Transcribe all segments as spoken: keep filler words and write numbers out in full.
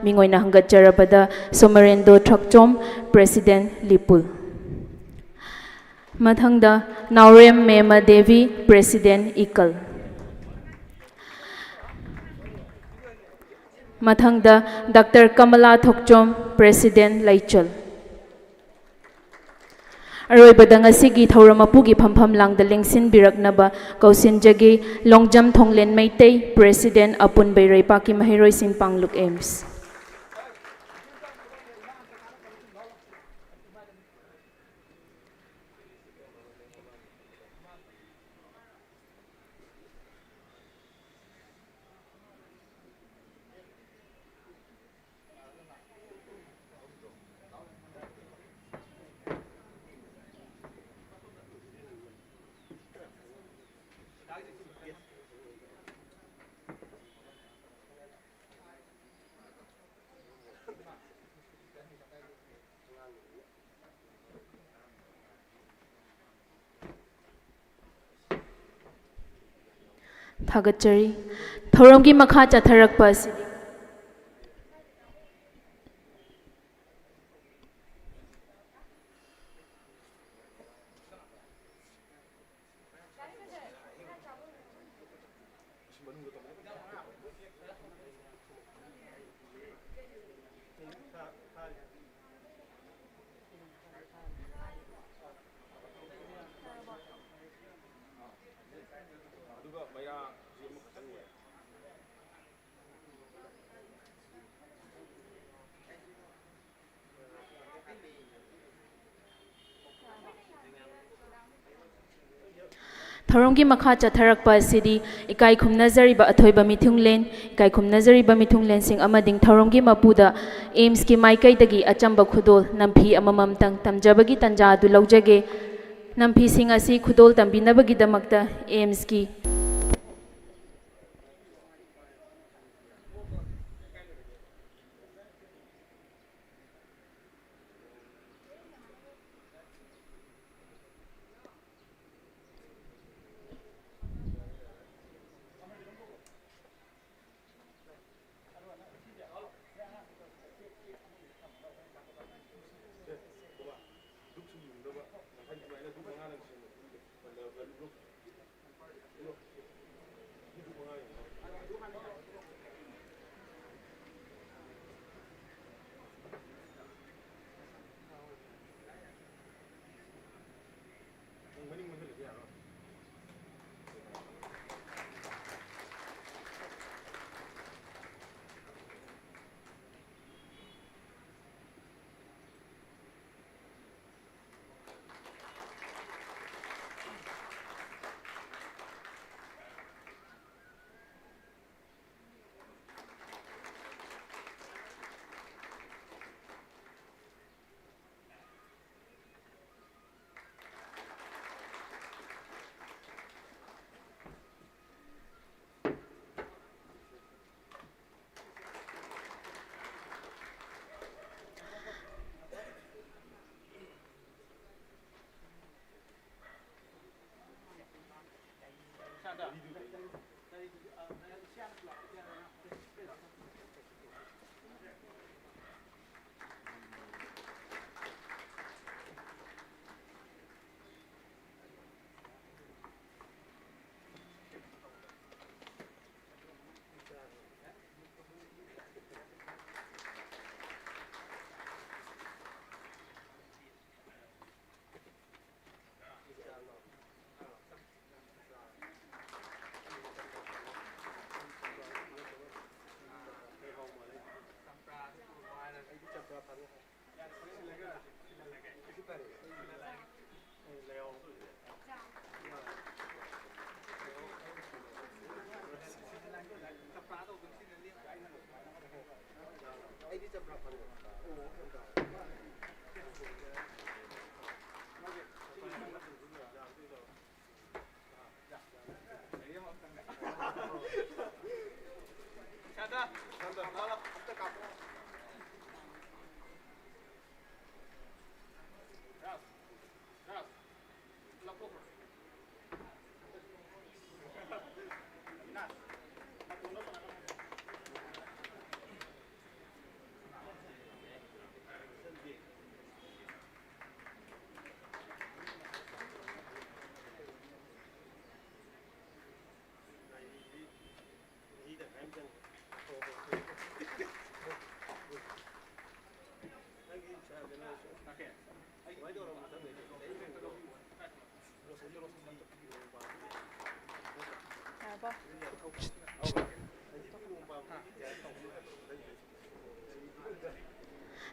ꯃꯤꯡ ꯑꯣꯏꯅ ꯍꯪꯒꯠꯆꯔꯕꯗ ꯁꯣꯃꯔꯦꯟꯗꯣ ꯊꯣꯛꯆꯣꯝ, President ꯂꯤꯄꯨꯜ꯫ ꯃꯊꯪꯗ ꯅꯥꯎꯔꯦꯝ ꯃꯦꯃ ꯗꯦꯕꯤ, President ꯏꯀꯜ꯫ ꯃꯊꯪꯗ ꯗꯥꯛꯇꯔ ꯀꯃꯂꯥ ꯊꯣꯛꯆꯣꯝ, President ꯂꯩꯆꯜ꯫ ꯑꯔꯣꯏꯕꯗ ꯉꯁꯤꯒꯤ ꯊꯧꯔꯝ ꯃꯄꯨꯒꯤ ꯐꯝꯐꯝ ꯂꯥꯡꯗ ꯂꯦꯡꯁꯤꯟꯕꯤꯔꯛꯅꯕ ꯀꯧꯁꯤꯟꯖꯒꯦ, ꯂꯣꯡꯖꯝ ꯊꯣꯡꯂꯦꯟ ꯃꯩꯇꯩ, President ꯑꯄꯨꯟꯕ ꯏꯔꯩꯄꯥꯛꯀꯤ ꯃꯍꯩꯔꯣꯏꯁꯤꯡ ꯄꯥꯡꯂꯨꯞ ꯑꯦꯝꯁ꯫ ꯊꯥꯒꯠꯆꯔꯤ꯫ ꯊꯧꯔꯝꯒꯤ ꯃꯈꯥ ꯆꯠꯊꯔꯛꯄ ꯑꯁꯤꯗꯤ ꯊꯧꯔꯝꯒꯤ ꯃꯈꯥ ꯆꯠꯊꯔꯛꯄ ꯑꯁꯤꯗꯤ ꯏꯀꯥꯏ ꯈꯨꯝꯅꯖꯔꯤꯕ ꯑꯊꯣꯏꯕ ꯃꯤꯊꯨꯡꯂꯦꯟ, ꯏꯀꯥꯏ ꯈꯨꯝꯅꯖꯔꯤꯕ ꯃꯤꯊꯨꯡꯂꯦꯟꯁꯤꯡ ꯑꯃꯗꯤ ꯊꯧꯔꯝꯒꯤ ꯃꯄꯨꯗ ꯑꯦꯝꯁꯀꯤ ꯃꯥꯏꯀꯩꯗꯒꯤ ꯑꯆꯝꯕ ꯈꯨꯗꯣꯜ ꯅꯝꯐꯤ ꯑꯃꯃꯝꯇꯪ ꯇꯝꯖꯕꯒꯤ ꯇꯟꯖꯥ ꯑꯗꯨ ꯂꯧꯖꯒꯦ꯫ ꯅꯝꯐꯤꯁꯤꯡ ꯑꯁꯤ ꯈꯨꯗꯣꯜ ꯇꯝꯕꯤꯅꯕꯒꯤꯗꯃꯛꯇ ꯑꯦꯝꯁꯀꯤ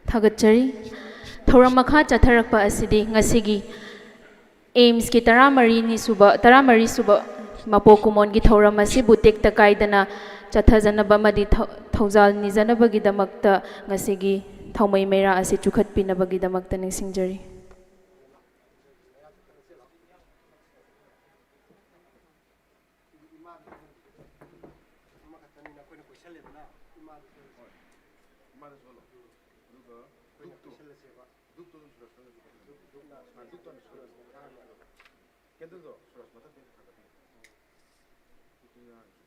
ꯊꯥꯒꯠꯆꯔꯤ꯫ ꯊꯧꯔꯝ ꯃꯈꯥ ꯆꯠꯊꯔꯛꯄ ꯑꯁꯤꯗꯤ ꯉꯁꯤꯒꯤ ꯑꯦꯝꯁꯀꯤ ꯇꯔꯥꯃꯔꯤꯅꯤ ꯁꯨꯕ, ꯇꯔꯥꯃꯔꯤ ꯁꯨꯕ ꯃꯄꯣꯛ ꯀꯨꯝꯑꯣꯟꯒꯤ ꯊꯧꯔꯝ ꯑꯁꯤꯕꯨ ꯇꯦꯛꯇ ꯀꯥꯏꯗꯅ ꯆꯠꯊꯖꯅꯕ ꯑꯃꯗꯤ ꯊꯧ-, ꯊꯧꯖꯥꯜ ꯅꯤꯖꯅꯕꯒꯤꯗꯃꯛꯇ ꯉꯁꯤꯒꯤ ꯊꯥꯎꯃꯩ ꯃꯩꯔꯥ ꯑꯁꯤ ꯆꯨꯈꯠꯄꯤꯅꯕꯒꯤꯗꯃꯛꯇ ꯅꯤꯡꯁꯤꯡꯖꯔꯤ꯫ ꯏꯃꯥꯗꯁꯨ ꯑꯣꯜꯂꯣ꯫ ꯑꯗꯨꯒ ꯙꯨꯞꯇꯣ, ꯙꯨꯞꯇꯣ ꯑꯗꯨꯝ ꯁꯨꯔꯁ ꯊꯥꯡꯒꯠꯂꯁꯤ꯫ ꯙꯨꯞ, ꯙꯨꯞ, ꯙꯨꯞꯅ ꯁꯨꯔꯁ, ꯙꯨꯞꯇꯣ ꯑꯗꯨꯝ ꯁꯨꯔꯁ ꯊꯥꯡꯒꯠꯂꯣ꯫ ꯀꯦꯟꯗꯜꯗꯣ ꯁꯨꯔꯁ ꯃꯊꯛꯇ ꯊꯥꯡꯒꯠꯄꯤꯌꯨ꯫ ꯙꯨꯞꯇꯣ ꯌꯥꯔꯁꯨ꯫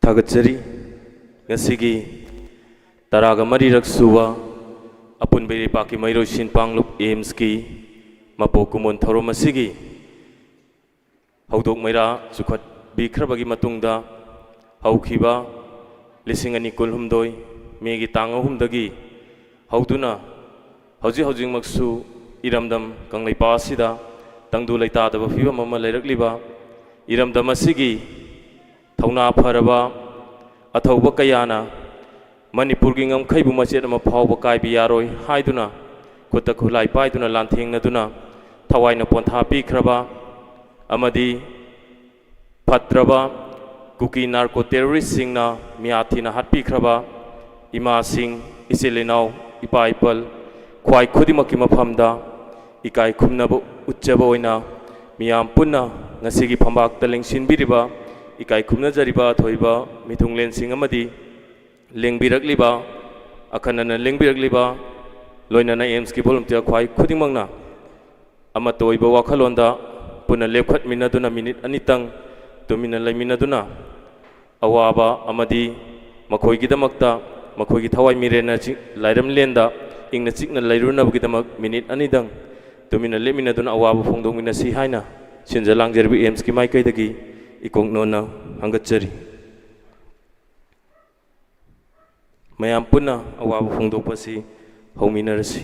ꯊꯥꯒꯠꯆꯔꯤ꯫ ꯉꯁꯤꯒꯤ ꯇꯔꯥꯒ ꯃꯔꯤꯔꯛ ꯁꯨꯕ ꯑꯄꯨꯟꯕ ꯏꯔꯩꯄꯥꯛꯀꯤ ꯃꯍꯩꯔꯣꯏꯁꯤꯡ ꯄꯥꯡꯂꯨꯞ ꯑꯦꯝꯁꯀꯤ ꯃꯄꯣꯛ ꯀꯨꯝꯑꯣꯟ ꯊꯧꯔꯝ ꯑꯁꯤꯒꯤ ꯍꯧꯗꯣꯛ ꯃꯩꯔꯥ ꯆꯨꯈꯠꯄꯤꯈ꯭ꯔꯕꯒꯤ ꯃꯇꯨꯡꯗ, ꯍꯧꯈꯤꯕ ꯂꯤꯁꯤꯡ ꯑꯅꯤ ꯀꯨꯟꯍꯨꯝꯗꯣꯏ ꯃꯦꯒꯤ ꯇꯥꯡ ꯑꯍꯨꯝꯗꯒꯤ ꯍꯧꯗꯨꯅ ꯍꯧꯖꯤꯛ ꯍꯧꯖꯤꯛꯃꯛꯁꯨ ꯏꯔꯝꯗꯝ ꯀꯪꯂꯩꯄꯥꯛ ꯑꯁꯤꯗ ꯇꯪꯗꯨ ꯂꯩꯇꯥꯗꯕ ꯐꯤꯕꯝ ꯑꯃ ꯂꯩꯔꯛꯂꯤꯕ ꯏꯔꯝꯗꯝ ꯑꯁꯤꯒꯤ ꯊꯧꯅꯥ ꯐꯔꯕ ꯑꯊꯧꯕ ꯀꯌꯥꯅ ꯃꯅꯤꯄꯨꯔꯒꯤ ꯉꯝꯈꯩꯕꯨ ꯃꯆꯦꯠ ꯑꯃ ꯐꯥꯎꯕ ꯀꯥꯏꯕ ꯌꯥꯔꯣꯏ ꯍꯥꯏꯗꯨꯅ ꯈꯨꯠꯇ ꯈꯨꯠꯂꯥꯏ ꯄꯥꯏꯗꯨꯅ ꯂꯥꯟꯊꯦꯡꯅꯗꯨꯅ ꯊꯋꯥꯏꯅ ꯄꯣꯟꯊꯥ ꯄꯤꯈ꯭ꯔꯕ ꯑꯃꯗꯤ ꯐꯠꯇ꯭ꯔꯕ ꯀꯨꯀꯤ ꯅꯥꯔꯀꯣ ꯇꯦꯔꯣꯔꯤꯁꯁꯤꯡꯅ ꯃꯤꯌꯥꯊꯤꯅ ꯍꯥꯠꯄꯤꯈ꯭ꯔꯕ ꯏꯃꯥꯁꯤꯡ, ꯏꯆꯤꯜ ꯏꯅꯥꯎ, ꯏꯄꯥ ꯏꯄꯜ, ꯈ꯭ꯋꯥꯏ ꯈꯨꯗꯤꯡꯃꯛꯀꯤ ꯃꯐꯝꯗ ꯏꯀꯥꯏ ꯈꯨꯝꯅꯕ ꯎꯠꯆꯕ ꯑꯣꯏꯅ ꯃꯤꯌꯥꯝ ꯄꯨꯟꯅ ꯉꯁꯤꯒꯤ ꯐꯝꯕꯥꯛꯇ ꯂꯦꯡꯁꯤꯟꯕꯤꯔꯤꯕ, ꯏꯀꯥꯏ ꯈꯨꯝꯅꯖꯔꯤꯕ ꯑꯊꯣꯏꯕ ꯃꯤꯊꯨꯡꯂꯦꯟꯁꯤꯡ ꯑꯃꯗꯤ ꯂꯦꯡꯕꯤꯔꯛꯂꯤꯕ, ꯑꯈꯟꯅꯅ ꯂꯦꯡꯕꯤꯔꯛꯂꯤꯕ, ꯂꯣꯏꯅꯅ ꯑꯦꯝꯁꯀꯤ ꯚꯣꯂꯨꯟꯇꯤꯌꯔ ꯈ꯭ꯋꯥꯏ ꯈꯨꯗꯤꯡꯃꯛꯅ ꯑꯃꯠꯇ ꯑꯣꯏꯕ ꯋꯥꯈꯜꯂꯣꯟꯗ ꯄꯨꯟꯅ ꯂꯦꯞꯈꯠꯃꯤꯟꯅꯗꯨꯅ ꯃꯤꯅꯤꯠ ꯑꯅꯤꯇꯪ ꯇꯨꯃꯤꯟꯅ ꯂꯩꯃꯤꯟꯅꯗꯨꯅ ꯑꯋꯥꯕ ꯑꯃꯗꯤ ꯃꯈꯣꯏꯒꯤꯗꯃꯛꯇ ꯃꯈꯣꯏꯒꯤ ꯊꯋꯥꯏ ꯃꯤꯔꯦꯟꯅ ꯆꯤ-, ꯂꯥꯏꯔꯝꯂꯦꯟꯗ ꯏꯪꯅ ꯆꯤꯛꯅ ꯂꯩꯔꯨꯅꯕꯒꯤꯗꯃꯛ ꯃꯤꯅꯤꯠ ꯑꯅꯤꯗꯪ ꯇꯨꯃꯤꯟꯅ ꯂꯦꯞꯃꯤꯟꯅꯗꯨꯅ ꯑꯋꯥꯕ ꯐꯣꯡꯗꯣꯛꯃꯤꯟꯅꯁꯤ ꯍꯥꯏꯅ ꯁꯤꯟꯖ ꯂꯥꯡꯖꯔꯤꯕ ꯑꯦꯝꯁꯀꯤ ꯃꯥꯏꯀꯩꯗꯒꯤ ꯏꯀꯣꯛ ꯅꯣꯟꯅ ꯍꯪꯒꯠꯆꯔꯤ꯫ ꯃꯌꯥꯝ ꯄꯨꯟꯅ ꯑꯋꯥꯕ ꯐꯣꯡꯗꯣꯛꯄꯁꯤ ꯍꯧꯃꯤꯟꯅꯔꯁꯤ꯫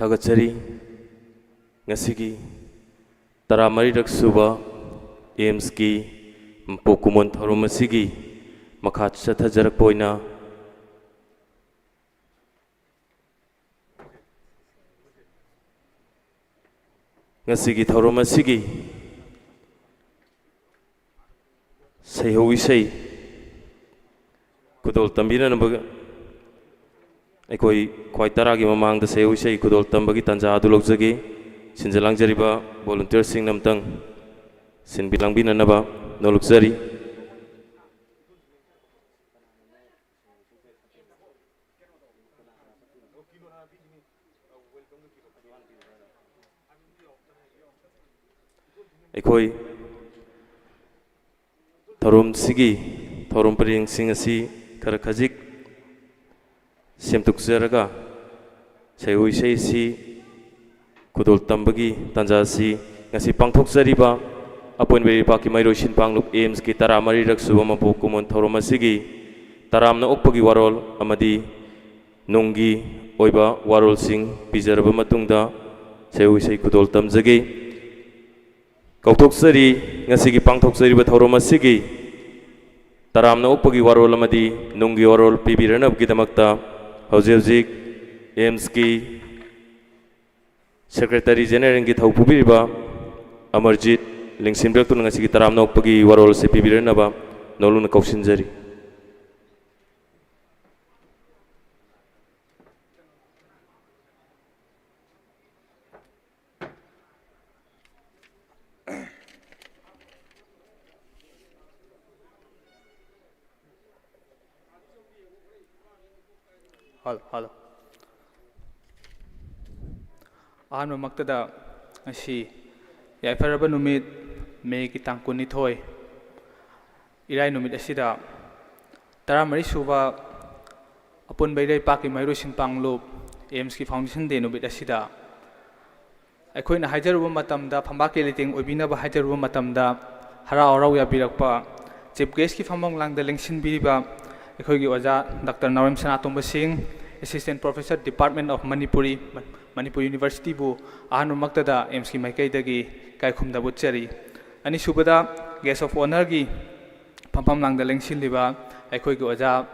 ꯊꯥꯒꯠꯆꯔꯤ꯫ ꯉꯁꯤꯒꯤ ꯇꯔꯥꯃꯔꯤꯔꯛ ꯁꯨꯕ ꯑꯦꯝꯁꯀꯤ ꯃꯄꯣꯛ ꯀꯨꯝꯑꯣꯟ ꯊꯧꯔꯝ ꯑꯁꯤꯒꯤ ꯃꯈꯥ ꯆꯠꯊꯖꯔꯛꯄ ꯑꯣꯏꯅ, ꯉꯁꯤꯒꯤ ꯊꯧꯔꯝ ꯑꯁꯤꯒꯤ ꯁꯩꯍꯧ ꯏꯁꯩ ꯈꯨꯗꯣꯜ ꯇꯝꯕꯤꯅꯅꯕ ꯑꯩꯈꯣꯏ ꯈ꯭ꯋꯥꯏ ꯇꯔꯥꯒꯤ ꯃꯃꯥꯡꯗ ꯁꯩꯍꯧ ꯏꯁꯩ ꯈꯨꯗꯣꯜ ꯇꯝꯕꯒꯤ ꯇꯥꯟꯖꯥ ꯑꯗꯨ ꯂꯧꯖꯒꯦ꯫ ꯁꯤꯟꯖ ꯂꯥꯡꯖꯔꯤꯕ volunteerꯁꯤꯡꯅ ꯑꯃꯨꯛꯇꯪ ꯁꯤꯟꯕꯤ ꯂꯥꯡꯕꯤꯅꯅꯕ ꯅꯣꯜꯂꯨꯛꯆꯔꯤ꯫ ꯑꯩꯈꯣꯏ ꯊꯧꯔꯝꯁꯤꯒꯤ ꯊꯧꯔꯝ ꯄꯔꯦꯡꯁꯤꯡ ꯑꯁꯤ ꯈꯔ ꯈꯖꯤꯛ ꯁꯦꯝꯗꯣꯛꯆꯔꯒ, ꯁꯩꯍꯧ ꯏꯁꯩ ꯑꯁꯤ ꯈꯨꯗꯣꯜ ꯇꯝꯕꯒꯤ ꯇꯥꯟꯖꯥ ꯑꯁꯤ ꯉꯁꯤ ꯄꯥꯡꯊꯣꯛꯆꯔꯤꯕ ꯑꯄꯨꯟꯕ ꯏꯔꯩꯄꯥꯛꯀꯤ ꯃꯍꯩꯔꯣꯏ ꯁꯤꯟ ꯄꯥꯡꯂꯨꯞ ꯑꯦꯝꯁꯀꯤ ꯇꯔꯥꯃꯔꯤꯔꯛ ꯁꯨꯕ ꯃꯄꯣꯛ ꯀꯨꯝꯑꯣꯟ ꯊꯧꯔꯝ ꯑꯁꯤꯒꯤ ꯇꯔꯥꯝꯅ ꯑꯣꯛꯄꯒꯤ ꯋꯥꯔꯣꯜ ꯑꯃꯗꯤ ꯅꯨꯡꯒꯤ ꯑꯣꯏꯕ ꯋꯥꯔꯣꯜꯁꯤꯡ ꯄꯤꯖꯔꯕ ꯃꯇꯨꯡꯗ ꯁꯩꯍꯧ ꯏꯁꯩ ꯈꯨꯗꯣꯜ ꯇꯝꯖꯒꯦ꯫ ꯀꯥꯎꯊꯣꯛꯆꯔꯤ, ꯉꯁꯤꯒꯤ ꯄꯥꯡꯊꯣꯛꯆꯔꯤꯕ ꯊꯧꯔꯝ ꯑꯁꯤꯒꯤ ꯇꯔꯥꯝꯅ ꯑꯣꯛꯄꯒꯤ ꯋꯥꯔꯣꯜ ꯑꯃꯗꯤ ꯅꯨꯡꯒꯤ ꯋꯥꯔꯣꯜ ꯄꯤꯕꯤꯔꯅꯕꯒꯤꯗꯃꯛꯇ ꯍꯧꯖꯤꯛ ꯍꯧꯖꯤꯛ ꯑꯦꯝꯁꯀꯤ ꯁꯦꯀ꯭ꯔꯦꯇꯔꯤ ꯖꯦꯅꯦꯔꯦꯜꯒꯤ ꯊꯧ ꯄꯨꯕꯤꯔꯤꯕ ꯑꯃꯔꯖꯤꯠ ꯂꯤꯡꯁꯤꯟꯕꯤꯔꯛꯇꯨꯅ ꯉꯁꯤꯒꯤ ꯇꯔꯥꯝꯅ ꯑꯣꯛꯄꯒꯤ ꯋꯥꯔꯣꯜ ꯑꯁꯤ ꯄꯤꯕꯤꯔꯅꯕ ꯅꯣꯜꯂꯨꯛꯅ ꯀꯧꯁꯤꯟꯖꯔꯤ꯫ Hello, hello. ꯑꯍꯥꯟꯕꯃꯛꯇꯗ ꯉꯁꯤ ꯌꯥꯏꯐꯔꯕ ꯅꯨꯃꯤꯠ, ꯃꯦꯒꯤ ꯇꯥꯡ ꯀꯨꯟꯅꯤꯊꯣꯏ, ꯏꯔꯥꯏ ꯅꯨꯃꯤꯠ ꯑꯁꯤꯗ ꯇꯔꯥꯃꯔꯤ ꯁꯨꯕ ꯑꯄꯨꯟꯕ ꯏꯔꯩꯄꯥꯛꯀꯤ ꯃꯍꯩꯔꯣꯏ ꯁꯤꯟ ꯄꯥꯡꯂꯨꯞ ꯑꯦꯝꯁꯀꯤ Foundation Day ꯅꯨꯃꯤꯠ ꯑꯁꯤꯗ ꯑꯩꯈꯣꯏꯅ ꯍꯥꯏꯖꯔꯨꯕ ꯃꯇꯝꯗ, ꯐꯝꯕꯥꯛꯀꯤ ꯂꯩꯇꯦꯡ ꯑꯣꯏꯕꯤꯅꯕ ꯍꯥꯏꯖꯔꯨꯕ ꯃꯇꯝꯗ, ꯍꯔꯥꯎ ꯍꯔꯥꯎ ꯌꯥꯕꯤꯔꯛꯄ, ꯆꯤꯐ ꯒꯦꯁꯀꯤ ꯐꯝꯐꯝ ꯂꯥꯡꯗ ꯂꯦꯡꯁꯤꯟꯕꯤꯔꯤꯕ ꯑꯩꯈꯣꯏꯒꯤ ꯑꯣꯖꯥ ꯗꯥꯛꯇꯔ ꯅꯥꯎꯔꯦꯝ ꯁꯅꯥꯇꯣꯝꯕ ꯁꯤꯡ, Assistant Professor, Department of Manipuri, Manipur ꯌꯨꯅꯤꯚꯔꯁꯤꯇꯤꯕꯨ ꯑꯍꯥꯟꯕꯃꯛꯇꯗ ꯑꯦꯝꯁꯀꯤ ꯃꯥꯏꯀꯩꯗꯒꯤ ꯏꯀꯥꯏ ꯈꯨꯝꯅꯕ ꯎꯠꯆꯔꯤ꯫ ꯑꯅꯤꯁꯨꯕꯗ, ꯒꯦꯁ ꯑꯣꯐ ꯑꯣꯅꯔꯒꯤ ꯐꯝꯐꯝ ꯂꯥꯡꯗ ꯂꯦꯡꯁꯤꯜꯂꯤꯕ ꯑꯩꯈꯣꯏꯒꯤ ꯑꯣꯖꯥ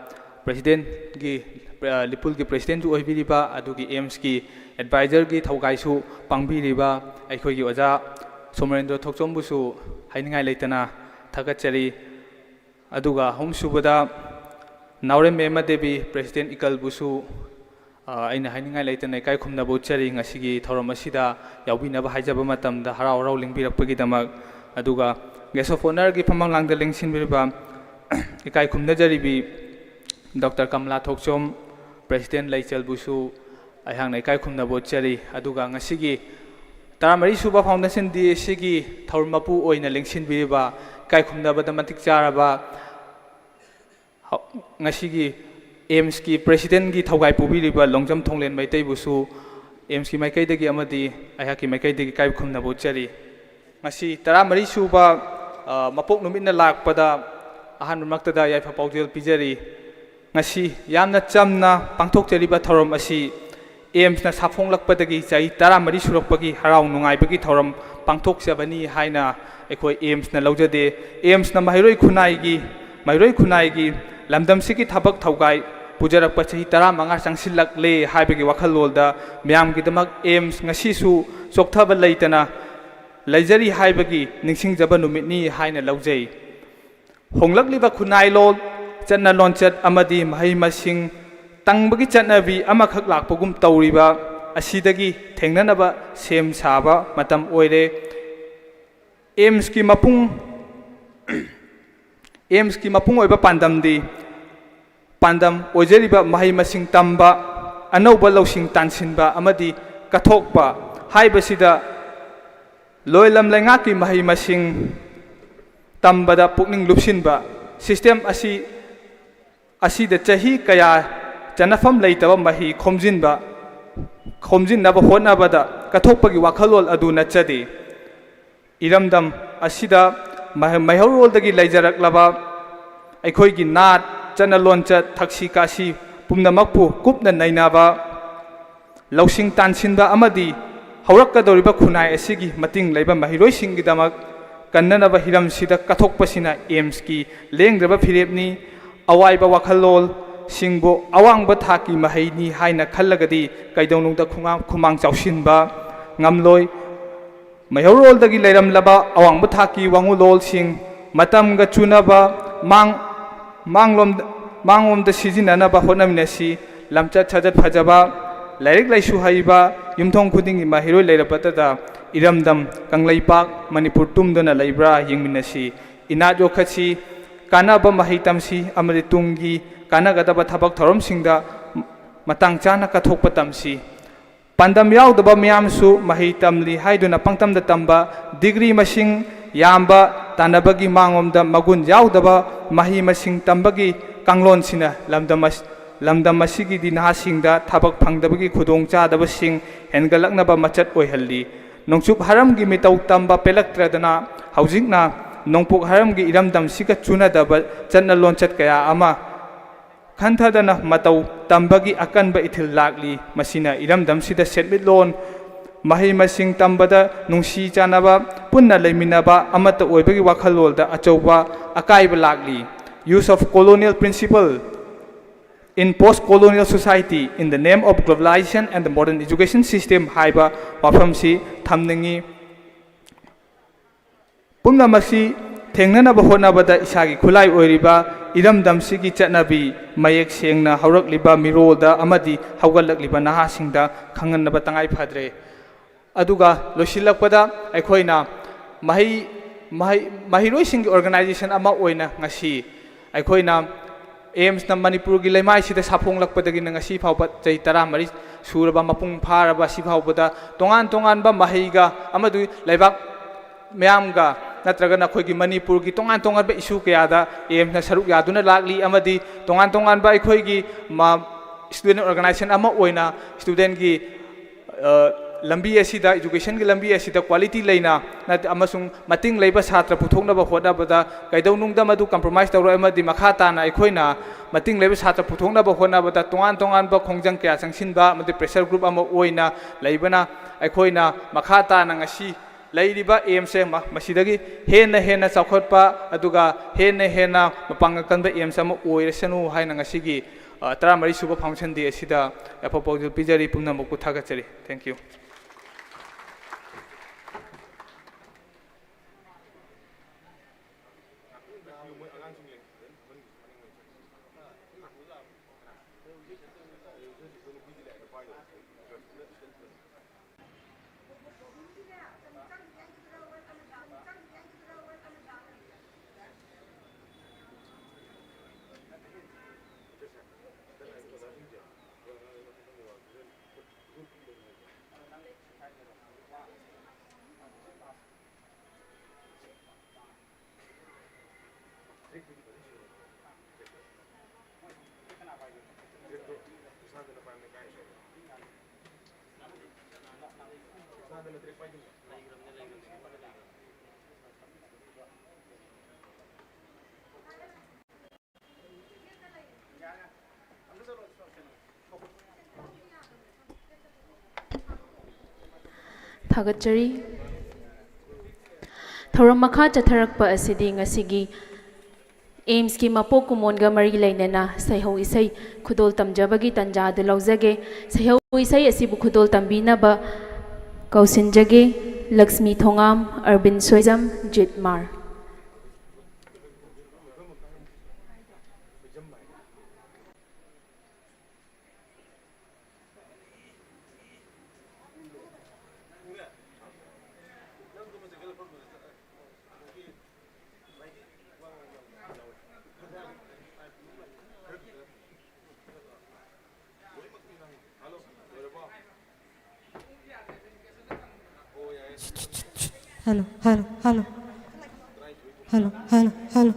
ꯄ꯭ꯔꯦꯁꯤꯗꯦꯟꯒꯤ, ꯑ, ꯂꯤꯄꯨꯜꯒꯤ ꯄ꯭ꯔꯦꯁꯤꯗꯦꯟꯁꯨ ꯑꯣꯏꯕꯤꯔꯤꯕ, ꯑꯗꯨꯒꯤ ꯑꯦꯝꯁꯀꯤ ꯑꯦꯗꯚꯥꯏꯖꯔꯒꯤ ꯊꯧꯒꯥꯏꯁꯨ ꯄꯥꯡꯕꯤꯔꯤꯕ ꯑꯩꯈꯣꯏꯒꯤ ꯑꯣꯖꯥ ꯁꯣꯃꯣꯔꯦꯟꯗ꯭ꯔ ꯊꯣꯛꯆꯣꯝꯕꯨꯁꯨ ꯍꯥꯏꯅꯤꯡꯉꯥꯏ ꯂꯩꯇꯅ ꯊꯥꯒꯠꯆꯔꯤ꯫ ꯑꯗꯨꯒ ꯑꯍꯨꯝꯁꯨꯕꯗ, ꯅꯥꯎꯔꯦꯝ ꯃꯦꯃ ꯗꯦꯕꯤ, ꯄ꯭ꯔꯦꯁꯤꯗꯦꯟ ꯏꯀꯜꯕꯨꯁꯨ, ꯑ, ꯑꯩꯅ ꯍꯥꯏꯅꯤꯡꯉꯥꯏ ꯂꯩꯇꯅ ꯏꯀꯥꯏ ꯈꯨꯝꯅꯕ ꯎꯠꯆꯔꯤ꯫ ꯉꯁꯤꯒꯤ ꯊꯧꯔꯝ ꯑꯁꯤꯗ ꯌꯥꯎꯕꯤꯅꯕ ꯍꯥꯏꯖꯕ ꯃꯇꯝꯗ ꯍꯔꯥꯎ ꯍꯔꯥꯎ ꯂꯦꯡꯕꯤꯔꯛꯄꯒꯤꯗꯃꯛ꯫ ꯑꯗꯨꯒ ꯒꯦꯁ ꯑꯣꯐ ꯑꯣꯅꯔꯒꯤ ꯐꯝꯐꯝ ꯂꯥꯡꯗ ꯂꯦꯡꯁꯤꯟꯕꯤꯔꯤꯕ ꯏꯀꯥꯏ ꯈꯨꯝꯅꯖꯔꯤꯕꯤ ꯗꯣꯛꯇꯔ ꯀꯃꯂꯥ ꯊꯣꯛꯆꯣꯝ, ꯄ꯭ꯔꯦꯁꯤꯗꯦꯟ ꯂꯩꯆꯦꯜꯕꯨꯁꯨ ꯑꯩꯍꯥꯛꯅ ꯏꯀꯥꯏ ꯈꯨꯝꯅꯕ ꯎꯠꯆꯔꯤ꯫ ꯑꯗꯨꯒ ꯉꯁꯤꯒꯤ ꯇꯔꯥꯃꯔꯤ ꯁꯨꯕ ꯐꯥꯎꯟꯗꯦꯁꯟ ꯗꯦ ꯑꯁꯤꯒꯤ ꯊꯧꯔꯝ ꯃꯄꯨ ꯑꯣꯏꯅ ꯂꯦꯡꯁꯤꯟꯕꯤꯔꯤꯕ, ꯏꯀꯥꯏ ꯈꯨꯝꯅꯕꯗ ꯃꯇꯤꯛ ꯆꯥꯔꯕ ꯍ-, ꯉꯁꯤꯒꯤ ꯑꯦꯝꯁꯀꯤ ꯄ꯭ꯔꯦꯁꯤꯗꯦꯟꯒꯤ ꯊꯧꯒꯥꯏ ꯄꯨꯕꯤꯔꯤꯕ ꯂꯣꯡꯖꯝ ꯊꯣꯡꯂꯦꯟ ꯃꯩꯇꯩꯕꯨꯁꯨ ꯑꯦꯝꯁꯀꯤ ꯃꯥꯏꯀꯩꯗꯒꯤ ꯑꯃꯗꯤ ꯑꯩꯍꯥꯛꯀꯤ ꯃꯥꯏꯀꯩꯗꯒꯤ ꯏꯀꯥꯏ ꯈꯨꯝꯅꯕ ꯎꯠꯆꯔꯤ꯫ ꯉꯁꯤ ꯇꯔꯥꯃꯔꯤ ꯁꯨꯕ, ꯑ, ꯃꯄꯣꯛ ꯅꯨꯃꯤꯠꯅ ꯂꯥꯛꯄꯗ ꯑꯍꯥꯟꯕꯃꯛꯇꯗ ꯌꯥꯏꯐ ꯄꯥꯎꯖꯦꯜ ꯄꯤꯖꯔꯤ꯫ ꯉꯁꯤ ꯌꯥꯝꯅ ꯆꯝꯅ ꯄꯥꯡꯊꯣꯛꯆꯔꯤꯕ ꯊꯧꯔꯝ ꯑꯁꯤ ꯑꯦꯝꯁꯅ ꯁꯥꯐꯣꯡꯂꯛꯄꯗꯒꯤ ꯆꯍꯤ ꯇꯔꯥꯃꯔꯤ ꯁꯨꯔꯛꯄꯒꯤ ꯍꯔꯥꯎ ꯅꯨꯡꯉꯥꯏꯕꯒꯤ ꯊꯧꯔꯝ ꯄꯥꯡꯊꯣꯛꯆꯕꯅꯤ ꯍꯥꯏꯅ ꯑꯩꯈꯣꯏ ꯑꯦꯝꯁꯅ ꯂꯧꯖꯗꯦ꯫ ꯑꯦꯝꯁꯅ ꯃꯍꯩꯔꯣꯏ ꯈꯨꯟꯅꯥꯏꯒꯤ, ꯃꯍꯩꯔꯣꯏ ꯈꯨꯟꯅꯥꯏꯒꯤ ꯂꯝꯗꯝꯁꯤꯒꯤ ꯊꯕꯛ ꯊꯧꯒꯥꯏ ꯄꯨꯖꯔꯛꯄ ꯆꯍꯤ ꯇꯔꯥꯃꯉꯥ ꯆꯪꯁꯤꯜꯂꯛꯂꯦ ꯍꯥꯏꯕꯒꯤ ꯋꯥꯈꯜꯂꯣꯟꯗ ꯃꯌꯥꯝꯒꯤꯗꯃꯛ ꯑꯦꯝꯁ ꯉꯁꯤꯁꯨ ꯆꯣꯛꯊꯕ ꯂꯩꯇꯅ ꯂꯩꯖꯔꯤ ꯍꯥꯏꯕꯒꯤ ꯅꯤꯡꯁꯤꯡꯖꯕ ꯅꯨꯃꯤꯠꯅꯤ ꯍꯥꯏꯅ ꯂꯧꯖꯩ꯫ ꯍꯣꯡꯂꯛꯂꯤꯕ ꯈꯨꯟꯅꯥꯏꯂꯣꯟ, ꯆꯠꯅ ꯂꯣꯟꯆꯠ ꯑꯃꯗꯤ ꯃꯍꯩ ꯃꯁꯤꯡ ꯇꯝꯕꯒꯤ ꯆꯠꯅꯕꯤ ꯑꯃꯈꯛ ꯂꯥꯛꯄꯒꯨꯝ ꯇꯧꯔꯤꯕ ꯑꯁꯤꯗꯒꯤ ꯊꯦꯡꯅꯅꯕ ꯁꯦꯝ ꯁꯥꯕ ꯃꯇꯝ ꯑꯣꯏꯔꯦ꯫ ꯑꯦꯝꯁꯀꯤ ꯃꯄꯨꯡ, ꯑꯦꯝꯁꯀꯤ ꯃꯄꯨꯡ ꯑꯣꯏꯕ ꯄꯥꯟꯗꯝꯗꯤ ꯄꯥꯟꯗꯝ ꯑꯣꯏꯖꯔꯤꯕ ꯃꯍꯩ ꯃꯁꯤꯡ ꯇꯝꯕ, ꯑꯅꯧꯕ ꯂꯧꯁꯤꯡ ꯇꯥꯟꯁꯤꯟꯕ ꯑꯃꯗꯤ ꯀꯠꯊꯣꯛꯄ ꯍꯥꯏꯕꯁꯤꯗ ꯂꯣꯏꯂꯝ ꯂꯩꯉꯥꯛꯀꯤ ꯃꯍꯩ ꯃꯁꯤꯡ ꯇꯝꯕꯗ ꯄꯨꯛꯅꯤꯡ ꯂꯨꯞꯁꯤꯟꯕ ꯁꯤꯁꯇꯦꯝ ꯑꯁꯤ, ꯑꯁꯤꯗ ꯆꯍꯤ ꯀꯌꯥ ꯆꯠꯅꯐꯝ ꯂꯩꯇꯕ ꯃꯍꯩ ꯈꯣꯝꯖꯤꯟꯕ, ꯈꯣꯝꯖꯤꯟꯅꯕ ꯍꯣꯠꯅꯕꯗ ꯀꯠꯊꯣꯛꯄꯒꯤ ꯋꯥꯈꯜꯂꯣꯟ ꯑꯗꯨ ꯅꯠꯆꯗꯦ꯫ ꯏꯔꯝꯗꯝ ꯑꯁꯤꯗ ꯃꯍ-, ꯃꯩꯍꯧꯔꯣꯜꯗꯒꯤ ꯂꯩꯖꯔꯛꯂꯕ ꯑꯩꯈꯣꯏꯒꯤ ꯅꯥꯠ, ꯆꯠꯅ ꯂꯣꯟꯆꯠ, ꯊꯛꯁꯤ ꯈꯥꯁꯤ ꯄꯨꯝꯅꯃꯛꯄꯨ ꯀꯨꯞꯅ ꯅꯩꯅꯕ, ꯂꯧꯁꯤꯡ ꯇꯥꯟꯁꯤꯟꯕ ꯑꯃꯗꯤ ꯍꯧꯔꯛꯀꯗꯧꯔꯤꯕ ꯈꯨꯟꯅꯥꯏ ꯑꯁꯤꯒꯤ ꯃꯇꯤꯡ ꯂꯩꯕ ꯃꯍꯩꯔꯣꯏꯁꯤꯡꯒꯤꯗꯃꯛ ꯀꯟꯅꯅꯕ ꯍꯤꯔꯝꯁꯤꯗ ꯀꯠꯊꯣꯛꯄꯁꯤꯅ ꯑꯦꯝꯁꯀꯤ ꯂꯦꯡꯗ꯭ꯔꯕ ꯐꯤꯔꯦꯞꯅꯤ꯫ ꯑꯋꯥꯏꯕ ꯋꯥꯈꯜꯂꯣꯜꯁꯤꯡꯕꯨ ꯑꯋꯥꯡꯕ ꯊꯥꯛꯀꯤ ꯃꯍꯩꯅꯤ ꯍꯥꯏꯅ ꯈꯜꯂꯒꯗꯤ ꯀꯩꯗꯧꯅꯨꯡꯗ ꯈꯨꯃꯥꯡ, ꯈꯨꯃꯥꯡ ꯆꯥꯎꯁꯤꯟꯕ ꯉꯝꯂꯣꯏ꯫ ꯃꯩꯍꯧꯔꯣꯜꯗꯒꯤ ꯂꯩꯔꯝꯂꯕ ꯑꯋꯥꯡꯕ ꯊꯥꯛꯀꯤ ꯋꯥꯉꯨꯂꯣꯜꯁꯤꯡ ꯃꯇꯝꯒ ꯆꯨꯅꯕ ꯃꯥꯡ, ꯃꯥꯡꯂꯣꯝꯗ, ꯃꯥꯡꯂꯣꯝꯗ ꯁꯤꯖꯤꯟꯅꯅꯕ ꯍꯣꯠꯅꯃꯤꯟꯅꯁꯤ꯫ ꯂꯝꯆꯠ ꯁꯥꯖꯠ ꯐꯖꯕ, ꯂꯥꯏꯔꯤꯛ ꯂꯥꯏꯁꯨ ꯍꯩꯕ, ꯌꯨꯝꯊꯣꯡ ꯈꯨꯗꯤꯡꯒꯤ ꯃꯍꯩꯔꯣꯏ ꯂꯩꯔꯕꯇꯗ ꯏꯔꯝꯗꯝ ꯀꯪꯂꯩꯄꯥꯛ ꯃꯅꯤꯄꯨꯔ ꯇꯨꯝꯗꯨꯅ ꯂꯩꯕ꯭ꯔꯥ ꯌꯦꯡꯃꯤꯟꯅꯁꯤ꯫ ꯏꯅꯥꯠ ꯌꯣꯛꯈꯠꯁꯤ, ꯀꯥꯟꯅꯕ ꯃꯍꯩ ꯇꯝꯁꯤ ꯑꯃꯗꯤ ꯇꯨꯡꯒꯤ ꯀꯥꯟꯅꯒꯗꯕ ꯊꯕꯛ ꯊꯧꯔꯝꯁꯤꯡꯗ ꯃꯇꯥꯡ ꯆꯥꯅ ꯀꯠꯊꯣꯛꯄ ꯇꯝꯁꯤ꯫ ꯄꯥꯟꯗꯝ ꯌꯥꯎꯗꯕ ꯃꯤꯌꯥꯝꯁꯨ ꯃꯍꯩ ꯇꯝꯂꯤ ꯍꯥꯏꯗꯨꯅ ꯄꯪꯇꯝꯗ ꯇꯝꯕ, ꯗꯤꯒ꯭ꯔꯤ ꯃꯁꯤꯡ ꯌꯥꯝꯕ ꯇꯥꯟꯅꯕꯒꯤ ꯃꯥꯡꯂꯣꯝꯗ ꯃꯒꯨꯟ ꯌꯥꯎꯗꯕ ꯃꯍꯩ ꯃꯁꯤꯡ ꯇꯝꯕꯒꯤ ꯀꯥꯡꯂꯣꯟꯁꯤꯅ ꯂꯝꯗꯝ ꯑꯁ-, ꯂꯝꯗꯝ ꯑꯁꯤꯒꯤꯗꯤ ꯅꯍꯥꯁꯤꯡꯗ ꯊꯕꯛ ꯐꯪꯗꯕꯒꯤ ꯈꯨꯗꯣꯡꯆꯥꯗꯕꯁꯤꯡ ꯍꯦꯟꯒꯠꯂꯛꯅꯕ ꯃꯆꯠ ꯑꯣꯏꯍꯜꯂꯤ꯫ ꯅꯣꯡꯆꯨꯞ ꯍꯥꯔꯝꯒꯤ ꯃꯤꯇꯧ ꯇꯝꯕ ꯄꯦꯜꯂꯛꯇ꯭ꯔꯗꯅ ꯍꯧꯖꯤꯛꯅ ꯅꯣꯡꯄꯣꯛ ꯍꯥꯔꯝꯒꯤ ꯏꯔꯝꯗꯝꯁꯤꯒ ꯆꯨꯅꯗꯕ ꯆꯠꯅ ꯂꯣꯟꯆꯠ ꯀꯌꯥ ꯑꯃ ꯈꯟꯊꯗꯅ ꯃꯇꯧ ꯇꯝꯕꯒꯤ ꯑꯀꯟꯕ ꯏꯊꯤꯜ ꯂꯥꯛꯂꯤ꯫ ꯃꯁꯤꯅ ꯏꯔꯝꯗꯝꯁꯤꯗ ꯁꯦꯟꯃꯤꯠꯂꯣꯟ, ꯃꯍꯩ ꯃꯁꯤꯡ ꯇꯝꯕꯗ ꯅꯨꯡꯁꯤ ꯆꯥꯟꯅꯕ, ꯄꯨꯟꯅ ꯂꯩꯃꯤꯟꯅꯕ, ꯑꯃꯠꯇ ꯑꯣꯏꯕꯒꯤ ꯋꯥꯈꯜꯂꯣꯟꯗ ꯑꯆꯧꯕ ꯑꯀꯥꯏꯕ ꯂꯥꯛꯂꯤ꯫ Use of colonial principle in post-colonial society in the name of globalization and the modern education system ꯍꯥꯏꯕ ꯋꯥꯐꯝꯁꯤ ꯊꯝꯅꯤꯡꯏ꯫ ꯄꯨꯝꯅꯃꯛꯁꯤ ꯊꯦꯡꯅꯅꯕ ꯍꯣꯠꯅꯕꯗ ꯏꯁꯥꯒꯤ ꯈꯨꯠꯂꯥꯏ ꯑꯣꯏꯔꯤꯕ ꯏꯔꯝꯗꯝꯁꯤꯒꯤ ꯆꯠꯅꯕꯤ ꯃꯌꯦꯛ ꯁꯦꯡꯅ ꯍꯧꯔꯛꯂꯤꯕ ꯃꯤꯔꯣꯜꯗ ꯑꯃꯗꯤ ꯍꯧꯒꯠꯂꯛꯂꯤꯕ ꯅꯍꯥꯁꯤꯡꯗ ꯈꯪꯍꯟꯅꯕ ꯇꯉꯥꯏ ꯐꯗ꯭ꯔꯦ꯫ ꯑꯗꯨꯒ ꯂꯣꯏꯁꯤꯜꯂꯛꯄꯗ ꯑꯩꯈꯣꯏꯅ ꯃꯍꯩ, ꯃꯍꯩ, ꯃꯍꯩꯔꯣꯏꯁꯤꯡꯒꯤ organization ꯑꯃ ꯑꯣꯏꯅ ꯉꯁꯤ ꯑꯩꯈꯣꯏꯅ ꯑꯦꯝꯁꯅ ꯃꯅꯤꯄꯨꯔꯒꯤ ꯂꯩꯃꯥꯏꯁꯤꯗ ꯁꯥꯐꯣꯡꯂꯛꯄꯗꯒꯤꯅ ꯉꯁꯤ ꯐꯥꯎꯕ ꯆꯍꯤ ꯇꯔꯥꯃꯔꯤ ꯁꯨꯔꯕ, ꯃꯄꯨꯡ ꯐꯥꯔꯕ ꯑꯁꯤ ꯐꯥꯎꯕꯗ ꯇꯣꯉꯥꯟ ꯇꯣꯉꯥꯟꯕ ꯃꯍꯩꯒ ꯑꯃꯗꯤ ꯂꯩꯕꯥꯛ ꯃꯤꯌꯥꯝꯒ ꯅꯠꯇ꯭ꯔꯒꯅ ꯑꯩꯈꯣꯏꯒꯤ ꯃꯅꯤꯄꯨꯔꯒꯤ ꯇꯣꯉꯥꯟ ꯇꯣꯉꯥꯟꯕ issue ꯀꯌꯥꯗ ꯑꯦꯝꯁꯅ ꯁꯔꯨꯛ ꯌꯥꯗꯨꯅ ꯂꯥꯛꯂꯤ ꯑꯃꯗꯤ ꯇꯣꯉꯥꯟ ꯇꯣꯉꯥꯟꯕ ꯑꯩꯈꯣꯏꯒꯤ ꯃ-, student organization ꯑꯃ ꯑꯣꯏꯅ studentꯒꯤ, ꯑ, ꯂꯝꯕꯤ ꯑꯁꯤꯗ, educationꯒꯤ ꯂꯝꯕꯤ ꯑꯁꯤꯗ quality ꯂꯩꯅ ꯅꯠ-, ꯑꯃꯁꯨꯡ ꯃꯇꯤꯡ ꯂꯩꯕ ꯁꯥꯇ꯭ꯔ ꯄꯨꯊꯣꯛꯅꯕ ꯍꯣꯠꯅꯕꯗ ꯀꯩꯗꯧꯅꯨꯡꯗ ꯃꯗꯨ compromise ꯇꯧꯔꯣꯏ, ꯑꯃꯗꯤ ꯃꯈꯥ ꯇꯥꯅ ꯑꯩꯈꯣꯏꯅ ꯃꯇꯤꯡ ꯂꯩꯕ ꯁꯥꯇ꯭ꯔ ꯄꯨꯊꯣꯛꯅꯕ ꯍꯣꯠꯅꯕꯗ ꯇꯣꯉꯥꯟ ꯇꯣꯉꯥꯟꯕ ꯈꯣꯡꯖꯪ ꯀꯌꯥ ꯆꯪꯁꯤꯟꯕ ꯑꯃꯗꯤ pressure group ꯑꯃ ꯑꯣꯏꯅ ꯂꯩꯕꯅ, ꯑꯩꯈꯣꯏꯅ ꯃꯈꯥ ꯇꯥꯅ ꯉꯁꯤ ꯂꯩꯔꯤꯕ aimsꯁꯦ ꯃ-, ꯃꯁꯤꯗꯒꯤ ꯍꯦꯟꯅ ꯍꯦꯟꯅ ꯆꯥꯎꯈꯠꯄ, ꯑꯗꯨꯒ ꯍꯦꯟꯅ ꯍꯦꯟꯅ ꯃꯄꯥꯡꯒꯜ ꯀꯟꯕ aims ꯑꯃ ꯑꯣꯏꯔꯁꯅꯨ ꯍꯥꯏꯅ ꯉꯁꯤꯒꯤ, ꯑ, ꯇꯔꯥꯃꯔꯤ ꯁꯨꯕ Foundation Day ꯑꯁꯤꯗ ꯌꯥꯏꯐ ꯄꯥꯎꯖꯦꯜ ꯄꯤꯖꯔꯤ꯫ ꯄꯨꯝꯅꯃꯛꯄꯨ ꯊꯥꯒꯠꯆꯔꯤ꯫ Thank you. ꯊꯥꯒꯠꯆꯔꯤ꯫ ꯊꯧꯔꯝ ꯃꯈꯥ ꯆꯠꯊꯔꯛꯄ ꯑꯁꯤꯗꯤ ꯉꯁꯤꯒꯤ AIIMSꯀꯤ ꯃꯄꯣꯛ ꯀꯨꯝꯑꯣꯟꯒ ꯃꯔꯤ ꯂꯩꯅꯅ ꯁꯩꯍꯧ ꯏꯁꯩ ꯈꯨꯗꯣꯜ ꯇꯝꯖꯕꯒꯤ ꯇꯟꯖꯥ ꯑꯗꯨ ꯂꯧꯖꯒꯦ꯫ ꯁꯩꯍꯧ ꯏꯁꯩ ꯑꯁꯤꯕꯨ ꯈꯨꯗꯣꯜ ꯇꯝꯕꯤꯅꯕ ꯀꯧꯁꯤꯟꯖꯒꯦ, ꯂꯛꯁꯃꯤ ꯊꯣꯉꯥꯝ, ꯑꯔꯕꯤꯟ ꯁꯣꯏꯖꯝ, ꯖꯤꯠ ꯃꯥꯔ꯫ Hello, hello, hello. Hello, hello, hello.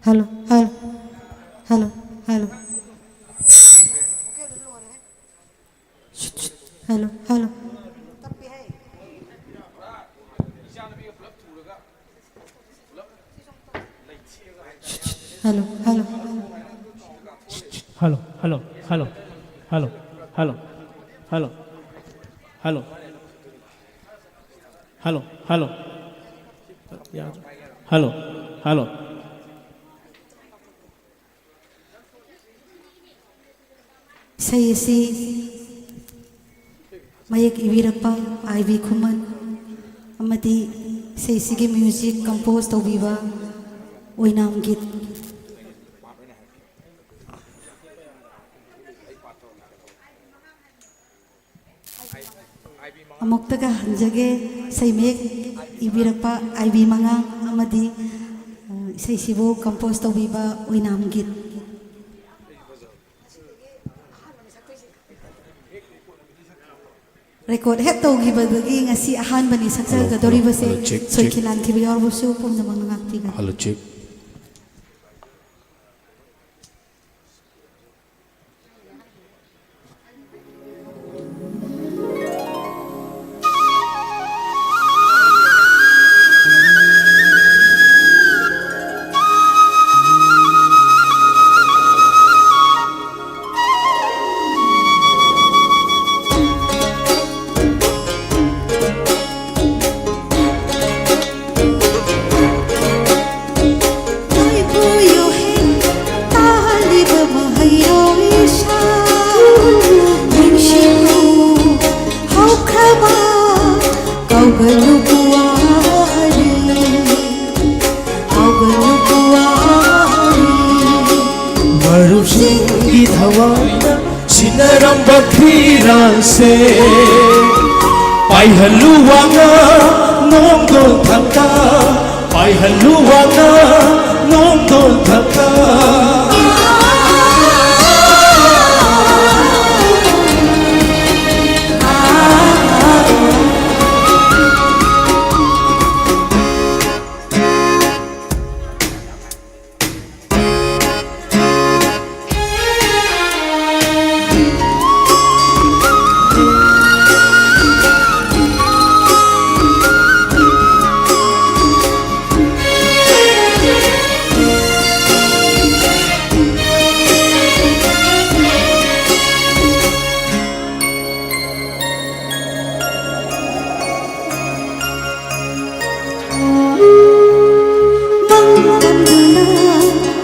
Hello, hello. Hello, hello. Hello, hello. Hello, hello. Hello, hello, hello, hello, hello, hello, hello, hello, hello, hello, hello, hello. ꯏꯁꯩ ꯑꯁꯤ ꯃꯌꯦꯛ ꯏꯕꯤꯔꯛꯄ ꯑꯥꯏ ꯕꯤ ꯈꯨꯃꯟ ꯑꯃꯗꯤ ꯏꯁꯩꯁꯤꯒꯤ ꯃ꯭ꯌꯨꯖꯤꯛ ꯀꯝꯄꯣꯖ ꯇꯧꯕꯤꯕ ꯑꯣꯏꯅꯥꯝ ꯒꯤꯠ꯫ ꯑꯃꯨꯛꯇꯒ ꯍꯟꯖꯒꯦ, ꯏꯁꯩ ꯃꯌꯦꯛ ꯏꯕꯤꯔꯛꯄ ꯑꯥꯏ ꯕꯤ ꯃꯉꯥꯡ ꯑꯃꯗꯤ, ꯑ, ꯏꯁꯩꯁꯤꯕꯨ ꯀꯝꯄꯣꯖ ꯇꯧꯕꯤꯕ ꯑꯣꯏꯅꯥꯝ ꯒꯤꯠ꯫ ꯔꯦꯀꯣꯔꯗ ꯍꯦꯛ ꯇꯧꯈꯤꯕꯗꯒꯤ ꯉꯁꯤ ꯑꯍꯥꯟꯕꯅꯤ ꯁꯛꯆꯒꯗꯧꯔꯤꯕꯁꯦ꯫ Hello, hello, check, check. ꯁꯣꯏꯈꯤ ꯂꯥꯟꯈꯤꯕ ꯌꯥꯎꯔꯕꯁꯨ ꯄꯨꯝꯅꯃꯛꯅ ꯉꯥꯛꯄꯤꯒꯅꯤ꯫ Hello, check. ꯃꯔꯨꯞꯁꯤꯡꯒꯤ ꯊꯋꯥꯏꯅ ꯁꯤꯟꯅꯔꯝꯕ ꯐꯤꯔꯥꯜꯁꯦ ꯄꯥꯏꯍꯜꯂꯨ ꯋꯥꯉꯥ ꯅꯣꯡꯗꯣꯟ ꯊꯛꯇ, ꯄꯥꯏꯍꯜꯂꯨ ꯋꯥꯉꯥ ꯅꯣꯡꯗꯣꯟ ꯊꯛꯇ꯫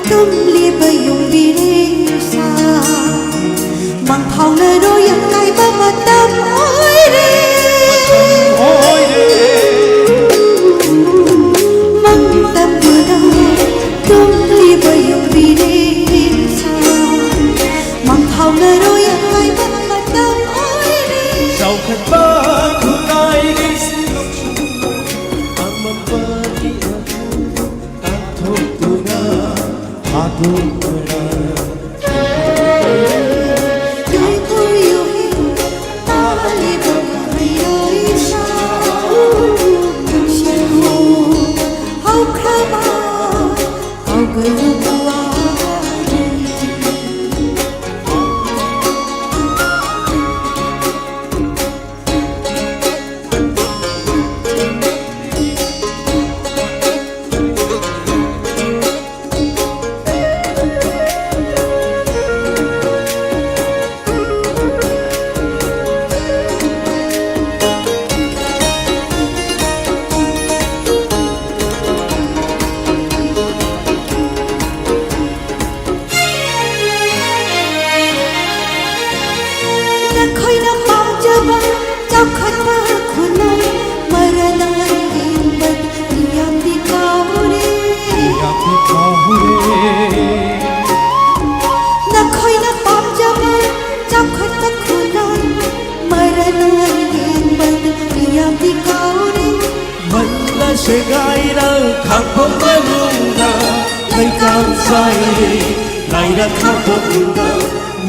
ꯇꯨꯝꯂꯤꯕ ꯌꯨꯝꯕꯤꯔꯦꯟ ꯏꯁꯥ, ꯃꯪꯐꯥꯎꯅꯔꯣꯏ ꯑꯀꯥꯏꯕ ꯃꯇꯝ ꯑꯣꯏꯔꯦ꯫ ꯃꯪ ꯇꯝꯗꯨꯅ ꯇꯨꯝꯂꯤꯕ ꯌꯨꯝꯕꯤꯔꯦꯟ ꯏꯁꯥ, ꯃꯪꯐꯥꯎꯅꯔꯣꯏ ꯑꯀꯥꯏꯕ ꯃꯇꯝ ꯑꯣꯏꯔꯦ꯫ ꯆꯥꯎꯈꯠꯄ ꯈꯨꯟꯅꯥꯏꯒꯤ ꯑꯃꯝꯕꯒꯤ ꯑꯗꯨ ꯇꯥꯟꯊꯣꯛꯇꯨꯅ ꯊꯥꯗꯣꯛꯄꯗ ꯅꯈꯣꯏꯅ ꯄꯥꯝꯖꯕ ꯆꯥꯎꯈꯠꯄ ꯈꯨꯟꯅꯥꯏ ꯃꯔꯥꯅꯥꯏ ꯌꯦꯡꯕ ꯃꯤꯌꯥꯝꯗꯤ ꯀꯥꯎꯔꯦ꯫ ꯃꯤꯌꯥꯝꯗꯤ ꯀꯥꯎꯔꯦ꯫ ꯅꯈꯣꯏꯅ ꯄꯥꯝꯖꯕ ꯆꯥꯎꯈꯠꯄ ꯈꯨꯟꯅꯥꯏ ꯃꯔꯥꯅꯥꯏ ꯌꯦꯡꯕ ꯃꯤꯌꯥꯝꯗꯤ ꯀꯥꯎꯔꯦ꯫ ꯃꯜꯂ ꯁꯦꯒꯥꯏꯔ ꯈꯥꯡꯐꯝ ꯃꯅꯨꯡꯗ ꯂꯩꯀꯥꯝ ꯁꯥꯏꯔꯦ꯫ ꯂꯥꯏꯔ ꯈꯥꯡꯐꯝꯗ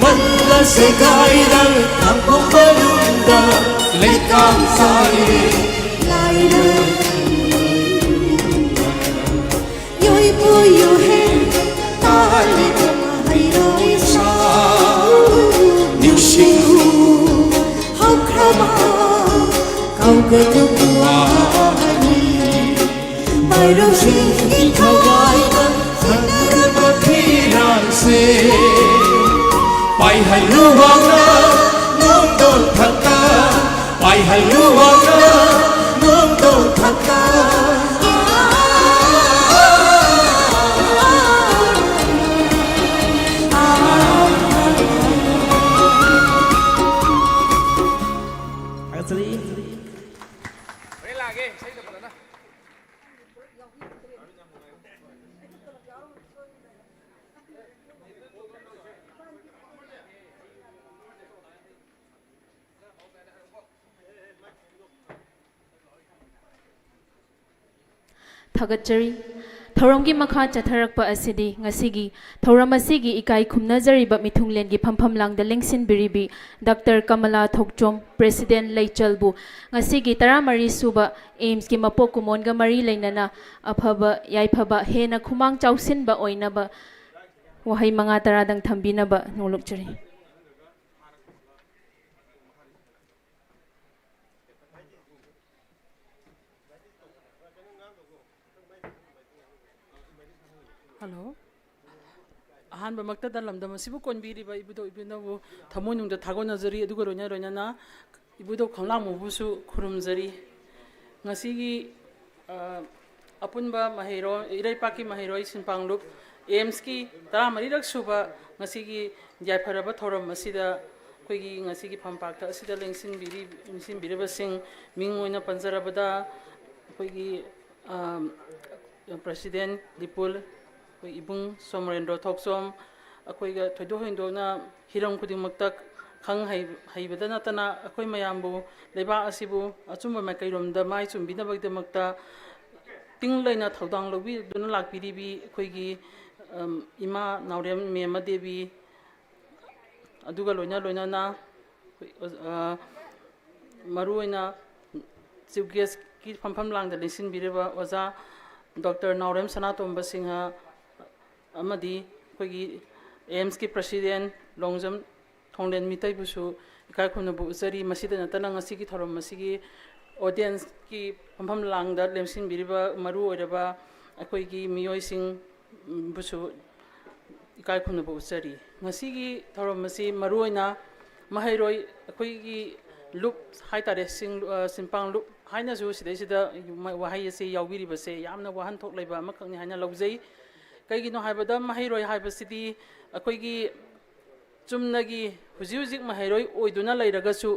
ꯃꯜꯂ ꯁꯦꯒꯥꯏꯔ ꯈꯥꯡꯐꯝ ꯃꯅꯨꯡꯗ ꯂꯩꯀꯥꯝ ꯁꯥꯏꯔꯦ꯫ ꯂꯥꯏꯔ ꯌꯣꯏꯄꯨ ꯌꯨꯍꯦꯟ ꯇꯥꯜꯂꯤꯕ ꯃꯍꯩꯔꯣꯏ ꯁꯥ ꯅꯤꯡꯁꯤꯡꯉꯨ ꯍꯧꯈ꯭ꯔꯕ ꯀꯥꯎꯒꯅꯨ ꯋꯥꯅꯤ꯫ ꯃꯔꯨꯞꯁꯤꯡꯒꯤ ꯊꯋꯥꯏꯅ ꯁꯥꯟꯅꯔꯕ ꯐꯤꯔꯥꯜꯁꯦ ꯄꯥꯏꯍꯜꯂꯨ ꯋꯥꯅ ꯅꯣꯡꯗꯣꯟ ꯊꯛꯇ ꯄꯥꯏꯍꯜꯂꯨ ꯋꯥꯅ ꯅꯣꯡꯗꯣꯟ ꯊꯛꯇ꯫ ꯊꯥꯒꯠꯆꯔꯤ꯫ ꯊꯧꯔꯝꯒꯤ ꯃꯈꯥ ꯆꯠꯊꯔꯛꯄ ꯑꯁꯤꯗꯤ ꯉꯁꯤꯒꯤ ꯊꯧꯔꯝ ꯑꯁꯤꯒꯤ ꯏꯀꯥꯏ ꯈꯨꯝꯅꯖꯔꯤꯕ ꯃꯤꯊꯨꯡꯂꯦꯟꯒꯤ ꯐꯝꯐꯝ ꯂꯥꯡꯗ ꯂꯦꯡꯁꯤꯟꯕꯤꯔꯤꯕꯤ ꯗꯥꯛꯇꯔ ꯀꯃꯂꯥ ꯊꯣꯛꯆꯣꯝ, ꯄ꯭ꯔꯦꯁꯤꯗꯦꯟ ꯂꯩꯆꯜꯕꯨ ꯉꯁꯤꯒꯤ ꯇꯔꯥꯃꯔꯤ ꯁꯨꯕ ꯑꯦꯝꯁꯀꯤ ꯃꯄꯣꯛ ꯀꯨꯝꯑꯣꯟꯒ ꯃꯔꯤ ꯂꯩꯅꯅ ꯑꯐꯕ ꯌꯥꯏꯐꯕ ꯍꯦꯟꯅ ꯈꯨꯃꯥꯡ ꯆꯥꯎꯁꯤꯟꯕ ꯑꯣꯏꯅꯕ ꯋꯥꯍꯩ ꯃꯉꯥ ꯇꯔꯥꯗꯪ ꯊꯝꯕꯤꯅꯕ ꯅꯣꯡꯂꯨꯛꯆꯔꯤ꯫ ꯍꯜꯂꯣ꯫ ꯑꯍꯥꯟꯕꯃꯛꯇꯗ ꯂꯝꯗꯝ ꯑꯁꯤꯕꯨ ꯀꯣꯟꯕꯤꯔꯤꯕ ꯏꯕꯨꯙꯧ ꯏꯕꯦꯟꯅꯕꯨ ꯊꯃꯣꯏꯅꯨꯡꯗ ꯊꯥꯒꯣꯟꯅꯖꯔꯤ꯫ ꯑꯗꯨꯒ ꯂꯣꯏꯅ ꯂꯣꯏꯅꯅ ꯏꯕꯨꯙꯧ ꯈꯝꯂꯥꯡꯕꯕꯨꯁꯨ ꯈꯨꯔꯨꯝꯖꯔꯤ꯫ ꯉꯁꯤꯒꯤ ꯑ, ꯑꯄꯨꯟꯕ ꯃꯍꯩꯔꯣꯏ, ꯏꯔꯩꯄꯥꯛꯀꯤ ꯃꯍꯩꯔꯣꯏ ꯁꯤꯟꯄꯥꯡꯂꯨꯞ ꯑꯦꯝꯁꯀꯤ ꯇꯔꯥꯃꯔꯤꯔꯛ ꯁꯨꯕ ꯉꯁꯤꯒꯤ ꯌꯥꯏꯐꯔꯕ ꯊꯧꯔꯝ ꯑꯁꯤꯗ ꯑꯩꯈꯣꯏꯒꯤ ꯉꯁꯤꯒꯤ ꯐꯝꯄꯥꯛꯇ ꯑꯁꯤꯗ ꯂꯦꯡꯁꯤꯟꯕꯤꯔꯤ-, ꯂꯦꯡꯁꯤꯟꯕꯤꯔꯤꯕꯁꯤꯡ ꯃꯤꯡ ꯑꯣꯏꯅ ꯄꯟꯖꯔꯕꯗ ꯑꯩꯈꯣꯏꯒꯤ, ꯑ, ꯄ꯭ꯔꯦꯁꯤꯗꯦꯟ ꯗꯤꯄꯨꯜ, ꯑꯩꯈꯣꯏ ꯏꯕꯨꯡ ꯁꯣꯃꯣꯔꯦꯟꯗ꯭ꯔꯣ ꯊꯣꯛꯆꯣꯝ, ꯑꯩꯈꯣꯏꯒ ꯊꯣꯏꯗꯣꯛ ꯍꯦꯟꯗꯣꯛꯅ ꯍꯤꯔꯝ ꯈꯨꯗꯤꯡꯃꯛꯇ ꯈꯪ ꯍꯩ-, ꯍꯩꯕꯗ ꯅꯠꯇꯅ ꯑꯩꯈꯣꯏ ꯃꯌꯥꯝꯕꯨ, ꯂꯩꯕꯥꯛ ꯑꯁꯤꯕꯨ ꯑꯆꯨꯝꯕ ꯃꯥꯏꯀꯩꯔꯣꯝꯗ ꯃꯥꯏ ꯆꯨꯝꯕꯤꯅꯕꯒꯤꯗꯃꯛꯇ ꯇꯤꯡ ꯂꯩꯅ ꯊꯧꯗꯥꯡ ꯂꯧꯕꯤꯗꯨꯅ ꯂꯥꯛꯄꯤꯔꯤꯕꯤ ꯑꯩꯈꯣꯏꯒꯤ, ꯑꯝ, ꯏꯃꯥ ꯅꯥꯎꯔꯦꯝ ꯃꯦꯝꯃ ꯗꯦꯕꯤ, ꯑꯗꯨꯒ ꯂꯣꯏꯅ ꯂꯣꯏꯅꯅ ꯑꯩꯈꯣꯏ ꯑꯣꯖ-, ꯑ, ꯃꯔꯨꯑꯣꯏꯅ ꯆꯤꯐ ꯒꯦꯁꯀꯤ ꯐꯝꯐꯝ ꯂꯥꯡꯗ ꯂꯦꯡꯁꯤꯟꯕꯤꯔꯤꯕ ꯑꯣꯖꯥ ꯗꯣꯛꯇꯔ ꯅꯥꯎꯔꯦꯝ ꯁꯅꯥꯇꯣꯝꯕ ꯁꯤꯡꯍ ꯑꯃꯗꯤ ꯑꯩꯈꯣꯏꯒꯤ ꯑꯦꯝꯁꯀꯤ ꯄ꯭ꯔꯁꯤꯗꯦꯟ ꯂꯣꯡꯖꯝ ꯊꯣꯡꯂꯦꯟ ꯃꯤꯇꯩꯕꯨꯁꯨ ꯏꯀꯥꯏ ꯈꯨꯝꯅꯕ ꯎꯠꯆꯔꯤ꯫ ꯃꯁꯤꯗ ꯅꯠꯇꯅ ꯉꯁꯤꯒꯤ ꯊꯧꯔꯝ ꯑꯁꯤꯒꯤ ꯑꯣꯗꯤꯌꯦꯟꯁꯀꯤ ꯐꯝꯐꯝ ꯂꯥꯡꯗ ꯂꯦꯡꯁꯤꯟꯕꯤꯔꯤꯕ ꯃꯔꯨ ꯑꯣꯏꯔꯕ ꯑꯩꯈꯣꯏꯒꯤ ꯃꯤꯑꯣꯏꯁꯤꯡꯕꯨꯁꯨ ꯏꯀꯥꯏ ꯈꯨꯝꯅꯕ ꯎꯠꯆꯔꯤ꯫ ꯉꯁꯤꯒꯤ ꯊꯧꯔꯝ ꯑꯁꯤ ꯃꯔꯨꯑꯣꯏꯅ ꯃꯍꯩꯔꯣꯏ ꯑꯩꯈꯣꯏꯒꯤ ꯂꯨꯞ ꯍꯥꯏꯇꯥꯔꯦ, ꯁꯤꯡ-, ꯑ, ꯁꯤꯟꯄꯥꯡ ꯂꯨꯞ ꯍꯥꯏꯅꯁꯨ ꯁꯤꯗꯩꯁꯤꯗ ꯋꯥꯍꯩ ꯑꯁꯤ ꯌꯥꯎꯕꯤꯔꯤꯕꯁꯦ ꯌꯥꯝꯅ ꯋꯥꯍꯟꯊꯣꯛ ꯂꯩꯕ ꯑꯃꯈꯛꯅꯤ ꯍꯥꯏꯅ ꯂꯧꯖꯩ꯫ ꯀꯩꯒꯤꯅꯣ ꯍꯥꯏꯕꯗ ꯃꯍꯩꯔꯣꯏ ꯍꯥꯏꯕꯁꯤꯗꯤ ꯑꯩꯈꯣꯏꯒꯤ ꯆꯨꯝꯅꯒꯤ ꯍꯧꯖꯤꯛ ꯍꯧꯖꯤꯛ ꯃꯍꯩꯔꯣꯏ ꯑꯣꯏꯗꯨꯅ ꯂꯩꯔꯒꯁꯨ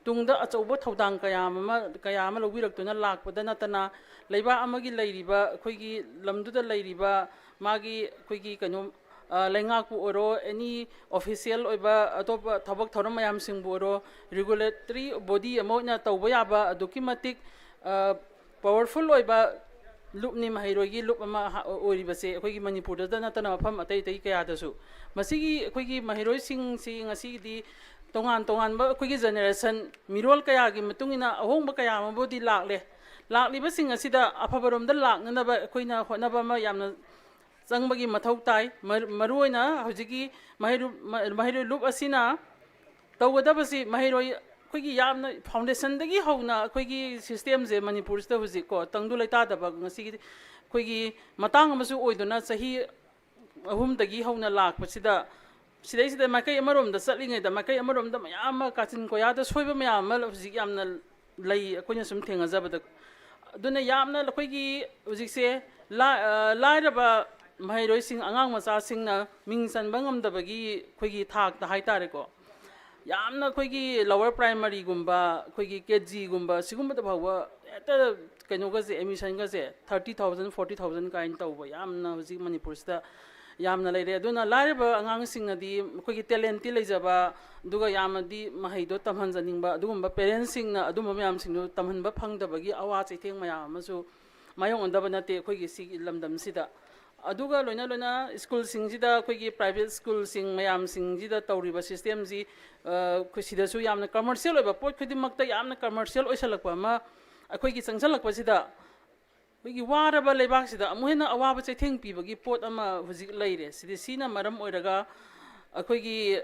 ꯇꯨꯡꯗ ꯑꯆꯧꯕ ꯊꯧꯗꯥꯡ ꯀꯌꯥ ꯑꯃ, ꯀꯌꯥ ꯑꯃ ꯂꯧꯕꯤꯔꯛꯇꯨꯅ ꯂꯥꯛꯄꯗ ꯅꯠꯇꯅ ꯂꯩꯕꯥꯛ ꯑꯃꯒꯤ ꯂꯩꯔꯤꯕ ꯑꯩꯈꯣꯏꯒꯤ ꯂꯝꯗꯨꯗ ꯂꯩꯔꯤꯕ ꯃꯥꯒꯤ ꯑꯩꯈꯣꯏꯒꯤ ꯀꯩꯅꯣ, ꯑ, ꯂꯩꯉꯥꯛꯄꯨ ꯑꯣꯏꯔꯣ, ꯑꯦꯅꯤ ꯑꯣꯐꯤꯁꯤꯌꯦꯜ ꯑꯣꯏꯕ ꯑꯇꯣꯞꯄ ꯊꯕꯛ ꯊꯧꯔꯝ ꯃꯌꯥꯝꯁꯤꯡꯕꯨ ꯑꯣꯏꯔꯣ, ꯔꯤꯒꯨꯂꯦꯇꯔꯤ ꯕꯣꯗꯤ ꯑꯃ ꯑꯣꯏꯅ ꯇꯧꯕ ꯌꯥꯕ ꯑꯗꯨꯛꯀꯤ ꯃꯇꯤꯛ, ꯑ, ꯄꯥꯋꯔꯐꯨꯜ ꯑꯣꯏꯕ ꯂꯨꯞꯅꯤ, ꯃꯍꯩꯔꯣꯏꯒꯤ ꯂꯨꯞ ꯑꯃ ꯍꯥ-, ꯑꯣꯏꯔꯤꯕꯁꯦ ꯑꯩꯈꯣꯏꯒꯤ ꯃꯅꯤꯄꯨꯔꯗꯇ ꯅꯠꯇꯅ ꯃꯐꯝ ꯑꯇꯩ ꯑꯇꯩ ꯀꯌꯥꯗꯁꯨ꯫ ꯃꯁꯤꯒꯤ ꯑꯩꯈꯣꯏꯒꯤ ꯃꯍꯩꯔꯣꯏꯁꯤꯡꯁꯤ ꯉꯁꯤꯒꯤꯗꯤ ꯇꯣꯉꯥꯟ ꯇꯣꯉꯥꯟꯕ ꯑꯩꯈꯣꯏꯒꯤ ꯖꯦꯅꯦꯔꯦꯁꯟ, ꯃꯤꯔꯣꯜ ꯀꯌꯥꯒꯤ ꯃꯇꯨꯡ ꯏꯟꯅ ꯑꯍꯣꯡꯕ ꯀꯌꯥ ꯑꯃꯕꯨꯗꯤ ꯂꯥꯛꯂꯦ꯫ ꯂꯥꯛꯂꯤꯕꯁꯤꯡ ꯑꯁꯤꯗ ꯑꯐꯕꯔꯣꯝꯗ ꯂꯥꯛꯅꯅꯕ ꯑꯩꯈꯣꯏꯅ ꯍꯣꯠꯅꯕ ꯑꯃ ꯌꯥꯝꯅ ꯆꯪꯕꯒꯤ ꯃꯊꯧ ꯇꯥꯏ꯫ ꯃꯔ-, ꯃꯔꯨꯑꯣꯏꯅ ꯍꯧꯖꯤꯛꯀꯤ ꯃꯍꯩꯔꯣꯏ, ꯃ-, ꯃꯍꯩꯔꯣꯏ ꯂꯨꯞ ꯑꯁꯤꯅ ꯇꯧꯒꯗꯕꯁꯤ ꯃꯍꯩꯔꯣꯏ ꯑꯩꯈꯣꯏꯒꯤ ꯌꯥꯝꯅ ꯐꯥꯎꯟꯗꯦꯁꯟꯗꯒꯤ ꯍꯧꯅ ꯑꯩꯈꯣꯏꯒꯤ ꯁꯤꯁꯇꯦꯝꯁꯦ ꯃꯅꯤꯄꯨꯔꯁꯤꯗ ꯍꯧꯖꯤꯛꯀꯣ ꯇꯪꯗꯨ ꯂꯩꯇꯥꯗꯕ ꯉꯁꯤꯒꯤ ꯑꯩꯈꯣꯏꯒꯤ ꯃꯇꯥꯡ ꯑꯃꯁꯨ ꯑꯣꯏꯗꯨꯅ ꯆꯍꯤ ꯑꯍꯨꯝꯗꯒꯤ ꯍꯧꯅ ꯂꯥꯛꯄꯁꯤꯗ, ꯁꯤꯗꯩꯁꯤꯗ ꯃꯥꯏꯀꯩ ꯑꯃꯔꯣꯝꯗ ꯆꯠꯂꯤꯉꯩꯗ ꯃꯥꯏꯀꯩ ꯑꯃꯔꯣꯝꯗ ꯃꯌꯥꯝ ꯑꯃ ꯀꯥꯆꯤꯟ ꯀꯣꯌꯥꯗ ꯁꯣꯏꯕ ꯃꯌꯥꯝ ꯑꯃ ꯍꯧꯖꯤꯛ ꯌꯥꯝꯅ ꯂꯩ ꯑꯩꯈꯣꯏꯅ ꯁꯨꯝ ꯊꯦꯡꯅꯖꯕꯗ꯫ ꯑꯗꯨꯅ ꯌꯥꯝꯅ ꯑꯩꯈꯣꯏꯒꯤ ꯍꯧꯖꯤꯛꯁꯦ ꯂꯥ-, ꯑ, ꯂꯥꯏꯔꯕ ꯃꯍꯩꯔꯣꯏꯁꯤꯡ, ꯑꯉꯥꯡ ꯃꯆꯥꯁꯤꯡꯅ ꯃꯤꯡ ꯆꯟꯕ ꯉꯝꯗꯕꯒꯤ ꯑꯩꯈꯣꯏꯒꯤ ꯊꯥꯛꯇ ꯍꯥꯏꯇꯥꯔꯦꯀꯣ, ꯌꯥꯝꯅ ꯑꯩꯈꯣꯏꯒꯤ ꯂꯣꯋꯔ ꯄ꯭ꯔꯥꯏꯃꯔꯤꯒꯨꯝꯕ, ꯑꯩꯈꯣꯏꯒꯤ ꯀꯦ ꯖꯤꯒꯨꯝꯕ, ꯁꯤꯒꯨꯝꯕꯗ ꯐꯥꯎꯕ ꯍꯦꯛꯇ ꯀꯩꯅꯣꯒꯁꯦ, ꯑꯦꯗꯃꯤꯁꯟꯒꯁꯦ ꯊꯥꯔꯇꯤ ꯊꯥꯎꯖꯟ, ꯐꯣꯔꯇꯤ ꯊꯥꯎꯖꯟ ꯀꯥꯏꯅ ꯇꯧꯕ ꯌꯥꯝꯅ ꯍꯧꯖꯤꯛ ꯃꯅꯤꯄꯨꯔꯁꯤꯗ ꯌꯥꯝꯅ ꯂꯩꯔꯦ꯫ ꯑꯗꯨꯅ ꯂꯥꯏꯔꯕ ꯑꯉꯥꯡꯁꯤꯡꯅꯗꯤ ꯑꯩꯈꯣꯏꯒꯤ ꯇꯦꯂꯦꯟꯇꯤ ꯂꯩꯖꯕ, ꯑꯗꯨꯒ ꯌꯥꯝꯅꯗꯤ ꯃꯍꯩꯗꯣ ꯇꯝꯍꯟꯖꯅꯤꯡꯕ ꯑꯗꯨꯒꯨꯝꯕ ꯄꯦꯔꯦꯟꯁꯁꯤꯡꯅ ꯑꯗꯨꯝꯕ ꯃꯌꯥꯝꯁꯤꯡꯗꯨ ꯇꯝꯍꯟꯕ ꯐꯪꯗꯕꯒꯤ ꯑꯋꯥ ꯆꯩꯊꯦꯡ ꯃꯌꯥꯝ ꯑꯃꯁꯨ ꯃꯥꯌꯣꯛꯅꯗꯕ ꯅꯠꯇꯦ ꯑꯩꯈꯣꯏꯒꯤ ꯁꯤꯒꯤ ꯂꯝꯗꯝꯁꯤꯗ꯫ ꯑꯗꯨꯒ ꯂꯣꯏꯅ ꯂꯣꯏꯅ ꯁ꯭ꯀꯨꯜꯁꯤꯡꯁꯤꯗ, ꯑꯩꯈꯣꯏꯒꯤ ꯄ꯭ꯔꯥꯏꯚꯦꯠ ꯁ꯭ꯀꯨꯜꯁꯤꯡ ꯃꯌꯥꯝꯁꯤꯡꯁꯤꯗ ꯇꯧꯔꯤꯕ ꯁꯤꯁꯇꯦꯝꯁꯤ, ꯑ, ꯑꯩꯈꯣꯏ ꯁꯤꯗꯁꯨ ꯌꯥꯝꯅ ꯀꯃꯔꯁꯤꯌꯦꯜ ꯑꯣꯏꯕ ꯄꯣꯠ ꯈꯨꯗꯤꯡꯃꯛꯇ ꯌꯥꯝꯅ ꯀꯃꯔꯁꯤꯌꯦꯜ ꯑꯣꯏꯁꯜꯂꯛꯄ ꯑꯃ ꯑꯩꯈꯣꯏꯒꯤ ꯆꯪꯁꯜꯂꯛꯄꯁꯤꯗ, ꯑꯩꯈꯣꯏꯒꯤ ꯋꯥꯔꯕ ꯂꯩꯕꯥꯛꯁꯤꯗ ꯑꯃꯨꯛ ꯍꯦꯟꯅ ꯑꯋꯥꯕ ꯆꯩꯊꯦꯡ ꯄꯤꯕꯒꯤ ꯄꯣꯠ ꯑꯃ ꯍꯧꯖꯤꯛ ꯂꯩꯔꯦ꯫ ꯁꯤꯗꯤ, ꯁꯤꯅ ꯃꯔꯝ ꯑꯣꯏꯔꯒ ꯑꯩꯈꯣꯏꯒꯤ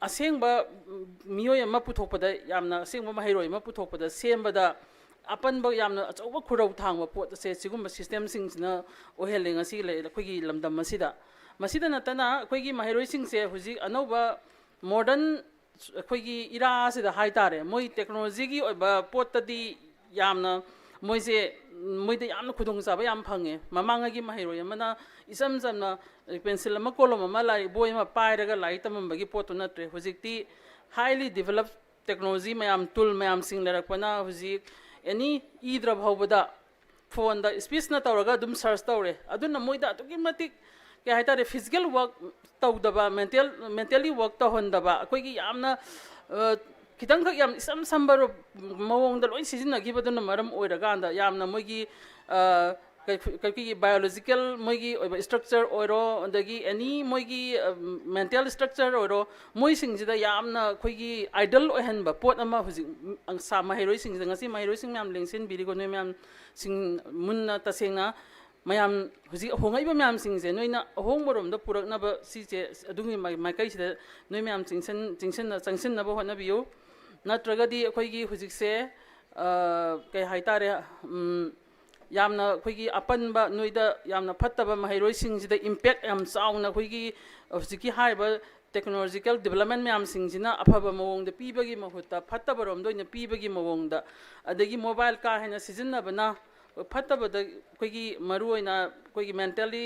ꯑꯁꯦꯡꯕ ꯃꯤꯑꯣꯏ ꯑꯃ ꯄꯨꯊꯣꯛꯄꯗ, ꯌꯥꯝꯅ ꯑꯁꯦꯡꯕ ꯃꯍꯩꯔꯣꯏ ꯑꯃ ꯄꯨꯊꯣꯛꯄꯗ, ꯁꯦꯝꯕꯗ ꯑꯄꯟꯕ, ꯌꯥꯝꯅ ꯑꯆꯧꯕ ꯈꯨꯔꯧ ꯊꯥꯡꯕ ꯄꯣꯠ ꯑꯁꯦ ꯁꯤꯒꯨꯝꯕ ꯁꯤꯁꯇꯦꯝꯁꯤꯡꯁꯤꯅ ꯑꯣꯏꯍꯜꯂꯦ ꯉꯁꯤ ꯂꯩ-, ꯑꯩꯈꯣꯏꯒꯤ ꯂꯝꯗꯝ ꯑꯁꯤꯗ꯫ ꯃꯁꯤꯗ ꯅꯠꯇꯅ ꯑꯩꯈꯣꯏꯒꯤ ꯃꯍꯩꯔꯣꯏꯁꯤꯡꯁꯦ ꯍꯧꯖꯤꯛ ꯑꯅꯧꯕ ꯃꯣꯗꯔꯟ ꯑꯩꯈꯣꯏꯒꯤ ꯏꯔꯥ ꯑꯁꯤꯗ ꯍꯥꯏꯇꯥꯔꯦ, ꯃꯣꯏ ꯇꯦꯛꯅꯣꯂꯣꯖꯤꯒꯤ ꯑꯣꯏꯕ ꯄꯣꯠꯇꯗꯤ ꯌꯥꯝꯅ ꯃꯣꯏꯁꯦ, ꯃꯣꯏꯗ ꯌꯥꯝꯅ ꯈꯨꯗꯣꯡꯆꯥꯕ ꯌꯥꯝ ꯐꯪꯉꯦ꯫ ꯃꯃꯥꯡꯉꯩꯒꯤ ꯃꯍꯩꯔꯣꯏ ꯑꯃꯅ ꯏꯆꯝ ꯆꯝꯅ ꯄꯦꯟꯁꯤꯜ ꯑꯃ, ꯀꯣꯂꯣꯝ ꯑꯃ, ꯂꯥꯏꯔꯤꯛ ꯕꯣꯏ ꯑꯃ ꯄꯥꯏꯔꯒ ꯂꯥꯏꯔꯤꯛ ꯇꯝꯃꯝꯕꯒꯤ ꯄꯣꯠꯇꯨ ꯅꯠꯇ꯭ꯔꯦ꯫ ꯍꯧꯖꯤꯛꯇꯤ ꯍꯥꯏꯂꯤ ꯗꯤꯕꯂꯞ ꯇꯦꯛꯅꯣꯂꯣꯖꯤ ꯃꯌꯥꯝ, ꯇꯨꯜ ꯃꯌꯥꯝꯁꯤꯡ ꯂꯩꯔꯛꯄꯅ ꯍꯧꯖꯤꯛ ꯑꯦꯅꯤ ꯏꯗ꯭ꯔ ꯐꯥꯎꯕꯗ ꯐꯣꯟꯗ ꯁ꯭ꯄꯤꯁꯅ ꯇꯧꯔꯒ ꯑꯗꯨꯝ ꯁꯔꯆ ꯇꯧꯔꯦ꯫ ꯑꯗꯨꯅ ꯃꯣꯏꯗ ꯑꯗꯨꯛꯀꯤ ꯃꯇꯤꯛ, ꯀꯩ ꯍꯥꯏꯇꯥꯔꯦ, ꯐꯤꯖꯤꯀꯦꯜ ꯋꯥꯔꯛ ꯇꯧꯗꯕ, ꯃꯦꯟꯇꯦꯜ, ꯃꯦꯟꯇꯦꯜꯂꯤ ꯋꯥꯔꯛ ꯇꯧꯍꯟꯗꯕ, ꯑꯩꯈꯣꯏꯒꯤ ꯌꯥꯝꯅ, ꯑ, ꯈꯤꯇꯪꯈꯛ ꯌꯥꯝ ꯏꯆꯝ ꯆꯝꯕ ꯔꯣ-, ꯃꯑꯣꯡꯗ ꯂꯣꯏ ꯁꯤꯖꯤꯟꯅꯈꯤꯕꯗꯨꯅ ꯃꯔꯝ ꯑꯣꯏꯔꯀꯥꯟꯗ ꯌꯥꯝꯅ ꯃꯣꯏꯒꯤ, ꯑ, ꯑꯩꯈꯣꯏꯒꯤ ꯕꯥꯏꯑꯣꯂꯣꯖꯤꯀꯦꯜ ꯃꯣꯏꯒꯤ ꯑꯣꯏꯕ ꯏꯁꯇ꯭ꯔꯛꯆꯔ ꯑꯣꯏꯔꯣ, ꯑꯗꯒꯤ ꯑꯦꯅꯤ ꯃꯣꯏꯒꯤ ꯃꯦꯟꯇꯦꯜ ꯏꯁꯇ꯭ꯔꯛꯆꯔ ꯑꯣꯏꯔꯣ, ꯃꯣꯏꯁꯤꯡꯁꯤꯗ ꯌꯥꯝꯅ ꯑꯩꯈꯣꯏꯒꯤ ꯑꯥꯏꯗꯜ ꯑꯣꯏꯍꯟꯕ ꯄꯣꯠ ꯑꯃ ꯍꯧꯖꯤꯛ ꯃꯍꯩꯔꯣꯏꯁꯤꯡꯁꯤꯗ, ꯉꯁꯤ ꯃꯍꯩꯔꯣꯏꯁꯤꯡ ꯃꯌꯥꯝ ꯂꯦꯡꯁꯤꯟꯕꯤꯔꯤꯀꯣ, ꯅꯣꯏ ꯃꯌꯥꯝꯁꯤꯡ ꯃꯨꯟꯅ ꯇꯁꯦꯡꯅ ꯃꯌꯥꯝ ꯍꯧꯖꯤꯛ ꯍꯣꯡꯉꯛꯏꯕ ꯃꯌꯥꯝꯁꯤꯡꯁꯦ ꯅꯣꯏꯅ ꯑꯍꯣꯡꯕꯔꯣꯝꯗ ꯄꯨꯔꯛꯅꯕ ꯁꯤꯁꯦ ꯑꯗꯨꯒꯤ ꯃꯥꯏꯀꯩꯁꯤꯗ ꯅꯣꯏ ꯃꯌꯥꯝ ꯆꯪꯁꯤꯟꯅꯕ ꯍꯣꯠꯅꯕꯤꯌꯨ꯫ ꯅꯠꯇ꯭ꯔꯒꯗꯤ ꯑꯩꯈꯣꯏꯒꯤ ꯍꯧꯖꯤꯛꯁꯦ ꯀꯩ ꯍꯥꯏꯇꯥꯔꯦ, ꯌꯥꯝꯅ ꯑꯩꯈꯣꯏꯒꯤ ꯑꯄꯟꯕ, ꯅꯣꯏꯗ ꯌꯥꯝꯅ ꯐꯠꯇꯕ ꯃꯍꯩꯔꯣꯏꯁꯤꯡꯁꯤꯗ ꯏꯝꯄꯦꯛ ꯌꯥꯝ ꯆꯥꯎꯅ ꯑꯩꯈꯣꯏꯒꯤ ꯍꯧꯖꯤꯛꯀꯤ ꯍꯥꯏꯔꯤꯕ ꯇꯦꯛꯅꯣꯂꯣꯖꯤꯀꯦꯜ ꯗꯤꯕꯂꯞꯃꯦꯟ ꯃꯌꯥꯝꯁꯤꯡꯁꯤꯅ ꯑꯐꯕ ꯃꯑꯣꯡꯗ ꯄꯤꯕꯒꯤ ꯃꯍꯨꯠꯇ ꯐꯠꯇꯕꯔꯣꯝꯗ ꯑꯣꯏꯅ ꯄꯤꯕꯒꯤ ꯃꯑꯣꯡꯗ, ꯑꯗꯒꯤ ꯃꯣꯕꯥꯏꯜ ꯀꯥ ꯍꯦꯟꯅ ꯁꯤꯖꯤꯟꯅꯕꯅ ꯐꯠꯇꯕꯗ ꯑꯩꯈꯣꯏꯒꯤ ꯃꯔꯨꯑꯣꯏꯅ ꯑꯩꯈꯣꯏꯒꯤ ꯃꯦꯟꯇꯦꯜꯂꯤ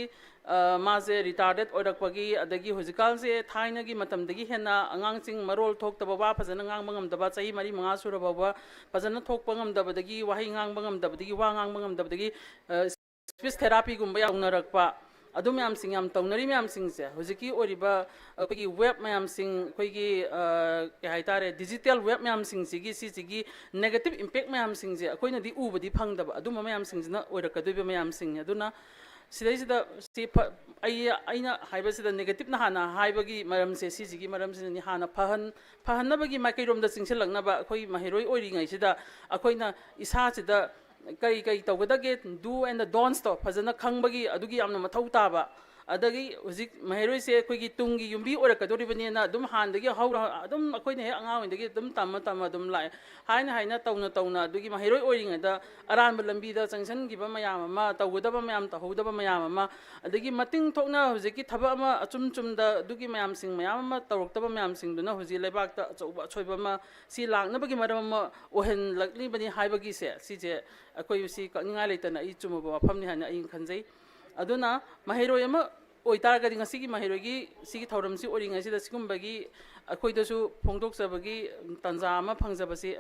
ꯃꯥꯁꯦ ꯔꯤꯇꯥꯔꯗꯦꯠ ꯑꯣꯏꯔꯛꯄꯒꯤ, ꯑꯗꯒꯤ ꯍꯧꯖꯤꯛꯀꯥꯟꯁꯦ ꯊꯥꯏꯅꯒꯤ ꯃꯇꯝꯗꯒꯤ ꯍꯦꯟꯅ ꯑꯉꯥꯡꯁꯤꯡ ꯃꯔꯣꯜ ꯊꯣꯛꯇꯕ, ꯋꯥ ꯐꯖꯅ ꯉꯥꯡꯕ ꯉꯝꯗꯕ, ꯆꯍꯤ ꯃꯔꯤ ꯃꯉꯥ ꯁꯨꯔ ꯐꯥꯎꯕ ꯐꯖꯅ ꯊꯣꯛꯄ ꯉꯝꯗꯕꯗꯒꯤ, ꯋꯥꯍꯩ ꯉꯥꯡꯕ ꯉꯝꯗꯕꯗꯒꯤ, ꯋꯥ ꯉꯥꯡꯕ ꯉꯝꯗꯕꯗꯒꯤ ꯁ꯭ꯄꯤꯁ ꯊꯦꯔꯥꯄꯤꯒꯨꯝꯕ ꯌꯥꯎꯅꯔꯛꯄ, ꯑꯗꯨ ꯃꯌꯥꯝꯁꯤꯡ ꯌꯥꯝ ꯇꯧꯅꯔꯤ ꯃꯌꯥꯝꯁꯤꯡꯁꯦ ꯍꯧꯖꯤꯛꯀꯤ ꯑꯣꯏꯔꯤꯕ ꯑꯩꯈꯣꯏꯒꯤ ꯋꯦꯕ ꯃꯌꯥꯝꯁꯤꯡ, ꯑꯩꯈꯣꯏꯒꯤ ꯀꯩ ꯍꯥꯏꯇꯥꯔꯦ, ꯗꯤꯖꯤꯇꯦꯜ ꯋꯦꯕ ꯃꯌꯥꯝꯁꯤꯡꯁꯤꯒꯤ ꯁꯤꯁꯤꯒꯤ ꯅꯦꯒꯦꯇꯤꯞ ꯏꯝꯄꯦꯛ ꯃꯌꯥꯝꯁꯤꯡꯁꯦ ꯑꯩꯈꯣꯏꯅꯗꯤ ꯎꯕꯗꯤ ꯐꯪꯗꯕ, ꯑꯗꯨꯝꯕ ꯃꯌꯥꯝꯁꯤꯡꯁꯤꯅ ꯑꯣꯏꯔꯛꯀꯗꯣꯏꯕ ꯃꯌꯥꯝꯁꯤꯡꯅꯤ꯫ ꯑꯗꯨꯅ ꯁꯤꯗꯩꯁꯤꯗ ꯁꯤ ꯑꯩ ꯑꯩꯅ ꯍꯥꯏꯕꯁꯤꯗ ꯅꯦꯒꯦꯇꯤꯞꯅ ꯍꯥꯟꯅ ꯍꯥꯏꯕꯒꯤ ꯃꯔꯝꯁꯦ, ꯁꯤꯁꯤꯒꯤ ꯃꯔꯝꯁꯤꯅꯅꯤ ꯍꯥꯟꯅ ꯐꯍꯟ ꯐꯍꯟꯅꯕꯒꯤ ꯃꯥꯏꯀꯩꯔꯣꯝꯗ ꯆꯪꯁꯤꯜꯂꯛꯅꯕ ꯑꯩꯈꯣꯏ ꯃꯍꯩꯔꯣꯏ ꯑꯣꯏꯔꯤꯉꯩꯁꯤꯗ ꯑꯩꯈꯣꯏꯅ ꯏꯁꯥꯁꯤꯗ ꯀꯔꯤ ꯀꯔꯤ ꯇꯧꯒꯗꯒꯦ, do and the don'ts ꯇꯣ ꯐꯖꯅ ꯈꯪꯕꯒꯤ ꯑꯗꯨꯒꯤ ꯌꯥꯝꯅ ꯃꯊꯧ ꯇꯥꯕ꯫ ꯑꯗꯒꯤ ꯍꯧꯖꯤꯛ ꯃꯍꯩꯔꯣꯏꯁꯦ ꯑꯩꯈꯣꯏꯒꯤ ꯇꯨꯡꯒꯤ ꯌꯨꯝꯕꯤ ꯑꯣꯏꯔꯛꯀꯗꯧꯔꯤꯕꯅꯤꯅ ꯑꯗꯨꯝ ꯍꯥꯟꯅꯗꯒꯤ ꯍꯧꯔ ꯑꯗꯨꯝ ꯑꯩꯈꯣꯏꯅ ꯍꯦꯛ ꯑꯉꯥꯡ ꯑꯣꯏꯔꯤꯉꯩꯗꯒꯤ ꯑꯗꯨꯝ ꯇꯝꯃ ꯇꯝꯃ ꯑꯗꯨꯝ ꯂꯥꯛꯑꯦ꯫ ꯍꯥꯏꯅ ꯍꯥꯏꯅ ꯇꯧꯅ ꯇꯧꯅ ꯑꯗꯨꯒꯤ ꯃꯍꯩꯔꯣꯏ ꯑꯣꯏꯔꯤꯉꯩꯗ ꯑꯔꯥꯟꯕ ꯂꯝꯕꯤꯗ ꯆꯪꯁꯤꯟꯈꯤꯕ ꯃꯌꯥꯝ ꯑꯃ, ꯇꯧꯒꯗꯕ ꯃꯌꯥꯝ ꯇꯧꯍꯧꯗꯕ ꯃꯌꯥꯝ ꯑꯃ, ꯑꯗꯒꯤ ꯃꯇꯤꯡ ꯊꯣꯛꯅ ꯍꯧꯖꯤꯛꯀꯤ ꯊꯕꯛ ꯑꯃ ꯑꯆꯨꯝ ꯆꯨꯝꯗ ꯑꯗꯨꯒꯤ ꯃꯌꯥꯝꯁꯤꯡ ꯃꯌꯥꯝ ꯑꯃ ꯇꯧꯔꯛꯇꯕ ꯃꯌꯥꯝꯁꯤꯡꯗꯨꯅ ꯍꯧꯖꯤꯛ ꯂꯩꯕꯥꯛꯇ ꯑꯆꯧꯕ ꯑꯁꯣꯏꯕ ꯑꯃ ꯁꯤ ꯂꯥꯛꯅꯕꯒꯤ ꯃꯔꯝ ꯑꯃ ꯑꯣꯏꯍꯜꯂꯛꯂꯤꯕꯅꯤ ꯍꯥꯏꯕꯒꯤꯁꯦ, ꯁꯤꯁꯦ ꯑꯩꯈꯣꯏ ꯁꯤ ꯀꯛꯅꯤꯡꯉꯥꯏ ꯂꯩꯇꯅ ꯑꯩ ꯆꯨꯝꯃꯕ ꯋꯥꯐꯝꯅꯤ ꯍꯥꯏꯅ ꯑꯩꯅ ꯈꯟꯖꯩ꯫ ꯑꯗꯨꯅ ꯃꯍꯩꯔꯣꯏ ꯑꯃ ꯑꯣꯏꯇꯥꯔꯒꯗꯤ ꯉꯁꯤꯒꯤ ꯃꯍꯩꯔꯣꯏꯒꯤ ꯁꯤꯒꯤ ꯊꯧꯔꯝꯁꯤ ꯑꯣꯏꯔꯤꯉꯩꯁꯤꯗ ꯁꯤꯒꯨꯝꯕꯒꯤ ꯑꯩꯈꯣꯏꯗꯁꯨ ꯐꯣꯡꯗꯣꯛꯆꯕꯒꯤ ꯇꯥꯟꯖꯥ ꯑꯃ ꯐꯪꯖꯕꯁꯤ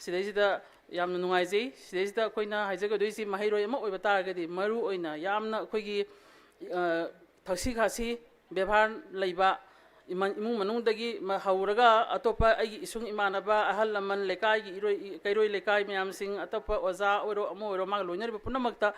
ꯁꯤꯗꯩꯁꯤꯗ ꯌꯥꯝꯅ ꯅꯨꯡꯉꯥꯏꯖꯩ꯫ ꯁꯤꯗꯩꯁꯤꯗ ꯑꯩꯈꯣꯏꯅ ꯍꯥꯏꯖꯒꯗꯣꯏꯁꯤ, ꯃꯍꯩꯔꯣꯏ ꯑꯃ ꯑꯣꯏꯕ ꯇꯥꯔꯒꯗꯤ ꯃꯔꯨ ꯑꯣꯏꯅ ꯌꯥꯝꯅ ꯑꯩꯈꯣꯏꯒꯤ ꯊꯛꯁꯤ ꯈꯥꯁꯤ, ꯕꯦꯕꯥꯔ ꯂꯩꯕ, ꯏꯃꯨꯡ ꯃꯅꯨꯡꯗꯒꯤ ꯍꯧꯔꯒ ꯑꯇꯣꯞꯄ ꯑꯩꯒꯤ ꯏꯁꯨꯡ ꯏꯃꯥꯟꯅꯕ, ꯑꯍꯜ ꯂꯃꯟ, ꯂꯩꯀꯥꯏꯒꯤ ꯏꯔꯣꯏ ꯀꯩꯔꯣꯏ ꯂꯩꯀꯥꯏ ꯃꯌꯥꯝꯁꯤꯡ, ꯑꯇꯣꯞꯄ ꯑꯣꯖꯥ ꯑꯣꯏꯔꯣ ꯑꯃ ꯑꯣꯏꯔꯣ, ꯃꯥꯒ ꯂꯣꯏꯅꯔꯤꯕ ꯄꯨꯝꯅꯃꯛꯇ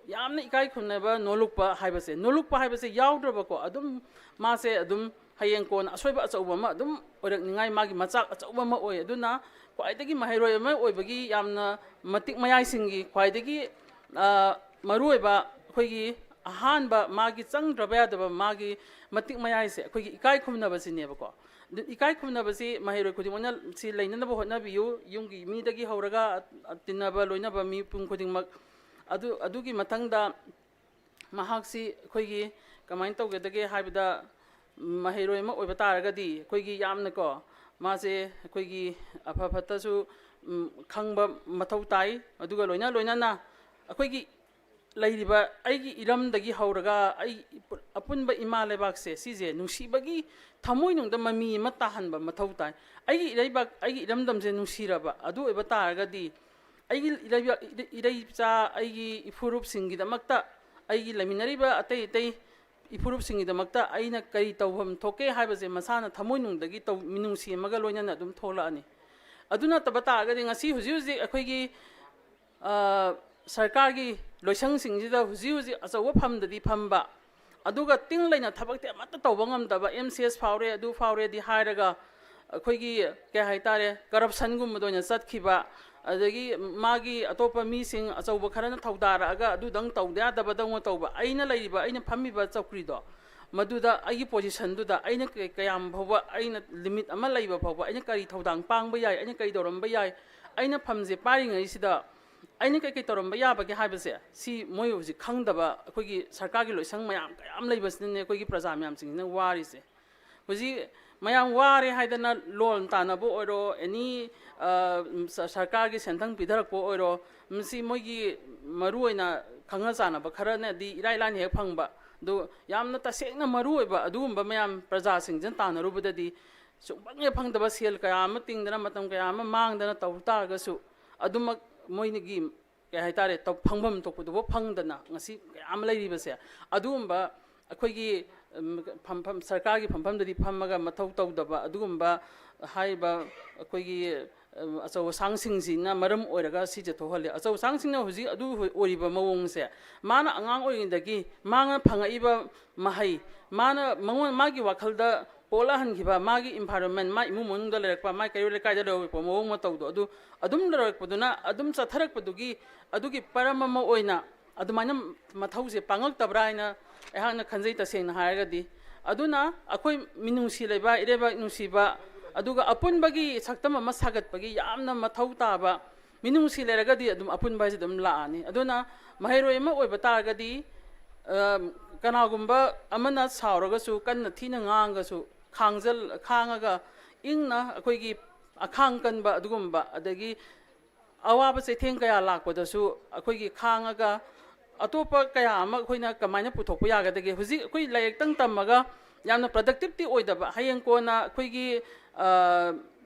ꯌꯥꯝꯅ ꯏꯀꯥꯏ ꯈꯨꯝꯅꯕ ꯅꯣꯂꯨꯛꯄ ꯍꯥꯏꯕꯁꯦ, ꯅꯣꯂꯨꯛꯄ ꯍꯥꯏꯕꯁꯦ ꯌꯥꯎꯗ꯭ꯔꯕꯀꯣ, ꯑꯗꯨꯝ ꯃꯥꯁꯦ ꯑꯗꯨꯝ ꯍꯌꯦꯡ ꯀꯣꯟꯅ ꯑꯁꯣꯏꯕ ꯑꯆꯧꯕ ꯑꯃ ꯑꯗꯨꯝ ꯑꯣꯏꯔꯛꯅꯤꯉꯥꯏ ꯃꯥꯒꯤ ꯃꯆꯥꯛ ꯑꯆꯧꯕ ꯑꯃ ꯑꯣꯏ꯫ ꯑꯗꯨꯅ ꯈ꯭ꯋꯥꯏꯗꯒꯤ ꯃꯍꯩꯔꯣꯏ ꯑꯃ ꯑꯣꯏꯕꯒꯤ ꯌꯥꯝꯅ ꯃꯇꯤꯛ ꯃꯌꯥꯏꯁꯤꯡꯒꯤ ꯈ꯭ꯋꯥꯏꯗꯒꯤ, ꯑ, ꯃꯔꯨꯑꯣꯏꯕ, ꯑꯩꯈꯣꯏꯒꯤ ꯑꯍꯥꯟꯕ ꯃꯥꯒꯤ ꯆꯪꯗ꯭ꯔꯕ ꯌꯥꯗꯕ ꯃꯥꯒꯤ ꯃꯇꯤꯛ ꯃꯌꯥꯏꯁꯦ ꯑꯩꯈꯣꯏꯒꯤ ꯏꯀꯥꯏ ꯈꯨꯝꯅꯕꯁꯤꯅꯦꯕꯀꯣ꯫ ꯑꯗꯨ ꯏꯀꯥꯏ ꯈꯨꯝꯅꯕꯁꯤ ꯃꯍꯩꯔꯣꯏ ꯈꯨꯗꯤꯡꯃꯛꯅ ꯁꯤ ꯂꯩꯅꯅꯕ ꯍꯣꯠꯅꯕꯤꯌꯨ꯫ ꯌꯨꯝꯒꯤ ꯃꯤꯗꯒꯤ ꯍꯧꯔꯒ, ꯑ, ꯇꯤꯟꯅꯕ ꯂꯣꯏꯅꯕ ꯃꯤꯄꯨꯝ ꯈꯨꯗꯤꯡꯃꯛ꯫ ꯑꯗꯨ, ꯑꯗꯨꯒꯤ ꯃꯊꯪꯗ ꯃꯍꯥꯛꯁꯤ ꯑꯩꯈꯣꯏꯒꯤ ꯀꯃꯥꯏꯅ ꯇꯧꯒꯗꯒꯦ ꯍꯥꯏꯕꯗ, ꯃꯍꯩꯔꯣꯏ ꯑꯃ ꯑꯣꯏꯕ ꯇꯥꯔꯒꯗꯤ ꯑꯩꯈꯣꯏꯒꯤ ꯌꯥꯝꯅꯀꯣ, ꯃꯥꯁꯦ ꯑꯩꯈꯣꯏꯒꯤ ꯑꯐ ꯐꯠꯇꯁꯨ, ꯎꯝ, ꯈꯪꯕ ꯃꯊꯧ ꯇꯥꯏ꯫ ꯑꯗꯨꯒ ꯂꯣꯏꯅ ꯂꯣꯏꯅꯅ ꯑꯩꯈꯣꯏꯒꯤ ꯂꯩꯔꯤꯕ ꯑꯩꯒꯤ ꯏꯔꯝꯗꯒꯤ ꯍꯧꯔꯒ ꯑꯩ ꯑꯄꯨꯟꯕ ꯏꯃꯥ ꯂꯩꯕꯥꯛꯁꯦ ꯁꯤꯁꯦ ꯅꯨꯡꯁꯤꯕꯒꯤ ꯊꯃꯣꯏꯅꯨꯡꯗ ꯃꯃꯤ ꯑꯃ ꯇꯥꯍꯟꯕ ꯃꯊꯧ ꯇꯥꯏ꯫ ꯑꯩꯒꯤ ꯏꯔꯩꯕꯥꯛ, ꯑꯩꯒꯤ ꯏꯔꯝꯗꯝꯁꯦ ꯅꯨꯡꯁꯤꯔꯕ ꯑꯗꯨ ꯑꯣꯏꯕ ꯇꯥꯔꯒꯗꯤ ꯑꯩꯒꯤ ꯏꯔꯩꯕꯥꯛ, ꯏꯔꯩꯆꯥ, ꯑꯩꯒꯤ ꯏꯐꯨꯔꯨꯞꯁꯤꯡꯒꯤꯗꯃꯛꯇ, ꯑꯩꯒꯤ ꯂꯩꯃꯤꯟꯅꯔꯤꯕ ꯑꯇꯩ ꯑꯇꯩ ꯏꯐꯨꯔꯨꯞꯁꯤꯡꯒꯤꯗꯃꯛꯇ ꯑꯩꯅ ꯀꯔꯤ ꯇꯧꯐꯝ ꯊꯣꯛꯀꯦ ꯍꯥꯏꯕꯁꯦ ꯃꯁꯥꯅ ꯊꯃꯣꯏꯅꯨꯡꯗꯒꯤ ꯇꯧ-, ꯃꯤꯅꯨꯡꯁꯤ ꯑꯃꯒ ꯂꯣꯏꯅꯅ ꯑꯗꯨꯝ ꯊꯣꯛꯂꯛꯑꯅꯤ꯫ ꯑꯗꯨ ꯅꯠꯇꯕ ꯇꯥꯔꯒꯗꯤ ꯉꯁꯤ ꯍꯧꯖꯤꯛ ꯍꯧꯖꯤꯛ ꯑꯩꯈꯣꯏꯒꯤ, ꯑ, ꯁꯔꯀꯥꯔꯒꯤ ꯂꯣꯏꯁꯪꯁꯤꯡꯁꯤꯗ ꯍꯧꯖꯤꯛ ꯍꯧꯖꯤꯛ ꯑꯆꯧꯕ ꯐꯝꯗꯗꯤ ꯐꯝꯕ, ꯑꯗꯨꯒ ꯇꯤꯡ ꯂꯩꯅ ꯊꯕꯛꯇꯤ ꯑꯃꯠꯇ ꯇꯧꯕ ꯉꯝꯗꯕ, ꯑꯦꯝ ꯁꯤ ꯑꯦꯁ ꯐꯥꯎꯔꯦ, ꯑꯗꯨ ꯐꯥꯎꯔꯦꯗꯤ ꯍꯥꯏꯔꯒ ꯑꯩꯈꯣꯏꯒꯤ, ꯀꯩ ꯍꯥꯏꯇꯥꯔꯦ, ꯀꯔꯞꯁꯟꯒꯨꯝꯕꯗ ꯑꯣꯏꯅ ꯆꯠꯈꯤꯕ, ꯑꯗꯒꯤ ꯃꯥꯒꯤ ꯑꯇꯣꯞꯄ ꯃꯤꯁꯤꯡ ꯑꯆꯧꯕ ꯈꯔꯅ ꯊꯧꯗꯥꯔꯛꯑꯒ ꯑꯗꯨꯗꯪ ꯇꯧꯗ ꯌꯥꯗꯕꯗꯧꯅ ꯇꯧꯕ, ꯑꯩꯅ ꯂꯩꯔꯤꯕ, ꯑꯩꯅ ꯐꯝꯃꯤꯕ ꯆꯧꯀ꯭ꯔꯤꯗꯣ, ꯃꯗꯨꯗ ꯑꯩꯒꯤ ꯄꯣꯖꯤꯁꯟꯗꯨꯗ ꯑꯩꯅ ꯀ-, ꯀꯌꯥꯝ ꯐꯥꯎꯕ, ꯑꯩꯅ ꯂꯤꯃꯤꯠ ꯑꯃ ꯂꯩꯕ ꯐꯥꯎꯕ ꯑꯩꯅ ꯀꯔꯤ ꯊꯧꯗꯥꯡ ꯄꯥꯡꯕ ꯌꯥꯏ, ꯑꯩꯅ ꯀꯔꯤ ꯇꯧꯔꯝꯕ ꯌꯥꯏ, ꯑꯩꯅ ꯐꯝꯁꯦ ꯄꯥꯏꯔꯤꯉꯩꯁꯤꯗ ꯑꯩꯅ ꯀꯩꯀꯩ ꯇꯧꯔꯝꯕ ꯌꯥꯕꯒꯦ ꯍꯥꯏꯕꯁꯦ, ꯁꯤ ꯃꯣꯏ ꯍꯧꯖꯤꯛ ꯈꯪꯗꯕ ꯑꯩꯈꯣꯏꯒꯤ ꯁꯔꯀꯥꯔꯒꯤ ꯂꯣꯏꯁꯪ ꯃꯌꯥꯝ ꯀꯌꯥ ꯑꯃ ꯂꯩꯕꯁꯤꯅꯅꯦ ꯑꯩꯈꯣꯏꯒꯤ ꯄ꯭ꯔꯖꯥ ꯃꯌꯥꯝꯁꯤꯡꯁꯤꯅ ꯋꯥꯔꯤꯁꯦ꯫ ꯍꯧꯖꯤꯛ ꯃꯌꯥꯝ ꯋꯥꯔꯦ ꯍꯥꯏꯗꯅ ꯂꯣꯟ ꯇꯥꯟꯅꯕ ꯑꯣꯏꯔꯣ, ꯑꯦꯅꯤ, ꯑ, ꯁ-, ꯁꯔꯀꯥꯔꯒꯤ ꯁꯦꯟꯊꯪ ꯄꯤꯊꯔꯛꯄ ꯑꯣꯏꯔꯣ, ꯃꯁꯤ ꯃꯣꯏꯒꯤ ꯃꯔꯨꯑꯣꯏꯅ ꯈꯪꯅ ꯆꯥꯟꯅꯕ ꯈꯔꯅꯗꯤ ꯏꯔꯥꯏ ꯂꯥꯏꯅ ꯍꯦꯛ ꯐꯪꯕ꯫ ꯑꯗꯨ ꯌꯥꯝꯅ ꯇꯁꯦꯡꯅ ꯃꯔꯨꯑꯣꯏꯕ ꯑꯗꯨꯒꯨꯝꯕ ꯃꯌꯥꯝ ꯄ꯭ꯔꯖꯥꯁꯤꯡꯁꯤꯅ ꯇꯥꯟꯅꯔꯨꯕꯗꯗꯤ ꯁꯨꯡꯐꯪ ꯍꯦꯛ ꯐꯪꯗꯕ, ꯁꯦꯜ ꯀꯌꯥ ꯑꯃ ꯇꯤꯡꯗꯅ, ꯃꯇꯝ ꯀꯌꯥ ꯑꯃ ꯃꯥꯡꯗꯅ ꯇꯧ ꯇꯥꯔꯒꯁꯨ, ꯑꯗꯨꯃꯛ ꯃꯣꯏꯒꯤ, ꯀꯩ ꯍꯥꯏꯇꯥꯔꯦ, ꯇꯧ-, ꯐꯪꯐꯝ ꯊꯣꯛꯄꯗꯨꯕꯨ ꯐꯪꯗꯅ ꯉꯁꯤ ꯀꯌꯥ ꯑꯃ ꯂꯩꯔꯤꯕꯁꯦ꯫ ꯑꯗꯨꯒꯨꯝꯕ ꯑꯩꯈꯣꯏꯒꯤ, ꯎꯝ, ꯐꯝꯐꯝ, ꯁꯔꯀꯥꯔꯒꯤ ꯐꯝꯐꯝꯗꯗꯤ ꯐꯝꯃꯒ ꯃꯊꯧ ꯇꯧꯗꯕ ꯑꯗꯨꯒꯨꯝꯕ ꯍꯥꯏꯔꯤꯕ ꯑꯩꯈꯣꯏꯒꯤ ꯑꯆꯧ ꯑꯁꯥꯡꯁꯤꯡꯁꯤꯅ ꯃꯔꯝ ꯑꯣꯏꯔꯒ ꯁꯤꯁꯦ ꯊꯣꯛꯍꯜꯂꯤ꯫ ꯑꯆꯧ ꯑꯁꯥꯡꯁꯤꯡꯅ ꯍꯧꯖꯤꯛ ꯑꯗꯨ ꯑꯣꯏꯔꯤꯕ ꯃꯑꯣꯡꯁꯦ, ꯃꯥꯅ ꯑꯉꯥꯡ ꯑꯣꯏꯔꯤꯉꯩꯗꯒꯤ ꯃꯥꯅ ꯐꯪꯉꯛꯏꯕ ꯃꯍꯩ, ꯃꯥꯅ ꯃꯉꯣꯟ, ꯃꯥꯒꯤ ꯋꯥꯈꯜꯗ ꯄꯣꯛꯂꯛꯍꯟꯈꯤꯕ, ꯃꯥꯒꯤ environment, ꯃꯥ ꯏꯃꯨꯡ ꯃꯅꯨꯡꯗ ꯂꯩꯔꯛꯄ, ꯃꯥ ꯀꯩꯔꯣꯜ ꯂꯩꯀꯥꯏꯗ ꯂꯩꯔꯛꯄ ꯃꯑꯣꯡ ꯃꯇꯧꯗꯣ, ꯑꯗꯨ ꯑꯗꯨꯝ ꯂꯩꯔꯛꯄꯗꯨꯅ ꯑꯗꯨꯝ ꯆꯠꯊꯔꯛꯄꯗꯨꯒꯤ, ꯑꯗꯨꯒꯤ ꯄꯔꯝ ꯑꯃ ꯑꯣꯏꯅ ꯑꯗꯨꯃꯥꯏꯅ ꯃꯊꯧꯁꯦ ꯄꯥꯡꯉꯛꯇꯕ꯭ꯔꯥ ꯍꯥꯏꯅ ꯑꯩꯍꯥꯛꯅ ꯈꯟꯖꯩ, ꯇꯁꯦꯡꯅ ꯍꯥꯏꯔꯒꯗꯤ꯫ ꯑꯗꯨꯅ ꯑꯩꯈꯣꯏ ꯃꯤꯅꯨꯡꯁꯤ ꯂꯩꯕ, ꯏꯔꯩꯕꯥꯛ ꯅꯨꯡꯁꯤꯕ, ꯑꯗꯨꯒ ꯑꯄꯨꯟꯕꯒꯤ ꯁꯛꯇꯝ ꯑꯃ ꯁꯥꯒꯠꯄꯒꯤ ꯌꯥꯝꯅ ꯃꯊꯧ ꯇꯥꯕ, ꯃꯤꯅꯨꯡꯁꯤ ꯂꯩꯔꯒꯗꯤ ꯑꯗꯨꯝ ꯑꯄꯨꯟꯕ ꯍꯥꯏꯁꯦ ꯑꯗꯨꯝ ꯂꯥꯛꯑꯅꯤ꯫ ꯑꯗꯨꯅ ꯃꯍꯩꯔꯣꯏ ꯑꯃ ꯑꯣꯏꯕ ꯇꯥꯔꯒꯗꯤ, ꯑ, ꯀꯅꯥꯒꯨꯝꯕ ꯑꯃꯅ ꯁꯥꯎꯔꯒꯁꯨ, ꯀꯟꯅ ꯊꯤꯅ ꯉꯥꯡꯉꯒꯁꯨ, ꯈꯥꯡꯖꯜ-, ꯈꯥꯡꯉꯒ ꯏꯪꯅ ꯑꯩꯈꯣꯏꯒꯤ ꯑꯈꯥꯡ ꯀꯟꯕ ꯑꯗꯨꯒꯨꯝꯕ, ꯑꯗꯒꯤ ꯑꯋꯥꯕ ꯆꯩꯊꯦꯡ ꯀꯌꯥ ꯂꯥꯛꯄꯗꯁꯨ ꯑꯩꯈꯣꯏꯒꯤ ꯈꯥꯡꯉꯒ ꯑꯇꯣꯞꯄ ꯀꯌꯥ ꯑꯃ ꯑꯩꯈꯣꯏꯅ ꯀꯃꯥꯏꯅ ꯄꯨꯊꯣꯛꯄ ꯌꯥꯒꯗꯒꯦ? ꯍꯧꯖꯤꯛ ꯑꯩꯈꯣꯏ ꯂꯥꯏꯔꯤꯛꯇꯪ ꯇꯝꯃꯒ ꯌꯥꯝꯅ productiveꯇꯤ ꯑꯣꯏꯗꯕ, ꯍꯌꯦꯡ ꯀꯣꯟꯅ ꯑꯩꯈꯣꯏꯒꯤ, ꯑ,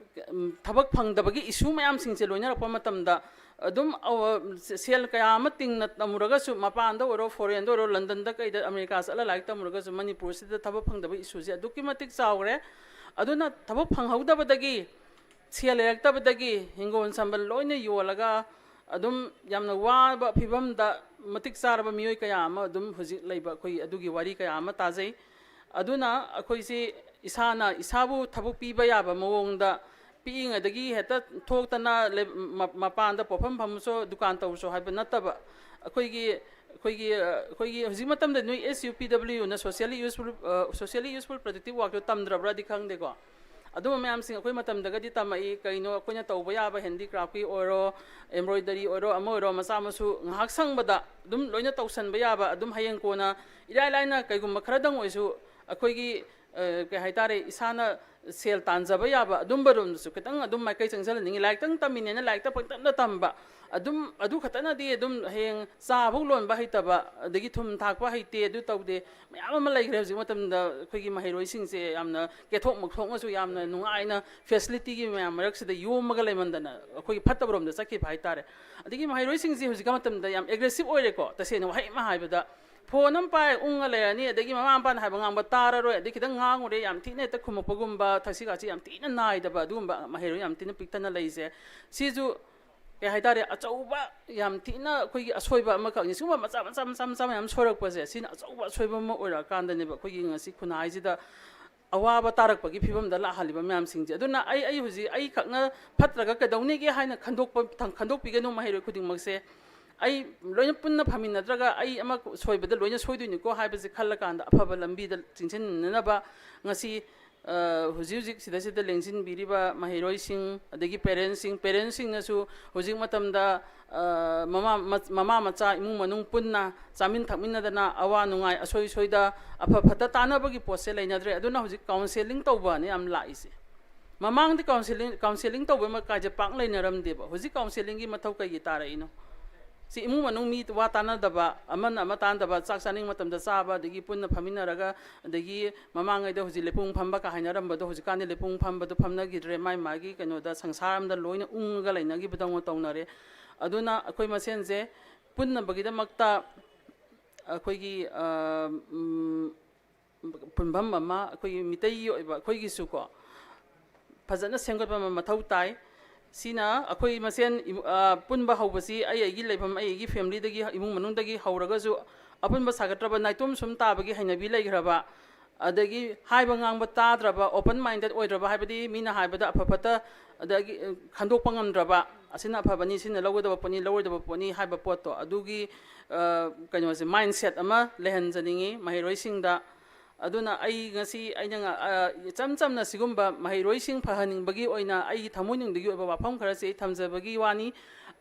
ꯎꯝ, ꯊꯕꯛ ꯐꯪꯗꯕꯒꯤ issue ꯃꯌꯥꯝꯁꯤꯡꯁꯦ ꯂꯣꯏꯅꯔꯛꯄ ꯃꯇꯝꯗ, ꯑꯗꯨꯝ, ꯑ, ꯁꯦꯜ ꯀꯌꯥ ꯑꯃ ꯇꯤꯡꯅ ꯇꯝꯃꯨꯔꯒꯁꯨ, ꯃꯄꯥꯟꯗ ꯑꯣꯏꯔꯣ, foreignꯗ ꯑꯣꯏꯔꯣ, ꯂꯟꯗꯟꯗ ꯀꯩꯗ, ꯑꯃꯦꯔꯤꯀꯥ ꯆꯠꯂ ꯂꯥꯏꯔꯤꯛ ꯇꯝꯃꯨꯔꯒꯁꯨ, ꯃꯅꯤꯄꯨꯔꯁꯤꯗ ꯊꯕꯛ ꯐꯪꯗꯕ issueꯁꯦ ꯑꯗꯨꯛꯀꯤ ꯃꯇꯤꯛ ꯆꯥꯎꯈ꯭ꯔꯦ꯫ ꯑꯗꯨꯅ ꯊꯕꯛ ꯐꯪꯍꯧꯗꯕꯗꯒꯤ, ꯁꯦꯜ ꯂꯩꯔꯛꯇꯕꯗꯒꯤ ꯍꯤꯡꯒꯣꯜ ꯁꯝꯕꯜ ꯂꯣꯏꯅ ꯌꯣꯜꯂꯒ ꯑꯗꯨꯝ ꯌꯥꯝꯅ ꯋꯥꯕ ꯐꯤꯕꯝꯗ ꯃꯇꯤꯛ ꯆꯥꯔꯕ ꯃꯤꯑꯣꯏ ꯀꯌꯥ ꯑꯃ ꯑꯗꯨꯝ ꯍꯧꯖꯤꯛ ꯂꯩꯕ, ꯑꯩꯈꯣꯏ ꯑꯗꯨꯒꯤ ꯋꯥꯔꯤ ꯀꯌꯥ ꯑꯃ ꯇꯥꯖꯩ꯫ ꯑꯗꯨꯅ ꯑꯩꯈꯣꯏꯁꯤ ꯏꯁꯥꯅ ꯏꯁꯥꯕꯨ ꯊꯕꯛ ꯄꯤꯕ ꯌꯥꯕ ꯃꯑꯣꯡꯗ, ꯄꯤꯛꯏꯉꯩꯗꯒꯤ ꯍꯦꯛꯇ ꯊꯣꯛꯇꯅ ꯂꯩ-, ꯃ-, ꯃꯄꯥꯟꯗ ꯄꯣꯠꯐꯝ ꯐꯝꯃꯁꯨ, ꯗꯨꯀꯥꯟ ꯇꯧꯔꯁꯨ ꯍꯥꯏꯕ ꯅꯠꯇꯕ, ꯑꯩꯈꯣꯏꯒꯤ, ꯑꯩꯈꯣꯏꯒꯤ, ꯑ, ꯑꯩꯈꯣꯏꯒꯤ ꯍꯧꯖꯤꯛ ꯃꯇꯝꯗ ꯅꯣꯏ S U P W ꯅ socially useful, ꯑ, socially useful productive workꯇꯣ ꯇꯝꯗ꯭ꯔꯕ꯭ꯔꯗꯤ ꯈꯪꯗꯦꯀꯣ꯫ ꯑꯗꯨꯝꯕ ꯃꯌꯥꯝꯁꯤꯡ ꯑꯩꯈꯣꯏ ꯃꯇꯝꯗꯒꯗꯤ ꯇꯝꯃꯛꯏ꯫ ꯀꯩꯅꯣ ꯑꯩꯈꯣꯏꯅ ꯇꯧꯕ ꯌꯥꯕ, handicraftꯀꯤ ꯑꯣꯏꯔꯣ, embroidery ꯑꯣꯏꯔꯣ, ꯑꯃ ꯑꯣꯏꯔꯣ, ꯃꯆꯥ ꯃꯁꯨ ꯉꯥꯏꯍꯥꯛ ꯁꯪꯕꯗ ꯑꯗꯨꯝ ꯂꯣꯏꯅ ꯇꯧꯁꯟꯕ ꯌꯥꯕ, ꯑꯗꯨꯝ ꯍꯌꯦꯡ ꯀꯣꯟꯅ ꯏꯔꯥꯏ ꯂꯥꯏꯅ ꯀꯩꯒꯨꯝꯕ ꯈꯔꯗꯪ ꯑꯣꯏꯁꯨ ꯑꯩꯈꯣꯏꯒꯤ, ꯑ, ꯀꯩ ꯍꯥꯏꯇꯥꯔꯦ, ꯏꯁꯥꯅ ꯁꯦꯜ ꯇꯥꯟꯖꯕ ꯌꯥꯕ ꯑꯗꯨꯝꯕ ꯔꯣꯝꯗꯁꯨ ꯈꯤꯇꯪ ꯑꯗꯨꯝ ꯃꯥꯏꯀꯩ ꯆꯪꯁꯤꯜꯍꯟꯅꯤꯡꯉꯤ꯫ ꯂꯥꯏꯔꯤꯛꯇꯪ ꯇꯝꯃꯤꯅꯦꯅ ꯂꯥꯏꯔꯤꯛꯇ ꯄꯪꯇꯝꯗ ꯇꯝꯕ, ꯑꯗꯨꯝ ꯑꯗꯨ ꯈꯛꯇꯅꯗꯤ ꯑꯗꯨꯝ ꯍꯌꯦꯡ ꯆꯥꯐꯧ ꯂꯣꯟꯕ ꯍꯩꯇꯕ, ꯑꯗꯒꯤ ꯊꯨꯝ ꯊꯥꯛꯄ ꯍꯩꯇꯦ, ꯑꯗꯨ ꯇꯧꯗꯦ, ꯃꯌꯥꯝ ꯑꯃ ꯂꯩꯈ꯭ꯔꯦ ꯍꯧꯖꯤꯛ ꯃꯇꯝꯗ ꯑꯩꯈꯣꯏꯒꯤ ꯃꯍꯩꯔꯣꯏꯁꯤꯡꯁꯦ ꯌꯥꯝꯅ ꯀꯦꯊꯣꯛ ꯃꯊꯣꯛꯅꯁꯨ ꯌꯥꯝꯅ ꯅꯨꯡꯉꯥꯏꯅ facilityꯒꯤ ꯃꯌꯥꯝ ꯃꯔꯛꯁꯤꯗ ꯌꯣꯝꯃꯒ ꯂꯩꯃꯟꯗꯅ ꯑꯩꯈꯣꯏꯒꯤ ꯐꯠꯇꯕ ꯔꯣꯝꯗ ꯆꯠꯈꯤꯕ ꯍꯥꯏꯇꯥꯔꯦ꯫ ꯑꯗꯒꯤ ꯃꯍꯩꯔꯣꯏꯁꯤꯡꯁꯤ ꯍꯧꯖꯤꯛꯀꯤ ꯃꯇꯝꯗ ꯌꯥꯝ aggressive ꯑꯣꯏꯔꯦꯀꯣ, ꯇꯁꯦꯡꯅ ꯋꯥꯍꯩ ꯑꯃ ꯍꯥꯏꯕꯗ, ꯐꯣꯟ ꯑꯃ ꯄꯥꯏ ꯎꯪꯉ ꯂꯩꯔꯅꯤ, ꯑꯗꯒꯤ ꯃꯃꯥ ꯃꯄꯥꯅ ꯍꯥꯏꯕ ꯉꯥꯡꯕ ꯇꯥꯔꯔꯣꯏ, ꯑꯗꯩ ꯈꯤꯇꯪ ꯉꯥꯡꯉꯨꯔꯦ ꯌꯥꯝ ꯊꯤꯅ ꯍꯦꯛꯇ ꯈꯨꯝꯃꯛꯄꯒꯨꯝꯕ, ꯊꯛꯁꯤ ꯈꯥꯁꯤ ꯌꯥꯝ ꯊꯤꯅ ꯅꯥꯏꯗꯕ ꯑꯗꯨꯒꯨꯝꯕ ꯃꯍꯩꯔꯣꯏ ꯌꯥꯝ ꯊꯤꯅ ꯄꯤꯛꯊꯅ ꯂꯩꯁꯦ꯫ ꯁꯤꯁꯨ ꯀꯩ ꯍꯥꯏꯇꯥꯔꯦ, ꯑꯆꯧꯕ ꯌꯥꯝ ꯊꯤꯅ ꯑꯩꯈꯣꯏꯒꯤ ꯑꯁꯣꯏꯕ ꯑꯃꯈꯛꯅꯤ꯫ ꯁꯤꯒꯨꯝꯕ ꯃꯆꯥ ꯃꯆꯥ ꯃꯆꯥ ꯃꯆꯥ ꯃꯌꯥꯝ ꯁꯣꯏꯔꯛꯄꯁꯦ, ꯁꯤꯅ ꯑꯆꯧꯕ ꯑꯁꯣꯏꯕ ꯑꯃ ꯑꯣꯏꯔꯛꯑꯀꯥꯟꯗꯅꯦꯕ ꯑꯩꯈꯣꯏꯒꯤ ꯉꯁꯤ ꯈꯨꯟꯅꯥꯏꯁꯤꯗ ꯑꯋꯥꯕ ꯇꯥꯔꯛꯄꯒꯤ ꯐꯤꯕꯝꯗ ꯂꯥꯛꯍꯜꯂꯤꯕ ꯃꯌꯥꯝꯁꯤꯡꯁꯦ꯫ ꯑꯗꯨꯅ ꯑꯩ ꯑꯩ ꯍꯧꯖꯤꯛ ꯑꯩ ꯈꯛꯅ ꯐꯠꯇ꯭ꯔꯒ ꯀꯩꯗꯧꯅꯦꯒꯦ ꯍꯥꯏꯅ ꯈꯟꯗꯣꯛꯄ ꯈꯟꯗꯣꯛꯄꯤꯒꯅꯨ꯫ ꯃꯍꯩꯔꯣꯏ ꯈꯨꯗꯤꯡꯃꯛꯁꯦ ꯑꯩ ꯂꯣꯏꯅ ꯄꯨꯟꯅ ꯐꯝꯃꯤꯟꯅꯗ꯭ꯔꯒ ꯑꯩ ꯑꯃ ꯁꯣꯏꯕꯗ ꯂꯣꯏꯅ ꯁꯣꯏꯗꯣꯏꯅꯤꯀꯣ ꯍꯥꯏꯕꯁꯦ ꯈꯜꯂꯀꯥꯟꯗ ꯑꯐꯕ ꯂꯝꯕꯤꯗ ꯆꯤꯡꯁꯤꯟꯅꯅꯕ ꯉꯁꯤ ꯍꯧꯖꯤꯛ ꯍꯧꯖꯤꯛ ꯁꯤꯗꯩꯁꯤꯗ ꯂꯦꯡꯁꯤꯟꯕꯤꯔꯤꯕ ꯃꯍꯩꯔꯣꯏꯁꯤꯡ, ꯑꯗꯒꯤ ꯄꯦꯔꯦꯟꯁꯁꯤꯡ, ꯄꯦꯔꯦꯟꯁꯁꯤꯡꯅꯁꯨ ꯍꯧꯖꯤꯛ ꯃꯇꯝꯗ ꯃꯃꯥ ꯃꯃꯥ ꯃꯆꯥ ꯏꯃꯨꯡ ꯃꯅꯨꯡ ꯄꯨꯟꯅ ꯆꯥꯃꯤꯟ ꯊꯛꯃꯤꯟꯅꯗꯅ ꯑꯋꯥ ꯅꯨꯡꯉꯥꯏ ꯑꯁꯣꯏ ꯁꯣꯏꯗ ꯑꯐ ꯐꯠꯇ ꯇꯥꯟꯅꯕꯒꯤ ꯄꯣꯠꯁꯦ ꯂꯩꯅꯗ꯭ꯔꯦ꯫ ꯑꯗꯨꯅ ꯍꯧꯖꯤꯛ ꯀꯥꯎꯟꯁꯦꯂꯤꯡ ꯇꯧꯕꯅ ꯌꯥꯝ ꯂꯥꯛꯏꯁꯦ꯫ ꯃꯃꯥꯡꯗꯤ ꯀꯥꯎꯟꯁꯦꯂꯤꯡ ꯀꯥꯎꯟꯁꯦꯂꯤꯡ ꯇꯧꯕ ꯀꯥꯏꯁꯦ ꯄꯥꯛ ꯂꯩꯅꯔꯝꯗꯦꯕ꯫ ꯍꯧꯖꯤꯛ ꯀꯥꯎꯟꯁꯦꯂꯤꯡꯒꯤ ꯃꯊꯧ ꯀꯩꯒꯤ ꯇꯥꯔꯛꯏꯅꯣ? ꯁꯤ ꯏꯃꯨꯡ ꯃꯅꯨꯡ ꯃꯤ ꯋꯥ ꯇꯥꯟꯅꯗꯕ, ꯑꯃꯅ ꯑꯃ ꯇꯥꯟꯅꯗꯕ, ꯆꯥꯛ ꯆꯥꯅꯤꯡꯕ ꯃꯇꯝꯗ ꯆꯥꯕ, ꯑꯗꯒꯤ ꯄꯨꯟꯅ ꯐꯝꯃꯤꯟꯅꯔꯒ, ꯑꯗꯒꯤ ꯃꯃꯥꯡꯉꯩꯗ ꯍꯧꯖꯤꯛ ꯂꯩꯄꯨꯡ ꯐꯝꯕ ꯀ ꯍꯥꯏꯅꯔꯝꯕꯗꯣ ꯍꯧꯖꯤꯛꯀꯥꯟꯗꯤ ꯂꯩꯄꯨꯡ ꯐꯝꯕꯗꯣ ꯐꯝꯅꯈꯤꯗ꯭ꯔꯦ꯫ ꯃꯥꯏ ꯃꯥꯒꯤ ꯀꯩꯅꯣꯗ ꯁꯪꯁꯥꯔ ꯑꯃꯗ ꯂꯣꯏꯅ ꯎꯪꯉꯒ ꯂꯩꯅꯈꯤꯕꯗꯧꯅ ꯇꯧꯅꯔꯦ꯫ ꯑꯗꯨꯅ ꯑꯩꯈꯣꯏ ꯃꯁꯦꯟꯁꯦ ꯄꯨꯟꯅꯕꯒꯤꯗꯃꯛꯇ ꯑꯩꯈꯣꯏꯒꯤ ꯄꯨꯟꯐꯝ ꯑꯃ ꯑꯩꯈꯣꯏꯒꯤ ꯃꯤꯇꯩꯒꯤ ꯑꯣꯏꯕ ꯑꯩꯈꯣꯏꯒꯤꯁꯨꯀꯣ ꯐꯖꯅ ꯁꯦꯝꯒꯠꯄ ꯑꯃ ꯃꯊꯧ ꯇꯥꯏ꯫ ꯁꯤꯅ ꯑꯩꯈꯣꯏ ꯃꯁꯦꯟ ꯄꯨꯟꯕ ꯍꯧꯕꯁꯤ ꯑꯩ ꯑꯩꯒꯤ ꯂꯩꯐꯝ, ꯑꯩ ꯑꯩꯒꯤ ꯐꯦꯃꯤꯂꯤꯗꯒꯤ, ꯏꯃꯨꯡ ꯃꯅꯨꯡꯗꯒꯤ ꯍꯧꯔꯒꯁꯨ ꯑꯄꯨꯟꯕ ꯁꯥꯒꯠꯇ꯭ꯔꯕ, ꯅꯥꯏꯇꯣꯝ ꯁꯨꯝ ꯇꯥꯕꯒꯤ ꯍꯩꯅꯕꯤ ꯂꯩꯈ꯭ꯔꯕ, ꯑꯗꯒꯤ ꯍꯥꯏꯕ ꯉꯥꯡꯕ ꯇꯥꯗ꯭ꯔꯕ, ꯑꯣꯄꯟ ꯃꯥꯏꯟꯗꯦꯠ ꯑꯣꯏꯗ꯭ꯔꯕ, ꯍꯥꯏꯕꯗꯤ ꯃꯤꯅ ꯍꯥꯏꯕꯗ ꯑꯐ ꯐꯠꯇ ꯑꯗꯒꯤ ꯈꯟꯗꯣꯛꯄ ꯉꯝꯗ꯭ꯔꯕ, ꯑꯁꯤꯅ ꯑꯐꯕꯅꯤ, ꯁꯤꯅ ꯂꯧꯒꯗꯕ ꯄꯣꯠꯅꯤ, ꯂꯧꯔꯣꯏꯗꯕ ꯄꯣꯠꯅꯤ ꯍꯥꯏꯕ ꯄꯣꯠꯇꯣ, ꯑꯗꯨꯒꯤ ꯀꯩꯅꯣꯁꯦ, ꯃꯥꯏꯟꯁꯦꯠ ꯑꯃ ꯂꯩꯍꯟꯖꯅꯤꯡꯉꯤ ꯃꯍꯩꯔꯣꯏꯁꯤꯡꯗ꯫ ꯑꯗꯨꯅ ꯑꯩ ꯉꯁꯤ ꯑꯩꯅ ꯏꯆꯝ ꯆꯝꯅ ꯁꯤꯒꯨꯝꯕ ꯃꯍꯩꯔꯣꯏꯁꯤꯡ ꯐꯍꯟꯅꯤꯡꯕꯒꯤ ꯑꯣꯏꯅ ꯑꯩꯒꯤ ꯊꯃꯣꯏꯅꯨꯡꯗꯒꯤ ꯑꯣꯏꯕ ꯋꯥꯐꯝ ꯈꯔꯁꯤ ꯑꯩ ꯊꯝꯖꯕꯒꯤ ꯋꯥꯅꯤ꯫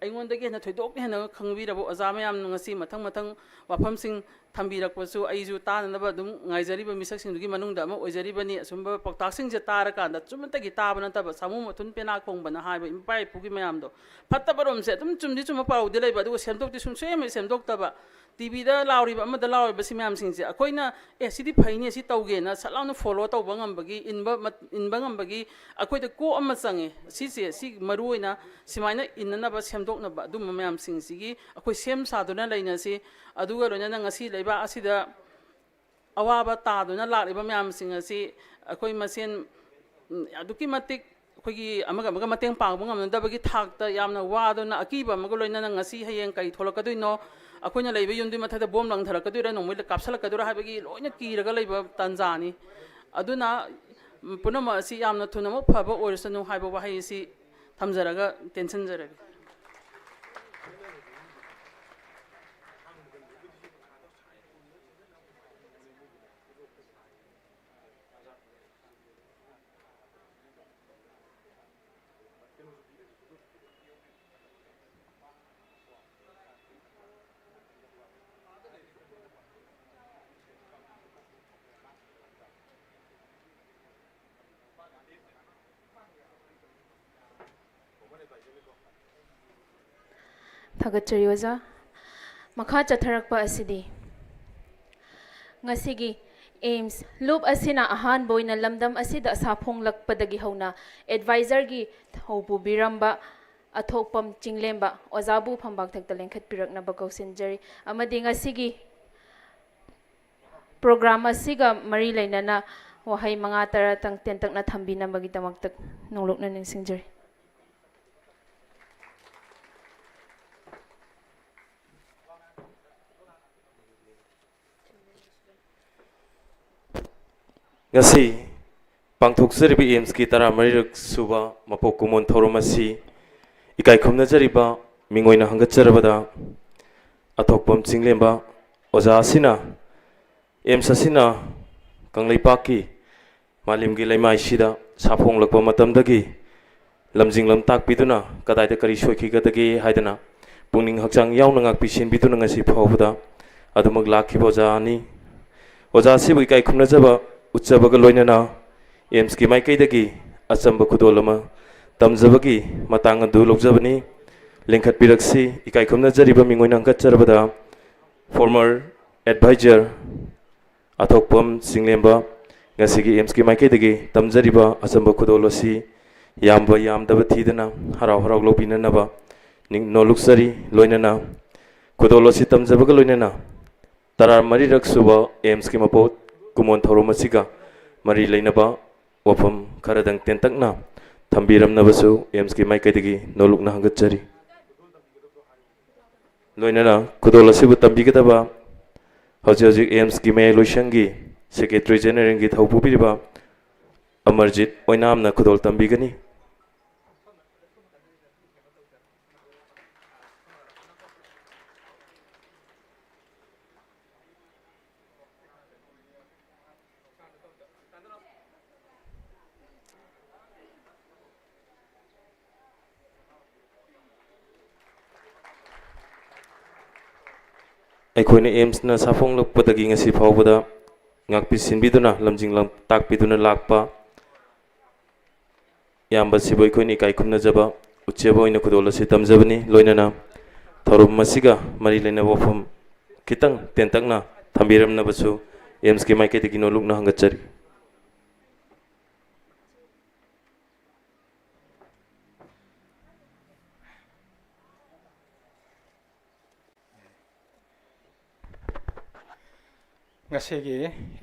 ꯑꯩꯉꯣꯟꯗꯒꯤ ꯍꯦꯟꯅ ꯊꯣꯏꯗꯣꯛꯅ ꯍꯦꯟꯅ ꯈꯪꯕꯤꯔꯕ ꯑꯣꯖꯥ ꯃꯌꯥꯝ ꯉꯁꯤ ꯃꯊꯪ ꯃꯊꯪ ꯋꯥꯐꯝꯁꯤꯡ ꯊꯝꯕꯤꯔꯛꯄꯁꯨ ꯑꯩꯁꯨ ꯇꯥꯅꯅꯕ ꯑꯗꯨꯝ ꯉꯥꯏꯖꯔꯤꯕ ꯃꯤꯁꯛꯁꯤꯡꯗꯨꯒꯤ ꯃꯅꯨꯡꯗ ꯑꯃ ꯑꯣꯏꯖꯔꯤꯕꯅꯤ꯫ ꯑꯁꯨꯝꯕ ꯄꯥꯎꯇꯥꯛꯁꯤꯡꯁꯦ ꯇꯥꯔꯀꯥꯟꯗ ꯆꯨꯝꯅꯇꯒꯤ ꯇꯥꯕ ꯅꯠꯇꯕ, ꯁꯥꯃꯨ ꯃꯊꯨꯟ ꯄꯦꯅꯥ ꯈꯣꯡꯕꯅ ꯍꯥꯏꯕ ꯏꯄꯥ ꯏꯄꯨꯒꯤ ꯃꯌꯥꯝꯗꯣ ꯐꯠꯇꯕꯔꯣꯝꯁꯦ ꯑꯗꯨꯝ ꯆꯨꯝꯗꯤ ꯆꯨꯝꯕ ꯄꯥꯎꯗꯤ ꯂꯩꯕ, ꯑꯗꯨꯒ ꯁꯦꯝꯗꯣꯛꯇꯤ ꯁꯨꯡꯁꯦꯝ ꯍꯦꯛ ꯁꯦꯝꯗꯣꯛꯇꯕ꯫ ꯇꯤ ꯚꯤꯗ ꯂꯥꯎꯔꯤꯕ, ꯑꯃꯗ ꯂꯥꯎꯔꯤꯕ ꯁꯤ ꯃꯌꯥꯝꯁꯤꯡꯁꯦ ꯑꯩꯈꯣꯏꯅ, "ꯑꯦ, ꯁꯤꯗꯤ ꯐꯩꯅꯦ, ꯁꯤ ꯇꯧꯒꯦꯅ" ꯁꯠ ꯂꯥꯎꯅ ꯐꯣꯂꯣ ꯇꯧꯕ ꯉꯝꯕꯒꯤ, ꯏꯟꯕ ꯃꯠ-, ꯏꯟꯕ ꯉꯝꯕꯒꯤ ꯑꯩꯈꯣꯏꯗ ꯀꯣꯛ ꯑꯃ ꯆꯪꯉꯦ꯫ ꯁꯤꯁꯦ, ꯁꯤ ꯃꯔꯨ ꯑꯣꯏꯅ ꯁꯨꯃꯥꯏꯅ ꯏꯟꯅꯅꯕ, ꯁꯦꯝꯗꯣꯛꯅꯕ, ꯑꯗꯨꯝꯕ ꯃꯌꯥꯝꯁꯤꯡꯁꯤꯒꯤ ꯑꯩꯈꯣꯏ ꯁꯦꯝ ꯁꯥꯗꯨꯅ ꯂꯩꯅꯁꯤ꯫ ꯑꯗꯨꯒ ꯂꯣꯏꯅꯅ ꯉꯁꯤ ꯂꯩꯕꯥꯛ ꯑꯁꯤꯗ ꯑꯋꯥꯕ ꯇꯥꯗꯨꯅ ꯂꯥꯛꯂꯤꯕ ꯃꯌꯥꯝꯁꯤꯡ ꯑꯁꯤ ꯑꯩꯈꯣꯏ ꯃꯁꯦꯟ, ꯎꯝ, ꯑꯗꯨꯛꯀꯤ ꯃꯇꯤꯛ ꯑꯩꯈꯣꯏꯒꯤ ꯑꯃꯒ ꯑꯃꯒ ꯃꯇꯦꯡ ꯄꯥꯡꯕ ꯉꯝꯅꯗꯕꯒꯤ ꯊꯥꯛꯇ ꯌꯥꯝꯅ ꯋꯥꯗꯨꯅ, ꯑꯀꯤꯕ ꯑꯃꯒ ꯂꯣꯏꯅꯅ ꯉꯁꯤ ꯍꯌꯦꯡ ꯀꯔꯤ ꯊꯣꯛꯂꯛꯀꯗꯣꯏꯅꯣ, ꯑꯩꯈꯣꯏꯅ ꯂꯩꯕ ꯌꯨꯝꯗꯨꯒꯤ ꯃꯊꯛꯇ ꯕꯣꯝ ꯂꯪꯊꯔꯛꯀꯗꯣꯏꯔꯥ, ꯅꯣꯡꯃꯩ ꯀꯥꯞꯁꯤꯜꯂꯛꯀꯗꯣꯏꯔꯥ ꯍꯥꯏꯕꯒꯤ ꯂꯣꯏꯅ ꯀꯤꯔꯒ ꯂꯩꯕ ꯇꯥꯟꯖꯥꯅꯤ꯫ ꯑꯗꯨꯅ, ꯎꯝ, ꯄꯨꯝꯅꯃꯛ ꯑꯁꯤ ꯌꯥꯝꯅ ꯊꯨꯅꯃꯛ ꯐꯕ ꯑꯣꯏꯔꯁꯅꯨ ꯍꯥꯏꯕ ꯋꯥꯍꯩ ꯑꯁꯤ ꯊꯝꯖꯔꯒ ꯇꯦꯟꯁꯤꯟꯖꯔꯒꯦ꯫ ꯊꯥꯒꯠꯆꯔꯤ ꯑꯣꯖꯥ꯫ ꯃꯈꯥ ꯆꯠꯊꯔꯛꯄ ꯑꯁꯤꯗꯤ ꯉꯁꯤꯒꯤ ꯑꯦꯝꯁ ꯂꯨꯞ ꯑꯁꯤꯅ ꯑꯍꯥꯟꯕ ꯑꯣꯏꯅ ꯂꯝꯗꯝ ꯑꯁꯤꯗ ꯁꯥꯐꯣꯡꯂꯛꯄꯗꯒꯤ ꯍꯧꯅ ꯑꯦꯗꯚꯥꯏꯖꯔꯒꯤ ꯊꯧ ꯄꯨꯕꯤꯔꯝꯕ ꯑꯊꯣꯛꯄꯝ ꯆꯤꯡꯂꯦꯝꯕ ꯑꯣꯖꯥꯕꯨ ꯐꯝꯕꯥꯛꯊꯛꯇ ꯂꯦꯡꯈꯠꯄꯤꯔꯛꯅꯕ ꯀꯧꯁꯤꯟꯖꯔꯤ꯫ ꯑꯃꯗꯤ ꯉꯁꯤꯒꯤ ꯄ꯭ꯔꯣꯒ꯭ꯔꯥꯝ ꯑꯁꯤꯒ ꯃꯔꯤ ꯂꯩꯅꯅ ꯋꯥꯍꯩ ꯃꯉꯥ ꯇꯔꯥꯇꯪ ꯇꯦꯟꯇꯛꯅ ꯊꯝꯕꯤꯅꯕꯒꯤꯗꯃꯛꯇ ꯅꯣꯡꯂꯨꯛꯅ ꯅꯤꯡꯁꯤꯡꯖꯔꯤ꯫ ꯉꯁꯤ ꯄꯥꯡꯊꯣꯛꯆꯔꯤꯕ ꯑꯦꯝꯁꯀꯤ ꯇꯔꯥꯃꯔꯤꯔꯛ ꯁꯨꯕ ꯃꯄꯣꯛ ꯀꯨꯝꯑꯣꯟ ꯊꯧꯔꯝ ꯑꯁꯤ ꯏꯀꯥꯏ ꯈꯨꯝꯅꯖꯔꯤꯕ ꯃꯤꯡ ꯑꯣꯏꯅ ꯍꯪꯒꯠꯆꯔꯕꯗ ꯑꯊꯣꯛꯄꯝ ꯆꯤꯡꯂꯦꯝꯕ ꯑꯣꯖꯥ ꯑꯁꯤꯅ, ꯑꯦꯝꯁ ꯑꯁꯤꯅ ꯀꯪꯂꯩꯄꯥꯛꯀꯤ ꯃꯥꯂꯦꯝꯒꯤ ꯂꯩꯃꯥꯏꯁꯤꯗ ꯁꯥꯐꯣꯡꯂꯛꯄ ꯃꯇꯝꯗꯒꯤ ꯂꯝꯖꯤꯡ ꯂꯝꯇꯥꯛꯄꯤꯗꯨꯅ ꯀꯗꯥꯏꯗ ꯀꯔꯤ ꯁꯣꯏꯈꯤꯒꯗꯒꯦ ꯍꯥꯏꯗꯅ ꯄꯨꯛꯅꯤꯡ ꯍꯛꯆꯥꯡ ꯌꯥꯎꯅ ꯉꯥꯛꯄꯤ ꯁꯦꯟꯕꯤꯗꯨꯅ ꯉꯁꯤ ꯐꯥꯎꯕꯗ ꯑꯗꯨꯃꯛ ꯂꯥꯛꯈꯤꯕ ꯑꯣꯖꯥꯅꯤ꯫ ꯑꯣꯖꯥ ꯑꯁꯤꯕꯨ ꯏꯀꯥꯏ ꯈꯨꯝꯅꯖꯕ ꯎꯠꯆꯕꯒ ꯂꯣꯏꯅꯅ ꯑꯦꯝꯁꯀꯤ ꯃꯥꯏꯀꯩꯗꯒꯤ ꯑꯆꯝꯕ ꯈꯨꯗꯣꯜ ꯑꯃ ꯇꯝꯖꯕꯒꯤ ꯃꯇꯥꯡ ꯑꯗꯨ ꯂꯧꯖꯕꯅꯤ꯫ ꯂꯤꯡꯈꯠꯄꯤꯔꯛꯁꯤ꯫ ꯏꯀꯥꯏ ꯈꯨꯝꯅꯖꯔꯤꯕ ꯃꯤꯡ ꯑꯣꯏꯅ ꯍꯪꯒꯠꯆꯔꯕꯗ Former advisor ꯑꯊꯣꯛꯄꯝ ꯆꯤꯡꯂꯦꯝꯕ, ꯉꯁꯤꯒꯤ ꯑꯦꯝꯁꯀꯤ ꯃꯥꯏꯀꯩꯗꯒꯤ ꯇꯝꯖꯔꯤꯕ ꯑꯆꯝꯕ ꯈꯨꯗꯣꯜ ꯑꯁꯤ ꯌꯥꯝꯕ ꯌꯥꯝꯗꯕ ꯊꯤꯗꯅ ꯍꯔꯥꯎ ꯍꯔꯥꯎ ꯂꯧꯕꯤꯅꯅꯕ ꯅꯤꯡ-, ꯅꯣꯜꯂꯨꯛꯆꯔꯤ꯫ ꯂꯣꯏꯅꯅ ꯈꯨꯗꯣꯜ ꯑꯁꯤ ꯇꯝꯖꯕꯒ ꯂꯣꯏꯅꯅ ꯇꯔꯥꯃꯔꯤꯔꯛ ꯁꯨꯕ ꯑꯦꯝꯁꯀꯤ ꯃꯄꯣꯛ ꯀꯨꯝꯑꯣꯟ ꯊꯧꯔꯝ ꯑꯁꯤꯒ ꯃꯔꯤ ꯂꯩꯅꯕ ꯋꯥꯐꯝ ꯈꯔꯗꯪ ꯇꯦꯟꯇꯛꯅ ꯊꯝꯕꯤꯔꯝꯅꯕꯁꯨ ꯑꯦꯝꯁꯀꯤ ꯃꯥꯏꯀꯩꯗꯒꯤ ꯅꯣꯜꯂꯨꯛꯅ ꯍꯪꯒꯠꯆꯔꯤ꯫ ꯂꯣꯏꯅꯅ ꯈꯨꯗꯣꯜ ꯑꯁꯤꯕꯨ ꯇꯝꯕꯤꯒꯗꯕ ꯍꯧꯖꯤꯛ ꯍꯧꯖꯤꯛ ꯑꯦꯝꯁꯀꯤ ꯃꯌꯥꯏ ꯂꯣꯏꯁꯪꯒꯤ ꯁꯦꯀ꯭ꯔꯦꯇꯔꯤ ꯖꯦꯅꯦꯔꯦꯜꯒꯤ ꯊꯧ ꯄꯨꯕꯤꯔꯤꯕ ꯑꯃꯔꯖꯤꯠ ꯑꯣꯏꯅꯥꯝꯅ ꯈꯨꯗꯣꯜ ꯇꯝꯕꯤꯒꯅꯤ꯫ ꯑꯩꯈꯣꯏꯅ ꯑꯦꯝꯁꯅ ꯁꯥꯐꯣꯡꯂꯛꯄꯗꯒꯤ ꯉꯁꯤ ꯐꯥꯎꯕꯗ ꯉꯥꯛꯄꯤ ꯁꯤꯟꯕꯤꯗꯨꯅ, ꯂꯝꯖꯤꯡ ꯂꯝ-, ꯇꯥꯛꯄꯤꯗꯨꯅ ꯂꯥꯛꯄ ꯏꯌꯥꯝꯕꯁꯤꯕꯨ ꯑꯩꯈꯣꯏꯅ ꯏꯀꯥꯏ ꯈꯨꯝꯅꯖꯕ ꯎꯠꯆꯕ ꯑꯣꯏꯅ ꯈꯨꯗꯣꯜ ꯑꯁꯤ ꯇꯝꯖꯕꯅꯤ꯫ ꯂꯣꯏꯅꯅ ꯊꯧꯔꯝ ꯑꯁꯤꯒ ꯃꯔꯤ ꯂꯩꯅꯕ ꯋꯥꯐꯝ ꯈꯤꯇꯪ ꯇꯦꯟꯇꯛꯅ ꯊꯝꯕꯤꯔꯝꯅꯕꯁꯨ ꯑꯦꯝꯁꯀꯤ ꯃꯥꯏꯀꯩꯗꯒꯤ ꯅꯣꯜꯂꯨꯛꯅ ꯍꯪꯒꯠꯆꯔꯤ꯫ ꯉꯁꯤꯒꯤ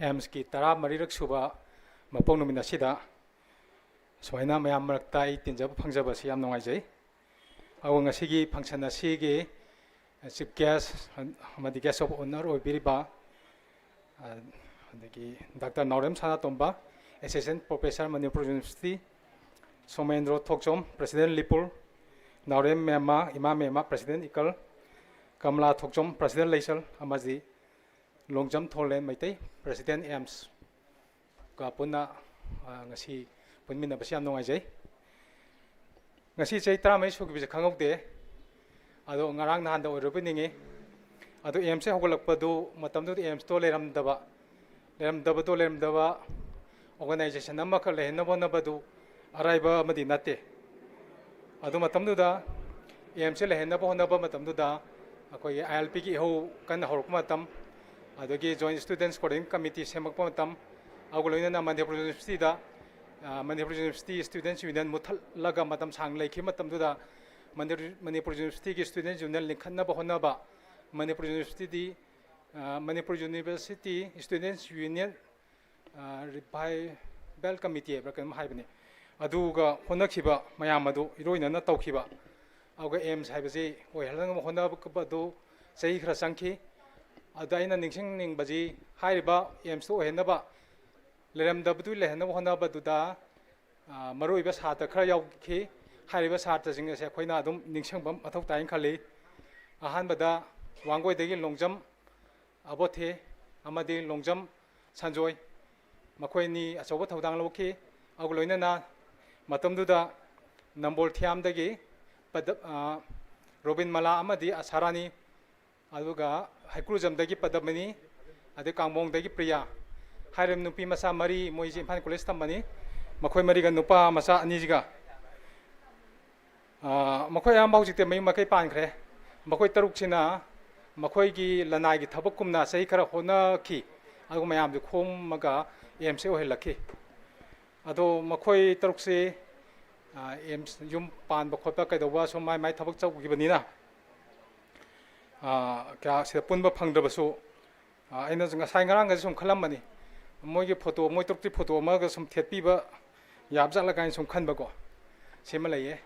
ꯑꯦꯝꯁꯀꯤ ꯇꯔꯥꯃꯔꯤꯔꯛ ꯁꯨꯕ ꯃꯄꯣꯛ ꯅꯨꯃꯤꯠ ꯑꯁꯤꯗ ꯁꯨꯃꯥꯏꯅ ꯃꯌꯥꯝ ꯃꯔꯛꯇ ꯑꯩ ꯇꯤꯟꯖꯕ ꯐꯪꯖꯕ ꯑꯁꯤ ꯌꯥꯝ ꯅꯨꯡꯉꯥꯏꯖꯩ꯫ ꯑꯗꯨꯒ ꯉꯁꯤꯒꯤ function ꯑꯁꯤꯒꯤ chief guest ꯑꯃꯗꯤ guest of honour ꯑꯣꯏꯕꯤꯔꯤꯕ, ꯑ, ꯑꯗꯒꯤ ꯗꯥꯛꯇꯔ ꯅꯥꯎꯔꯦꯝ ꯁꯅꯥꯇꯣꯝꯕ, Assistant Professor, Manipur University, Somendro ꯊꯣꯛꯆꯣꯝ, President ꯂꯤꯄꯨꯔ, ꯅꯥꯎꯔꯦꯝ ꯃꯦꯝꯃ, ꯏꯃꯥ ꯃꯦꯝꯃ, President ꯏꯀꯜ, ꯀꯃꯂꯥ ꯊꯣꯛꯆꯣꯝ, President ꯂꯩꯁꯜ, ꯑꯃꯗꯤ ꯂꯣꯡꯖꯝ ꯊꯣꯂꯦꯟ ꯃꯩꯇꯩ, President ꯑꯦꯝꯁ ꯀ ꯄꯨꯟꯅ, ꯑ, ꯉꯁꯤ ꯄꯨꯟꯃꯤꯟꯅꯕꯁꯤ ꯌꯥꯝ ꯅꯨꯡꯉꯥꯏꯖꯩ꯫ ꯉꯁꯤ ꯆꯍꯤ ꯇꯔꯥꯃꯔꯤ ꯁꯨꯈꯤꯕꯁꯦ ꯈꯪꯍꯧꯗꯦ꯫ ꯑꯗꯣ ꯉꯔꯥꯡ ꯅꯍꯥꯟꯗ ꯑꯣꯏꯔꯨꯕꯣꯏ ꯅꯤꯡꯉꯤ꯫ ꯑꯗꯣ ꯑꯦꯝꯁꯁꯦ ꯍꯧꯒꯠꯂꯛꯄꯗꯨ ꯃꯇꯝꯗꯨꯗ ꯑꯦꯝꯁꯇꯣ ꯂꯩꯔꯝꯗꯕ, ꯂꯩꯔꯝꯗꯕꯗꯣ ꯂꯩꯔꯝꯗꯕ organization ꯑꯃꯈꯛ ꯂꯩꯍꯟꯅꯕ ꯍꯣꯠꯅꯕꯗꯨ ꯑꯔꯥꯏꯕ ꯑꯃꯗꯤ ꯅꯠꯇꯦ꯫ ꯑꯗꯨ ꯃꯇꯝꯗꯨꯗ ꯑꯦꯝꯁꯁꯦ ꯂꯩꯍꯟꯅꯕ ꯍꯣꯠꯅꯕ ꯃꯇꯝꯗꯨꯗ ꯑꯩꯈꯣꯏꯒꯤ ꯑꯥꯏ ꯑꯦꯜ ꯄꯤꯒꯤ ꯏꯍꯧ ꯀꯟꯅ ꯍꯧꯔꯛꯄ ꯃꯇꯝ, ꯑꯗꯒꯤ Joint Students Coordinating Committee ꯁꯦꯝꯃꯛꯄ ꯃꯇꯝ, ꯑꯗꯨꯒ ꯂꯣꯏꯅꯅ ꯃꯅꯤꯄꯨꯔ ꯌꯨꯅꯤꯚꯔꯁꯤꯇꯤꯗ, ꯑ, ꯃꯅꯤꯄꯨꯔ ꯌꯨꯅꯤꯚꯔꯁꯤꯇꯤ Students Union ꯃꯨꯠꯊꯠꯂꯒ ꯃꯇꯝ ꯁꯥꯡꯅ ꯂꯩꯈꯤꯕ ꯃꯇꯝꯗꯨꯗ ꯃꯅꯤꯄꯨꯔ, ꯃꯅꯤꯄꯨꯔ ꯌꯨꯅꯤꯚꯔꯁꯤꯇꯤꯒꯤ Students Union ꯂꯤꯡꯈꯠꯅꯕ ꯍꯣꯠꯅꯕ, ꯃꯅꯤꯄꯨꯔ ꯌꯨꯅꯤꯚꯔꯁꯤꯇꯤꯗꯤ, ꯑ, ꯃꯅꯤꯄꯨꯔ ꯌꯨꯅꯤꯚꯔꯁꯤꯇꯤ Students Union, ꯑ, Revival Committee ꯍꯥꯏꯕ꯭ꯔꯥ ꯀꯩꯅꯣꯝ ꯍꯥꯏꯕꯅꯤ, ꯑꯗꯨꯒ ꯍꯣꯠꯅꯈꯤꯕ ꯃꯌꯥꯝ ꯑꯗꯨ ꯏꯔꯣꯏꯅꯅ ꯇꯧꯈꯤꯕ, ꯑꯗꯨꯒ ꯑꯦꯝꯁ ꯍꯥꯏꯕꯁꯤ ꯑꯣꯏꯍꯜꯅꯕ ꯍꯣꯠꯅꯕꯗꯨ ꯆꯍꯤ ꯈꯔ ꯆꯪꯈꯤ꯫ ꯑꯗ ꯑꯩꯅ ꯅꯤꯡꯁꯤꯡꯅꯤꯡꯕꯁꯤ, ꯍꯥꯏꯔꯤꯕ ꯑꯦꯝꯁꯇꯨ ꯑꯣꯏꯍꯟꯅꯕ, ꯂꯩꯔꯝꯗꯕꯗꯨ ꯂꯩꯍꯟꯅꯕ ꯍꯣꯠꯅꯕꯗꯨꯗ, ꯑ, ꯃꯔꯨꯑꯣꯏꯕ ꯁꯥꯇ꯭ꯔ ꯈꯔ ꯌꯥꯎꯈꯤ꯫ ꯍꯥꯏꯔꯤꯕ ꯁꯥꯇ꯭ꯔꯁꯤꯡ ꯑꯁꯦ ꯑꯩꯈꯣꯏꯅ ꯑꯗꯨꯝ ꯅꯤꯡꯁꯤꯡꯕ ꯃꯊꯧ ꯇꯥꯏꯅ ꯈꯜꯂꯤ꯫ ꯑꯍꯥꯟꯕꯗ ꯋꯥꯡꯒꯣꯏꯗꯒꯤ ꯂꯣꯡꯖꯝ ꯑꯕꯣꯊꯦ ꯑꯃꯗꯤ ꯂꯣꯡꯖꯝ ꯁꯟꯖꯣꯏ, ꯃꯈꯣꯏ ꯑꯅꯤ ꯑꯆꯧꯕ ꯊꯧꯗꯥꯡ ꯂꯧꯈꯤ꯫ ꯑꯗꯨꯒ ꯂꯣꯏꯅꯅ ꯃꯇꯝꯗꯨꯗ ꯅꯝꯕꯣꯜ ꯊꯤꯌꯥꯝꯗꯒꯤ ꯄꯗ-, ꯑ, ꯔꯣꯕꯤꯟ ꯃꯂꯥ ꯑꯃꯗꯤ ꯑꯁꯥꯔꯥꯅꯤ, ꯑꯗꯨꯒ ꯍꯩꯀ꯭ꯔꯨꯖꯝꯗꯒꯤ ꯄꯗꯃꯅꯤ, ꯑꯗꯩ ꯀꯥꯡꯕꯣꯡꯗꯒꯤ ꯄ꯭ꯔꯤꯌꯥ ꯍꯥꯏꯔꯤꯕ ꯅꯨꯄꯤ ꯃꯆꯥ ꯃꯔꯤ, ꯃꯣꯏꯁꯦ ꯏꯝꯐꯥꯜ ꯀꯣꯂꯦꯖ ꯇꯝꯕꯅꯤ꯫ ꯃꯈꯣꯏ ꯃꯔꯤꯒ ꯅꯨꯄꯥ ꯃꯆꯥ ꯑꯅꯤꯁꯤꯒ, ꯑ, ꯃꯈꯣꯏ ꯑꯌꯥꯝꯕ ꯍꯧꯖꯤꯛꯇꯤ ꯃꯌꯨꯝ ꯃꯀꯩ ꯄꯥꯟꯈ꯭ꯔꯦ꯫ ꯃꯈꯣꯏ ꯇꯔꯨꯛꯁꯤꯅ ꯃꯈꯣꯏꯒꯤ ꯂꯅꯥꯏꯒꯤ ꯊꯕꯛꯀꯨꯝꯅ ꯆꯍꯤ ꯈꯔ ꯍꯣꯠꯅꯈꯤ, ꯑꯗꯨꯒ ꯃꯌꯥꯝꯁꯦ ꯈꯣꯝꯃꯒ ꯑꯦꯝꯁꯁꯦ ꯑꯣꯏꯍꯜꯂꯛꯈꯤ꯫ ꯑꯗꯣ ꯃꯈꯣꯏ ꯇꯔꯨꯛꯁꯤ, ꯑ, ꯑꯦꯝꯁ ꯌꯨꯝ ꯄꯥꯟꯕ ꯈꯣꯠꯄ ꯀꯩꯗꯧꯕ ꯁꯨꯝ ꯃꯥꯏ ꯃꯥꯏ ꯊꯕꯛ ꯆꯠꯈꯤꯕꯅꯤꯅ, ꯑ, ꯀꯌꯥ ꯁꯤꯗ ꯄꯨꯟꯕ ꯐꯪꯗ꯭ꯔꯕꯁꯨ, ꯑ, ꯑꯩꯅꯁꯨ ꯉꯁꯥꯏ ꯉꯔꯥꯡꯒꯁꯨ ꯁꯨꯝ ꯈꯜꯂꯝꯕꯅꯤ, ꯃꯣꯏꯒꯤ ꯐꯣꯇꯣ, ꯃꯣꯏ ꯇꯔꯨꯛꯇꯤ ꯐꯣꯇꯣ ꯑꯃꯒ ꯁꯨꯝ ꯊꯦꯠꯄꯤꯕ ꯌꯥꯕꯖꯥꯠꯂ ꯀꯥꯏꯅ ꯁꯨꯝ ꯈꯟꯕꯀꯣ, ꯁꯤꯃ ꯂꯩꯌꯦ꯫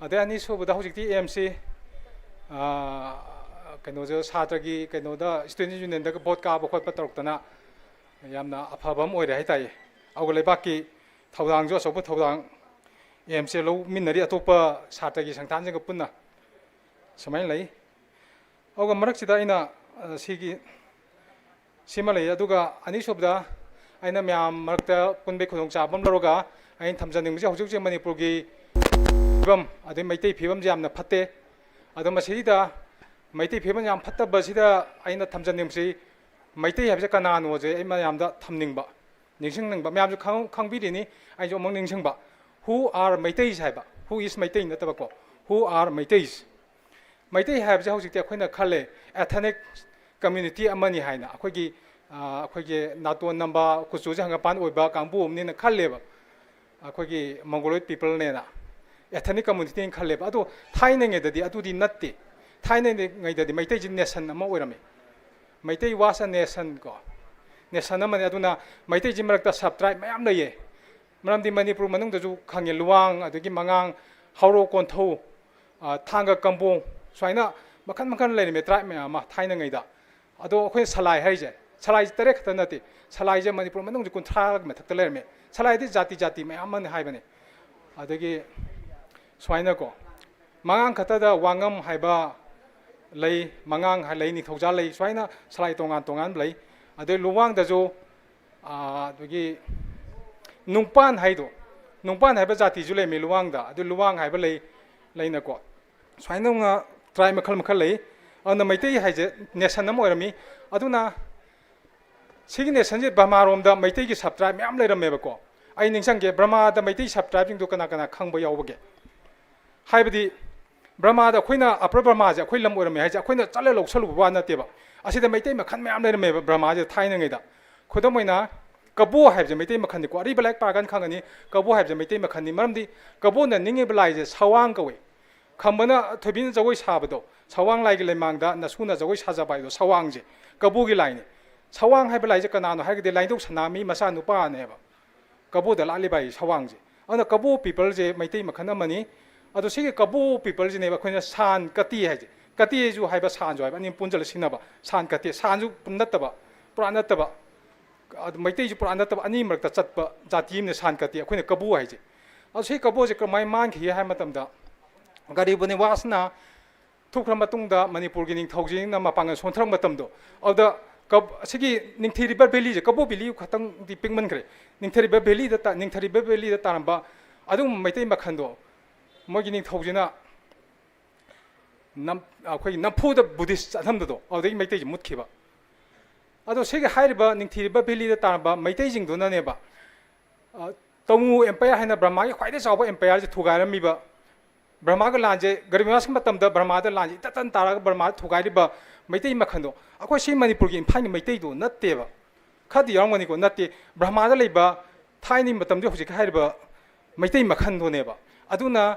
ꯑꯗꯩ ꯑꯅꯤꯁꯨꯕꯗ ꯍꯧꯖꯤꯛꯇꯤ ꯑꯦꯝꯁꯤ, ꯑ, ꯀꯩꯅꯣꯁꯦ, ꯁꯥꯇ꯭ꯔꯒꯤ ꯀꯩꯅꯣꯗ, Students Unionꯗꯒ ꯚꯣꯠ ꯀꯥꯕ ꯈꯣꯠꯄ ꯇꯧꯔꯛꯇꯅ ꯌꯥꯝꯅ ꯑꯐꯕ ꯑꯃ ꯑꯣꯏꯔꯦ ꯍꯥꯏꯇꯥꯔꯦ꯫ ꯑꯗꯨꯒ ꯂꯩꯕꯥꯛꯀꯤ ꯊꯧꯗꯥꯡꯁꯨ ꯑꯆꯧꯕ ꯊꯧꯗꯥꯡ ꯑꯦꯝꯁꯦ ꯂꯧꯃꯤꯟꯅꯔꯤ, ꯑꯇꯣꯞꯄ ꯁꯥꯇ꯭ꯔꯒꯤ ꯁꯪꯁꯊꯥꯟꯁꯤꯡꯒ ꯄꯨꯟꯅ꯫ ꯁꯨꯃꯥꯏꯅ ꯂꯩ꯫ ꯑꯗꯨꯒ ꯃꯔꯛꯁꯤꯗ ꯑꯩꯅ, ꯑ, ꯁꯤꯒꯤ, ꯁꯤꯃ ꯂꯩ꯫ ꯑꯗꯨꯒ ꯑꯅꯤꯁꯨꯕꯗ ꯑꯩꯅ ꯃꯌꯥꯝ ꯃꯔꯛꯇ ꯄꯨꯟꯕꯒꯤ ꯈꯨꯗꯣꯡꯆꯥꯕ ꯑꯃ ꯂꯧꯔꯒ ꯑꯩꯅ ꯊꯝꯖꯅꯤꯡꯕꯁꯦ, ꯍꯧꯖꯤꯛ ꯍꯧꯖꯤꯛ ꯃꯅꯤꯄꯨꯔꯒꯤ ꯐꯤꯕꯝ, ꯑꯗꯩ ꯃꯩꯇꯩ ꯐꯤꯕꯝꯁꯦ ꯌꯥꯝꯅ ꯐꯠꯇꯦ꯫ ꯑꯗꯣ ꯃꯁꯤꯗ ꯃꯩꯇꯩ ꯐꯤꯕꯝ ꯌꯥꯝ ꯐꯠꯇꯕꯁꯤꯗ ꯑꯩꯅ ꯊꯝꯖꯅꯤꯡꯕꯁꯤ, ꯃꯩꯇꯩ ꯍꯥꯏꯕꯁꯦ ꯀꯅꯥꯅꯣꯁꯦ ꯑꯩ ꯃꯌꯥꯝꯗ ꯊꯝꯅꯤꯡꯕ, ꯅꯤꯡꯁꯤꯡꯅꯤꯡꯕ꯫ ꯃꯌꯥꯝꯁꯨ ꯈꯪ-, ꯈꯪꯕꯤꯔꯤꯅꯤ, ꯑꯩꯁꯨ ꯑꯃꯨꯛ ꯅꯤꯡꯁꯤꯡꯕ꯫ Who are Meiteis ꯍꯥꯏꯕ, who is ꯃꯩꯇꯩ ꯅꯠꯇꯕꯀꯣ, who are Meiteis? ꯃꯩꯇꯩ ꯍꯥꯏꯕꯁꯦ ꯍꯧꯖꯤꯛꯇꯤ ꯑꯩꯈꯣꯏꯅ ꯈꯜꯂꯦ, ethnic community ꯑꯃꯅꯤ ꯍꯥꯏꯅ꯫ ꯑꯩꯈꯣꯏꯒꯤ ꯑꯩꯈꯣꯏꯒꯤ ꯅꯥꯇꯣꯟ ꯅꯝꯕ, ꯀꯨꯆꯨꯁꯦ ꯍꯪꯒꯄꯥꯟ ꯑꯣꯏꯕ ꯀꯥꯡꯕꯨ ꯑꯃꯅꯤꯅ ꯈꯜꯂꯦꯕ ꯑꯩꯈꯣꯏꯒꯤ Mongoloid peopleꯅꯦꯅ, ethnic communityꯅ ꯈꯜꯂꯦꯕ꯫ ꯑꯗꯣ ꯊꯥꯏꯅꯉꯩꯗꯗꯤ ꯑꯗꯨꯗꯤ ꯅꯠꯇꯦ꯫ ꯊꯥꯏꯅꯉꯩꯗꯗꯤ ꯃꯩꯇꯩꯁꯤ nation ꯑꯃ ꯑꯣꯏꯔꯝꯃꯤ꯫ ꯃꯩꯇꯩ was a nation ꯀꯣ, nation ꯑꯃꯅꯤ꯫ ꯑꯗꯨꯅ ꯃꯩꯇꯩꯁꯤ ꯃꯔꯛꯇ sub tribe ꯃꯌꯥꯝ ꯂꯩꯌꯦ꯫ ꯃꯔꯝꯗꯤ ꯃꯅꯤꯄꯨꯔ ꯃꯅꯨꯡꯗꯁꯨ ꯈꯪꯉꯦ, ꯂꯨꯋꯥꯡ, ꯑꯗꯒꯤ ꯃꯉꯥꯡ, ꯍꯥꯎꯔꯣꯛ ꯀꯣꯟꯊꯧ, ꯊꯥꯡꯒ ꯀꯝꯕꯣꯡ, ꯁꯨꯃꯥꯏꯅ ꯃꯈꯜ ꯃꯈꯜ ꯂꯩꯔꯝꯃꯦ, tribe ꯃꯌꯥꯝ ꯑꯃ ꯊꯥꯏꯅꯉꯩꯗ꯫ ꯑꯗꯣ ꯑꯩꯈꯣꯏꯅ ꯁꯂꯥꯏ ꯍꯥꯏꯔꯤꯁꯦ, ꯁꯂꯥꯏꯁꯦ ꯇꯔꯦꯠ ꯈꯛꯇ ꯅꯠꯇꯦ, ꯁꯂꯥꯏꯁꯦ ꯃꯅꯤꯄꯨꯔ ꯃꯅꯨꯡꯁꯦ ꯀꯨꯟꯊ꯭ꯔꯥꯒꯤ ꯃꯊꯛꯇ ꯂꯩꯔꯝꯃꯦ꯫ ꯁꯂꯥꯏꯗꯤ ꯖꯥꯇꯤ ꯖꯥꯇꯤ ꯃꯌꯥꯝ ꯑꯃꯅꯤ ꯍꯥꯏꯕꯅꯤ꯫ ꯑꯗꯒꯤ ꯁꯨꯃꯥꯏꯅꯀꯣ, ꯃꯉꯥꯡ ꯈꯛꯇꯗ ꯋꯥꯉꯝ ꯍꯥꯏꯕ ꯂꯩ, ꯃꯉꯥꯡ ꯍꯥꯏ ꯂꯩ, ꯅꯤꯡꯊꯧꯖꯥ ꯂꯩ, ꯁꯨꯃꯥꯏꯅ ꯁꯂꯥꯏ ꯇꯣꯉꯥꯟ ꯇꯣꯉꯥꯟꯕ ꯂꯩ꯫ ꯑꯗꯩ ꯂꯨꯋꯥꯡꯗꯁꯨ ꯑꯗꯒꯤ ꯅꯨꯡꯄꯥꯟ ꯍꯥꯏꯗꯣ, ꯅꯨꯡꯄꯥꯟ ꯍꯥꯏꯕ ꯖꯥꯇꯤꯁꯨ ꯂꯩꯔꯝꯃꯤ ꯂꯨꯋꯥꯡꯗ꯫ ꯑꯗꯨ ꯂꯨꯋꯥꯡ ꯍꯥꯏꯕ ꯂꯩ, ꯂꯩꯅꯀꯣ꯫ ꯁꯨꯃꯥꯏꯅ ꯇꯣꯉꯥꯟ tribe ꯃꯈꯜ ꯃꯈꯜ ꯂꯩ꯫ ꯑꯗꯨꯅ ꯃꯩꯇꯩ ꯍꯥꯏꯁꯦ nation ꯑꯃ ꯑꯣꯏꯔꯝꯃꯤ꯫ ꯑꯗꯨꯅ ꯁꯤꯒꯤ nationꯁꯦ ꯕꯔꯃꯥꯔꯣꯝꯗ ꯃꯩꯇꯩꯒꯤ sub tribe ꯃꯌꯥꯝ ꯂꯩꯔꯝꯃꯦꯕꯀꯣ꯫ ꯑꯩ ꯅꯤꯡꯁꯤꯡꯒꯦ, ꯕꯔꯃꯥꯗ ꯃꯩꯇꯩ sub tribeꯁꯤꯡꯗꯣ ꯀꯅꯥ ꯀꯅꯥ ꯈꯪꯕ ꯌꯥꯎꯕꯒꯦ? ꯍꯥꯏꯕꯗꯤ ꯕꯔꯃꯥꯗ ꯑꯩꯈꯣꯏꯅ Upper Burmaꯁꯦ ꯑꯩꯈꯣꯏ ꯂꯝ ꯑꯣꯏꯔꯝꯃꯦ ꯍꯥꯏꯁꯦ ꯑꯩꯈꯣꯏꯅ ꯆꯠꯂ ꯂꯧꯁꯜꯂꯨꯕ ꯋꯥ ꯅꯠꯇꯦꯕ꯫ ꯑꯁꯤꯗ ꯃꯩꯇꯩ ꯃꯈꯜ ꯃꯌꯥꯝ ꯂꯩꯔꯝꯃꯦꯕ ꯕꯔꯃꯥꯁꯤꯗ ꯊꯥꯏꯅꯉꯩꯗ꯫ ꯈꯨꯗꯝ ꯑꯣꯏꯅ ꯀꯕꯣ ꯍꯥꯏꯕꯁꯦ ꯃꯩꯇꯩ ꯃꯈꯜꯅꯤꯀꯣ꯫ ꯑꯔꯤꯕ ꯂꯥꯏꯔꯤꯛ ꯄꯥꯔꯀꯥꯟꯗ ꯈꯪꯒꯅꯤ, ꯀꯕꯣ ꯍꯥꯏꯕꯁꯦ ꯃꯩꯇꯩ ꯃꯈꯜꯅꯤ꯫ ꯃꯔꯝꯗꯤ ꯀꯕꯣꯅ ꯅꯤꯡꯉꯤꯕ ꯂꯥꯏꯁꯦ ꯁꯋꯥꯡ ꯀꯧꯏ꯫ ꯈꯝꯕꯅ, ꯊꯣꯏꯕꯤꯅ ꯖꯒꯣꯏ ꯁꯥꯕꯗꯣ, ꯁꯋꯥꯡ ꯂꯥꯏꯒꯤ ꯂꯩꯃꯥꯡꯗ ꯅꯁꯨꯅ ꯖꯒꯣꯏ ꯁꯥꯖꯕ ꯍꯥꯏꯗꯣ ꯁꯋꯥꯡꯁꯦ ꯀꯕꯣꯒꯤ ꯂꯥꯏꯅꯤ꯫ ꯁꯋꯥꯡ ꯍꯥꯏꯕ ꯂꯥꯏꯁꯦ ꯀꯅꯥꯅꯣ ꯍꯥꯏꯔꯒꯗꯤ ꯂꯥꯏꯅꯤꯡꯊꯧ ꯁꯅꯥꯃꯍꯤ ꯃꯆꯥꯅꯨꯄꯥꯅꯦꯕ꯫ ꯀꯕꯣꯗ ꯂꯥꯠꯂꯤꯕ ꯍꯥꯏꯁꯦ ꯁꯋꯥꯡꯁꯦ꯫ ꯑꯗꯨꯅ ꯀꯕꯣ peopleꯁꯦ ꯃꯩꯇꯩ ꯃꯈꯜ ꯑꯃꯅꯤ꯫ ꯑꯗꯣ ꯁꯤꯒꯤ ꯀꯕꯣ peopleꯁꯤꯅꯦꯕ ꯑꯩꯈꯣꯏꯅ ꯁꯥꯟ ꯀꯇꯤ ꯍꯥꯏꯁꯦ꯫ ꯀꯇꯤꯁꯨ ꯍꯥꯏꯕ ꯁꯥꯟꯁꯨ ꯍꯥꯏꯕ ꯑꯅꯤ ꯄꯨꯟꯁꯤꯜꯂ ꯁꯤꯖꯤꯟꯅꯕ꯫ ꯁꯥꯟ ꯀꯇꯤ, ꯁꯥꯟꯁꯨ ꯅꯠꯇꯕ, ꯄꯨꯔꯥ ꯅꯠꯇꯕ, ꯑꯗꯨ ꯃꯩꯇꯩꯁꯨ ꯄꯨꯔꯥ ꯅꯠꯇꯕ, ꯑꯅꯤ ꯃꯔꯛꯇ ꯆꯠꯄ ꯖꯥꯇꯤ ꯑꯃꯅ ꯁꯥꯟ ꯀꯇꯤ, ꯑꯩꯈꯣꯏꯅ ꯀꯕꯣ ꯍꯥꯏꯁꯦ꯫ ꯑꯗꯣ ꯁꯤ ꯀꯕꯣꯁꯦ ꯀꯃꯥꯏꯅ ꯃꯥꯡꯈꯤꯒꯦ ꯍꯥꯏꯕ ꯃꯇꯝꯗ, ꯒꯔꯤꯕ ꯅꯤꯋꯥꯁꯅ ꯊꯣꯛꯈ꯭ꯔ ꯃꯇꯨꯡꯗ ꯃꯅꯤꯄꯨꯔꯒꯤ ꯅꯤꯡꯊꯧꯁꯤꯡꯅ ꯃꯄꯥꯡꯒꯜ ꯁꯣꯟꯊꯔꯛꯄ ꯃꯇꯝꯗꯣ, ꯑꯗꯨꯗ ꯀꯕ-, ꯁꯤꯒꯤ ꯅꯤꯡꯊꯤꯔꯤꯕ valleyꯁꯦ, ꯀꯕꯣ valley ꯈꯛꯇꯪꯗꯤ ꯄꯤꯛꯃꯟꯈ꯭ꯔꯦ꯫ ꯅꯤꯡꯊꯤꯔꯤꯕ valleyꯗ ꯇꯥ-, ꯅꯤꯡꯊꯤꯔꯤꯕ valleyꯗ ꯇꯥꯔꯝꯕ ꯑꯗꯨꯒꯨꯝꯕ ꯃꯩꯇꯩ ꯃꯈꯜꯗꯣ ꯃꯣꯏꯒꯤ ꯅꯤꯡꯊꯧꯁꯤꯅ ꯅꯝ-, ꯑꯩꯈꯣꯏꯒꯤ ꯅꯝꯐꯨꯗ Buddhist ꯆꯠꯍꯟꯕꯗꯣ, ꯑꯗꯨꯗꯒꯤ ꯃꯩꯇꯩꯁꯦ ꯃꯨꯠꯈꯤꯕ꯫ ꯑꯗꯣ ꯁꯤꯒꯤ ꯍꯥꯏꯔꯤꯕ ꯅꯤꯡꯊꯤꯔꯤꯕ valleyꯗ ꯇꯥꯔꯝꯕ ꯃꯩꯇꯩꯁꯤꯡꯗꯨꯅꯅꯦꯕ, ꯑ, ꯇꯃꯨ empire ꯍꯥꯏꯅ ꯕ꯭ꯔꯍꯃꯥꯒꯤ ꯈ꯭ꯋꯥꯏꯗꯒꯤ ꯆꯥꯎꯕ empireꯁꯦ ꯊꯨꯒꯥꯏꯔꯝꯃꯤꯕ ꯕ꯭ꯔꯍꯃꯥꯒ ꯂꯥꯟꯁꯦ, ꯒꯔꯤꯕ ꯅꯤꯋꯥꯖꯀꯤ ꯃꯇꯝꯗ ꯕ꯭ꯔꯍꯃꯥꯗ ꯂꯥꯟꯁꯦ ꯏꯇꯠ ꯇꯟ ꯇꯥꯔꯒ ꯕ꯭ꯔꯍꯃꯥꯗ ꯊꯨꯒꯥꯏꯔꯤꯕ ꯃꯩꯇꯩ ꯃꯈꯜꯗꯣ ꯑꯩꯈꯣꯏ ꯁꯤ ꯃꯅꯤꯄꯨꯔꯒꯤ ꯏꯝꯐꯥꯜꯒꯤ ꯃꯩꯇꯩꯗꯣ ꯅꯠꯇꯦꯕ꯫ ꯈꯔꯗꯤ ꯌꯥꯎꯔꯝꯒꯅꯤꯀꯣ, ꯅꯠꯇꯦ꯫ ꯕ꯭ꯔꯍꯃꯥꯗ ꯂꯩꯕ ꯊꯥꯏꯅꯒꯤ ꯃꯇꯝꯗꯤ ꯍꯧꯖꯤꯛ ꯍꯥꯏꯔꯤꯕ ꯃꯩꯇꯩ ꯃꯈꯜꯗꯣꯅꯦꯕ꯫ ꯑꯗꯨꯅ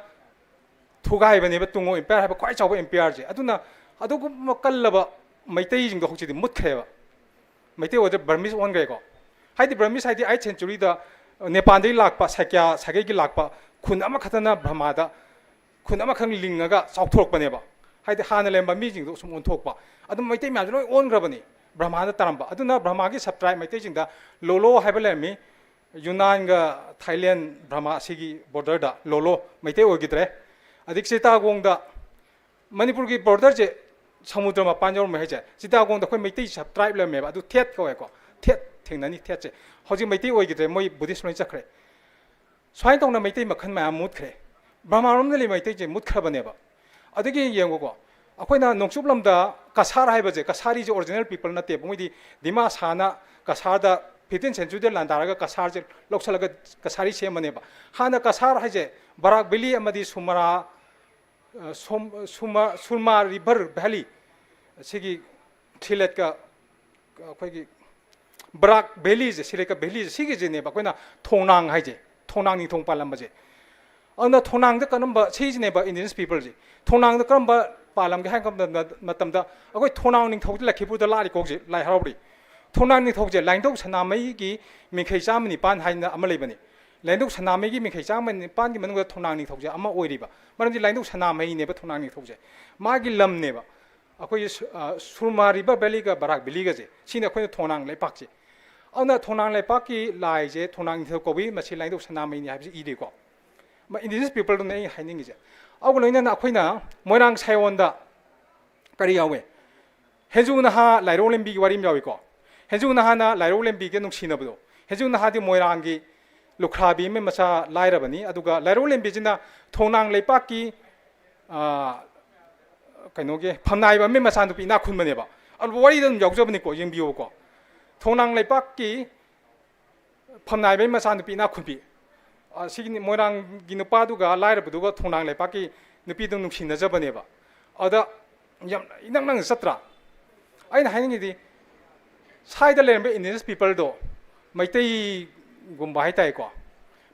ꯊꯨꯒꯥꯏꯕꯅꯦꯕ ꯇꯨꯡꯉꯣ ꯏꯝꯄꯤꯌꯔ ꯍꯥꯏꯕ ꯈ꯭ꯋꯥꯏ ꯆꯥꯎꯕ ꯏꯝꯄꯤꯌꯔꯁꯦ꯫ ꯑꯗꯨꯅ ꯑꯗꯨꯒꯨꯝꯕ ꯀꯜꯂꯕ ꯃꯩꯇꯩꯁꯤꯡꯗꯣ ꯍꯧꯖꯤꯛꯇꯤ ꯃꯨꯠꯈ꯭ꯔꯦꯕ꯫ ꯃꯩꯇꯩ ꯑꯣꯏꯗ꯭ꯔꯦ, ꯕꯔꯃꯤꯁ ꯑꯣꯟꯈ꯭ꯔꯦꯀꯣ꯫ ꯍꯥꯏꯗꯤ ꯕꯔꯃꯤꯁ ꯍꯥꯏꯗꯤ ꯑꯩꯠ ꯁꯦꯟꯆꯨꯔꯤꯗ ꯅꯦꯄꯥꯟꯗꯒꯤ ꯂꯥꯛꯄ, ꯁꯥꯀ꯭ꯌ ꯁꯥꯒꯩꯒꯤ ꯂꯥꯛꯄ ꯈꯨꯟ ꯑꯃꯈꯛꯇꯅ ꯕ꯭ꯔꯍꯃꯥꯗ, ꯈꯨꯟ ꯑꯃꯈꯛ ꯂꯤꯡꯉꯒ ꯆꯥꯎꯊꯣꯔꯛꯄꯅꯦꯕ꯫ ꯍꯥꯏꯗꯤ ꯍꯥꯟꯅ ꯂꯩꯔꯝꯕ ꯃꯤꯁꯤꯡꯗꯣ ꯁꯨꯝ ꯑꯣꯟꯊꯣꯛꯄ꯫ ꯑꯗꯨꯝ ꯃꯩꯇꯩ ꯃꯌꯥꯝꯁꯦ ꯂꯣꯏ ꯑꯣꯟꯈ꯭ꯔꯕꯅꯤ ꯕ꯭ꯔꯍꯃꯥꯗ ꯇꯥꯔꯝꯕ꯫ ꯑꯗꯨꯅ ꯕ꯭ꯔꯍꯃꯥꯒꯤ ꯁꯕ ꯇ꯭ꯔꯥꯏꯕ ꯃꯩꯇꯩꯁꯤꯡꯗ ꯂꯣꯂꯣ ꯍꯥꯏꯕ ꯂꯩꯔꯝꯃꯤ꯫ ꯌꯨꯅꯥꯟꯒ ꯊꯥꯏꯂꯦꯟ ꯕ꯭ꯔꯍꯃꯥ ꯑꯁꯤꯒꯤ ꯕꯣꯔꯗꯔꯗ ꯂꯣꯂꯣ ꯃꯩꯇꯩ ꯑꯣꯏꯈꯤꯗ꯭ꯔꯦ꯫ ꯑꯗꯒꯤ ꯆꯤꯇꯥꯒꯣꯡꯗ, ꯃꯅꯤꯄꯨꯔꯒꯤ ꯕꯣꯔꯗꯔꯁꯦ ꯁꯃꯨꯗ꯭ꯔ ꯃꯄꯥꯟ ꯌꯧꯔꯝꯃꯦ ꯍꯥꯏꯁꯦ꯫ ꯆꯤꯇꯥꯒꯣꯡꯗ ꯑꯩꯈꯣꯏ ꯃꯩꯇꯩ ꯁꯕ ꯇ꯭ꯔꯥꯏꯕ ꯂꯩꯔꯝꯃꯦꯕ, ꯑꯗꯨ ꯊꯦꯠ ꯀꯧꯋꯦꯀꯣ꯫ ꯊꯦꯠ ꯊꯦꯡꯅꯅꯤ, ꯊꯦꯠꯁꯦ꯫ ꯍꯧꯖꯤꯛ ꯃꯩꯇꯩ ꯑꯣꯏꯈꯤꯗ꯭ꯔꯦ, ꯃꯣꯏ ꯕꯨꯙꯤꯁ ꯂꯣꯏ ꯆꯠꯈ꯭ꯔꯦ꯫ ꯁꯨꯃꯥꯏꯅ ꯇꯧꯅ ꯃꯩꯇꯩ ꯃꯈꯜ ꯃꯌꯥꯝ ꯃꯨꯠꯈ꯭ꯔꯦ꯫ ꯕ꯭ꯔꯍꯃꯥꯔꯣꯝꯗ ꯂꯩꯕ ꯃꯩꯇꯩꯁꯦ ꯃꯨꯠꯈ꯭ꯔꯕꯅꯦꯕ꯫ ꯑꯗꯒꯤ ꯌꯦꯡꯉꯨꯀꯣ, ꯑꯩꯈꯣꯏꯅ ꯅꯣꯡꯆꯨꯞ ꯂꯝꯗ ꯀꯁꯥꯔ ꯍꯥꯏꯕꯁꯦ, ꯀꯁꯥꯔꯤꯁꯦ ꯑꯣꯔꯤꯖꯤꯅꯦꯜ ꯄꯤꯄꯜ ꯅꯠꯇꯦꯕ꯫ ꯃꯣꯏꯗꯤ ꯗꯤꯃꯥꯁꯥꯅ ꯀꯁꯥꯔꯗ ꯐꯤꯐꯇꯤꯟ ꯁꯦꯟꯆꯨꯔꯤꯗ ꯂꯥꯟꯗꯥꯔꯒ ꯀꯁꯥꯔꯁꯦ ꯂꯧꯁꯤꯜꯂꯒ ꯀꯁꯥꯔꯤ ꯁꯦꯝꯕꯅꯦꯕ꯫ ꯍꯥꯟꯅ ꯀꯁꯥꯔ ꯍꯥꯏꯁꯦ ꯕꯔꯥꯛ ꯚꯦꯂꯤ ꯑꯃꯗꯤ ꯁꯨꯃꯔꯥ, ꯑ, ꯁꯣꯝ-, ꯁꯨꯃ-, ꯁꯨꯔꯃꯥ ꯔꯤꯚꯔ ꯚꯦꯂꯤ, ꯁꯤꯒꯤ ꯁꯤꯂꯦꯠꯀ ꯑꯩꯈꯣꯏꯒꯤ ꯕꯔꯥꯛ ꯚꯦꯂꯤꯁꯦ, ꯁꯤꯂꯦꯠꯀ ꯚꯦꯂꯤꯁꯦ, ꯁꯤꯒꯤꯁꯤꯅꯦꯕ ꯑꯩꯈꯣꯏꯅ ꯊꯣꯡꯅꯥꯡ ꯍꯥꯏꯁꯦ, ꯊꯣꯡꯅꯥꯡ ꯅꯤꯡꯊꯧ ꯄꯥꯜꯂꯝꯕꯁꯦ꯫ ꯑꯗꯨꯅ ꯊꯣꯡꯅꯥꯡꯗ ꯀꯔꯝꯕ, ꯁꯤꯁꯤꯅꯦꯕ ꯏꯟꯗꯤꯖꯤꯅꯁ ꯄꯤꯄꯜꯁꯦ꯫ ꯊꯣꯡꯅꯥꯡꯗ ꯀꯔꯝꯕ ꯄꯥꯜꯂꯝꯒꯦ ꯍꯥꯏꯕ ꯃꯇꯝꯗ, ꯃꯇꯝꯗ ꯑꯩꯈꯣꯏ ꯊꯣꯡꯅꯥꯡ ꯅꯤꯡꯊꯧꯁꯦ ꯂꯈꯤꯄꯨꯔꯗ ꯂꯥꯠꯂꯤꯀꯣ ꯍꯧꯖꯤꯛ ꯂꯥꯏ ꯍꯔꯥꯎꯔꯤ꯫ ꯊꯣꯡꯅꯥꯡ ꯅꯤꯡꯊꯧꯁꯦ ꯂꯥꯏꯅꯤꯡꯊꯧ ꯁꯅꯥꯃꯍꯤꯒꯤ ꯃꯤꯡꯈꯩ ꯆꯥꯝꯃ ꯅꯤꯄꯥꯟ ꯍꯥꯏꯅ ꯑꯃ ꯂꯩꯕꯅꯤ꯫ ꯂꯥꯏꯅꯤꯡꯊꯧ ꯁꯅꯥꯃꯍꯤꯒꯤ ꯃꯤꯡꯈꯩ ꯆꯥꯝꯃ ꯅꯤꯄꯥꯟꯒꯤ ꯃꯅꯨꯡꯗ ꯊꯣꯡꯅꯥꯡ ꯅꯤꯡꯊꯧꯁꯦ ꯑꯃ ꯑꯣꯏꯔꯤꯕ꯫ ꯃꯔꯝꯗꯤ ꯂꯥꯏꯅꯤꯡꯊꯧ ꯁꯅꯥꯃꯍꯤꯅꯦꯕ ꯊꯣꯡꯅꯥꯡ ꯅꯤꯡꯊꯧꯁꯦ꯫ ꯃꯥꯒꯤ ꯂꯝꯅꯦꯕ꯫ ꯑꯩꯈꯣꯏꯒꯤ ꯁꯨ-, ꯑ, ꯁꯨꯔꯃꯥ ꯔꯤꯚꯔ ꯚꯦꯂꯤꯒ ꯕꯔꯥꯛ ꯚꯦꯂꯤꯒꯁꯦ, ꯁꯤꯅꯤ ꯑꯩꯈꯣꯏꯅ ꯊꯣꯡꯅꯥꯡ ꯂꯩꯄꯥꯛꯁꯦ꯫ ꯑꯗꯨꯅ ꯊꯣꯡꯅꯥꯡ ꯂꯩꯄꯥꯛꯀꯤ ꯂꯥꯏꯁꯦ ꯊꯣꯡꯅꯥꯡ ꯅꯤꯡꯊꯧ ꯀꯧꯏ, ꯃꯁꯤ ꯂꯥꯏꯅꯤꯡꯊꯧ ꯁꯅꯥꯃꯍꯤꯅꯤ ꯍꯥꯏꯕꯁꯤ ꯏꯔꯤꯀꯣ꯫ ꯃ-, ꯏꯟꯗꯤꯖꯤꯅꯁ ꯄꯤꯄꯜꯗꯨꯅ ꯑꯩꯅ ꯍꯥꯏꯅꯤꯡꯉꯤꯁꯦ꯫ ꯑꯗꯨꯒ ꯂꯣꯏꯅꯅ ꯑꯩꯈꯣꯏꯅ ꯃꯣꯏꯔꯥꯡ ꯁꯥꯏꯑꯣꯟꯗ ꯀꯔꯤ ꯌꯥꯎꯋꯦ? ꯍꯦꯟꯖꯨ ꯅꯍꯥ ꯂꯥꯏꯔꯧ ꯂꯦꯝꯕꯤꯒꯤ ꯋꯥꯔꯤ ꯑꯃ ꯌꯥꯎꯏꯀꯣ꯫ ꯍꯦꯟꯖꯨ ꯅꯍꯥꯅ ꯂꯥꯏꯔꯧ ꯂꯦꯝꯕꯤꯒ ꯅꯨꯡꯁꯤꯅꯕꯗꯣ꯫ ꯍꯦꯟꯖꯨ ꯅꯍꯥꯗꯤ ꯃꯣꯏꯔꯥꯡꯒꯤ ꯂꯨꯈ꯭ꯔꯥꯕꯤ ꯑꯃ ꯃꯆꯥ ꯂꯥꯏꯔꯕꯅꯤ, ꯑꯗꯨꯒ ꯂꯥꯏꯔꯧ ꯂꯦꯝꯕꯤꯁꯤꯅ ꯊꯣꯡꯅꯥꯡ ꯂꯩꯄꯥꯛꯀꯤ, ꯑꯥ, ꯀꯩꯅꯣꯒꯤ ꯐꯝꯅꯥꯏꯕ ꯑꯃ ꯃꯆꯥꯅꯨꯄꯤ ꯏꯅꯥꯛ ꯈꯨꯟꯕꯅꯦꯕ꯫ ꯑꯗꯨ ꯋꯥꯔꯤꯗ ꯑꯗꯨꯝ ꯌꯥꯎꯖꯕꯅꯤꯀꯣ, ꯌꯦꯡꯕꯤꯌꯨꯀꯣ꯫ ꯊꯣꯡꯅꯥꯡ ꯂꯩꯄꯥꯛꯀꯤ ꯐꯝꯅꯥꯏꯕꯒꯤ ꯃꯆꯥꯅꯨꯄꯤ ꯏꯅꯥꯛ ꯈꯨꯟꯕꯤ꯫ ꯑꯁꯤꯒꯤ ꯃꯣꯏꯔꯥꯡꯒꯤ ꯅꯨꯄꯥꯗꯨꯒ ꯂꯥꯏꯔꯕꯗꯨꯒ ꯊꯣꯡꯅꯥꯡ ꯂꯩꯄꯥꯛꯀꯤ ꯅꯨꯄꯤꯗꯨ ꯅꯨꯡꯁꯤꯅꯖꯕꯅꯦꯕ꯫ ꯑꯗ ꯌꯥꯝ ꯏꯅꯛ ꯅꯛꯅ ꯆꯠꯇ꯭ꯔꯥ? ꯑꯩꯅ ꯍꯥꯏꯅꯤꯡꯉꯤꯗꯤ, ꯁ꯭ꯋꯥꯏꯗ ꯂꯩꯔꯝꯕ indigenous peopleꯗꯣ, ꯃꯩꯇꯩꯒꯨꯝꯕ ꯍꯥꯏꯇꯥꯔꯦꯀꯣ,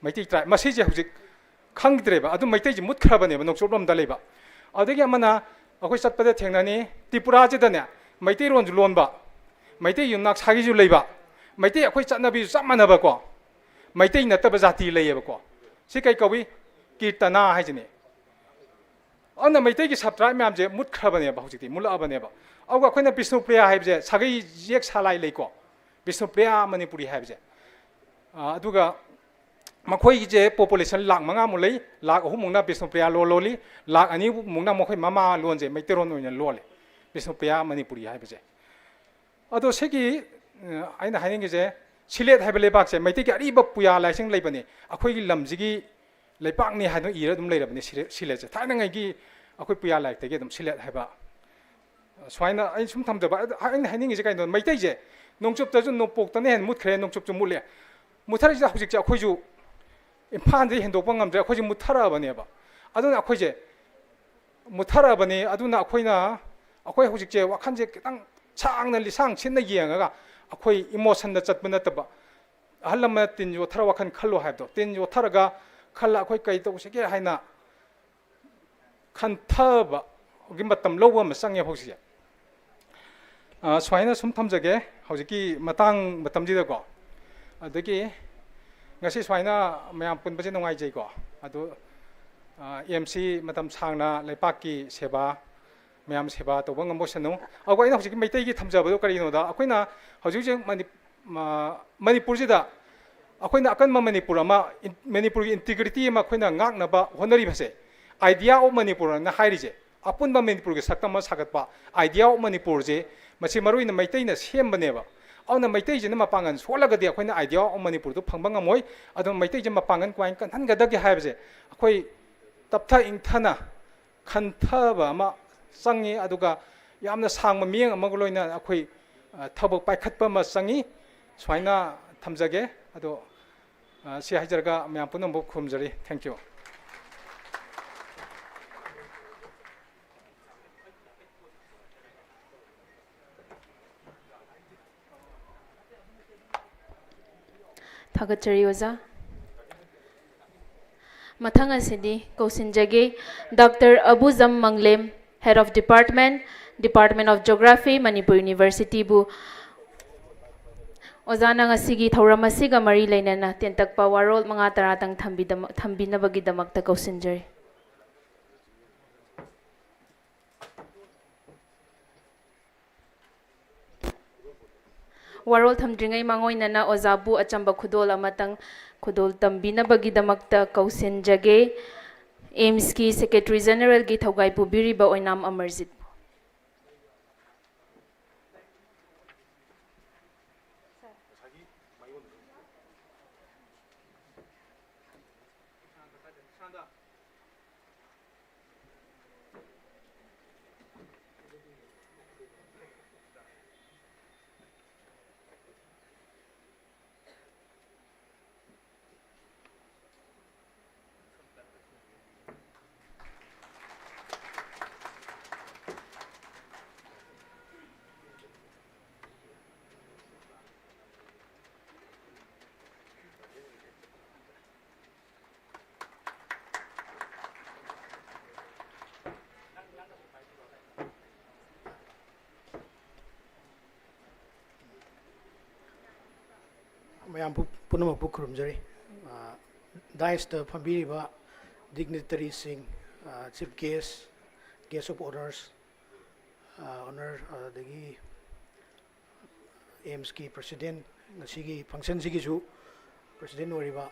ꯃꯩꯇꯩ tribe, ꯃꯁꯤꯁꯦ ꯍꯧꯖꯤꯛ ꯈꯪꯗ꯭ꯔꯦꯕ꯫ ꯑꯗꯨ ꯃꯩꯇꯩꯁꯦ ꯃꯨꯠꯈ꯭ꯔꯕꯅꯦꯕ ꯅꯣꯡꯆꯨꯞꯂꯣꯝꯗ ꯂꯩꯕ꯫ ꯑꯗꯒꯤ ꯑꯃꯅ, ꯑꯩꯈꯣꯏ ꯆꯠꯄꯗ ꯊꯦꯡꯅꯅꯤ, ꯇ꯭ꯔꯤꯄꯨꯔꯥꯁꯤꯗꯅꯦ ꯃꯩꯇꯩꯔꯣꯟꯁꯨ ꯂꯣꯟꯕ, ꯃꯩꯇꯩ ꯌꯨꯝꯅꯥꯛ ꯁꯥꯒꯩꯁꯨ ꯂꯩꯕ, ꯃꯩꯇꯩ ꯑꯩꯈꯣꯏ ꯆꯠꯅꯕꯤꯁꯨ ꯆꯞ ꯃꯥꯟꯅꯕꯀꯣ, ꯃꯩꯇꯩ ꯅꯠꯇꯕ ꯖꯥꯇꯤ ꯂꯩꯌꯦꯕꯀꯣ꯫ ꯁꯤ ꯀꯩ ꯀꯧꯏ? ꯀꯤꯔꯇꯅꯥ ꯍꯥꯏꯁꯤꯅꯦ꯫ ꯑꯗꯨꯅ ꯃꯩꯇꯩꯒꯤ sub tribe ꯃꯌꯥꯝꯁꯦ ꯃꯨꯠꯈ꯭ꯔꯕꯅꯦꯕ, ꯍꯧꯖꯤꯛꯇꯤ ꯃꯨꯠꯂꯛꯑꯕꯅꯦꯕ꯫ ꯑꯗꯨꯒ ꯑꯩꯈꯣꯏꯅ ꯕꯤꯁꯅꯨꯄ꯭ꯔꯤꯌꯥ ꯍꯥꯏꯕꯁꯦ, ꯁꯥꯒꯩ ꯌꯦꯛ ꯁꯂꯥꯏ ꯂꯩꯀꯣ, ꯕꯤꯁꯅꯨꯄ꯭ꯔꯤꯌꯥ ꯃꯅꯤꯄꯨꯔꯤ ꯍꯥꯏꯕꯁꯦ꯫ ꯑ, ꯑꯗꯨꯒ ꯃꯈꯣꯏꯒꯤꯁꯦ population ꯂꯥꯈ ꯃꯉꯥꯃꯨꯛ ꯂꯩ, ꯂꯥꯈ ꯑꯍꯨꯝꯃꯨꯛꯅ ꯕꯤꯁꯅꯨꯄ꯭ꯔꯤꯌꯥ ꯂꯣꯟ ꯂꯣꯜꯂꯤ, ꯂꯥꯈ ꯑꯅꯤꯃꯨꯛꯅ ꯃꯈꯣꯏ ꯃꯃꯥ ꯂꯣꯟꯁꯦ ꯃꯩꯇꯩꯔꯣꯟ ꯑꯣꯏꯅ ꯂꯣꯜꯂꯤ, ꯕꯤꯁꯅꯨꯄ꯭ꯔꯤꯌꯥ ꯃꯅꯤꯄꯨꯔꯤ ꯍꯥꯏꯕꯁꯦ꯫ ꯑꯗꯣ ꯁꯤꯒꯤ, ꯑ, ꯑꯩꯅ ꯍꯥꯏꯅꯤꯡꯉꯤꯁꯦ, ꯁꯤꯂꯦꯠ ꯍꯥꯏꯕ ꯂꯩꯕꯥꯛꯁꯦ ꯃꯩꯇꯩꯒꯤ ꯑꯔꯤꯕ ꯄꯨꯌꯥ ꯂꯥꯏꯁꯪ ꯂꯩꯕꯅꯤ, ꯑꯩꯈꯣꯏꯒꯤ ꯂꯝꯁꯤꯒꯤ ꯂꯩꯄꯥꯛꯅꯤ ꯍꯥꯏꯗꯨꯅ ꯏꯔ ꯑꯗꯨꯝ ꯂꯩꯔꯕꯅꯤ ꯁꯤꯂꯦ-, ꯁꯤꯂꯦꯠꯁꯦ꯫ ꯊꯥꯏꯅꯉꯩꯒꯤ ꯑꯩꯈꯣꯏ ꯄꯨꯌꯥ ꯂꯥꯏꯔꯤꯛꯇꯒꯤ ꯑꯗꯨꯝ ꯁꯤꯂꯦꯠ ꯍꯥꯏꯕ꯫ ꯁꯨꯃꯥꯏꯅ ꯑꯩꯅ ꯁꯨꯝ ꯊꯝꯖꯕ, ꯑꯗ ꯑꯩꯅ ꯍꯥꯏꯅꯤꯡꯉꯤꯁꯦ ꯀꯩꯅꯣ, ꯃꯩꯇꯩꯁꯦ ꯅꯣꯡꯆꯨꯞꯇꯁꯨ, ꯅꯣꯡꯄꯣꯛꯇꯅ ꯍꯦꯟꯅ ꯃꯨꯠꯈ꯭ꯔꯦ, ꯅꯣꯡꯆꯨꯞꯁꯨ ꯃꯨꯠꯂꯦ꯫ ꯃꯨꯠꯊꯔꯤꯁꯦ ꯍꯧꯖꯤꯛꯁꯦ ꯑꯩꯈꯣꯏꯁꯨ ꯏꯝꯐꯥꯜꯗꯒꯤ ꯍꯦꯟꯗꯣꯛꯄ ꯉꯝꯗ꯭ꯔꯦ, ꯑꯩꯈꯣꯏꯁꯦ ꯃꯨꯠꯊꯔꯛꯑꯕꯅꯦꯕ꯫ ꯑꯗꯨꯅ ꯑꯩꯈꯣꯏꯁꯦ ꯃꯨꯠꯊꯔꯛꯑꯕꯅꯤ꯫ ꯑꯗꯨꯅ ꯑꯩꯈꯣꯏꯅ, ꯑꯩꯈꯣꯏ ꯍꯧꯖꯤꯛꯁꯦ ꯋꯥꯈꯜꯁꯦ ꯈꯤꯇꯪ ꯁꯥꯡꯅ ꯂꯤꯁꯥꯡ ꯁꯤꯠꯅ ꯌꯦꯡꯉꯒ, ꯑꯩꯈꯣꯏ emotionꯗ ꯆꯠꯄ ꯅꯠꯇꯕ, ꯑꯍꯜ ꯂꯃꯟꯅ ꯇꯤꯟ ꯌꯣꯠꯊꯔ ꯋꯥꯈꯜ ꯈꯜꯂꯣ ꯍꯥꯏꯕꯗꯣ, ꯇꯤꯟ ꯌꯣꯠꯊꯔꯒ ꯈꯜꯂ ꯑꯩꯈꯣꯏ ꯀꯩ ꯇꯧꯁꯤꯒꯦ ꯍꯥꯏꯅ ꯈꯟꯊꯕꯒꯤ ꯃꯇꯝ ꯂꯧꯕ ꯑꯃ ꯆꯪꯉꯦ ꯍꯧꯖꯤꯛꯁꯦ꯫ ꯑ, ꯁꯨꯃꯥꯏꯅ ꯁꯨꯝ ꯊꯝꯖꯒꯦ ꯍꯧꯖꯤꯛꯀꯤ ꯃꯇꯥꯡ ꯃꯇꯝꯁꯤꯗꯀꯣ꯫ ꯑꯗꯒꯤ ꯉꯁꯤ ꯁꯨꯃꯥꯏꯅ ꯃꯌꯥꯝ ꯄꯨꯟꯕꯁꯦ ꯅꯨꯡꯉꯥꯏꯖꯩꯀꯣ꯫ ꯑꯗꯨ, ꯑ, MC ꯃꯇꯝ ꯁꯥꯡꯅ ꯂꯩꯄꯥꯛꯀꯤ ꯁꯦꯕꯥ, ꯃꯌꯥꯝ ꯁꯦꯕꯥ ꯇꯧꯕ ꯉꯝꯕ ꯑꯣꯏꯁꯅꯨ꯫ ꯑꯗꯨꯒ ꯑꯩꯅ ꯍꯧꯖꯤꯛꯀꯤ ꯃꯩꯇꯩꯒꯤ ꯊꯝꯖꯕꯗꯣ ꯀꯔꯤꯒꯤꯅꯣꯗ, ꯑꯩꯈꯣꯏꯅ ꯍꯧꯖꯤꯛ ꯍꯧꯖꯤꯛ ꯃꯅꯤ-, ꯃ-, ꯃꯅꯤꯄꯨꯔꯁꯤꯗ ꯑꯩꯈꯣꯏꯅ ꯑꯀꯟꯕ ꯃꯅꯤꯄꯨꯔ ꯑꯃ, ꯏꯟ-, ꯃꯅꯤꯄꯨꯔꯒꯤ integrity ꯑꯃ ꯑꯩꯈꯣꯏꯅ ꯉꯥꯛꯅꯕ ꯍꯣꯠꯅꯔꯤꯕꯁꯦ, Idea of Manipur ꯑꯅ ꯍꯥꯏꯔꯤꯁꯦ, ꯑꯄꯨꯟꯕ ꯃꯅꯤꯄꯨꯔꯒꯤ ꯁꯛꯇꯝ ꯑꯃ ꯁꯥꯒꯠꯄ Idea of Manipurꯁꯦ, ꯃꯁꯤ ꯃꯔꯨ ꯑꯣꯏꯅ ꯃꯩꯇꯩꯅ ꯁꯦꯝꯕꯅꯦꯕ꯫ ꯑꯗꯨꯅ ꯃꯩꯇꯩꯁꯤꯅ ꯃꯄꯥꯡꯒꯜ ꯁꯣꯜꯂꯒꯗꯤ ꯑꯩꯈꯣꯏꯅ Idea of Manipurꯗꯨ ꯐꯪꯕ ꯉꯝꯃꯣꯏ꯫ ꯑꯗꯨꯅ ꯃꯩꯇꯩꯁꯦ ꯃꯄꯥꯡꯒꯜ ꯀꯃꯥꯏꯅ ꯀꯟꯍꯟꯒꯗꯒꯦ ꯍꯥꯏꯕꯁꯦ ꯑꯩꯈꯣꯏ ꯇꯞꯊ ꯏꯪꯊꯅ ꯈꯟꯊꯕ ꯑꯃ ꯆꯪꯉꯤ꯫ ꯑꯗꯨꯒ ꯌꯥꯝꯅ ꯁꯥꯡꯕ ꯃꯤꯠꯌꯦꯡ ꯑꯃꯒ ꯂꯣꯏꯅꯅ ꯑꯩꯈꯣꯏ, ꯑ, ꯊꯕꯛ ꯄꯥꯏꯈꯠꯄ ꯑꯃ ꯆꯪꯉꯤ꯫ ꯁꯨꯃꯥꯏꯅ ꯊꯝꯖꯒꯦ꯫ ꯑꯗꯣ ꯑ, ꯁꯤ ꯍꯥꯏꯖꯔꯒ ꯃꯌꯥꯝ ꯄꯨꯝꯅꯃꯛ ꯈꯨꯔꯨꯝꯖꯔꯤ꯫ Thank you꯫ ꯊꯥꯒꯠꯆꯔꯤ ꯑꯣꯖꯥ꯫ ꯃꯊꯪ ꯑꯁꯤꯗꯤ ꯀꯧꯁꯤꯟꯖꯒꯦ, doctor ꯑꯕꯨꯖꯝ ꯃꯪꯂꯦꯝ, Head of Department, Department of Geography, Manipur University ꯕꯨ꯫ ꯑꯣꯖꯥꯅ ꯉꯁꯤꯒꯤ ꯊꯧꯔꯝ ꯑꯁꯤꯒ ꯃꯔꯤ ꯂꯩꯅꯅ ꯇꯦꯟꯇꯛꯄ ꯋꯥꯔꯣꯜ ꯃꯉꯥ ꯇꯔꯥꯇꯪ ꯊꯝꯕꯤꯗꯃ-, ꯊꯝꯕꯤꯅꯕꯒꯤꯗꯃꯛꯇ ꯀꯧꯁꯤꯟꯖꯔꯤ꯫ ꯋꯥꯔꯣꯜ ꯊꯝꯗ꯭ꯔꯤꯉꯩ ꯃꯥꯡꯑꯣꯏꯅꯅ ꯑꯣꯖꯥꯕꯨ ꯑꯆꯝꯕ ꯈꯨꯗꯣꯜ ꯑꯃꯇꯪ ꯈꯨꯗꯣꯜ ꯇꯝꯕꯤꯅꯕꯒꯤꯗꯃꯛꯇ ꯀꯧꯁꯤꯟꯖꯒꯦ꯫ ꯑꯦꯝꯁꯀꯤ Secretary Generalꯒꯤ ꯊꯧꯒꯥꯏ ꯄꯨꯕꯤꯔꯤꯕ ꯑꯣꯏꯅꯥꯝ ꯑꯃꯔꯖꯤꯠ꯫ ꯃꯌꯥꯝ ꯄꯨ-, ꯄꯨꯝꯅꯃꯛꯄꯨ ꯈꯨꯔꯨꯝꯖꯔꯤ꯫ ꯑ, dais ꯇ ꯐꯝꯕꯤꯔꯤꯕ dignitary ꯁꯤꯡ, ꯑ, chief guest, guest of honours, ꯑ, honour, ꯑꯗꯒꯤ ꯑꯦꯝꯁꯀꯤ president, ꯉꯁꯤꯒꯤ function ꯁꯤꯒꯤꯁꯨ president ꯑꯣꯏꯔꯤꯕ,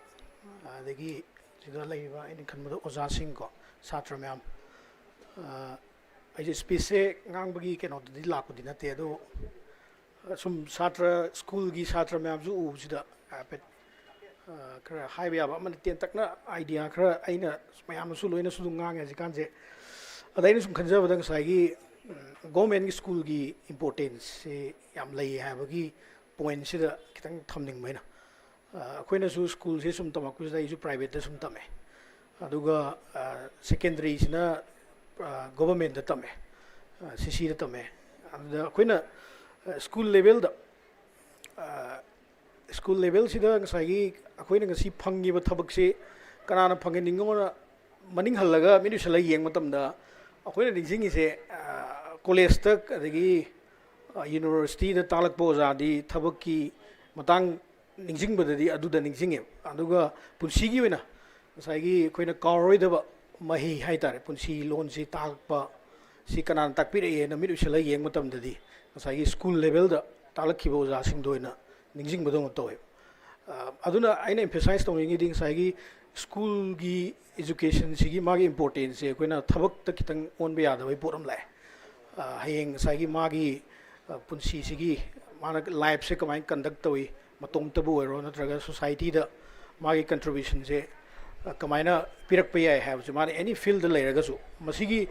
ꯑꯗꯒꯤ ꯁꯤꯗ ꯂꯩꯔꯤꯕ ꯑꯩꯅ ꯈꯟꯕꯗ ꯑꯣꯖꯥꯁꯤꯡꯀꯣ, ꯁꯥꯇ꯭ꯔ ꯃꯌꯥꯝ, ꯑ, ꯑꯩꯁꯦ speech ꯁꯦ ꯉꯥꯡꯕꯒꯤ ꯀꯩꯅꯣꯗꯗꯤ ꯂꯥꯛꯄꯗꯤ ꯅꯠꯇꯦ, ꯑꯗꯣ ꯁꯨꯝ ꯁꯥꯇ꯭ꯔ, ꯁ꯭ꯀꯨꯜꯒꯤ ꯁꯥꯇ꯭ꯔ ꯃꯌꯥꯝꯁꯨ ꯎꯕꯁꯤꯗ ꯍꯥꯏꯐꯦꯠ, ꯑ, ꯈꯔ ꯍꯥꯏꯕ ꯌꯥꯕ ꯑꯃꯅ ꯇꯦꯟꯇꯛꯅ idea ꯈꯔ ꯑꯩꯅ ꯃꯌꯥꯝꯅꯁꯨ ꯂꯣꯏꯅꯁꯨ ꯑꯗꯨꯝ ꯉꯥꯡꯉꯦ ꯍꯧꯖꯤꯛꯀꯥꯟꯁꯦ꯫ ꯑꯗ ꯑꯩꯅ ꯁꯨꯝ ꯈꯟꯖꯕꯗ ꯉꯁꯥꯏꯒꯤ, ꯎꯝ, government ꯀꯤ ꯁ꯭ꯀꯨꯜꯒꯤ importance ꯁꯤ ꯌꯥꯝ ꯂꯩ ꯍꯥꯏꯕꯒꯤ point ꯁꯤꯗ ꯈꯤꯇꯪ ꯊꯝꯅꯤꯡꯕ ꯑꯩꯅ꯫ ꯑꯩꯈꯣꯏꯅꯁꯨ ꯁ꯭ꯀꯨꯜꯁꯦ ꯁꯨꯝ ꯇꯝꯃꯛꯄꯁꯤꯗ ꯑꯩꯁꯨ ꯄ꯭ꯔꯥꯏꯚꯦꯠꯇ ꯁꯨꯝ ꯇꯝꯃꯦ꯫ ꯑꯗꯨꯒ ꯁꯦꯀꯦꯟꯗꯔꯤꯁꯤꯅ ꯒꯣꯕꯔꯃꯦꯟꯗ ꯇꯝꯃꯦ, ꯁꯤ ꯁꯤꯗ ꯇꯝꯃꯦ꯫ ꯑꯗꯨꯗ ꯑꯩꯈꯣꯏꯅ ꯁ꯭ꯀꯨꯜ ꯂꯦꯚꯦꯜꯗ, ꯁ꯭ꯀꯨꯜ ꯂꯦꯚꯦꯜꯁꯤꯗ ꯉꯁꯥꯏꯒꯤ ꯑꯩꯈꯣꯏꯅ ꯉꯁꯤ ꯐꯪꯉꯤꯕ ꯊꯕꯛꯁꯤ ꯀꯅꯥꯅ ꯐꯪꯍꯟꯅꯤꯡꯉꯣꯅ ꯃꯅꯤꯡ ꯍꯜꯂꯒ ꯃꯤꯠ ꯎꯏꯁꯜꯂꯒ ꯌꯦꯡꯕ ꯃꯇꯝꯗ ꯑꯩꯈꯣꯏꯅ ꯅꯤꯡꯁꯤꯡꯉꯤꯁꯦ, ꯀꯣꯂꯦꯖꯇ ꯑꯗꯒꯤ ꯌꯨꯅꯤꯚꯔꯁꯤꯇꯤꯗ ꯇꯥꯛꯂꯛꯄ ꯑꯣꯖꯥꯗꯤ ꯊꯕꯛꯀꯤ ꯃꯇꯥꯡ ꯅꯤꯡꯁꯤꯡꯕꯗꯗꯤ ꯑꯗꯨꯗ ꯅꯤꯡꯁꯤꯡꯉꯦꯕ꯫ ꯑꯗꯨꯒ ꯄꯨꯟꯁꯤꯒꯤ ꯑꯣꯏꯅ ꯉꯁꯥꯏꯒꯤ ꯑꯩꯈꯣꯏꯅ ꯀꯥꯎꯔꯔꯣꯏꯗꯕ ꯃꯍꯩ ꯍꯥꯏ ꯇꯥꯔꯦ, ꯄꯨꯟꯁꯤ ꯂꯣꯟꯁꯤ ꯇꯥꯛꯄ ꯁꯤ ꯀꯅꯥꯅ ꯇꯥꯛꯄꯤꯔꯛꯏꯅ ꯃꯤꯠ ꯎꯏꯁꯜꯂꯒ ꯌꯦꯡꯕ ꯃꯇꯝꯗꯗꯤ ꯉꯁꯥꯏꯒꯤ ꯁ꯭ꯀꯨꯜ ꯂꯦꯚꯦꯜꯗ ꯇꯥꯛꯂꯛꯈꯤꯕ ꯑꯣꯖꯥꯁꯤꯡꯗꯣ ꯑꯣꯏꯅ ꯅꯤꯡꯁꯤꯡꯕꯗꯧꯅ ꯇꯧꯋꯦꯕ꯫ ꯑ, ꯑꯗꯨꯅ ꯑꯩꯅ ꯑꯦꯝꯐꯦꯁꯥꯏꯁ ꯇꯧꯅꯤꯡꯉꯤꯗꯤ ꯉꯁꯥꯏꯒꯤ ꯁ꯭ꯀꯨꯜꯒꯤ ꯏꯖꯨꯀꯦꯁꯟꯁꯤꯒꯤ ꯃꯥꯒꯤ ꯏꯝꯄꯣꯔꯇꯦꯟꯁꯁꯦ ꯑꯩꯈꯣꯏꯅ ꯊꯕꯛꯇ ꯈꯤꯇꯪ ꯑꯣꯟꯕ ꯌꯥꯗꯕꯒꯤ ꯄꯣꯠ ꯑꯃ ꯂꯥꯛꯑꯦ꯫ ꯑ, ꯍꯌꯦꯡ ꯉꯁꯥꯏꯒꯤ ꯃꯥꯒꯤ, ꯑ, ꯄꯨꯟꯁꯤꯁꯤꯒꯤ ꯃꯥꯅ ꯂꯥꯏꯐꯁꯦ ꯀꯃꯥꯏꯅ ꯀꯟꯗꯛ ꯇꯧꯏ, ꯃꯇꯣꯝꯇꯕꯨ ꯑꯣꯏꯔꯣ ꯅꯠꯇ꯭ꯔꯒ ꯁꯣꯁꯥꯏꯇꯤꯗ ꯃꯥꯒꯤ ꯀꯟꯇ꯭ꯔꯤꯕ꯭ꯌꯨꯁꯟꯁꯦ, ꯑ, ꯀꯃꯥꯏꯅ ꯄꯤꯔꯛꯄ ꯌꯥꯏ ꯍꯥꯏꯕꯁꯦ ꯃꯥꯅ ꯑꯦꯅꯤ ꯐꯤꯜꯗ ꯂꯩꯔꯒꯁꯨ ꯃꯁꯤꯒꯤ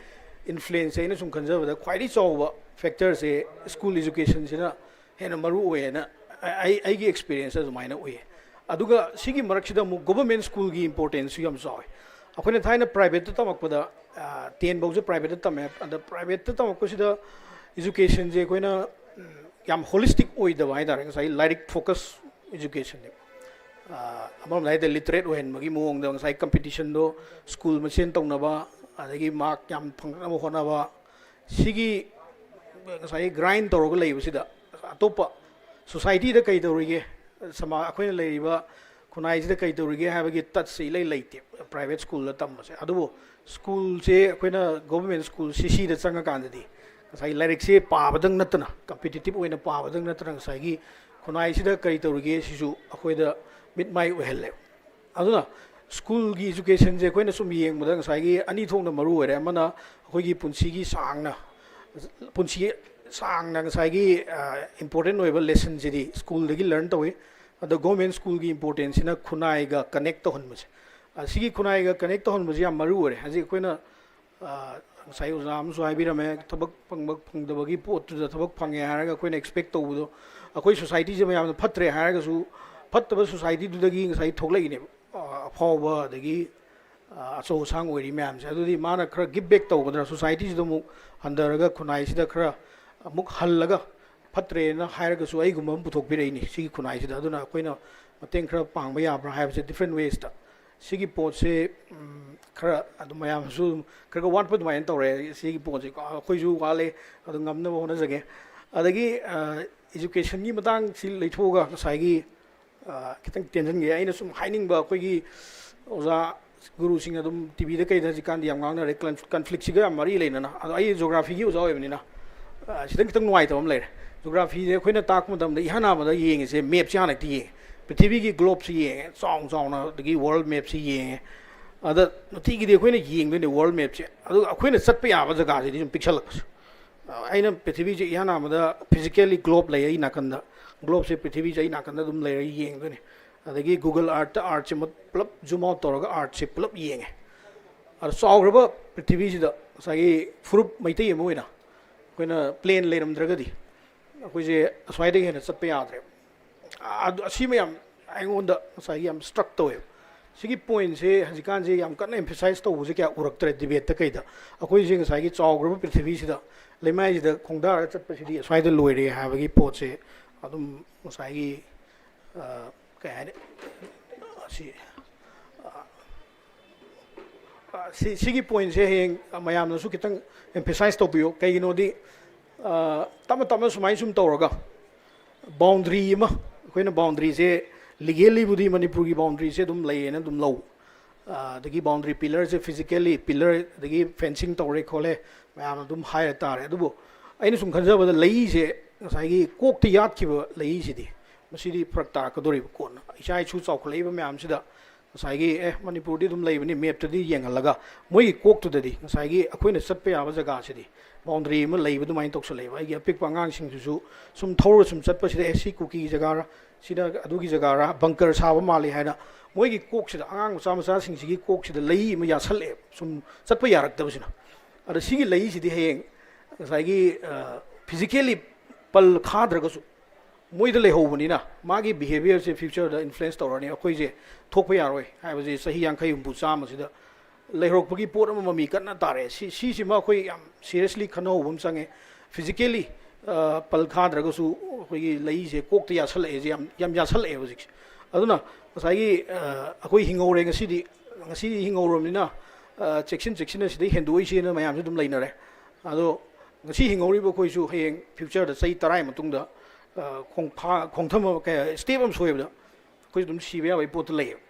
ꯏꯟꯐ꯭ꯂꯨꯌꯦꯟꯁꯁꯦ ꯑꯩꯅ ꯁꯨꯝ ꯈꯟꯖꯕꯗ ꯈ꯭ꯋꯥꯏꯗꯒꯤ ꯆꯥꯎꯕ ꯐꯦꯛꯇꯔꯁꯦ ꯁ꯭ꯀꯨꯜ ꯏꯖꯨꯀꯦꯁꯟꯁꯤꯅ ꯍꯦꯟꯅ ꯃꯔꯨ ꯑꯣꯏꯌꯦꯅ ꯑꯩ, ꯑꯩꯒꯤ ꯑꯦꯛꯁꯄꯤꯔꯤꯌꯦꯟꯁꯇ ꯑꯗꯨꯃꯥꯏꯅ ꯎꯏꯌꯦ꯫ ꯑꯗꯨꯒ ꯁꯤꯒꯤ ꯃꯔꯛꯁꯤꯗ ꯑꯃꯨꯛ ꯒꯣꯕꯔꯃꯦꯟ ꯁ꯭ꯀꯨꯜꯒꯤ ꯏꯝꯄꯣꯔꯇꯦꯟꯁꯁꯨ ꯌꯥꯝ ꯆꯥꯎꯋꯦ꯫ ꯑꯩꯈꯣꯏꯅ ꯊꯥꯏꯅ ꯄ꯭ꯔꯥꯏꯚꯦꯠꯇ ꯇꯝꯃꯛꯄꯗ, ꯑ, ꯇꯦꯟ ꯐꯥꯎꯁꯦ ꯄ꯭ꯔꯥꯏꯚꯦꯠꯇ ꯇꯝꯃꯦ꯫ ꯑꯗ ꯄ꯭ꯔꯥꯏꯚꯦꯠꯇ ꯇꯝꯃꯛꯄꯁꯤꯗ ꯏꯖꯨꯀꯦꯁꯟꯁꯦ ꯑꯩꯈꯣꯏꯅ, ꯎꯝ, ꯌꯥꯝ ꯍꯣꯂꯤꯁꯇꯤꯛ ꯑꯣꯏꯗꯕ ꯍꯥꯏ ꯇꯥꯔꯦ꯫ ꯉꯁꯥꯏ ꯂꯥꯏꯔꯤꯛ ꯐꯣꯀꯁ ꯏꯖꯨꯀꯦꯁꯟꯅꯦ꯫ ꯑ, ꯑꯃꯔꯣꯝꯗ ꯍꯥꯏꯔꯗꯤ ꯂꯤꯇꯔꯦꯠ ꯑꯣꯏꯍꯟꯕꯒꯤ ꯃꯑꯣꯡꯗ ꯉꯁꯥꯏ ꯀꯝꯄꯤꯇꯤꯁꯟꯗꯣ ꯁ꯭ꯀꯨꯜ ꯃꯁꯦꯟ ꯇꯧꯅꯕ, ꯑꯗꯒꯤ ꯃꯥꯔꯛ ꯌꯥꯝ ꯐꯪꯅꯕ ꯍꯣꯠꯅꯕ, ꯁꯤꯒꯤ ꯉꯁꯥꯏꯒꯤ ꯒ꯭ꯔꯥꯏꯟ ꯇꯧꯔꯒ ꯂꯩꯕꯁꯤꯗ ꯑꯇꯣꯞꯄ ꯁꯣꯁꯥꯏꯇꯤꯗ ꯀꯩ ꯇꯧꯔꯤꯒꯦ, ꯁꯃꯥ-, ꯑꯩꯈꯣꯏꯅ ꯂꯩꯔꯤꯕ ꯈꯨꯟꯅꯥꯏꯁꯤꯗ ꯀꯩ ꯇꯧꯔꯤꯒꯦ ꯍꯥꯏꯕꯒꯤ ꯇꯠꯁꯦ ꯏꯂꯩ ꯂꯩꯇꯦ ꯄ꯭ꯔꯥꯏꯚꯦꯠ ꯁ꯭ꯀꯨꯜꯗ ꯇꯝꯕꯁꯦ꯫ ꯑꯗꯨꯕꯨ ꯁ꯭ꯀꯨꯜꯁꯦ ꯑꯩꯈꯣꯏꯅ ꯒꯣꯕꯔꯃꯦꯟ ꯁ꯭ꯀꯨꯜ ꯁꯤ ꯁꯤꯗ ꯆꯪꯉꯀꯥꯟꯗꯗꯤ ꯉꯁꯥꯏꯒꯤ ꯂꯥꯏꯔꯤꯛꯁꯦ ꯄꯥꯕꯗꯪ ꯅꯠꯇꯅ, ꯀꯝꯄꯤꯇꯤꯇꯤꯞ ꯑꯣꯏꯅ ꯄꯥꯕꯗꯪ ꯅꯠꯇꯅ ꯉꯁꯥꯏꯒꯤ ꯈꯨꯟꯅꯥꯏꯁꯤꯗ ꯀꯔꯤ ꯇꯧꯔꯤꯒꯦ ꯁꯤꯁꯨ ꯑꯩꯈꯣꯏꯗ ꯃꯤꯠ ꯃꯥꯏ ꯑꯣꯏꯍꯜꯂꯦꯕ꯫ ꯑꯗꯨꯅ ꯁ꯭ꯀꯨꯜꯒꯤ ꯏꯖꯨꯀꯦꯁꯟꯁꯦ ꯑꯩꯈꯣꯏꯅ ꯁꯨꯝ ꯌꯦꯡꯕꯗ ꯉꯁꯥꯏꯒꯤ ꯑꯅꯤ ꯊꯣꯛꯅ ꯃꯔꯨ ꯑꯣꯏꯔꯦ꯫ ꯑꯃꯅ ꯑꯩꯈꯣꯏꯒꯤ ꯄꯨꯟꯁꯤꯒꯤ ꯁꯥꯡꯅ, ꯄꯨꯟꯁꯤ ꯁꯥꯡꯅ ꯉꯁꯥꯏꯒꯤ, ꯑ, ꯏꯝꯄꯣꯔꯇꯦꯟ ꯑꯣꯏꯕ ꯂꯦꯁꯟꯁꯤꯗꯤ ꯁ꯭ꯀꯨꯜꯗꯒꯤ ꯂꯔꯟ ꯇꯧꯏ꯫ ꯑꯗꯣ ꯒꯣꯔꯃꯦꯟ ꯁ꯭ꯀꯨꯜꯒꯤ ꯏꯝꯄꯣꯔꯇꯦꯟꯁꯤꯅ ꯈꯨꯟꯅꯥꯏꯒ ꯀꯅꯦꯛ ꯇꯧꯍꯟꯕꯁꯦ꯫ ꯑ, ꯁꯤꯒꯤ ꯈꯨꯟꯅꯥꯏꯒ ꯀꯅꯦꯛ ꯇꯧꯍꯟꯕꯁꯦ ꯌꯥꯝ ꯃꯔꯨ ꯑꯣꯏꯔꯦ꯫ ꯍꯧꯖꯤꯛ ꯑꯩꯈꯣꯏꯅ, ꯑ, ꯉꯁꯥꯏ ꯑꯣꯖꯥ ꯑꯃꯁꯨ ꯍꯥꯏꯕꯤꯔꯝꯃꯦ, ꯊꯕꯛ ꯐꯪꯕ ꯐꯪꯗꯕꯒꯤ ꯄꯣꯠꯇꯨꯗ ꯊꯕꯛ ꯐꯪꯉꯦ ꯍꯥꯏꯔꯒ ꯑꯩꯈꯣꯏꯅ ꯑꯦꯛꯁꯄꯦꯛ ꯇꯧꯕꯗꯣ, ꯑꯩꯈꯣꯏ ꯁꯣꯁꯥꯏꯇꯤꯁꯦ ꯃꯌꯥꯝꯅ ꯐꯠꯇ꯭ꯔꯦ ꯍꯥꯏꯔꯒꯁꯨ ꯐꯠꯇꯕ ꯁꯣꯁꯥꯏꯇꯤꯗꯨꯗꯒꯤ ꯉꯁꯥꯏ ꯊꯣꯛꯂꯛꯏꯅꯦꯕ꯫ ꯑ, ꯑꯐꯥꯎꯕ ꯑꯗꯒꯤ, ꯑ, ꯑꯆꯧ ꯑꯁꯥꯡ ꯑꯣꯏꯔꯤ ꯃꯌꯥꯝꯁꯦ꯫ ꯑꯗꯨꯗꯤ ꯃꯥꯅ ꯈꯔ ꯒꯤꯞ ꯕꯦꯛ ꯇꯧꯒꯗ꯭ꯔꯥ, ꯁꯣꯁꯥꯏꯇꯤꯁꯤꯗ ꯑꯃꯨꯛ ꯍꯟꯊꯔꯒ ꯈꯨꯟꯅꯥꯏꯁꯤꯗ ꯈꯔ ꯑꯃꯨꯛ ꯍꯜꯂꯒ ꯐꯠꯇ꯭ꯔꯦꯅ ꯍꯥꯏꯔꯒꯁꯨ ꯑꯩꯒꯨꯝꯕ ꯑꯃ ꯄꯨꯊꯣꯛꯄꯤꯔꯛꯏꯅꯤ ꯁꯤꯒꯤ ꯈꯨꯟꯅꯥꯏꯁꯤꯗ꯫ ꯑꯗꯨꯅ ꯑꯩꯈꯣꯏꯅ ꯃꯇꯦꯡ ꯈꯔ ꯄꯥꯡꯕ ꯌꯥꯕ꯭ꯔꯥ ꯍꯥꯏꯕꯁꯦ different waysꯇ꯫ ꯁꯤꯒꯤ ꯄꯣꯠꯁꯦ, ꯎꯝ, ꯈꯔ ꯑꯗꯨꯝ ꯃꯌꯥꯝꯁꯨ ꯑꯗꯨꯝ ꯈꯔ ꯈꯔ ꯋꯥꯠꯄ ꯑꯗꯨꯃꯥꯏꯅ ꯇꯧꯔꯦ꯫ ꯁꯤꯒꯤ ꯄꯣꯠꯁꯦ ꯑꯩꯈꯣꯏꯁꯨ ꯋꯥꯠꯂꯦ, ꯑꯗꯨ ꯉꯝꯅꯕ ꯍꯣꯠꯅꯖꯒꯦ꯫ ꯑꯗꯒꯤ, ꯑ, educationꯒꯤ ꯃꯇꯥꯡꯁꯤ ꯂꯩꯊꯣꯛꯑꯒ ꯉꯁꯥꯏꯒꯤ, ꯑ, ꯈꯤꯇꯪ ꯇꯦꯟꯁꯤꯟꯒꯦ꯫ ꯑꯩꯅ ꯁꯨꯝ ꯍꯥꯏꯅꯤꯡꯕ, ꯑꯩꯈꯣꯏꯒꯤ ꯑꯣꯖꯥ ꯒꯨꯔꯨꯁꯤꯡꯅ ꯑꯗꯨꯝ ꯇꯤꯚꯤꯗ ꯀꯩꯗ ꯍꯧꯖꯤꯛꯀꯥꯟꯗꯤ ꯌꯥꯝ ꯉꯥꯡꯅꯔꯦ, ꯀꯟ-, ꯀꯟꯐ꯭ꯂꯤꯛꯁꯤꯒ ꯌꯥꯝ ꯃꯔꯤ ꯂꯩꯅꯅ꯫ ꯑꯗꯣ ꯑꯩ ꯖꯣꯒ꯭ꯔꯥꯐꯤꯒꯤ ꯑꯣꯖꯥ ꯑꯣꯏꯕꯅꯤꯅ, ꯑ, ꯁꯤꯗꯪ ꯈꯤꯇꯪ ꯅꯨꯡꯉꯥꯏꯇꯕ ꯑꯃ ꯂꯩꯔꯦ꯫ ꯖꯣꯒ꯭ꯔꯥꯐꯤꯁꯦ ꯑꯩꯈꯣꯏꯅ ꯇꯥꯛꯄ ꯃꯇꯝꯗ ꯏꯍꯥꯟ ꯍꯥꯟꯕꯗ ꯌꯦꯡꯉꯤꯁꯦ ꯃꯦꯞꯁꯦ ꯍꯥꯟꯅ ꯍꯦꯛꯇ ꯌꯦꯡꯉꯦ꯫ ꯄ꯭ꯔꯤꯊꯤꯕꯤꯒꯤ ꯒ꯭ꯂꯣꯞꯁꯤ ꯌꯦꯡꯉꯦ, ꯆꯥꯎꯅ ꯆꯥꯎꯅ, ꯑꯗꯒꯤ ꯋꯥꯔꯜ ꯃꯦꯞꯁꯤ ꯌꯦꯡꯉꯦ꯫ ꯑꯗ ꯅꯨꯡꯇꯤꯒꯤꯗꯤ ꯑꯩꯈꯣꯏꯅ ꯌꯦꯡꯗꯣꯏꯅꯦ ꯋꯥꯔꯜ ꯃꯦꯞꯁꯦ꯫ ꯑꯗꯨꯒ ꯑꯩꯈꯣꯏꯅ ꯆꯠꯄ ꯌꯥꯕ ꯖꯒꯥꯁꯤꯗꯤ ꯁꯨꯝ ꯄꯤꯛꯁꯜꯂꯛꯄꯁꯦ꯫ ꯑ, ꯑꯩꯅ ꯄ꯭ꯔꯤꯊꯤꯕꯤꯁꯦ ꯏꯍꯥꯟ ꯍꯥꯟꯕꯗ physically ꯒ꯭ꯂꯣꯞ ꯂꯩ ꯑꯩ ꯅꯥꯀꯟꯗ, ꯒ꯭ꯂꯣꯞꯁꯦ ꯄ꯭ꯔꯤꯊꯤꯕꯤꯁꯦ ꯑꯩ ꯅꯥꯀꯟꯗ ꯑꯗꯨꯝ ꯂꯩꯔꯒ ꯌꯦꯡꯗꯣꯏꯅꯦ꯫ ꯑꯗꯒꯤ Google Earthꯇ Earthꯁꯦ ꯃꯨꯠ-, ꯄꯨꯂꯞ zoom out ꯇꯧꯔꯒ Earthꯁꯦ ꯄꯨꯂꯞ ꯌꯦꯡꯉꯦ꯫ ꯑꯗ ꯆꯥꯎꯈ꯭ꯔꯕ ꯄ꯭ꯔꯤꯊꯤꯕꯤꯁꯤꯗ ꯉꯁꯥꯏꯒꯤ ꯐꯨꯔꯨꯞ ꯃꯩꯇꯩ ꯑꯃ ꯑꯣꯏꯅ ꯑꯩꯈꯣꯏꯅ ꯄ꯭ꯂꯦꯟ ꯂꯩꯔꯝꯗ꯭ꯔꯒꯗꯤ ꯑꯩꯈꯣꯏꯁꯦ ꯑꯁ꯭ꯋꯥꯏꯗꯒꯤ ꯍꯦꯟꯅ ꯆꯠꯄ ꯌꯥꯗ꯭ꯔꯦꯕ꯫ ꯑꯗꯨ, ꯑꯁꯤ ꯃꯌꯥꯝ ꯑꯩꯉꯣꯟꯗ ꯉꯁꯥꯏꯒꯤ ꯌꯥꯝ struck ꯇꯧꯋꯦꯕ꯫ ꯁꯤꯒꯤ pointꯁꯦ ꯍꯧꯖꯤꯛꯀꯥꯟꯁꯦ ꯌꯥꯝ ꯀꯟꯅ emphasize ꯇꯧꯕꯁꯦ ꯀꯌꯥ ꯎꯔꯛꯇ꯭ꯔꯦ debateꯇ ꯀꯩꯗ꯫ ꯑꯩꯈꯣꯏꯁꯦ ꯉꯁꯥꯏꯒꯤ ꯆꯥꯎꯈ꯭ꯔꯕ ꯄ꯭ꯔꯤꯊꯤꯕꯤꯁꯤꯗ ꯂꯩꯃꯥꯏꯁꯤꯗ ꯈꯣꯡꯗꯥꯔꯒ ꯆꯠꯄꯁꯤꯗꯤ ꯑꯁ꯭ꯋꯥꯏꯗ ꯂꯣꯏꯔꯦ ꯍꯥꯏꯕꯒꯤ ꯄꯣꯠꯁꯦ ꯑꯗꯨꯝ ꯉꯁꯥꯏꯒꯤ, ꯑ, ꯀꯩ ꯍꯥꯏꯅꯤ, ꯑꯁꯤ, ꯑ, ꯑ, ꯁꯤ, ꯁꯤꯒꯤ pointꯁꯦ ꯍꯌꯦꯡ ꯃꯌꯥꯝꯅꯁꯨ ꯈꯤꯇꯪ emphasize ꯇꯧꯕꯤꯌꯨ꯫ ꯀꯩꯒꯤꯅꯣꯗꯤ, ꯑ, ꯇꯞꯅ ꯇꯞꯅ ꯁꯨꯃꯥꯏꯅ ꯁꯨꯝ ꯇꯧꯔꯒ boundary ꯑꯃ, ꯑꯩꯈꯣꯏꯅ boundaryꯁꯦ legally ꯕꯨꯗꯤ ꯃꯅꯤꯄꯨꯔꯒꯤ boundaryꯁꯦ ꯑꯗꯨꯝ ꯂꯩꯌꯦꯅ ꯑꯗꯨꯝ ꯂꯧ꯫ ꯑ, ꯑꯗꯒꯤ boundary pillarꯁꯦ physically pillar, ꯑꯗꯒꯤ fencing ꯇꯧꯔꯦ ꯈꯣꯠꯂꯦ ꯃꯌꯥꯝ ꯑꯗꯨꯝ ꯍꯥꯏꯔ ꯇꯥꯔꯦ꯫ ꯑꯗꯨꯕꯨ ꯑꯩꯅ ꯁꯨꯝ ꯈꯟꯖꯕꯗ ꯂꯩꯁꯦ ꯉꯁꯥꯏꯒꯤ ꯀꯣꯛꯇ ꯌꯥꯠꯈꯤꯕ ꯂꯩꯁꯤꯗꯤ ꯃꯁꯤꯗꯤ ꯐꯔꯛ ꯇꯥꯔꯛꯀꯗꯣꯔꯤꯕ ꯀꯣꯟꯅ꯫ ꯏꯆꯥ ꯏꯁꯨ ꯆꯥꯎꯈꯠꯂꯛꯏꯕ ꯃꯌꯥꯝꯁꯤꯗ ꯉꯁꯥꯏꯒꯤ, "ꯑꯦ, ꯃꯅꯤꯄꯨꯔꯗꯤ ꯑꯗꯨꯝ ꯂꯩꯕꯅꯤ," ꯃꯦꯞꯇꯗꯤ ꯌꯦꯡꯍꯜꯂꯒ ꯃꯣꯏꯒꯤ ꯀꯣꯛꯇꯨꯗꯗꯤ ꯉꯁꯥꯏꯒꯤ ꯑꯩꯈꯣꯏꯅ ꯆꯠꯄ ꯌꯥꯕ ꯖꯒꯥꯁꯤꯗꯤ boundary ꯑꯃ ꯂꯩꯕ ꯑꯗꯨꯃꯥꯏꯅ ꯇꯧꯁꯜꯂꯛꯑꯦꯕ꯫ ꯑꯩꯒꯤ ꯑꯄꯤꯛꯄ ꯑꯉꯥꯡꯁꯤꯡꯗꯨꯁꯨ ꯁꯨꯝ ꯊꯧꯔꯒ ꯁꯨꯝ ꯆꯠꯄꯁꯤꯗ, "ꯑꯦ, ꯁꯤ ꯀꯨꯀꯤꯒꯤ ꯖꯒꯥꯔ, ꯁꯤꯅ ꯑꯗꯨꯒꯤ ꯖꯒꯥꯔ, bunker ꯁꯥꯕ ꯃꯥꯜꯂꯤ" ꯍꯥꯏꯅ ꯃꯣꯏꯒꯤ ꯀꯣꯛꯁꯤꯗ, ꯑꯉꯥꯡ ꯃꯆꯥ ꯃꯆꯥꯁꯤꯡꯁꯤꯒꯤ ꯀꯣꯛꯁꯤꯗ ꯂꯩ ꯑꯃ ꯌꯥꯁꯜꯂꯛꯑꯦꯕ, ꯁꯨꯝ ꯆꯠꯄ ꯌꯥꯔꯛꯇꯕꯁꯤꯅ꯫ ꯑꯗ ꯁꯤꯒꯤ ꯂꯩꯁꯤꯗꯤ ꯍꯌꯦꯡ ꯉꯁꯥꯏꯒꯤ, ꯑ, physically ꯄꯜ ꯈꯥꯗ꯭ꯔꯒꯁꯨ ꯃꯣꯏꯗ ꯂꯩꯍꯧꯕꯅꯤꯅ ꯃꯥꯒꯤ ꯕꯤꯍꯦꯕꯤꯌꯔꯁꯦ ꯐ꯭ꯌꯨꯆꯔꯗ ꯏꯟꯐ꯭ꯂꯨꯌꯦꯟꯁ ꯇꯧꯔꯅꯤ꯫ ꯑꯩꯈꯣꯏꯁꯦ ꯊꯣꯛꯄ ꯌꯥꯔꯣꯏ ꯍꯥꯏꯕꯁꯦ ꯆꯍꯤ ꯌꯥꯡꯈꯩ, ꯍꯨꯝꯐꯨ, ꯆꯥꯝꯃꯁꯤꯗ ꯂꯩꯍꯧꯔꯛꯄꯒꯤ ꯄꯣꯠ ꯑꯃ ꯃꯃꯤ ꯀꯟꯅ ꯇꯥꯔꯛꯑꯦ꯫ ꯁꯤ, ꯁꯤꯁꯤꯃ ꯑꯩꯈꯣꯏ ꯌꯥꯝ ꯁꯤꯔꯤꯌꯁꯂꯤ ꯈꯟꯅꯍꯧꯕ ꯑꯃ ꯆꯪꯉꯦ꯫ ꯐꯤꯖꯤꯀꯦꯜꯂꯤ ꯄꯜ ꯈꯥꯗ꯭ꯔꯒꯁꯨ ꯑꯩꯈꯣꯏꯒꯤ ꯂꯩꯁꯦ ꯀꯣꯛꯇ ꯌꯥꯁꯜꯂꯛꯑꯦꯁꯦ, ꯌꯥꯝ, ꯌꯥꯝ ꯌꯥꯁꯜꯂꯛꯑꯦ ꯍꯧꯖꯤꯛꯁꯦ꯫ ꯑꯗꯨꯅ ꯉꯁꯥꯏꯒꯤ, ꯑ, ꯑꯩꯈꯣꯏ ꯍꯤꯡꯍꯧꯔꯦ ꯉꯁꯤꯗꯤ, ꯉꯁꯤꯗꯤ ꯍꯤꯡꯍꯧꯔꯕꯅꯤꯅ, ꯑ, ꯆꯦꯛꯁꯤꯟ ꯆꯦꯛꯁꯤꯟꯅ ꯁꯤꯗꯩ ꯍꯦꯟꯗꯣꯛꯏꯁꯦꯅ ꯃꯌꯥꯝꯁꯨ ꯑꯗꯨꯝ ꯂꯩꯅꯔꯦ꯫ ꯑꯗꯣ ꯉꯁꯤ ꯍꯤꯡꯍꯧꯔꯤꯕ ꯑꯩꯈꯣꯏꯁꯨ ꯍꯌꯦꯡ ꯐ꯭ꯌꯨꯆꯔꯗ ꯆꯍꯤ ꯇꯔꯥꯒꯤ ꯃꯇꯨꯡꯗ, ꯑ, ꯈꯣꯡꯐꯥ-, ꯈꯣꯡꯊꯝ ꯑꯃ, ꯀꯩ, ꯁ꯭ꯇꯦꯞ ꯑꯃ ꯁꯣꯏꯕꯗ ꯑꯩꯈꯣꯏꯁꯨ ꯑꯗꯨꯝ ꯁꯤꯕ ꯌꯥꯕꯒꯤ ꯄꯣꯠꯇꯨ ꯂꯩꯌꯦꯕ꯫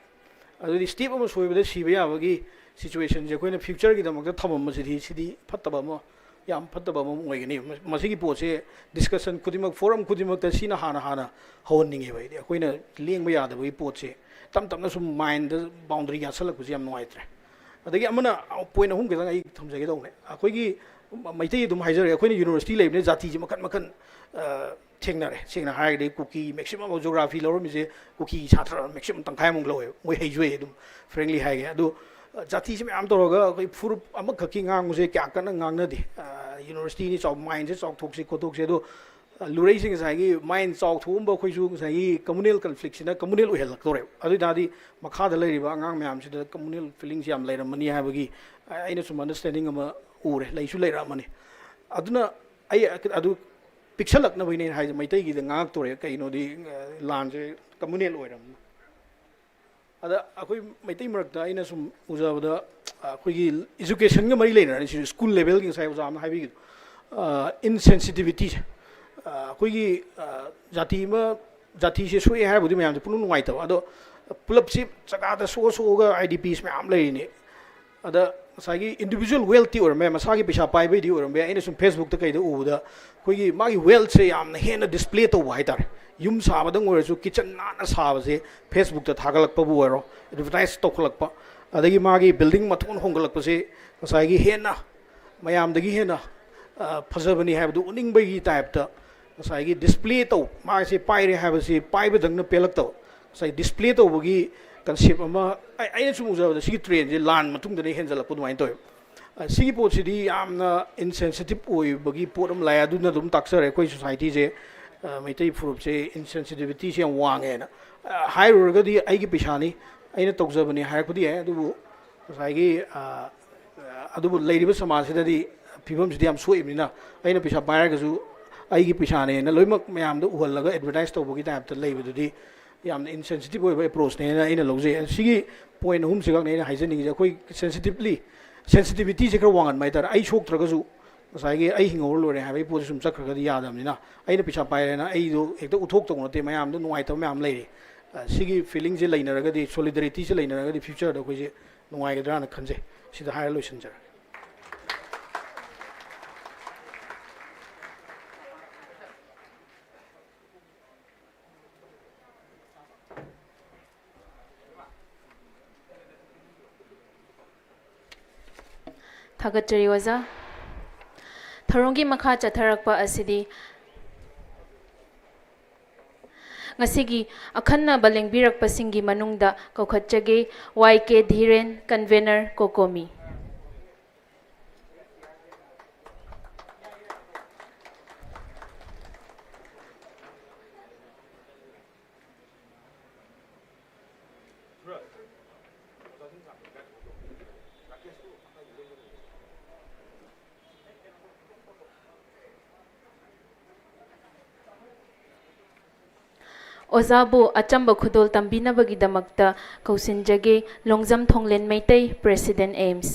ꯑꯗꯨꯗꯤ ꯁ꯭ꯇꯦꯞ ꯑꯃ ꯁꯣꯏꯕꯗ ꯁꯤꯕ ꯌꯥꯕꯒꯤ ꯁꯤꯆꯨꯋꯦꯁꯟꯁꯦ ꯑꯩꯈꯣꯏꯅ ꯐ꯭ꯌꯨꯆꯔꯒꯤꯗꯃꯛꯇ ꯊꯝꯃꯝꯕꯁꯤꯗꯤ, ꯁꯤꯗꯤ ꯐꯠꯇꯕ ꯑꯃ, ꯌꯥꯝ ꯐꯠꯇꯕ ꯑꯃ ꯑꯣꯏꯒꯅꯤ꯫ ꯃ-, ꯃꯁꯤꯒꯤ ꯄꯣꯠꯁꯦ ꯗꯤꯁꯀꯁꯟ ꯈꯨꯗꯤꯡꯃꯛ, ꯐꯣꯔꯝ ꯈꯨꯗꯤꯡꯃꯛꯇ ꯁꯤꯅ ꯍꯥꯟꯅ, ꯍꯥꯟꯅ ꯍꯧꯍꯟꯅꯤꯡꯉꯦꯕ ꯑꯩꯗꯤ꯫ ꯑꯩꯈꯣꯏꯅ ꯂꯦꯡꯕ ꯌꯥꯗꯕꯒꯤ ꯄꯣꯠꯁꯦ ꯇꯞ ꯇꯞꯅ ꯁꯨꯝ ꯃꯥꯏꯟꯗ ꯕꯥꯎꯟꯗꯔꯤ ꯌꯥꯠꯁꯜꯂꯛꯄꯁꯦ ꯌꯥꯝ ꯅꯨꯡꯉꯥꯏꯇ꯭ꯔꯦ꯫ ꯑꯗꯒꯤ ꯑꯃꯅ, ꯄꯣꯏꯟ ꯑꯍꯨꯝ ꯈꯤꯇꯪ ꯑꯩ ꯊꯝꯖꯒꯦ ꯇꯧꯕꯅꯦ꯫ ꯑꯩꯈꯣꯏꯒꯤ ꯃꯩꯇꯩ ꯑꯗꯨꯝ ꯍꯥꯏꯖꯔꯒꯦ, ꯑꯩꯈꯣꯏꯅ ꯌꯨꯅꯤꯚꯔꯁꯤꯇꯤ ꯂꯩꯕꯅꯤꯅ ꯖꯥꯇꯤꯁꯦ ꯃꯈꯟ ꯃꯈꯟ, ꯑ, ꯊꯦꯡꯅꯔꯦ꯫ ꯁꯦꯡꯅ ꯍꯥꯏꯔꯒꯗꯤ ꯀꯨꯀꯤ, ꯃꯦꯛꯁꯤꯃꯝ ꯑꯣꯐ ꯖꯣꯒ꯭ꯔꯥꯐꯤ ꯂꯧꯔꯝꯃꯤꯁꯦ ꯀꯨꯀꯤ ꯁꯥꯇ꯭ꯔ ꯃꯦꯛꯁꯤꯃꯝ ꯇꯪꯈꯥꯏꯃꯨꯛ ꯂꯧꯋꯦ꯫ ꯃꯣꯏ ꯍꯩꯁꯨ ꯍꯩ ꯑꯗꯨꯝ, ꯐ꯭ꯔꯦꯡꯂꯤ ꯍꯥꯏꯒꯦ꯫ ꯑꯗꯨ, ꯑ, ꯖꯥꯇꯤꯁꯦ ꯃꯌꯥꯝ ꯇꯧꯔꯒ ꯑꯩꯈꯣꯏ ꯐꯨꯔꯨꯞ ꯑꯃꯈꯛꯀꯤ ꯉꯥꯡꯕꯁꯦ ꯀꯌꯥ ꯀꯟꯅ ꯉꯥꯡꯅꯗꯦ꯫ ꯑ, ꯌꯨꯅꯤꯚꯔꯁꯤꯇꯤꯅꯤ, ꯆꯥꯎ-, ꯃꯥꯏꯟꯁꯦ ꯆꯥꯎꯊꯣꯛꯁꯤ ꯈꯣꯠꯇꯣꯛꯁꯤ꯫ ꯑꯗꯣ, ꯑ, ꯂꯨꯔꯩꯁꯦ ꯉꯁꯥꯏꯒꯤ ꯃꯥꯏꯟ ꯆꯥꯎꯊꯣꯛꯑꯝꯕ ꯑꯩꯈꯣꯏꯁꯨ ꯉꯁꯥꯏꯒꯤ ꯀꯝꯃꯨꯅꯦꯜ ꯀꯟꯐ꯭ꯂꯤꯛꯁꯤꯅ ꯀꯝꯃꯨꯅꯦꯜ ꯑꯣꯏꯍꯜꯂꯛꯇꯧꯔꯦꯕ꯫ ꯑꯗꯨ ꯑꯣꯏ ꯇꯥꯔꯗꯤ ꯃꯈꯥꯗ ꯂꯩꯔꯤꯕ ꯑꯉꯥꯡ ꯃꯌꯥꯝꯁꯤꯗ ꯀꯝꯃꯨꯅꯦꯜ ꯐꯤꯂꯤꯡꯁ ꯌꯥꯝ ꯂꯩꯔꯝꯃꯅꯤ ꯍꯥꯏꯕꯒꯤ ꯑꯩꯅ ꯁꯨꯝ ꯑꯟꯗꯔꯁ꯭ꯇꯦꯟꯗꯤꯡ ꯑꯃ ꯎꯔꯦ, ꯂꯩꯁꯨ ꯂꯩꯔꯛꯑꯃꯅꯤ꯫ ꯑꯗꯨꯅ ꯑꯩ ꯑꯗꯨ ꯄꯤꯛꯁꯜꯂꯛꯅꯕꯒꯤꯅꯦ ꯑꯩꯅ ꯍꯥꯏꯁꯦ, ꯃꯩꯇꯩꯒꯤꯗ ꯉꯥꯡꯉꯛꯇꯣꯔꯦ꯫ ꯀꯩꯅꯣꯗꯤ, ꯑ, ꯂꯥꯟꯁꯦ ꯀꯝꯃꯨꯅꯦꯜ ꯑꯣꯏꯔꯝꯅꯤ꯫ ꯑꯗ ꯑꯩꯈꯣꯏ ꯃꯩꯇꯩ ꯃꯔꯛꯇ ꯑꯩꯅ ꯁꯨꯝ ꯎꯖꯕꯗ, ꯑ, ꯑꯩꯈꯣꯏꯒꯤ ꯏꯖꯨꯀꯦꯁꯟꯒ ꯃꯔꯤ ꯂꯩꯅꯔꯅꯤ꯫ ꯁꯤꯁꯨ ꯁ꯭ꯀꯨꯜ ꯂꯦꯚꯦꯜꯒꯤ ꯉꯁꯥꯏ ꯑꯣꯖꯥ ꯑꯃꯅ ꯍꯥꯏꯕꯤꯈꯤꯕꯗꯣ, ꯑ, ꯏꯟꯁꯦꯟꯁꯤꯇꯤꯚꯤꯇꯤꯁꯦ꯫ ꯑ, ꯑꯩꯈꯣꯏꯒꯤ, ꯑ, ꯖꯥꯇꯤ ꯑꯃ, ꯖꯥꯇꯤꯁꯦ ꯁꯣꯛꯑꯦ ꯍꯥꯏꯕꯨꯗꯤ ꯃꯌꯥꯝꯁꯦ ꯄꯨꯡꯅꯨꯡ ꯅꯨꯡꯉꯥꯏꯇꯕ, ꯑꯗꯣ ꯄꯨꯂꯞꯁꯤ ꯖꯒꯥꯗ ꯁꯣꯛꯑ ꯁꯣꯛꯑꯒ ꯑꯥꯏ ꯗꯤ ꯄꯤꯁ ꯃꯌꯥꯝ ꯂꯩꯔꯤꯅꯤ꯫ ꯑꯗ ꯉꯁꯥꯏꯒꯤ ꯏꯟꯗꯤꯕꯤꯖꯨꯋꯦꯜ ꯋꯦꯜꯊꯇꯤ ꯑꯣꯏꯔꯝꯕ ꯌꯥꯏ, ꯃꯁꯥꯒꯤ ꯄꯩꯁꯥ ꯄꯥꯏꯕꯩꯗꯤ ꯑꯣꯏꯔꯝꯕ ꯌꯥꯏ꯫ ꯑꯩꯅ ꯁꯨꯝ ꯐꯦꯁꯕꯨꯛꯇ ꯀꯩꯗ ꯎꯕꯗ ꯑꯩꯈꯣꯏꯒꯤ ꯃꯥꯒꯤ ꯋꯦꯜꯊꯁꯦ ꯌꯥꯝꯅ ꯍꯦꯟꯅ ꯗꯤꯁꯄ꯭ꯂꯦ ꯇꯧꯕ ꯍꯥꯏꯇꯥꯔꯦ꯫ ꯌꯨꯝ ꯁꯥꯕꯗꯪ ꯑꯣꯏꯔꯁꯨ ꯀꯤꯠꯆꯟ ꯅꯥꯟꯅ ꯁꯥꯕꯁꯦ ꯐꯦꯁꯕꯨꯛꯇ ꯊꯥꯒꯠꯂꯛꯄꯕꯨ ꯑꯣꯏꯔꯣ, ꯑꯦꯗꯚꯔꯇꯥꯏꯁ ꯇꯧꯈꯠꯂꯛꯄ, ꯑꯗꯒꯤ ꯃꯥꯒꯤ ꯕꯤꯜꯗꯤꯡ ꯃꯊꯣꯟ ꯍꯣꯡꯒꯠꯂꯛꯄꯁꯦ ꯉꯁꯥꯏꯒꯤ ꯍꯦꯟꯅ, ꯃꯌꯥꯝꯗꯒꯤ ꯍꯦꯟꯅ, ꯑ, ꯐꯖꯕꯅꯤ ꯍꯥꯏꯕꯗꯨ ꯎꯠꯅꯤꯡꯕꯒꯤ ꯇꯥꯏꯞꯇ ꯉꯁꯥꯏꯒꯤ ꯗꯤꯁꯄ꯭ꯂꯦ ꯇꯧ, ꯃꯥꯁꯦ ꯄꯥꯏꯔꯦ ꯍꯥꯏꯕꯁꯤ ꯄꯥꯏꯕꯗꯪꯅ ꯄꯦꯜꯂꯛꯇꯕ, ꯉꯁꯥꯏ ꯗꯤꯁꯄ꯭ꯂꯦ ꯇꯧꯕꯒꯤ ꯀꯟꯁꯦꯞ ꯑꯃ ꯑꯩ-, ꯑꯩꯅ ꯁꯨꯝ ꯎꯖꯕꯗ ꯁꯤꯒꯤ ꯇ꯭ꯔꯦꯟꯁꯦ ꯂꯥꯟ ꯃꯇꯨꯡꯗꯅ ꯍꯦꯟꯖꯜꯂꯛꯄ ꯑꯗꯨꯃꯥꯏꯅ ꯇꯧꯋꯦꯕ꯫ ꯑ, ꯁꯤꯒꯤ ꯄꯣꯠꯁꯤꯗꯤ ꯌꯥꯝꯅ ꯏꯟꯁꯦꯟꯁꯤꯇꯤꯞ ꯑꯣꯏꯕꯒꯤ ꯄꯣꯠ ꯑꯃ ꯂꯥꯛꯑꯦ꯫ ꯑꯗꯨꯅ ꯑꯗꯨꯝ ꯇꯥꯛꯆꯔꯦ ꯑꯩꯈꯣꯏ ꯁꯣꯁꯥꯏꯇꯤꯁꯦ ꯑ, ꯃꯩꯇꯩ ꯐꯨꯔꯨꯞꯁꯦ insensitivity ꯁꯦ ꯌꯥꯝ ꯋꯥꯡꯉꯦꯅ꯫ ꯑ, ꯍꯥꯏꯔꯨꯔꯒꯗꯤ ꯑꯩꯒꯤ ꯄꯩꯁꯥꯅꯤ, ꯑꯩꯅ ꯇꯧꯖꯕꯅꯤ ꯍꯥꯏꯔꯛꯄꯗꯤ ꯌꯥꯏ, ꯑꯗꯨꯕꯨ ꯉꯁꯥꯏꯒꯤ, ꯑ, ꯑꯗꯨꯕꯨ ꯂꯩꯔꯤꯕ ꯁꯃꯥꯖꯁꯤꯗꯗꯤ ꯐꯤꯕꯝꯁꯤꯗꯤ ꯌꯥꯝ ꯁꯣꯛꯏꯕꯅꯤꯅ, ꯑꯩꯅ ꯄꯩꯁꯥ ꯄꯥꯏꯔꯒꯁꯨ ꯑꯩꯒꯤ ꯄꯩꯁꯥꯅꯦꯅ ꯂꯣꯏꯅꯃꯛ ꯃꯌꯥꯝꯗ ꯎꯍꯜꯂꯒ advertise ꯇꯧꯕꯒꯤ type ꯇ ꯂꯩꯕꯗꯨꯗꯤ ꯌꯥꯝꯅ insensitive ꯑꯣꯏꯕ approach ꯅꯦꯅ ꯑꯩꯅ ꯂꯧꯖꯩ꯫ ꯁꯤꯒꯤ point ꯑꯍꯨꯝꯁꯤꯈꯛꯅꯤ ꯑꯩꯅ ꯍꯥꯏꯖꯅꯤꯡꯉꯤꯁꯦ꯫ ꯑꯩꯈꯣꯏ sensitively, sensitivity ꯁꯦ ꯈꯔ ꯋꯥꯡꯍꯟꯕ ꯍꯥꯏꯇꯥꯔꯦ꯫ ꯑꯩ ꯁꯣꯛꯇ꯭ꯔꯒꯁꯨ ꯉꯁꯥꯏꯒꯤ ꯑꯩ ꯍꯤꯡꯍꯧꯔ ꯂꯣꯏꯔꯦ ꯍꯥꯏꯕꯒꯤ ꯄꯣꯠꯁꯦ ꯁꯨꯝ ꯆꯠꯈ꯭ꯔꯒꯗꯤ ꯌꯥꯗꯕꯅꯤꯅ, ꯑꯩꯅ ꯄꯩꯁꯥ ꯄꯥꯏꯔꯦꯅ ꯑꯩꯗꯣ ꯍꯦꯛꯇ ꯎꯠꯊꯣꯛꯇꯧ ꯅꯠꯇꯦ꯫ ꯃꯌꯥꯝꯗ ꯅꯨꯡꯉꯥꯏꯇꯕ ꯃꯌꯥꯝ ꯂꯩꯔꯤ꯫ ꯑ, ꯁꯤꯒꯤ feeling ꯁꯦ ꯂꯩꯅꯔꯒꯗꯤ, solidarity ꯁꯦ ꯂꯩꯅꯔꯒꯗꯤ future ꯗ ꯑꯩꯈꯣꯏꯁꯦ ꯅꯨꯡꯉꯥꯏꯒꯗ꯭ꯔꯥꯅ ꯈꯟꯖꯩ꯫ ꯁꯤꯗ ꯍꯥꯏꯔ ꯂꯣꯏꯁꯤꯟꯖꯔꯒꯦ꯫ ꯊꯥꯒꯠꯆꯔꯤ ꯑꯣꯖꯥ꯫ ꯊꯧꯔꯝꯒꯤ ꯃꯈꯥ ꯆꯠꯊꯔꯛꯄ ꯑꯁꯤꯗꯤ ꯉꯁꯤꯒꯤ ꯑꯈꯟꯅꯕ ꯂꯦꯡꯕꯤꯔꯛꯄꯁꯤꯡꯒꯤ ꯃꯅꯨꯡꯗ ꯀꯧꯈꯠꯆꯒꯦ, ꯋꯥꯏ ꯀꯦ ꯙꯤꯔꯦꯟ, convener, ꯀꯣꯀꯣꯃꯤ꯫ ꯑꯣꯖꯥꯕꯨ ꯑꯆꯝꯕ ꯈꯨꯗꯣꯜ ꯇꯝꯕꯤꯅꯕꯒꯤꯗꯃꯛꯇ ꯀꯧꯁꯤꯟꯖꯒꯦ, ꯂꯣꯡꯖꯝ ꯊꯣꯡꯂꯦꯟ ꯃꯩꯇꯩ, President, AIMS꯫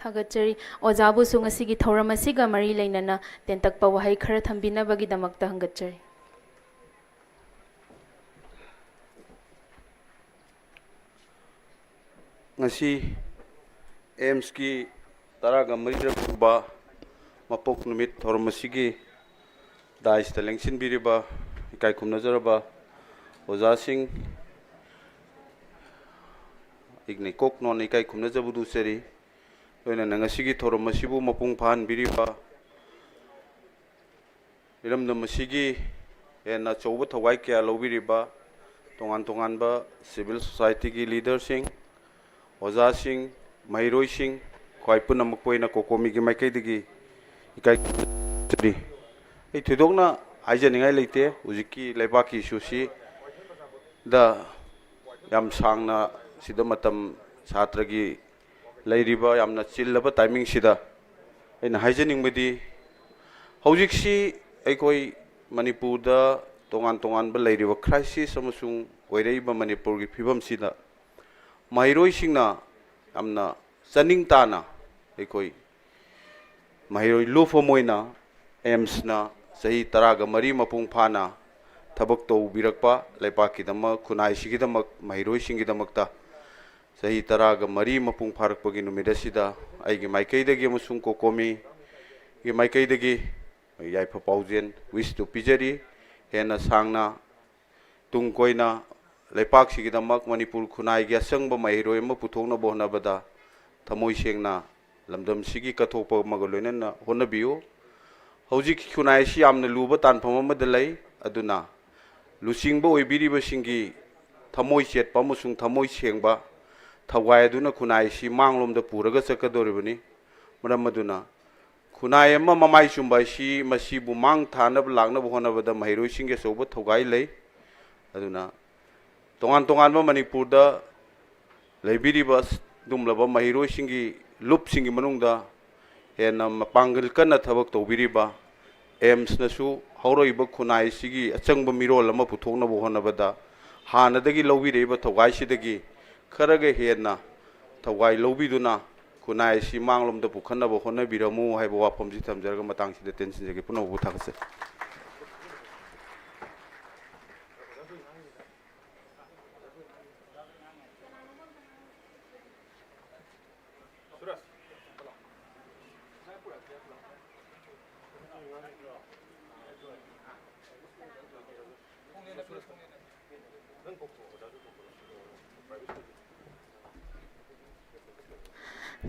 ꯊꯥꯒꯠꯆꯔꯤ꯫ ꯑꯣꯖꯥꯕꯨꯁꯨ ꯉꯁꯤꯒꯤ ꯊꯧꯔꯝ ꯑꯁꯤꯒ ꯃꯔꯤ ꯂꯩꯅꯅ ꯇꯦꯟꯇꯛꯄ ꯋꯥꯍꯩ ꯈꯔ ꯊꯝꯕꯤꯅꯕꯒꯤꯗꯃꯛꯇ ꯍꯪꯒꯠꯆꯔꯤ꯫ ꯉꯁꯤ ꯑꯦꯝꯁꯀꯤ ꯇꯔꯥꯒ ꯃꯔꯤꯔꯛ ꯁꯨꯕ ꯃꯄꯣꯛ ꯅꯨꯃꯤꯠ ꯊꯧꯔꯝ ꯑꯁꯤꯒꯤ ꯗꯥꯏꯁꯇ ꯂꯦꯡꯁꯤꯟꯕꯤꯔꯤꯕ ꯏꯀꯥꯏ ꯈꯨꯝꯅꯖꯔꯕ ꯑꯣꯖꯥꯁꯤꯡ, ꯑꯩꯒꯤ ꯏꯀꯣꯛ ꯅꯣꯟꯅ ꯏꯀꯥꯏ ꯈꯨꯝꯅꯖꯕꯗꯨ ꯎꯠꯆꯔꯤ꯫ ꯂꯣꯏꯅꯅ ꯉꯁꯤꯒꯤ ꯊꯧꯔꯝ ꯑꯁꯤꯕꯨ ꯃꯄꯨꯡ ꯐꯥꯍꯟꯕꯤꯔꯤꯕ, ꯏꯔꯝꯗꯝ ꯑꯁꯤꯒꯤ ꯍꯦꯟꯅ ꯑꯆꯧꯕ ꯊꯧꯒꯥꯏ ꯀꯌꯥ ꯂꯧꯕꯤꯔꯤꯕ ꯇꯣꯉꯥꯟ ꯇꯣꯉꯥꯟꯕ ꯁꯤꯚꯤꯜ ꯁꯣꯁꯥꯏꯇꯤꯒꯤ ꯂꯤꯗꯔꯁꯤꯡ, ꯑꯣꯖꯥꯁꯤꯡ, ꯃꯍꯩꯔꯣꯏꯁꯤꯡ, ꯈ꯭ꯋꯥꯏ ꯄꯨꯝꯅꯃꯛꯄꯨ ꯑꯩꯅ ꯀꯣꯀꯣꯃꯤꯒꯤ ꯃꯥꯏꯀꯩꯗꯒꯤ ꯏꯀꯥꯏ ꯈꯨꯝꯅꯖꯔꯤ꯫ ꯑꯩ ꯊꯣꯏꯗꯣꯛꯅ ꯍꯥꯏꯖꯅꯤꯡꯉꯥꯏ ꯂꯩꯇꯦ꯫ ꯍꯧꯖꯤꯛꯀꯤ ꯂꯩꯕꯥꯛꯀꯤ ꯏꯁꯨꯁꯤꯗ ꯌꯥꯝ ꯁꯥꯡꯅ ꯁꯤꯗ ꯃꯇꯝ ꯁꯥꯇ꯭ꯔꯒꯤ ꯂꯩꯔꯤꯕ ꯌꯥꯝꯅ ꯆꯤꯜꯂꯕ ꯇꯥꯏꯃꯤꯡꯁꯤꯗ ꯑꯩꯅ ꯍꯥꯏꯖꯅꯤꯡꯕꯗꯤ, ꯍꯧꯖꯤꯛꯁꯤ ꯑꯩꯈꯣꯏ ꯃꯅꯤꯄꯨꯔꯗ ꯇꯣꯉꯥꯟ ꯇꯣꯉꯥꯟꯕ ꯂꯩꯔꯤꯕ ꯀ꯭ꯔꯥꯏꯁꯤꯁ ꯑꯃꯁꯨꯡ ꯑꯣꯏꯔꯛꯏꯕ ꯃꯅꯤꯄꯨꯔꯒꯤ ꯐꯤꯕꯝꯁꯤꯗ ꯃꯍꯩꯔꯣꯏꯁꯤꯡꯅ ꯌꯥꯝꯅ ꯆꯥꯅꯤꯡ ꯇꯥꯅ ꯑꯩꯈꯣꯏ ꯃꯍꯩꯔꯣꯏ ꯂꯨꯞ ꯑꯃ ꯑꯣꯏꯅ ꯑꯦꯝꯁꯅ ꯆꯍꯤ ꯇꯔꯥꯒ ꯃꯔꯤ ꯃꯄꯨꯡ ꯐꯥꯅ ꯊꯕꯛ ꯇꯧꯕꯤꯔꯛꯄ, ꯂꯩꯄꯥꯛꯀꯤꯗꯃꯛ, ꯈꯨꯟꯅꯥꯏꯁꯤꯒꯤꯗꯃꯛ, ꯃꯍꯩꯔꯣꯏꯁꯤꯡꯒꯤꯗꯃꯛꯇ ꯆꯍꯤ ꯇꯔꯥꯒ ꯃꯔꯤ ꯃꯄꯨꯡ ꯐꯥꯔꯛꯄꯒꯤ ꯅꯨꯃꯤꯠ ꯑꯁꯤꯗ ꯑꯩꯒꯤ ꯃꯥꯏꯀꯩꯗꯒꯤ ꯑꯃꯁꯨꯡ ꯀꯣꯀꯣꯃꯤꯒꯤ ꯃꯥꯏꯀꯩꯗꯒꯤ ꯌꯥꯏꯐ ꯄꯥꯎꯖꯦꯜ, ꯋꯤꯁꯇꯨ ꯄꯤꯖꯔꯤ꯫ ꯍꯦꯟꯅ ꯁꯥꯡꯅ ꯇꯨꯡ ꯀꯣꯏꯅ ꯂꯩꯄꯥꯛꯁꯤꯒꯤꯗꯃꯛ ꯃꯅꯤꯄꯨꯔ ꯈꯨꯟꯅꯥꯏꯒꯤ ꯑꯆꯪꯕ ꯃꯍꯩꯔꯣꯏ ꯑꯃ ꯄꯨꯊꯣꯛꯅꯕ ꯍꯣꯠꯅꯕꯗ ꯊꯃꯣꯏ ꯁꯦꯡꯅ ꯂꯝꯗꯝꯁꯤꯒꯤ ꯀꯠꯊꯣꯛꯄ ꯑꯃꯒ ꯂꯣꯏꯅꯅ ꯍꯣꯠꯅꯕꯤꯌꯨ꯫ ꯍꯧꯖꯤꯛ ꯈꯨꯟꯅꯥꯏ ꯑꯁꯤ ꯌꯥꯝꯅ ꯂꯨꯕ ꯇꯥꯟꯐꯝ ꯑꯃꯗ ꯂꯩ꯫ ꯑꯗꯨꯅ ꯂꯨꯆꯤꯡꯕ ꯑꯣꯏꯕꯤꯔꯤꯕꯁꯤꯡꯒꯤ ꯊꯃꯣꯏ ꯆꯦꯠꯄ ꯑꯃꯁꯨꯡ ꯊꯃꯣꯏ ꯁꯦꯡꯕ ꯊꯧꯒꯥꯏ ꯑꯗꯨꯅ ꯈꯨꯟꯅꯥꯏ ꯑꯁꯤ ꯃꯥꯡꯂꯣꯝꯗ ꯄꯨꯔꯒ ꯆꯠꯀꯗꯧꯔꯤꯕꯅꯤ꯫ ꯃꯔꯝ ꯑꯗꯨꯅ ꯈꯨꯟꯅꯥꯏ ꯑꯃ ꯃꯃꯥꯏ ꯆꯨꯝꯕ ꯍꯥꯏꯁꯤ ꯃꯁꯤꯕꯨ ꯃꯥꯡ ꯊꯥꯅꯕ ꯂꯥꯛꯅꯕ ꯍꯣꯠꯅꯕꯗ ꯃꯍꯩꯔꯣꯏꯁꯤꯡꯒꯤ ꯑꯆꯧꯕ ꯊꯧꯒꯥꯏ ꯂꯩ꯫ ꯑꯗꯨꯅ ꯇꯣꯉꯥꯟ ꯇꯣꯉꯥꯟꯕ ꯃꯅꯤꯄꯨꯔꯗ ꯂꯩꯕꯤꯔꯤꯕ ꯑꯗꯨꯒꯨꯝꯂꯕ ꯃꯍꯩꯔꯣꯏꯁꯤꯡꯒꯤ ꯂꯨꯞꯁꯤꯡꯒꯤ ꯃꯅꯨꯡꯗ ꯍꯦꯟꯅ ꯃꯄꯥꯡꯒꯜ ꯀꯟꯅ ꯊꯕꯛ ꯇꯧꯕꯤꯔꯤꯕ ꯑꯦꯝꯁꯅꯁꯨ ꯍꯧꯔꯛꯏꯕ ꯈꯨꯟꯅꯥꯏꯁꯤꯒꯤ ꯑꯆꯪꯕ ꯃꯤꯔꯣꯜ ꯑꯃ ꯄꯨꯊꯣꯛꯅꯕ ꯍꯣꯠꯅꯕꯗ ꯍꯥꯟꯅꯗꯒꯤ ꯂꯧꯕꯤꯔꯛꯏꯕ ꯊꯧꯒꯥꯏꯁꯤꯗꯒꯤ ꯈꯔꯒ ꯍꯦꯟꯅ ꯊꯧꯒꯥꯏ ꯂꯧꯕꯤꯗꯨꯅ ꯈꯨꯟꯅꯥꯏ ꯑꯁꯤ ꯃꯥꯡꯂꯣꯝꯗ ꯄꯨꯈꯠꯅꯕ ꯍꯣꯠꯅꯕꯤꯔꯝꯃꯨ ꯍꯥꯏꯕ ꯋꯥꯐꯝꯁꯤ ꯊꯝꯖꯔꯒ ꯃꯇꯥꯡꯁꯤꯗ ꯇꯦꯟꯁꯤꯟꯖꯒꯦ꯫ ꯄꯨꯝꯅꯃꯛꯄꯨ ꯊꯥꯒꯠꯆꯔꯤ꯫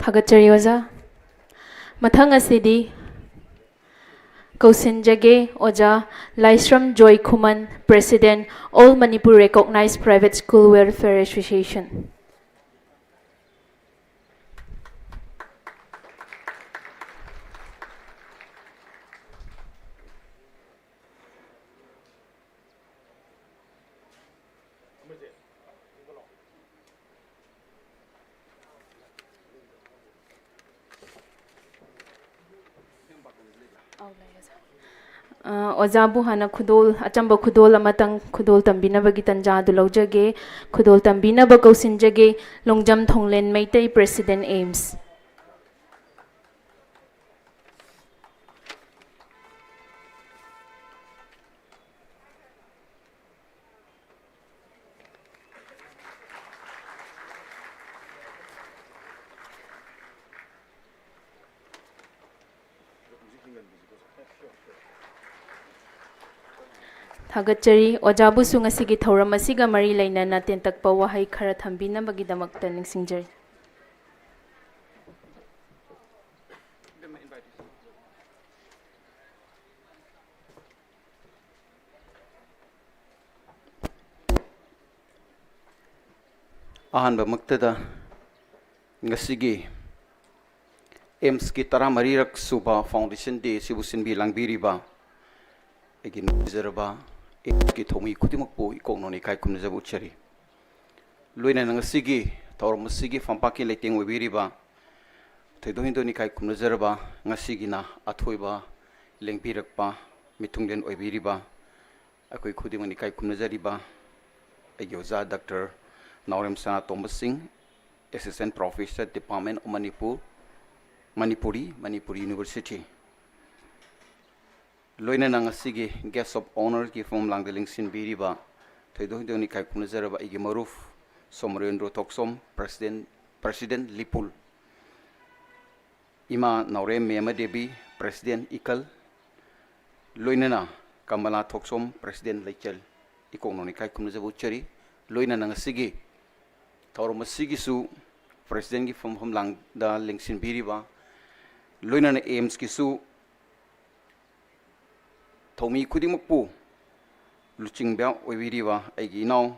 ꯊꯥꯒꯠꯆꯔꯤ ꯑꯣꯖꯥ꯫ ꯃꯊꯪ ꯑꯁꯤꯗꯤ ꯀꯧꯁꯤꯟꯖꯒꯦ ꯑꯣꯖꯥ ꯂꯥꯏꯁ꯭ꯔꯝ ꯖꯣꯏ ꯈꯨꯃꯟ, President, All Manipur Recognized Private School Welfare Association꯫ ꯑ, ꯑꯣꯖꯥꯕꯨ ꯍꯥꯟꯅ ꯈꯨꯗꯣꯜ, ꯑꯆꯝꯕ ꯈꯨꯗꯣꯜ ꯑꯃꯇꯪ ꯈꯨꯗꯣꯜ ꯇꯝꯕꯤꯅꯕꯒꯤ ꯇꯟꯖꯥ ꯑꯗꯨ ꯂꯧꯖꯒꯦ꯫ ꯈꯨꯗꯣꯜ ꯇꯝꯕꯤꯅꯕ ꯀꯧꯁꯤꯟꯖꯒꯦ, ꯂꯣꯡꯖꯝ ꯊꯣꯡꯂꯦꯟ ꯃꯩꯇꯩ, President, AIIMS꯫ ꯊꯥꯒꯠꯆꯔꯤ꯫ ꯑꯣꯖꯥꯕꯨꯁꯨ ꯉꯁꯤꯒꯤ ꯊꯧꯔꯝ ꯑꯁꯤꯒ ꯃꯔꯤ ꯂꯩꯅꯅ ꯇꯦꯟꯇꯛꯄ ꯋꯥꯍꯩ ꯈꯔ ꯊꯝꯕꯤꯅꯕꯒꯤꯗꯃꯛꯇ ꯅꯤꯡꯁꯤꯡꯖꯔꯤ꯫ ꯑꯍꯥꯟꯕꯃꯛꯇꯗ ꯉꯁꯤꯒꯤ AIIMSꯀꯤ ꯇꯔꯥꯃꯔꯤꯔꯛ ꯁꯨꯕ Foundation Day ꯑꯁꯤꯕꯨ ꯁꯤꯟꯕꯤ ꯂꯥꯡꯕꯤꯔꯤꯕ ꯑꯩꯒꯤ ꯅꯨꯡꯁꯤꯖꯔꯕ AIIMSꯀꯤ ꯊꯧꯃꯤ ꯈꯨꯗꯤꯡꯃꯛꯄꯨ ꯏꯀꯣꯛꯅꯧꯅ ꯏꯀꯥꯏ ꯈꯨꯝꯅꯖꯕ ꯎꯠꯆꯔꯤ꯫ ꯂꯣꯏꯅꯅ ꯉꯁꯤꯒꯤ ꯊꯧꯔꯝ ꯑꯁꯤꯒꯤ ꯐꯝꯄꯥꯛꯀꯤ ꯂꯩꯇꯦꯡ ꯑꯣꯏꯕꯤꯔꯤꯕ ꯊꯣꯏꯗꯣꯛ ꯍꯦꯟꯗꯣꯛꯅ ꯏꯀꯥꯏ ꯈꯨꯝꯅꯖꯔꯕ, ꯉꯁꯤꯒꯤꯅ ꯑꯊꯣꯏꯕ ꯂꯦꯡꯕꯤꯔꯛꯄ ꯃꯤꯊꯨꯡꯂꯦꯟ ꯑꯣꯏꯕꯤꯔꯤꯕ ꯑꯩꯈꯣꯏ ꯈꯨꯗꯤꯡꯃꯛꯅ ꯏꯀꯥꯏ ꯈꯨꯝꯅꯖꯔꯤꯕ ꯑꯩꯒꯤ ꯑꯣꯖꯥ Doctor ꯅꯥꯎꯔꯦꯝ ꯁꯅꯥꯇꯣꯝꯕ ꯁꯤꯡ, Assistant Professor, Department of Manipur, Manipuri, Manipur University꯫ ꯂꯣꯏꯅꯅ ꯉꯁꯤꯒꯤ Guest of Honourꯒꯤ ꯐꯝꯂꯥꯡꯗ ꯂꯦꯡꯁꯤꯟꯕꯤꯔꯤꯕ ꯊꯣꯏꯗꯣꯛ ꯍꯦꯟꯗꯣꯛꯅ ꯏꯀꯥꯏ ꯈꯨꯝꯅꯖꯔꯕ ꯑꯩꯒꯤ ꯃꯔꯨꯞ ꯁꯣꯃꯣꯔꯦꯟꯗ꯭ꯔꯣ ꯊꯣꯛꯆꯣꯝ, President, President ꯂꯤꯄꯨꯜ꯫ ꯏꯃꯥ ꯅꯥꯎꯔꯦꯝ ꯃꯦꯃ ꯗꯦꯕꯤ, President ꯏꯀꯜ, ꯂꯣꯏꯅꯅ ꯀꯃꯂꯥ ꯊꯣꯛꯆꯣꯝ, President ꯂꯩꯆꯜ, ꯏꯀꯣꯛ ꯅꯧꯅ ꯏꯀꯥꯏ ꯈꯨꯝꯅꯖꯕ ꯎꯠꯆꯔꯤ꯫ ꯂꯣꯏꯅꯅ ꯉꯁꯤꯒꯤ ꯊꯧꯔꯝ ꯑꯁꯤꯒꯤꯁꯨ Presidentꯀꯤ ꯐꯝꯐꯝ ꯂꯥꯡꯗ ꯂꯦꯡꯁꯤꯟꯕꯤꯔꯤꯕ, ꯂꯣꯏꯅꯅ AIIMSꯀꯤꯁꯨ ꯊꯧꯃꯤ ꯈꯨꯗꯤꯡꯃꯛꯄꯨ ꯂꯨꯆꯤꯡꯕ ꯑꯣꯏꯕꯤꯔꯤꯕ ꯑꯩꯒꯤ ꯏꯅꯥꯎ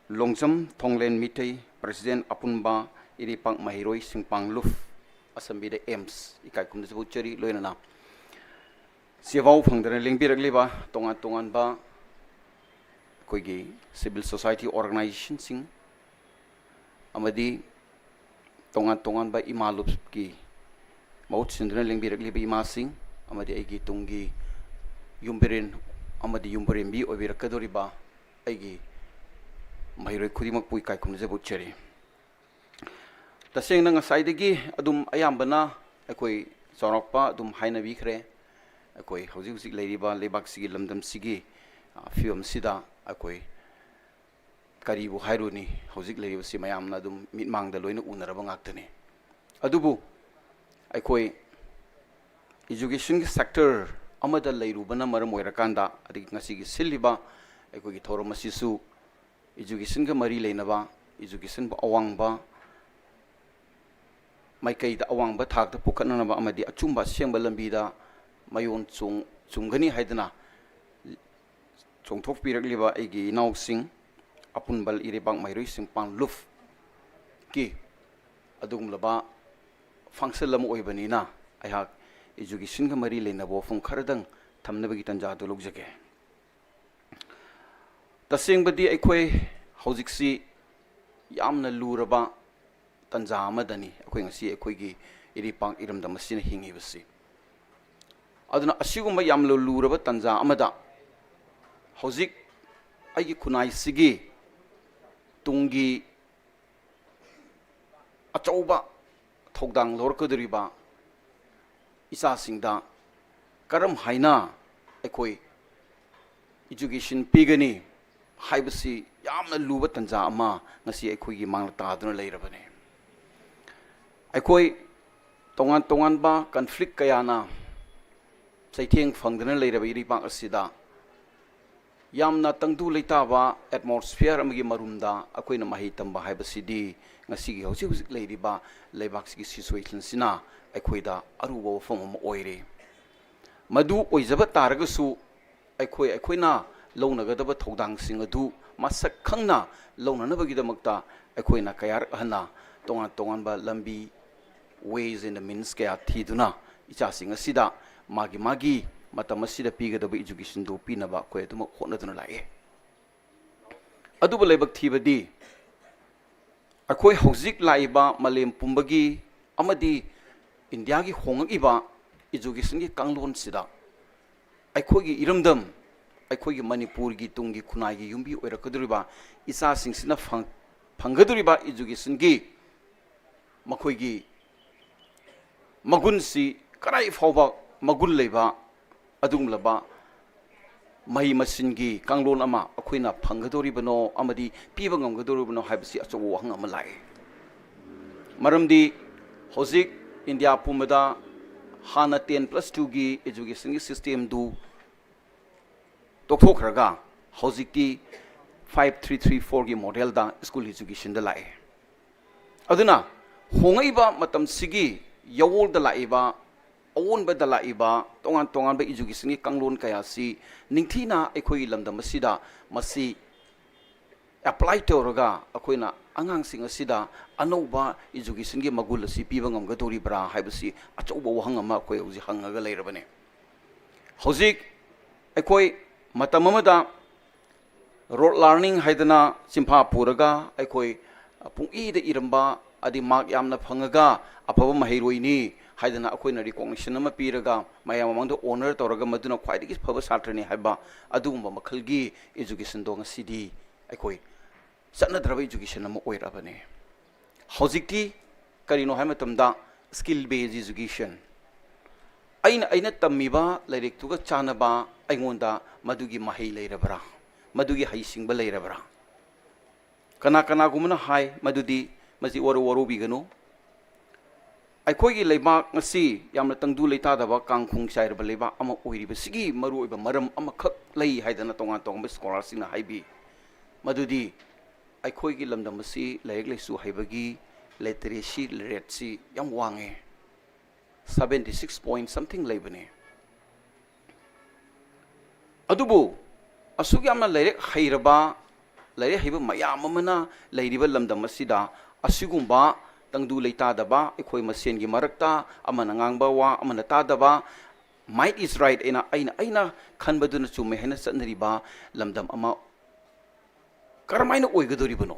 ꯂꯣꯡꯖꯝ ꯊꯣꯡꯂꯦꯟ ꯃꯤꯇꯩ, President ꯑꯄꯨꯟꯕ ꯏꯔꯩꯄꯥꯛ ꯃꯍꯩꯔꯣꯏ ꯁꯤꯡꯄꯥꯡ ꯂꯨꯞ, ꯑꯁꯝꯕꯤꯗ AIIMS, ꯏꯀꯥꯏ ꯈꯨꯝꯅꯖꯕ ꯎꯠꯆꯔꯤ꯫ ꯂꯣꯏꯅꯅ ꯁꯦꯕꯥꯎ ꯐꯪꯗꯅ ꯂꯦꯡꯕꯤꯔꯛꯂꯤꯕ ꯇꯣꯉꯥꯟ ꯇꯣꯉꯥꯟꯕ ꯑꯩꯈꯣꯏꯒꯤ civil society organizationꯁꯤꯡ ꯑꯃꯗꯤ ꯇꯣꯉꯥꯟ ꯇꯣꯉꯥꯟꯕ ꯏꯃꯥ ꯂꯨꯞꯀꯤ ꯃꯍꯨꯠ ꯁꯤꯟꯗꯨꯅ ꯂꯦꯡꯕꯤꯔꯛꯂꯤꯕ ꯏꯃꯥꯁꯤꯡ ꯑꯃꯗꯤ ꯑꯩꯒꯤ ꯇꯨꯡꯒꯤ ꯌꯨꯝꯕꯤꯔꯦꯟ ꯑꯃꯗꯤ ꯌꯨꯝꯕꯨꯔꯦꯝꯕꯤ ꯑꯣꯏꯕꯤꯔꯛꯀꯗꯧꯔꯤꯕ ꯑꯩꯒꯤ ꯃꯍꯩꯔꯣꯏ ꯈꯨꯗꯤꯡꯃꯛꯄꯨ ꯏꯀꯥꯏ ꯈꯨꯝꯅꯖꯕ ꯎꯠꯆꯔꯤ꯫ ꯇꯁꯦꯡꯅ ꯉꯁꯥꯏꯗꯒꯤ ꯑꯗꯨꯝ ꯑꯌꯥꯝꯕꯅ ꯑꯩꯈꯣꯏ ꯆꯥꯎꯔꯥꯛꯄ ꯑꯗꯨꯝ ꯍꯥꯏꯅꯕꯤꯈ꯭ꯔꯦ꯫ ꯑꯩꯈꯣꯏ ꯍꯧꯖꯤꯛ ꯍꯧꯖꯤꯛ ꯂꯩꯔꯤꯕ ꯂꯩꯕꯥꯛꯁꯤꯒꯤ ꯂꯝꯗꯝꯁꯤꯒꯤ, ꯑ, ꯐꯤꯕꯝꯁꯤꯗ ꯑꯩꯈꯣꯏ ꯀꯔꯤꯕꯨ ꯍꯥꯏꯔꯨꯅꯤ, ꯍꯧꯖꯤꯛ ꯂꯩꯔꯤꯕꯁꯤ ꯃꯌꯥꯝꯅ ꯑꯗꯨꯝ ꯃꯤꯠꯃꯥꯡꯗ ꯂꯣꯏꯅ ꯎꯅꯔꯕ ꯉꯥꯛꯇꯅꯤ꯫ ꯑꯗꯨꯕꯨ ꯑꯩꯈꯣꯏ educationꯒꯤ sector ꯑꯃꯗ ꯂꯩꯔꯨꯕꯅ ꯃꯔꯝ ꯑꯣꯏꯔꯀꯥꯟꯗ, ꯑꯗꯒꯤ ꯉꯁꯤꯒꯤ ꯁꯤꯜꯂꯤꯕ ꯑꯩꯈꯣꯏꯒꯤ ꯊꯧꯔꯝ ꯑꯁꯤꯁꯨ educationꯒ ꯃꯔꯤ ꯂꯩꯅꯕ, educationꯕꯨ ꯑꯋꯥꯡꯕ ꯃꯥꯏꯀꯩꯗ, ꯑꯋꯥꯡꯕ ꯊꯥꯛꯇ ꯄꯨꯈꯠꯅꯅꯕ ꯑꯃꯗꯤ ꯑꯆꯨꯝꯕ ꯑꯁꯦꯡꯕ ꯂꯝꯕꯤꯗ ꯃꯌꯣꯟ ꯆꯣꯡ-, ꯆꯨꯝꯒꯅꯤ ꯍꯥꯏꯗꯅ ꯆꯣꯡꯊꯣꯛꯄꯤꯔꯛꯂꯤꯕ ꯑꯩꯒꯤ ꯏꯅꯥꯎꯁꯤꯡ, ꯑꯄꯨꯟꯕ ꯏꯔꯩꯕꯥꯛ ꯃꯍꯩꯔꯣꯏ ꯁꯤꯡꯄꯥꯡ ꯂꯨꯞꯀꯤ ꯑꯗꯨꯒꯨꯝꯂꯕ function ꯑꯃ ꯑꯣꯏꯕꯅꯤꯅ, ꯑꯩꯍꯥꯛ educationꯒ ꯃꯔꯤ ꯂꯩꯅꯕ ꯋꯥꯐꯝ ꯈꯔꯗꯪ ꯊꯝꯅꯕꯒꯤ ꯇꯥꯟꯖꯥ ꯑꯗꯨ ꯂꯧꯖꯒꯦ꯫ ꯇꯁꯦꯡꯕꯗꯤ ꯑꯩꯈꯣꯏ ꯍꯧꯖꯤꯛꯁꯤ ꯌꯥꯝꯅ ꯂꯨꯔꯕ ꯇꯥꯟꯖꯥ ꯑꯃꯗꯅꯤ ꯑꯩꯈꯣꯏ ꯉꯁꯤ ꯑꯩꯈꯣꯏꯒꯤ ꯏꯔꯩꯄꯥꯛ ꯏꯔꯝꯗꯝ ꯑꯁꯤꯅ ꯍꯤꯡꯉꯤꯕꯁꯤ꯫ ꯑꯗꯨꯅ ꯑꯁꯤꯒꯨꯝꯕ ꯌꯥꯝꯅ ꯂꯨꯔꯕ ꯇꯥꯟꯖꯥ ꯑꯃꯗ ꯍꯧꯖꯤꯛ ꯑꯩꯒꯤ ꯈꯨꯟꯅꯥꯏꯁꯤꯒꯤ ꯇꯨꯡꯒꯤ ꯑꯆꯧꯕ ꯊꯧꯗꯥꯡ ꯂꯧꯔꯛꯀꯗꯧꯔꯤꯕ ꯏꯆꯥꯁꯤꯡꯗ ꯀꯔꯝ ꯍꯥꯏꯅ ꯑꯩꯈꯣꯏ education ꯄꯤꯒꯅꯤ ꯍꯥꯏꯕꯁꯤ ꯌꯥꯝꯅ ꯂꯨꯕ ꯇꯥꯟꯖꯥ ꯑꯃ ꯉꯁꯤ ꯑꯩꯈꯣꯏꯒꯤ ꯃꯥꯡꯗ ꯇꯥꯗꯨꯅ ꯂꯩꯔꯕꯅꯤ꯫ ꯑꯩꯈꯣꯏ ꯇꯣꯉꯥꯟ ꯇꯣꯉꯥꯟꯕ ꯀꯟꯐ꯭ꯂꯤꯛ ꯀꯌꯥꯅ ꯆꯩꯊꯦꯡ ꯐꯪꯗꯨꯅ ꯂꯩꯔꯕ ꯏꯔꯩꯄꯥꯛ ꯑꯁꯤꯗ ꯌꯥꯝꯅ ꯇꯪꯗꯨ ꯂꯩꯇꯥꯕ ꯑꯦꯠꯃꯣꯁꯐꯤꯌꯔ ꯑꯃꯒꯤ ꯃꯔꯨꯝꯗ ꯑꯩꯈꯣꯏꯅ ꯃꯍꯩ ꯇꯝꯕ ꯍꯥꯏꯕꯁꯤꯗꯤ ꯉꯁꯤꯒꯤ ꯍꯧꯖꯤꯛ ꯍꯧꯖꯤꯛ ꯂꯩꯔꯤꯕ ꯂꯩꯕꯥꯛꯁꯤꯒꯤ ꯁꯤꯆꯨꯋꯦꯁꯟꯁꯤꯅ ꯑꯩꯈꯣꯏꯗ ꯑꯔꯨꯕ ꯋꯥꯐꯝ ꯑꯃ ꯑꯣꯏꯔꯦ꯫ ꯃꯗꯨ ꯑꯣꯏꯖꯕ ꯇꯥꯔꯒꯁꯨ ꯑꯩꯈꯣꯏ ꯑꯩꯈꯣꯏꯅ ꯂꯧꯅꯒꯗꯕ ꯊꯧꯗꯥꯡꯁꯤꯡ ꯑꯗꯨ ꯃꯁꯛ ꯈꯪꯅ ꯂꯧꯅꯅꯕꯒꯤꯗꯃꯛꯇ ꯑꯩꯈꯣꯏꯅ ꯀꯌꯥꯔꯛ ꯍꯟꯅ ꯇꯣꯉꯥꯟ ꯇꯣꯉꯥꯟꯕ ꯂꯝꯕꯤ, ways and means ꯀꯌꯥ ꯊꯤꯗꯨꯅ ꯏꯆꯥꯁꯤꯡ ꯑꯁꯤꯗ ꯃꯥꯒꯤ ꯃꯥꯒꯤ ꯃꯇꯝ ꯑꯁꯤꯗ ꯄꯤꯒꯗꯕ ꯏꯖꯨꯀꯦꯁꯟꯗꯨ ꯄꯤꯅꯕ ꯑꯩꯈꯣꯏ ꯑꯗꯨꯃꯛ ꯍꯣꯠꯅꯗꯨꯅ ꯂꯥꯛꯑꯦ꯫ ꯑꯗꯨꯕꯨ ꯂꯥꯏꯕꯛ ꯊꯤꯕꯗꯤ ꯑꯩꯈꯣꯏ ꯍꯧꯖꯤꯛ ꯂꯥꯛꯏꯕ ꯃꯥꯂꯦꯝ ꯄꯨꯝꯕꯒꯤ ꯑꯃꯗꯤ ꯏꯟꯗꯤꯌꯥꯒꯤ ꯍꯣꯡꯂꯛꯏꯕ ꯏꯖꯨꯀꯦꯁꯟꯒꯤ ꯀꯥꯡꯂꯣꯟꯁꯤꯗ ꯑꯩꯈꯣꯏꯒꯤ ꯏꯔꯝꯗꯝ, ꯑꯩꯈꯣꯏꯒꯤ ꯃꯅꯤꯄꯨꯔꯒꯤ ꯇꯨꯡꯒꯤ ꯈꯨꯟꯅꯥꯏꯒꯤ ꯌꯨꯝꯕꯤ ꯑꯣꯏꯔꯛꯀꯗꯧꯔꯤꯕ ꯏꯆꯥꯁꯤꯡꯁꯤꯅ ꯐꯪ-, ꯐꯪꯒꯗꯧꯔꯤꯕ ꯏꯖꯨꯀꯦꯁꯟꯒꯤ ꯃꯈꯣꯏꯒꯤ ꯃꯒꯨꯟꯁꯤ ꯀꯗꯥꯏ ꯐꯥꯎꯕ ꯃꯒꯨꯟ ꯂꯩꯕ ꯑꯗꯨꯒꯨꯝꯂꯕ ꯃꯍꯩ ꯃꯁꯤꯡꯒꯤ ꯀꯥꯡꯂꯣꯟ ꯑꯃ ꯑꯩꯈꯣꯏꯅ ꯐꯪꯒꯗꯧꯔꯤꯕꯅꯣ ꯑꯃꯗꯤ ꯄꯤꯕ ꯉꯝꯒꯗꯧꯔꯤꯕꯅꯣ ꯍꯥꯏꯕꯁꯤ ꯑꯆꯧꯕ ꯋꯥꯍꯪ ꯑꯃ ꯂꯥꯛꯏ꯫ ꯃꯔꯝꯗꯤ ꯍꯧꯖꯤꯛ ꯏꯟꯗꯤꯌꯥ ꯄꯨꯝꯕꯗ ꯍꯥꯟꯅ ten plus twoꯒꯤ educationꯒꯤ systemꯗꯨ ꯇꯣꯛꯊꯣꯛꯈ꯭ꯔꯒ ꯍꯧꯖꯤꯛꯇꯤ five three three fourꯒꯤ modelꯗ school educationꯗ ꯂꯥꯛꯑꯦ꯫ ꯑꯗꯨꯅ ꯍꯣꯡꯂꯛꯏꯕ ꯃꯇꯝꯁꯤꯒꯤ ꯌꯥꯑꯣꯜꯗ ꯂꯥꯛꯏꯕ, ꯑꯑꯣꯟꯕꯗ ꯂꯥꯛꯏꯕ ꯇꯣꯉꯥꯟ ꯇꯣꯉꯥꯟꯕ educationꯒꯤ ꯀꯥꯡꯂꯣꯟ ꯀꯌꯥꯁꯤ ꯅꯤꯡꯊꯤꯅ ꯑꯩꯈꯣꯏꯒꯤ ꯂꯝꯗꯝ ꯑꯁꯤꯗ ꯃꯁꯤ apply ꯇꯧꯔꯒ ꯑꯩꯈꯣꯏꯅ ꯑꯉꯥꯡꯁꯤꯡ ꯑꯁꯤꯗ ꯑꯅꯧꯕ educationꯒꯤ ꯃꯒꯨꯟ ꯑꯁꯤ ꯄꯤꯕ ꯉꯝꯒꯗꯧꯔꯤꯕ꯭ꯔꯥ ꯍꯥꯏꯕꯁꯤ ꯑꯆꯧꯕ ꯋꯥꯍꯪ ꯑꯃ ꯑꯩꯈꯣꯏ ꯍꯧꯖꯤꯛ ꯍꯪꯉꯒ ꯂꯩꯔꯕꯅꯤ꯫ ꯍꯧꯖꯤꯛ ꯑꯩꯈꯣꯏ ꯃꯇꯝ ꯑꯃꯗ rote learning ꯍꯥꯏꯗꯅ ꯆꯤꯟꯐꯥ ꯄꯨꯔꯒ ꯑꯩꯈꯣꯏ ꯄꯨꯡꯏꯗ ꯏꯔꯝꯕ, ꯑꯗꯩ mark ꯌꯥꯝꯅ ꯐꯪꯉꯒ ꯑꯐꯕ ꯃꯍꯩꯔꯣꯏꯅꯤ ꯍꯥꯏꯗꯅ ꯑꯩꯈꯣꯏꯅ recognition ꯑꯃ ꯄꯤꯔꯒ ꯃꯌꯥꯝ ꯃꯃꯥꯡꯗ honour ꯇꯧꯔꯒ ꯃꯗꯨꯅ ꯈ꯭ꯋꯥꯏꯗꯒꯤ ꯐꯕ ꯁꯥꯇ꯭ꯔꯅꯤ ꯍꯥꯏꯕ ꯑꯗꯨꯒꯨꯝꯕ ꯃꯈꯜꯒꯤ educationꯗꯣ ꯉꯁꯤꯗꯤ ꯑꯩꯈꯣꯏ ꯆꯠꯅꯗ꯭ꯔꯕ education ꯑꯃ ꯑꯣꯏꯔꯛꯑꯕꯅꯦ꯫ ꯍꯧꯖꯤꯛꯇꯤ ꯀꯔꯤꯅꯣ ꯍꯥꯏꯕ ꯃꯇꯝꯗ skill based education, ꯑꯩꯅ, ꯑꯩꯅ ꯇꯝꯃꯤꯕ ꯂꯥꯏꯔꯤꯛꯇꯨꯒ ꯆꯥꯟꯅꯕ ꯑꯩꯉꯣꯟꯗ ꯃꯗꯨꯒꯤ ꯃꯍꯩ ꯂꯩꯔꯕ꯭ꯔꯥ, ꯃꯗꯨꯒꯤ ꯍꯩꯁꯤꯡꯕ ꯂꯩꯔꯕ꯭ꯔꯥ? ꯀꯅꯥ ꯀꯅꯥꯒꯨꯝꯕꯅ ꯍꯥꯏ ꯃꯗꯨꯗꯤ ꯃꯁꯤ ꯋꯥꯔꯧ ꯋꯥꯔꯧꯕꯤꯒꯅꯨ, ꯑꯩꯈꯣꯏꯒꯤ ꯂꯩꯕꯥꯛ ꯑꯁꯤ ꯌꯥꯝꯅ ꯇꯪꯗꯨ ꯂꯩꯇꯥꯗꯕ, ꯀꯥꯡꯈꯣꯡ ꯆꯥꯏꯔꯕ ꯂꯩꯕꯥꯛ ꯑꯃ ꯑꯣꯏꯔꯤꯕꯁꯤꯒꯤ ꯃꯔꯨꯑꯣꯏꯕ ꯃꯔꯝ ꯑꯃꯈꯛ ꯂꯩ ꯍꯥꯏꯗꯅ ꯇꯣꯉꯥꯟ ꯇꯣꯉꯥꯟꯕ ꯁ꯭ꯀꯣꯂꯥꯔꯁꯤꯡꯅ ꯍꯥꯏꯕꯤ꯫ ꯃꯗꯨꯗꯤ ꯑꯩꯈꯣꯏꯒꯤ ꯂꯝꯗꯝ ꯑꯁꯤ ꯂꯥꯏꯔꯤꯛ ꯂꯥꯏꯁꯨ ꯍꯩꯕꯒꯤ ꯂꯤꯇꯔꯦꯁꯤ ꯔꯦꯠꯁꯤ ꯌꯥꯝ ꯋꯥꯡꯉꯦ, ꯁꯕꯦꯟꯇꯤ ꯁꯤꯛꯁ ꯄꯣꯏꯟ ꯁꯝꯊꯤꯡ ꯂꯩꯕꯅꯦ꯫ ꯑꯗꯨꯕꯨ ꯑꯁꯨꯛ ꯌꯥꯝꯅ ꯂꯥꯏꯔꯤꯛ ꯍꯩꯔꯕ, ꯂꯥꯏꯔꯤꯛ ꯍꯩꯕ ꯃꯌꯥꯝ ꯑꯃꯅ ꯂꯩꯔꯤꯕ ꯂꯝꯗꯝ ꯑꯁꯤꯗ ꯑꯁꯤꯒꯨꯝꯕ ꯇꯪꯗꯨ ꯂꯩꯇꯥꯗꯕ, ꯑꯩꯈꯣꯏ ꯃꯁꯦꯟꯒꯤ ꯃꯔꯛꯇ ꯑꯃꯅ ꯉꯥꯡꯕ ꯋꯥ ꯑꯃꯅ ꯇꯥꯗꯕ, "Might is right" ꯑꯩꯅ, ꯑꯩꯅ, ꯑꯩꯅ ꯈꯟꯕꯗꯨꯅ ꯆꯨꯝꯃꯦ ꯍꯥꯏꯅ ꯆꯠꯅꯔꯤꯕ ꯂꯝꯗꯝ ꯑꯃ ꯀꯔꯝꯍꯥꯏꯅ ꯑꯣꯏꯒꯗꯧꯔꯤꯕꯅꯣ?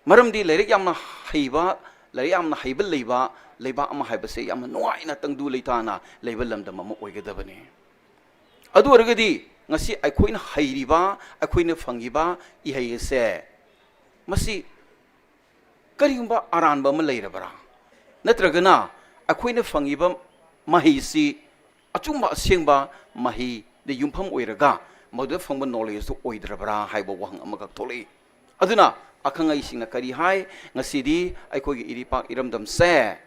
ꯃꯔꯝꯗꯤ ꯂꯥꯏꯔꯤꯛ ꯌꯥꯝꯅ ꯍꯩꯕ, ꯂꯥꯏꯔꯤꯛ ꯌꯥꯝꯅ ꯍꯩꯕ ꯂꯩꯕ ꯂꯩꯕꯥꯛ ꯑꯃ ꯍꯥꯏꯕꯁꯦ ꯌꯥꯝꯅ ꯅꯨꯡꯉꯥꯏꯅ ꯇꯪꯗꯨ ꯂꯩꯇꯥꯅ ꯂꯩꯕ ꯂꯝꯗꯝ ꯑꯃ ꯑꯣꯏꯒꯗꯕꯅꯤ꯫ ꯑꯗꯨ ꯑꯣꯏꯔꯒꯗꯤ ꯉꯁꯤ ꯑꯩꯈꯣꯏꯅ ꯍꯩꯔꯤꯕ, ꯑꯩꯈꯣꯏꯅ ꯐꯪꯉꯤꯕ ꯏꯍꯩ ꯑꯁꯦ, ꯃꯁꯤ ꯀꯔꯤꯒꯨꯝꯕ ꯑꯔꯥꯟꯕ ꯑꯃ ꯂꯩꯔꯕ꯭ꯔꯥ? ꯅꯠꯇ꯭ꯔꯒꯅ ꯑꯩꯈꯣꯏꯅ ꯐꯪꯉꯤꯕ ꯃꯍꯩꯁꯤ ꯑꯆꯨꯝꯕ ꯑꯁꯦꯡꯕ ꯃꯍꯩꯗ ꯌꯨꯝꯐꯝ ꯑꯣꯏꯔꯒ ꯃꯗꯨꯗ ꯐꯪꯕ ꯅꯣꯂꯦꯖꯇꯨ ꯑꯣꯏꯗ꯭ꯔꯕ꯭ꯔꯥ ꯍꯥꯏꯕ ꯋꯥꯍꯪ ꯑꯃꯈꯛ ꯊꯣꯛꯂꯛꯏ꯫ ꯑꯗꯨꯅ ꯑꯈꯪ ꯑꯍꯩꯁꯤꯡꯅ ꯀꯔꯤ ꯍꯥꯏ? ꯉꯁꯤꯗꯤ ꯑꯩꯈꯣꯏꯒꯤ ꯏꯔꯩꯄꯥꯛ ꯏꯔꯝꯗꯝꯁꯦ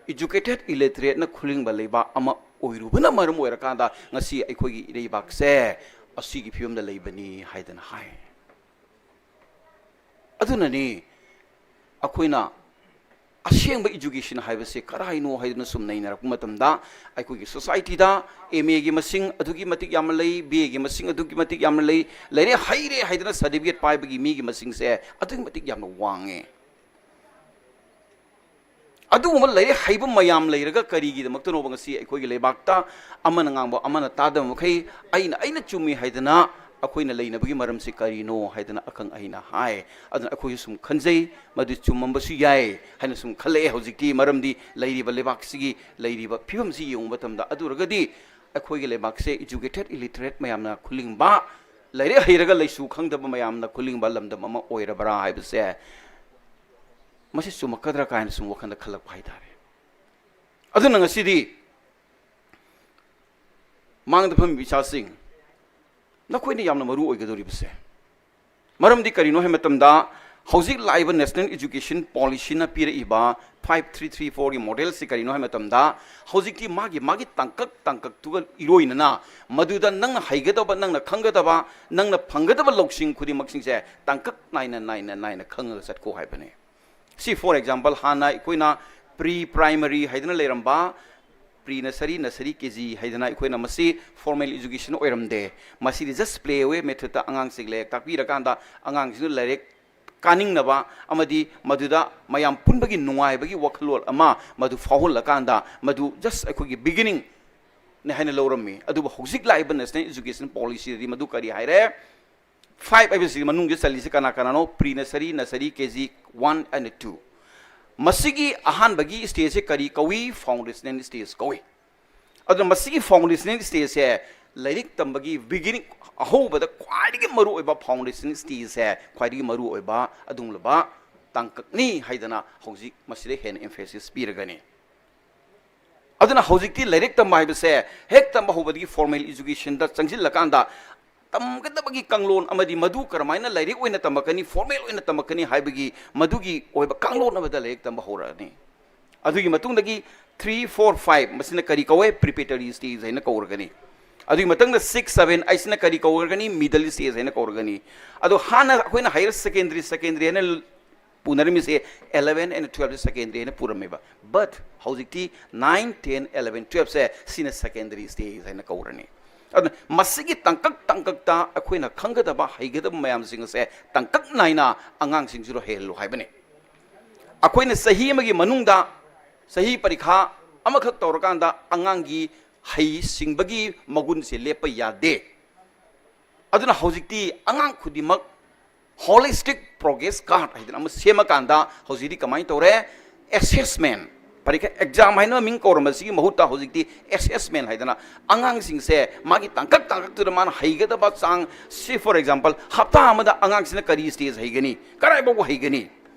ꯏꯖꯨꯀꯦꯇꯦꯠ ꯏꯂꯤꯇꯔꯦꯠꯅ ꯈꯨꯂꯤꯡꯕ ꯂꯩꯕꯥꯛ ꯑꯃ ꯑꯣꯏꯔꯨꯕꯅ ꯃꯔꯝ ꯑꯣꯏꯔꯀꯥꯟꯗ ꯉꯁꯤ ꯑꯩꯈꯣꯏꯒꯤ ꯏꯔꯩꯕꯥꯛꯁꯦ ꯑꯁꯤꯒꯤ ꯐꯤꯕꯝꯗ ꯂꯩꯕꯅꯤ ꯍꯥꯏꯗꯅ ꯍꯥꯏ꯫ ꯑꯗꯨꯅꯅꯤ ꯑꯩꯈꯣꯏꯅ ꯑꯁꯦꯡꯕ ꯏꯖꯨꯀꯦꯁꯟ ꯍꯥꯏꯕꯁꯦ ꯀꯔꯥꯏꯅꯣ ꯍꯥꯏꯗꯨꯅ ꯁꯨꯝ ꯅꯩꯅꯔꯛꯄ ꯃꯇꯝꯗ, ꯑꯩꯈꯣꯏꯒꯤ ꯁꯣꯁꯥꯏꯇꯤꯗ ꯑꯦꯝ ꯑꯦꯒꯤ ꯃꯁꯤꯡ ꯑꯗꯨꯛꯀꯤ ꯃꯇꯤꯛ ꯌꯥꯝꯅ ꯂꯩ, ꯕꯤ ꯑꯦꯒꯤ ꯃꯁꯤꯡ ꯑꯗꯨꯛꯀꯤ ꯃꯇꯤꯛ ꯌꯥꯝꯅ ꯂꯩ, ꯂꯥꯏꯔꯤꯛ ꯍꯩꯔꯦ ꯍꯥꯏꯗꯅ ꯁꯥꯔꯇꯤꯐꯤꯀꯦꯠ ꯄꯥꯏꯕꯒꯤ ꯃꯤꯒꯤ ꯃꯁꯤꯡꯁꯦ ꯑꯗꯨꯛꯀꯤ ꯃꯇꯤꯛ ꯌꯥꯝꯅ ꯋꯥꯡꯉꯦ꯫ ꯑꯗꯨꯒꯨꯝꯕ ꯂꯥꯏꯔꯤꯛ ꯍꯩꯕ ꯃꯌꯥꯝ ꯂꯩꯔꯒ ꯀꯔꯤꯒꯤꯗꯃꯛꯇꯅꯣꯕ ꯉꯁꯤ ꯑꯩꯈꯣꯏꯒꯤ ꯂꯩꯕꯥꯛꯇ ꯑꯃꯅ ꯉꯥꯡꯕ ꯑꯃꯅ ꯇꯥꯗꯕ ꯃꯈꯩ ꯑꯩꯅ, ꯑꯩꯅ ꯆꯨꯝꯃꯤ ꯍꯥꯏꯗꯅ ꯑꯩꯈꯣꯏꯅ ꯂꯩꯅꯕꯒꯤ ꯃꯔꯝꯁꯤ ꯀꯔꯤꯅꯣ ꯍꯥꯏꯗꯅ ꯑꯈꯪ ꯑꯍꯩꯅ ꯍꯥꯏ꯫ ꯑꯗꯨꯅ ꯑꯩꯈꯣꯏꯁꯨ ꯁꯨꯝ ꯈꯟꯖꯩ, ꯃꯗꯨ ꯆꯨꯝꯃꯝꯕꯁꯨ ꯌꯥꯏ ꯍꯥꯏꯅ ꯁꯨꯝ ꯈꯜꯂꯛꯑꯦ ꯍꯧꯖꯤꯛꯇꯤ꯫ ꯃꯔꯝꯗꯤ ꯂꯩꯔꯤꯕ ꯂꯩꯕꯥꯛꯁꯤꯒꯤ ꯂꯩꯔꯤꯕ ꯐꯤꯕꯝꯁꯤ ꯌꯦꯡꯕ ꯃꯇꯝꯗ, ꯑꯗꯨ ꯑꯣꯏꯔꯒꯗꯤ ꯑꯩꯈꯣꯏꯒꯤ ꯂꯩꯕꯥꯛꯁꯦ ꯏꯖꯨꯀꯦꯇꯦꯠ ꯏꯂꯤꯇꯔꯦꯠ ꯃꯌꯥꯝꯅ ꯈꯨꯂꯤꯡꯕ, ꯂꯥꯏꯔꯤꯛ ꯍꯩꯔꯒ ꯂꯩꯁꯨ ꯈꯪꯗꯕ ꯃꯌꯥꯝꯅ ꯈꯨꯂꯤꯡꯕ ꯂꯝꯗꯝ ꯑꯃ ꯑꯣꯏꯔꯕ꯭ꯔꯥ ꯍꯥꯏꯕꯁꯦ, ꯃꯁꯤ ꯆꯨꯝꯃꯛꯀꯗ꯭ꯔꯥ ꯀꯥꯏꯅ ꯁꯨꯝ ꯋꯥꯈꯜꯗ ꯈꯜꯂꯛꯄ ꯍꯥꯏꯇꯥꯔꯦ꯫ ꯑꯗꯨꯅ ꯉꯁꯤꯗꯤ ꯃꯥꯡꯗ ꯐꯝꯃꯤꯕ ꯏꯆꯥꯁꯤꯡ, ꯅꯈꯣꯏꯅ ꯌꯥꯝꯅ ꯃꯔꯨ ꯑꯣꯏꯒꯗꯧꯔꯤꯕꯁꯦ, ꯃꯔꯝꯗꯤ ꯀꯔꯤꯅꯣ ꯍꯥꯏꯕ ꯃꯇꯝꯗ, ꯍꯧꯖꯤꯛ ꯂꯥꯛꯏꯕ National Education Policyꯅ ꯄꯤꯔꯛꯏꯕ five three three fourꯒꯤ modelꯁꯤ ꯀꯔꯤꯅꯣ ꯍꯥꯏꯕ ꯃꯇꯝꯗ, ꯍꯧꯖꯤꯛꯇꯤ ꯃꯥꯒꯤ ꯃꯥꯒꯤ ꯇꯥꯡꯀꯛ ꯇꯥꯡꯀꯛꯇꯨꯒ ꯏꯔꯣꯏꯅꯅ ꯃꯗꯨꯗ ꯅꯪꯅ ꯍꯩꯒꯗꯕ, ꯅꯪꯅ ꯈꯪꯒꯗꯕ, ꯅꯪꯅ ꯐꯪꯒꯗꯕ ꯂꯧꯁꯤꯡ ꯈꯨꯗꯤꯡꯃꯛꯁꯤꯡꯁꯦ ꯇꯥꯡꯀꯛ ꯅꯥꯏꯅ ꯅꯥꯏꯅ ꯅꯥꯏꯅ ꯈꯪꯉꯒ ꯆꯠꯀꯣ ꯍꯥꯏꯕꯅꯤ꯫ ꯁꯤ, for example, ꯍꯥꯟꯅ ꯑꯩꯈꯣꯏꯅ pre primary ꯍꯥꯏꯗꯅ ꯂꯩꯔꯝꯕ, pre nursery, nursery, K G ꯍꯥꯏꯗꯅ ꯑꯩꯈꯣꯏꯅ ꯃꯁꯤ formal education ꯑꯣꯏꯔꯝꯗꯦ꯫ ꯃꯁꯤꯗꯤ just play way methodꯇ ꯑꯉꯥꯡꯁꯤꯡ ꯂꯥꯏꯔꯤꯛ ꯇꯥꯛꯄꯤꯔꯀꯥꯟꯗ ꯑꯉꯥꯡꯁꯤꯡꯗꯨ ꯂꯥꯏꯔꯤꯛ ꯀꯥꯅꯤꯡꯅꯕ ꯑꯃꯗꯤ ꯃꯗꯨꯗ ꯃꯌꯥꯝ ꯄꯨꯟꯕꯒꯤ ꯅꯨꯡꯉꯥꯏꯕꯒꯤ ꯋꯥꯈꯜꯂꯣꯟ ꯑꯃ ꯃꯗꯨ ꯐꯥꯎꯍꯜꯂꯀꯥꯟꯗ ꯃꯗꯨ just ꯑꯩꯈꯣꯏꯒꯤ beginningꯅꯤ ꯍꯥꯏꯅ ꯂꯧꯔꯝꯃꯤ꯫ ꯑꯗꯨꯕꯨ ꯍꯧꯖꯤꯛ ꯂꯥꯛꯏꯕ National Education Policyꯗꯗꯤ ꯃꯗꯨ ꯀꯔꯤ ꯍꯥꯏꯔꯦ? Five ꯍꯥꯏꯕꯁꯤꯒꯤ ꯃꯅꯨꯡꯗ ꯆꯜꯂꯤꯁꯤ ꯀꯅꯥ ꯀꯅꯥꯅꯣ? Pre nursery, nursery, K G one and two꯫ ꯃꯁꯤꯒꯤ ꯑꯍꯥꯟꯕꯒꯤ stageꯁꯦ ꯀꯔꯤ ꯀꯧꯏ? Foundational stage ꯀꯧꯏ꯫ ꯑꯗꯨꯅ ꯃꯁꯤꯒꯤ foundational stageꯁꯦ ꯂꯥꯏꯔꯤꯛ ꯇꯝꯕꯒꯤ beginning, ꯑꯍꯧꯕꯗ ꯈ꯭ꯋꯥꯏꯗꯒꯤ ꯃꯔꯨꯑꯣꯏꯕ foundational stageꯁꯦ ꯈ꯭ꯋꯥꯏꯗꯒꯤ ꯃꯔꯨꯑꯣꯏꯕ ꯑꯗꯨꯒꯨꯝꯂꯕ ꯇꯥꯡꯀꯛꯅꯤ ꯍꯥꯏꯗꯅ ꯍꯧꯖꯤꯛ ꯃꯁꯤꯗ ꯍꯦꯟꯅ emphasis ꯄꯤꯔꯒꯅꯤ꯫ ꯑꯗꯨꯅ ꯍꯧꯖꯤꯛꯇꯤ ꯂꯥꯏꯔꯤꯛ ꯇꯝꯕ ꯍꯥꯏꯕꯁꯦ ꯍꯦꯛ ꯇꯝꯕ ꯍꯧꯕꯗꯒꯤ formal educationꯗ ꯆꯪꯁꯤꯜꯂꯀꯥꯟꯗ ꯇꯝꯒꯗꯕꯒꯤ ꯀꯥꯡꯂꯣꯟ ꯑꯃꯗꯤ ꯃꯗꯨ ꯀꯔꯝꯍꯥꯏꯅ ꯂꯥꯏꯔꯤꯛ ꯑꯣꯏꯅ ꯇꯝꯃꯛꯀꯅꯤ, formal ꯑꯣꯏꯅ ꯇꯝꯃꯛꯀꯅꯤ ꯍꯥꯏꯕꯒꯤ ꯃꯗꯨꯒꯤ ꯑꯣꯏꯕ ꯀꯥꯡꯂꯣꯟ ꯑꯃꯗ ꯂꯥꯏꯔꯤꯛ ꯇꯝꯕ ꯍꯧꯔꯛꯑꯅꯤ꯫ ꯑꯗꯨꯒꯤ ꯃꯇꯨꯡꯗꯒꯤ three, four, five ꯃꯁꯤꯅ ꯀꯔꯤ ꯀꯧꯋꯦ? Preparatory stage ꯍꯥꯏꯅ ꯀꯧꯔꯒꯅꯤ꯫ ꯑꯗꯨꯒꯤ ꯃꯊꯪꯗ six, seven ꯑꯁꯤꯅ ꯀꯔꯤ ꯀꯧꯔꯒꯅꯤ? Middle stage ꯍꯥꯏꯅ ꯀꯧꯔꯒꯅꯤ꯫ ꯑꯗꯣ ꯍꯥꯟꯅ ꯑꯩꯈꯣꯏꯅ higher secondary, secondary ꯍꯥꯏꯅ ꯄꯨꯅꯔꯝꯃꯤꯁꯦ eleven and twelve secondary ꯍꯥꯏꯅ ꯄꯨꯔꯝꯃꯦꯕ꯫ But ꯍꯧꯖꯤꯛꯇꯤ nine, ten, eleven, twelve ꯁꯤꯅ secondary stage ꯍꯥꯏꯅ ꯀꯧꯔꯅꯤ꯫ ꯑꯗꯨꯅ ꯃꯁꯤꯒꯤ ꯇꯥꯡꯀꯛ ꯇꯥꯡꯀꯛꯇ ꯑꯩꯈꯣꯏꯅ ꯈꯪꯒꯗꯕ, ꯍꯩꯒꯗꯕ ꯃꯌꯥꯝꯁꯤꯡ ꯑꯁꯦ ꯇꯥꯡꯀꯛ ꯅꯥꯏꯅ ꯑꯉꯥꯡꯁꯤꯡꯁꯤꯗ ꯍꯩꯍꯜꯂꯨ ꯍꯥꯏꯕꯅꯤ꯫ ꯑꯩꯈꯣꯏꯅ ꯆꯍꯤ ꯑꯃꯒꯤ ꯃꯅꯨꯡꯗ ꯆꯍꯤ ꯄꯔꯤꯈꯥ ꯑꯃꯈꯛ ꯇꯧꯔꯀꯥꯟꯗ ꯑꯉꯥꯡꯒꯤ ꯍꯩꯁꯤꯡꯕꯒꯤ ꯃꯒꯨꯟꯁꯦ ꯂꯦꯞꯄ ꯌꯥꯗꯦ꯫ ꯑꯗꯨꯅ ꯍꯧꯖꯤꯛꯇꯤ ꯑꯉꯥꯡ ꯈꯨꯗꯤꯡꯃꯛ holistic progress card ꯍꯥꯏꯗꯅ ꯑꯃ ꯁꯦꯝꯃꯀꯥꯟꯗ ꯍꯧꯖꯤꯛꯇꯤ ꯀꯃꯥꯏꯅ ꯇꯧꯔꯦ? Assessment, ꯄꯔꯤꯈꯥ, exam ꯍꯥꯏꯅ ꯃꯤꯡ ꯀꯧꯔꯝꯕꯁꯤꯒꯤ ꯃꯍꯨꯠꯇ ꯍꯧꯖꯤꯛꯇꯤ assessment ꯍꯥꯏꯗꯅ ꯑꯉꯥꯡꯁꯤꯡꯁꯦ ꯃꯥꯒꯤ ꯇꯥꯡꯀꯛ ꯇꯥꯡꯀꯛꯇꯨꯗ ꯃꯥꯅ ꯍꯩꯒꯗꯕ ꯆꯥꯡ, say for example, ꯍꯞꯇꯥ ꯑꯃꯗ ꯑꯉꯥꯡꯁꯤꯅ ꯀꯔꯤ stage ꯍꯩꯒꯅꯤ, ꯀꯗꯥꯏꯐꯥꯎꯕ ꯍꯩꯒꯅꯤ,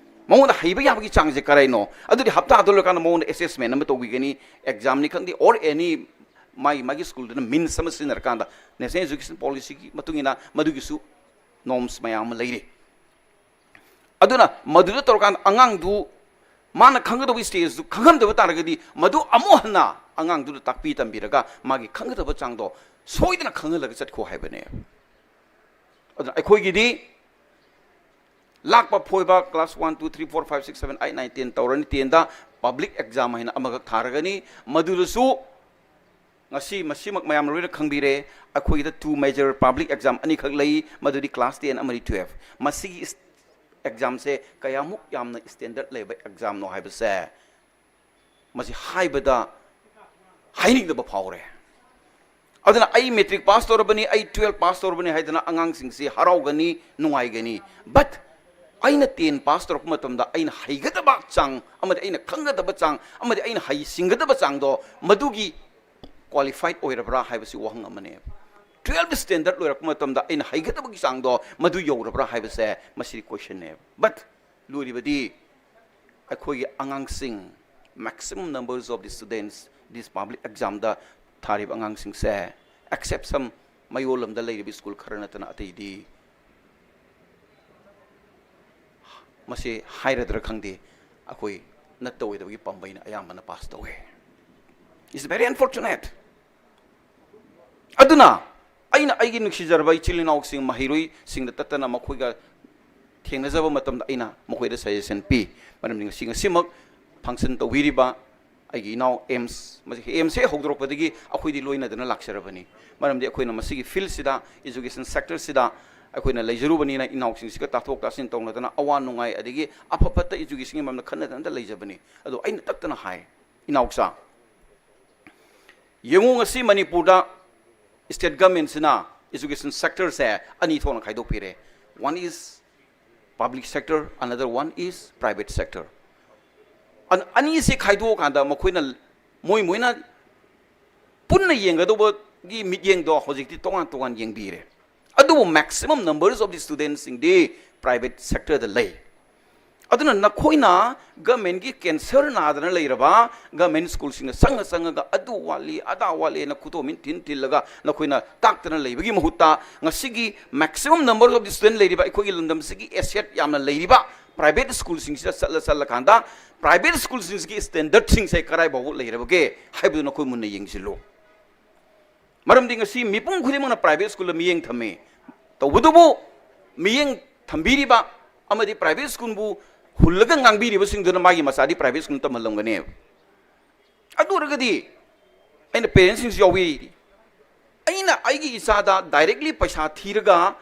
ꯃꯉꯣꯟꯗ ꯍꯩꯕ ꯌꯥꯕꯒꯤ ꯆꯥꯡꯁꯦ ꯀꯗꯥꯏꯅꯣ, ꯑꯗꯨꯗꯤ ꯍꯞꯇꯥꯗꯨ ꯂꯣꯏꯔꯀꯥꯟꯗ ꯃꯉꯣꯟꯗ assessment ꯑꯃ ꯇꯧꯕꯤꯒꯅꯤ, examꯅꯤ ꯈꯪꯗꯦ, or any ꯃꯥꯒꯤ ꯃꯥꯒꯤ schoolꯗꯨꯅ means ꯑꯃ ꯁꯤꯖꯤꯟꯅꯔꯀꯥꯟꯗ꯫ National Education Policyꯒꯤ ꯃꯇꯨꯡ ꯏꯟꯅ ꯃꯗꯨꯒꯤꯁꯨ norms ꯃꯌꯥꯝ ꯑꯃ ꯂꯩꯔꯤ꯫ ꯑꯗꯨꯅ ꯃꯗꯨꯗ ꯇꯧꯔꯀꯥꯟꯗ ꯑꯉꯥꯡꯗꯨ ꯃꯥꯅ ꯈꯪꯒꯗꯧꯕ stageꯇꯨ ꯈꯪꯍꯟꯗꯕ ꯇꯥꯔꯒꯗꯤ, ꯃꯗꯨ ꯑꯃꯨꯛ ꯍꯟꯅ ꯑꯉꯥꯡꯗꯨꯗ ꯇꯥꯛꯄꯤ ꯇꯝꯕꯤꯔꯒ ꯃꯥꯒꯤ ꯈꯪꯒꯗꯕ ꯆꯥꯡꯗꯣ ꯁꯣꯏꯗꯅ ꯈꯪꯍꯜꯂꯒ ꯆꯠꯈꯣ ꯍꯥꯏꯕꯅꯦ꯫ ꯑꯗꯨꯅ ꯑꯩꯈꯣꯏꯒꯤꯗꯤ ꯂꯥꯛꯄ ꯐꯣꯏꯕ class one, two, three, four, five, six, seven, eight, nine, ten ꯇꯧꯔꯅꯤ꯫ Tenꯗ public exam ꯍꯥꯏꯅ ꯑꯃꯈꯛ ꯊꯥꯔꯒꯅꯤ꯫ ꯃꯗꯨꯗꯁꯨ ꯉꯁꯤ ꯃꯁꯤꯃꯛ ꯃꯌꯥꯝꯅ ꯂꯣꯏꯅ ꯈꯪꯕꯤꯔꯦ, ꯑꯩꯈꯣꯏꯒꯤꯗ two major public exam ꯑꯅꯤꯈꯛ ꯂꯩ, ꯃꯗꯨꯗꯤ class ten ꯑꯃꯗꯤ twelve꯫ ꯃꯁꯤꯒꯤ examꯁꯦ ꯀꯌꯥꯃꯨꯛ ꯌꯥꯝꯅ standard ꯂꯩꯕ examꯅꯣ ꯍꯥꯏꯕꯁꯦ ꯃꯁꯤ ꯍꯥꯏꯕꯗ ꯍꯥꯏꯅꯤꯡꯗꯕ ꯐꯥꯎꯔꯦ꯫ ꯑꯗꯨꯅ ꯑꯩ matric pass ꯇꯧꯔꯕꯅꯤ, ꯑꯩ twelve pass ꯇꯧꯔꯕꯅꯤ ꯍꯥꯏꯗꯅ ꯑꯉꯥꯡꯁꯤꯡꯁꯤ ꯍꯔꯥꯎꯒꯅꯤ, ꯅꯨꯡꯉꯥꯏꯒꯅꯤ꯫ But ꯑꯩꯅ ten pass ꯇꯧꯔꯛꯄ ꯃꯇꯝꯗ ꯑꯩꯅ ꯍꯩꯒꯗꯕ ꯆꯥꯡ ꯑꯃꯗꯤ ꯑꯩꯅ ꯈꯪꯒꯗꯕ ꯆꯥꯡ ꯑꯃꯗꯤ ꯑꯩꯅ ꯍꯩꯁꯤꯡꯒꯗꯕ ꯆꯥꯡꯗꯣ ꯃꯗꯨꯒꯤ qualified ꯑꯣꯏꯔꯕ꯭ꯔꯥ ꯍꯥꯏꯕꯁꯤ ꯋꯥꯍꯪ ꯑꯃꯅꯦꯕ꯫ Twelve standard ꯂꯣꯏꯔꯛꯄ ꯃꯇꯝꯗ ꯑꯩꯅ ꯍꯩꯒꯗꯕꯒꯤ ꯆꯥꯡꯗꯣ ꯃꯗꯨ ꯌꯧꯔꯕ꯭ꯔꯥ ꯍꯥꯏꯕꯁꯦ ꯃꯁꯤꯗꯤ questionꯅꯦꯕ꯫ But ꯂꯨꯔꯤꯕꯗꯤ ꯑꯩꯈꯣꯏꯒꯤ ꯑꯉꯥꯡꯁꯤꯡ, maximum numbers of the students this public examꯗ ꯊꯥꯔꯤꯕ ꯑꯉꯥꯡꯁꯤꯡꯁꯦ exception ꯃꯌꯣꯜ ꯑꯃꯗ ꯂꯩꯔꯤꯕ school ꯈꯔ ꯅꯠꯇꯅ ꯑꯇꯩꯗꯤ ꯃꯁꯤ ꯍꯥꯏꯔꯗ꯭ꯔꯥ ꯈꯪꯗꯦ, ꯑꯩꯈꯣꯏ ꯅꯠꯇ ꯑꯣꯏꯗꯕꯒꯤ ꯄꯥꯝꯕꯩꯅ ꯑꯌꯥꯝꯕꯅ pass ꯇꯧꯋꯦ꯫ It's very unfortunate. ꯑꯗꯨꯅ ꯑꯩꯅ ꯑꯩꯒꯤ ꯅꯨꯡꯁꯤꯖꯔꯕ ꯏꯆꯤꯜ ꯏꯅꯥꯎꯁꯤꯡ, ꯃꯍꯩꯔꯣꯏꯁꯤꯡꯗ ꯇꯠꯇꯅ ꯃꯈꯣꯏꯒ ꯊꯦꯡꯅꯖꯕ ꯃꯇꯝꯗ ꯑꯩꯅ ꯃꯈꯣꯏꯗ suggestion ꯄꯤ꯫ ꯃꯔꯝꯗꯤ ꯉꯁꯤ, ꯉꯁꯤꯃꯛ function ꯇꯧꯕꯤꯔꯤꯕ ꯑꯩꯒꯤ ꯏꯅꯥꯎ ꯑꯦꯝꯁ, ꯃꯁꯤ ꯑꯦꯝꯁ ꯍꯦꯛ ꯍꯧꯗꯣꯔꯛꯄꯗꯒꯤ ꯑꯩꯈꯣꯏꯗꯤ ꯂꯣꯏꯅꯗꯅ ꯂꯥꯛꯆꯔꯕꯅꯤ꯫ ꯃꯔꯝꯗꯤ ꯑꯩꯈꯣꯏꯅ ꯃꯁꯤꯒꯤ fieldꯁꯤꯗ, education sectorꯁꯤꯗ ꯑꯩꯈꯣꯏꯅ ꯂꯩꯖꯔꯨꯕꯅꯤꯅ ꯏꯅꯥꯎꯁꯤꯡꯁꯤꯒ ꯇꯥꯊꯣꯛ ꯇꯥꯁꯤꯟ ꯇꯧꯅꯗꯅ ꯑꯋꯥ ꯅꯨꯡꯉꯥꯏ ꯑꯗꯒꯤ ꯑꯐ ꯐꯠꯇ educationꯒꯤ ꯃꯔꯝꯗ ꯈꯟꯅꯗꯅ ꯂꯩꯖꯕꯅꯤ꯫ ꯑꯗꯣ ꯑꯩꯅ ꯇꯠꯇꯅ ꯍꯥꯏ, ꯏꯅꯥꯎꯆꯥ, ꯌꯦꯡꯉꯨ, ꯉꯁꯤ ꯃꯅꯤꯄꯨꯔꯗ state governmentꯁꯤꯅ education sectorꯁꯦ ꯑꯅꯤ ꯊꯣꯛꯅ ꯈꯥꯏꯗꯣꯛꯄꯤꯔꯦ꯫ One is public sector, another one is private sector. ꯑꯟ-, ꯑꯅꯤꯁꯤ ꯈꯥꯏꯗꯣꯛꯑꯀꯥꯟꯗ ꯃꯈꯣꯏꯅ, ꯃꯣꯏ ꯃꯣꯏꯅ ꯄꯨꯟꯅ ꯌꯦꯡꯒꯗꯧꯕꯒꯤ ꯃꯤꯠꯌꯦꯡꯗꯣ ꯍꯧꯖꯤꯛꯇꯤ ꯇꯣꯉꯥꯟ ꯇꯣꯉꯥꯟ ꯌꯦꯡꯕꯤꯔꯦ꯫ ꯑꯗꯨꯕꯨ maximum numbers of the studentꯁꯤꯡꯗꯤ private sectorꯗ ꯂꯩ꯫ ꯑꯗꯨꯅ ꯅꯈꯣꯏꯅ ꯒꯃꯦꯟꯒꯤ ꯀꯦꯟꯁꯔ ꯅꯥꯗꯅ ꯂꯩꯔꯕ ꯒꯃꯦꯟ ꯁ꯭ꯀꯨꯜꯁꯤꯡꯗ ꯆꯪꯉ ꯆꯪꯉꯒ ꯑꯗꯨ ꯋꯥꯠꯂꯤ ꯑꯗꯥ ꯋꯥꯠꯂꯤꯅ ꯈꯨꯗꯣꯝ ꯊꯤꯟ ꯊꯤꯜꯂꯒ ꯅꯈꯣꯏꯅ ꯇꯥꯛꯇꯅ ꯂꯩꯕꯒꯤ ꯃꯍꯨꯠꯇ, ꯉꯁꯤꯒꯤ maximum number of the student ꯂꯩꯔꯤꯕ ꯑꯩꯈꯣꯏꯒꯤ ꯂꯝꯗꯝꯁꯤꯒꯤ ꯑꯦꯁꯦꯠ ꯌꯥꯝꯅ ꯂꯩꯔꯤꯕ ꯄ꯭ꯔꯥꯏꯚꯦꯠ ꯁ꯭ꯀꯨꯜꯁꯤꯡꯁꯤꯗ ꯆꯠꯂ ꯆꯠꯂꯀꯥꯟꯗ ꯄ꯭ꯔꯥꯏꯚꯦꯠ ꯁ꯭ꯀꯨꯜꯁꯤꯡꯁꯤꯒꯤ ꯁ꯭ꯇꯦꯟꯗꯔꯠꯁꯤꯡꯁꯦ ꯀꯗꯥꯏ ꯐꯥꯎꯕ ꯂꯩꯔꯕꯒꯦ ꯍꯥꯏꯕꯗꯨ ꯅꯈꯣꯏ ꯃꯨꯟꯅ ꯌꯦꯡꯁꯤꯜꯂꯨ꯫ ꯃꯔꯝꯗꯤ ꯉꯁꯤ ꯃꯤꯄꯨꯝ ꯈꯨꯗꯤꯡꯃꯛꯅ ꯄ꯭ꯔꯥꯏꯚꯦꯠ ꯁ꯭ꯀꯨꯜꯗ ꯃꯤꯠꯌꯦꯡ ꯊꯝꯃꯤ꯫ ꯇꯧꯕꯇꯕꯨ ꯃꯤꯠꯌꯦꯡ ꯊꯝꯕꯤꯔꯤꯕ ꯑꯃꯗꯤ ꯄ꯭ꯔꯥꯏꯚꯦꯠ ꯁ꯭ꯀꯨꯜꯕꯨ ꯍꯨꯜꯂꯒ ꯉꯥꯡꯕꯤꯔꯤꯕꯁꯤꯡꯗꯨꯅ ꯃꯥꯒꯤ ꯃꯆꯥꯗꯤ ꯄ꯭ꯔꯥꯏꯚꯦꯠ ꯁ꯭ꯀꯨꯜ ꯇꯝꯍꯜꯂꯝꯒꯅꯦꯕ꯫ ꯑꯗꯨ ꯑꯣꯏꯔꯒꯗꯤ ꯑꯩꯅ ꯄꯦꯔꯦꯟꯁꯁꯤꯡꯁꯨ ꯌꯥꯎꯕꯤꯔꯤ꯫ ꯑꯩꯅ ꯑꯩꯒꯤ ꯏꯆꯥꯗ ꯗꯥꯏꯔꯦꯛꯂꯤ ꯄꯩꯁꯥ ꯊꯤꯔꯒ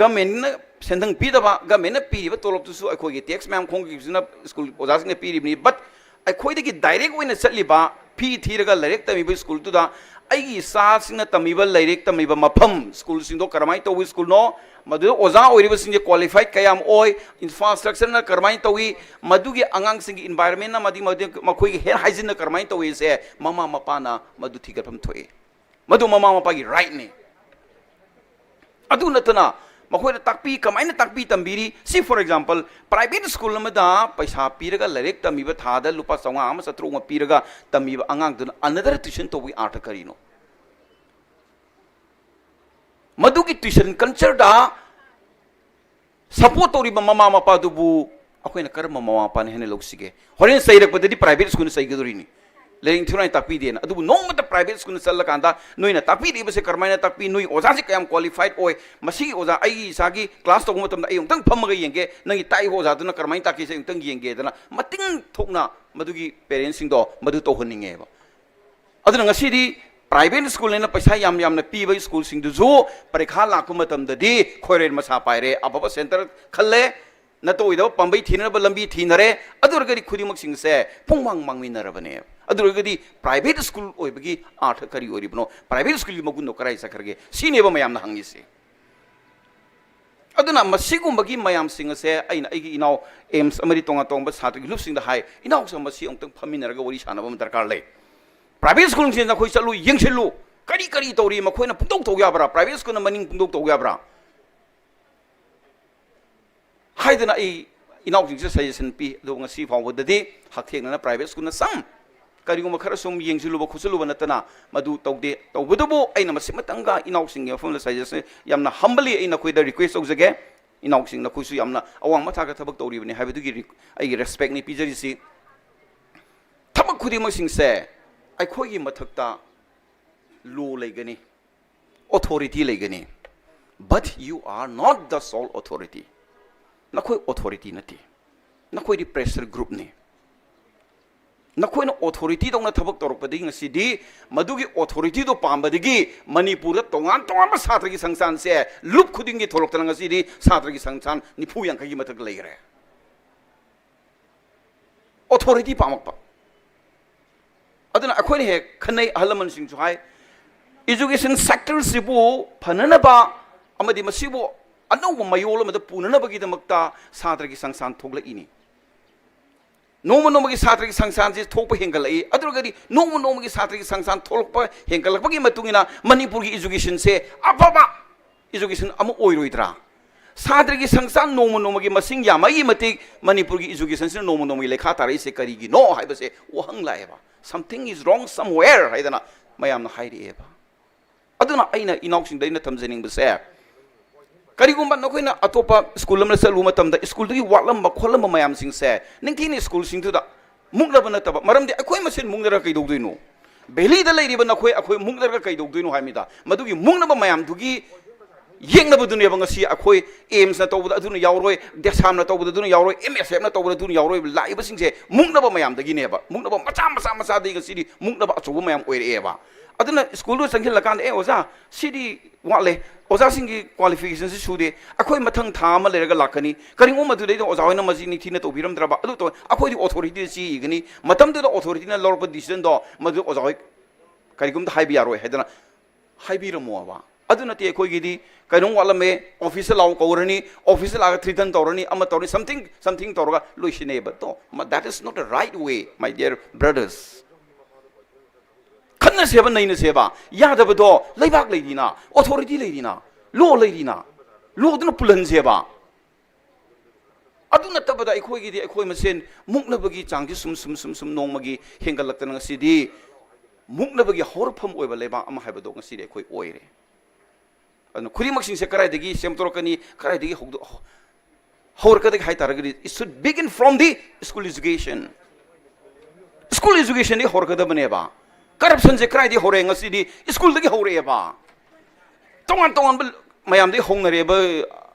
ꯒꯃꯦꯟꯅ ꯁꯦꯟꯊꯪ ꯄꯤꯗꯕ, ꯒꯃꯦꯟꯅ ꯄꯤꯔꯤꯕ ꯇꯣꯂꯣꯞꯇꯨꯁꯨ ꯑꯩꯈꯣꯏꯒꯤ ꯇꯦꯛꯁ ꯃꯌꯥꯝ ꯈꯣꯝꯈꯤꯕꯁꯤꯅ ꯁ꯭ꯀꯨꯜ ꯑꯣꯖꯥꯁꯤꯡꯅ ꯄꯤꯔꯤꯕꯅꯤ꯫ But ꯑꯩꯈꯣꯏꯗꯒꯤ ꯗꯥꯏꯔꯦꯛ ꯑꯣꯏꯅ ꯆꯠꯂꯤꯕ ꯐꯤ ꯊꯤꯔꯒ ꯂꯥꯏꯔꯤꯛ ꯇꯝꯃꯤꯕ ꯁ꯭ꯀꯨꯜꯗꯨꯗ ꯑꯩꯒꯤ ꯏꯆꯥꯁꯤꯡꯅ ꯇꯝꯃꯤꯕ ꯂꯥꯏꯔꯤꯛ ꯇꯝꯃꯤꯕ ꯃꯐꯝ, ꯁ꯭ꯀꯨꯜꯁꯤꯡꯗꯣ ꯀꯔꯝꯍꯥꯏꯅ ꯇꯧꯕ ꯁ꯭ꯀꯨꯜꯅꯣ, ꯃꯗꯨꯗ ꯑꯣꯖꯥ ꯑꯣꯏꯔꯤꯕꯁꯤꯡꯁꯦ ꯀ꯭ꯋꯥꯂꯤꯐꯥꯏꯠ ꯀꯌꯥꯝ ꯑꯣꯏ, ꯏꯟꯐ꯭ꯔꯥꯁ꯭ꯇ꯭ꯔꯛꯆꯔꯅ ꯀꯔꯝꯍꯥꯏꯅ ꯇꯧꯏ, ꯃꯗꯨꯒꯤ ꯑꯉꯥꯡꯁꯤꯡꯒꯤ ꯏꯟꯚꯥꯏꯔꯟꯃꯦꯟꯅ ꯑꯃꯗꯤ ꯃꯗꯨ ꯃꯈꯣꯏꯒꯤ ꯍꯦꯜꯊ ꯍꯥꯏꯖꯤꯟꯅ ꯀꯔꯝꯍꯥꯏꯅ ꯇꯧꯏ ꯍꯥꯏꯁꯦ ꯃꯃꯥ ꯃꯄꯥꯅ ꯃꯗꯨ ꯊꯤꯒꯠꯐꯝ ꯊꯣꯛꯏ꯫ ꯃꯗꯨ ꯃꯃꯥ ꯃꯄꯥꯒꯤ ꯔꯥꯏꯠꯅꯤ꯫ ꯑꯗꯨ ꯅꯠꯇꯅ ꯃꯈꯣꯏꯅ ꯇꯥꯛꯄꯤ, ꯀꯃꯥꯏꯅ ꯇꯥꯛꯄꯤ ꯇꯝꯕꯤꯔꯤ? ꯁꯤ, for example, ꯄ꯭ꯔꯥꯏꯚꯦꯠ ꯁ꯭ꯀꯨꯜ ꯑꯃꯗ ꯄꯩꯁꯥ ꯄꯤꯔꯒ ꯂꯥꯏꯔꯤꯛ ꯇꯝꯃꯤꯕ, ꯊꯥꯗ ꯂꯨꯄꯥ ꯆꯥꯝꯃꯉꯥ ꯑꯃ ꯆꯥꯇ꯭ꯔꯨꯛ ꯑꯃ ꯄꯤꯔꯒ ꯇꯝꯃꯤꯕ ꯑꯉꯥꯡꯗꯨꯅ another tuition ꯇꯧꯕꯒꯤ ꯑꯥꯔꯊ ꯀꯔꯤꯅꯣ? ꯃꯗꯨꯒꯤ tuition cultureꯗ support ꯇꯧꯔꯤꯕ ꯃꯃꯥ ꯃꯄꯥꯗꯨꯕꯨ ꯑꯩꯈꯣꯏꯅ ꯀꯔꯝꯕ ꯃꯃꯥ ꯃꯄꯥꯅ ꯍꯦꯟꯅ ꯂꯧꯁꯤꯒꯦ? ꯍꯣꯔꯦꯟ ꯆꯩꯔꯛꯄꯗꯗꯤ ꯄ꯭ꯔꯥꯏꯚꯦꯠ ꯁ꯭ꯀꯨꯜꯅ ꯆꯩꯒꯗꯣꯔꯤꯅꯤ, ꯂꯥꯏꯔꯤꯛ ꯅꯤꯡꯊꯤ ꯅꯨꯡꯉꯥꯏꯅ ꯇꯥꯛꯄꯤꯗꯦꯅ꯫ ꯑꯗꯨꯕꯨ ꯅꯣꯡꯃꯇ ꯄ꯭ꯔꯥꯏꯚꯦꯠ ꯁ꯭ꯀꯨꯜꯗ ꯆꯠꯂꯀꯥꯟꯗ ꯅꯣꯏꯅ ꯇꯥꯛꯄꯤꯔꯤꯕꯁꯦ ꯀꯔꯝꯍꯥꯏꯅ ꯇꯥꯛꯄꯤ, ꯅꯣꯏ ꯑꯣꯖꯥꯁꯦ ꯀꯌꯥꯝ ꯀ꯭ꯋꯥꯂꯤꯐꯥꯏꯠ ꯑꯣꯏ, ꯃꯁꯤꯒꯤ ꯑꯣꯖꯥ, ꯑꯩꯒꯤ ꯏꯆꯥꯒꯤ ꯀ꯭ꯂꯥꯁ ꯇꯧꯕ ꯃꯇꯝꯗ ꯑꯩ ꯑꯃꯨꯛꯇꯪ ꯐꯝꯃꯒ ꯌꯦꯡꯒꯦ, ꯅꯪꯒꯤ ꯇꯥꯛꯏꯕ ꯑꯣꯖꯥꯗꯨꯅ ꯀꯔꯝꯍꯥꯏꯅ ꯇꯥꯛꯀꯦꯁꯦ ꯑꯃꯨꯛꯇꯪ ꯌꯦꯡꯒꯦꯗꯅ ꯃꯇꯤꯡ ꯊꯣꯛꯅ ꯃꯗꯨꯒꯤ ꯄꯦꯔꯦꯟꯁꯁꯤꯡꯗꯣ ꯃꯗꯨ ꯇꯧꯍꯟꯅꯤꯡꯉꯦꯕ꯫ ꯑꯗꯨꯅ ꯉꯁꯤꯗꯤ ꯄ꯭ꯔꯥꯏꯚꯦꯠ ꯁ꯭ꯀꯨꯜꯅꯦꯅ ꯄꯩꯁꯥ ꯌꯥꯝ ꯌꯥꯝꯅ ꯄꯤꯕ ꯁ꯭ꯀꯨꯜꯁꯤꯡꯗꯨꯁꯨ ꯄꯔꯤꯈꯥ ꯂꯥꯛꯄ ꯃꯇꯝꯗꯗꯤ ꯈꯣꯏꯔꯦꯟ ꯃꯁꯥ ꯄꯥꯏꯔꯦ, ꯑꯐꯕ ꯁꯦꯟꯇꯔ ꯈꯜꯂꯦ, ꯅꯠꯇ ꯑꯣꯏꯗꯕ ꯄꯥꯝꯕꯩ ꯊꯤꯅꯅꯕ ꯂꯝꯕꯤ ꯊꯤꯅꯔꯦ꯫ ꯑꯗꯨ ꯑꯣꯏꯔꯒꯗꯤ ꯈꯨꯗꯤꯡꯃꯛꯁꯤꯡꯁꯦ ꯄꯨꯡꯃꯥꯡ ꯃꯥꯡꯃꯤꯟꯅꯔꯕꯅꯦ꯫ ꯑꯗꯨ ꯑꯣꯏꯔꯒꯗꯤ ꯄ꯭ꯔꯥꯏꯚꯦꯠ ꯁ꯭ꯀꯨꯜ ꯑꯣꯏꯕꯒꯤ ꯑꯥꯔꯊ ꯀꯔꯤ ꯑꯣꯏꯔꯤꯕꯅꯣ? ꯄ꯭ꯔꯥꯏꯚꯦꯠ ꯁ꯭ꯀꯨꯜꯒꯤ ꯃꯒꯨꯟꯗꯣ ꯀꯗꯥꯏ ꯆꯠꯈ꯭ꯔꯒꯦ? ꯁꯤꯅꯦꯕ ꯃꯌꯥꯝꯅ ꯍꯪꯉꯤꯁꯦ꯫ ꯑꯗꯨꯅ ꯃꯁꯤꯒꯨꯝꯕꯒꯤ ꯃꯌꯥꯝꯁꯤꯡ ꯑꯁꯦ ꯑꯩꯅ ꯑꯩꯒꯤ ꯏꯅꯥꯎ ꯑꯦꯝꯁ ꯑꯃꯗꯤ ꯇꯣꯉꯥꯟ ꯇꯣꯉꯥꯟꯕ ꯁꯥꯇ꯭ꯔꯒꯤ ꯂꯨꯞꯁꯤꯡꯗ ꯍꯥꯏ, ꯏꯅꯥꯎꯁ ꯃꯁꯤ ꯑꯃꯨꯛꯇꯪ ꯐꯝꯃꯤꯟꯅꯔꯒ ꯋꯥꯔꯤ ꯁꯥꯟꯅꯕ ꯑꯃ ꯗꯔꯀꯥꯔ ꯂꯩ꯫ ꯄ꯭ꯔꯥꯏꯚꯦꯠ ꯁ꯭ꯀꯨꯜꯁꯤꯡ ꯅꯈꯣꯏ ꯆꯠꯂꯨ, ꯌꯦꯡꯁꯤꯜꯂꯨ, ꯀꯔꯤ ꯀꯔꯤ ꯇꯧꯔꯤ, ꯃꯈꯣꯏꯅ ꯄꯨꯡꯇꯧ ꯇꯧ ꯌꯥꯕ꯭ꯔꯥ, ꯄ꯭ꯔꯥꯏꯚꯦꯠ ꯁ꯭ꯀꯨꯜꯅ ꯃꯅꯤꯡ ꯄꯨꯡꯇꯧ ꯇꯧ ꯌꯥꯕ꯭ꯔꯥ ꯍꯥꯏꯗꯅ ꯑꯩ ꯏꯅꯥꯎꯁꯤꯡꯁꯦ ꯁꯖꯦꯁꯟ ꯄꯤ꯫ ꯑꯗꯨꯕꯨ ꯉꯁꯤ ꯐꯥꯎꯕꯗꯗꯤ ꯍꯛꯊꯦꯡꯅꯅ ꯄ꯭ꯔꯥꯏꯚꯦꯠ ꯁ꯭ꯀꯨꯜꯅ ꯁꯝ ꯀꯔꯤꯒꯨꯝꯕ ꯈꯔ ꯁꯨꯝ ꯌꯦꯡꯁꯤꯜꯂꯨꯕ ꯈꯣꯠꯆꯤꯜꯂꯨꯕ ꯅꯠꯇꯅ ꯃꯗꯨ ꯇꯧꯗꯦ꯫ ꯇꯧꯕꯇꯕꯨ ꯑꯩꯅ ꯃꯁꯤꯃꯇꯪꯒ ꯏꯅꯥꯎꯁꯤꯡꯒꯤ ꯃꯐꯝꯗ ꯁꯖꯦꯁꯟ ꯌꯥꯝꯅ ꯍꯝꯕꯂꯤ ꯑꯩ ꯅꯈꯣꯏꯗ ꯔꯤꯀ꯭ꯋꯦꯁ ꯇꯧꯖꯒꯦ꯫ ꯏꯅꯥꯎꯁꯤꯡ ꯅꯈꯣꯏꯁꯨ ꯌꯥꯝꯅ ꯑꯋꯥꯡꯕ ꯊꯥꯛꯇ ꯊꯕꯛ ꯇꯧꯔꯤꯕꯅꯤ ꯍꯥꯏꯕꯗꯨꯒꯤ ꯔꯤ-, ꯑꯩꯒꯤ ꯔꯦꯁꯄꯦꯛꯅꯤ ꯄꯤꯖꯔꯤꯁꯤ꯫ ꯊꯕꯛ ꯈꯨꯗꯤꯡꯃꯛꯁꯤꯡꯁꯦ ꯑꯩꯈꯣꯏꯒꯤ ꯃꯊꯛꯇ ꯂꯣ ꯂꯩꯒꯅꯤ, ꯑꯣꯊꯣꯔꯤꯇꯤ ꯂꯩꯒꯅꯤ, but you are not the sole authority. ꯅꯈꯣꯏ ꯑꯣꯊꯣꯔꯤꯇꯤ ꯅꯠꯇꯦ, ꯅꯈꯣꯏꯗꯤ ꯄ꯭ꯔꯦꯁꯔ ꯒ꯭ꯔꯨꯞꯅꯤ꯫ ꯅꯈꯣꯏꯅ ꯑꯣꯊꯣꯔꯤꯇꯤꯗꯧꯅ ꯊꯕꯛ ꯇꯧꯔꯛꯄꯗꯒꯤ ꯉꯁꯤꯗꯤ ꯃꯗꯨꯒꯤ ꯑꯣꯊꯣꯔꯤꯇꯤꯗꯣ ꯄꯥꯝꯕꯗꯒꯤ ꯃꯅꯤꯄꯨꯔꯗ ꯇꯣꯉꯥꯟ ꯇꯣꯉꯥꯟꯕ ꯁꯥꯇ꯭ꯔꯒꯤ ꯁꯪꯁꯥꯟꯁꯦ ꯂꯨꯞ ꯈꯨꯗꯤꯡꯒꯤ ꯊꯣꯛꯂꯛꯇꯅ ꯉꯁꯤꯗꯤ ꯁꯥꯇ꯭ꯔꯒꯤ ꯁꯪꯁꯥꯟ ꯅꯤꯐꯨ ꯌꯥꯡꯈꯩꯒꯤ ꯃꯊꯛꯇ ꯂꯩꯈ꯭ꯔꯦ꯫ ꯑꯣꯊꯣꯔꯤꯇꯤ ꯄꯥꯝꯃꯛꯄ꯫ ꯑꯗꯨꯅ ꯑꯩꯈꯣꯏꯅ ꯍꯦꯛ ꯈꯟꯅꯩ, ꯑꯍꯜ ꯂꯃꯟꯁꯤꯡꯁꯨ ꯍꯥꯏ, ꯏꯖꯨꯀꯦꯁꯟ ꯁꯦꯛꯇꯔꯁꯤꯕꯨ ꯐꯅꯅꯕ ꯑꯃꯗꯤ ꯃꯁꯤꯕꯨ ꯑꯅꯧꯕ ꯃꯌꯣꯜ ꯑꯃꯗ ꯄꯨꯅꯅꯕꯒꯤꯗꯃꯛꯇ ꯁꯥꯇ꯭ꯔꯒꯤ ꯁꯪꯁꯥꯟ ꯊꯣꯛꯂꯛꯏꯅꯤ꯫ ꯅꯣꯡꯃ ꯅꯣꯡꯃꯒꯤ ꯁꯥꯇ꯭ꯔꯒꯤ ꯁꯪꯁꯥꯟꯁꯤ ꯊꯣꯛꯄ ꯍꯦꯟꯒꯠꯂꯛꯏ꯫ ꯑꯗꯨ ꯑꯣꯏꯔꯒꯗꯤ ꯅꯣꯡꯃ ꯅꯣꯡꯃꯒꯤ ꯁꯥꯇ꯭ꯔꯒꯤ ꯁꯪꯁꯥꯟ ꯊꯣꯛꯂꯛꯄ ꯍꯦꯟꯒꯠꯂꯛꯄꯒꯤ ꯃꯇꯨꯡ ꯏꯟꯅ ꯃꯅꯤꯄꯨꯔꯒꯤ ꯏꯖꯨꯀꯦꯁꯟꯁꯦ ꯑꯐꯕ ꯏꯖꯨꯀꯦꯁꯟ ꯑꯃ ꯑꯣꯏꯔꯣꯏꯗ꯭ꯔꯥ? ꯁꯥꯇ꯭ꯔꯒꯤ ꯁꯪꯁꯥꯟ ꯅꯣꯡꯃ ꯅꯣꯡꯃꯒꯤ ꯃꯁꯤꯡ ꯌꯥꯝꯃꯛꯏ ꯃꯇꯤꯛ ꯃꯅꯤꯄꯨꯔꯒꯤ ꯏꯖꯨꯀꯦꯁꯟꯁꯤꯅ ꯅꯣꯡꯃ ꯅꯣꯡꯃꯒꯤ ꯂꯩꯈꯥ ꯇꯥꯔꯛꯏꯁꯦ ꯀꯔꯤꯒꯤꯅꯣ ꯍꯥꯏꯕꯁꯦ ꯋꯥꯍꯪ ꯂꯥꯛꯑꯦꯕ꯫ "Something is wrong somewhere" ꯍꯥꯏꯗꯅ ꯃꯌꯥꯝꯅ ꯍꯥꯏꯔꯛꯑꯦꯕ꯫ ꯑꯗꯨꯅ ꯑꯩꯅ ꯏꯅꯥꯎꯁꯤꯡꯗ ꯑꯩꯅ ꯊꯝꯖꯅꯤꯡꯕꯁꯦ, ꯀꯔꯤꯒꯨꯝꯕ ꯅꯈꯣꯏꯅ ꯑꯇꯣꯞꯄ ꯁ꯭ꯀꯨꯜ ꯑꯃꯗ ꯆꯠꯂꯨꯕ ꯃꯇꯝꯗ ꯁ꯭ꯀꯨꯜꯗꯨꯒꯤ ꯋꯥꯠꯂꯝꯕ ꯈꯣꯠꯂꯝꯕ ꯃꯌꯥꯝꯁꯤꯡꯁꯦ ꯅꯤꯡꯊꯤꯅ ꯁ꯭ꯀꯨꯜꯁꯤꯡꯗꯨꯗ ꯃꯨꯛꯅꯕ ꯅꯠꯇꯕ, ꯃꯔꯝꯗꯤ ꯑꯩꯈꯣꯏ ꯃꯁꯦꯟ ꯃꯨꯛꯅꯔꯒ ꯀꯩꯗꯧꯗꯣꯏꯅꯣ? ꯚꯦꯂꯤꯗ ꯂꯩꯔꯤꯕ ꯅꯈꯣꯏ ꯑꯩꯈꯣꯏ ꯃꯨꯛꯅꯔꯒ ꯀꯩꯗꯧꯗꯣꯏꯅꯣ ꯍꯥꯏꯕꯅꯤꯗ꯫ ꯃꯗꯨꯒꯤ ꯃꯨꯛꯅꯕ ꯃꯌꯥꯝꯗꯨꯒꯤ ꯌꯦꯛꯅꯕꯗꯨꯅꯦꯕ ꯉꯁꯤ ꯑꯩꯈꯣꯏ ꯑꯦꯝꯁꯅ ꯇꯧꯕꯗ ꯑꯗꯨꯅ ꯌꯥꯎꯔꯣꯏ, ꯗꯦꯁꯥꯝꯅ ꯇꯧꯕꯗ ꯑꯗꯨꯅ ꯌꯥꯎꯔꯣꯏ, ꯑꯦꯝ ꯑꯦꯁ ꯑꯦꯐꯅ ꯇꯧꯕꯗ ꯑꯗꯨꯅ ꯌꯥꯎꯔꯣꯏ꯫ ꯂꯥꯛꯏꯕꯁꯤꯡꯁꯦ ꯃꯨꯛꯅꯕ ꯃꯌꯥꯝꯗꯒꯤꯅꯦꯕ, ꯃꯨꯛꯅꯕ ꯃꯆꯥ ꯃꯆꯥ ꯃꯆꯥꯗꯒꯤ ꯉꯁꯤꯗꯤ ꯃꯨꯛꯅꯕ ꯑꯆꯧꯕ ꯃꯌꯥꯝ ꯑꯣꯏꯔꯛꯑꯦꯕ꯫ ꯑꯗꯨꯅ ꯁ꯭ꯀꯨꯜꯗꯨ ꯆꯪꯁꯤꯜꯂꯀꯥꯟꯗ, "ꯑꯦ ꯑꯣꯖꯥ, ꯁꯤꯗꯤ ꯋꯥꯠꯂꯦ, ꯑꯣꯖꯥꯁꯤꯡꯒꯤ ꯀ꯭ꯋꯥꯂꯤꯐꯤꯀꯦꯁꯟꯁꯤ ꯁꯨꯗꯦ, ꯑꯩꯈꯣꯏ ꯃꯊꯪ ꯊꯥ ꯑꯃ ꯂꯩꯔꯒ ꯂꯥꯛꯀꯅꯤ", ꯀꯔꯤꯒꯨꯝꯕ ꯃꯗꯨꯗꯩꯗ ꯑꯣꯖꯥ ꯍꯣꯏꯅ ꯃꯁꯤ ꯅꯤꯡꯊꯤꯅ ꯇꯧꯕꯤꯔꯝꯗ꯭ꯔꯕ, ꯑꯗꯨ ꯇꯧ-, ꯑꯩꯈꯣꯏꯗꯤ ꯑꯣꯊꯣꯔꯤꯇꯤꯗ ꯆꯦ ꯏꯒꯅꯤ꯫ ꯃꯇꯝꯗꯨꯗ ꯑꯣꯊꯣꯔꯤꯇꯤꯅ ꯂꯧꯔꯛꯄ ꯗꯤꯁꯤꯖꯟꯗꯣ ꯃꯗꯨ ꯑꯣꯖꯥ ꯍꯣꯏ ꯀꯔꯤꯒꯨꯝꯇ ꯍꯥꯏꯕ ꯌꯥꯔꯣꯏ ꯍꯥꯏꯗꯅ ꯍꯥꯏꯕꯤꯔꯝꯃꯣꯕ꯫ ꯑꯗꯨ ꯅꯠꯇꯦ, ꯑꯩꯈꯣꯏꯒꯤꯗꯤ ꯀꯩꯅꯣꯝ ꯋꯥꯠꯂꯝꯃꯦ, ꯑꯣꯐꯤꯁꯇ ꯂꯥꯛꯑꯣ ꯀꯧꯔꯅꯤ, ꯑꯣꯐꯤꯁꯇ ꯂꯥꯛꯑꯒ ꯊ꯭ꯔꯤꯇꯟ ꯇꯧꯔꯅꯤ, ꯑꯃ ꯇꯧꯔꯅꯤ, ꯁꯝꯊꯤꯡ ꯁꯝꯊꯤꯡ ꯇꯧꯔꯒ ꯂꯣꯏꯁꯤꯟꯅꯩꯕ꯫ ꯇꯣ, ꯃ-, that is not a right way, my dear brothers. ꯈꯟꯅꯁꯦꯕ, ꯅꯩꯅꯁꯦꯕ꯫ ꯌꯥꯗꯕꯗꯣ ꯂꯩꯕꯥꯛ ꯂꯩꯔꯤꯅ, ꯑꯣꯊꯣꯔꯤꯇꯤ ꯂꯩꯔꯤꯅ, ꯂꯣ ꯂꯩꯔꯤꯅ, ꯂꯣꯗꯨꯅ ꯄꯨꯜꯍꯟꯁꯦꯕ꯫ ꯑꯗꯨ ꯅꯠꯇꯕꯗ ꯑꯩꯈꯣꯏꯒꯤꯗꯤ ꯑꯩꯈꯣꯏ ꯃꯁꯦꯟ ꯃꯨꯛꯅꯕꯒꯤ ꯆꯥꯡꯁꯤ ꯁꯨꯝ ꯁꯨꯝ ꯁꯨꯝ ꯁꯨꯝ ꯅꯣꯡꯃꯒꯤ ꯍꯦꯟꯒꯠꯂꯛꯇꯅ ꯉꯁꯤꯗꯤ ꯃꯨꯛꯅꯕꯒꯤ ꯍꯧꯔꯛꯐꯝ ꯑꯣꯏꯕ ꯂꯩꯕꯥꯛ ꯑꯃ ꯍꯥꯏꯕꯗꯣ ꯉꯁꯤꯗꯤ ꯑꯩꯈꯣꯏ ꯑꯣꯏꯔꯦ꯫ ꯑꯗꯨꯅ ꯈꯨꯗꯤꯡꯃꯛꯁꯤꯡꯁꯦ ꯀꯗꯥꯏꯗꯒꯤ ꯁꯦꯝꯗꯣꯔꯛꯀꯅꯤ, ꯀꯗꯥꯏꯗꯒꯤ ꯍꯧꯗꯣ-, ꯍꯧꯔꯛꯀꯗꯒꯦ ꯍꯥꯏ ꯇꯥꯔꯒꯗꯤ, it should begin from the school education. School ꯑꯦꯖꯨꯀꯦꯁꯟꯗꯒꯤ ꯍꯧꯔꯛꯀꯗꯕꯅꯦꯕ꯫ ꯀꯔꯞꯁꯟꯁꯦ ꯀꯗꯥꯏꯗꯒꯤ ꯍꯧꯔꯛꯑꯦ? ꯉꯁꯤꯗꯤ ꯁ꯭ꯀꯨꯜꯗꯒꯤ ꯍꯧꯔꯛꯑꯦꯕ꯫ ꯇꯣꯉꯥꯟ ꯇꯣꯉꯥꯟꯕ ꯃꯌꯥꯝꯗꯒꯤ ꯍꯧꯅꯔꯦꯕ,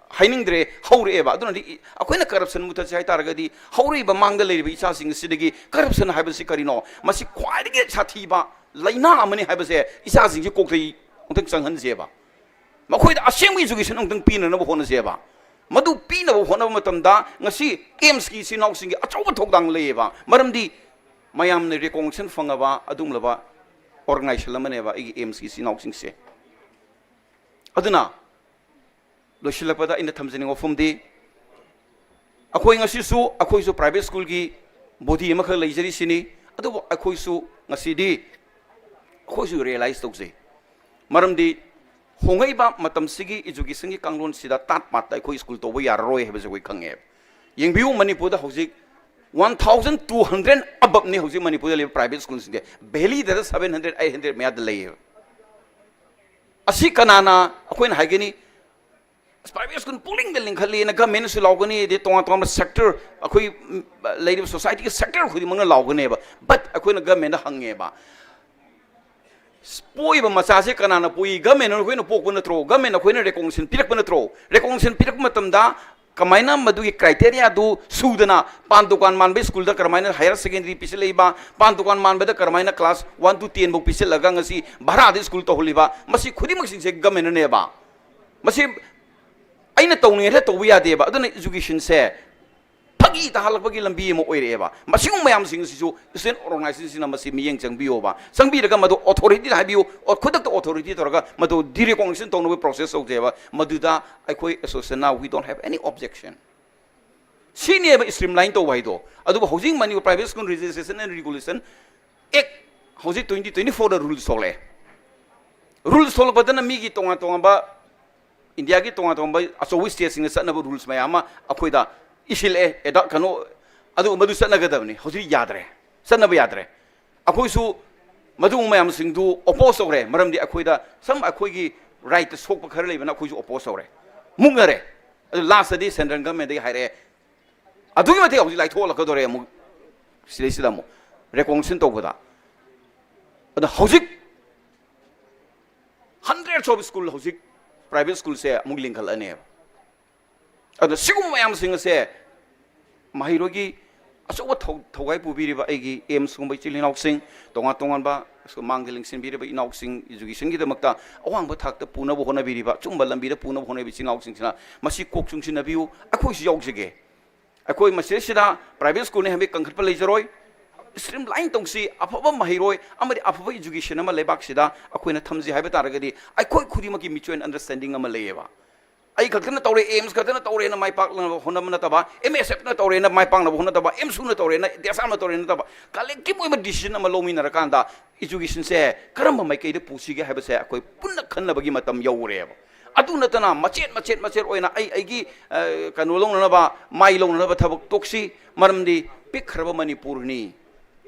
ꯍꯥꯏꯅꯤꯡꯗ꯭ꯔꯦ, ꯍꯧꯔꯛꯑꯦꯕ꯫ ꯑꯗꯨꯅꯗꯤ ꯏ-, ꯑꯩꯈꯣꯏꯅ ꯀꯔꯞꯁꯟ ꯃꯨꯊꯠꯁꯦ ꯍꯥꯏ ꯇꯥꯔꯒꯗꯤ, ꯍꯧꯔꯛꯏꯕ ꯃꯥꯡꯗ ꯂꯩꯔꯤꯕ ꯏꯆꯥꯁꯤꯡ ꯑꯁꯤꯗꯒꯤ ꯀꯔꯞꯁꯟ ꯍꯥꯏꯕꯁꯤ ꯀꯔꯤꯅꯣ? ꯃꯁꯤ ꯈ꯭ꯋꯥꯏꯗꯒꯤ ꯁꯥꯊꯤꯕ ꯂꯥꯏꯅꯥ ꯑꯃꯅꯤ ꯍꯥꯏꯕꯁꯦ ꯏꯆꯥꯁꯤꯡꯁꯤ ꯀꯣꯛꯇ ꯑꯃꯨꯛꯇꯪ ꯆꯪꯍꯟꯁꯦꯕ꯫ ꯃꯈꯣꯏꯗ ꯑꯁꯦꯡꯕ ꯑꯦꯖꯨꯀꯦꯁꯟ ꯑꯃꯨꯛꯇꯪ ꯄꯤꯅꯅꯕ ꯍꯣꯠꯅꯁꯦꯕ꯫ ꯃꯗꯨ ꯄꯤꯅꯕ ꯍꯣꯠꯅꯕ ꯃꯇꯝꯗ ꯉꯁꯤ ꯑꯦꯝꯁꯀꯤ ꯏꯆꯤꯟ ꯏꯅꯥꯎꯁꯤꯡꯒꯤ ꯑꯆꯧꯕ ꯊꯧꯗꯥꯡ ꯂꯩꯌꯦꯕ꯫ ꯃꯔꯝꯗꯤ ꯃꯌꯥꯝꯅ ꯔꯤꯀꯣꯒꯅꯤꯁꯟ ꯐꯪꯉꯕ ꯑꯗꯨꯒꯨꯝꯂꯕ ꯑꯣꯔꯒꯅꯥꯏꯖꯦꯁꯟ ꯑꯃꯅꯦꯕ ꯑꯩꯒꯤ ꯑꯦꯝꯁꯀꯤ ꯏꯆꯤꯟ ꯏꯅꯥꯎꯁꯤꯡꯁꯦ꯫ ꯑꯗꯨꯅ ꯂꯣꯏꯁꯤꯜꯂꯛꯄꯗ ꯑꯩꯅ ꯊꯝꯖꯅꯤꯡꯕ ꯋꯥꯐꯝꯗꯤ, ꯑꯩꯈꯣꯏ ꯉꯁꯤꯁꯨ, ꯑꯩꯈꯣꯏꯁꯨ ꯄ꯭ꯔꯥꯏꯚꯦꯠ ꯁ꯭ꯀꯨꯜꯒꯤ ꯕꯣꯗꯤ ꯑꯃꯈꯛ ꯂꯩꯖꯔꯤꯁꯤꯅꯤ꯫ ꯑꯗꯨꯕꯨ ꯑꯩꯈꯣꯏꯁꯨ ꯉꯁꯤꯗꯤ ꯑꯩꯈꯣꯏꯁꯨ ꯔꯤꯌꯦꯂꯥꯏꯁ ꯇꯧꯖꯩ꯫ ꯃꯔꯝꯗꯤ ꯍꯣꯡꯉꯛꯏꯕ ꯃꯇꯝꯁꯤꯒꯤ ꯑꯦꯖꯨꯀꯦꯁꯟꯒꯤ ꯀꯥꯡꯂꯣꯟꯁꯤꯗ ꯇꯥꯠ ꯄꯥꯠꯇ ꯑꯩꯈꯣꯏ ꯁ꯭ꯀꯨꯜ ꯇꯧꯕ ꯌꯥꯔꯔꯣꯏ ꯍꯥꯏꯕꯁꯦ ꯑꯩꯈꯣꯏ ꯈꯪꯉꯦꯕ꯫ ꯌꯦꯡꯕꯤꯌꯨ, ꯃꯅꯤꯄꯨꯔꯗ ꯍꯧꯖꯤꯛ ꯋꯥꯟ ꯊꯥꯎꯖꯟ ꯇꯨ ꯍꯟꯗ꯭ꯔꯦꯠ ꯑꯕꯞꯅꯤ ꯍꯧꯖꯤꯛ ꯃꯅꯤꯄꯨꯔꯗ ꯂꯩꯕ ꯄ꯭ꯔꯥꯏꯚꯦꯠ ꯁ꯭ꯀꯨꯜꯁꯤꯡꯁꯦ꯫ Valid seven hundred, eight hundred ꯃꯌꯥꯗ ꯂꯩꯌꯦꯕ꯫ ꯑꯁꯤ ꯀꯅꯥꯅ ꯑꯩꯈꯣꯏꯅ ꯍꯥꯏꯒꯅꯤ? ꯄ꯭ꯔꯥꯏꯚꯦꯠ ꯁ꯭ꯀꯨꯜ ꯄꯨꯛꯂꯤꯡꯗ ꯂꯤꯡꯈꯠꯂꯤꯅ ꯒꯃꯦꯟꯅꯁꯨ ꯂꯥꯎꯒꯅꯤ, ꯑꯗꯩ ꯇꯣꯉꯥꯟ ꯇꯣꯉꯥꯟꯕ ꯁꯦꯛꯇꯔ, ꯑꯩꯈꯣꯏ, ꯎꯝ, ꯂꯩꯔꯤꯕ ꯁꯣꯁꯥꯏꯇꯤꯒꯤ ꯁꯦꯛꯇꯔ ꯈꯨꯗꯤꯡꯃꯛꯅ ꯂꯥꯎꯒꯅꯦꯕ꯫ But ꯑꯩꯈꯣꯏꯅ ꯒꯃꯦꯟꯗ ꯍꯪꯉꯦꯕ, ꯄꯣꯛꯏꯕ ꯃꯆꯥꯁꯦ ꯀꯅꯥꯅ ꯄꯣꯛꯏ? ꯒꯃꯦꯟꯅ ꯑꯩꯈꯣꯏꯅ ꯄꯣꯛꯄ ꯅꯠꯇ꯭ꯔꯣ? ꯒꯃꯦꯟꯅ ꯑꯩꯈꯣꯏꯅ ꯔꯦꯀꯣꯒꯅꯤꯁꯟ ꯄꯤꯔꯛꯄ ꯅꯠꯇ꯭ꯔꯣ? ꯔꯦꯀꯣꯒꯅꯤꯁꯟ ꯄꯤꯔꯛꯄ ꯃꯇꯝꯗ ꯀꯃꯥꯏꯅ ꯃꯗꯨꯒꯤ ꯀ꯭ꯔꯥꯏꯇꯦꯔꯤꯌꯥꯗꯨ ꯁꯨꯗꯅ ꯄꯥꯟ ꯗꯨꯀꯥꯟ ꯃꯥꯟꯕ ꯁ꯭ꯀꯨꯜꯗ ꯀꯔꯝꯍꯥꯏꯅ ꯍꯥꯌꯔ ꯁꯦꯀꯦꯟꯗꯔꯤ ꯄꯤꯁꯤꯜꯂꯛꯏꯕ? ꯄꯥꯟ ꯗꯨꯀꯥꯟ ꯃꯥꯟꯕꯗ ꯀꯔꯝꯍꯥꯏꯅ ꯀ꯭ꯂꯥꯁ ꯋꯥꯟ ꯇꯨ ꯇꯦꯟ ꯐꯥꯎ ꯄꯤꯁꯤꯜꯂꯒ ꯉꯁꯤ ꯚꯔꯥꯗ ꯁ꯭ꯀꯨꯜ ꯇꯧꯍꯜꯂꯤꯕ? ꯃꯁꯤ ꯈꯨꯗꯤꯡꯃꯛꯁꯤꯡꯁꯦ ꯒꯃꯦꯟꯅꯅꯦꯕ꯫ ꯃꯁꯤ ꯑꯩꯅ ꯇꯧꯅꯤꯡꯉꯦ ꯍꯦꯛꯇ ꯇꯧꯕ ꯌꯥꯗꯦꯕ꯫ ꯑꯗꯨꯅ ꯑꯦꯖꯨꯀꯦꯁꯟꯁꯦ ꯐꯥꯒꯤ ꯇꯥꯍꯜꯂꯛꯄꯒꯤ ꯂꯝꯕꯤ ꯑꯃ ꯑꯣꯏꯔꯛꯑꯦꯕ꯫ ꯃꯁꯤꯒꯨꯝꯕ ꯃꯌꯥꯝꯁꯤꯡ ꯑꯁꯤꯁꯨ ꯁ꯭ꯇꯨꯗꯦꯟꯠ ꯑꯣꯔꯒꯅꯥꯏꯖꯦꯁꯟꯁꯤꯡꯁꯤꯅ ꯃꯁꯤ ꯃꯤꯠꯌꯦꯡ ꯆꯪꯕꯤꯌꯣꯕ꯫ ꯆꯪꯕꯤꯔꯒ ꯃꯗꯨ ꯑꯣꯊꯣꯔꯤꯇꯤꯗ ꯍꯥꯏꯕꯤꯌꯨ, ꯑꯣ, ꯈꯨꯗꯛꯇ ꯑꯣꯊꯣꯔꯤꯇꯤ ꯇꯧꯔꯒ ꯃꯗꯨ ꯗꯤꯔꯦꯀꯣꯒꯅꯤꯁꯟ ꯇꯧꯅꯕ ꯄ꯭ꯔꯣꯁꯦꯁ ꯇꯧꯖꯩꯕ꯫ ꯃꯗꯨꯗ ꯑꯩꯈꯣꯏ ꯑꯦꯁꯣꯁꯤꯌꯦꯁꯟꯅ we don't have any objection꯫ ꯁꯤꯅꯦꯕ ꯁ꯭ꯇ꯭ꯔꯤꯝꯂꯥꯏꯟ ꯇꯧꯕ ꯍꯥꯏꯗꯣ꯫ ꯑꯗꯨꯕꯨ ꯍꯧꯖꯤꯛ Manipur private school registration and regulation act ꯍꯧꯖꯤꯛ ꯇ꯭ꯋꯦꯟꯇꯤ ꯇ꯭ꯋꯦꯟꯇꯤ ꯐꯣꯔꯗ ꯔꯨꯜꯁ ꯊꯣꯛꯂꯛꯑꯦ꯫ ꯔꯨꯜꯁ ꯊꯣꯛꯂꯛꯄꯗꯅ ꯃꯤꯒꯤ ꯇꯣꯉꯥꯟ ꯇꯣꯉꯥꯟꯕ, ꯏꯟꯗꯤꯌꯥꯒꯤ ꯇꯣꯉꯥꯟ ꯇꯣꯉꯥꯟꯕ ꯑꯆꯧꯕ ꯁ꯭ꯇꯦꯠꯁꯤꯡꯗ ꯆꯠꯅꯕ ꯔꯨꯜꯁ ꯃꯌꯥꯝ ꯑꯃ ꯑꯩꯈꯣꯏꯗ ꯏꯁꯤꯜꯂꯛꯑꯦ ꯑꯦꯗ ꯀꯩꯅꯣ, ꯑꯗꯨ ꯃꯗꯨ ꯆꯠꯅꯒꯗꯕꯅꯤ꯫ ꯍꯧꯖꯤꯛ ꯌꯥꯗ꯭ꯔꯦ, ꯆꯠꯅꯕ ꯌꯥꯗ꯭ꯔꯦ꯫ ꯑꯩꯈꯣꯏꯁꯨ ꯃꯗꯨꯒꯨꯝꯕ ꯃꯌꯥꯝꯁꯤꯡꯗꯨ ꯑꯣꯄꯣꯁ ꯇꯧꯔꯦ꯫ ꯃꯔꯝꯗꯤ ꯑꯩꯈꯣꯏꯗ ꯁꯝ ꯑꯩꯈꯣꯏꯒꯤ ꯔꯥꯏꯠꯇ ꯁꯣꯛꯄ ꯈꯔ ꯂꯩꯕꯅ ꯑꯩꯈꯣꯏꯁꯨ ꯑꯣꯄꯣꯁ ꯇꯧꯔꯦ, ꯃꯨꯛꯅꯔꯦ꯫ ꯑꯗꯨ ꯂꯥꯁꯇꯗꯤ ꯁꯦꯟꯇ꯭ꯔꯦꯜ ꯒꯃꯦꯟꯗꯒꯤ ꯍꯥꯏꯔꯛꯑꯦ, ꯑꯗꯨꯛꯀꯤ ꯃꯇꯤꯛ ꯍꯧꯖꯤꯛ ꯂꯥꯏꯊꯣꯛꯍꯜꯂꯛꯀꯗꯧꯔꯦ꯫ ꯑꯃꯨꯛ ꯁꯤꯗꯩꯁꯤꯗ ꯑꯃꯨꯛ ꯔꯦꯀꯣꯒꯅꯤꯁꯟ ꯇꯧꯕꯗ, ꯑꯗꯣ ꯍꯧꯖꯤꯛ ꯍꯟꯗ꯭ꯔꯦꯠꯁ ꯑꯣꯐ ꯁ꯭ꯀꯨꯜ, ꯍꯧꯖꯤꯛ ꯄ꯭ꯔꯥꯏꯚꯦꯠ ꯁ꯭ꯀꯨꯜꯁꯦ ꯑꯃꯨꯛ ꯂꯤꯡꯈꯠꯂꯅꯦꯕ꯫ ꯑꯗꯣ ꯁꯤꯒꯨꯝꯕ ꯃꯌꯥꯝꯁꯤꯡ ꯑꯁꯦ ꯃꯍꯩꯔꯣꯏꯒꯤ ꯑꯆꯧꯕ ꯊꯧ- ꯊꯧꯒꯥꯏ ꯄꯨꯕꯤꯔꯤꯕ ꯑꯩꯒꯤ ꯑꯦꯝꯁꯀꯨꯝꯕ ꯏꯆꯤꯜ ꯏꯅꯥꯎꯁꯤꯡ, ꯇꯣꯉꯥꯟ ꯇꯣꯉꯥꯟꯕ ꯃꯥꯡꯗ ꯂꯤꯡꯁꯤꯟꯕꯤꯔꯤꯕ ꯏꯅꯥꯎꯁꯤꯡ, ꯏꯖꯨꯀꯦꯁꯟꯒꯤꯗꯃꯛꯇ ꯑꯋꯥꯡꯕ ꯊꯥꯛꯇ ꯄꯨꯅꯕ ꯍꯣꯠꯅꯕꯤꯔꯤꯕ, ꯑꯆꯨꯝꯕ ꯂꯝꯕꯤꯗ ꯄꯨꯅꯕ ꯍꯣꯠꯅꯕꯤꯕ ꯏꯆꯤꯜ ꯏꯅꯥꯎꯁꯤꯡꯁꯤꯅ ꯃꯁꯤ ꯀꯣꯛ ꯆꯨꯡꯁꯤꯟꯅꯕꯤꯌꯨ꯫ ꯑꯩꯈꯣꯏꯁꯨ ꯌꯥꯎꯖꯒꯦ꯫ ꯑꯩꯈꯣꯏ ꯃꯁꯤꯗꯩꯁꯤꯗ ꯄ꯭ꯔꯥꯏꯚꯦꯠ ꯁ꯭ꯀꯨꯜꯅꯤ ꯍꯥꯏꯕꯒꯤ ꯀꯟꯈꯠꯄ ꯂꯩꯖꯔꯣꯏ꯫ ꯁ꯭ꯇ꯭ꯔꯤꯝ ꯂꯥꯏꯟ ꯇꯧꯁꯤ꯫ ꯑꯐꯕ ꯃꯍꯩꯔꯣꯏ ꯑꯃꯗꯤ ꯑꯐꯕ ꯏꯖꯨꯀꯦꯁꯟ ꯑꯃ ꯂꯩꯕꯥꯛꯁꯤꯗ ꯑꯩꯈꯣꯏꯅ ꯊꯝꯁꯤ ꯍꯥꯏꯕ ꯇꯥꯔꯒꯗꯤ, ꯑꯩꯈꯣꯏ ꯈꯨꯗꯤꯡꯃꯛꯀꯤ ꯃ꯭ꯌꯨꯆꯨꯋꯦꯜ ꯑꯟꯗꯔꯁ꯭ꯇꯦꯟꯗꯤꯡ ꯑꯃ ꯂꯩꯌꯦꯕ꯫ ꯑꯩ ꯈꯛꯇꯅ ꯇꯧꯔꯦ, ꯑꯦꯝꯁ ꯈꯛꯇꯅ ꯇꯧꯔꯦꯅ ꯃꯥꯏ ꯄꯥꯛꯅꯕ ꯍꯣꯠꯅꯕ ꯅꯠꯇꯕ, ꯑꯦꯝ ꯑꯦꯁ ꯑꯦꯐꯅ ꯇꯧꯔꯦꯅ ꯃꯥꯏ ꯄꯥꯛꯅꯕ ꯍꯣꯠꯅꯗꯕ, ꯑꯦꯝꯁꯨꯅ ꯇꯧꯔꯦꯅ, ꯗꯦꯁꯥꯝꯅ ꯇꯧꯔꯦ ꯅꯠꯇꯕ, ꯀꯂꯦꯛꯇꯤꯚ ꯑꯣꯏꯕ ꯗꯤꯁꯤꯖꯟ ꯑꯃ ꯂꯧꯃꯤꯟꯅꯔꯀꯥꯟꯗ ꯏꯖꯨꯀꯦꯁꯟꯁꯦ ꯀꯔꯝꯕ ꯃꯥꯏꯀꯩꯗ ꯄꯨꯁꯤꯒꯦ ꯍꯥꯏꯕꯁꯦ ꯑꯩꯈꯣꯏ ꯄꯨꯟꯅ ꯈꯟꯅꯕꯒꯤ ꯃꯇꯝ ꯌꯧꯔꯦꯕ꯫ ꯑꯗꯨ ꯅꯠꯇꯅ ꯃꯆꯦꯠ ꯃꯆꯦꯠ ꯃꯆꯦꯠ ꯑꯣꯏꯅ ꯑꯩ ꯑꯩꯒꯤ, ꯑ, ꯀꯩꯅꯣ ꯂꯧꯅꯅꯕ, ꯃꯥꯏ ꯂꯧꯅꯅꯕ ꯊꯕꯛ ꯇꯣꯛꯁꯤ꯫ ꯃꯔꯝꯗꯤ ꯄꯤꯛꯈ꯭ꯔꯕ ꯃꯅꯤꯄꯨꯔꯅꯤ,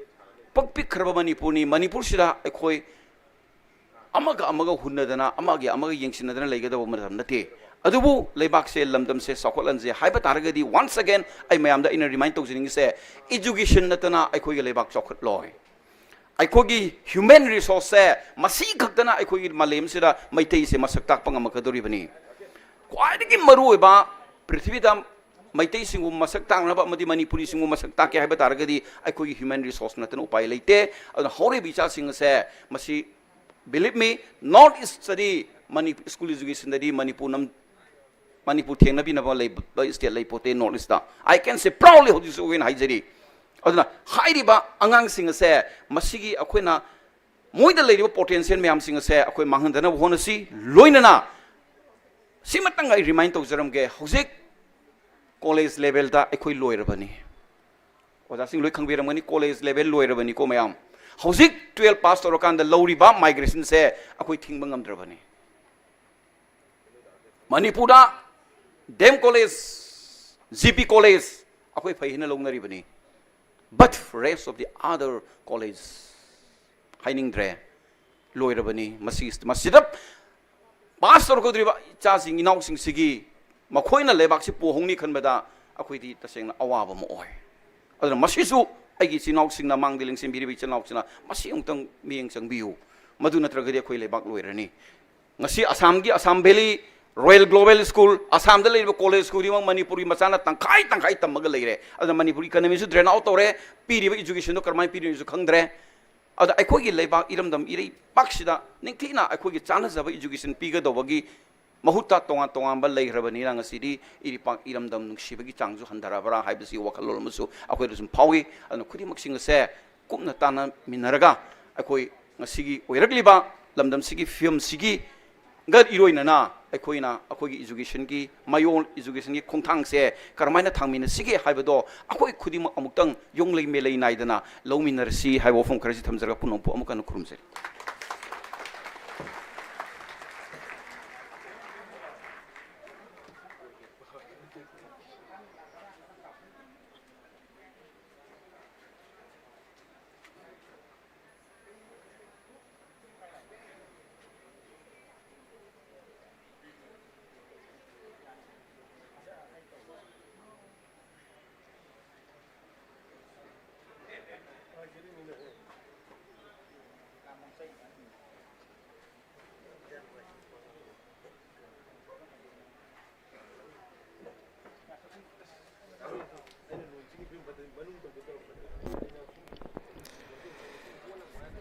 ꯄꯤꯛ ꯄꯤꯛꯈ꯭ꯔꯕ ꯃꯅꯤꯄꯨꯔꯅꯤ꯫ ꯃꯅꯤꯄꯨꯔꯁꯤꯗ ꯑꯩꯈꯣꯏ ꯑꯃꯒ ꯑꯃꯒ ꯍꯨꯟꯅꯗꯅ, ꯑꯃꯒꯤ ꯑꯃꯒ ꯌꯦꯡꯁꯤꯟꯅꯗꯅ ꯂꯩꯒꯗꯕ ꯃꯇꯝ ꯅꯠꯇꯦ꯫ ꯑꯗꯨꯕꯨ ꯂꯩꯕꯥꯛꯁꯦ, ꯂꯝꯗꯝꯁꯦ ꯆꯥꯎꯈꯠꯍꯟꯁꯦ ꯍꯥꯏꯕ ꯇꯥꯔꯒꯗꯤ, once again ꯑꯩ ꯃꯌꯥꯝꯗ ꯑꯩꯅ ꯔꯤꯃꯥꯏꯟ ꯇꯧꯖꯅꯤꯡꯉꯤꯁꯦ, ꯏꯖꯨꯀꯦꯁꯟ ꯅꯠꯇꯅ ꯑꯩꯈꯣꯏꯒꯤ ꯂꯩꯕꯥꯛ ꯆꯥꯎꯈꯠꯂꯣꯏ꯫ ꯑꯩꯈꯣꯏꯒꯤ ꯍ꯭ꯌꯨꯃꯦꯟ ꯔꯤꯁꯣꯔꯁꯁꯦ ꯃꯁꯤ ꯈꯛꯇꯅ ꯑꯩꯈꯣꯏꯒꯤ ꯃꯥꯂꯦꯝꯁꯤꯗ ꯃꯩꯇꯩꯁꯦ ꯃꯁꯛ ꯇꯥꯛꯄ ꯉꯝꯃꯛꯀꯗꯧꯔꯤꯕꯅꯤ꯫ ꯈ꯭ꯋꯥꯏꯗꯒꯤ ꯃꯔꯨꯑꯣꯏꯕ, ꯄ꯭ꯔꯤꯊꯤꯕꯤꯗ ꯃꯩꯇꯩꯁꯤꯡꯕꯨ ꯃꯁꯛ ꯇꯥꯛꯅꯕ ꯑꯃꯗꯤ ꯃꯅꯤꯄꯨꯔꯤꯁꯤꯡꯕꯨ ꯃꯁꯛ ꯇꯥꯛꯀꯦ ꯍꯥꯏꯕ ꯇꯥꯔꯒꯗꯤ ꯑꯩꯈꯣꯏꯒꯤ ꯍ꯭ꯌꯨꯃꯦꯟ ꯔꯤꯁꯣꯔꯁ ꯅꯠꯇꯅ ꯎꯄꯥꯏ ꯂꯩꯇꯦ꯫ ꯑꯗꯨꯅ ꯍꯧꯔꯛꯏꯕ ꯏꯆꯥꯁꯤꯡ ꯑꯁꯦ ꯃꯁꯤ, believe me, ꯅꯣꯔꯠ ꯏꯁꯇꯗꯤ ꯃꯅꯤ-, ꯁ꯭ꯀꯨꯜ ꯏꯖꯨꯀꯦꯁꯟꯗꯗꯤ ꯃꯅꯤꯄꯨꯔ ꯅꯝ-, ꯃꯅꯤꯄꯨꯔ ꯊꯦꯡꯅꯕꯤꯅꯕ ꯂꯩꯕ ꯏꯁꯇꯦꯠ ꯂꯩꯄꯣꯠꯇꯦ north east. I can say proudly, ꯍꯧꯖꯤꯛꯁꯨ ꯑꯩꯈꯣꯏꯅ ꯍꯥꯏꯖꯔꯤ꯫ ꯑꯗꯨꯅ ꯍꯥꯏꯔꯤꯕ ꯑꯉꯥꯡꯁꯤꯡ ꯑꯁꯦ ꯃꯁꯤꯒꯤ ꯑꯩꯈꯣꯏꯅ ꯃꯣꯏꯗ ꯂꯩꯔꯤꯕ ꯄꯣꯇꯦꯟꯁꯤꯌꯦꯜ ꯃꯌꯥꯝꯁꯤꯡ ꯑꯁꯦ ꯑꯩꯈꯣꯏ ꯃꯥꯡꯍꯟꯗꯅꯕ ꯍꯣꯠꯅꯁꯤ꯫ ꯂꯣꯏꯅꯅ ꯁꯤꯃꯇꯪ ꯑꯩ ꯔꯤꯃꯥꯏꯟ ꯇꯧꯖꯔꯝꯒꯦ, ꯍꯧꯖꯤꯛ ꯀꯣꯂꯦꯖ ꯂꯦꯚꯦꯜꯗ ꯑꯩꯈꯣꯏ ꯂꯣꯏꯔꯕꯅꯤ꯫ ꯑꯣꯖꯥꯁꯤꯡ ꯂꯣꯏ ꯈꯪꯕꯤꯔꯝꯒꯅꯤ, ꯀꯣꯂꯦꯖ ꯂꯦꯚꯦꯜ ꯂꯣꯏꯔꯕꯅꯤꯀꯣ ꯃꯌꯥꯝ꯫ ꯍꯧꯖꯤꯛ ꯇꯨꯌꯦꯜꯞ ꯄꯥꯁ ꯇꯧꯔꯀꯥꯟꯗ ꯂꯧꯔꯤꯕ ꯃꯥꯏꯒ꯭ꯔꯦꯁꯟꯁꯦ ꯑꯩꯈꯣꯏ ꯊꯤꯡꯕ ꯉꯝꯗ꯭ꯔꯕꯅꯤ꯫ ꯃꯅꯤꯄꯨꯔꯗ D M college, G P college ꯑꯩꯈꯣꯏ ꯐꯩ ꯍꯥꯏꯅ ꯂꯧꯅꯔꯤꯕꯅꯤ꯫ But rest of the other college ꯍꯥꯏꯅꯤꯡꯗ꯭ꯔꯦ, ꯂꯣꯏꯔꯕꯅꯤ꯫ ꯃꯁꯤ, ꯃꯁꯤꯗ ꯄꯥꯁ ꯇꯧꯔꯛꯀꯗꯧꯔꯤꯕ ꯏꯆꯥꯁꯤꯡ ꯏꯅꯥꯎꯁꯤꯡꯁꯤꯒꯤ ꯃꯈꯣꯏꯅ ꯂꯩꯕꯥꯛꯁꯤ ꯄꯨꯍꯧꯅꯤ ꯈꯟꯕꯗ ꯑꯩꯈꯣꯏꯗꯤ ꯇꯁꯦꯡꯅ ꯑꯋꯥꯕ ꯑꯃ ꯑꯣꯏ꯫ ꯑꯗꯨꯅ ꯃꯁꯤꯁꯨ ꯑꯩꯒꯤ ꯏꯆꯤꯜ ꯏꯅꯥꯎꯁꯤꯡꯅ ꯃꯥꯡꯗ ꯂꯦꯡꯁꯤꯟꯕꯤꯔꯤꯕ ꯏꯆꯤꯜ ꯏꯅꯥꯎꯁꯤꯡꯅ ꯃꯁꯤ ꯑꯃꯨꯛꯇꯪ ꯃꯤꯠꯌꯦꯡ ꯆꯪꯕꯤꯌꯨ꯫ ꯃꯗꯨ ꯅꯠꯇ꯭ꯔꯒꯗꯤ ꯑꯩꯈꯣꯏ ꯂꯩꯕꯥꯛ ꯂꯣꯏꯔꯅꯤ꯫ ꯉꯁꯤ ꯑꯁꯥꯝꯒꯤ Assam valley royal global school, ꯑꯁꯥꯝꯗ ꯂꯩꯔꯤꯕ ꯀꯣꯂꯦꯖ ꯈꯨꯗꯤꯡꯃꯛ ꯃꯅꯤꯄꯨꯔꯒꯤ ꯃꯆꯥꯅ ꯇꯪꯈꯥꯏ ꯇꯪꯈꯥꯏ ꯇꯝꯃꯒ ꯂꯩꯔꯦ꯫ ꯑꯗꯨꯅ ꯃꯅꯤꯄꯨꯔꯒꯤ ꯏꯀꯅꯃꯤꯁꯨ ꯗ꯭ꯔꯦꯟ ꯑꯥꯎꯠ ꯇꯧꯔꯦ꯫ ꯄꯤꯔꯤꯕ ꯏꯖꯨꯀꯦꯁꯟꯗꯣ ꯀꯔꯝꯍꯥꯏꯅ ꯄꯤꯔꯤꯅꯣꯁꯨ ꯈꯪꯗ꯭ꯔꯦ꯫ ꯑꯗ ꯑꯩꯈꯣꯏꯒꯤ ꯂꯩꯕꯥꯛ ꯏꯔꯝꯗꯝ ꯏꯔꯩꯄꯥꯛꯁꯤꯗ ꯅꯤꯡꯊꯤꯅ ꯑꯩꯈꯣꯏꯒꯤ ꯆꯥꯟꯅꯖꯕ ꯏꯖꯨꯀꯦꯁꯟ ꯄꯤꯒꯗꯧꯕꯒꯤ ꯃꯍꯨꯠꯇ ꯇꯣꯉꯥꯟ ꯇꯣꯉꯥꯟꯕ ꯂꯩꯈ꯭ꯔꯕꯅꯤꯅ ꯉꯁꯤꯗꯤ ꯏꯔꯩꯄꯥꯛ ꯏꯔꯝꯗꯝ ꯅꯨꯡꯁꯤꯕꯒꯤ ꯆꯥꯡꯁꯨ ꯍꯟꯊꯔꯕ꯭ꯔꯥ ꯍꯥꯏꯕꯁꯤ ꯋꯥꯈꯜꯂꯣꯟ ꯑꯃꯁꯨ ꯑꯩꯈꯣꯏꯗ ꯁꯨꯝ ꯐꯥꯎꯏ꯫ ꯑꯗꯨꯅ ꯈꯨꯗꯤꯡꯃꯛꯁꯤꯡ ꯑꯁꯦ ꯀꯨꯞꯅ ꯇꯥꯟꯅꯃꯤꯟꯅꯔꯒ ꯑꯩꯈꯣꯏ ꯉꯁꯤꯒꯤ ꯑꯣꯏꯔꯛꯂꯤꯕ ꯂꯝꯗꯝꯁꯤꯒꯤ ꯐꯤꯕꯝꯁꯤꯒꯤ ꯒ ꯏꯔꯣꯏꯅꯅ ꯑꯩꯈꯣꯏꯅ ꯑꯩꯈꯣꯏꯒꯤ ꯏꯖꯨꯀꯦꯁꯟꯒꯤ ꯃꯌꯣꯜ, ꯏꯖꯨꯀꯦꯁꯟꯒꯤ ꯈꯣꯡꯊꯥꯡꯁꯦ ꯀꯔꯝꯍꯥꯏꯅ ꯊꯥꯡꯃꯤꯟꯅꯁꯤꯒꯦ ꯍꯥꯏꯕꯗꯣ ꯑꯩꯈꯣꯏ ꯈꯨꯗꯤꯡꯃꯛ ꯑꯃꯨꯛꯇꯪ ꯌꯣꯡꯂꯩ ꯃꯦꯂꯩ ꯅꯥꯏꯗꯅ ꯂꯧꯃꯤꯟꯅꯔꯁꯤ ꯍꯥꯏꯕ ꯋꯥꯐꯝ ꯈꯔꯁꯤ ꯊꯝꯖꯔꯒ ꯄꯨꯝꯅꯃꯛꯄꯨ ꯑꯃꯨꯛ ꯍꯟꯅ ꯈꯨꯔꯨꯝꯖꯔꯤ꯫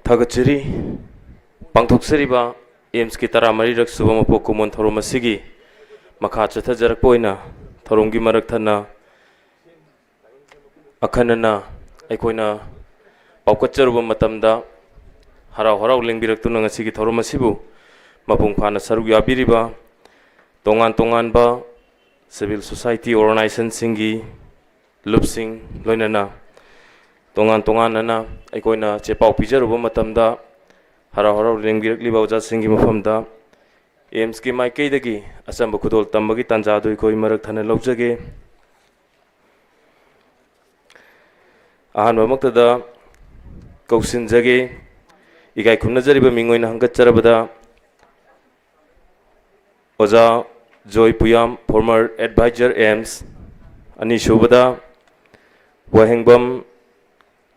ꯊꯥꯒꯠꯆꯔꯤ꯫ ꯄꯥꯡꯊꯣꯛꯆꯔꯤꯕ ꯑꯦꯝꯁꯀꯤ ꯇꯔꯥꯃꯔꯤꯔꯛ ꯁꯨꯕ ꯃꯄꯣꯛ ꯀꯨꯝꯑꯣꯟ ꯊꯧꯔꯝ ꯑꯁꯤꯒꯤ ꯃꯈꯥ ꯆꯠꯊꯖꯔꯛꯄ ꯑꯣꯏꯅ ꯊꯧꯔꯝꯒꯤ ꯃꯔꯛ ꯊꯠꯅ ꯑꯈꯟꯅꯅ ꯑꯩꯈꯣꯏꯅ ꯄꯥꯎꯈꯠꯆꯔꯨꯕ ꯃꯇꯝꯗ ꯍꯔꯥꯎ ꯍꯔꯥꯎ ꯂꯦꯡꯕꯤꯔꯛꯇꯨꯅ ꯉꯁꯤꯒꯤ ꯊꯧꯔꯝ ꯑꯁꯤꯕꯨ ꯃꯄꯨꯡ ꯐꯥꯅ ꯁꯔꯨꯛ ꯌꯥꯕꯤꯔꯤꯕ ꯇꯣꯉꯥꯟ ꯇꯣꯉꯥꯟꯕ civil society organizationꯁꯤꯡꯒꯤ ꯂꯨꯞꯁꯤꯡ, ꯂꯣꯏꯅꯅ ꯇꯣꯉꯥꯟ ꯇꯣꯉꯥꯟꯅꯅ ꯑꯩꯈꯣꯏꯅ ꯆꯦ ꯄꯥꯎ ꯄꯤꯖꯔꯨꯕ ꯃꯇꯝꯗ ꯍꯔꯥꯎ ꯍꯔꯥꯎ ꯂꯦꯡꯕꯤꯔꯛꯂꯤꯕ ꯑꯣꯖꯥꯁꯤꯡꯒꯤ ꯃꯐꯝꯗ ꯑꯦꯝꯁꯀꯤ ꯃꯥꯏꯀꯩꯗꯒꯤ ꯑꯆꯝꯕ ꯈꯨꯗꯣꯜ ꯇꯝꯕꯒꯤ ꯇꯥꯟꯖꯥ ꯑꯗꯨ ꯑꯩꯈꯣꯏ ꯃꯔꯛ ꯊꯠꯅ ꯂꯧꯖꯒꯦ꯫ ꯑꯍꯥꯟꯕꯃꯛꯇꯗ ꯀꯧꯁꯤꯟꯖꯒꯦ, ꯏꯀꯥꯏ ꯈꯨꯝꯅꯖꯔꯤꯕ ꯃꯤꯡ ꯑꯣꯏꯅ ꯍꯪꯒꯠꯆꯔꯕꯗ ꯑꯣꯖꯥ ꯖꯣꯏ ꯄꯨꯌꯥꯝ, former advisor, AIIMS, ꯑꯅꯤꯁꯨꯕꯗ ꯋꯥꯍꯦꯡꯕꯝ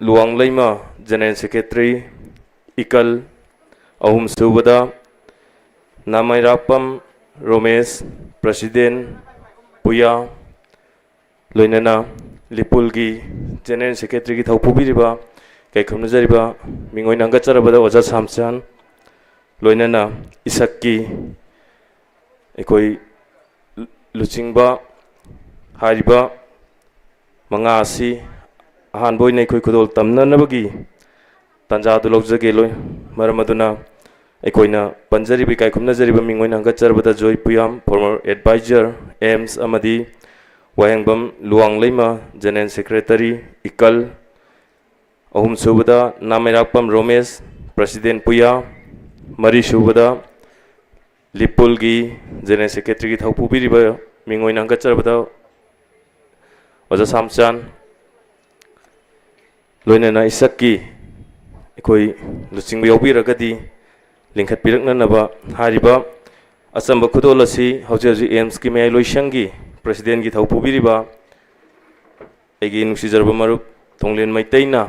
ꯂꯨꯋꯥꯡꯂꯩꯃ, General Secretary, ꯏꯀꯜ, ꯑꯍꯨꯝꯁꯨꯕꯗ ꯅꯥꯃꯩꯔꯥꯛꯄꯝ ꯔꯣꯃꯦꯁ, President, ꯄꯨꯌꯥ, ꯂꯣꯏꯅꯅ ꯂꯤꯄꯨꯜꯒꯤ General Secretaryꯒꯤ ꯊꯧ ꯄꯨꯕꯤꯔꯤꯕ, ꯏꯀꯥꯏ ꯈꯨꯝꯅꯖꯔꯤꯕ ꯃꯤꯡ ꯑꯣꯏꯅ ꯍꯪꯒꯠꯆꯔꯕꯗ ꯑꯣꯖꯥ ꯁꯥꯝꯆꯥꯟ, ꯂꯣꯏꯅꯅ ꯏꯁꯛꯀꯤ ꯑꯩꯈꯣꯏ ꯂꯨꯆꯤꯡꯕ ꯍꯥꯏꯔꯤꯕ ꯃꯉꯥ ꯑꯁꯤ ꯑꯍꯥꯟꯕ ꯑꯣꯏꯅ ꯑꯩꯈꯣꯏ ꯈꯨꯗꯣꯜ ꯇꯝꯅꯅꯕꯒꯤ ꯇꯥꯟꯖꯥꯗꯨ ꯂꯧꯖꯒꯦ꯫ ꯂꯣꯏ-, ꯃꯔꯝ ꯑꯗꯨꯅ ꯑꯩꯈꯣꯏꯅ ꯄꯟꯖꯔꯤꯕ, ꯏꯀꯥꯏ ꯈꯨꯝꯅꯖꯔꯤꯕ ꯃꯤꯡ ꯑꯣꯏꯅ ꯍꯪꯒꯠꯆꯔꯕꯗ ꯖꯣꯏ ꯄꯨꯌꯥꯝ, former advisor, AIIMS, ꯑꯃꯗꯤ ꯋꯥꯍꯦꯡꯕꯝ ꯂꯨꯋꯥꯡꯂꯩꯃ, General Secretary, ꯏꯀꯜ, ꯑꯍꯨꯝꯁꯨꯕꯗ ꯅꯥꯃꯩꯔꯥꯛꯄꯝ ꯔꯣꯃꯦꯁ, President, ꯄꯨꯌꯥ, ꯃꯔꯤꯁꯨꯕꯗ ꯂꯤꯄꯨꯜꯒꯤ General Secretaryꯒꯤ ꯊꯧ ꯄꯨꯕꯤꯔꯤꯕ ꯃꯤꯡ ꯑꯣꯏꯅ ꯍꯪꯒꯠꯆꯔꯕꯗ ꯑꯣꯖꯥ ꯁꯥꯝꯆꯥꯟ, ꯂꯣꯏꯅꯅ ꯏꯁꯛꯀꯤ ꯑꯩꯈꯣꯏ ꯂꯨꯆꯤꯡꯕ ꯌꯥꯎꯕꯤꯔꯒꯗꯤ ꯂꯤꯡꯈꯠꯄꯤꯔꯛꯅꯅꯕ꯫ ꯍꯥꯏꯔꯤꯕ ꯑꯆꯝꯕ ꯈꯨꯗꯣꯜ ꯑꯁꯤ ꯍꯧꯖꯤꯛ ꯍꯧꯖꯤꯛ AIIMSꯀꯤ ꯃꯌꯥꯏ ꯂꯣꯏꯁꯪꯒꯤ Presidentꯀꯤ ꯊꯧ ꯄꯨꯕꯤꯔꯤꯕ ꯑꯩꯒꯤ ꯅꯨꯡꯁꯤꯖꯔꯕ ꯃꯔꯨꯞ ꯊꯣꯡꯂꯦꯟ ꯃꯩꯇꯩꯅ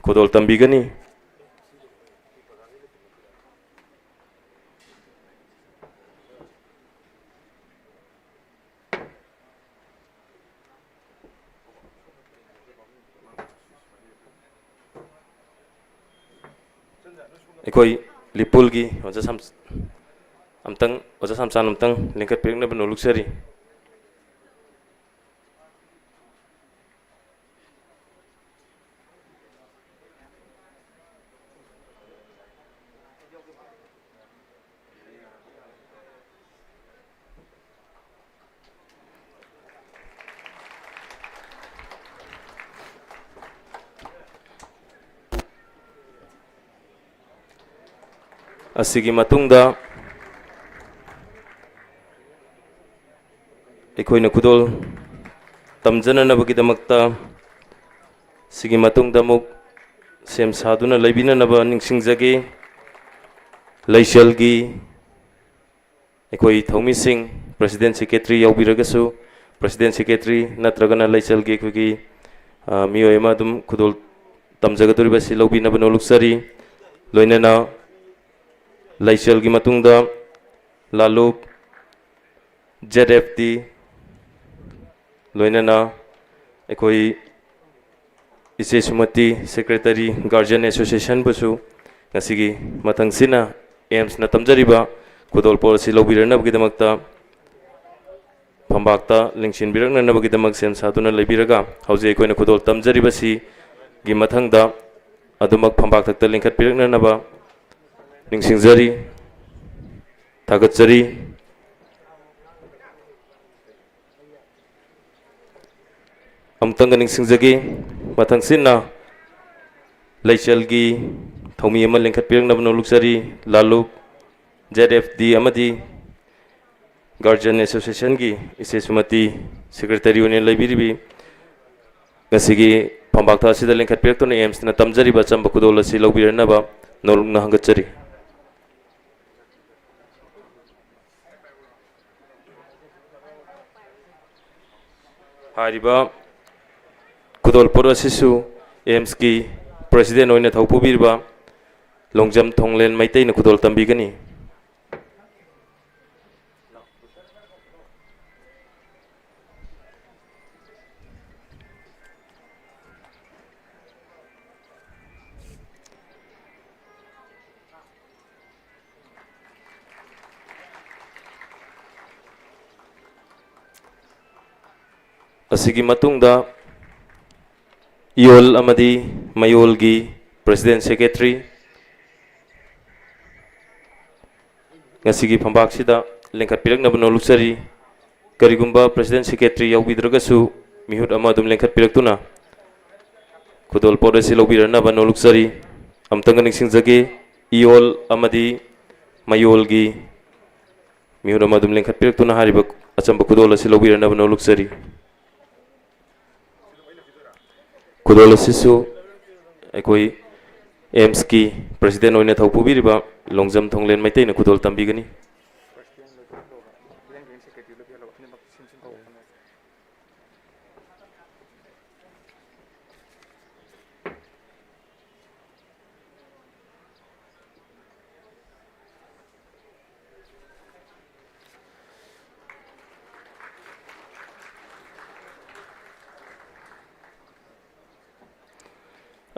ꯈꯨꯗꯣꯜ ꯇꯝꯕꯤꯒꯅꯤ꯫ ꯑꯩꯈꯣꯏ ꯂꯤꯄꯨꯜꯒꯤ ꯑꯣꯖꯥ ꯁꯝ-, ꯑꯝꯇꯪ, ꯑꯣꯖꯥ ꯁꯝꯆꯥꯟ ꯑꯝꯇꯪ ꯂꯦꯡꯈꯠꯄꯤꯔꯛꯅꯕ ꯅꯣꯂꯨꯛꯆꯔꯤ꯫ ꯑꯁꯤꯒꯤ ꯃꯇꯨꯡꯗ ꯑꯩꯈꯣꯏꯅ ꯈꯨꯗꯣꯜ ꯇꯝꯖꯅꯅꯕꯒꯤꯗꯃꯛꯇ ꯁꯤꯒꯤ ꯃꯇꯨꯡꯗ ꯑꯃꯨꯛ ꯁꯦꯝ ꯁꯥꯗꯨꯅ ꯂꯩꯕꯤꯅꯅꯕ ꯅꯤꯡꯁꯤꯡꯖꯒꯦ꯫ ꯂꯩꯆꯦꯜꯒꯤ ꯑꯩꯈꯣꯏ ꯊꯧꯃꯤꯁꯤꯡ, President Secretary ꯌꯥꯎꯕꯤꯔꯒꯁꯨ, President Secretary ꯅꯠꯇ꯭ꯔꯒꯅ ꯂꯩꯆꯦꯜꯒꯤ ꯑꯩꯈꯣꯏꯒꯤ, ꯑ, ꯃꯤꯑꯣꯏ ꯑꯃ ꯑꯗꯨꯝ ꯈꯨꯗꯣꯜ ꯇꯝꯖꯒꯗꯧꯔꯤꯕ ꯑꯁꯤ ꯂꯧꯕꯤꯅꯕ ꯅꯣꯜꯂꯨꯛꯆꯔꯤ꯫ ꯂꯣꯏꯅꯅ ꯂꯩꯆꯦꯜꯒꯤ ꯃꯇꯨꯡꯗ ꯂꯥꯂꯨꯞ, Z F D, ꯂꯣꯏꯅꯅ ꯑꯩꯈꯣꯏ ꯏꯆꯦ ꯁꯨꯃꯇꯤ, Secretary, Guardian Association ꯕꯨꯁꯨ ꯉꯁꯤꯒꯤ ꯃꯊꯪꯁꯤꯅ ꯑꯦꯝꯁꯅ ꯇꯝꯖꯔꯤꯕ ꯈꯨꯗꯣꯜꯄꯣꯠ ꯑꯁꯤ ꯂꯧꯕꯤꯔꯛꯅꯕꯒꯤꯗꯃꯛꯇ, ꯐꯝꯄꯥꯛꯇ ꯂꯦꯡꯁꯤꯟꯕꯤꯔꯛꯅꯅꯕꯒꯤꯗꯃꯛ ꯁꯦꯝ ꯁꯥꯗꯨꯅ ꯂꯩꯕꯤꯔꯒ, ꯍꯧꯖꯤꯛ ꯑꯩꯈꯣꯏꯅ ꯈꯨꯗꯣꯜ ꯇꯝꯖꯔꯤꯕꯁꯤꯒꯤ ꯃꯊꯪꯗ ꯑꯗꯨꯃꯛ ꯐꯝꯄꯥꯛ ꯊꯛꯇ ꯂꯤꯡꯈꯠꯄꯤꯔꯛꯅꯅꯕ ꯅꯤꯡꯁꯤꯡꯖꯔꯤ, ꯊꯥꯒꯠꯆꯔꯤ꯫ ꯑꯃꯨꯛꯇꯪꯒ ꯅꯤꯡꯁꯤꯡꯖꯒꯦ, ꯃꯊꯪꯁꯤꯠꯅ ꯂꯩꯆꯦꯜꯒꯤ ꯊꯧꯃꯤ ꯑꯃ ꯂꯤꯡꯈꯠꯄꯤꯔꯛꯅꯕ ꯅꯣꯜꯂꯨꯛꯆꯔꯤ꯫ ꯂꯥꯂꯨꯞ, Z F D ꯑꯃꯗꯤ Guardian Association ꯒꯤ ꯏꯆꯦ ꯁꯨꯃꯇꯤ, Secretary ꯑꯣꯏꯅ ꯂꯩꯕꯤꯔꯤꯕꯤ, ꯉꯁꯤꯒꯤ ꯐꯝꯄꯥꯛꯊꯛ ꯑꯁꯤꯗ ꯂꯤꯡꯈꯠꯄꯤꯔꯛꯇꯨꯅ ꯑꯦꯝꯁꯅ ꯇꯝꯖꯔꯤꯕ ꯑꯆꯝꯕ ꯈꯨꯗꯣꯜ ꯑꯁꯤ ꯂꯧꯕꯤꯔꯛꯅꯕ ꯅꯣꯜꯂꯨꯛꯅ ꯍꯪꯒꯠꯆꯔꯤ꯫ ꯍꯥꯏꯔꯤꯕ ꯈꯨꯗꯣꯜꯄꯣꯠ ꯑꯁꯤꯁꯨ ꯑꯦꯝꯁꯀꯤ President ꯑꯣꯏꯅ ꯊꯧ ꯄꯨꯕꯤꯔꯤꯕ ꯂꯣꯡꯖꯝ ꯊꯣꯡꯂꯦꯟ ꯃꯩꯇꯩꯅ ꯈꯨꯗꯣꯜ ꯇꯝꯕꯤꯒꯅꯤ꯫ ꯑꯁꯤꯒꯤ ꯃꯇꯨꯡꯗ ꯏꯌꯣꯜ ꯑꯃꯗꯤ ꯃꯌꯣꯜꯒꯤ President Secretary ꯉꯁꯤꯒꯤ ꯐꯝꯄꯥꯛꯁꯤꯗ ꯂꯤꯡꯈꯠꯄꯤꯔꯛꯅꯕ ꯅꯣꯜꯂꯨꯛꯆꯔꯤ꯫ ꯀꯔꯤꯒꯨꯝꯕ President Secretary ꯌꯥꯎꯕꯤꯗ꯭ꯔꯒꯁꯨ, ꯃꯤꯍꯨꯠ ꯑꯃ ꯑꯗꯨꯝ ꯂꯦꯡꯈꯠꯄꯤꯔꯛꯇꯨꯅ ꯈꯨꯗꯣꯜ ꯄꯣꯠ ꯑꯁꯤ ꯂꯧꯕꯤꯔꯛꯅꯕ ꯅꯣꯜꯂꯨꯛꯆꯔꯤ꯫ ꯑꯃꯨꯛꯇꯪꯒ ꯅꯤꯡꯁꯤꯡꯖꯒꯦ, ꯏꯌꯣꯜ ꯑꯃꯗꯤ ꯃꯌꯣꯜꯒꯤ ꯃꯤꯍꯨꯠ ꯑꯃ ꯑꯗꯨꯝ ꯂꯦꯡꯈꯠꯄꯤꯔꯛꯇꯨꯅ ꯍꯥꯏꯔꯤꯕ ꯑꯆꯝꯕ ꯈꯨꯗꯣꯜ ꯑꯁꯤ ꯂꯧꯕꯤꯔꯛꯅꯕ ꯅꯣꯜꯂꯨꯛꯆꯔꯤ꯫ ꯈꯨꯗꯣꯜ ꯑꯁꯤꯁꯨ ꯑꯩꯈꯣꯏ ꯑꯦꯝꯁꯀꯤ ꯄ꯭ꯔꯁꯤꯗꯦꯟ ꯑꯣꯏꯅ ꯊꯧ ꯄꯨꯕꯤꯔꯤꯕ ꯂꯣꯡꯖꯝ ꯊꯣꯡꯂꯦꯟ ꯃꯩꯇꯩꯅ ꯈꯨꯗꯣꯜ ꯇꯝꯕꯤꯒꯅꯤ꯫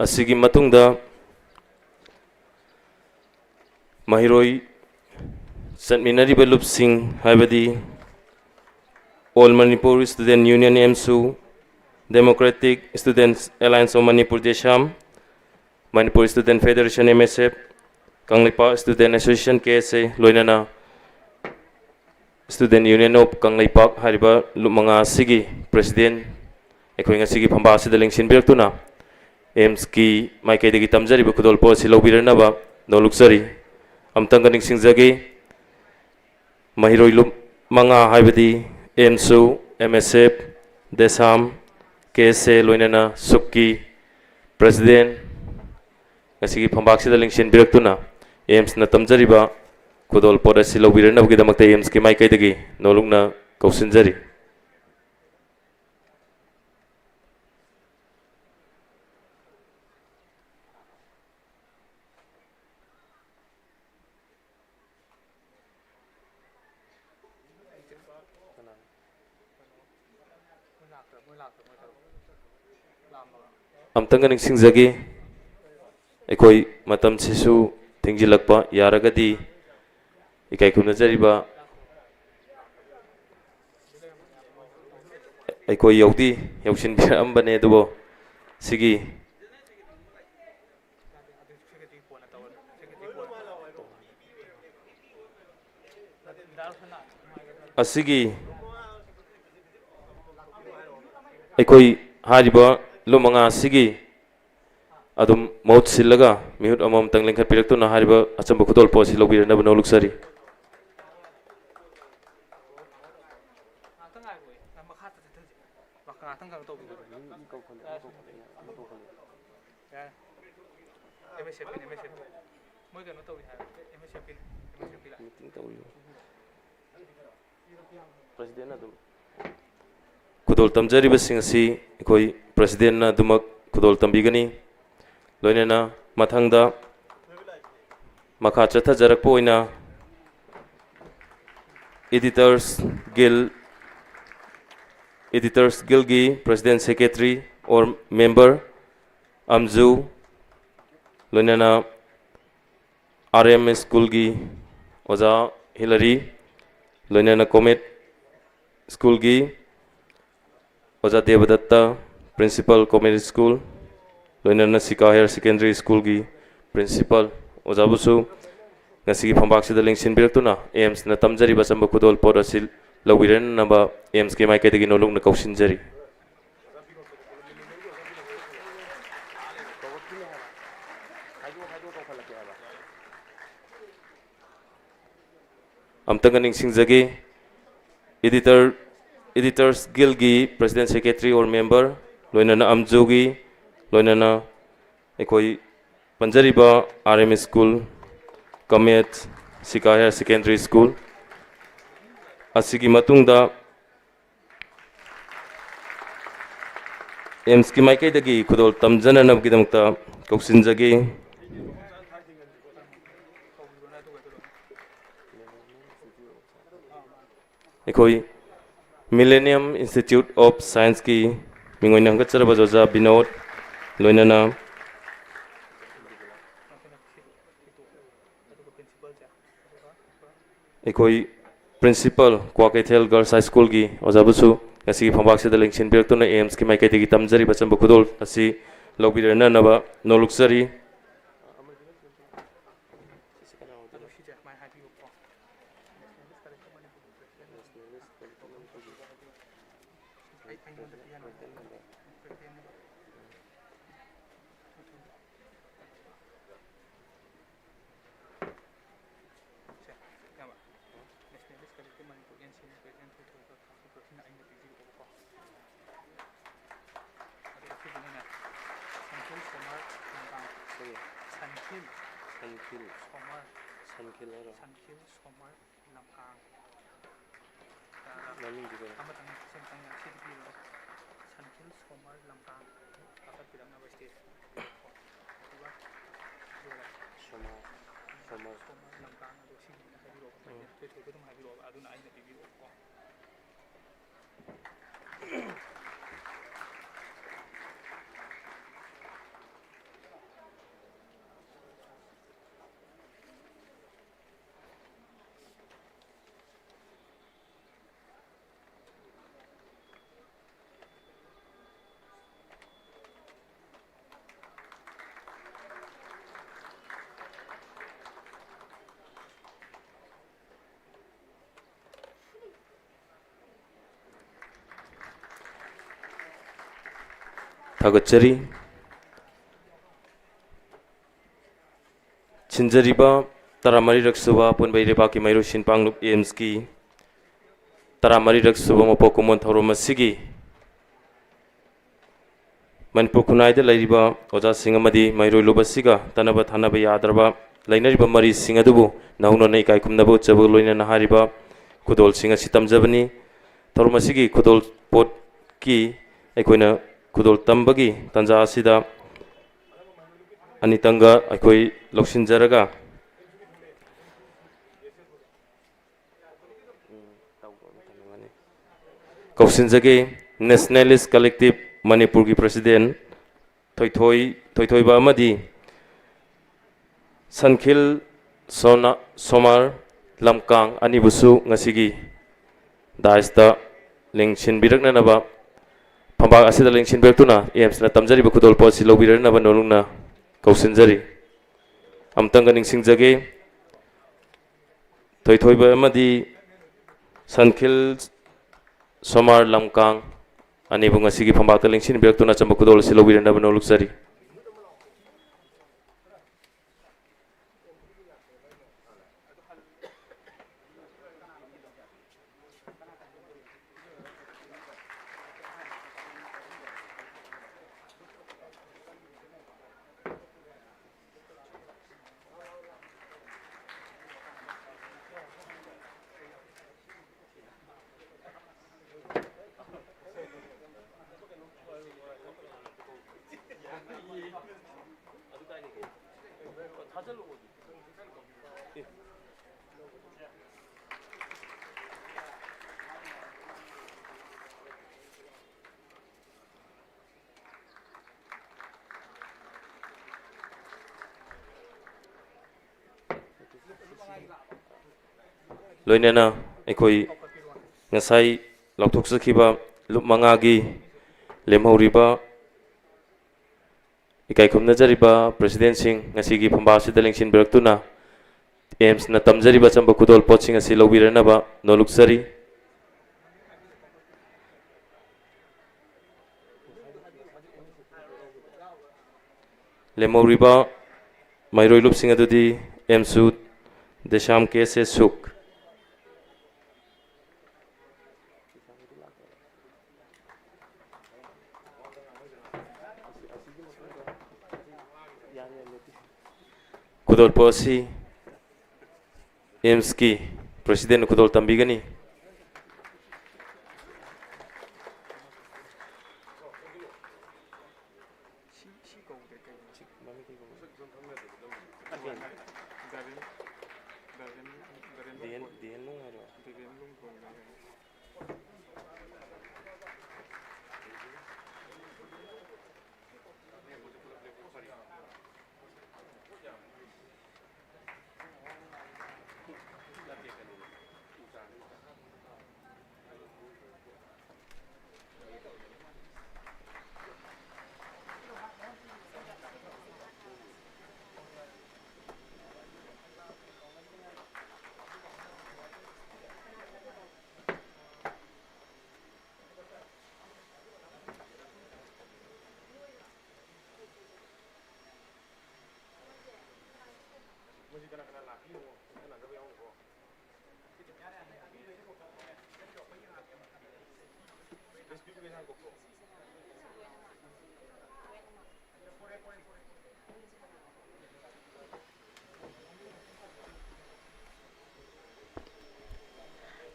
ꯑꯁꯤꯒꯤ ꯃꯇꯨꯡꯗ ꯃꯍꯩꯔꯣꯏ ꯆꯠꯃꯤꯟꯅꯔꯤꯕ ꯂꯨꯞꯁꯤꯡ, ꯍꯥꯏꯕꯗꯤ All Manipur Student Union, ꯑꯦꯝꯁꯨ, Democratic Students Alliance of Manipur, ꯗꯦꯁꯥꯝ, Manipur Student Federation, M S F, Kangleipak Student Association, ꯀꯦ ꯑꯦꯁ ꯑꯦ, ꯂꯣꯏꯅꯅ Student Union of ꯀꯪꯂꯩꯄꯥꯛ ꯍꯥꯏꯔꯤꯕ ꯂꯨꯞ ꯃꯉꯥ ꯑꯁꯤꯒꯤ ꯄ꯭ꯔꯁꯤꯗꯦꯟ ꯑꯩꯈꯣꯏ ꯉꯁꯤꯒꯤ ꯐꯝꯕꯥꯛ ꯑꯁꯤꯗ ꯂꯦꯡꯁꯤꯟꯕꯤꯔꯛꯇꯨꯅ ꯑꯦꯝꯁꯀꯤ ꯃꯥꯏꯀꯩꯗꯒꯤ ꯇꯝꯖꯔꯤꯕ ꯈꯨꯗꯣꯜꯄꯣꯠ ꯑꯁꯤ ꯂꯧꯕꯤꯔꯅꯕ ꯅꯣꯜꯂꯨꯛꯆꯔꯤ꯫ ꯑꯃꯨꯛꯇꯪꯒ ꯅꯤꯡꯁꯤꯡꯖꯒꯦ, ꯃꯍꯩꯔꯣꯏ ꯂꯨꯞ ꯃꯉꯥ, ꯍꯥꯏꯕꯗꯤ ꯑꯦꯝꯁꯨ, ꯑꯦꯝ ꯑꯦꯁ ꯑꯦꯐ, ꯗꯦꯁꯥꯝ, ꯀꯦ ꯑꯦꯁ ꯑꯦ, ꯂꯣꯏꯅꯅ ꯁꯨꯛꯀꯤ ꯄ꯭ꯔꯁꯤꯗꯦꯟ ꯉꯁꯤꯒꯤ ꯐꯝꯕꯥꯛꯁꯤꯗ ꯂꯦꯡꯁꯤꯟꯕꯤꯔꯛꯇꯨꯅ ꯑꯦꯝꯁꯅ ꯇꯝꯖꯔꯤꯕ ꯈꯨꯗꯣꯜꯄꯣꯠ ꯑꯁꯤ ꯂꯧꯕꯤꯔꯛꯅꯕꯒꯤꯗꯃꯛꯇ ꯑꯦꯝꯁꯀꯤ ꯃꯥꯏꯀꯩꯗꯒꯤ ꯅꯣꯜꯂꯨꯛꯅ ꯀꯧꯁꯤꯟꯖꯔꯤ꯫ ꯑꯝꯇꯪꯒ ꯅꯤꯡꯁꯤꯡꯖꯒꯦ, ꯑꯩꯈꯣꯏ ꯃꯇꯝꯁꯤꯁꯨ ꯊꯦꯡꯖꯤꯜꯂꯛꯄ, ꯌꯥꯔꯒꯗꯤ ꯏꯀꯥꯏ ꯈꯨꯝꯅꯖꯔꯤꯕ ꯑꯩꯈꯣꯏ ꯌꯧꯗꯤ ꯌꯧꯁꯤꯟꯕꯤꯔꯛꯑꯝꯕꯅꯦ, ꯑꯗꯨꯕꯨ ꯁꯤꯒꯤ ꯑꯁꯤꯒꯤ ꯑꯩꯈꯣꯏ ꯍꯥꯏꯔꯤꯕ ꯂꯨꯞ ꯃꯉꯥ ꯑꯁꯤꯒꯤ ꯑꯗꯨꯝ ꯃꯍꯨꯠ ꯁꯤꯜꯂꯒ ꯃꯤꯍꯨꯠ ꯑꯃꯃꯝꯇꯪ ꯂꯤꯡꯈꯠꯄꯤꯔꯛꯇꯨꯅ ꯍꯥꯏꯔꯤꯕ ꯑꯆꯝꯕ ꯈꯨꯗꯣꯜꯄꯣꯠ ꯑꯁꯤ ꯂꯧꯕꯤꯔꯅꯕ ꯅꯣꯜꯂꯨꯛꯆꯔꯤ꯫ ꯑꯦꯝ ꯑꯦꯁ ꯑꯦꯐꯀꯤꯅꯤ, ꯑꯦꯝ ꯑꯦꯁ ꯑꯦꯐꯀꯤ꯫ ꯃꯣꯏ ꯀꯩꯅꯣ ꯇꯧꯔꯤ ꯍꯥꯏ, ꯑꯦꯝ ꯑꯦꯁ ꯑꯦꯐꯀꯤꯅꯤ, ꯑꯦꯝ ꯑꯦꯁ ꯑꯦꯐꯀꯤ ꯂꯥꯛꯑꯦ꯫ ꯃꯤꯇꯤꯡ ꯇꯧꯔꯤ꯫ ꯄ꯭ꯔꯁꯤꯗꯦꯟꯅ ꯑꯗꯨꯝ꯫ ꯈꯨꯗꯣꯜ ꯇꯝꯖꯔꯤꯕꯁꯤꯡ ꯑꯁꯤ ꯑꯩꯈꯣꯏ ꯄ꯭ꯔꯁꯤꯗꯦꯟꯅ ꯑꯗꯨꯃꯛ ꯈꯨꯗꯣꯜ ꯇꯝꯕꯤꯒꯅꯤ꯫ ꯂꯣꯏꯅꯅ ꯃꯊꯪꯗ ꯃꯈꯥ ꯆꯠꯊꯖꯔꯛꯄ ꯑꯣꯏꯅ Editors Guild, Editors Guildꯒꯤ President, Secretary or Member ꯑꯝꯖꯨ, ꯂꯣꯏꯅꯅ ꯑꯥꯔ ꯑꯦꯝ ꯁ꯭ꯀꯨꯜꯒꯤ ꯑꯣꯖꯥ ꯍꯤꯂꯔꯤ, ꯂꯣꯏꯅꯅ ꯀꯣꯃꯦꯠ ꯁ꯭ꯀꯨꯜꯒꯤ ꯑꯣꯖꯥ ꯗꯦꯕꯗꯠꯇ, Principal ꯀꯣꯃꯦꯠ ꯁ꯭ꯀꯨꯜ, ꯂꯣꯏꯅꯅ ꯁꯤꯀꯥ ꯍꯥꯌꯔ ꯁꯦꯀꯦꯟꯗꯔꯤ ꯁ꯭ꯀꯨꯜꯒꯤ Principal ꯑꯣꯖꯥꯕꯨꯁꯨ ꯉꯁꯤꯒꯤ ꯐꯝꯄꯥꯛꯁꯤꯗ ꯂꯦꯡꯁꯤꯟꯕꯤꯔꯛꯇꯨꯅ ꯑꯦꯝꯁꯅ ꯇꯝꯖꯔꯤꯕ ꯑꯆꯝꯕ ꯈꯨꯗꯣꯜ ꯄꯣꯠ ꯑꯁꯤ ꯂꯧꯕꯤꯔꯅꯅꯕ ꯑꯦꯝꯁꯀꯤ ꯃꯥꯏꯀꯩꯗꯒꯤ ꯅꯣꯂꯨꯛꯅ ꯀꯧꯁꯤꯟꯖꯔꯤ꯫ ꯑꯝꯇꯪꯒ ꯅꯤꯡꯁꯤꯡꯖꯒꯦ, Editor, Editors Guildꯒꯤ President, Secretary or Member, ꯂꯣꯏꯅꯅ ꯑꯝꯖꯨꯒꯤ, ꯂꯣꯏꯅꯅ ꯑꯩꯈꯣꯏ ꯄꯟꯖꯔꯤꯕ ꯑꯥꯔ ꯑꯦꯝ ꯁ꯭ꯀꯨꯜ, ꯀꯃꯦꯠ, ꯁꯤꯀꯥ ꯍꯥꯌꯔ ꯁꯦꯀꯦꯟꯗꯔꯤ ꯁ꯭ꯀꯨꯜ ꯑꯁꯤꯒꯤ ꯃꯇꯨꯡꯗ ꯑꯦꯝꯁꯀꯤ ꯃꯥꯏꯀꯩꯗꯒꯤ ꯈꯨꯗꯣꯜ ꯇꯝꯖꯅꯅꯕꯒꯤꯗꯃꯛꯇ ꯀꯧꯁꯤꯟꯖꯒꯦ꯫ ꯑꯩꯈꯣꯏ Millennium Institute of Scienceꯀꯤ ꯃꯤꯡ ꯑꯣꯏꯅ ꯍꯪꯒꯠꯆꯔꯕ ꯑꯣꯖꯥ ꯕꯤꯅꯣꯗ, ꯂꯣꯏꯅꯅ ꯑꯩꯈꯣꯏ Principal ꯀ꯭ꯋꯥꯀꯩꯊꯦꯜ Girls High Schoolꯒꯤ ꯑꯣꯖꯥꯕꯨꯁꯨ ꯉꯁꯤꯒꯤ ꯐꯝꯄꯥꯛꯁꯤꯗ ꯂꯦꯡꯁꯤꯟꯕꯤꯔꯛꯇꯨꯅ ꯑꯦꯝꯁꯀꯤ ꯃꯥꯏꯀꯩꯗꯒꯤ ꯇꯝꯖꯔꯤꯕ ꯑꯆꯝꯕ ꯈꯨꯗꯣꯜ ꯑꯁꯤ ꯂꯧꯕꯤꯔꯅꯅꯕ ꯅꯣꯂꯨꯛꯆꯔꯤ꯫ ꯑꯗꯣ ꯁꯤꯁꯦ ꯁꯨꯃꯥꯏꯅ ꯍꯥꯏꯕꯤꯌꯨꯀꯣ꯫ ꯑꯩ, ꯑꯩꯉꯣꯟꯗ ꯄꯤꯍꯟꯕꯅꯦ꯫ ꯁꯦ, ꯏꯌꯥꯝꯕ꯫ Nationalist Collective Manipur, N C M, President ꯊꯣꯏꯊꯣꯏꯕ ꯈꯥꯛꯄ ꯄ꯭ꯔꯣꯐꯤꯠꯅ ꯑꯩꯅ ꯄꯤꯕꯤꯔꯛꯑꯣꯕꯀꯣ꯫ ꯑꯗꯨꯒ ꯁꯤꯁꯤꯅꯅꯦ, ꯁꯟꯇꯣꯁ ꯀꯨꯃꯥꯔ ꯃꯣꯏꯔꯥꯡ꯫ ꯁꯟꯈꯤꯜ꯫ ꯁꯣꯃꯔ꯫ ꯁꯟꯈꯤꯜ ꯍꯥꯏꯔꯣ? ꯁꯟꯈꯤꯜ ꯁꯣꯃꯔ ꯂꯝꯀꯥꯡ꯫ ꯃꯃꯤꯡꯗꯤ ꯀꯩꯅꯣ? ꯑꯃꯇꯪ, ꯁꯤ ꯑꯃꯇꯪ ꯌꯥꯡꯈꯩꯗꯤ ꯄꯤꯔꯣ꯫ ꯁꯟꯈꯤꯜ ꯁꯣꯃꯔ ꯂꯝꯀꯥꯡ ꯀꯥꯈꯠꯄꯤꯔꯛꯅꯕ stage꯫ ꯑꯗꯨꯒ ꯁꯣꯃꯥ, ꯁꯣꯃꯥ꯫ ꯁꯣꯃꯥ ꯂꯝꯀꯥꯡ ꯑꯗꯣ ꯁꯤꯒꯤ ꯍꯥꯏꯕꯤꯔꯛꯑꯣ꯫ ꯎꯝ꯫ ꯊꯣꯏꯊꯣꯏꯕ ꯑꯗꯨꯝ ꯍꯥꯏꯕꯤꯔꯛꯑꯣꯕ, ꯑꯗꯨꯅ ꯑꯩꯅ ꯄꯤꯕꯤꯔꯛꯑꯣꯕꯀꯣ꯫ ꯊꯥꯒꯠꯆꯔꯤ꯫ ꯁꯤꯟꯖꯔꯤꯕ ꯇꯔꯥꯃꯔꯤꯔꯛ ꯁꯨꯕ ꯑꯄꯨꯟꯕ ꯏꯔꯩꯕꯥꯛꯀꯤ ꯃꯍꯩꯔꯣꯏꯁꯤꯡ ꯄꯥꯡꯂꯨꯞ ꯑꯦꯝꯁꯀꯤ ꯇꯔꯥꯃꯔꯤꯔꯛ ꯁꯨꯕ ꯃꯄꯣꯛ ꯀꯨꯝꯑꯣꯟ ꯊꯧꯔꯝ ꯑꯁꯤꯒꯤ ꯃꯅꯤꯄꯨꯔ ꯈꯨꯟꯅꯥꯏꯗ ꯂꯩꯔꯤꯕ ꯑꯣꯖꯥꯁꯤꯡ ꯑꯃꯗꯤ ꯃꯍꯩꯔꯣꯏ ꯂꯨꯞ ꯑꯁꯤꯒ ꯇꯠꯅꯕ ꯊꯥꯅꯕ ꯌꯥꯗ꯭ꯔꯕ ꯂꯩꯅꯔꯤꯕ ꯃꯔꯤꯁꯤꯡ ꯑꯗꯨꯕꯨ ꯅꯧꯍꯧꯅꯅ ꯏꯀꯥꯏ ꯈꯨꯝꯅꯕ ꯎꯠꯆꯕꯒ ꯂꯣꯏꯅꯅ ꯍꯥꯏꯔꯤꯕ ꯈꯨꯗꯣꯜꯁꯤꯡ ꯑꯁꯤ ꯇꯝꯖꯕꯅꯤ꯫ ꯊꯧꯔꯝ ꯑꯁꯤꯒꯤ ꯈꯨꯗꯣꯜ ꯄꯣꯠꯀꯤ ꯑꯩꯈꯣꯏꯅ ꯈꯨꯗꯣꯜ ꯇꯝꯕꯒꯤ ꯇꯥꯟꯖꯥ ꯑꯁꯤꯗ ꯑꯅꯤꯇꯪꯒ ꯑꯩꯈꯣꯏ ꯂꯧꯁꯤꯟꯖꯔꯒ ꯀꯧꯁꯤꯟꯖꯒꯦ꯫ Nationalist Collective ꯃꯅꯤꯄꯨꯔꯒꯤ president ꯊꯣꯏꯊꯣꯏ, ꯊꯣꯏꯊꯣꯏꯕ ꯑꯃꯗꯤ ꯁꯟꯈꯤꯜ ꯁꯣꯅꯥ, ꯁꯣꯃꯥꯔ ꯂꯝꯀꯥꯡ ꯑꯅꯤꯕꯨꯁꯨ ꯉꯁꯤꯒꯤ dais ꯇ ꯂꯦꯡꯁꯤꯟꯕꯤꯔꯛꯅꯅꯕ, ꯐꯝꯕꯥꯛ ꯑꯁꯤꯗ ꯂꯦꯡꯁꯤꯟꯕꯤꯔꯛꯇꯨꯅ ꯑꯦꯝꯁꯅ ꯇꯝꯖꯔꯤꯕ ꯈꯨꯗꯣꯜꯄꯣꯠ ꯑꯁꯤ ꯂꯧꯕꯤꯔꯛꯅꯕ ꯅꯣꯂꯨꯛꯅ ꯀꯧꯁꯤꯟꯖꯔꯤ꯫ ꯑꯃꯨꯛꯇꯪꯒ ꯅꯤꯡꯁꯤꯡꯖꯒꯦ, ꯊꯣꯏꯊꯣꯏꯕ ꯑꯃꯗꯤ ꯁꯟꯈꯤꯜ ꯁꯣꯃꯥꯔ ꯂꯝꯀꯥꯡ ꯑꯅꯤꯕꯨ ꯉꯁꯤꯒꯤ ꯐꯝꯕꯥꯛꯇ ꯂꯦꯡꯁꯤꯟꯕꯤꯔꯛꯇꯨꯅ ꯑꯆꯝꯕ ꯈꯨꯗꯣꯜ ꯑꯁꯤ ꯂꯧꯕꯤꯔꯛꯅꯕ ꯅꯣꯂꯨꯛꯆꯔꯤ꯫ ꯂꯣꯏꯅꯅ ꯑꯩꯈꯣꯏ ꯉꯁꯥꯏ ꯂꯥꯎꯊꯣꯛꯆꯈꯤꯕ ꯂꯨꯞ ꯃꯉꯥꯒꯤ ꯂꯦꯝꯍꯧꯔꯤꯕ ꯏꯀꯥꯏ ꯈꯨꯝꯅꯖꯔꯤꯕ ꯄ꯭ꯔꯦꯁꯤꯗꯦꯟꯁꯤꯡ, ꯉꯁꯤꯒꯤ ꯐꯝꯕꯥꯛ ꯑꯁꯤꯗ ꯂꯦꯡꯁꯤꯟꯕꯤꯔꯛꯇꯨꯅ ꯑꯦꯝꯁꯅ ꯇꯝꯖꯔꯤꯕ ꯑꯆꯝꯕ ꯈꯨꯗꯣꯜꯄꯣꯠꯁꯤꯡ ꯑꯁꯤ ꯂꯧꯕꯤꯔꯅꯕ ꯅꯣꯜꯂꯨꯛꯆꯔꯤ꯫ ꯂꯦꯝꯍꯧꯔꯤꯕ ꯃꯍꯩꯔꯣꯏ ꯂꯨꯞꯁꯤꯡ ꯑꯗꯨꯗꯤ ꯑꯦꯝꯁꯨ ꯗꯦꯁꯥꯝ ꯀꯦ ꯑꯦꯁ ꯑꯦꯁ ꯁꯨꯛ꯫ ꯈꯨꯗꯣꯜꯄꯣꯠ ꯑꯁꯤ ꯑꯦꯝꯁꯀꯤ ꯄ꯭ꯔꯦꯁꯤꯗꯦꯟꯅ ꯈꯨꯗꯣꯜ ꯇꯝꯕꯤꯒꯅꯤ꯫ ꯁꯤ, ꯁꯤ ꯀꯧꯗꯦ ꯀꯩꯅꯣ? ꯁꯤ ꯃꯃꯤꯡ ꯀꯩ ꯀꯧꯒꯦ? Garden, garden, garden D N, ꯂꯨꯡ ꯗꯤ ꯑꯦꯟ ꯂꯨꯡ ꯍꯥꯏꯔꯣ? ꯗꯤ ꯑꯦꯟ ꯂꯨꯡ ꯀꯧꯗꯦ꯫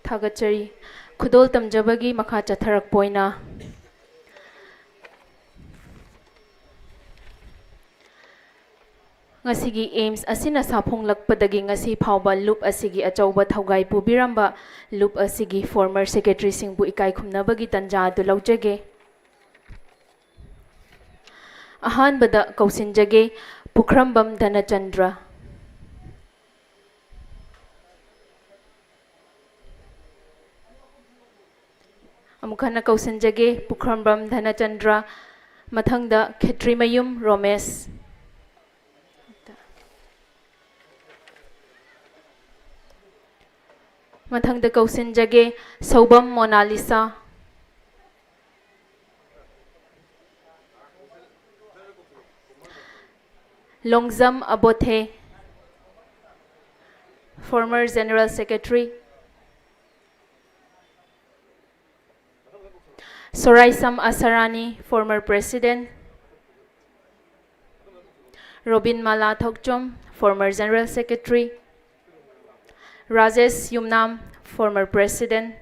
ꯊꯥꯒꯠꯆꯔꯤ꯫ ꯈꯨꯗꯣꯜ ꯇꯝꯖꯕꯒꯤ ꯃꯈꯥ ꯆꯠꯊꯔꯛꯄ ꯑꯣꯏꯅ ꯉꯁꯤꯒꯤ ꯑꯦꯝꯁ ꯑꯁꯤꯅ ꯁꯥꯐꯣꯡꯂꯛꯄꯗꯒꯤ ꯉꯁꯤ ꯐꯥꯎꯕ ꯂꯨꯞ ꯑꯁꯤꯒꯤ ꯑꯆꯧꯕ ꯊꯧꯒꯥꯏ ꯄꯨꯕꯤꯔꯝꯕ ꯂꯨꯞ ꯑꯁꯤꯒꯤ ꯐꯣꯔꯃꯔ ꯁꯦꯀ꯭ꯔꯦꯇꯔꯤꯁꯤꯡꯕꯨ ꯏꯀꯥꯏ ꯈꯨꯝꯅꯕꯒꯤ ꯇꯟꯖꯥ ꯑꯗꯨ ꯂꯧꯖꯒꯦ꯫ ꯑꯍꯥꯟꯕꯗ ꯀꯧꯁꯤꯟꯖꯒꯦ, ꯄꯨꯈ꯭ꯔꯝꯕꯝ ꯙꯅꯆꯟꯗ꯭ꯔ꯫ ꯑꯃꯨꯛ ꯍꯟꯅ ꯀꯧꯁꯤꯟꯖꯒꯦ, ꯄꯨꯈ꯭ꯔꯝꯕꯝ ꯙꯅꯆꯟꯗ꯭ꯔ꯫ ꯃꯊꯪꯗ ꯈꯦꯇ꯭ꯔꯤꯃꯌꯨꯝ ꯔꯣꯃꯦꯁ꯫ ꯃꯊꯪꯗ ꯀꯧꯁꯤꯟꯖꯒꯦ, Soubam Monalisa. Longjam Abothe, former General Secretary. Soraisam Asharani, former President. Robin Mala Thokchom, former General Secretary. Rajesh Yumnam, former President.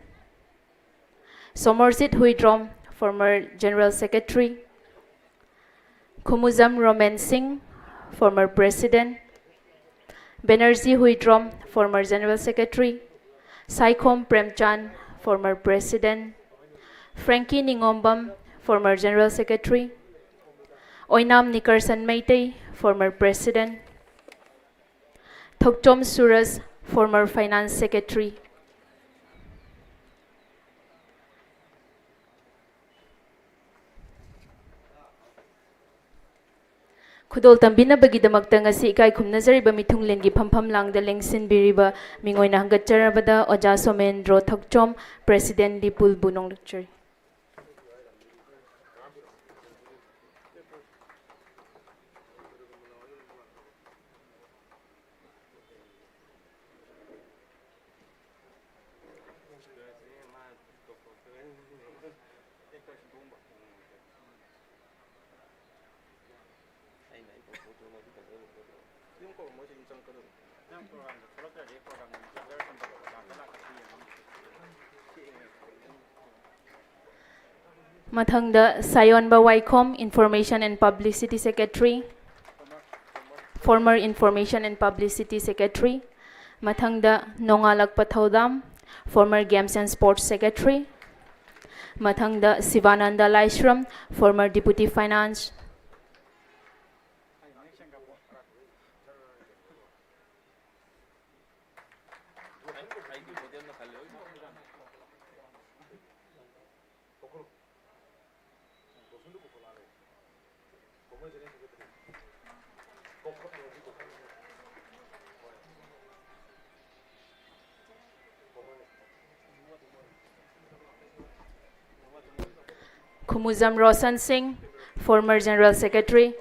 Somorjit Huidrom, former General Secretary. Khumujam Romen Singh, former President. Banerjee Huidrom, former General Secretary. Saikhom Premchand, former President. Franky Ningombam, former General Secretary. Oinam Nickerson Meitei, former President. Thokchom Suraj, former Finance Secretary꯫ ꯈꯨꯗꯣꯜ ꯇꯝꯕꯤꯅꯕꯒꯤꯗꯃꯛꯇ ꯉꯁꯤ ꯏꯀꯥꯏ ꯈꯨꯝꯅꯖꯔꯤꯕ ꯃꯤꯊꯨꯡꯂꯦꯟꯒꯤ ꯐꯝꯐꯝ ꯂꯥꯡꯗ ꯂꯦꯡꯁꯤꯟꯕꯤꯔꯤꯕ ꯃꯤꯡ ꯑꯣꯏꯅ ꯍꯪꯒꯠꯆꯔꯕꯗ ꯑꯣꯖꯥ ꯁꯣꯃꯦꯟꯗ꯭ꯔꯣ ꯊꯣꯛꯆꯣꯝ, President ꯂꯤꯄꯨꯜꯕꯨ ꯅꯣꯡꯂꯨꯛꯆꯔꯤ꯫ ꯃꯊꯪꯗ ꯁꯥꯌꯣꯟꯕ ꯋꯥꯏꯈꯣꯝ, Information and Publicity Secretary, former Information and Publicity Secretary, ꯃꯊꯪꯗ ꯅꯣꯡꯉꯥꯜꯂꯛꯄ ꯊꯧꯗꯥꯝ, former Games and Sports Secretary, ꯃꯊꯪꯗ ꯁꯤꯕꯥꯅꯟꯗ ꯂꯥꯏꯁ꯭ꯔꯝ, former Deputy Finance, Khumujam Roshan Singh, former General Secretary,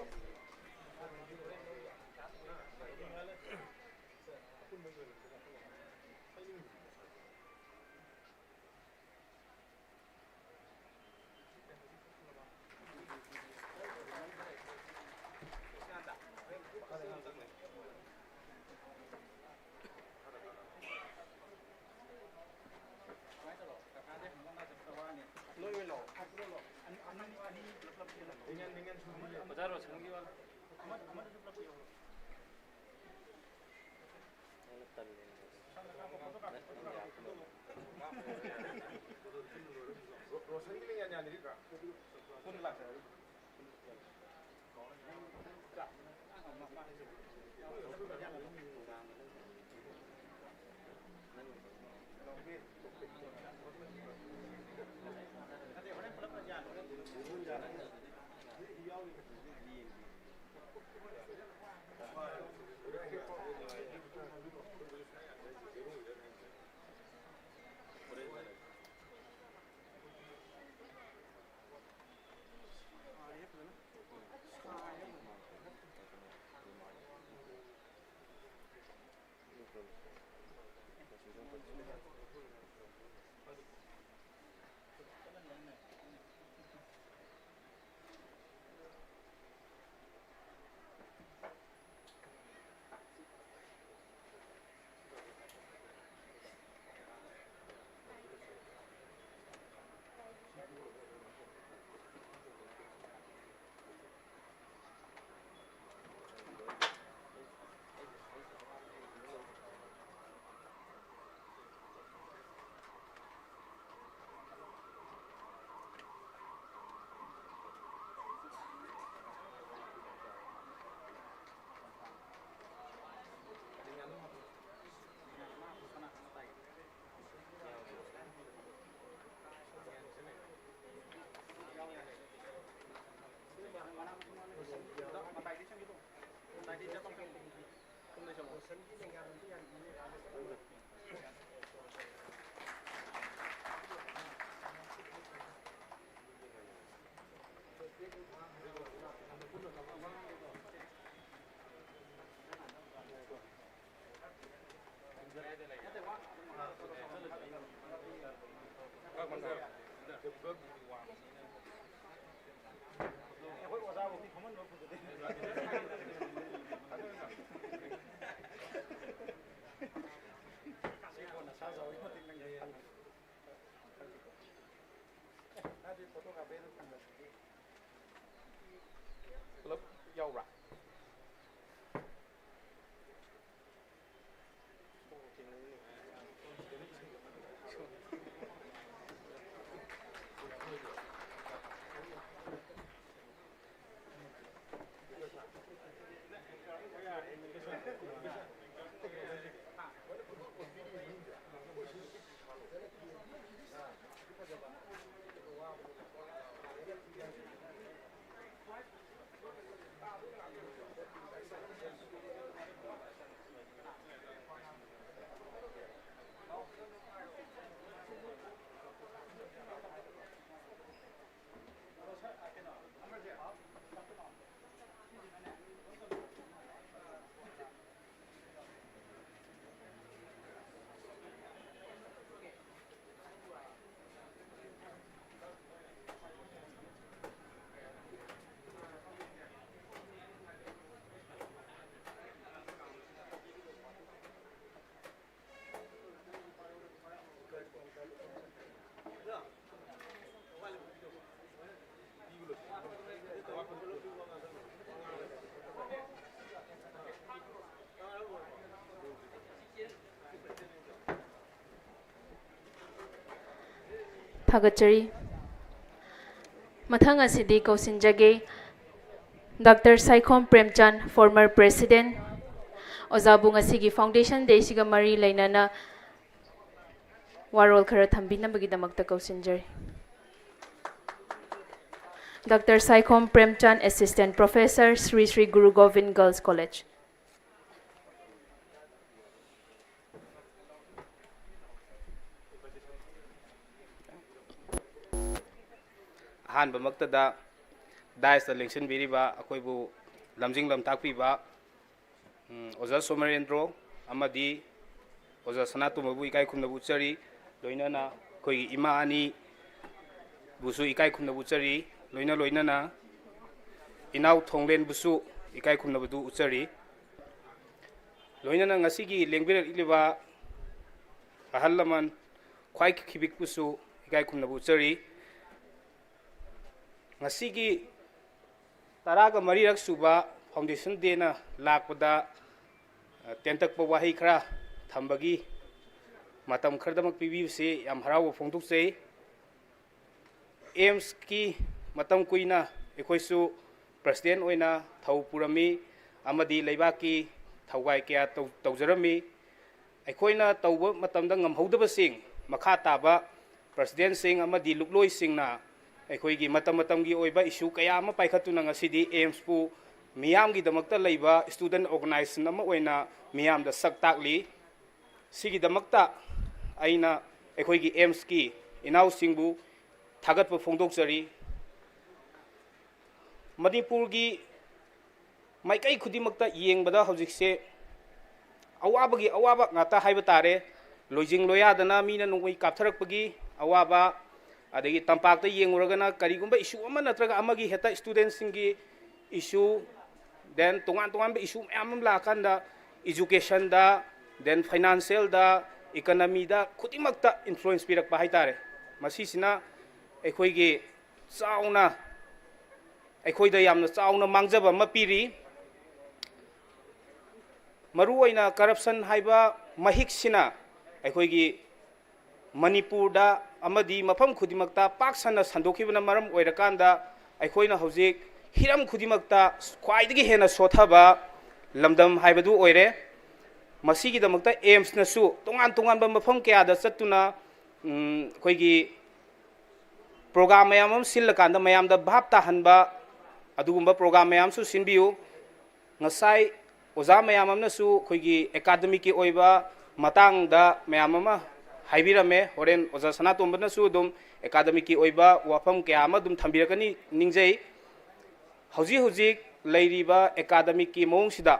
ꯄꯨꯂꯞ ꯌꯥꯎꯕ꯭ꯔꯥ? ꯊꯥꯒꯠꯆꯔꯤ꯫ ꯃꯊꯪ ꯑꯁꯤꯗꯤ ꯀꯧꯁꯤꯟꯖꯒꯦ, doctor Saikhom Premchand, former president, ꯑꯣꯖꯥꯕꯨ ꯉꯁꯤꯒꯤ Foundation Day ꯁꯤꯒ ꯃꯔꯤ ꯂꯩꯅꯅ ꯋꯥꯔꯣꯜ ꯈꯔ ꯊꯝꯕꯤꯅꯕꯒꯤꯗꯃꯛꯇ ꯀꯧꯁꯤꯟꯖꯔꯤ꯫ Doctor Saikhom Premchand, Assistant Professor, Sri Sri Guru Gobind Girls College꯫ ꯑꯍꯥꯟꯕꯃꯛꯇꯗ ꯗꯥꯏꯁꯇ ꯂꯦꯡꯁꯤꯟꯕꯤꯔꯤꯕ ꯑꯩꯈꯣꯏꯕꯨ ꯂꯝꯖꯤꯡ ꯂꯝꯇꯥꯛꯄꯤꯕ, ꯎꯝ, ꯑꯣꯖꯥ ꯁꯣꯃꯔꯦꯟꯗ꯭ꯔꯣ ꯑꯃꯗꯤ ꯑꯣꯖꯥ ꯁꯅꯥꯇꯣꯝꯕꯕꯨ ꯏꯀꯥꯏ ꯈꯨꯝꯅꯕ ꯎꯠꯆꯔꯤ꯫ ꯂꯣꯏꯅꯅ ꯑꯩꯈꯣꯏꯒꯤ ꯏꯃꯥ ꯑꯅꯤꯕꯨꯁꯨ ꯏꯀꯥꯏ ꯈꯨꯝꯅꯕ ꯎꯠꯆꯔꯤ꯫ ꯂꯣꯏꯅ ꯂꯣꯏꯅꯅ ꯏꯅꯥꯎ ꯊꯣꯡꯂꯦꯟꯕꯨꯁꯨ ꯏꯀꯥꯏ ꯈꯨꯝꯅꯕꯗꯨ ꯎꯠꯆꯔꯤ꯫ ꯂꯣꯏꯅꯅ ꯉꯁꯤꯒꯤ ꯂꯦꯡꯕꯤꯔꯛꯂꯤꯕ ꯑꯍꯜ ꯂꯃꯟ ꯈ꯭ꯋꯥꯏ ꯈꯤꯕꯤꯛꯄꯨꯁꯨ ꯏꯀꯥꯏ ꯈꯨꯝꯅꯕ ꯎꯠꯆꯔꯤ꯫ ꯉꯁꯤꯒꯤ ꯇꯔꯥꯒ ꯃꯔꯤꯔꯛ ꯁꯨꯕ Foundation Dayꯅ ꯂꯥꯛꯄꯗ, ꯑ, ꯇꯦꯟꯇꯛꯄ ꯋꯥꯍꯩ ꯈꯔ ꯊꯝꯕꯒꯤ ꯃꯇꯝ ꯈꯔꯗꯃꯛ ꯄꯤꯕꯤꯕꯁꯤ ꯌꯥꯝ ꯍꯔꯥꯎꯕ ꯐꯣꯡꯗꯣꯛꯆꯩ꯫ ꯑꯦꯝꯁꯀꯤ ꯃꯇꯝ ꯀꯨꯏꯅ ꯑꯩꯈꯣꯏꯁꯨ president ꯑꯣꯏꯅ ꯊꯧ ꯄꯨꯔꯝꯃꯤ ꯑꯃꯗꯤ ꯂꯩꯕꯥꯛꯀꯤ ꯊꯧꯒꯥꯏ ꯀꯌꯥ ꯇꯧ-, ꯇꯧꯖꯔꯝꯃꯤ꯫ ꯑꯩꯈꯣꯏꯅ ꯇꯧꯕ ꯃꯇꯝꯗ ꯉꯝꯍꯧꯗꯕꯁꯤꯡ ꯃꯈꯥ ꯇꯥꯕ presidentꯁꯤꯡ ꯑꯃꯗꯤ ꯂꯨꯞꯂꯣꯏꯁꯤꯡꯅ ꯑꯩꯈꯣꯏꯒꯤ ꯃꯇꯝ ꯃꯇꯝꯒꯤ ꯑꯣꯏꯕ issue ꯀꯌꯥ ꯑꯃ ꯄꯥꯏꯈꯠꯇꯨꯅ ꯉꯁꯤꯗꯤ ꯑꯦꯝꯁꯄꯨ ꯃꯤꯌꯥꯝꯒꯤꯗꯃꯛꯇ ꯂꯩꯕ student organization ꯑꯃ ꯑꯣꯏꯅ ꯃꯤꯌꯥꯝꯗ ꯁꯛ ꯇꯥꯛꯂꯤ꯫ ꯁꯤꯒꯤꯗꯃꯛꯇ ꯑꯩꯅ ꯑꯩꯈꯣꯏꯒꯤ ꯑꯦꯝꯁꯀꯤ ꯏꯅꯥꯎꯁꯤꯡꯕꯨ ꯊꯥꯒꯠꯄ ꯐꯣꯡꯗꯣꯛꯆꯔꯤ꯫ ꯃꯅꯤꯄꯨꯔꯒꯤ ꯃꯥꯏꯀꯩ ꯈꯨꯗꯤꯡꯃꯛꯇ ꯌꯦꯡꯕꯗ ꯍꯧꯖꯤꯛꯁꯦ ꯑꯋꯥꯕꯒꯤ ꯑꯋꯥꯕ ꯉꯥꯛꯇ ꯍꯥꯏꯕ ꯇꯥꯔꯦ꯫ ꯂꯣꯏꯖꯤꯡ ꯂꯣꯌꯥꯗꯅ ꯃꯤꯅ ꯅꯣꯡꯃꯩ ꯀꯥꯞꯊꯔꯛꯄꯒꯤ ꯑꯋꯥꯕ, ꯑꯗꯒꯤ ꯇꯝꯄꯥꯛꯇ ꯌꯦꯡꯉꯨꯔꯒꯅ ꯀꯔꯤꯒꯨꯝꯕ issue ꯑꯃ ꯅꯠꯇ꯭ꯔꯒ ꯑꯃꯒꯤ ꯍꯦꯛꯇ studentꯁꯤꯡꯒꯤ issue, then ꯇꯣꯉꯥꯟ ꯇꯣꯉꯥꯟꯕ issue ꯃꯌꯥꯝ ꯑꯃ ꯂꯥꯛꯑꯀꯥꯟꯗ educationꯗ, then financialꯗ, economyꯗ ꯈꯨꯗꯤꯡꯃꯛꯇ influence ꯄꯤꯔꯛꯄ ꯍꯥꯏꯇꯥꯔꯦ꯫ ꯃꯁꯤꯁꯤꯅ ꯑꯩꯈꯣꯏꯒꯤ ꯆꯥꯎꯅ, ꯑꯩꯈꯣꯏꯗ ꯌꯥꯝꯅ ꯆꯥꯎꯅ ꯃꯥꯡꯖꯕ ꯑꯃ ꯄꯤꯔꯤ꯫ ꯃꯔꯨꯑꯣꯏꯅ corruption ꯍꯥꯏꯕ ꯃꯍꯤꯛꯁꯤꯅ ꯑꯩꯈꯣꯏꯒꯤ ꯃꯅꯤꯄꯨꯔꯗ ꯑꯃꯗꯤ ꯃꯐꯝ ꯈꯨꯗꯤꯡꯃꯛꯇ ꯄꯥꯛ ꯁꯟꯅ ꯁꯟꯗꯣꯛꯈꯤꯕꯅ ꯃꯔꯝ ꯑꯣꯏꯔꯀꯥꯟꯗ ꯑꯩꯈꯣꯏꯅ ꯍꯧꯖꯤꯛ ꯍꯤꯔꯝ ꯈꯨꯗꯤꯡꯃꯛꯇ ꯈ꯭ꯋꯥꯏꯗꯒꯤ ꯍꯦꯟꯅ ꯁꯣꯠꯊꯕ ꯂꯝꯗꯝ ꯍꯥꯏꯕꯗꯨ ꯑꯣꯏꯔꯦ꯫ ꯃꯁꯤꯒꯤꯗꯃꯛꯇ ꯑꯦꯝꯁꯅꯁꯨ ꯇꯣꯉꯥꯟ ꯇꯣꯉꯥꯟꯕ ꯃꯐꯝ ꯀꯌꯥꯗ ꯆꯠꯇꯨꯅ, ꯎꯝ, ꯑꯩꯈꯣꯏꯒꯤ program ꯃꯌꯥꯝ ꯑꯃ ꯁꯤꯜꯂꯀꯥꯟꯗ ꯃꯌꯥꯝꯗ ꯚꯥꯞ ꯇꯥꯍꯟꯕ ꯑꯗꯨꯒꯨꯝꯕ program ꯃꯌꯥꯝꯁꯨ ꯁꯤꯟꯕꯤꯌꯨ꯫ ꯉꯁꯥꯏ ꯑꯣꯖꯥ ꯃꯌꯥꯝ ꯑꯃꯅꯁꯨ ꯑꯩꯈꯣꯏꯒꯤ academicꯀꯤ ꯑꯣꯏꯕ ꯃꯇꯥꯡꯗ ꯃꯌꯥꯝ ꯑꯃ ꯍꯥꯏꯕꯤꯔꯝꯃꯦ꯫ ꯍꯣꯔꯦꯟ ꯑꯣꯖꯥ ꯁꯅꯥꯇꯣꯝꯕꯅꯁꯨ ꯑꯗꯨꯝ ꯑꯦꯀꯥꯗꯃꯤꯛꯀꯤ ꯑꯣꯏꯕ ꯋꯥꯐꯝ ꯀꯌꯥ ꯑꯃ ꯑꯗꯨꯝ ꯊꯝꯕꯤꯔꯛꯀꯅꯤ ꯅꯤꯡꯖꯩ꯫ ꯍꯧꯖꯤꯛ ꯍꯧꯖꯤꯛ ꯂꯩꯔꯤꯕ ꯑꯦꯀꯥꯗꯃꯤꯛꯀꯤ ꯃꯑꯣꯡꯁꯤꯗ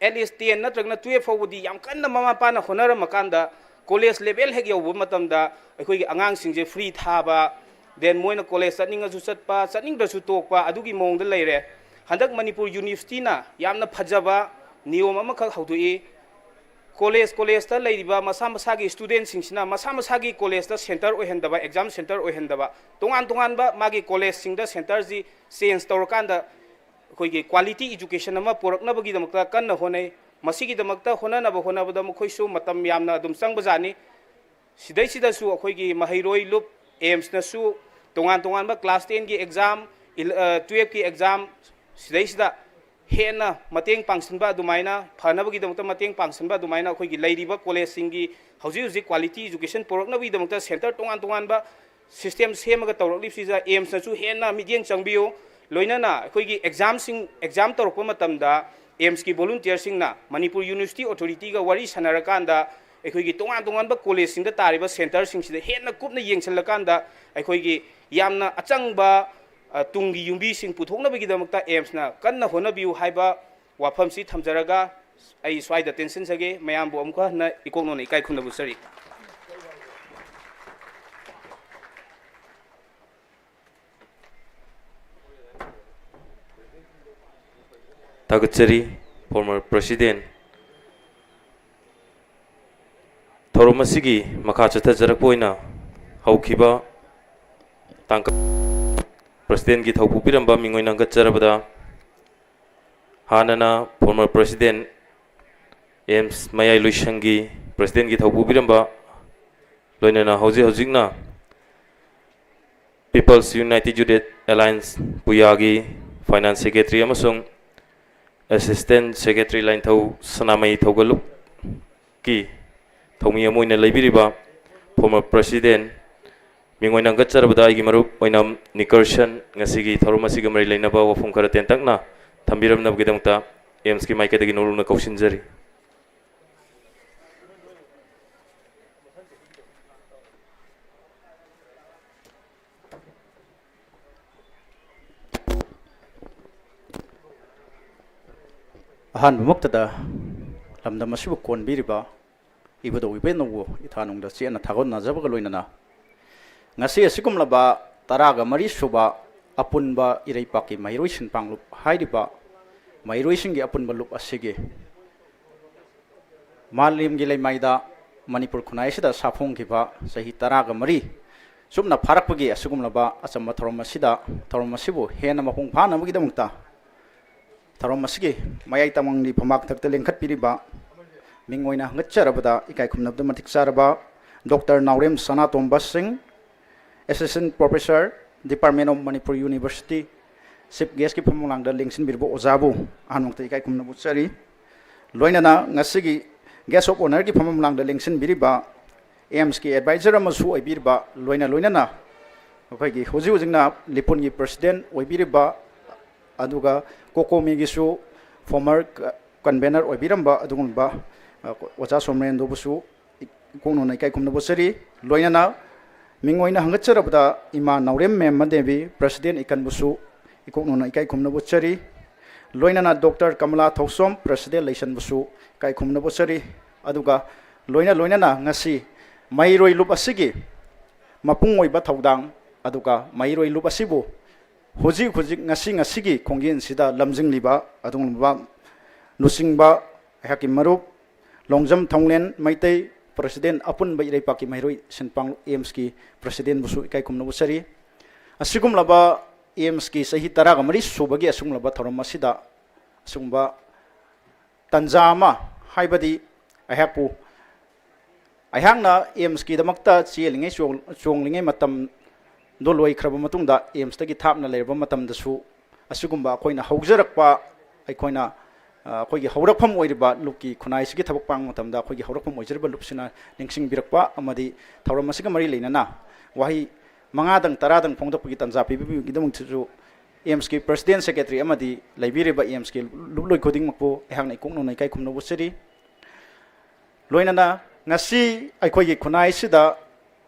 at least ten ꯅꯠꯇ꯭ꯔꯒꯅ twelve ꯐꯥꯎꯕꯗꯤ ꯌꯥꯝ ꯀꯟꯅ ꯃꯃꯥ ꯃꯄꯥꯅ ꯍꯣꯠꯅꯔꯝꯃꯀꯥꯟꯗ, ꯀꯣꯂꯦꯖ ꯂꯦꯚꯦꯜ ꯍꯦꯛ ꯌꯧꯕ ꯃꯇꯝꯗ ꯑꯩꯈꯣꯏꯒꯤ ꯑꯉꯥꯡꯁꯤꯡꯁꯦ ꯐ꯭ꯔꯤ ꯊꯥꯕ, then ꯃꯣꯏꯅ ꯀꯣꯂꯦꯖ ꯆꯠꯅꯤꯡꯉꯁꯨ ꯆꯠꯄ, ꯆꯠꯅꯤꯡꯗ꯭ꯔꯁꯨ ꯇꯣꯛꯄ, ꯑꯗꯨꯒꯤ ꯃꯑꯣꯡꯗ ꯂꯩꯔꯦ꯫ ꯍꯟꯗꯛ ꯃꯅꯤꯄꯨꯔ ꯌꯨꯅꯤꯚꯔꯁꯤꯇꯤꯅ ꯌꯥꯝꯅ ꯐꯖꯕ ꯅꯤꯌꯣꯝ ꯑꯃꯈꯛ ꯍꯧꯗꯣꯛꯏ꯫ ꯀꯣꯂꯦꯖ, ꯀꯣꯂꯦꯖꯇ ꯂꯩꯔꯤꯕ ꯃꯁꯥ ꯃꯁꯥꯒꯤ ꯁ꯭ꯇꯨꯗꯦꯟꯁꯤꯡꯁꯤꯅ ꯃꯁꯥ ꯃꯁꯥꯒꯤ ꯀꯣꯂꯦꯖꯇ ꯁꯦꯟꯇꯔ ꯑꯣꯏꯍꯟꯗꯕ, ꯑꯦꯛꯖꯥꯝ ꯁꯦꯟꯇꯔ ꯑꯣꯏꯍꯟꯗꯕ, ꯇꯣꯉꯥꯟ ꯇꯣꯉꯥꯟꯕ ꯃꯥꯒꯤ ꯀꯣꯂꯦꯖꯁꯤꯡꯗ ꯁꯦꯟꯇꯔꯁꯤ ꯆꯦꯟꯖ ꯇꯧꯔꯀꯥꯟꯗ ꯑꯩꯈꯣꯏꯒꯤ ꯀ꯭ꯋꯥꯂꯤꯇꯤ ꯏꯖꯨꯀꯦꯁꯟ ꯑꯃ ꯄꯨꯔꯛꯅꯕꯒꯤꯗꯃꯛꯇ ꯀꯟꯅ ꯍꯣꯠꯅꯩ꯫ ꯃꯁꯤꯒꯤꯗꯃꯛꯇ ꯍꯣꯠꯅꯅꯕ ꯍꯣꯠꯅꯕꯗ ꯃꯈꯣꯏꯁꯨ ꯃꯇꯝ ꯌꯥꯝꯅ ꯑꯗꯨꯝ ꯆꯪꯕꯖꯥꯠꯅꯤ꯫ ꯁꯤꯗꯩꯁꯤꯗꯁꯨ ꯑꯩꯈꯣꯏꯒꯤ ꯃꯍꯩꯔꯣꯏ ꯂꯨꯞ, ꯑꯦꯝꯁꯅꯁꯨ ꯇꯣꯉꯥꯟ ꯇꯣꯉꯥꯟꯕ class ten ꯒꯤ exam, il-, ꯑ, twelve ꯀꯤ exam, ꯁꯤꯗꯩꯁꯤꯗ ꯍꯦꯟꯅ ꯃꯇꯦꯡ ꯄꯥꯡꯁꯤꯟꯕ ꯑꯗꯨꯃꯥꯏꯅ, ꯐꯅꯕꯒꯤꯗꯃꯛꯇ ꯃꯇꯦꯡ ꯄꯥꯡꯁꯤꯟꯕ ꯑꯗꯨꯃꯥꯏꯅ ꯑꯩꯈꯣꯏꯒꯤ ꯂꯩꯔꯤꯕ ꯀꯣꯂꯦꯖꯁꯤꯡꯒꯤ ꯍꯧꯖꯤꯛ ꯍꯧꯖꯤꯛ ꯀ꯭ꯋꯥꯂꯤꯇꯤ ꯏꯖꯨꯀꯦꯁꯟ ꯄꯨꯔꯛꯅꯕꯒꯤꯗꯃꯛꯇ ꯁꯦꯟꯇꯔ ꯇꯣꯉꯥꯟ ꯇꯣꯉꯥꯟꯕ ꯁꯤꯁꯇꯦꯝ ꯁꯦꯝꯃꯒ ꯇꯧꯔꯛꯂꯤꯕꯁꯤꯗ ꯑꯦꯝꯁꯅꯁꯨ ꯍꯦꯟꯅ ꯃꯤꯠꯌꯦꯡ ꯆꯪꯕꯤꯌꯨ꯫ ꯂꯣꯏꯅꯅ ꯑꯩꯈꯣꯏꯒꯤ ꯑꯦꯛꯖꯥꯝꯁꯤꯡ, ꯑꯦꯛꯖꯥꯝ ꯇꯧꯔꯛꯄ ꯃꯇꯝꯗ ꯑꯦꯝꯁꯀꯤ ꯚꯣꯂꯨꯟꯇꯤꯌꯔꯁꯤꯡꯅ ꯃꯅꯤꯄꯨꯔ ꯌꯨꯅꯤꯚꯔꯁꯤꯇꯤ ꯑꯣꯊꯣꯔꯤꯇꯤꯒ ꯋꯥꯔꯤ ꯁꯥꯟꯅꯔꯀꯥꯟꯗ ꯑꯩꯈꯣꯏꯒꯤ ꯇꯣꯉꯥꯟ ꯇꯣꯉꯥꯟꯕ ꯀꯣꯂꯦꯖꯁꯤꯡꯗ ꯇꯥꯔꯤꯕ ꯁꯦꯟꯇꯔꯁꯤꯡꯁꯤꯗ ꯍꯦꯟꯅ ꯀꯨꯞꯅ ꯌꯦꯡꯁꯤꯜꯂꯀꯥꯟꯗ ꯑꯩꯈꯣꯏꯒꯤ ꯌꯥꯝꯅ ꯑꯆꯪꯕ, ꯑ, ꯇꯨꯡꯒꯤ ꯌꯨꯝꯕꯤꯁꯤꯡ ꯄꯨꯊꯣꯛꯅꯕꯒꯤꯗꯃꯛꯇ ꯑꯦꯝꯁꯅ ꯀꯟꯅ ꯍꯣꯠꯅꯕꯤꯌꯨ ꯍꯥꯏꯕ ꯋꯥꯐꯝꯁꯤ ꯊꯝꯖꯔꯒ ꯑꯩ ꯁ꯭ꯋꯥꯏꯗ ꯇꯦꯟꯁꯤꯟꯖꯒꯦ꯫ ꯃꯌꯥꯝꯕꯨ ꯑꯃꯨꯛ ꯍꯟꯅ ꯏꯀꯣꯛ ꯅꯧꯅ ꯏꯀꯥꯏ ꯈꯨꯝꯅꯕ ꯎꯠꯆꯔꯤ꯫ ꯊꯥꯒꯠꯆꯔꯤ, former president꯫ ꯊꯧꯔꯝ ꯑꯁꯤꯒꯤ ꯃꯈꯥ ꯆꯠꯊꯖꯔꯛꯄ ꯑꯣꯏꯅ ꯍꯧꯈꯤꯕ ꯇꯥꯡꯀꯛ presidentꯀꯤ ꯊꯧ ꯄꯨꯕꯤꯔꯝꯕ ꯃꯤꯡ ꯑꯣꯏꯅ ꯍꯪꯒꯠꯆꯔꯕꯗ, ꯍꯥꯟꯅꯅ former president, ꯑꯦꯝꯁ ꯃꯌꯥꯏ ꯂꯣꯏꯁꯪꯒꯤ presidentꯀꯤ ꯊꯧ ꯄꯨꯕꯤꯔꯝꯕ, ꯂꯣꯏꯅꯅ ꯍꯧꯖꯤꯛ ꯍꯧꯖꯤꯛꯅ People's United Youth Alliance ꯄꯨꯌꯥꯒꯤ finance secretary ꯑꯃꯁꯨꯡ assistant secretary ꯂꯥꯏꯅꯤꯡꯊꯧ ꯁꯅꯥꯃꯍꯤ ꯊꯧꯒꯜꯂꯨꯞꯀꯤ ꯊꯧꯃꯤ ꯑꯃ ꯑꯣꯏꯅ ꯂꯩꯕꯤꯔꯤꯕ former president ꯃꯤꯡ ꯑꯣꯏꯅ ꯍꯪꯒꯠꯆꯔꯕꯗ ꯑꯩꯒꯤ ꯃꯔꯨꯞ ꯑꯣꯏꯅꯝ ꯅꯤꯀꯔꯁꯟ ꯉꯁꯤꯒꯤ ꯊꯧꯔꯝ ꯑꯁꯤꯒ ꯃꯔꯤ ꯂꯩꯅꯕ ꯋꯥꯐꯝ ꯈꯔ ꯇꯦꯟꯇꯛꯅ ꯊꯝꯕꯤꯔꯝꯅꯕꯒꯤꯗꯃꯛꯇ ꯑꯦꯝꯁꯀꯤ ꯃꯥꯏꯀꯩꯗꯒꯤ ꯅꯧꯅ ꯀꯧꯁꯤꯟꯖꯔꯤ꯫ ꯑꯍꯥꯟꯕꯃꯛꯇꯗ ꯂꯝꯗꯝ ꯑꯁꯤꯕꯨ ꯀꯣꯟꯕꯤꯔꯤꯕ ꯏꯕꯨꯙꯧ ꯏꯕꯦꯟꯅꯧꯕꯨ ꯏꯊꯥꯅꯨꯡꯗ ꯆꯦꯠꯅ ꯊꯥꯒꯠꯅꯖꯕꯒ ꯂꯣꯏꯅꯅ, ꯉꯁꯤ ꯑꯁꯤꯒꯨꯝꯂꯕ ꯇꯔꯥꯒ ꯃꯔꯤ ꯁꯨꯕ ꯑꯄꯨꯟꯕ ꯏꯔꯩꯄꯥꯛꯀꯤ ꯃꯍꯩꯔꯣꯏ ꯁꯤꯟꯄꯥꯡ ꯂꯨꯞ ꯍꯥꯏꯔꯤꯕ ꯃꯍꯩꯔꯣꯏꯁꯤꯡꯒꯤ ꯑꯄꯨꯟꯕ ꯂꯨꯞ ꯑꯁꯤꯒꯤ ꯃꯥꯂꯦꯝꯒꯤ ꯂꯩꯃꯥꯏꯗ ꯃꯅꯤꯄꯨꯔ ꯈꯨꯟꯅꯥꯏ ꯑꯁꯤꯗ ꯁꯥꯐꯣꯡꯈꯤꯕ ꯆꯍꯤ ꯇꯔꯥꯒ ꯃꯔꯤ ꯆꯨꯞꯅ ꯐꯥꯔꯛꯄꯒꯤ ꯑꯁꯤꯒꯨꯝꯂꯕ ꯑꯆꯝꯕ ꯊꯧꯔꯝ ꯑꯁꯤꯗ, ꯊꯧꯔꯝ ꯑꯁꯤꯕꯨ ꯍꯦꯟꯅ ꯃꯄꯨꯡ ꯐꯥꯅꯕꯒꯤꯗꯃꯛꯇ ꯊꯧꯔꯝ ꯑꯁꯤꯒꯤ ꯃꯌꯥꯏ ꯇꯃꯪꯒꯤ ꯐꯝꯄꯥꯛ ꯊꯛꯇ ꯂꯤꯡꯈꯠꯄꯤꯔꯤꯕ ꯃꯤꯡ ꯑꯣꯏꯅ ꯍꯪꯒꯠꯆꯔꯕꯗ ꯏꯀꯥꯏ ꯈꯨꯝꯅꯕꯗ ꯃꯇꯤꯛ ꯆꯥꯔꯕ ꯗꯣꯛꯇꯔ ꯅꯥꯎꯔꯦꯝ ꯁꯅꯥꯇꯣꯝꯕ ꯁꯤꯡ, Assistant Professor, Department of Manipur University, Chief Guestꯀꯤ ꯐꯝꯐꯝ ꯂꯥꯡꯗ ꯂꯦꯡꯁꯤꯟꯕꯤꯔꯤꯕ ꯑꯣꯖꯥꯕꯨ ꯑꯍꯥꯟꯕꯃꯛꯇ ꯏꯀꯥꯏ ꯈꯨꯝꯅꯕ ꯎꯠꯆꯔꯤ꯫ ꯂꯣꯏꯅꯅ ꯉꯁꯤꯒꯤ Guest of Honourꯒꯤ ꯐꯝꯐꯝ ꯂꯥꯡꯗ ꯂꯦꯡꯁꯤꯟꯕꯤꯔꯤꯕ ꯑꯦꯝꯁꯀꯤ advisor ꯑꯃꯁꯨ ꯑꯣꯏꯕꯤꯔꯤꯕ, ꯂꯣꯏꯅ ꯂꯣꯏꯅꯅ ꯑꯩꯈꯣꯏꯒꯤ ꯍꯧꯖꯤꯛ ꯍꯧꯖꯤꯛꯅ ꯂꯤꯄꯨꯟꯒꯤ president ꯑꯣꯏꯕꯤꯔꯤꯕ, ꯑꯗꯨꯒ ꯀꯣꯀꯣꯃꯤꯒꯤꯁꯨ former convener ꯑꯣꯏꯕꯤꯔꯝꯕ ꯑꯗꯨꯒꯨꯝꯂꯕ, ꯑ, ꯑꯣꯖꯥ ꯁꯣꯃꯦꯟꯗꯨꯕꯨꯁꯨ ꯏꯀꯣꯛꯅꯣꯅ ꯏꯀꯥꯏ ꯈꯨꯝꯅꯕ ꯎꯠꯆꯔꯤ꯫ ꯂꯣꯏꯅꯅ ꯃꯤꯡ ꯑꯣꯏꯅ ꯍꯪꯒꯠꯆꯔꯕꯗ ꯏꯃꯥ ꯅꯥꯎꯔꯦꯝ ꯃꯦꯝꯃ ꯗꯦꯕꯤ, president ꯏꯀꯟꯕꯨꯁꯨ ꯏꯀꯣꯛꯅꯣꯅ ꯏꯀꯥꯏ ꯈꯨꯝꯅꯕ ꯎꯠꯆꯔꯤ꯫ ꯂꯣꯏꯅꯅ ꯗꯣꯛꯇꯔ ꯀꯃꯂꯥ ꯊꯧꯁꯣꯝ, president ꯂꯩꯁꯟꯕꯨꯁꯨ ꯏꯀꯥꯏ ꯈꯨꯝꯅꯕ ꯎꯠꯆꯔꯤ꯫ ꯑꯗꯨꯒ ꯂꯣꯏꯅ ꯂꯣꯏꯅꯅ ꯉꯁꯤ ꯃꯍꯩꯔꯣꯏ ꯂꯨꯞ ꯑꯁꯤꯒꯤ ꯃꯄꯨꯡ ꯑꯣꯏꯕ ꯊꯧꯗꯥꯡ, ꯑꯗꯨꯒ ꯃꯍꯩꯔꯣꯏ ꯂꯨꯞ ꯑꯁꯤꯕꯨ ꯍꯧꯖꯤꯛ ꯍꯧꯖꯤꯛ ꯉꯁꯤ ꯉꯁꯤꯒꯤ ꯈꯣꯡꯖꯦꯜꯁꯤꯗ ꯂꯝꯖꯤꯡꯂꯤꯕ ꯑꯗꯨꯒꯨꯝꯂꯕ ꯂꯨꯆꯤꯡꯕ ꯑꯩꯍꯥꯛꯀꯤ ꯃꯔꯨꯞ ꯂꯣꯡꯖꯝ ꯊꯣꯡꯂꯦꯟ ꯃꯩꯇꯩ, president ꯑꯄꯨꯟꯕ ꯏꯔꯩꯄꯥꯛꯀꯤ ꯃꯍꯩꯔꯣꯏ ꯁꯤꯟꯄꯥꯡ ꯑꯦꯝꯁꯀꯤ presidentꯕꯨꯁꯨ ꯏꯀꯥꯏ ꯈꯨꯝꯅꯕ ꯎꯠꯆꯔꯤ꯫ ꯑꯁꯤꯒꯨꯝꯂꯕ ꯑꯦꯝꯁꯀꯤ ꯆꯍꯤ ꯇꯔꯥꯒ ꯃꯔꯤ ꯁꯨꯕꯒꯤ ꯑꯁꯤꯒꯨꯝꯂꯕ ꯊꯧꯔꯝ ꯑꯁꯤꯗ ꯑꯁꯤꯒꯨꯝꯕ ꯇꯟꯖꯥ ꯑꯃ, ꯍꯥꯏꯕꯗꯤ ꯑꯩꯍꯥꯛꯄꯨ, ꯑꯩꯍꯥꯛꯅ ꯑꯦꯝꯁꯀꯤꯗꯃꯛꯇ ꯆꯦꯜꯂꯤꯉꯩ, ꯆꯣꯡ-, ꯆꯣꯡꯂꯤꯉꯩ ꯃꯇꯝꯗꯣ ꯂꯣꯏꯈ꯭ꯔꯕ ꯃꯇꯨꯡꯗ, ꯑꯦꯝꯁꯇꯒꯤ ꯊꯥꯞꯅ ꯂꯩꯔꯕ ꯃꯇꯝꯗꯁꯨ ꯑꯁꯤꯒꯨꯝꯕ ꯑꯩꯈꯣꯏꯅ ꯍꯧꯖꯔꯛꯄ, ꯑꯩꯈꯣꯏꯅ, ꯑ, ꯑꯩꯈꯣꯏꯒꯤ ꯍꯧꯔꯛꯐꯝ ꯑꯣꯏꯔꯤꯕ ꯂꯨꯞꯀꯤ ꯈꯨꯟꯅꯥꯏꯁꯤꯒꯤ ꯊꯕꯛ ꯄꯥꯡꯕ ꯃꯇꯝꯗ ꯑꯩꯈꯣꯏꯒꯤ ꯍꯧꯔꯛꯐꯝ ꯑꯣꯏꯖꯔꯤꯕ ꯂꯨꯞꯁꯤꯅ ꯅꯤꯡꯁꯤꯡꯕꯤꯔꯛꯄ ꯑꯃꯗꯤ ꯊꯧꯔꯝ ꯑꯁꯤꯒ ꯃꯔꯤ ꯂꯩꯅꯅ ꯋꯥꯍꯩ ꯃꯉꯥꯗꯪ ꯇꯔꯥꯗꯪ ꯐꯣꯡꯗꯣꯛꯄꯒꯤ ꯇꯥꯟꯖꯥ ꯄꯤꯕꯤꯕꯒꯤꯗꯃꯛꯇꯁꯨ ꯑꯦꯝꯁꯀꯤ president, secretary ꯑꯃꯗꯤ ꯂꯩꯕꯤꯔꯤꯕ ꯑꯦꯝꯁꯀꯤ ꯂꯨꯞꯂꯣꯏ ꯈꯨꯗꯤꯡꯃꯛꯄꯨ ꯑꯩꯍꯥꯛꯅ ꯏꯀꯣꯛꯅꯧꯅ ꯏꯀꯥꯏ ꯈꯨꯝꯅꯕ ꯎꯠꯆꯔꯤ꯫ ꯂꯣꯏꯅꯅ ꯉꯁꯤ ꯑꯩꯈꯣꯏꯒꯤ ꯈꯨꯟꯅꯥꯏꯁꯤꯗ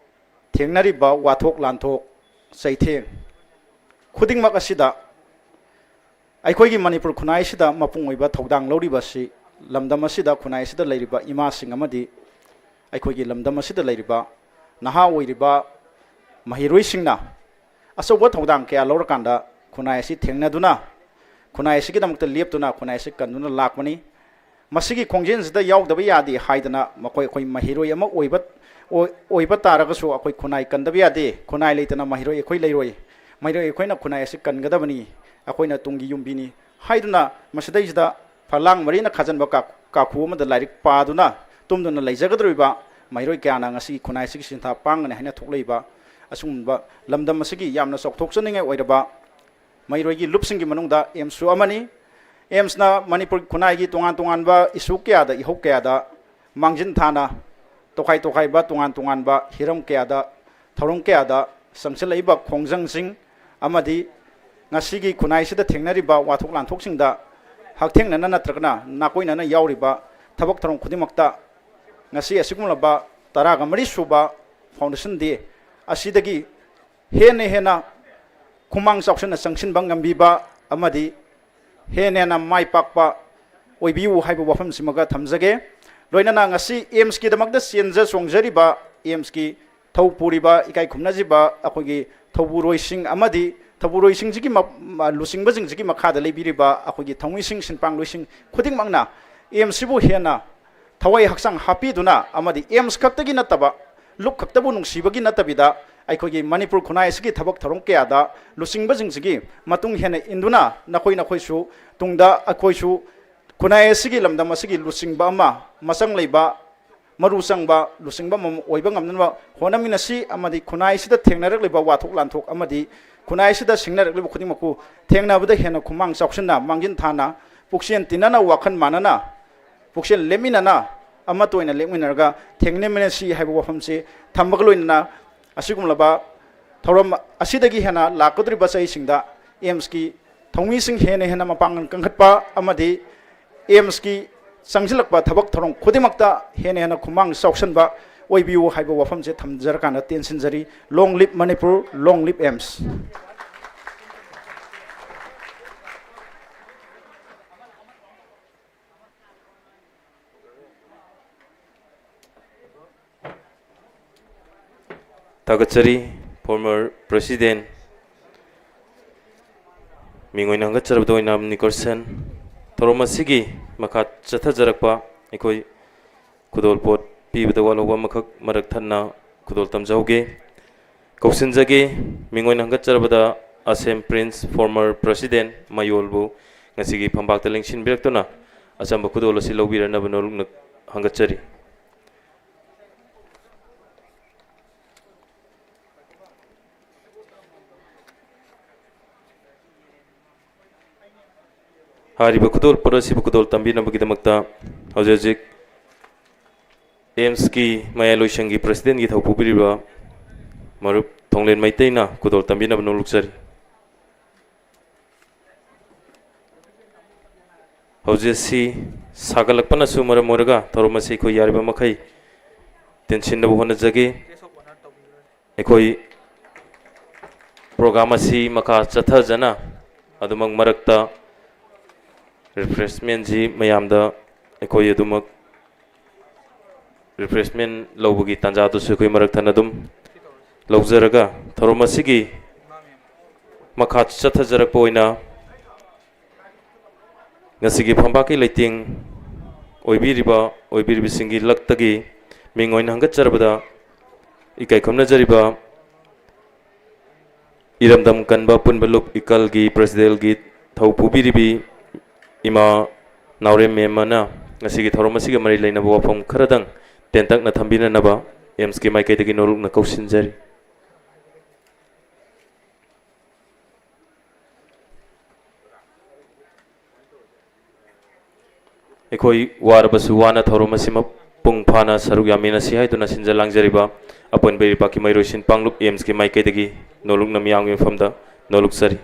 ꯊꯦꯡꯅꯔꯤꯕ ꯋꯥꯊꯣꯛ ꯂꯥꯟꯊꯣꯛ, ꯆꯩꯊꯦꯡ ꯈꯨꯗꯤꯡꯃꯛ ꯑꯁꯤꯗ ꯑꯩꯈꯣꯏꯒꯤ ꯃꯅꯤꯄꯨꯔ ꯈꯨꯟꯅꯥꯏꯁꯤꯗ ꯃꯄꯨꯡ ꯑꯣꯏꯕ ꯊꯧꯗꯥꯡ ꯂꯧꯔꯤꯕꯁꯤ ꯂꯝꯗꯝ ꯑꯁꯤꯗ, ꯈꯨꯟꯅꯥꯏ ꯑꯁꯤꯗ ꯂꯩꯔꯤꯕ ꯏꯃꯥꯁꯤꯡ ꯑꯃꯗꯤ ꯑꯩꯈꯣꯏꯒꯤ ꯂꯝꯗꯝ ꯑꯁꯤꯗ ꯂꯩꯔꯤꯕ ꯅꯍꯥ ꯑꯣꯏꯔꯤꯕ ꯃꯍꯩꯔꯣꯏꯁꯤꯡꯅ ꯑꯆꯧꯕ ꯊꯧꯗꯥꯡ ꯀꯌꯥ ꯂꯧꯔꯀꯥꯟꯗ ꯈꯨꯟꯅꯥꯏ ꯑꯁꯤ ꯊꯦꯡꯅꯗꯨꯅ, ꯈꯨꯟꯅꯥꯏ ꯑꯁꯤꯒꯤꯗꯃꯛꯇ ꯂꯦꯞꯇꯨꯅ, ꯈꯨꯟꯅꯥꯏ ꯑꯁꯤ ꯀꯟꯗꯨꯅ ꯂꯥꯛꯄꯅꯤ꯫ ꯃꯁꯤꯒꯤ ꯈꯣꯡꯖꯦꯜꯁꯤꯗ ꯌꯥꯎꯗꯕ ꯌꯥꯗꯦ ꯍꯥꯏꯗꯅ ꯃꯈꯣꯏ, ꯑꯩꯈꯣꯏ ꯃꯍꯩꯔꯣꯏ ꯑꯃ ꯑꯣꯏꯕ, ꯑꯣꯏ-, ꯑꯣꯏꯕ ꯇꯥꯔꯒꯁꯨ ꯑꯩꯈꯣꯏ ꯈꯨꯟꯅꯥꯏ ꯀꯟꯗꯕ ꯌꯥꯗꯦ꯫ ꯈꯨꯟꯅꯥꯏ ꯂꯩꯇꯅ ꯃꯍꯩꯔꯣꯏ ꯑꯩꯈꯣꯏ ꯂꯩꯔꯣꯏ꯫ ꯃꯍꯩꯔꯣꯏ ꯑꯩꯈꯣꯏꯅ ꯈꯨꯟꯅꯥꯏ ꯑꯁꯤ ꯀꯟꯒꯗꯕꯅꯤ꯫ ꯑꯩꯈꯣꯏꯅ ꯇꯨꯡꯒꯤ ꯌꯨꯝꯕꯤꯅꯤ ꯍꯥꯏꯗꯨꯅ ꯃꯁꯤꯗꯩꯁꯤꯗ ꯐꯂꯥꯡ ꯃꯔꯤꯅ ꯈꯥꯖꯤꯟꯕ ꯀꯥ-, ꯀꯥꯈꯨ ꯑꯃꯗ ꯂꯥꯏꯔꯤꯛ ꯄꯥꯗꯨꯅ ꯇꯨꯝꯗꯨꯅ ꯂꯩꯖꯒꯗꯧꯔꯤꯕ ꯃꯍꯩꯔꯣꯏ ꯀꯌꯥꯅ ꯉꯁꯤꯒꯤ ꯈꯨꯟꯅꯥꯏ ꯑꯁꯤꯒꯤ ꯁꯤꯟꯊꯥ ꯄꯥꯡꯒꯅꯤ ꯍꯥꯏꯅ ꯊꯣꯛꯂꯛꯏꯕ ꯑꯁꯤꯒꯨꯝꯕ ꯂꯝꯗꯝ ꯑꯁꯤꯒꯤ ꯌꯥꯝꯅ ꯆꯥꯎꯊꯣꯛꯆꯅꯤꯡꯉꯥꯏ ꯑꯣꯏꯔꯕ ꯃꯍꯩꯔꯣꯏꯒꯤ ꯂꯨꯞꯁꯤꯡꯒꯤ ꯃꯅꯨꯡꯗ ꯑꯦꯝꯁꯁꯨ ꯑꯃꯅꯤ꯫ ꯑꯦꯝꯁꯅ ꯃꯅꯤꯄꯨꯔ ꯈꯨꯟꯅꯥꯏꯒꯤ ꯇꯣꯉꯥꯟ ꯇꯣꯉꯥꯟꯕ ꯏꯁꯨ ꯀꯌꯥꯗ, ꯏꯍꯧ ꯀꯌꯥꯗ ꯃꯥꯡꯖꯤꯟ ꯊꯥꯅ ꯇꯣꯈꯥꯏ ꯇꯣꯈꯥꯏꯕ ꯇꯣꯉꯥꯟ ꯇꯣꯉꯥꯟꯕ ꯍꯤꯔꯝ ꯀꯌꯥꯗ, ꯊꯧꯔꯝ ꯀꯌꯥꯗ ꯆꯪꯁꯤꯜꯂꯛꯏꯕ ꯈꯣꯡꯖꯪꯁꯤꯡ ꯑꯃꯗꯤ ꯉꯁꯤꯒꯤ ꯈꯨꯟꯅꯥꯏꯁꯤꯗ ꯊꯦꯡꯅꯔꯤꯕ ꯋꯥꯊꯣꯛ ꯂꯥꯟꯊꯣꯛꯁꯤꯡꯗ ꯍꯛꯊꯦꯡꯅꯅ ꯅꯠꯇ꯭ꯔꯒꯅ ꯅꯥꯀꯣꯏꯅꯅ ꯌꯥꯎꯔꯤꯕ ꯊꯕꯛ ꯊꯧꯔꯝ ꯈꯨꯗꯤꯡꯃꯛꯇ ꯉꯁꯤ ꯑꯁꯤꯒꯨꯝꯂꯕ ꯇꯔꯥꯒ ꯃꯔꯤ ꯁꯨꯕ Foundation Day ꯑꯁꯤꯗꯒꯤ ꯍꯦꯟꯅ ꯍꯦꯟꯅ ꯈꯨꯃꯥꯡ ꯆꯥꯎꯁꯤꯟꯅ ꯆꯪꯁꯤꯟꯕ ꯉꯝꯕꯤꯕ ꯑꯃꯗꯤ ꯍꯦꯟꯅ ꯍꯦꯟꯅ ꯃꯥꯏ ꯄꯥꯛꯄ ꯑꯣꯏꯕꯤꯌꯨ ꯍꯥꯏꯕ ꯋꯥꯐꯝꯁꯤꯃꯒ ꯊꯝꯖꯒꯦ꯫ ꯂꯣꯏꯅꯅ ꯉꯁꯤ ꯑꯦꯝꯁꯀꯤꯗꯃꯛꯇ ꯆꯦꯟꯖ ꯆꯣꯡꯖꯔꯤꯕ ꯑꯦꯝꯁꯀꯤ ꯊꯧ ꯄꯨꯔꯤꯕ ꯏꯀꯥꯏ ꯈꯨꯝꯅꯖꯕ ꯑꯩꯈꯣꯏꯒꯤ ꯊꯧꯕꯨꯔꯣꯏꯁꯤꯡ ꯑꯃꯗꯤ ꯊꯧꯕꯨꯔꯣꯏꯁꯤꯡꯁꯤꯒꯤ ꯃ-, ꯃ-, ꯂꯨꯆꯤꯡꯕꯁꯤꯡꯁꯤꯒꯤ ꯃꯈꯥꯗ ꯂꯩꯕꯤꯔꯤꯕ ꯑꯩꯈꯣꯏꯒꯤ ꯊꯧꯃꯤꯁꯤꯡ, ꯁꯤꯟꯄꯥꯡꯂꯣꯏꯁꯤꯡ ꯈꯨꯗꯤꯡꯃꯛꯅ ꯑꯦꯝꯁꯁꯤꯕꯨ ꯍꯦꯟꯅ ꯊꯋꯥꯏ ꯍꯛꯆꯥꯡ ꯍꯥꯞꯄꯤꯗꯨꯅ ꯑꯃꯗꯤ ꯑꯦꯝꯁ ꯈꯛꯇꯒꯤ ꯅꯠꯇꯕ, ꯂꯨꯞ ꯈꯛꯇꯕꯨ ꯅꯨꯡꯁꯤꯕꯒꯤ ꯅꯠꯇꯕꯤꯗ, ꯑꯩꯈꯣꯏꯒꯤ ꯃꯅꯤꯄꯨꯔ ꯈꯨꯟꯅꯥꯏ ꯑꯁꯤꯒꯤ ꯊꯕꯛ ꯊꯧꯔꯝ ꯀꯌꯥꯗ ꯂꯨꯆꯤꯡꯕꯁꯤꯡꯁꯤꯒꯤ ꯃꯇꯨꯡ ꯍꯦꯟꯅ ꯏꯟꯗꯨꯅ ꯅꯈꯣꯏ, ꯅꯈꯣꯏꯁꯨ ꯇꯨꯡꯗ ꯑꯩꯈꯣꯏꯁꯨ ꯈꯨꯟꯅꯥꯏ ꯑꯁꯤꯒꯤ ꯂꯝꯗꯝ ꯑꯁꯤꯒꯤ ꯂꯨꯆꯤꯡꯕ ꯑꯃ, ꯃꯆꯪ ꯂꯩꯕ, ꯃꯔꯨ ꯆꯪꯕ ꯂꯨꯆꯤꯡꯕ ꯑꯃꯃꯝ ꯑꯣꯏꯕ ꯉꯝꯅꯅꯕ ꯍꯣꯠꯅꯃꯤꯟꯅꯁꯤ ꯑꯃꯗꯤ ꯈꯨꯟꯅꯥꯏꯁꯤꯗ ꯊꯦꯡꯅꯔꯛꯂꯤꯕ ꯋꯥꯊꯣꯛ ꯂꯥꯟꯊꯣꯛ ꯑꯃꯗꯤ ꯈꯨꯟꯅꯥꯏꯁꯤꯗ ꯁꯤꯡꯅꯔꯛꯂꯤꯕ ꯈꯨꯗꯤꯡꯃꯛꯄꯨ ꯊꯦꯡꯅꯕꯗ ꯍꯦꯟꯅ ꯈꯨꯃꯥꯡ ꯆꯥꯎꯁꯤꯟꯅ, ꯃꯥꯡꯖꯤꯟ ꯊꯥꯅ, ꯄꯨꯛꯆꯦꯜ ꯇꯤꯟꯅꯅ, ꯋꯥꯈꯜ ꯃꯥꯟꯅꯅ, ꯄꯨꯛꯆꯦꯜ ꯂꯦꯞꯃꯤꯟꯅꯅ, ꯑꯃꯠꯇ ꯑꯣꯏꯅ ꯂꯦꯞꯃꯤꯟꯅꯔꯒ ꯊꯦꯡꯅꯃꯤꯟꯅꯁꯤ ꯍꯥꯏꯕ ꯋꯥꯐꯝꯁꯤ ꯊꯝꯕꯒ ꯂꯣꯏꯅꯅ, ꯑꯁꯤꯒꯨꯝꯂꯕ ꯊꯧꯔꯝ ꯑꯁꯤꯗꯒꯤ ꯍꯦꯟꯅ ꯂꯥꯛꯀꯗꯧꯔꯤꯕ ꯆꯍꯤꯁꯤꯡꯗ ꯑꯦꯝꯁꯀꯤ ꯊꯧꯃꯤꯁꯤꯡ ꯍꯦꯟꯅ ꯍꯦꯟꯅ ꯃꯄꯥꯡꯒꯜ ꯀꯟꯈꯠꯄ ꯑꯃꯗꯤ ꯑꯦꯝꯁꯀꯤ ꯆꯪꯁꯤꯜꯂꯛꯄ ꯊꯕꯛ ꯊꯧꯔꯝ ꯈꯨꯗꯤꯡꯃꯛꯇ ꯍꯦꯟꯅ ꯍꯦꯟꯅ ꯈꯨꯃꯥꯡ ꯆꯥꯎꯁꯤꯟꯕ ꯑꯣꯏꯕꯤꯌꯨ ꯍꯥꯏꯕ ꯋꯥꯐꯝꯁꯦ ꯊꯝꯖꯔꯀꯥꯟꯗ ꯇꯦꯟꯁꯤꯟꯖꯔꯤ꯫ Long live Manipur, long live AIMS. ꯊꯥꯒꯠꯆꯔꯤ꯫ Former President, ꯃꯤꯡ ꯑꯣꯏꯅ ꯍꯪꯒꯠꯆꯔꯕꯗ ꯑꯣꯏꯅ ꯅꯤꯀꯔꯁꯟ꯫ ꯊꯧꯔꯝ ꯑꯁꯤꯒꯤ ꯃꯈꯥ ꯆꯠꯊꯖꯔꯛꯄ ꯑꯩꯈꯣꯏ ꯈꯨꯗꯣꯜꯄꯣꯠ ꯄꯤꯕꯗ ꯋꯥꯠꯍꯧꯕ ꯑꯃꯈꯛ ꯃꯔꯛ ꯊꯠꯅ ꯈꯨꯗꯣꯜ ꯇꯝꯖꯍꯧꯒꯦ꯫ ꯀꯧꯁꯤꯟꯖꯒꯦ꯫ ꯃꯤꯡ ꯑꯣꯏꯅ ꯍꯪꯒꯠꯆꯔꯕꯗ ꯑꯁꯦꯝ ꯄ꯭ꯔꯤꯟꯁ, former President ꯃꯌꯣꯜꯕꯨ ꯉꯁꯤꯒꯤ ꯐꯝꯄꯥꯛꯇ ꯂꯦꯡꯁꯤꯟꯕꯤꯔꯛꯇꯨꯅ ꯑꯆꯝꯕ ꯈꯨꯗꯣꯜ ꯑꯁꯤ ꯂꯧꯕꯤꯔꯅꯕ ꯅꯣꯂꯨꯛꯅ ꯍꯪꯒꯠꯆꯔꯤ꯫ ꯍꯥꯏꯔꯤꯕ ꯈꯨꯗꯣꯜ ꯄꯣꯠ ꯑꯁꯤꯕꯨ ꯈꯨꯗꯣꯜ ꯇꯝꯕꯤꯅꯕꯒꯤꯗꯃꯛꯇ ꯍꯧꯖꯤꯛ ꯍꯧꯖꯤꯛ ꯑꯦꯝꯁꯀꯤ ꯃꯌꯥꯏꯂꯣꯏꯁꯪꯒꯤ Presidentꯀꯤ ꯊꯧ ꯄꯨꯕꯤꯔꯤꯕ ꯃꯔꯨꯞ ꯊꯣꯡꯂꯦꯟ ꯃꯩꯇꯩꯅ ꯈꯨꯗꯣꯜ ꯇꯝꯕꯤꯅꯕ ꯅꯣꯂꯨꯛꯆꯔꯤ꯫ ꯍꯧꯖꯤꯛ ꯑꯁꯤ ꯁꯥꯒꯠꯂꯛꯄꯅꯁꯨ ꯃꯔꯝ ꯑꯣꯏꯔꯒ ꯊꯧꯔꯝ ꯑꯁꯤ ꯑꯩꯈꯣꯏ ꯌꯥꯔꯤꯕ ꯃꯈꯩ ꯇꯦꯟꯁꯤꯟꯅꯕ ꯍꯣꯠꯅꯖꯒꯦ꯫ ꯑꯩꯈꯣꯏ program ꯑꯁꯤ ꯃꯈꯥ ꯆꯠꯊꯖꯅ ꯑꯗꯨꯃꯛ ꯃꯔꯛꯇ refreshmentꯁꯤ ꯃꯌꯥꯝꯗ ꯑꯩꯈꯣꯏ ꯑꯗꯨꯃꯛ refreshment ꯂꯧꯕꯒꯤ ꯇꯥꯟꯖꯥꯗꯨꯁꯨ ꯑꯩꯈꯣꯏ ꯃꯔꯛ ꯊꯠꯅ ꯑꯗꯨꯝ ꯂꯧꯖꯔꯒ ꯊꯧꯔꯝ ꯑꯁꯤꯒꯤ ꯃꯈꯥ ꯆꯠꯊꯖꯔꯛꯄ ꯑꯣꯏꯅ ꯉꯁꯤꯒꯤ ꯐꯝꯄꯥꯛꯀꯤ ꯂꯩꯇꯦꯡ ꯑꯣꯏꯕꯤꯔꯤꯕ ꯑꯣꯏꯕꯤꯔꯤꯕꯁꯤꯡꯒꯤ ꯂꯛꯇꯒꯤ ꯃꯤꯡ ꯑꯣꯏꯅ ꯍꯪꯒꯠꯆꯔꯕꯗ ꯏꯀꯥꯏ ꯈꯨꯝꯅꯖꯔꯤꯕ ꯏꯔꯝꯗꯝ ꯀꯟꯕ ꯄꯨꯟꯕ ꯂꯨꯞ ꯏꯀꯜꯒꯤ Presidentꯀꯤ ꯊꯧ ꯄꯨꯕꯤꯔꯤꯕꯤ ꯏꯃꯥ ꯅꯥꯎꯔꯦꯝ ꯃꯦꯝꯃꯅ ꯉꯁꯤꯒꯤ ꯊꯧꯔꯝ ꯑꯁꯤꯒ ꯃꯔꯤ ꯂꯩꯅꯕ ꯋꯥꯐꯝ ꯈꯔꯗꯪ ꯇꯦꯟꯇꯛꯅ ꯊꯝꯕꯤꯅꯅꯕ ꯑꯦꯝꯁꯀꯤ ꯃꯥꯏꯀꯩꯗꯒꯤ ꯅꯣꯂꯨꯛꯅ ꯀꯧꯁꯤꯟꯖꯔꯤ꯫ ꯑꯩꯈꯣꯏ ꯋꯥꯔꯕꯁꯨ ꯋꯥꯅ ꯊꯧꯔꯝ ꯑꯁꯤ ꯃꯄꯨꯡ ꯐꯥꯅ ꯁꯔꯨꯛ ꯌꯥꯃꯤꯟꯅꯁꯤ ꯍꯥꯏꯗꯨꯅ ꯁꯤꯟꯖ ꯂꯥꯡꯖꯔꯤꯕ ꯑꯄꯨꯟꯕ ꯏꯔꯩꯄꯥꯛꯀꯤ ꯃꯍꯩꯔꯣꯏꯁꯤꯡ ꯄꯥꯡꯂꯨꯞ ꯑꯦꯝꯁꯀꯤ ꯃꯥꯏꯀꯩꯗꯒꯤ ꯅꯣꯂꯨꯛꯅ ꯃꯤꯌꯥꯝꯒꯤ ꯃꯐꯝꯗ ꯅꯣꯂꯨꯛꯆꯔꯤ꯫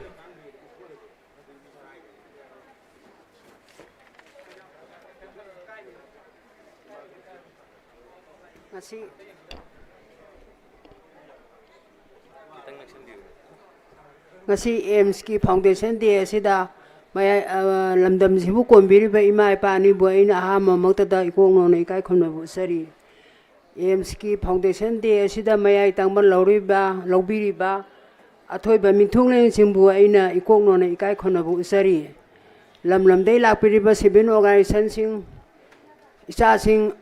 ꯉꯁꯤ ꯉꯁꯤ ꯑꯦꯝꯁꯀꯤ Foundation Day ꯑꯁꯤꯗ ꯃꯌꯥꯏ, ꯑ, ꯂꯝꯗꯝꯁꯤꯕꯨ ꯀꯣꯟꯕꯤꯔꯤꯕ ꯏꯃꯥ ꯏꯄꯥ ꯑꯅꯤꯕꯨ ꯑꯩꯅ ꯑꯍꯥꯟꯕꯃꯛꯇꯗ ꯏꯀꯣꯛ ꯅꯧꯅ ꯏꯀꯥꯏ ꯈꯨꯝꯅꯕ ꯎꯠꯆꯔꯤ꯫ ꯑꯦꯝꯁꯀꯤ ꯐꯥꯎꯟꯗꯦꯁꯟ ꯗꯦ ꯑꯁꯤꯗ ꯃꯌꯥꯏ ꯇꯪꯕ ꯂꯧꯔꯤꯕ, ꯂꯧꯕꯤꯔꯤꯕ ꯑꯊꯣꯏꯕ ꯃꯤꯊꯨꯡꯂꯦꯟꯁꯤꯡꯕꯨ ꯑꯩꯅ ꯏꯀꯣꯛ ꯅꯣꯟꯅ ꯏꯀꯥꯏ ꯈꯨꯝꯅꯕ ꯎꯠꯆꯔꯤ꯫ ꯂꯝ ꯂꯝꯗꯒꯤ ꯂꯥꯛꯄꯤꯔꯤꯕ ꯁꯤꯚꯤꯜ ꯑꯣꯔꯒꯅꯥꯏꯖꯦꯁꯟꯁꯤꯡ, ꯏꯆꯥꯁꯤꯡ,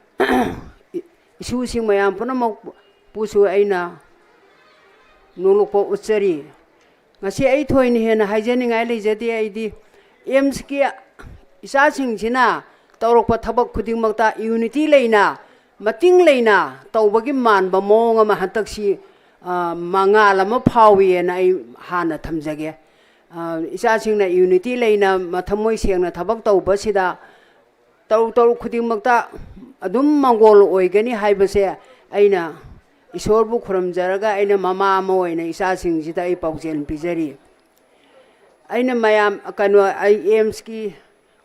ꯏꯁꯨꯁꯤꯡ ꯃꯌꯥꯝ ꯄꯨꯝꯅꯃꯛꯄꯨꯁꯨ ꯑꯩꯅ ꯅꯣꯡꯂꯨꯛꯄ ꯎꯠꯆꯔꯤ꯫ ꯉꯁꯤ ꯑꯩ ꯊꯣꯏꯅ ꯍꯦꯟꯅ ꯍꯥꯏꯖꯅꯤꯡꯉꯥꯏ ꯂꯩꯖꯗꯦ꯫ ꯑꯩꯗꯤ ꯑꯦꯝꯁꯀꯤ ꯏꯆꯥꯁꯤꯡꯁꯤꯅ ꯇꯧꯔꯛꯄ ꯊꯕꯛ ꯈꯨꯗꯤꯡꯃꯛꯇ ꯌꯨꯅꯤꯇꯤ ꯂꯩꯅ, ꯃꯇꯤꯡ ꯂꯩꯅ ꯇꯧꯕꯒꯤ ꯃꯥꯟꯕ ꯃꯑꯣꯡ ꯑꯃ ꯍꯟꯗꯛꯁꯤ, ꯑ, ꯃꯉꯥꯜ ꯑꯃ ꯐꯥꯎꯏꯑꯅ ꯑꯩ ꯍꯥꯟꯅ ꯊꯝꯖꯒꯦ꯫ ꯑ, ꯏꯆꯥꯁꯤꯡꯅ ꯌꯨꯅꯤꯇꯤ ꯂꯩꯅ, ꯃꯊꯃꯣꯏ ꯁꯦꯡꯅ ꯊꯕꯛ ꯇꯧꯕꯁꯤꯗ ꯇꯧꯔꯨ ꯇꯧꯔꯨ ꯈꯨꯗꯤꯡꯃꯛꯇ ꯑꯗꯨꯝ ꯃꯪꯒꯣꯜ ꯑꯣꯏꯒꯅꯤ ꯍꯥꯏꯕꯁꯦ ꯑꯩꯅ ꯏꯁꯣꯔꯕꯨ ꯈꯨꯔꯨꯝꯖꯔꯒ, ꯑꯩꯅ ꯃꯃꯥ ꯑꯃ ꯑꯣꯏꯅ ꯏꯆꯥꯁꯤꯡꯁꯤꯗ ꯑꯩ ꯄꯥꯎꯖꯦꯜ ꯄꯤꯖꯔꯤ꯫ ꯑꯩꯅ ꯃꯌꯥꯝ, ꯀꯩꯅꯣ, ꯑꯩ ꯑꯦꯝꯁꯀꯤ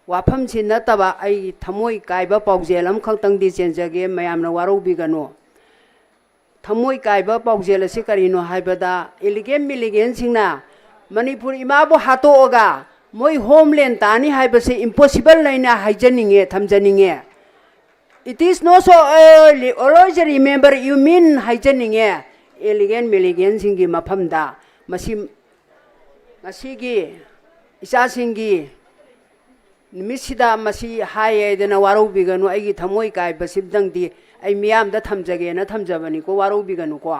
ꯋꯥꯐꯝꯁꯤ ꯅꯠꯇꯕ ꯑꯩ ꯊꯃꯣꯏ ꯀꯥꯏꯕ ꯄꯥꯎꯖꯦꯜ ꯑꯃꯈꯛꯇꯪꯗꯤ ꯆꯦꯟꯖꯒꯦ, ꯃꯌꯥꯝꯅ ꯋꯥꯔꯧꯕꯤꯒꯅꯨ꯫ ꯊꯃꯣꯏ ꯀꯥꯏꯕ ꯄꯥꯎꯖꯦꯜ ꯑꯁꯤ ꯀꯔꯤꯅꯣ ꯍꯥꯏꯕꯗ, ꯏꯂꯤꯒꯦꯟ ꯃꯤꯂꯤꯒꯦꯟꯁꯤꯡꯅ ꯃꯅꯤꯄꯨꯔ ꯏꯃꯥꯕꯨ ꯍꯥꯠꯇꯣꯛꯑꯒ ꯃꯣꯏ ꯍꯣꯝꯂꯦꯟ ꯇꯥꯅꯤ ꯍꯥꯏꯕꯁꯤ ꯏꯝꯄꯣꯁꯤꯕꯜ ꯍꯥꯏꯅ ꯍꯥꯏꯖꯅꯤꯡꯉꯦ, ꯊꯝꯖꯅꯤꯡꯉꯦ꯫ It is not so early, always remember you mean ꯍꯥꯏꯖꯅꯤꯡꯉꯦ꯫ ꯏꯂꯤꯒꯦꯟ ꯃꯤꯂꯤꯒꯦꯟꯁꯤꯡꯒꯤ ꯃꯐꯝꯗ ꯃꯁꯤ, ꯉꯁꯤꯒꯤ ꯏꯆꯥꯁꯤꯡꯒꯤ ꯅꯨꯃꯤꯠꯁꯤꯗ ꯃꯁꯤ ꯍꯥꯏ ꯍꯥꯏꯗꯅ ꯋꯥꯔꯧꯕꯤꯒꯅꯨ꯫ ꯑꯩꯒꯤ ꯊꯃꯣꯏ ꯀꯥꯏꯕꯁꯤꯝꯇꯪꯗꯤ ꯑꯩ ꯃꯤꯌꯥꯝꯗ ꯊꯝꯖꯒꯦꯅ ꯊꯝꯖꯕꯅꯤꯀꯣ, ꯋꯥꯔꯧꯕꯤꯒꯅꯨꯀꯣ꯫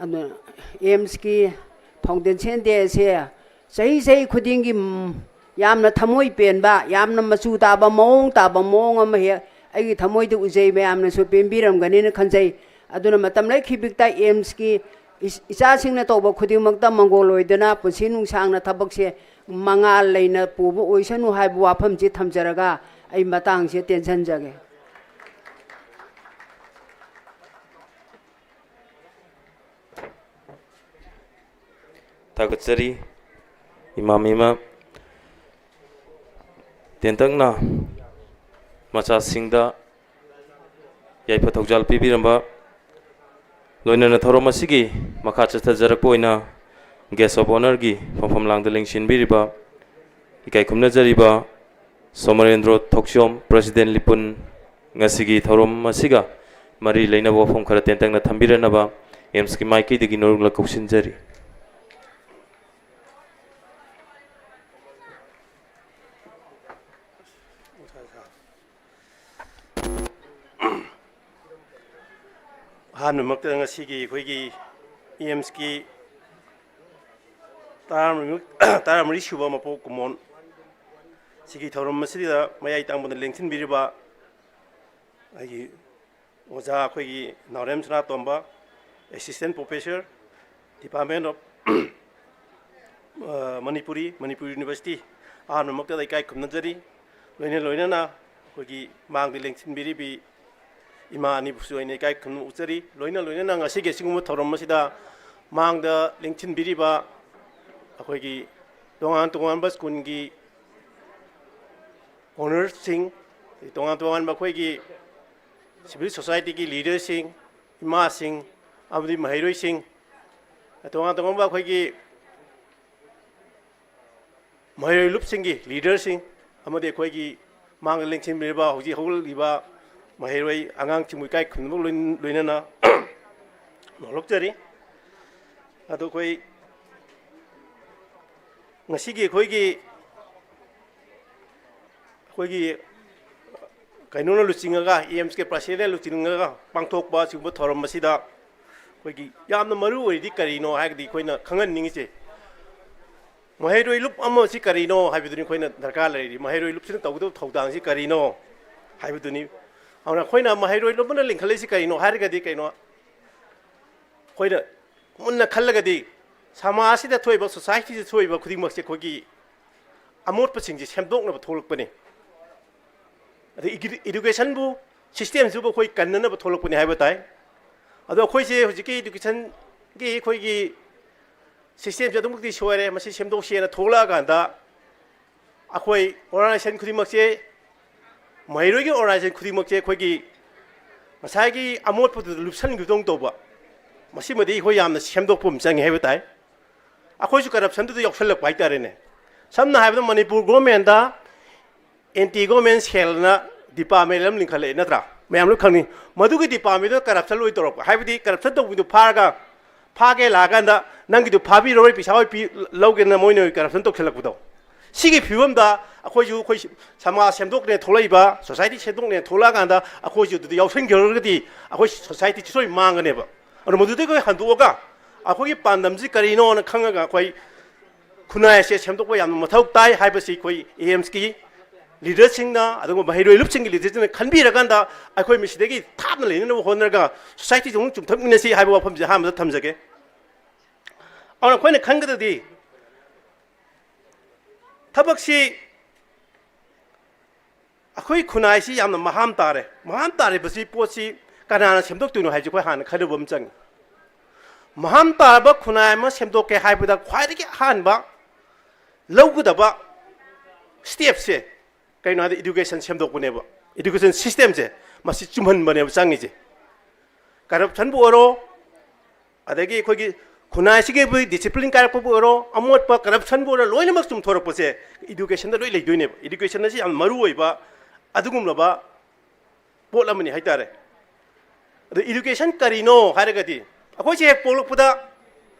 ꯑꯗꯨ ꯑꯦꯝꯁꯀꯤ ꯐꯥꯎꯟꯗꯦꯁꯟ ꯗꯦ ꯑꯁꯦ ꯆꯍꯤ ꯆꯍꯤ ꯈꯨꯗꯤꯡꯒꯤ, ꯎꯝ, ꯌꯥꯝꯅ ꯊꯃꯣꯏ ꯄꯦꯟꯕ, ꯌꯥꯝꯅ ꯃꯆꯨ ꯇꯥꯕ, ꯃꯑꯣꯡ ꯇꯥꯕ ꯃꯑꯣꯡ ꯑꯃ ꯍꯦꯛ ꯑꯩꯒꯤ ꯊꯃꯣꯏꯗ ꯎꯖꯩ, ꯃꯌꯥꯝꯅꯁꯨ ꯄꯦꯟꯕꯤꯔꯝꯒꯅꯤꯅ ꯈꯟꯖꯩ꯫ ꯑꯗꯨꯅ ꯃꯇꯝ ꯂꯩꯈꯤꯕꯤꯛꯇ ꯑꯦꯝꯁꯀꯤ ꯏꯆꯥꯁꯤꯡꯅ ꯇꯧꯕ ꯈꯨꯗꯤꯡꯃꯛꯇ ꯃꯪꯒꯣꯜ ꯑꯣꯏꯗꯨꯅ ꯄꯨꯟꯁꯤ ꯅꯨꯡꯁꯥꯡꯅ ꯊꯕꯛꯁꯦ ꯃꯉꯥꯜ ꯂꯩꯅ ꯄꯨꯕ ꯑꯣꯏꯁꯅꯨ ꯍꯥꯏꯕ ꯋꯥꯐꯝꯁꯤ ꯊꯝꯖꯔꯒ ꯑꯩ ꯃꯇꯥꯡꯁꯦ ꯇꯦꯟꯁꯤꯟꯖꯒꯦ꯫ ꯊꯥꯒꯠꯆꯔꯤ ꯏꯃꯥ ꯃꯤꯃ꯫ ꯇꯦꯟꯇꯛꯅ ꯃꯆꯥꯁꯤꯡꯗ ꯌꯥꯏꯐ ꯊꯧꯖꯥꯜ ꯄꯤꯕꯤꯔꯝꯕ, ꯂꯣꯏꯅꯅ ꯊꯧꯔꯝ ꯑꯁꯤꯒꯤ ꯃꯈꯥ ꯆꯠꯊꯖꯔꯛꯄ ꯑꯣꯏꯅ guest of honourꯒꯤ ꯐꯝꯐꯝ ꯂꯥꯡꯗ ꯂꯦꯡꯁꯤꯟꯕꯤꯔꯤꯕ ꯏꯀꯥꯏ ꯈꯨꯝꯅꯖꯔꯤꯕ ꯁꯣꯃꯔꯦꯟꯗ꯭ꯔꯣ ꯊꯣꯛꯆꯣꯝ, president ꯂꯤꯄꯨꯟ, ꯉꯁꯤꯒꯤ ꯊꯧꯔꯝ ꯑꯁꯤꯒ ꯃꯔꯤ ꯂꯩꯅꯕ ꯋꯥꯐꯝ ꯈꯔ ꯇꯦꯟꯇꯛꯅ ꯊꯝꯕꯤꯔꯅꯕ ꯑꯦꯝꯁꯀꯤ ꯃꯥꯏꯀꯩꯗꯒꯤ ꯅꯣꯂꯨꯛꯅ ꯀꯧꯁꯤꯟꯖꯔꯤ꯫ ꯑꯍꯥꯟꯕꯃꯛꯇꯗ ꯉꯁꯤꯒꯤ ꯑꯩꯈꯣꯏꯒꯤ ꯑꯦꯝꯁꯀꯤ ꯇꯔꯥꯃꯔꯤ, ꯇꯔꯥꯃꯔꯤ ꯁꯨꯕ ꯃꯄꯣꯛ ꯀꯨꯝꯑꯣꯟ ꯁꯤꯒꯤ ꯊꯧꯔꯝ ꯑꯁꯤꯗ ꯃꯌꯥꯏ ꯇꯥꯡꯕꯗ ꯂꯦꯡꯁꯤꯟꯕꯤꯔꯤꯕ ꯑꯩꯒꯤ ꯑꯣꯖꯥ ꯑꯩꯈꯣꯏꯒꯤ ꯅꯥꯎꯔꯦꯝ ꯁꯅꯥꯇꯣꯝꯕ, Assistant Professor, Department of, ꯑ, Manipuri, Manipur University, ꯑꯍꯥꯟꯕꯃꯛꯇꯗ ꯏꯀꯥꯏ ꯈꯨꯝꯅꯖꯔꯤ꯫ ꯂꯣꯏꯅ ꯂꯣꯏꯅꯅ ꯑꯩꯈꯣꯏꯒꯤ ꯃꯥꯡꯗ ꯂꯦꯡꯁꯤꯟꯕꯤꯔꯤꯕꯤ ꯏꯃꯥ ꯑꯅꯤꯕꯨꯁꯨ ꯑꯩꯅ ꯏꯀꯥꯏ ꯈꯨꯝꯅꯕ ꯎꯠꯆꯔꯤ꯫ ꯂꯣꯏꯅ ꯂꯣꯏꯅꯅ ꯉꯁꯤꯒꯤ ꯑꯁꯤꯒꯨꯝꯕ ꯊꯧꯔꯝ ꯑꯁꯤꯗ ꯃꯥꯡꯗ ꯂꯦꯡꯁꯤꯟꯕꯤꯔꯤꯕ ꯑꯩꯈꯣꯏꯒꯤ ꯇꯣꯉꯥꯟ ꯇꯣꯉꯥꯟꯕ ꯁ꯭ꯀꯨꯜꯒꯤ ꯑꯣꯅꯔꯁꯤꯡ, ꯇꯣꯉꯥꯟ ꯇꯣꯉꯥꯟꯕ ꯑꯩꯈꯣꯏꯒꯤ civil society ꯒꯤ ꯂꯤꯗꯔꯁꯤꯡ, ꯏꯃꯥꯁꯤꯡ ꯑꯃꯗꯤ ꯃꯍꯩꯔꯣꯏꯁꯤꯡ, ꯇꯣꯉꯥꯟ ꯇꯣꯉꯥꯟꯕ ꯑꯩꯈꯣꯏꯒꯤ ꯃꯍꯩꯔꯣꯏ ꯂꯨꯞꯁꯤꯡꯒꯤ ꯂꯤꯗꯔꯁꯤꯡ ꯑꯃꯗꯤ ꯑꯩꯈꯣꯏꯒꯤ ꯃꯥꯡꯗ ꯂꯦꯡꯁꯤꯟꯕꯤꯔꯤꯕ ꯍꯧꯖꯤꯛ ꯍꯧꯒꯠꯂꯛꯂꯤꯕ ꯃꯍꯩꯔꯣꯏ ꯑꯉꯥꯡꯁꯤꯡꯕꯨ ꯏꯀꯥꯏ ꯈꯨꯝꯅꯕ ꯂꯣꯏ-, ꯂꯣꯏꯅꯅ ꯅꯣꯂꯨꯛꯆꯔꯤ꯫ ꯑꯗꯣ ꯑꯩꯈꯣꯏ ꯉꯁꯤꯒꯤ ꯑꯩꯈꯣꯏꯒꯤ, ꯑꯩꯈꯣꯏꯒꯤ ꯀꯩꯅꯣꯅ ꯂꯨꯆꯤꯡꯉꯒ, ꯑꯦꯝꯁꯀꯤ ꯄ꯭ꯔꯁꯤꯗꯦꯟꯅ ꯂꯨꯆꯤꯡꯉꯒ ꯄꯥꯡꯊꯣꯛꯄ ꯑꯁꯤꯒꯨꯝꯕ ꯊꯧꯔꯝ ꯑꯁꯤꯗ ꯑꯩꯈꯣꯏꯒꯤ ꯌꯥꯝꯅ ꯃꯔꯨ ꯑꯣꯏꯔꯤꯗꯤ ꯀꯔꯤꯅꯣ ꯍꯥꯏꯔꯒꯗꯤ ꯑꯩꯈꯣꯏꯅ ꯈꯪꯍꯟꯅꯤꯡꯉꯤꯁꯦ, ꯃꯍꯩꯔꯣꯏ ꯂꯨꯞ ꯑꯃ ꯑꯁꯤ ꯀꯔꯤꯅꯣ ꯍꯥꯏꯕꯗꯨꯅꯤ ꯑꯩꯈꯣꯏꯅ ꯗꯔꯀꯥꯔ ꯂꯩꯔꯤꯗꯤ꯫ ꯃꯍꯩꯔꯣꯏ ꯂꯨꯞꯁꯤꯅ ꯇꯧꯒꯗꯕ ꯊꯧꯗꯥꯡꯁꯤ ꯀꯔꯤꯅꯣ ꯍꯥꯏꯕꯗꯨꯅꯤ꯫ ꯑꯗꯨꯅ ꯑꯩꯈꯣꯏꯅ ꯃꯍꯩꯔꯣꯏ ꯂꯨꯞ ꯑꯃꯅ ꯂꯤꯡꯈꯠꯂꯛꯏꯁꯤ ꯀꯔꯤꯅꯣ ꯍꯥꯏꯔꯒꯗꯤ ꯀꯩꯅꯣ, ꯑꯩꯈꯣꯏꯅ ꯃꯨꯟꯅ ꯈꯜꯂꯒꯗꯤ ꯁꯃꯥꯖꯁꯤꯗ ꯊꯣꯛꯏꯕ, ꯁꯣꯁꯥꯏꯇꯤꯁꯤꯗ ꯊꯣꯛꯏꯕ ꯈꯨꯗꯤꯡꯃꯛꯁꯦ ꯑꯩꯈꯣꯏꯒꯤ ꯑꯃꯣꯠꯄꯁꯤꯡꯁꯦ ꯁꯦꯝꯗꯣꯛꯅꯕ ꯊꯣꯛꯂꯛꯄꯅꯤ꯫ ꯑꯗꯩ ꯏꯒꯤ-, education ꯕꯨ, system ꯁꯤꯕꯨ ꯑꯩꯈꯣꯏ ꯀꯟꯅꯅꯕ ꯊꯣꯛꯂꯛꯄꯅꯤ ꯍꯥꯏꯕ ꯇꯥꯏ꯫ ꯑꯗꯣ ꯑꯩꯈꯣꯏꯁꯦ ꯍꯧꯖꯤꯛꯀꯤ education ꯒꯤ ꯑꯩꯈꯣꯏꯒꯤ system ꯁꯦ ꯑꯗꯨꯃꯛꯇꯤ ꯁꯣꯏꯔꯦ, ꯃꯁꯤ ꯁꯦꯝꯗꯣꯛꯁꯦꯅ ꯊꯣꯛꯂꯛꯑꯀꯥꯟꯗ ꯑꯩꯈꯣꯏ organization ꯈꯨꯗꯤꯡꯃꯛꯁꯦ, ꯃꯍꯩꯔꯣꯏꯒꯤ organization ꯈꯨꯗꯤꯡꯃꯛꯁꯦ ꯑꯩꯈꯣꯏꯒꯤ ꯉꯁꯥꯏꯒꯤ ꯑꯃꯣꯠꯄꯗꯨꯗ ꯂꯨꯞꯁꯟꯈꯤꯕꯗꯧꯅ ꯇꯧꯕ, ꯃꯁꯤꯃꯗꯤ ꯑꯩꯈꯣꯏ ꯌꯥꯝꯅ ꯁꯦꯝꯗꯣꯛꯄ ꯑꯃ ꯆꯪꯉꯦ ꯍꯥꯏꯕ ꯇꯥꯏ꯫ ꯑꯩꯈꯣꯏꯁꯨ corruption ꯗꯨꯗ ꯌꯥꯎꯁꯜꯂꯛꯄ ꯍꯥꯏꯇꯥꯔꯦꯅꯦ꯫ ꯁꯝꯅ ꯍꯥꯏꯔꯕꯗ ꯃꯅꯤꯄꯨꯔ government ꯇ anti government cell ꯅ department ꯑꯃ ꯂꯤꯡꯈꯠꯂꯛꯑꯦ ꯅꯠꯇ꯭ꯔꯥ? ꯃꯌꯥꯝ ꯂꯣꯏ ꯈꯪꯅꯤ꯫ ꯃꯗꯨꯒꯤ ꯗꯤꯄꯥꯔꯠꯃꯦꯟꯗꯨꯗ ꯀꯔꯞꯁꯟ ꯂꯣꯏ ꯇꯧꯔꯛꯄ, ꯍꯥꯏꯕꯗꯤ ꯀꯔꯞꯁꯟ ꯇꯧꯕꯗꯨ ꯐꯥꯔꯒ, ꯐꯥꯒꯦ ꯂꯥꯛꯑꯀꯥꯟꯗ ꯅꯪꯒꯤꯗꯨ ꯐꯥꯕꯤꯔꯔꯣꯏ, ꯄꯩꯁꯥ ꯑꯣꯏ ꯄꯤ ꯂꯧꯒꯦꯅ ꯃꯣꯏꯅ ꯑꯣꯏ ꯀꯔꯞꯁꯟ ꯇꯧꯁꯜꯂꯛꯄꯗꯣ꯫ ꯁꯤꯒꯤ ꯐꯤꯕꯝꯗ ꯑꯩꯈꯣꯏꯁꯨ, ꯑꯩꯈꯣꯏ ꯁꯃꯥꯖ ꯁꯦꯝꯗꯣꯛꯅꯦ ꯊꯣꯛꯂꯛꯏꯕ, ꯁꯣꯁꯥꯏꯇꯤ ꯁꯦꯝꯗꯣꯛꯅꯦ ꯊꯣꯛꯂꯛꯑꯀꯥꯟꯗ ꯑꯩꯈꯣꯏꯁꯨ ꯑꯗꯨꯗ ꯌꯥꯎꯁꯟꯈ꯭ꯔꯒꯗꯤ ꯑꯩꯈꯣꯏ ꯁꯣꯁꯥꯏꯇꯤꯁꯤ ꯂꯣꯏ ꯃꯥꯡꯒꯅꯦꯕ꯫ ꯑꯗꯨꯅ ꯃꯗꯨꯗꯒꯤ ꯑꯩꯈꯣꯏ ꯍꯟꯗꯣꯛꯑꯒ ꯑꯩꯈꯣꯏꯒꯤ ꯄꯥꯟꯗꯝꯁꯤ ꯀꯔꯤꯅꯣꯅ ꯈꯪꯉꯒ ꯑꯩꯈꯣꯏ ꯈꯨꯟꯅꯥꯏ ꯑꯁꯦ ꯁꯦꯝꯗꯣꯛꯄ ꯌꯥꯝꯅ ꯃꯊꯧ ꯇꯥꯏ ꯍꯥꯏꯕꯁꯤ ꯑꯩꯈꯣꯏ ꯑꯦ ꯑꯦꯝꯁꯀꯤ ꯂꯤꯗꯔꯁꯤꯡꯅ, ꯑꯗꯨꯒ ꯃꯍꯩꯔꯣꯏ ꯂꯨꯞꯁꯤꯡꯒꯤ ꯂꯤꯗꯔꯁꯤꯡꯅ ꯈꯟꯕꯤꯔꯀꯥꯟꯗ ꯑꯩꯈꯣꯏ ꯃꯁꯤꯗꯒꯤ ꯊꯥꯞꯅ ꯂꯩꯅꯅꯕ ꯍꯣꯠꯅꯔꯒ ꯁꯣꯁꯥꯏꯇꯤꯁꯦ ꯑꯃꯨꯛ ꯆꯨꯝꯊꯣꯛꯃꯤꯟꯅꯁꯤ ꯍꯥꯏꯕ ꯋꯥꯐꯝꯁꯦ ꯑꯍꯥꯟꯕꯗ ꯊꯝꯖꯒꯦ꯫ ꯑꯗꯨꯅ ꯑꯩꯈꯣꯏꯅ ꯈꯟꯒꯗꯕꯗꯤ ꯊꯕꯛꯁꯤ ꯑꯩꯈꯣꯏ ꯈꯨꯟꯅꯥꯏꯁꯤ ꯌꯥꯝꯅ ꯃꯍꯥꯝ ꯇꯥꯔꯦ꯫ ꯃꯍꯥꯝ ꯇꯥꯔꯤꯕꯁꯤ ꯄꯣꯠꯁꯤ ꯀꯅꯥꯅ ꯁꯦꯝꯗꯣꯛꯇꯣꯏꯅꯣ ꯍꯥꯏꯕꯁꯤ ꯑꯩꯈꯣꯏ ꯍꯥꯟꯅ ꯈꯟꯅꯕ ꯑꯃ ꯆꯪꯉꯤ꯫ ꯃꯍꯥꯝ ꯇꯥꯔꯕ ꯈꯨꯟꯅꯥꯏ ꯑꯃ ꯁꯦꯝꯗꯣꯛꯀꯦ ꯍꯥꯏꯕꯗ ꯈ꯭ꯋꯥꯏꯗꯒꯤ ꯑꯍꯥꯟꯕ ꯂꯧꯒꯗꯕ ꯁ꯭ꯇꯦꯞꯁꯦ ꯀꯩꯅꯣ ꯍꯥꯏꯗ education ꯁꯦꯝꯗꯣꯛꯄꯅꯦꯕ꯫ Education systemꯁꯦ ꯃꯁꯤ ꯆꯨꯝꯍꯟꯕꯅꯦꯕ ꯆꯪꯉꯤꯁꯦ꯫ ꯀꯔꯞꯁꯟꯕꯨ ꯑꯣꯏꯔꯣ, ꯑꯗꯒꯤ ꯑꯩꯈꯣꯏꯒꯤ ꯈꯨꯟꯅꯥꯏꯁꯤꯒꯤ ꯗꯤꯁꯤꯄ꯭ꯂꯤꯟ ꯀꯥꯏꯔꯛꯄꯕꯨ ꯑꯣꯏꯔꯣ, ꯑꯃꯣꯠꯄ ꯀꯔꯞꯁꯟꯕꯨ ꯑꯣꯏꯔꯣ, ꯂꯣꯏꯅꯃꯛ ꯆꯨꯝꯊꯣꯔꯛꯄꯁꯦ educationꯗ ꯂꯣꯏ ꯂꯩꯗꯣꯏꯅꯦꯕ꯫ Education ꯑꯁꯤ ꯌꯥꯝ ꯃꯔꯨ ꯑꯣꯏꯕ ꯑꯗꯨꯒꯨꯝꯂꯕ ꯄꯣꯠ ꯑꯃꯅꯤ ꯍꯥꯏꯇꯥꯔꯦ꯫ ꯑꯗꯣ education ꯀꯔꯤꯅꯣ ꯍꯥꯏꯔꯒꯗꯤ ꯑꯩꯈꯣꯏꯁꯦ ꯍꯦꯛ ꯄꯣꯛꯂꯛꯄꯗ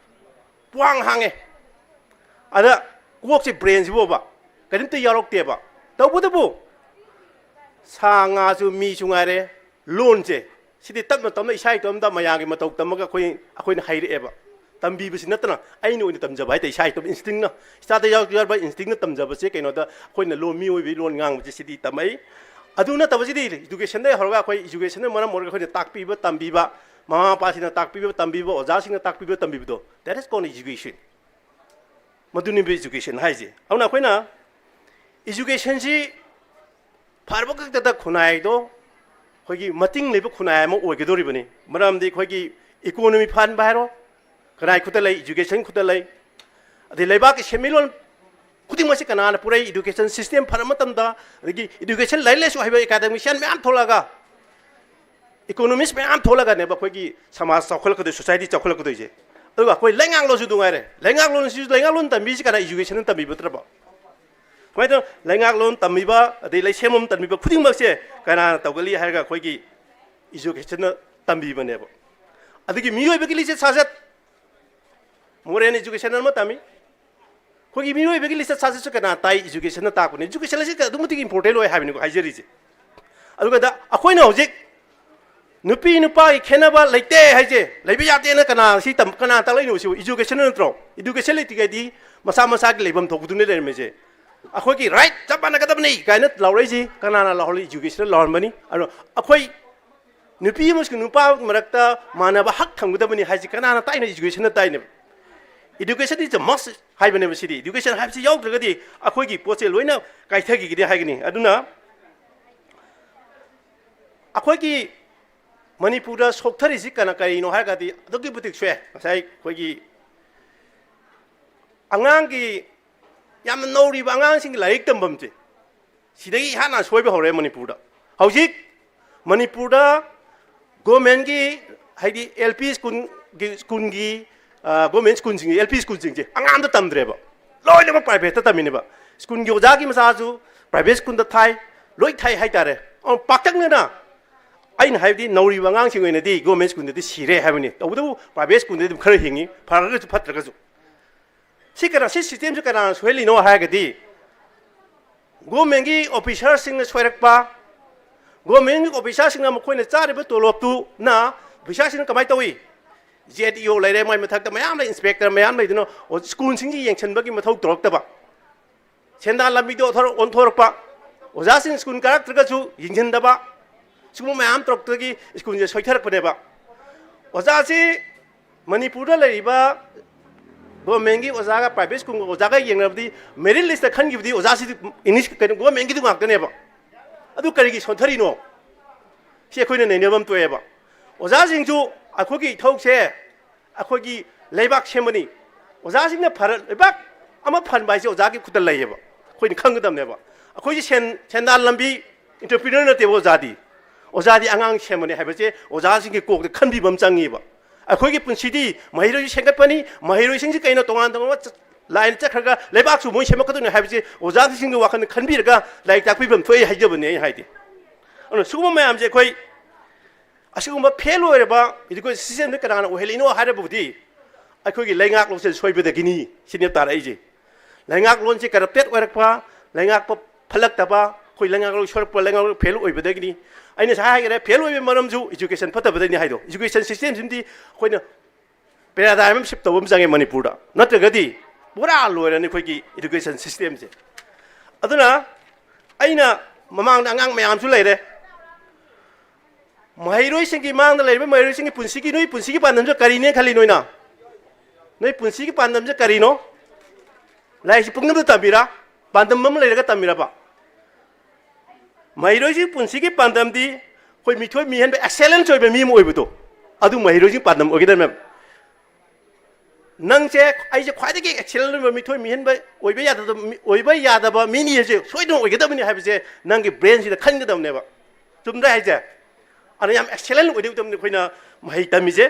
ꯄ꯭ꯋꯥꯡ ꯍꯥꯡꯉꯦ, ꯑꯗ ꯀꯣꯛꯁꯦ brainꯁꯤꯕꯣꯕ ꯀꯔꯤꯝꯇ ꯌꯥꯎꯔꯛꯇꯦꯕ꯫ ꯇꯧꯕꯇꯕꯨ ꯁꯥ ꯉꯥꯁꯨ ꯃꯤꯁꯨ ꯉꯥꯏꯔꯦ, ꯂꯣꯟꯁꯦ ꯁꯤꯗꯤ ꯇꯞꯅ ꯇꯞꯅ ꯏꯁꯥ ꯏꯇꯣꯝꯇ ꯃꯌꯥꯝꯒꯤ ꯃꯇꯧ ꯇꯝꯃꯒ ꯑꯩꯈꯣꯏ, ꯑꯩꯈꯣꯏꯅ ꯍꯩꯔꯛꯑꯦꯕ꯫ ꯇꯝꯕꯤꯕꯁꯤ ꯅꯠꯇꯅ ꯑꯩꯅ ꯑꯣꯏꯅ ꯇꯝꯖꯕ ꯍꯥꯏꯇꯥꯔꯦ, ꯏꯁꯥ ꯏꯇꯣꯝ instinctꯅ, ꯏꯁꯥꯗ ꯌꯥꯎ-, ꯌꯥꯎꯔꯕ instinctꯅ ꯇꯝꯖꯕꯁꯦ ꯀꯩꯅꯣꯗ ꯑꯩꯈꯣꯏꯅ ꯂꯣꯟ, ꯃꯤꯑꯣꯏꯕꯒꯤ ꯂꯣꯟ ꯉꯥꯡꯕꯁꯦ ꯁꯤꯗꯤ ꯇꯝꯃꯛꯏ꯫ ꯑꯗꯨ ꯅꯠꯇꯕꯁꯤꯗꯤ educationꯗꯒꯤ ꯍꯧꯔꯒ ꯑꯩꯈꯣꯏ educationꯅ ꯃꯔꯝ ꯑꯣꯏꯔꯒ ꯑꯩꯈꯣꯏꯅ ꯇꯥꯛꯄꯤꯕ ꯇꯝꯕꯤꯕ, ꯃꯃꯥ ꯃꯄꯥꯁꯤꯡꯅ ꯇꯥꯛꯄꯤꯕ ꯇꯝꯕꯤꯕ, ꯑꯣꯖꯥꯁꯤꯡꯅ ꯇꯥꯛꯄꯤꯕ ꯇꯝꯕꯤꯕꯗꯣ, that is called education꯫ ꯃꯗꯨꯅꯦꯕ education ꯍꯥꯏꯁꯦ꯫ ꯑꯗꯨꯅ ꯑꯩꯈꯣꯏꯅ educationꯁꯤ ꯐꯔꯕ ꯈꯛꯇꯗ ꯈꯨꯟꯅꯥꯏꯗꯣ ꯑꯩꯈꯣꯏꯒꯤ ꯃꯇꯤꯡ ꯂꯩꯕ ꯈꯨꯟꯅꯥꯏ ꯑꯃ ꯑꯣꯏꯒꯗꯧꯔꯤꯕꯅꯤ꯫ ꯃꯔꯝꯗꯤ ꯑꯩꯈꯣꯏꯒꯤ economy ꯐꯍꯟꯕ ꯍꯥꯏꯔꯣ, ꯀꯅꯥꯏ ꯈꯨꯠꯇ ꯂꯩ? Education ꯈꯨꯠꯇ ꯂꯩ꯫ ꯑꯗꯩ ꯂꯩꯕꯥꯛꯀꯤ ꯁꯦꯟꯃꯤꯠꯂꯣꯟ ꯈꯨꯗꯤꯡꯃꯛꯁꯤ ꯀꯅꯥꯅ ꯄꯨꯔꯛꯏ? Education system ꯐꯔ ꯃꯇꯝꯗ, ꯑꯗꯒꯤ education, ꯂꯥꯏꯔꯤꯛ ꯂꯥꯏꯁꯨ ꯍꯩꯕ academician ꯃꯌꯥꯝ ꯊꯣꯛꯂꯛꯑꯒ, economist ꯃꯌꯥꯝ ꯊꯣꯛꯂꯛꯑꯒꯅꯦꯕ ꯑꯩꯈꯣꯏꯒꯤ ꯁꯃꯥꯖ ꯆꯥꯎꯈꯠꯂꯛꯀꯗꯣꯏ, society ꯆꯥꯎꯈꯠꯂꯛꯀꯗꯣꯏꯁꯦ꯫ ꯑꯗꯨꯒ ꯑꯩꯈꯣꯏ ꯂꯩꯉꯥꯛꯂꯣꯟꯁꯨ ꯅꯨꯡꯉꯥꯏꯔꯦ꯫ ꯂꯩꯉꯥꯛꯂꯣꯟꯁꯤꯁꯨ, ꯂꯩꯉꯥꯛꯂꯣꯟ ꯇꯝꯕꯤꯁꯤ ꯀꯅꯥ? Educationꯅ ꯇꯝꯕꯤꯕ ꯅꯠꯇ꯭ꯔꯕ? ꯁꯨꯃꯥꯏꯅ ꯂꯩꯉꯥꯛꯂꯣꯟ ꯇꯝꯕꯤꯕ, ꯑꯗꯩ ꯂꯩꯁꯦꯝꯂꯣꯟ ꯇꯝꯕꯤꯕ ꯈꯨꯗꯤꯡꯃꯛꯁꯦ ꯀꯅꯥꯅ ꯇꯧꯒꯜꯂꯤ ꯍꯥꯏꯔꯒ ꯑꯩꯈꯣꯏꯒꯤ ꯏꯖꯨꯀꯦꯁꯟꯅ ꯇꯝꯕꯤꯕꯅꯦꯕ꯫ ꯑꯗꯒꯤ ꯃꯤꯑꯣꯏꯕꯒꯤ ꯂꯤꯆꯠ ꯁꯥꯖꯠ, ꯃꯣꯔꯦꯜ ꯏꯖꯨꯀꯦꯁꯟ ꯑꯃ ꯇꯝꯃꯤ꯫ ꯑꯩꯈꯣꯏꯒꯤ ꯃꯤꯑꯣꯏꯕꯒꯤ ꯂꯤꯆꯠ ꯁꯥꯖꯠꯁꯨ ꯀꯅꯥ ꯇꯥꯛꯏ? ꯏꯖꯨꯀꯦꯁꯟꯅ ꯇꯥꯛꯄꯅꯤ꯫ ꯏꯖꯨꯀꯦꯁꯟ ꯑꯁꯤ ꯑꯗꯨꯛꯀꯤ ꯃꯇꯤꯛ ꯏꯝꯄꯣꯔꯇꯦꯟ ꯑꯣꯏ ꯍꯥꯏꯕꯅꯤꯀꯣ ꯍꯥꯏꯖꯔꯤꯁꯦ꯫ ꯑꯗꯨꯒ ꯑꯩꯈꯣꯏꯅ ꯍꯧꯖꯤꯛ ꯅꯨꯄꯤ ꯅꯨꯄꯥꯒꯤ ꯈꯦꯠꯅꯕ ꯂꯩꯇꯦ ꯍꯥꯏꯁꯦ, ꯂꯩꯕ ꯌꯥꯗꯦꯅ ꯀꯅꯥ ꯁꯤ ꯇꯝ-, ꯀꯅꯥ ꯇꯥꯛꯂꯛꯏꯅꯣ? ꯁꯤꯕꯨ ꯏꯖꯨꯀꯦꯁꯟ ꯅꯠꯇ꯭ꯔꯣ? ꯏꯖꯨꯀꯦꯁꯟ ꯂꯩꯇ꯭ꯔꯤꯉꯩꯗꯤ ꯃꯁꯥ ꯃꯁꯥꯒꯤ ꯂꯩꯐꯝ ꯊꯣꯛꯄꯗꯨꯅ ꯂꯩꯔꯝꯃꯤꯁꯦ꯫ ꯑꯩꯈꯣꯏꯒꯤ ꯔꯥꯏꯠ ꯆꯞ ꯃꯥꯟꯅꯒꯗꯕꯅꯤ ꯀꯥꯏꯅ ꯂꯥꯎꯔꯛꯏꯁꯤ ꯀꯅꯥꯅ ꯂꯥꯎꯍꯜꯂꯤ? ꯏꯖꯨꯀꯦꯁꯟꯅ ꯂꯥꯎꯍꯟꯕꯅꯤ꯫ ꯑꯗꯣ ꯑꯩꯈꯣꯏ ꯅꯨꯄꯤ ꯑꯃꯁꯨꯡ ꯅꯨꯄꯥ ꯃꯔꯛꯇ ꯃꯥꯟꯅꯕ ꯍꯛ ꯊꯝꯒꯗꯕꯅꯤ ꯍꯥꯏꯁꯤ ꯀꯅꯥꯅ ꯇꯥꯛꯏꯅꯣ? ꯏꯖꯨꯀꯦꯁꯟꯅ ꯇꯥꯛꯏꯅꯦꯕ꯫ Education is a must ꯍꯥꯏꯕꯅꯦꯕ ꯁꯤꯗꯤ꯫ ꯏꯗꯨꯀꯦꯁꯟ ꯍꯥꯏꯕꯁꯤ ꯌꯥꯎꯗ꯭ꯔꯒꯗꯤ ꯑꯩꯈꯣꯏꯒꯤ ꯄꯣꯠꯁꯦ ꯂꯣꯏꯅ ꯀꯥꯏꯊꯈꯤꯒꯅꯤ ꯍꯥꯏꯒꯅꯤ꯫ ꯑꯗꯨꯅ ꯑꯩꯈꯣꯏꯒꯤ ꯃꯅꯤꯄꯨꯔꯗ ꯁꯣꯛꯊꯔꯤꯁꯤ ꯀꯅꯥ, ꯀꯔꯤꯅꯣ ꯍꯥꯏꯔꯒꯗꯤ ꯑꯗꯨꯛꯀꯤ ꯃꯇꯤꯛ ꯁꯣꯛꯑꯦ꯫ ꯉꯁꯥꯏ ꯑꯩꯈꯣꯏꯒꯤ ꯑꯉꯥꯡꯒꯤ, ꯌꯥꯝꯅ ꯅꯧꯔꯤꯕ ꯑꯉꯥꯡꯁꯤꯡꯒꯤ ꯂꯥꯏꯔꯤꯛ ꯇꯝꯐꯝꯁꯦ ꯁꯤꯗꯒꯤ ꯏꯍꯥꯟ ꯍꯥꯟꯅ ꯁꯣꯏꯕ ꯍꯧꯔꯦ ꯃꯅꯤꯄꯨꯔꯗ꯫ ꯍꯧꯖꯤꯛ ꯃꯅꯤꯄꯨꯔꯗ ꯒꯣꯔꯃꯦꯟꯒꯤ, ꯍꯥꯏꯗꯤ ꯑꯦꯜ ꯄꯤ ꯁ꯭ꯀꯨꯜꯒꯤ, ꯁ꯭ꯀꯨꯜꯒꯤ, ꯑ, ꯒꯣꯔꯃꯦꯟ ꯁ꯭ꯀꯨꯜꯁꯤꯡꯁꯦ, ꯑꯦꯜ ꯄꯤ ꯁ꯭ꯀꯨꯜꯁꯤꯡꯁꯦ ꯑꯉꯥꯡꯗ ꯇꯝꯗ꯭ꯔꯦꯕ, ꯂꯣꯏꯅꯃꯛ ꯄ꯭ꯔꯥꯏꯚꯦꯠꯇ ꯇꯝꯃꯤꯅꯦꯕ꯫ ꯁ꯭ꯀꯨꯜꯒꯤ ꯑꯣꯖꯥꯒꯤ ꯃꯆꯥꯁꯨ ꯄ꯭ꯔꯥꯏꯚꯦꯠ ꯁ꯭ꯀꯨꯜꯗ ꯊꯥꯏ, ꯂꯣꯏ ꯊꯥꯏ ꯍꯥꯏꯇꯥꯔꯦ꯫ ꯑ, ꯄꯥꯛꯇꯛꯅꯅ ꯑꯩꯅ ꯍꯥꯏꯕꯗꯤ ꯅꯧꯔꯤꯕ ꯑꯉꯥꯡꯁꯤꯡ ꯑꯣꯏꯅꯗꯤ ꯒꯣꯔꯃꯦꯟ ꯁ꯭ꯀꯨꯜꯗꯗꯤ ꯁꯤꯔꯦ ꯍꯥꯏꯕꯅꯤ꯫ ꯇꯧꯕꯇꯕꯨ ꯄ꯭ꯔꯥꯏꯚꯦꯠ ꯁ꯭ꯀꯨꯜꯗꯗꯤ ꯑꯗꯨꯝ ꯈꯔ ꯍꯤꯡꯉꯤ, ꯐꯔꯒꯁꯨ ꯐꯠꯇ꯭ꯔꯒꯁꯨ꯫ ꯁꯤ ꯀꯅꯥ, ꯁꯤ ꯁꯤꯁꯇꯦꯝꯁꯤ ꯀꯅꯥꯅ ꯁꯣꯏꯍꯜꯂꯤꯅꯣ ꯍꯥꯏꯔꯒꯗꯤ, ꯒꯣꯔꯃꯦꯟꯒꯤ ꯑꯣꯐꯤꯁꯥꯔꯁꯤꯡꯅ ꯁꯣꯏꯔꯛꯄ, ꯒꯣꯔꯃꯦꯟꯒꯤ ꯑꯣꯐꯤꯁꯥꯔꯁꯤꯡꯅ ꯃꯈꯣꯏꯅ ꯆꯥꯔꯤꯕ ꯇꯣꯂꯣꯞꯇꯨꯅ ꯑꯣꯐꯤꯁꯥꯔꯁꯤꯡꯅ ꯀꯃꯥꯏꯅ ꯇꯧꯏ? ꯖꯦꯠ ꯏ ꯑꯣ ꯂꯩꯔꯦ, ꯃꯣꯏ ꯃꯊꯛꯇ ꯃꯌꯥꯝ ꯂꯩ, ꯏꯟꯁꯄꯦꯛꯇꯔ ꯃꯌꯥꯝ ꯂꯩꯗꯨꯅ, ꯑꯣ, ꯁ꯭ꯀꯨꯜꯁꯤꯡꯁꯤ ꯌꯦꯡꯁꯤꯟꯕꯒꯤ ꯃꯊꯧ ꯇꯧꯔꯛꯇꯕ, ꯁꯦꯟꯗꯥꯟ ꯂꯝꯕꯤꯗꯣ ꯑꯣꯟꯊꯣꯔꯛ-, ꯑꯣꯟꯊꯣꯔꯛꯄ, ꯑꯣꯖꯥꯁꯤꯡ ꯁ꯭ꯀꯨꯜ ꯀꯥꯔꯛꯇ꯭ꯔꯒꯁꯨ ꯌꯦꯡꯁꯤꯟꯗꯕ, ꯁꯤꯒꯨꯝꯕ ꯃꯌꯥꯝ ꯇꯧꯔꯛꯄꯗꯒꯤ ꯁ꯭ꯀꯨꯜꯁꯦ ꯁꯣꯏꯊꯔꯛꯄꯅꯦꯕ꯫ ꯑꯣꯖꯥꯁꯤ ꯃꯅꯤꯄꯨꯔꯗ ꯂꯩꯔꯤꯕ ꯒꯣꯔꯃꯦꯟꯒꯤ ꯑꯣꯖꯥꯒ ꯄ꯭ꯔꯥꯏꯚꯦꯠ ꯁ꯭ꯀꯨꯜꯒꯤ ꯑꯣꯖꯥꯒ ꯌꯦꯡꯅꯕꯗꯤ ꯃꯦꯔꯤꯠ ꯂꯤꯁꯇ ꯈꯟꯈꯤꯕꯗꯤ ꯑꯣꯖꯥꯁꯤꯗꯤ ꯏꯪꯂꯤꯁ, ꯀꯩꯅꯣ, ꯒꯣꯔꯃꯦꯟꯒꯤꯗꯨ ꯉꯥꯛꯇꯅꯦꯕ꯫ ꯑꯗꯨ ꯀꯔꯤꯒꯤ ꯁꯣꯟꯊꯔꯤꯅꯣ? ꯁꯤ ꯑꯩꯈꯣꯏꯅ ꯅꯩꯅꯕ ꯑꯃ ꯊꯣꯛꯑꯦꯕ꯫ ꯑꯣꯖꯥꯁꯤꯡꯁꯨ ꯑꯩꯈꯣꯏꯒꯤ ꯏꯊꯧꯁꯦ ꯑꯩꯈꯣꯏꯒꯤ ꯂꯩꯕꯥꯛ ꯁꯦꯝꯕꯅꯤ꯫ ꯑꯣꯖꯥꯁꯤꯡꯅ ꯐꯔ-, ꯂꯩꯕꯥꯛ ꯑꯃ ꯐꯍꯟꯕ ꯍꯥꯏꯁꯦ ꯑꯣꯖꯥꯒꯤ ꯈꯨꯠꯇ ꯂꯩꯌꯦꯕ꯫ ꯑꯩꯈꯣꯏꯅ ꯈꯪꯒꯗꯕꯅꯦꯕ꯫ ꯑꯩꯈꯣꯏꯁꯦ ꯁꯦꯟ-, ꯁꯦꯟꯗꯥꯟ ꯂꯝꯕꯤ, entrepreneur ꯅꯠꯇꯦꯕ ꯑꯣꯖꯥꯗꯤ꯫ ꯑꯣꯖꯥꯗꯤ ꯑꯉꯥꯡ ꯁꯦꯝꯕꯅꯤ ꯍꯥꯏꯕꯁꯦ ꯑꯣꯖꯥꯁꯤꯡꯒꯤ ꯀꯣꯛꯇ ꯈꯟꯕꯤꯕ ꯑꯃ ꯆꯪꯉꯤꯕ꯫ ꯑꯩꯈꯣꯏꯒꯤ ꯄꯨꯟꯁꯤꯗꯤ ꯃꯍꯩꯔꯣꯏꯁꯨ ꯁꯦꯝꯒꯠꯄꯅꯤ, ꯃꯍꯩꯔꯣꯏꯁꯤꯡꯁꯤ ꯀꯩꯅꯣ ꯇꯣꯉꯥꯟ ꯇꯣꯉꯥꯟꯕ ꯆ-, ꯂꯥꯏꯟ ꯆꯠꯈ꯭ꯔꯒ ꯂꯩꯕꯥꯛꯁꯨ ꯃꯣꯏ ꯁꯦꯝꯃꯛꯀꯗꯣꯏꯅꯤ ꯍꯥꯏꯕꯁꯤ ꯑꯣꯖꯥꯁꯤꯡꯒꯤ ꯋꯥꯈꯜꯗ ꯈꯟꯕꯤꯔꯒ ꯂꯥꯏꯔꯤꯛ ꯇꯥꯛꯄꯤꯐꯝ ꯊꯣꯛꯏ ꯍꯥꯏꯖꯕꯅꯤ ꯑꯩ ꯍꯥꯏꯗꯤ꯫ ꯑꯗꯨꯅ ꯁꯤꯒꯨꯝꯕ ꯃꯌꯥꯝꯁꯦ ꯑꯩꯈꯣꯏ ꯑꯁꯤꯒꯨꯝꯕ ꯐꯦꯜ ꯑꯣꯏꯔꯕ ꯏꯗꯨꯀꯦꯁꯟ ꯁꯤꯁꯇꯦꯝꯁꯦ ꯀꯅꯥꯅ ꯑꯣꯏꯍꯜꯂꯤꯅꯣ ꯍꯥꯏꯔꯕꯕꯨꯗꯤ ꯑꯩꯈꯣꯏꯒꯤ ꯂꯩꯉꯥꯛꯂꯣꯟꯁꯦ ꯁꯣꯏꯕꯗꯒꯤꯅꯤ ꯁꯤꯅꯦ ꯇꯥꯔꯛꯏꯁꯦ꯫ ꯂꯩꯉꯥꯛꯂꯣꯟꯁꯦ ꯀꯔꯞꯇꯦꯠ ꯑꯣꯏꯔꯛꯄ, ꯂꯩꯉꯥꯛꯄ ꯐꯠꯂꯛꯇꯕ, ꯑꯩꯈꯣꯏ ꯂꯩꯉꯥꯛꯂꯣꯟ ꯁꯣꯏꯔꯛꯄ, ꯂꯩꯉꯥꯛꯂꯣꯟ ꯐꯦꯜ ꯑꯣꯏꯕꯗꯒꯤꯅꯤ꯫ ꯑꯩꯅ ꯉꯁꯥꯏ ꯍꯥꯏꯈꯔꯦ, ꯐꯦꯜ ꯑꯣꯏꯕꯒꯤ ꯃꯔꯝꯁꯨ ꯏꯗꯨꯀꯦꯁꯟ ꯐꯠꯇꯕꯗꯒꯤꯅꯤ ꯍꯥꯏꯗꯣ꯫ ꯏꯗꯨꯀꯦꯁꯟ ꯁꯤꯁꯇꯦꯝꯁꯤꯃꯗꯤ ꯑꯩꯈꯣꯏꯅ ꯄꯦꯔꯥꯗꯥꯏꯝ ꯑꯃ ꯁꯤꯞ ꯇꯧꯕ ꯑꯃ ꯆꯪꯉꯦ ꯃꯅꯤꯄꯨꯔꯗ, ꯅꯠꯇ꯭ꯔꯒꯗꯤ ꯄꯨꯔꯥ ꯂꯣꯏꯔꯅꯤ ꯑꯩꯈꯣꯏꯒꯤ ꯏꯗꯨꯀꯦꯁꯟ ꯁꯤꯁꯇꯦꯝꯁꯦ꯫ ꯑꯗꯨꯅ ꯑꯩꯅ ꯃꯃꯥꯡꯗ ꯑꯉꯥꯡ ꯃꯌꯥꯝꯁꯨ ꯂꯩꯔꯦ, ꯃꯍꯩꯔꯣꯏꯁꯤꯡꯒꯤ ꯃꯥꯡꯗ ꯂꯩꯔꯤꯕ ꯃꯍꯩꯔꯣꯏꯁꯤꯡꯒꯤ ꯄꯨꯟꯁꯤꯒꯤ, ꯅꯣꯏ ꯄꯨꯟꯁꯤꯒꯤ ꯄꯥꯟꯗꯝꯁꯦ ꯀꯔꯤꯅꯦ ꯈꯜꯂꯤ ꯅꯣꯏꯅ? ꯅꯣꯏ ꯄꯨꯟꯁꯤꯒꯤ ꯄꯥꯟꯗꯝꯁꯦ ꯀꯔꯤꯅꯣ? ꯂꯥꯏꯔꯤꯛꯁꯤ ꯄꯨꯝꯅꯃꯛꯇ ꯇꯝꯃꯤꯔꯥ? ꯄꯥꯟꯗꯝ ꯑꯃ ꯂꯩꯔꯒ ꯇꯝꯃꯤꯔꯕ? ꯃꯍꯩꯔꯣꯏꯁꯤꯒꯤ ꯄꯨꯟꯁꯤꯒꯤ ꯄꯥꯟꯗꯝꯗꯤ ꯑꯩꯈꯣꯏ ꯃꯤꯊꯣꯏ ꯃꯤꯍꯦꯟꯕ ꯑꯦꯛꯁꯦꯂꯦꯟꯁ ꯑꯣꯏꯕ ꯃꯤ ꯑꯃ ꯑꯣꯏꯕꯗꯣ, ꯑꯗꯨ ꯃꯍꯩꯔꯣꯏꯁꯤꯒꯤ ꯄꯥꯟꯗꯝ ꯑꯣꯏꯒꯗꯕꯅꯦꯕ꯫ ꯅꯪꯁꯦ, "ꯑꯩꯁꯦ ꯈ꯭ꯋꯥꯏꯗꯒꯤ ꯑꯦꯛꯁꯦꯂꯦꯟ ꯑꯣꯏꯕ ꯃꯤꯊꯣꯏ ꯃꯤꯍꯦꯟꯕ ꯑꯣꯏꯕ ꯌꯥꯗꯕ ꯃꯤ-, ꯑꯣꯏꯕ ꯌꯥꯗꯕ ꯃꯤꯅꯤ ꯍꯥꯏꯁꯦ ꯁꯣꯏꯗꯅ ꯑꯣꯏꯒꯗꯕꯅꯤ" ꯍꯥꯏꯕꯁꯦ ꯅꯪꯒꯤ ꯕ꯭ꯔꯦꯟꯁꯤꯗ ꯈꯟꯒꯗꯕꯅꯦꯕ꯫ ꯆꯨꯝꯗ꯭ꯔꯥ ꯍꯥꯏꯁꯦ? ꯑꯗꯨꯅ ꯌꯥꯝ ꯑꯦꯛꯁꯦꯂꯦꯟ ꯑꯣꯏꯗꯧꯕ ꯃꯇꯝꯗ ꯑꯩꯈꯣꯏꯅ ꯃꯍꯩ ꯇꯝꯃꯤꯁꯦ꯫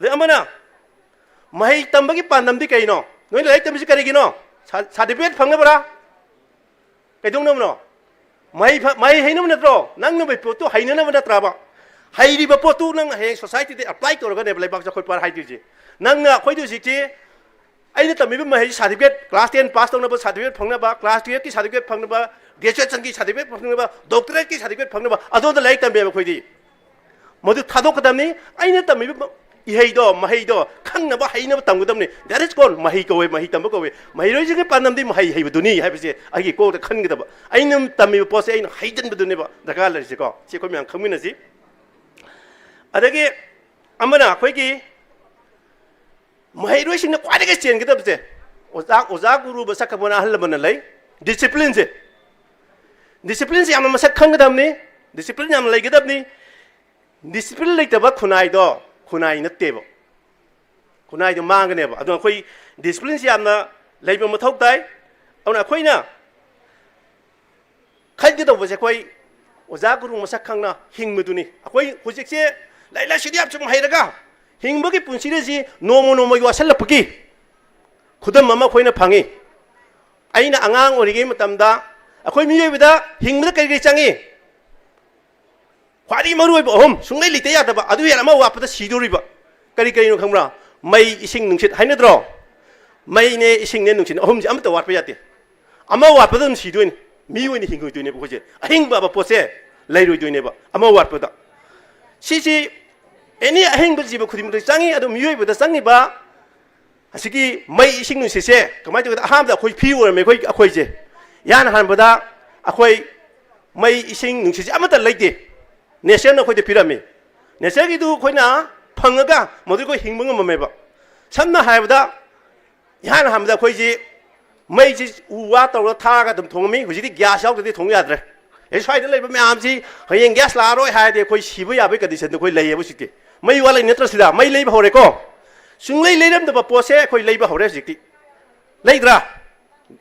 ꯑꯗꯩ ꯑꯃꯅ, ꯃꯍꯩ ꯇꯝꯕꯒꯤ ꯄꯥꯟꯗꯝꯗꯤ ꯀꯩꯅꯣ? ꯅꯣꯏꯅ ꯂꯥꯏꯔꯤꯛ ꯇꯝꯃꯤꯁꯤ ꯀꯔꯤꯒꯤꯅꯣ? ꯁꯥ-, ꯁꯥꯔꯇꯤꯐꯤꯀꯦꯠ ꯐꯪꯅꯕ꯭ꯔꯥ? ꯀꯩꯗꯧꯅꯕꯅꯣ? ꯃꯍꯩ ꯐ-, ꯃꯍꯩ ꯍꯩꯅꯕ ꯅꯠꯇ꯭ꯔꯣ? ꯅꯪꯅ ꯄꯣꯠꯇꯨ ꯍꯩꯅꯅꯕ ꯅꯠꯇ꯭ꯔꯕ? ꯍꯩꯔꯤꯕ ꯄꯣꯠꯇꯨ ꯅꯪ ꯍꯌꯦꯡ ꯁꯣꯁꯥꯏꯇꯤꯗ ꯑꯦꯄ꯭ꯂꯥꯏ ꯇꯧꯔꯒꯅꯦꯕ ꯂꯩꯕꯥꯛ ꯆꯥꯎꯈꯠꯄ ꯍꯥꯏꯗꯣꯏꯁꯦ꯫ ꯅꯪꯅ ꯑꯩꯈꯣꯏꯗ ꯍꯧꯖꯤꯛꯁꯤ ꯑꯩꯅ ꯇꯝꯃꯤꯕ ꯃꯍꯩꯁꯤ ꯁꯥꯔꯇꯤꯐꯤꯀꯦꯠ, ꯀ꯭ꯂꯥꯁ ꯇꯦꯟ ꯄꯥꯁ ꯇꯧꯅꯕ ꯁꯥꯔꯇꯤꯐꯤꯀꯦꯠ ꯐꯪꯅꯕ, ꯀ꯭ꯂꯥꯁ ꯇꯨꯌꯦꯜꯞꯀꯤ ꯁꯥꯔꯇꯤꯐꯤꯀꯦꯠ ꯐꯪꯅꯕ, ꯒ꯭ꯔꯦꯖꯨꯑꯦꯁꯟꯒꯤ ꯁꯥꯔꯇꯤꯐꯤꯀꯦꯠ ꯐꯪꯅꯕ, ꯗꯣꯛꯇꯔꯦꯠꯀꯤ ꯁꯥꯔꯇꯤꯐꯤꯀꯦꯠ ꯐꯪꯅꯕ, ꯑꯗꯣꯝꯗ ꯂꯥꯏꯔꯤꯛ ꯇꯝꯃꯦꯕ ꯑꯩꯈꯣꯏꯗꯤ꯫ ꯃꯗꯨ ꯊꯥꯗꯣꯛꯀꯗꯕꯅꯤ꯫ ꯑꯩꯅ ꯇꯝꯃꯤꯕ ꯏꯍꯩꯗꯣ, ꯃꯍꯩꯗꯣ ꯈꯪꯅꯕ, ꯍꯩꯅꯕ ꯇꯝꯒꯗꯕꯅꯤ꯫ That is called ꯃꯍꯩ ꯀꯧꯋꯦ, ꯃꯍꯩ ꯇꯝꯕ ꯀꯧꯋꯦ꯫ ꯃꯍꯩꯔꯣꯏꯁꯤꯡꯒꯤ ꯄꯥꯟꯗꯝꯗꯤ ꯃꯍꯩ ꯍꯩꯕꯗꯨꯅꯤ ꯍꯥꯏꯕꯁꯦ ꯑꯩꯒꯤ ꯀꯣꯛꯇ ꯈꯟꯒꯗꯕ꯫ ꯑꯩꯅ ꯇꯝꯃꯤꯕ ꯄꯣꯠꯁꯦ ꯑꯩꯅ ꯍꯩꯖꯤꯟꯕꯗꯨꯅꯦꯕ ꯗꯔꯀꯥꯔ ꯂꯩꯔꯤꯁꯦꯀꯣ꯫ ꯁꯤ ꯑꯩꯈꯣꯏ ꯃꯌꯥꯝ ꯈꯪꯃꯤꯟꯅꯁꯤ꯫ ꯑꯗꯒꯤ ꯑꯃꯅ ꯑꯩꯈꯣꯏꯒꯤ ꯃꯍꯩꯔꯣꯏꯁꯤꯡꯅ ꯈ꯭ꯋꯥꯏꯗꯒꯤ ꯆꯦꯟꯒꯗꯕꯁꯦ ꯑꯣꯖꯥ, ꯑꯣꯖꯥ ꯒꯨꯔꯨ ꯃꯁꯛ ꯈꯪꯕ ꯑꯍꯜ ꯂꯃꯟꯅ ꯂꯩ꯫ ꯗꯤꯁꯤꯄ꯭ꯂꯤꯟꯁꯦ, ꯗꯤꯁꯤꯄ꯭ꯂꯤꯟꯁꯦ ꯌꯥꯝꯅ ꯃꯁꯛ ꯈꯪꯒꯗꯕꯅꯤ, ꯗꯤꯁꯤꯄ꯭ꯂꯤꯟ ꯌꯥꯝꯅ ꯂꯩꯒꯗꯕꯅꯤ꯫ ꯗꯤꯁꯤꯄ꯭ꯂꯤꯟ ꯂꯩꯇꯕ ꯈꯨꯟꯅꯥꯏꯗꯣ ꯈꯨꯟꯅꯥꯏ ꯅꯠꯇꯦꯕ, ꯈꯨꯟꯅꯥꯏꯗꯣ ꯃꯥꯡꯒꯅꯦꯕ꯫ ꯑꯗꯨꯅ ꯑꯩꯈꯣꯏ ꯗꯤꯁꯤꯄ꯭ꯂꯤꯟꯁꯤ ꯌꯥꯝꯅ ꯂꯩꯕ ꯃꯊꯧ ꯇꯥꯏ꯫ ꯑꯗꯨꯅ ꯑꯩꯈꯣꯏꯅ ꯈꯟꯒꯗꯧꯕꯁꯦ ꯑꯩꯈꯣꯏ ꯑꯣꯖꯥ ꯒꯨꯔꯨ ꯃꯁꯛ ꯈꯪꯅ ꯍꯤꯡꯕꯗꯨꯅꯤ꯫ ꯑꯩꯈꯣꯏ ꯍꯧꯖꯤꯛꯁꯦ ꯂꯥꯏꯔꯤꯛ ꯂꯥꯏꯁꯨꯗꯤ ꯌꯥꯝ ꯆꯨꯝ ꯍꯩꯔꯒ ꯍꯤꯡꯕꯒꯤ ꯄꯨꯟꯁꯤꯗꯁꯤ ꯅꯣꯡꯃ ꯅꯣꯡꯃꯒꯤ ꯋꯥꯁꯜꯂꯛꯄꯒꯤ ꯈꯨꯗꯝ ꯑꯃ ꯑꯩꯈꯣꯏꯅ ꯐꯪꯉꯤ꯫ ꯑꯩꯅ ꯑꯉꯥꯡ ꯑꯣꯏꯔꯤꯉꯩ ꯃꯇꯝꯗ ꯑꯩꯈꯣꯏ ꯃꯤꯑꯣꯏꯕꯗ ꯍꯤꯡꯕꯗ ꯀꯔꯤ ꯀꯔꯤ ꯆꯪꯉꯤ? ꯈ꯭ꯋꯥꯏꯗꯒꯤ ꯃꯔꯨꯑꯣꯏꯕ ꯑꯍꯨꯝ ꯁꯨꯡꯂꯩ ꯂꯩꯇ ꯌꯥꯗꯕ, ꯑꯗꯨ ꯍꯦꯟꯅ ꯑꯃ ꯋꯥꯠꯄꯗ ꯁꯤꯗꯣꯔꯤꯕ꯫ ꯀꯔꯤ ꯀꯔꯤꯅꯣ ꯈꯪꯕ꯭ꯔꯥ? ꯃꯩ, ꯏꯁꯤꯡ, ꯅꯨꯡꯁꯤꯠ ꯍꯥꯏꯅꯗ꯭ꯔꯣ? ꯃꯩꯅꯦ, ꯏꯁꯤꯡꯅꯦ, ꯅꯨꯡꯁꯤꯠ, ꯑꯍꯨꯝꯁꯦ ꯑꯃꯠꯇ ꯋꯥꯠꯄ ꯌꯥꯗꯦ꯫ ꯑꯃ ꯋꯥꯠꯄꯗ ꯑꯗꯨꯝ ꯁꯤꯗꯣꯏꯅꯤ꯫ ꯃꯤ ꯑꯣꯏꯅ ꯍꯤꯡꯉꯣꯏꯗꯣꯏꯅꯦꯕ ꯑꯩꯈꯣꯏꯁꯦ꯫ ꯑꯍꯤꯡꯕ ꯍꯥꯏꯕ ꯄꯣꯠꯁꯦ ꯂꯩꯔꯣꯏꯗꯣꯏꯅꯦꯕ ꯑꯃ ꯋꯥꯠꯄꯗ꯫ ꯁꯤꯁꯤ ꯑꯦꯅꯤ ꯑꯍꯤꯡꯕ ꯖꯤꯕ ꯈꯨꯗꯤꯡꯃꯛꯇ ꯆꯪꯉꯤ꯫ ꯑꯗꯨ ꯃꯤꯑꯣꯏꯕꯗ ꯆꯪꯉꯤꯕ ꯑꯁꯤꯒꯤ ꯃꯩ, ꯏꯁꯤꯡ, ꯅꯨꯡꯁꯤꯠꯁꯦ ꯀꯃꯥꯏꯅ ꯇꯧꯒꯦꯗ? ꯑꯍꯥꯟꯕꯗ ꯑꯩꯈꯣꯏ ꯐ꯭ꯔꯤ ꯑꯣꯏꯔꯝꯃꯦ꯫ ꯑꯩꯈꯣꯏ, ꯑꯩꯈꯣꯏꯁꯦ ꯏꯍꯥꯟ ꯍꯥꯟꯕꯗ ꯑꯩꯈꯣꯏ ꯃꯩ, ꯏꯁꯤꯡ, ꯅꯨꯡꯁꯤꯠꯁꯦ ꯑꯃꯠꯇ ꯂꯩꯇꯦ꯫ ꯅꯦꯆꯔꯅ ꯑꯩꯈꯣꯏꯗ ꯄꯤꯔꯝꯃꯤ꯫ ꯅꯦꯆꯔꯒꯤꯗꯨ ꯑꯩꯈꯣꯏꯅ ꯐꯪꯉꯒ ꯃꯗꯨ ꯑꯩꯈꯣꯏ ꯍꯤꯡꯕ ꯉꯝꯃꯝꯃꯦꯕ꯫ ꯁꯝꯅ ꯍꯥꯏꯔꯕꯗ, ꯏꯍꯥꯟ ꯍꯥꯟꯕꯗ ꯑꯩꯈꯣꯏꯁꯤ ꯃꯩꯁꯤ ꯎ ꯋꯥ ꯇꯧꯔꯒ ꯊꯥꯔꯒ ꯑꯗꯨꯝ ꯊꯣꯡꯉꯝꯃꯤ꯫ ꯍꯧꯖꯤꯛꯇꯤ ꯒ꯭ꯌꯥꯁ ꯌꯥꯎꯗ꯭ꯔꯗꯤ ꯊꯣꯡ ꯌꯥꯗ꯭ꯔꯦ꯫ ꯑꯦ, ꯁ꯭ꯋꯥꯏꯗ ꯂꯩꯕ ꯃꯌꯥꯝꯁꯤ ꯍꯌꯦꯡ ꯒ꯭ꯌꯥꯁ ꯂꯥꯛꯑꯔꯣꯏ ꯍꯥꯏꯔꯗꯤ ꯑꯩꯈꯣꯏ ꯁꯤꯕ ꯌꯥꯕꯒꯤ ꯀꯟꯗꯤꯁꯟꯗ ꯑꯩꯈꯣꯏ ꯂꯩꯌꯦꯕ ꯍꯧꯖꯤꯛꯇꯤ꯫ ꯃꯩ ꯋꯥꯠꯂꯛꯏ ꯅꯠꯇ꯭ꯔ? ꯁꯤꯗ ꯃꯩ ꯂꯩꯕ ꯍꯧꯔꯦꯀꯣ꯫ ꯁꯨꯡꯂꯩ ꯂꯩꯔꯝꯗꯕ ꯄꯣꯠꯁꯦ ꯑꯩꯈꯣꯏ ꯂꯩꯕ ꯍꯧꯔꯦ ꯍꯧꯖꯤꯛꯇꯤ꯫ ꯂꯩꯗ꯭ꯔꯥ?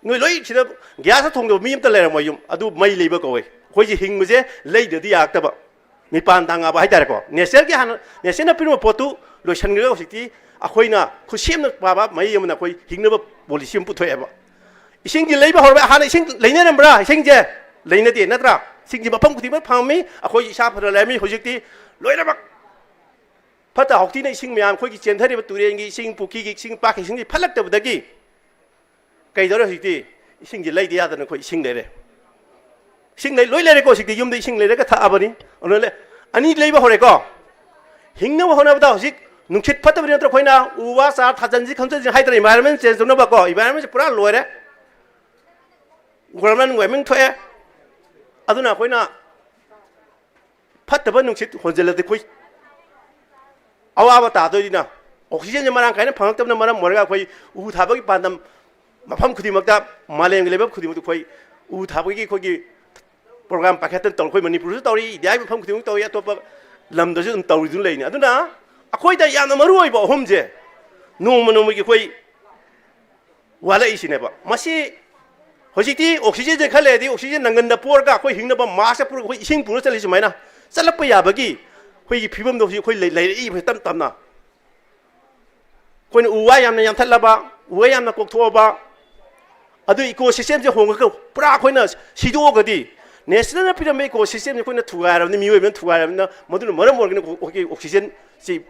ꯅꯣꯏ ꯂꯣꯏ ꯁꯤꯗ ꯒ꯭ꯌꯥꯁꯇ ꯊꯣꯡꯗꯕ ꯃꯤ ꯑꯝꯇ ꯂꯩꯔꯝꯃꯣꯏ ꯌꯨꯝ꯫ ꯑꯗꯨ ꯃꯩ ꯂꯩꯕ ꯀꯧꯋꯦ꯫ ꯑꯩꯈꯣꯏꯁꯦ ꯍꯤꯡꯕꯁꯦ ꯂꯩꯗ꯭ꯔꯗꯤ ꯌꯥꯔꯛꯇꯕ꯫ ꯃꯤꯄꯥꯟ ꯇꯥꯡꯉꯕ ꯍꯥꯏꯇꯥꯔꯦꯀꯣ꯫ ꯅꯦꯆꯔꯒꯤ ꯍꯥꯟꯅ, ꯅꯦꯆꯔꯅ ꯄꯤꯔꯝꯕ ꯄꯣꯠꯇꯨ ꯂꯣꯏꯁꯤꯟꯈ꯭ꯔꯒ ꯍꯧꯖꯤꯛꯇꯤ ꯑꯩꯈꯣꯏꯅ ꯈꯨꯠꯁꯦꯝꯅ ꯄꯥꯕ ꯃꯩ ꯑꯃꯅ ꯑꯩꯈꯣꯏ ꯍꯤꯡꯅꯕ ꯄꯣꯂꯤꯁꯤ ꯑꯃ ꯄꯨꯊꯣꯛꯑꯦꯕ꯫ ꯏꯁꯤꯡꯗꯤ ꯂꯩꯕ ꯍꯧꯔꯕ? ꯍꯥꯟꯅ ꯏꯁꯤꯡ ꯂꯩꯅꯔꯝꯕ꯭ꯔꯥ? ꯏꯁꯤꯡꯁꯦ ꯂꯩꯅꯗꯦ ꯅꯠꯇ꯭ꯔꯥ? ꯏꯁꯤꯡꯁꯤ ꯃꯐꯝ ꯈꯨꯗꯤꯡꯃꯛ ꯐꯪꯉꯝꯃꯤ, ꯑꯩꯈꯣꯏ ꯏꯁꯥ ꯐꯅ ꯂꯩꯔꯝꯃꯤ꯫ ꯍꯧꯖꯤꯛꯇꯤ ꯂꯣꯏꯅꯃꯛ ꯐꯠꯇ ꯍꯥꯎꯊꯤꯅ ꯏꯁꯤꯡ ꯃꯌꯥꯝ, ꯑꯩꯈꯣꯏꯒꯤ ꯆꯦꯟꯊꯔꯤꯕ ꯇꯨꯔꯦꯟꯒꯤ ꯏꯁꯤꯡ, ꯄꯨꯈ꯭ꯔꯤꯒꯤ ꯏꯁꯤꯡ, ꯄꯥꯠꯀꯤ ꯏꯁꯤꯡꯁꯤ ꯐꯠꯂꯛꯇꯕꯗꯒꯤ ꯀꯩꯗꯧꯔꯦ ꯍꯧꯖꯤꯛꯇꯤ? ꯏꯁꯤꯡꯁꯤ ꯂꯩꯗ ꯌꯥꯗꯅ ꯑꯩꯈꯣꯏ ꯏꯁꯤꯡ ꯂꯩꯔꯦ꯫ ꯏꯁꯤꯡ ꯂꯩ, ꯂꯣꯏ ꯂꯩꯔꯦꯀꯣ꯫ ꯍꯧꯖꯤꯛꯇꯤ ꯌꯨꯝꯗ ꯏꯁꯤꯡ ꯂꯩꯔꯒ ꯊꯛꯑꯕꯅꯤ꯫ ꯑꯗꯨꯅ ꯂꯩ-, ꯑꯅꯤ ꯂꯩꯕ ꯍꯧꯔꯦꯀꯣ꯫ ꯍꯤꯡꯅꯕ ꯍꯣꯠꯅꯕꯗ ꯍꯧꯖꯤꯛ ꯅꯨꯡꯁꯤꯠ ꯐꯠꯇꯕꯅꯤ ꯅꯠꯇ꯭ꯔꯣ? ꯑꯩꯈꯣꯏꯅ ꯎ ꯋꯥ ꯆꯥꯔ ꯊꯥꯖꯤꯟꯁꯤ ꯈꯣꯠꯆꯤꯟꯁꯤ ꯍꯥꯏꯗꯅ environment change ꯇꯧꯅꯕꯀꯣ꯫ Environment ꯁꯦ ꯄꯨꯔꯥ ꯂꯣꯏꯔꯦ꯫ Global warming ꯊꯣꯛꯑꯦ꯫ ꯑꯗꯨꯅ ꯑꯩꯈꯣꯏꯅ ꯐꯠꯇꯕ ꯅꯨꯡꯁꯤꯠ ꯍꯣꯟꯖꯤꯜꯂꯗꯤ ꯑꯩꯈꯣꯏ ꯑꯋꯥꯕ ꯇꯥꯗꯣꯏꯅꯤꯅ, oxygen ꯁꯦ ꯃꯔꯥꯡ ꯀꯥꯏꯅ ꯐꯪꯉꯛꯇꯕꯅ ꯃꯔꯝ ꯑꯣꯏꯔꯒ ꯑꯩꯈꯣꯏ ꯎ ꯊꯥꯕꯒꯤ ꯄꯥꯟꯗꯝ ꯃꯐꯝ ꯈꯨꯗꯤꯡꯃꯛꯇ, ꯃꯥꯂꯦꯝꯒꯤ ꯂꯩꯕꯥꯛ ꯈꯨꯗꯤꯡꯃꯛꯇ ꯑꯩꯈꯣꯏ ꯎ ꯊꯥꯕꯒꯤ ꯑꯩꯈꯣꯏꯒꯤ program ꯄꯥꯏꯈꯠꯇꯅ ꯇꯧꯔꯤ꯫ ꯑꯩꯈꯣꯏ ꯃꯅꯤꯄꯨꯔꯁꯨ ꯇꯧꯔꯤ, ꯏꯟꯗꯤꯌꯥꯒꯤ ꯃꯐꯝ ꯈꯨꯗꯤꯡꯃꯛ ꯇꯧꯔꯤ, ꯑꯇꯣꯞꯄ ꯂꯝꯗꯁꯨ ꯑꯗꯨꯝ ꯇꯧꯔꯤꯗꯨꯅ ꯂꯩꯅꯤ꯫ ꯑꯗꯨꯅ ꯑꯩꯈꯣꯏꯗ ꯌꯥꯝꯅ ꯃꯔꯨ ꯑꯣꯏꯕ ꯑꯍꯨꯝꯁꯦ ꯅꯣꯡꯃ ꯅꯣꯡꯃꯒꯤ ꯑꯩꯈꯣꯏ ꯋꯥꯠꯂꯛꯏꯁꯤꯅꯦꯕ꯫ ꯃꯁꯤ ꯍꯧꯖꯤꯛꯇꯤ oxygen ꯁꯦ ꯈꯔ ꯂꯩꯔꯗꯤ oxygen ꯅꯪꯒꯟꯗ ꯄꯣꯔꯒ ꯑꯩꯈꯣꯏ ꯍꯤꯡꯅꯕ mask ꯄꯨꯔꯒ ꯑꯩꯈꯣꯏ ꯏꯁꯤꯡ ꯄꯨꯔ ꯆꯠꯂꯤ ꯁꯨꯃꯥꯏꯅ ꯆꯠꯂꯛꯄ ꯌꯥꯕꯒꯤ ꯑꯩꯈꯣꯏꯒꯤ ꯐꯤꯕꯝꯗꯣ ꯍꯧꯖꯤꯛ ꯑꯩꯈꯣꯏ ꯂꯩ-, ꯂꯩꯔꯛꯏꯕ ꯇꯞ ꯇꯞꯅ꯫ ꯑꯩꯈꯣꯏꯅ ꯎ ꯋꯥ ꯌꯥꯝꯅ ꯌꯥꯟꯊꯠꯂꯕ, ꯎ ꯋꯥ ꯌꯥꯝꯅ ꯀꯣꯛꯊꯣꯛꯑꯕ, ꯑꯗꯨ ꯏꯀꯣ ꯁꯤꯁꯇꯦꯝꯁꯦ ꯍꯣꯡꯉꯒ ꯄꯨꯔꯥ ꯑꯩꯈꯣꯏꯅ ꯁꯤꯗꯣꯛꯑꯒꯗꯤ, ꯅꯦꯆꯔꯅ ꯄꯤꯔꯝꯕ ꯏꯀꯣ ꯁꯤꯁꯇꯦꯝꯁꯦ ꯑꯩꯈꯣꯏꯅ ꯊꯨꯒꯥꯏꯔꯕꯅꯤ, ꯃꯤꯑꯣꯏꯕꯅ ꯊꯨꯒꯥꯏꯔꯕꯅꯤꯅ, ꯃꯗꯨꯅ ꯃꯔꯝ ꯑꯣꯏꯔꯒꯅꯤ ꯑꯩꯈꯣꯏꯒꯤ ꯑꯣꯛꯁꯤꯖꯦꯟꯁꯤ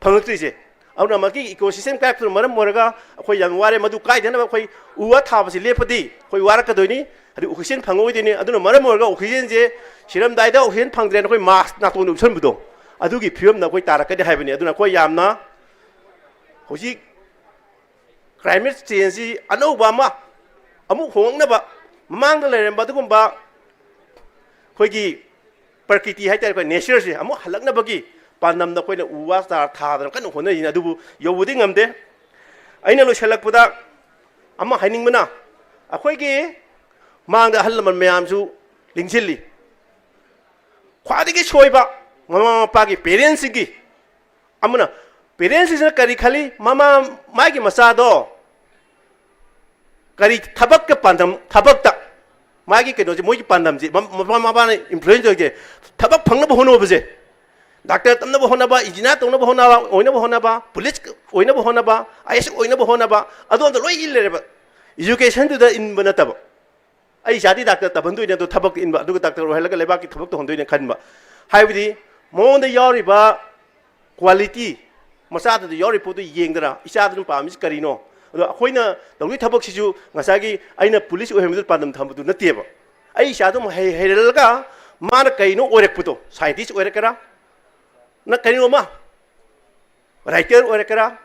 ꯐꯪꯉꯛꯇ꯭ꯔꯤꯁꯦ꯫ ꯑꯗꯨꯅ ꯃꯁꯤ ꯏꯀꯣ ꯁꯤꯁꯇꯦꯝ ꯀꯥꯏꯔꯛꯄꯗꯨꯅ ꯃꯔꯝ ꯑꯣꯏꯔꯒ ꯑꯩꯈꯣꯏ ꯌꯥꯝ ꯋꯥꯔꯦ꯫ ꯃꯗꯨ ꯀꯥꯏꯗꯅꯕ ꯑꯩꯈꯣꯏ ꯎ ꯋꯥ ꯊꯥꯕꯁꯤ ꯂꯦꯞꯄꯗꯤ ꯑꯩꯈꯣꯏ ꯋꯥꯔꯛꯀꯗꯣꯏꯅꯤ, ꯑꯗꯩ ꯑꯣꯛꯁꯤꯖꯦꯟ ꯐꯪꯉꯛꯑꯣꯏꯗꯣꯏꯅꯤ꯫ ꯑꯗꯨꯅ ꯃꯔꯝ ꯑꯣꯏꯔꯒ ꯑꯣꯛꯁꯤꯖꯦꯟꯁꯦ ꯁꯤꯔꯝꯗꯥꯏꯗ ꯑꯣꯛꯁꯤꯖꯦꯟ ꯐꯪꯗ꯭ꯔꯦꯅ ꯑꯩꯈꯣꯏ ꯃꯥꯁꯛ ꯅꯥꯇꯣꯟꯗ ꯎꯞꯁꯟꯕꯗꯣ, ꯑꯗꯨꯒꯤ ꯐꯤꯕꯝꯗ ꯑꯩꯈꯣꯏ ꯇꯥꯔꯛꯀꯅꯤ ꯍꯥꯏꯕꯅꯤ꯫ ꯑꯗꯨꯅ ꯑꯩꯈꯣꯏ ꯌꯥꯝꯅ ꯍꯧꯖꯤꯛ ꯀ꯭ꯂꯥꯏꯃꯦꯠ ꯆꯦꯟꯖꯁꯤ ꯑꯅꯧꯕ ꯑꯃ ꯑꯃꯨꯛ ꯍꯣꯡꯉꯛꯅꯕ, ꯃꯃꯥꯡꯗ ꯂꯩꯔꯝꯕ ꯑꯗꯨꯒꯨꯝꯕ ꯑꯩꯈꯣꯏꯒꯤ ꯄ꯭ꯔꯀ꯭ꯔꯤꯇꯤ ꯍꯥꯏꯇꯥꯔꯦ, ꯑꯩꯈꯣꯏ ꯅꯦꯆꯔꯁꯦ ꯑꯃꯨꯛ ꯍꯜꯂꯛꯅꯕꯒꯤ ꯄꯥꯟꯗꯝꯗ ꯑꯩꯈꯣꯏꯅ ꯎ ꯋꯥ ꯆꯥꯔ ꯊꯥꯗꯅ ꯀꯟꯅ ꯍꯣꯠꯅꯔꯤꯅꯤ꯫ ꯑꯗꯨꯕꯨ ꯌꯧꯕꯗꯤ ꯉꯝꯗꯦ꯫ ꯑꯩꯅ ꯂꯣꯏꯁꯤꯜꯂꯛꯄꯗ ꯑꯃ ꯍꯥꯏꯅꯤꯡꯕꯅ, ꯑꯩꯈꯣꯏꯒꯤ ꯃꯥꯡꯗ ꯑꯍꯜ ꯂꯃꯟ ꯃꯌꯥꯝꯁꯨ ꯂꯤꯡꯁꯤꯜꯂꯤ꯫ ꯈ꯭ꯋꯥꯏꯗꯒꯤ ꯁꯣꯏꯕ ꯃꯃꯥ ꯃꯄꯥꯒꯤ, ꯄꯦꯔꯦꯟꯁꯁꯤꯡꯒꯤ ꯑꯃꯅ, ꯄꯦꯔꯦꯟꯁꯁꯤꯡꯁꯤꯅ ꯀꯔꯤ ꯈꯜꯂꯤ? ꯃꯃꯥ, ꯃꯥꯒꯤ ꯃꯆꯥꯗꯣ ꯀꯔꯤ ꯊꯕꯛꯀ ꯄꯥꯟꯗꯝ, ꯊꯕꯛꯇ ꯃꯥꯒꯤ ꯀꯩꯅꯣꯁꯦ, ꯃꯣꯏꯒꯤ ꯄꯥꯟꯗꯝꯁꯦ, ꯃ-, ꯃꯃꯥ ꯃꯄꯥꯅ ꯏꯟꯐ꯭ꯂꯨꯌꯦꯟꯁ ꯇꯧꯔꯤꯁꯦ, ꯊꯕꯛ ꯐꯪꯅꯕ ꯍꯣꯠꯅꯕꯁꯦ, ꯗꯥꯛꯇꯔ ꯇꯝꯅꯕ ꯍꯣꯠꯅꯕ, ꯏꯟꯖꯤꯅꯤꯌꯥꯔ ꯇꯧꯅꯕ ꯍꯣꯠꯅꯕ, ꯑꯣꯏꯅꯕ ꯍꯣꯠꯅꯕ, ꯄꯨꯂꯤꯁ ꯑꯣꯏꯅꯕ ꯍꯣꯠꯅꯕ, ꯑꯥꯏ ꯑꯦꯁ ꯑꯣꯏꯅꯕ ꯍꯣꯠꯅꯕ, ꯑꯗꯣꯝꯗ ꯂꯣꯏ ꯏꯜ ꯂꯩꯔꯦꯕ꯫ ꯏꯖꯨꯀꯦꯁꯟꯗꯨꯗ ꯏꯟꯕ ꯅꯠꯇꯕ꯫ ꯑꯩ ꯏꯆꯥꯗꯤ ꯗꯥꯛꯇꯔ ꯇꯝꯍꯟꯗꯣꯏꯅꯦ, ꯑꯗꯣ ꯊꯕꯛꯇ ꯏꯟꯕ, ꯑꯗꯨꯒ ꯗꯥꯛꯇꯔ ꯑꯣꯏꯍꯜꯂꯒ ꯂꯩꯕꯥꯛꯀꯤ ꯊꯕꯛ ꯇꯧꯍꯟꯗꯣꯏꯅꯦ ꯈꯟꯕ꯫ ꯍꯥꯏꯕꯗꯤ ꯃꯉꯣꯟꯗ ꯌꯥꯎꯔꯤꯕ ꯀ꯭ꯋꯥꯂꯤꯇꯤ, ꯃꯆꯥꯗꯨꯗ ꯌꯥꯎꯔꯤꯕ ꯄꯣꯠꯇꯨ ꯌꯦꯡꯗꯅ ꯏꯆꯥꯗꯨꯅ ꯄꯥꯝꯃꯤꯁꯤ ꯀꯔꯤꯅꯣ? ꯑꯗꯣ ꯑꯩꯈꯣꯏꯅ ꯇꯧꯔꯤ ꯊꯕꯛꯁꯤꯁꯨ ꯉꯁꯥꯏꯒꯤ ꯑꯩꯅ ꯄꯨꯂꯤꯁ ꯑꯣꯏꯍꯟꯕꯗꯨ ꯄꯥꯟꯗꯝ ꯊꯝꯕꯗꯨ ꯅꯠꯇꯦꯕ꯫ ꯑꯩ ꯏꯆꯥꯗꯨ ꯑꯃꯨꯛ ꯍꯩ-, ꯍꯩꯔꯜꯂꯒ ꯃꯥꯅ ꯀꯩꯅꯣ ꯑꯣꯏꯔꯛꯄꯗꯣ, ꯁꯥꯏꯟꯇꯤꯁ ꯑꯣꯏꯔꯛꯀꯦꯔꯥ, ꯅ ꯀꯔꯤꯅꯣꯃ, ꯔꯥꯏꯇꯔ ꯑꯣꯏꯔꯛꯀꯦꯔꯥ,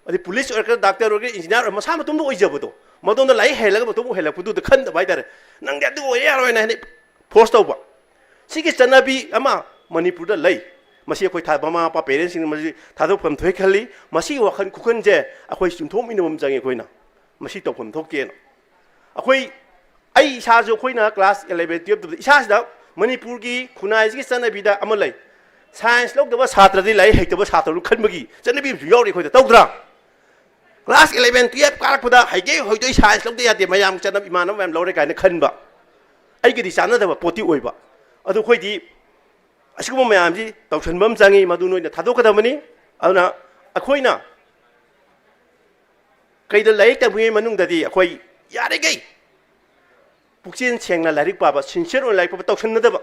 ꯑꯗꯩ ꯄꯨꯂꯤꯁ ꯑꯣꯏꯔꯛꯀꯦꯔꯥ, ꯗꯥꯛꯇꯔ ꯑꯣꯏꯔꯛꯀꯦꯔꯥ, ꯏꯟꯖꯤꯅꯤꯌꯥꯔ ꯑꯣꯏꯔ-, ꯃꯁꯥ ꯃꯇꯣꯝꯗ ꯑꯣꯏꯖꯕꯗꯣ, ꯃꯗꯣꯝꯗ ꯂꯥꯏꯔꯤꯛ ꯍꯩꯔꯒ ꯃꯇꯣꯝ ꯑꯣꯏꯍꯜꯂꯛꯄꯗꯨꯗ ꯈꯟꯗꯕ ꯍꯥꯏꯇꯥꯔꯦ꯫ ꯅꯪꯗꯤ ꯑꯗꯨ ꯑꯣꯏꯔꯦ ꯌꯥꯔꯣꯏꯅ ꯍꯥꯏꯅ ꯐꯣꯔꯁ ꯇꯧꯕ꯫ ꯁꯤꯒꯤ ꯆꯠꯅꯕꯤ ꯑꯃ ꯃꯅꯤꯄꯨꯔꯗ ꯂꯩ꯫ ꯃꯁꯤ ꯑꯩꯈꯣꯏ ꯊꯥ-, ꯃꯃꯥ ꯃꯄꯥ, ꯄꯦꯔꯦꯟꯁꯁꯤꯡꯅ ꯃꯁꯤ ꯊꯥꯗꯣꯛꯐꯝ ꯊꯣꯛꯏ ꯈꯜꯂꯤ꯫ ꯃꯁꯤꯒꯤ ꯋꯥꯈꯜ ꯈꯨꯈꯟꯁꯦ ꯑꯩꯈꯣꯏ ꯆꯨꯝꯊꯣꯛꯃꯤꯟꯅꯕ ꯑꯃ ꯆꯪꯉꯤ꯫ ꯑꯩꯈꯣꯏꯅ ꯃꯁꯤ ꯇꯧꯐꯝ ꯊꯣꯛꯇꯦꯅ꯫ ꯑꯩꯈꯣꯏ, ꯑꯩ ꯏꯁꯥꯁꯨ, ꯑꯩꯈꯣꯏꯅ ꯀ꯭ꯂꯥꯁ ꯏꯂꯦꯚꯦꯟ ꯇꯨꯌꯦꯜꯞꯇ ꯏꯁꯥꯁꯤꯗ ꯃꯅꯤꯄꯨꯔꯒꯤ ꯈꯨꯟꯅꯥꯏꯁꯤꯒꯤ ꯆꯠꯅꯕꯤꯗ ꯑꯃ ꯂꯩ꯫ ꯁꯥꯏꯟꯁ ꯂꯧꯗꯕ ꯁꯥꯇ꯭ꯔꯗꯤ ꯂꯥꯏꯔꯤꯛ ꯍꯩꯇꯕ ꯁꯥꯇ꯭ꯔꯅ ꯈꯟꯕꯒꯤ ꯆꯠꯅꯕꯤ ꯑꯃꯁꯨ ꯌꯥꯎꯔꯤ ꯑꯩꯈꯣꯏꯗ, ꯇꯧꯗ꯭ꯔꯥ? ꯀ꯭ꯂꯥꯁ ꯏꯂꯦꯚꯦꯟ ꯇꯨꯌꯦꯜꯞ ꯀꯥꯔꯛꯄꯗ ꯍꯩꯒꯦ ꯍꯩꯗꯣꯏ ꯁꯥꯏꯟꯁ ꯂꯧꯗ ꯌꯥꯗꯦ, ꯃꯌꯥꯝ ꯆꯠꯅꯕ, ꯏꯃꯥꯟꯅꯕ ꯃꯌꯥꯝ ꯂꯧꯔꯦ ꯀꯥꯏꯅ ꯈꯟꯕ꯫ ꯑꯩꯒꯗꯤ ꯆꯥꯟꯅꯗꯕ ꯄꯣꯠꯇꯤ ꯑꯣꯏꯕ꯫ ꯑꯗꯨ ꯑꯩꯈꯣꯏꯗꯤ ꯑꯁꯤꯒꯨꯝꯕ ꯃꯌꯥꯝꯁꯤ ꯇꯧꯁꯟꯕ ꯑꯃ ꯆꯪꯉꯤ, ꯃꯗꯨ ꯅꯣꯏꯅ ꯊꯥꯗꯣꯛꯀꯗꯕꯅꯤ꯫ ꯑꯗꯨꯅ ꯑꯩꯈꯣꯏꯅ ꯀꯩꯗ ꯂꯥꯏꯔꯤꯛ ꯇꯝꯃꯤꯉꯩ ꯃꯅꯨꯡꯗꯗꯤ ꯑꯩꯈꯣꯏ ꯌꯥꯔꯤꯈꯩ ꯄꯨꯛꯆꯦꯜ ꯁꯦꯡꯅ ꯂꯥꯏꯔꯤꯛ ꯄꯥꯕ, ꯁꯤꯟꯁꯤꯌꯔ ꯑꯣꯏꯅ ꯂꯥꯏꯔꯤꯛ ꯄꯥꯕ ꯇꯧꯁꯟꯅꯗꯕ꯫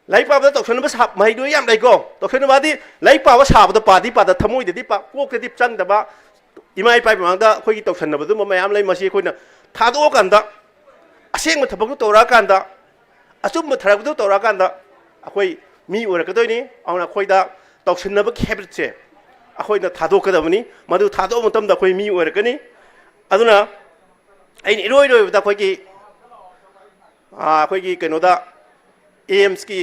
ꯂꯥꯏꯔꯤꯛ ꯄꯥꯕꯗ ꯇꯧꯁꯟꯅꯕ ꯁꯥ-, ꯃꯍꯩꯗꯣ ꯌꯥꯝ ꯂꯩꯀꯣ꯫ ꯇꯧꯁꯟꯅꯕ ꯍꯥꯏꯗꯤ ꯂꯥꯏꯔꯤꯛ ꯄꯥꯕ ꯁꯥꯕꯗ ꯄꯥꯗꯤ ꯄꯥꯗ, ꯊꯃꯣꯏꯗꯗꯤ ꯄꯥ-, ꯀꯣꯛꯇꯗꯤ ꯆꯪꯗꯕ, ꯏꯃꯥ ꯏꯄꯥ ꯃꯃꯥꯡꯗ ꯑꯩꯈꯣꯏꯒꯤ ꯇꯧꯁꯟꯅꯕ ꯑꯗꯨꯝꯕ ꯃꯌꯥꯝ ꯂꯩ꯫ ꯃꯁꯤ ꯑꯩꯈꯣꯏꯅ ꯊꯥꯗꯣꯛꯑꯀꯥꯟꯗ, ꯑꯁꯦꯡꯕ ꯊꯕꯛꯇꯨ ꯇꯧꯔꯛꯑꯀꯥꯟꯗ, ꯑꯆꯨꯝꯕ ꯊꯕꯛꯇꯨ ꯇꯧꯔꯛꯑꯀꯥꯟꯗ ꯑꯩꯈꯣꯏ ꯃꯤ ꯑꯣꯏꯔꯛꯀꯗꯣꯏꯅꯤ꯫ ꯑꯗꯨꯅ ꯑꯩꯈꯣꯏꯗ ꯇꯧꯁꯟꯅꯕꯒꯤ ꯍꯦꯕꯤꯠꯁꯦ ꯑꯩꯈꯣꯏꯅ ꯊꯥꯗꯣꯛꯀꯗꯕꯅꯤ꯫ ꯃꯗꯨ ꯊꯥꯗꯣꯛꯑ ꯃꯇꯝꯗ ꯑꯩꯈꯣꯏ ꯃꯤ ꯑꯣꯏꯔꯛꯀꯅꯤ꯫ ꯑꯗꯨꯅ ꯑꯩꯅ ꯏꯔꯣꯏ ꯂꯣꯏꯕꯗ ꯑꯩꯈꯣꯏꯒꯤ, ꯑꯥ, ꯑꯩꯈꯣꯏꯒꯤ ꯀꯩꯅꯣꯗ, ꯑꯦꯝꯁꯀꯤ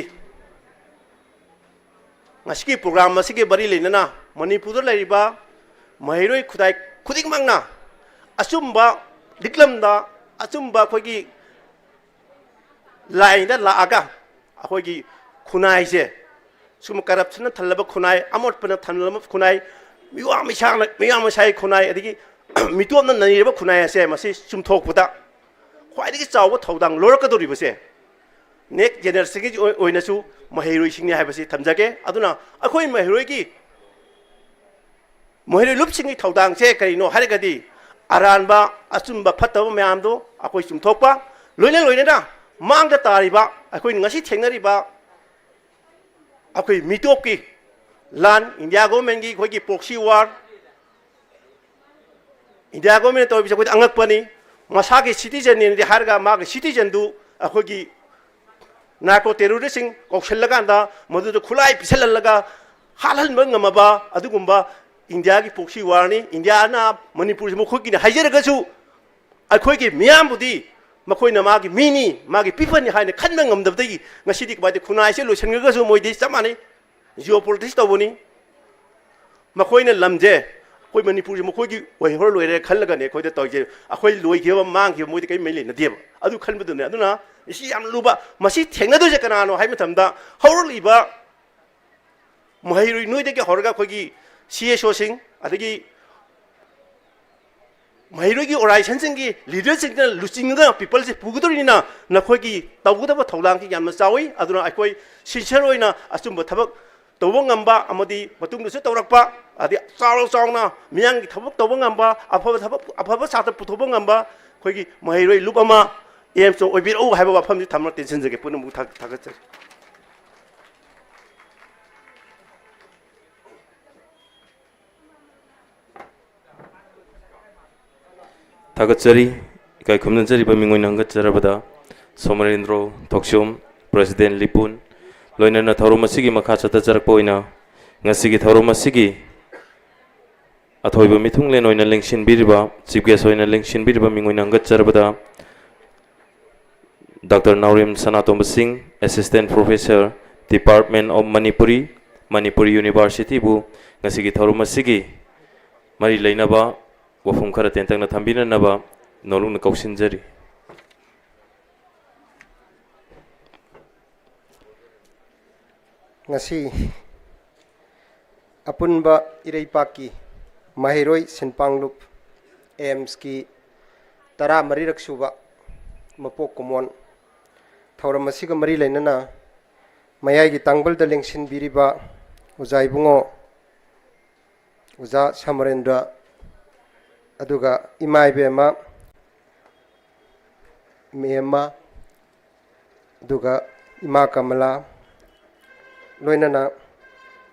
ꯉꯁꯤꯒꯤ ꯄ꯭ꯔꯣꯒ꯭ꯔꯥꯝ ꯑꯁꯤꯒꯤ ꯃꯔꯤ ꯂꯩꯅꯅ ꯃꯅꯤꯄꯨꯔꯗ ꯂꯩꯔꯤꯕ ꯃꯍꯩꯔꯣꯏ ꯈꯨꯗꯥꯏ ꯈꯨꯗꯤꯡꯃꯛꯅ ꯑꯆꯨꯝꯕ ꯂꯤꯛꯂꯝꯗ, ꯑꯆꯨꯝꯕ ꯑꯩꯈꯣꯏꯒꯤ ꯂꯥꯏꯟꯗ ꯂꯥꯛꯑꯒ ꯑꯩꯈꯣꯏꯒꯤ ꯈꯨꯟꯅꯥꯏꯁꯦ ꯁꯨꯝ ꯀꯔꯞꯁꯟꯅ ꯊꯜꯂꯕ ꯈꯨꯟꯅꯥꯏ, ꯑꯃꯣꯠꯄꯅ ꯊꯜꯂꯕ ꯈꯨꯟꯅꯥꯏ, ꯃꯤꯋꯥ ꯃꯤꯁꯥꯅ, ꯃꯤꯋꯥ ꯃꯁꯥꯒꯤ ꯈꯨꯟꯅꯥꯏ, ꯑꯗꯒꯤ ꯃꯤꯇꯣꯞꯅ ꯅꯩꯔꯕ ꯈꯨꯟꯅꯥꯏ ꯑꯁꯦ ꯃꯁꯤ ꯆꯨꯝꯊꯣꯛꯄꯗ ꯈ꯭ꯋꯥꯏꯗꯒꯤ ꯆꯥꯎꯕ ꯊꯧꯗꯥꯡ ꯂꯧꯔꯛꯀꯗꯧꯔꯤꯕꯁꯦ ꯅꯦꯛꯁ ꯖꯦꯅꯦꯔꯦꯁꯟꯒꯤ ꯑꯣꯏ-, ꯑꯣꯏꯅꯁꯨ ꯃꯍꯩꯔꯣꯏꯁꯤꯡꯅꯤ ꯍꯥꯏꯕꯁꯤ ꯊꯝꯖꯒꯦ꯫ ꯑꯗꯨꯅ ꯑꯩꯈꯣꯏ ꯃꯍꯩꯔꯣꯏꯒꯤ, ꯃꯍꯩꯔꯣꯏ ꯂꯨꯞꯁꯤꯡꯒꯤ ꯊꯧꯗꯥꯡꯁꯦ ꯀꯔꯤꯅꯣ ꯍꯥꯏꯔꯒꯗꯤ, ꯑꯔꯥꯟꯕ, ꯑꯆꯨꯝꯕ, ꯐꯠꯇꯕ ꯃꯌꯥꯝꯗꯣ ꯑꯩꯈꯣꯏ ꯆꯨꯝꯊꯣꯛꯄ, ꯂꯣꯏꯅ ꯂꯣꯏꯅꯅ ꯃꯥꯡꯗ ꯇꯥꯔꯤꯕ, ꯑꯩꯈꯣꯏꯅ ꯉꯁꯤ ꯊꯦꯡꯅꯔꯤꯕ ꯑꯩꯈꯣꯏ ꯃꯤꯇꯣꯞꯀꯤ ꯂꯥꯟ, ꯏꯟꯗꯤꯌꯥ ꯒꯣꯚꯔꯟꯃꯦꯟꯠꯀꯤ ꯑꯩꯈꯣꯏꯒꯤ ꯄ꯭ꯔꯣꯛꯁꯤ ꯋꯥꯔ, ꯏꯟꯗꯤꯌꯥ ꯒꯣꯚꯔꯟꯃꯦꯟꯠꯅ ꯇꯧꯔꯤꯕꯁꯦ ꯑꯩꯈꯣꯏꯗ ꯑꯉꯛꯄꯅꯤ꯫ ꯃꯁꯥꯒꯤ ꯁꯤꯇꯤꯖꯟꯅꯦꯅꯗꯤ ꯍꯥꯏꯔꯒ ꯃꯥꯒꯤ ꯁꯤꯇꯤꯖꯟꯗꯨ ꯑꯩꯈꯣꯏꯒꯤ ꯅꯥꯔꯀꯣ ꯇꯦꯔꯣꯔꯤꯁꯁꯤꯡ ꯀꯧꯁꯤꯜꯂꯀꯥꯟꯗ ꯃꯗꯨꯗ ꯈꯨꯠꯂꯥꯏ ꯄꯤꯁꯜꯍꯜꯂꯒ ꯍꯥꯠꯍꯟꯕ ꯉꯝꯃꯕ ꯑꯗꯨꯒꯨꯝꯕ ꯏꯟꯗꯤꯌꯥꯒꯤ ꯄ꯭ꯔꯣꯛꯁꯤ ꯋꯥꯔꯅꯤ꯫ ꯏꯟꯗꯤꯌꯥꯅ ꯃꯅꯤꯄꯨꯔꯁꯤ ꯃꯈꯣꯏꯒꯤꯅꯤ ꯍꯥꯏꯖꯔꯒꯁꯨ ꯑꯩꯈꯣꯏꯒꯤ ꯃꯤꯌꯥꯝꯕꯨꯗꯤ ꯃꯈꯣꯏꯅ ꯃꯥꯒꯤ ꯃꯤꯅꯤ, ꯃꯥꯒꯤ ꯄꯤꯄꯜꯅꯤ ꯍꯥꯏꯅ ꯈꯟꯕ ꯉꯝꯗꯕꯗꯒꯤ ꯉꯁꯤꯗꯤ ꯀꯃꯥꯏꯅ ꯈꯨꯟꯅꯥꯏꯁꯦ ꯂꯣꯏꯁꯤꯟꯈ꯭ꯔꯒꯁꯨ ꯃꯣꯏꯗꯤ ꯆꯞ ꯃꯥꯟꯅꯩ꯫ ꯖꯤꯑꯣ ꯄꯣꯂꯤꯇꯤꯛꯁ ꯇꯧꯕꯅꯤ꯫ ꯃꯈꯣꯏꯅ ꯂꯝꯁꯦ ꯑꯩꯈꯣꯏ ꯃꯅꯤꯄꯨꯔꯁꯦ ꯃꯈꯣꯏꯒꯤ ꯑꯣꯏꯍꯧꯔ ꯂꯣꯏꯔꯦ ꯈꯜꯂꯒꯅꯦ ꯑꯩꯈꯣꯏꯗ ꯇꯧꯔꯤꯁꯦ꯫ ꯑꯩꯈꯣꯏ ꯂꯣꯏꯈꯤꯕ ꯃꯥꯡꯈꯤꯕ ꯃꯣꯏꯗꯤ ꯀꯔꯤꯝ ꯃꯔꯤ ꯂꯩꯅꯗꯦꯕ꯫ ꯑꯗꯨ ꯈꯟꯕꯗꯨꯅꯦ꯫ ꯑꯗꯨꯅ ꯃꯁꯤ ꯌꯥꯝ ꯂꯨꯕ꯫ ꯃꯁꯤ ꯊꯦꯡꯅꯗꯣꯏꯁꯦ ꯀꯅꯥꯅꯣ ꯍꯥꯏꯕ ꯃꯇꯝꯗ ꯍꯧꯔꯛꯂꯤꯕ ꯃꯍꯩꯔꯣꯏ ꯅꯣꯏꯗꯒꯤ ꯍꯧꯔꯒ ꯑꯩꯈꯣꯏꯒꯤ ꯁꯤ ꯑꯦꯁ ꯑꯣꯁꯤꯡ, ꯑꯗꯒꯤ ꯃꯍꯩꯔꯣꯏꯒꯤ ꯑꯣꯔꯒꯅꯥꯏꯖꯦꯁꯟꯁꯤꯡꯒꯤ ꯂꯤꯗꯔꯁꯤꯡꯁꯤꯅ ꯂꯨꯆꯤꯡꯉꯒ ꯄꯤꯄꯜꯁꯦ ꯄꯨꯒꯗꯧꯔꯤꯅꯤꯅ ꯅꯈꯣꯏꯒꯤ ꯇꯧꯒꯗꯕ ꯊꯧꯗꯥꯡꯁꯤ ꯌꯥꯝꯅ ꯆꯥꯎꯏ꯫ ꯑꯗꯨꯅ ꯑꯩꯈꯣꯏ ꯁꯤꯟꯁꯤꯌꯔ ꯑꯣꯏꯅ ꯑꯆꯨꯝꯕ ꯊꯕꯛ ꯇꯧꯕ ꯉꯝꯕ ꯑꯃꯗꯤ ꯃꯇꯨꯡꯗꯁꯨ ꯇꯧꯔꯛꯄ, ꯑꯗꯩ ꯆꯥꯎꯔ ꯆꯥꯎꯅ ꯃꯤꯌꯥꯝꯒꯤ ꯊꯕꯛ ꯇꯧꯕ ꯉꯝꯕ, ꯑꯐꯕ ꯊꯕꯛ, ꯑꯐꯕ ꯁꯥꯇ꯭ꯔ ꯄꯨꯊꯣꯛꯄ ꯉꯝꯕ ꯑꯩꯈꯣꯏꯒꯤ ꯃꯍꯩꯔꯣꯏ ꯂꯨꯞ ꯑꯃ ꯑꯦꯝꯁꯇ ꯑꯣꯏꯕꯤꯔꯛꯎ ꯍꯥꯏꯕ ꯋꯥꯐꯝꯁꯤ ꯊꯝꯃ ꯇꯦꯟꯁꯤꯟꯖꯒꯦ꯫ ꯄꯨꯝꯅꯃꯛ ꯊꯥ-, ꯊꯥꯒꯠꯆꯔꯤ꯫ ꯊꯥꯒꯠꯆꯔꯤ꯫ ꯏꯀꯥꯏ ꯈꯨꯝꯅꯖꯔꯤꯕ ꯃꯤꯡ ꯑꯣꯏꯅ ꯍꯪꯒꯠꯆꯔꯕꯗ ꯁꯣꯃꯔꯦꯟꯗ꯭ꯔꯣ ꯊꯣꯛꯆꯣꯝ, ꯄ꯭ꯔꯦꯁꯤꯗꯦꯟ ꯂꯤꯄꯨꯟ, ꯂꯣꯏꯅꯅ ꯊꯧꯔꯝ ꯑꯁꯤꯒꯤ ꯃꯈꯥ ꯆꯠꯊꯖꯔꯛꯄ ꯑꯣꯏꯅ ꯉꯁꯤꯒꯤ ꯊꯧꯔꯝ ꯑꯁꯤꯒꯤ ꯑꯊꯣꯏꯕ ꯃꯤꯊꯨꯡꯂꯦꯟ ꯑꯣꯏꯅ ꯂꯦꯡꯁꯤꯟꯕꯤꯔꯤꯕ, ꯆꯤꯐ ꯒꯦꯁ ꯑꯣꯏꯅ ꯂꯦꯡꯁꯤꯟꯕꯤꯔꯤꯕ ꯃꯤꯡ ꯑꯣꯏꯅ ꯍꯪꯒꯠꯆꯔꯕꯗ ꯗꯥꯛꯇꯔ ꯅꯥꯎꯔꯦꯝ ꯁꯅꯥꯇꯣꯝꯕ ꯁꯤꯡ, Assistant Professor, Department of Manipuri, Manipuri ꯌꯨꯅꯤꯚꯔꯁꯤꯇꯤꯕꯨ ꯉꯁꯤꯒꯤ ꯊꯧꯔꯝ ꯑꯁꯤꯒꯤ ꯃꯔꯤ ꯂꯩꯅꯕ ꯋꯥꯐꯝ ꯈꯔ ꯇꯦꯟꯇꯛꯅ ꯊꯝꯕꯤꯅꯅꯕ ꯅꯣꯂꯨꯛꯅ ꯀꯧꯁꯤꯟꯖꯔꯤ꯫ ꯉꯁꯤ ꯑꯄꯨꯟꯕ ꯏꯔꯩꯄꯥꯛꯀꯤ ꯃꯍꯩꯔꯣꯏ ꯁꯤꯟꯄꯥꯡꯂꯨꯞ ꯑꯦꯝꯁꯀꯤ ꯇꯔꯥꯃꯔꯤꯔꯛ ꯁꯨꯕ ꯃꯄꯣꯛ ꯀꯨꯝꯑꯣꯟ ꯊꯧꯔꯝ ꯑꯁꯤꯒ ꯃꯔꯤ ꯂꯩꯅꯅ ꯃꯌꯥꯏꯒꯤ ꯇꯥꯡꯕꯜꯗ ꯂꯦꯡꯁꯤꯟꯕꯤꯔꯤꯕ ꯑꯣꯖꯥ ꯏꯕꯨꯡꯉꯣ, ꯑꯣꯖꯥ ꯁꯃꯔꯦꯟꯗ꯭ꯔ, ꯑꯗꯨꯒ ꯏꯃꯥ ꯏꯕꯦꯝꯃ, ꯃꯦꯝꯃ, ꯑꯗꯨꯒ ꯏꯃꯥ ꯀꯃꯂꯥ, ꯂꯣꯏꯅꯅ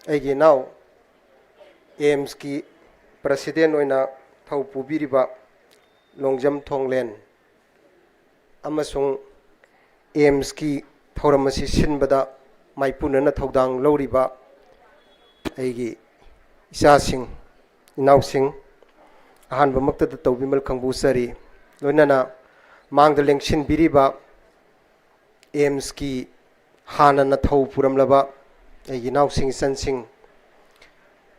ꯑꯩꯒꯤ ꯏꯅꯥꯎ ꯑꯦꯝꯁꯀꯤ ꯄ꯭ꯔꯁꯤꯗꯦꯟ ꯑꯣꯏꯅ ꯊꯧ ꯄꯨꯕꯤꯔꯤꯕ ꯂꯣꯡꯖꯝ ꯊꯣꯡꯂꯦꯟ, ꯑꯃꯁꯨꯡ ꯑꯦꯝꯁꯀꯤ ꯊꯧꯔꯝ ꯑꯁꯤ ꯁꯤꯟꯕꯗ ꯃꯥꯏꯄꯨꯅꯅ ꯊꯧꯗꯥꯡ ꯂꯧꯔꯤꯕ ꯑꯩꯒꯤ ꯏꯆꯥꯁꯤꯡ, ꯏꯅꯥꯎꯁꯤꯡ, ꯑꯍꯥꯟꯕꯃꯛꯇꯗ ꯇꯧꯕꯤꯃꯜ ꯈꯪꯕꯨ ꯎꯠꯆꯔꯤ꯫ ꯂꯣꯏꯅꯅ ꯃꯥꯡꯗ ꯂꯦꯡꯁꯤꯟꯕꯤꯔꯤꯕ ꯑꯦꯝꯁꯀꯤ ꯍꯥꯟꯅꯅ ꯊꯧ ꯄꯨꯔꯝꯂꯕ ꯑꯩꯒꯤ ꯏꯅꯥꯎꯁꯤꯡ, ꯏꯆꯟꯁꯤꯡ,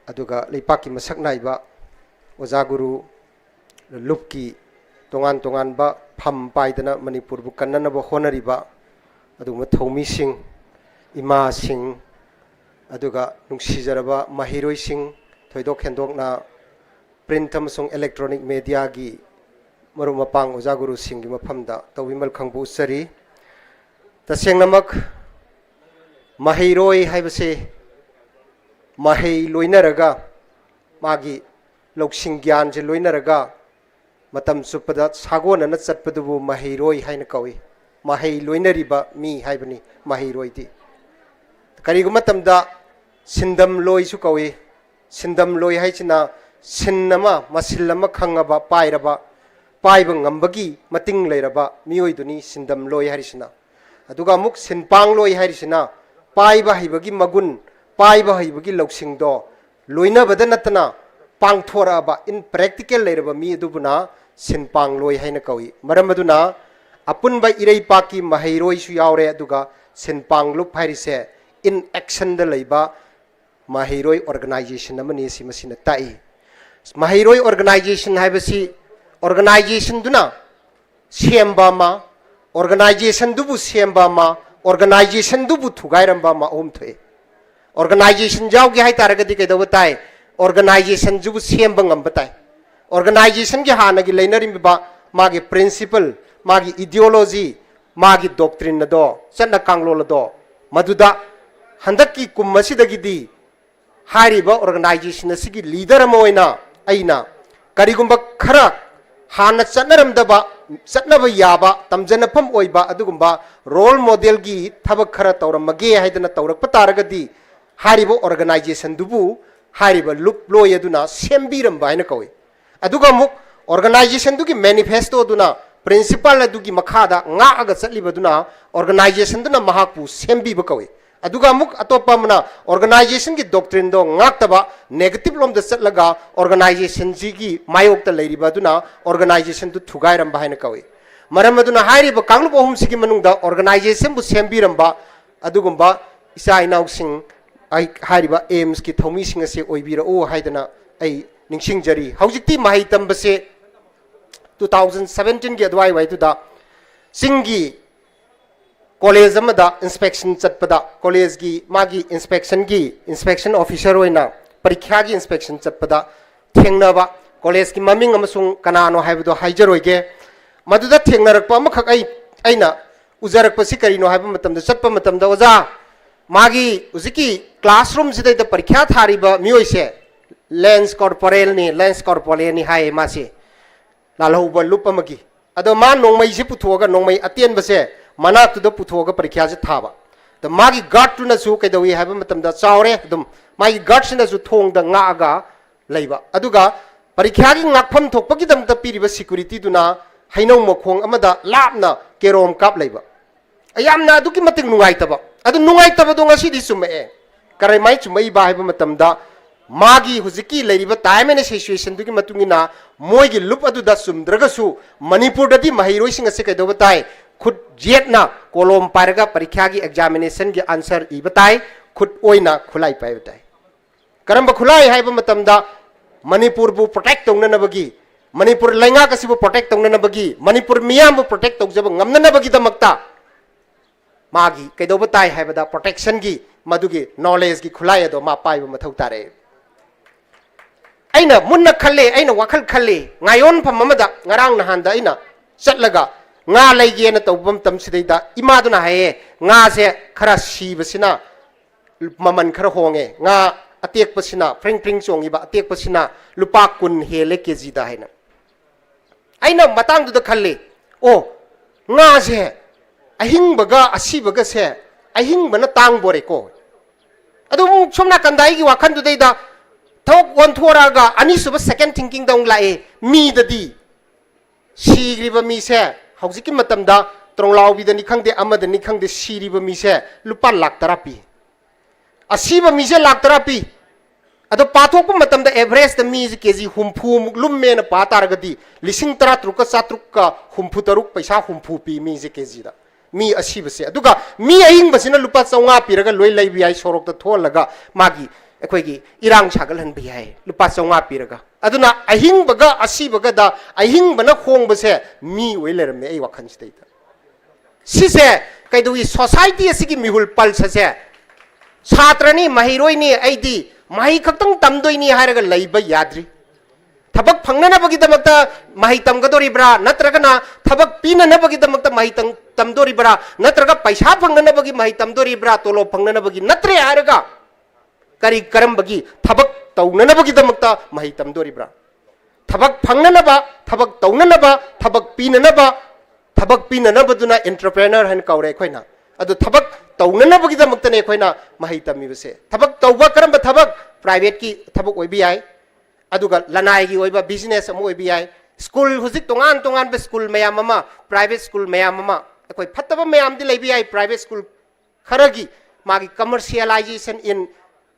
ꯑꯗꯨꯒ ꯂꯩꯄꯥꯛꯀꯤ ꯃꯁꯛ ꯅꯥꯏꯕ ꯑꯣꯖꯥ ꯒꯨꯔꯨ, ꯂꯨꯞꯀꯤ ꯇꯣꯉꯥꯟ ꯇꯣꯉꯥꯟꯕ ꯐꯝ ꯄꯥꯏꯗꯅ ꯃꯅꯤꯄꯨꯔꯕꯨ ꯀꯟꯅꯅꯕ ꯍꯣꯠꯅꯔꯤꯕ ꯑꯗꯨꯒꯨꯝꯕ ꯊꯧꯃꯤꯁꯤꯡ, ꯏꯃꯥꯁꯤꯡ, ꯑꯗꯨꯒ ꯅꯨꯡꯁꯤꯖꯔꯕ ꯃꯍꯩꯔꯣꯏꯁꯤꯡ, ꯊꯣꯏꯗꯣꯛ ꯍꯦꯟꯗꯣꯛꯅ print ꯑꯃꯁꯨꯡ electronic mediaꯒꯤ ꯃꯔꯨꯞ ꯃꯄꯥꯡ ꯑꯣꯖꯥ ꯒꯨꯔꯨꯁꯤꯡꯒꯤ ꯃꯐꯝꯗ ꯇꯧꯕꯤꯃꯜ ꯈꯪꯕꯨ ꯎꯠꯆꯔꯤ꯫ ꯇꯁꯦꯡꯅꯃꯛ ꯃꯍꯩꯔꯣꯏ ꯍꯥꯏꯕꯁꯦ ꯃꯍꯩ ꯂꯣꯏꯅꯔꯒ, ꯃꯥꯒꯤ ꯂꯧꯁꯤꯡ ꯒ꯭ꯌꯥꯟꯁꯦ ꯂꯣꯏꯅꯔꯒ ꯃꯇꯝ ꯆꯨꯞꯄꯗ ꯁꯥꯒꯣꯟꯅꯅ ꯆꯠꯄꯗꯨꯕꯨ ꯃꯍꯩꯔꯣꯏ ꯍꯥꯏꯅ ꯀꯧꯏ꯫ ꯃꯍꯩ ꯂꯣꯏꯅꯔꯤꯕ ꯃꯤ ꯍꯥꯏꯕꯅꯤ ꯃꯍꯩꯔꯣꯏꯗꯤ꯫ ꯀꯔꯤꯒꯨꯝꯕ ꯃꯇꯝꯗ ꯁꯤꯟꯗꯝꯂꯣꯏꯁꯨ ꯀꯧꯏ꯫ ꯁꯤꯟꯗꯝꯂꯣꯏ ꯍꯥꯏꯁꯤꯅ ꯁꯤꯟ ꯑꯃ, ꯃꯁꯤꯜ ꯑꯃ ꯈꯪꯉꯕ, ꯄꯥꯏꯔꯕ, ꯄꯥꯏꯕ ꯉꯝꯕꯒꯤ ꯃꯇꯤꯡ ꯂꯩꯔꯕ ꯃꯤꯑꯣꯏꯗꯨꯅꯤ ꯁꯤꯟꯗꯝꯂꯣꯏ ꯍꯥꯏꯔꯤꯁꯤꯅ꯫ ꯑꯗꯨꯒ ꯑꯃꯨꯛ ꯁꯤꯟꯄꯥꯡꯂꯣꯏ ꯍꯥꯏꯔꯤꯁꯤꯅ ꯄꯥꯏꯕ ꯍꯩꯕꯒꯤ ꯃꯒꯨꯟ, ꯄꯥꯏꯕ ꯍꯩꯕꯒꯤ ꯂꯧꯁꯤꯡꯗꯣ ꯂꯣꯏꯅꯕꯗ ꯅꯠꯇꯅ ꯄꯥꯡꯊꯣꯔꯛꯑꯕ, in practical ꯂꯩꯔꯕ ꯃꯤ ꯑꯗꯨꯕꯨꯅ ꯁꯤꯟꯄꯥꯡꯂꯣꯏ ꯍꯥꯏꯅ ꯀꯧꯏ꯫ ꯃꯔꯝ ꯑꯗꯨꯅ ꯑꯄꯨꯟꯕ ꯏꯔꯩꯄꯥꯛꯀꯤ ꯃꯍꯩꯔꯣꯏꯁꯨ ꯌꯥꯎꯔꯦ, ꯑꯗꯨꯒ ꯁꯤꯟꯄꯥꯡꯂꯨꯞ ꯍꯥꯏꯔꯤꯁꯦ in actionꯗ ꯂꯩꯕ ꯃꯍꯩꯔꯣꯏ organization ꯑꯃꯅꯤ, ꯁꯤ ꯃꯁꯤꯅ ꯇꯥꯛꯏ꯫ ꯃꯍꯩꯔꯣꯏ organization ꯍꯥꯏꯕꯁꯤ organizationꯗꯨꯅ ꯁꯦꯝꯕ ꯑꯃ, organizationꯗꯨꯕꯨ ꯁꯦꯝꯕ ꯑꯃ, organizationꯗꯨꯕꯨ ꯊꯨꯒꯥꯏꯔꯝꯕ ꯑꯃ, ꯑꯍꯨꯝ ꯊꯣꯛꯏ꯫ Organization ꯌꯥꯎꯒꯦ ꯍꯥꯏ ꯇꯥꯔꯒꯗꯤ ꯀꯩꯗꯧꯕ ꯇꯥꯏ? Organizationꯁꯤꯕꯨ ꯁꯦꯝꯕ ꯉꯝꯕ ꯇꯥꯏ꯫ Organizationꯒꯤ ꯍꯥꯟꯅꯒꯤ ꯂꯩꯅꯔꯝꯃꯤꯕ ꯃꯥꯒꯤ principle, ꯃꯥꯒꯤ ideology, ꯃꯥꯒꯤ doctrine ꯑꯗꯣ, ꯆꯠꯅ ꯀꯥꯡꯂꯣꯟ ꯑꯗꯣ, ꯃꯗꯨꯗ ꯍꯟꯗꯛꯀꯤ ꯀꯨꯝ ꯑꯁꯤꯗꯒꯤꯗꯤ ꯍꯥꯏꯔꯤꯕ organization ꯑꯁꯤꯒꯤ leader ꯑꯃ ꯑꯣꯏꯅ ꯑꯩꯅ ꯀꯔꯤꯒꯨꯝꯕ ꯈꯔ ꯍꯥꯟꯅ ꯆꯠꯅꯔꯝꯗꯕ, ꯆꯠꯅꯕ ꯌꯥꯕ, ꯇꯝꯖꯅꯐꯝ ꯑꯣꯏꯕ ꯑꯗꯨꯒꯨꯝꯕ role modelꯒꯤ ꯊꯕꯛ ꯈꯔ ꯇꯧꯔꯝꯃꯒꯦ ꯍꯥꯏꯗꯅ ꯇꯧꯔꯛꯄ ꯇꯥꯔꯒꯗꯤ, ꯍꯥꯏꯔꯤꯕ organizationꯗꯨꯕꯨ ꯍꯥꯏꯔꯤꯕ ꯂꯨꯞꯂꯣꯏ ꯑꯗꯨꯅ ꯁꯦꯝꯕꯤꯔꯝꯕ ꯍꯥꯏꯅ ꯀꯧꯏ꯫ ꯑꯗꯨꯒ ꯑꯃꯨꯛ organizationꯗꯨꯒꯤ manifestoꯗꯨꯅ principle ꯑꯗꯨꯒꯤ ꯃꯈꯥꯗ ꯉꯥꯛꯑꯒ ꯆꯠꯂꯤꯕꯗꯨꯅ organizationꯗꯨꯅ ꯃꯍꯥꯛꯄꯨ ꯁꯦꯝꯕꯤꯕ ꯀꯧꯏ꯫ ꯑꯗꯨꯒ ꯑꯃꯨꯛ ꯑꯇꯣꯞꯄ ꯑꯃꯅ organizationꯒꯤ doctrineꯗꯣ ꯉꯥꯛꯇꯕ, negative ꯂꯣꯝꯗ ꯆꯠꯂꯒ organizationꯁꯤꯒꯤ ꯃꯥꯌꯣꯛꯇ ꯂꯩꯔꯤꯕ ꯑꯗꯨꯅ organizationꯗꯨ ꯊꯨꯒꯥꯏꯔꯝꯕ ꯍꯥꯏꯅ ꯀꯧꯏ꯫ ꯃꯔꯝ ꯑꯗꯨꯅ ꯍꯥꯏꯔꯤꯕ ꯀꯥꯡꯂꯨꯞ ꯑꯍꯨꯝꯁꯤꯒꯤ ꯃꯅꯨꯡꯗ organizationꯕꯨ ꯁꯦꯝꯕꯤꯔꯝꯕ ꯑꯗꯨꯒꯨꯝꯕ ꯏꯆꯥ ꯏꯅꯥꯎꯁꯤꯡ, ꯑꯩ ꯍꯥꯏꯔꯤꯕ AIIMSꯀꯤ ꯊꯧꯃꯤꯁꯤꯡ ꯑꯁꯤ ꯑꯣꯏꯕꯤꯔꯛꯎ ꯍꯥꯏꯗꯅ ꯑꯩ ꯅꯤꯡꯁꯤꯡꯖꯔꯤ꯫ ꯍꯧꯖꯤꯛꯇꯤ ꯃꯍꯩ ꯇꯝꯕꯁꯦ two thousand seventeenꯒꯤ ꯑꯗꯨꯋꯥꯏ ꯋꯥꯏꯗꯨꯗ ꯆꯤꯡꯒꯤ college ꯑꯃꯗ inspection ꯆꯠꯄꯗ, collegeꯀꯤ ꯃꯥꯒꯤ inspectionꯒꯤ inspection officer ꯑꯣꯏꯅ ꯄꯔꯤꯈ꯭ꯌꯥꯒꯤ inspection ꯆꯠꯄꯗ ꯊꯦꯡꯅꯕ, collegeꯀꯤ ꯃꯃꯤꯡ ꯑꯃꯁꯨꯡ ꯀꯅꯥꯅꯣ ꯍꯥꯏꯕꯗꯣ ꯍꯥꯏꯖꯔꯣꯏꯒꯦ꯫ ꯃꯗꯨꯗ ꯊꯦꯡꯅꯔꯛꯄ ꯑꯃꯈꯛ ꯑꯩ, ꯑꯩꯅ ꯎꯖꯔꯛꯄꯁꯤ ꯀꯔꯤꯅꯣ ꯍꯥꯏꯕ ꯃꯇꯝꯗ, ꯆꯠꯄ ꯃꯇꯝꯗ, "ꯑꯣꯖꯥ, ꯃꯥꯒꯤ ꯍꯧꯖꯤꯛꯀꯤ classroom ꯁꯤꯗꯩꯗ ꯄꯔꯤꯈ꯭ꯌꯥ ꯊꯥꯔꯤꯕ ꯃꯤꯑꯣꯏꯁꯦ lens corporeal ꯅꯤ, lens corporeal ꯅꯤ ꯍꯥꯏꯌꯦ ꯃꯥꯁꯦ, ꯂꯥꯜꯍꯧꯕ ꯂꯨꯞ ꯑꯃꯒꯤ꯫ ꯑꯗꯣ ꯃꯥ ꯅꯣꯡꯃꯩꯁꯦ ꯄꯨꯊꯣꯛꯑꯒ, ꯅꯣꯡꯃꯩ ꯑꯇꯦꯟꯕꯁꯦ ꯃꯅꯥꯛꯇꯨꯗ ꯄꯨꯊꯣꯛꯑꯒ ꯄꯔꯤꯈ꯭ꯌꯥꯁꯦ ꯊꯥꯕ꯫ ꯑꯗꯣ ꯃꯥꯒꯤ guard ꯇꯨꯅꯁꯨ ꯀꯩꯗꯧꯏ ꯍꯥꯏꯕ ꯃꯇꯝꯗ, ꯆꯥꯎꯔꯦ ꯑꯗꯨꯝ, ꯃꯥꯒꯤ guard ꯁꯤꯅꯁꯨ ꯊꯣꯡꯗ ꯉꯥꯛꯑꯒ ꯂꯩꯕ꯫ ꯑꯗꯨꯒ ꯄꯔꯤꯈ꯭ꯌꯥꯒꯤ ꯉꯥꯛꯐꯝ ꯊꯣꯛꯄꯒꯤꯗꯃꯛꯇ ꯄꯤꯔꯤꯕ security ꯗꯨꯅ ꯍꯩꯅꯧ ꯃꯈꯣꯡ ꯑꯃꯗ ꯂꯥꯞꯅ ꯀꯦꯔꯣꯝ ꯀꯥꯞ ꯂꯩꯕ꯫ ꯌꯥꯝꯅ ꯑꯗꯨꯛꯀꯤ ꯃꯇꯤꯛ ꯅꯨꯡꯉꯥꯏꯇꯕ꯫ ꯑꯗꯨ ꯅꯨꯡꯉꯥꯏꯇꯕꯗꯣ ꯉꯁꯤꯗꯤ ꯆꯨꯝꯃꯛꯑꯦ꯫ ꯀꯔꯝꯍꯥꯏꯅ ꯆꯨꯝꯃꯛꯏꯕ ꯍꯥꯏꯕ ꯃꯇꯝꯗ, ꯃꯥꯒꯤ ꯍꯧꯖꯤꯛꯀꯤ ꯂꯩꯔꯤꯕ time and situation ꯗꯨꯒꯤ ꯃꯇꯨꯡ ꯏꯟꯅ ꯃꯣꯏꯒꯤ ꯂꯨꯞ ꯑꯗꯨꯗ ꯆꯨꯝꯗ꯭ꯔꯒꯁꯨ, ꯃꯅꯤꯄꯨꯔꯗꯗꯤ ꯃꯍꯩꯔꯣꯏꯁꯤꯡ ꯑꯁꯤ ꯀꯩꯗꯧꯕ ꯇꯥꯏ? ꯈꯨꯠ ꯌꯦꯠꯅ ꯀꯣꯂꯣꯝ ꯄꯥꯏꯔꯒ ꯄꯔꯤꯈ꯭ꯌꯥꯒꯤ examination ꯒꯤ answer ꯏꯕ ꯇꯥꯏ, ꯈꯨꯠ ꯑꯣꯏꯅ ꯈꯨꯠꯂꯥꯏ ꯄꯥꯏꯕ ꯇꯥꯏ꯫ ꯀꯔꯝꯕ ꯈꯨꯠꯂꯥꯏ ꯍꯥꯏꯕ ꯃꯇꯝꯗ, ꯃꯅꯤꯄꯨꯔꯕꯨ protect ꯇꯧꯅꯅꯕꯒꯤ, ꯃꯅꯤꯄꯨꯔ ꯂꯩꯉꯥꯛ ꯑꯁꯤꯕꯨ protect ꯇꯧꯅꯅꯕꯒꯤ, ꯃꯅꯤꯄꯨꯔ ꯃꯤꯌꯥꯝꯕꯨ protect ꯇꯧꯖꯕ ꯉꯝꯅꯅꯕꯒꯤꯗꯃꯛꯇ ꯃꯥꯒꯤ ꯀꯩꯗꯧꯕ ꯇꯥꯏ ꯍꯥꯏꯕꯗ, protection ꯒꯤ ꯃꯗꯨꯒꯤ knowledge ꯀꯤ ꯈꯨꯠꯂꯥꯏ ꯑꯗꯣ ꯃꯥ ꯄꯥꯏꯕ ꯃꯊꯧ ꯇꯥꯔꯛꯑꯦ꯫ ꯑꯩꯅ ꯃꯨꯟꯅ ꯈꯜꯂꯦ, ꯑꯩꯅ ꯋꯥꯈꯜ ꯈꯜꯂꯦ꯫ ꯉꯥꯌꯣꯟꯐꯝ ꯑꯃꯗ ꯉꯔꯥꯡ ꯅꯍꯥꯟꯗ ꯑꯩꯅ ꯆꯠꯂꯒ ꯉꯥ ꯂꯩꯒꯦꯅ ꯇꯧꯕ ꯃꯇꯝꯁꯤꯗꯩꯗ ꯏꯃꯥꯗꯨꯅ ꯍꯥꯏꯌꯦ, "ꯉꯥꯁꯦ ꯈꯔ ꯁꯤꯕꯁꯤꯅ ꯃꯃꯜ ꯈꯔ ꯍꯣꯡꯉꯦ, ꯉꯥ ꯑꯇꯦꯛꯄꯁꯤꯅ, ꯐ꯭ꯔꯤꯡ ꯐ꯭ꯔꯤꯡ ꯆꯣꯡꯉꯤꯕ ꯑꯇꯦꯛꯄꯁꯤꯅ ꯂꯨꯄꯥ ꯀꯨꯟ ꯍꯦꯜꯂꯦ ꯀꯦꯖꯤꯗ" ꯍꯥꯏꯅ꯫ ꯑꯩꯅ ꯃꯇꯥꯡꯗꯨꯗ ꯈꯜꯂꯤ, "ꯑꯣ, ꯉꯥꯁꯦ ꯑꯍꯤꯡꯕꯒ ꯑꯁꯤꯕꯒꯁꯦ, ꯑꯍꯤꯡꯕꯅ ꯇꯥꯡꯕꯣꯔꯦꯀꯣ"꯫ ꯑꯗꯨ ꯑꯃꯨꯛ ꯁꯣꯝ ꯅꯥꯀꯟꯗ ꯑꯩꯒꯤ ꯋꯥꯈꯜꯗꯨꯗꯩꯗ ꯊꯕꯛ ꯑꯣꯟꯊꯣꯔꯛꯑꯒ ꯑꯅꯤꯁꯨꯕ second thinking ꯗ ꯑꯃꯨꯛ ꯂꯥꯛꯑꯦ꯫ ꯃꯤꯗꯗꯤ ꯁꯤꯈ꯭ꯔꯤꯕ ꯃꯤꯁꯦ ꯍꯧꯖꯤꯛꯀꯤ ꯃꯇꯝꯗ ꯇ꯭ꯔꯣꯡꯂꯥꯎꯕꯤꯗꯅꯤ ꯈꯪꯗꯦ, ꯑꯃꯗꯅꯤ ꯈꯪꯗꯦ, ꯁꯤꯔꯤꯕ ꯃꯤꯁꯦ ꯂꯨꯄꯥ ꯂꯥꯛ ꯇꯔꯥ ꯄꯤ꯫ ꯑꯁꯤꯕ ꯃꯤꯁꯦ ꯂꯥꯛ ꯇꯔꯥ ꯄꯤ꯫ ꯑꯗꯣ ꯄꯥꯊꯣꯛꯄ ꯃꯇꯝꯗ average ꯇ ꯃꯤꯁꯦ ꯀꯦꯖꯤ ꯍꯨꯝꯐꯨ ꯃꯨꯛ ꯂꯨꯝꯃꯦꯅ ꯄꯥ ꯇꯥꯔꯒꯗꯤ, ꯂꯤꯁꯤꯡ ꯇꯔꯥ ꯇꯔꯨꯛꯀ ꯆꯥꯇ꯭ꯔꯨꯛꯀ ꯍꯨꯝꯐꯨ ꯇꯔꯨꯛ, ꯄꯩꯁꯥ ꯍꯨꯝꯐꯨ ꯄꯤ ꯃꯤꯁꯦ ꯀꯦꯖꯤꯗ꯫ ꯃꯤ ꯑꯁꯤꯕꯁꯦ꯫ ꯑꯗꯨꯒ ꯃꯤ ꯑꯍꯤꯡꯕꯁꯤꯅ ꯂꯨꯄꯥ ꯆꯥꯝꯃꯉꯥ ꯄꯤꯔꯒ ꯂꯣꯏ ꯂꯩꯕ ꯌꯥꯏ, ꯁꯣꯔꯣꯛꯇ ꯊꯣꯛꯍꯜꯂꯒ ꯃꯥꯒꯤ, ꯑꯩꯈꯣꯏꯒꯤ ꯏꯔꯥꯡ ꯁꯥꯒꯠꯍꯟꯕ ꯌꯥꯏ, ꯂꯨꯄꯥ ꯆꯥꯝꯃꯉꯥ ꯄꯤꯔꯒ꯫ ꯑꯗꯨꯅ ꯑꯍꯤꯡꯕꯒ ꯑꯁꯤꯕꯒꯗ ꯑꯍꯤꯡꯕꯅ ꯍꯣꯡꯕꯁꯦ ꯃꯤ ꯑꯣꯏ ꯂꯩꯔꯝꯃꯦ ꯑꯩ ꯋꯥꯈꯜꯁꯤꯗꯩꯗ꯫ ꯁꯤꯁꯦ ꯀꯩꯗꯧꯏ? Society ꯑꯁꯤꯒꯤ ꯃꯤꯍꯨꯜ pulse ꯑꯁꯦ, ꯁꯥꯇ꯭ꯔꯅꯤ, ꯃꯍꯩꯔꯣꯏꯅꯤ, ꯑꯩꯗꯤ ꯃꯍꯩ ꯈꯛꯇꯪ ꯇꯝꯗꯣꯏꯅꯤ ꯍꯥꯏꯔꯒ ꯂꯩꯕ ꯌꯥꯗ꯭ꯔꯤ꯫ ꯊꯕꯛ ꯐꯪꯅꯅꯕꯒꯤꯗꯃꯛꯇ ꯃꯍꯩ ꯇꯝꯒꯗꯧꯔꯤꯕ꯭ꯔꯥ, ꯅꯠꯇ꯭ꯔꯒꯅ ꯊꯕꯛ ꯄꯤꯅꯅꯕꯒꯤꯗꯃꯛꯇ ꯃꯍꯩ ꯇꯝ-, ꯇꯝꯗꯣꯔꯤꯕ꯭ꯔꯥ? ꯅꯠꯇ꯭ꯔꯒ ꯄꯩꯁꯥ ꯐꯪꯅꯅꯕꯒꯤ ꯃꯍꯩ ꯇꯝꯗꯣꯔꯤꯕ꯭ꯔꯥ? ꯇꯣꯂꯣꯞ ꯐꯪꯅꯅꯕꯒꯤ ꯅꯠꯇ꯭ꯔꯦ ꯍꯥꯏꯔꯒ ꯀꯔꯤ, ꯀꯔꯝꯕꯒꯤ ꯊꯕꯛ ꯇꯧꯅꯅꯕꯒꯤꯗꯃꯛꯇ ꯃꯍꯩ ꯇꯝꯗꯣꯔꯤꯕ꯭ꯔꯥ? ꯊꯕꯛ ꯐꯪꯅꯅꯕ, ꯊꯕꯛ ꯇꯧꯅꯅꯕ, ꯊꯕꯛ ꯄꯤꯅꯅꯕ, ꯊꯕꯛ ꯄꯤꯅꯅꯕꯗꯨꯅ entrepreneur ꯍꯥꯏꯅ ꯀꯧꯔꯦ ꯑꯩꯈꯣꯏꯅ꯫ ꯑꯗꯨ ꯊꯕꯛ ꯇꯧꯅꯅꯕꯒꯤꯗꯃꯛꯇꯅꯦ ꯑꯩꯈꯣꯏꯅ ꯃꯍꯩ ꯇꯝꯃꯤꯕꯁꯦ꯫ ꯊꯕꯛ ꯇꯧꯕ, ꯀꯔꯝꯕ ꯊꯕꯛ? Private ꯀꯤ ꯊꯕꯛ ꯑꯣꯏꯕ ꯌꯥꯏ, ꯑꯗꯨꯒ ꯂꯅꯥꯏꯒꯤ ꯑꯣꯏꯕ business ꯑꯃ ꯑꯣꯏꯕ ꯌꯥꯏ꯫ School, ꯍꯧꯖꯤꯛ ꯇꯣꯉꯥꯟ ꯇꯣꯉꯥꯟꯕ school ꯃꯌꯥꯝ ꯑꯃ, private school ꯃꯌꯥꯝ ꯑꯃ, ꯑꯩꯈꯣꯏ ꯐꯠꯇꯕ ꯃꯌꯥꯝꯗꯤ ꯂꯩꯕ ꯌꯥꯏ, private school ꯈꯔꯒꯤ ꯃꯥꯒꯤ commercialization in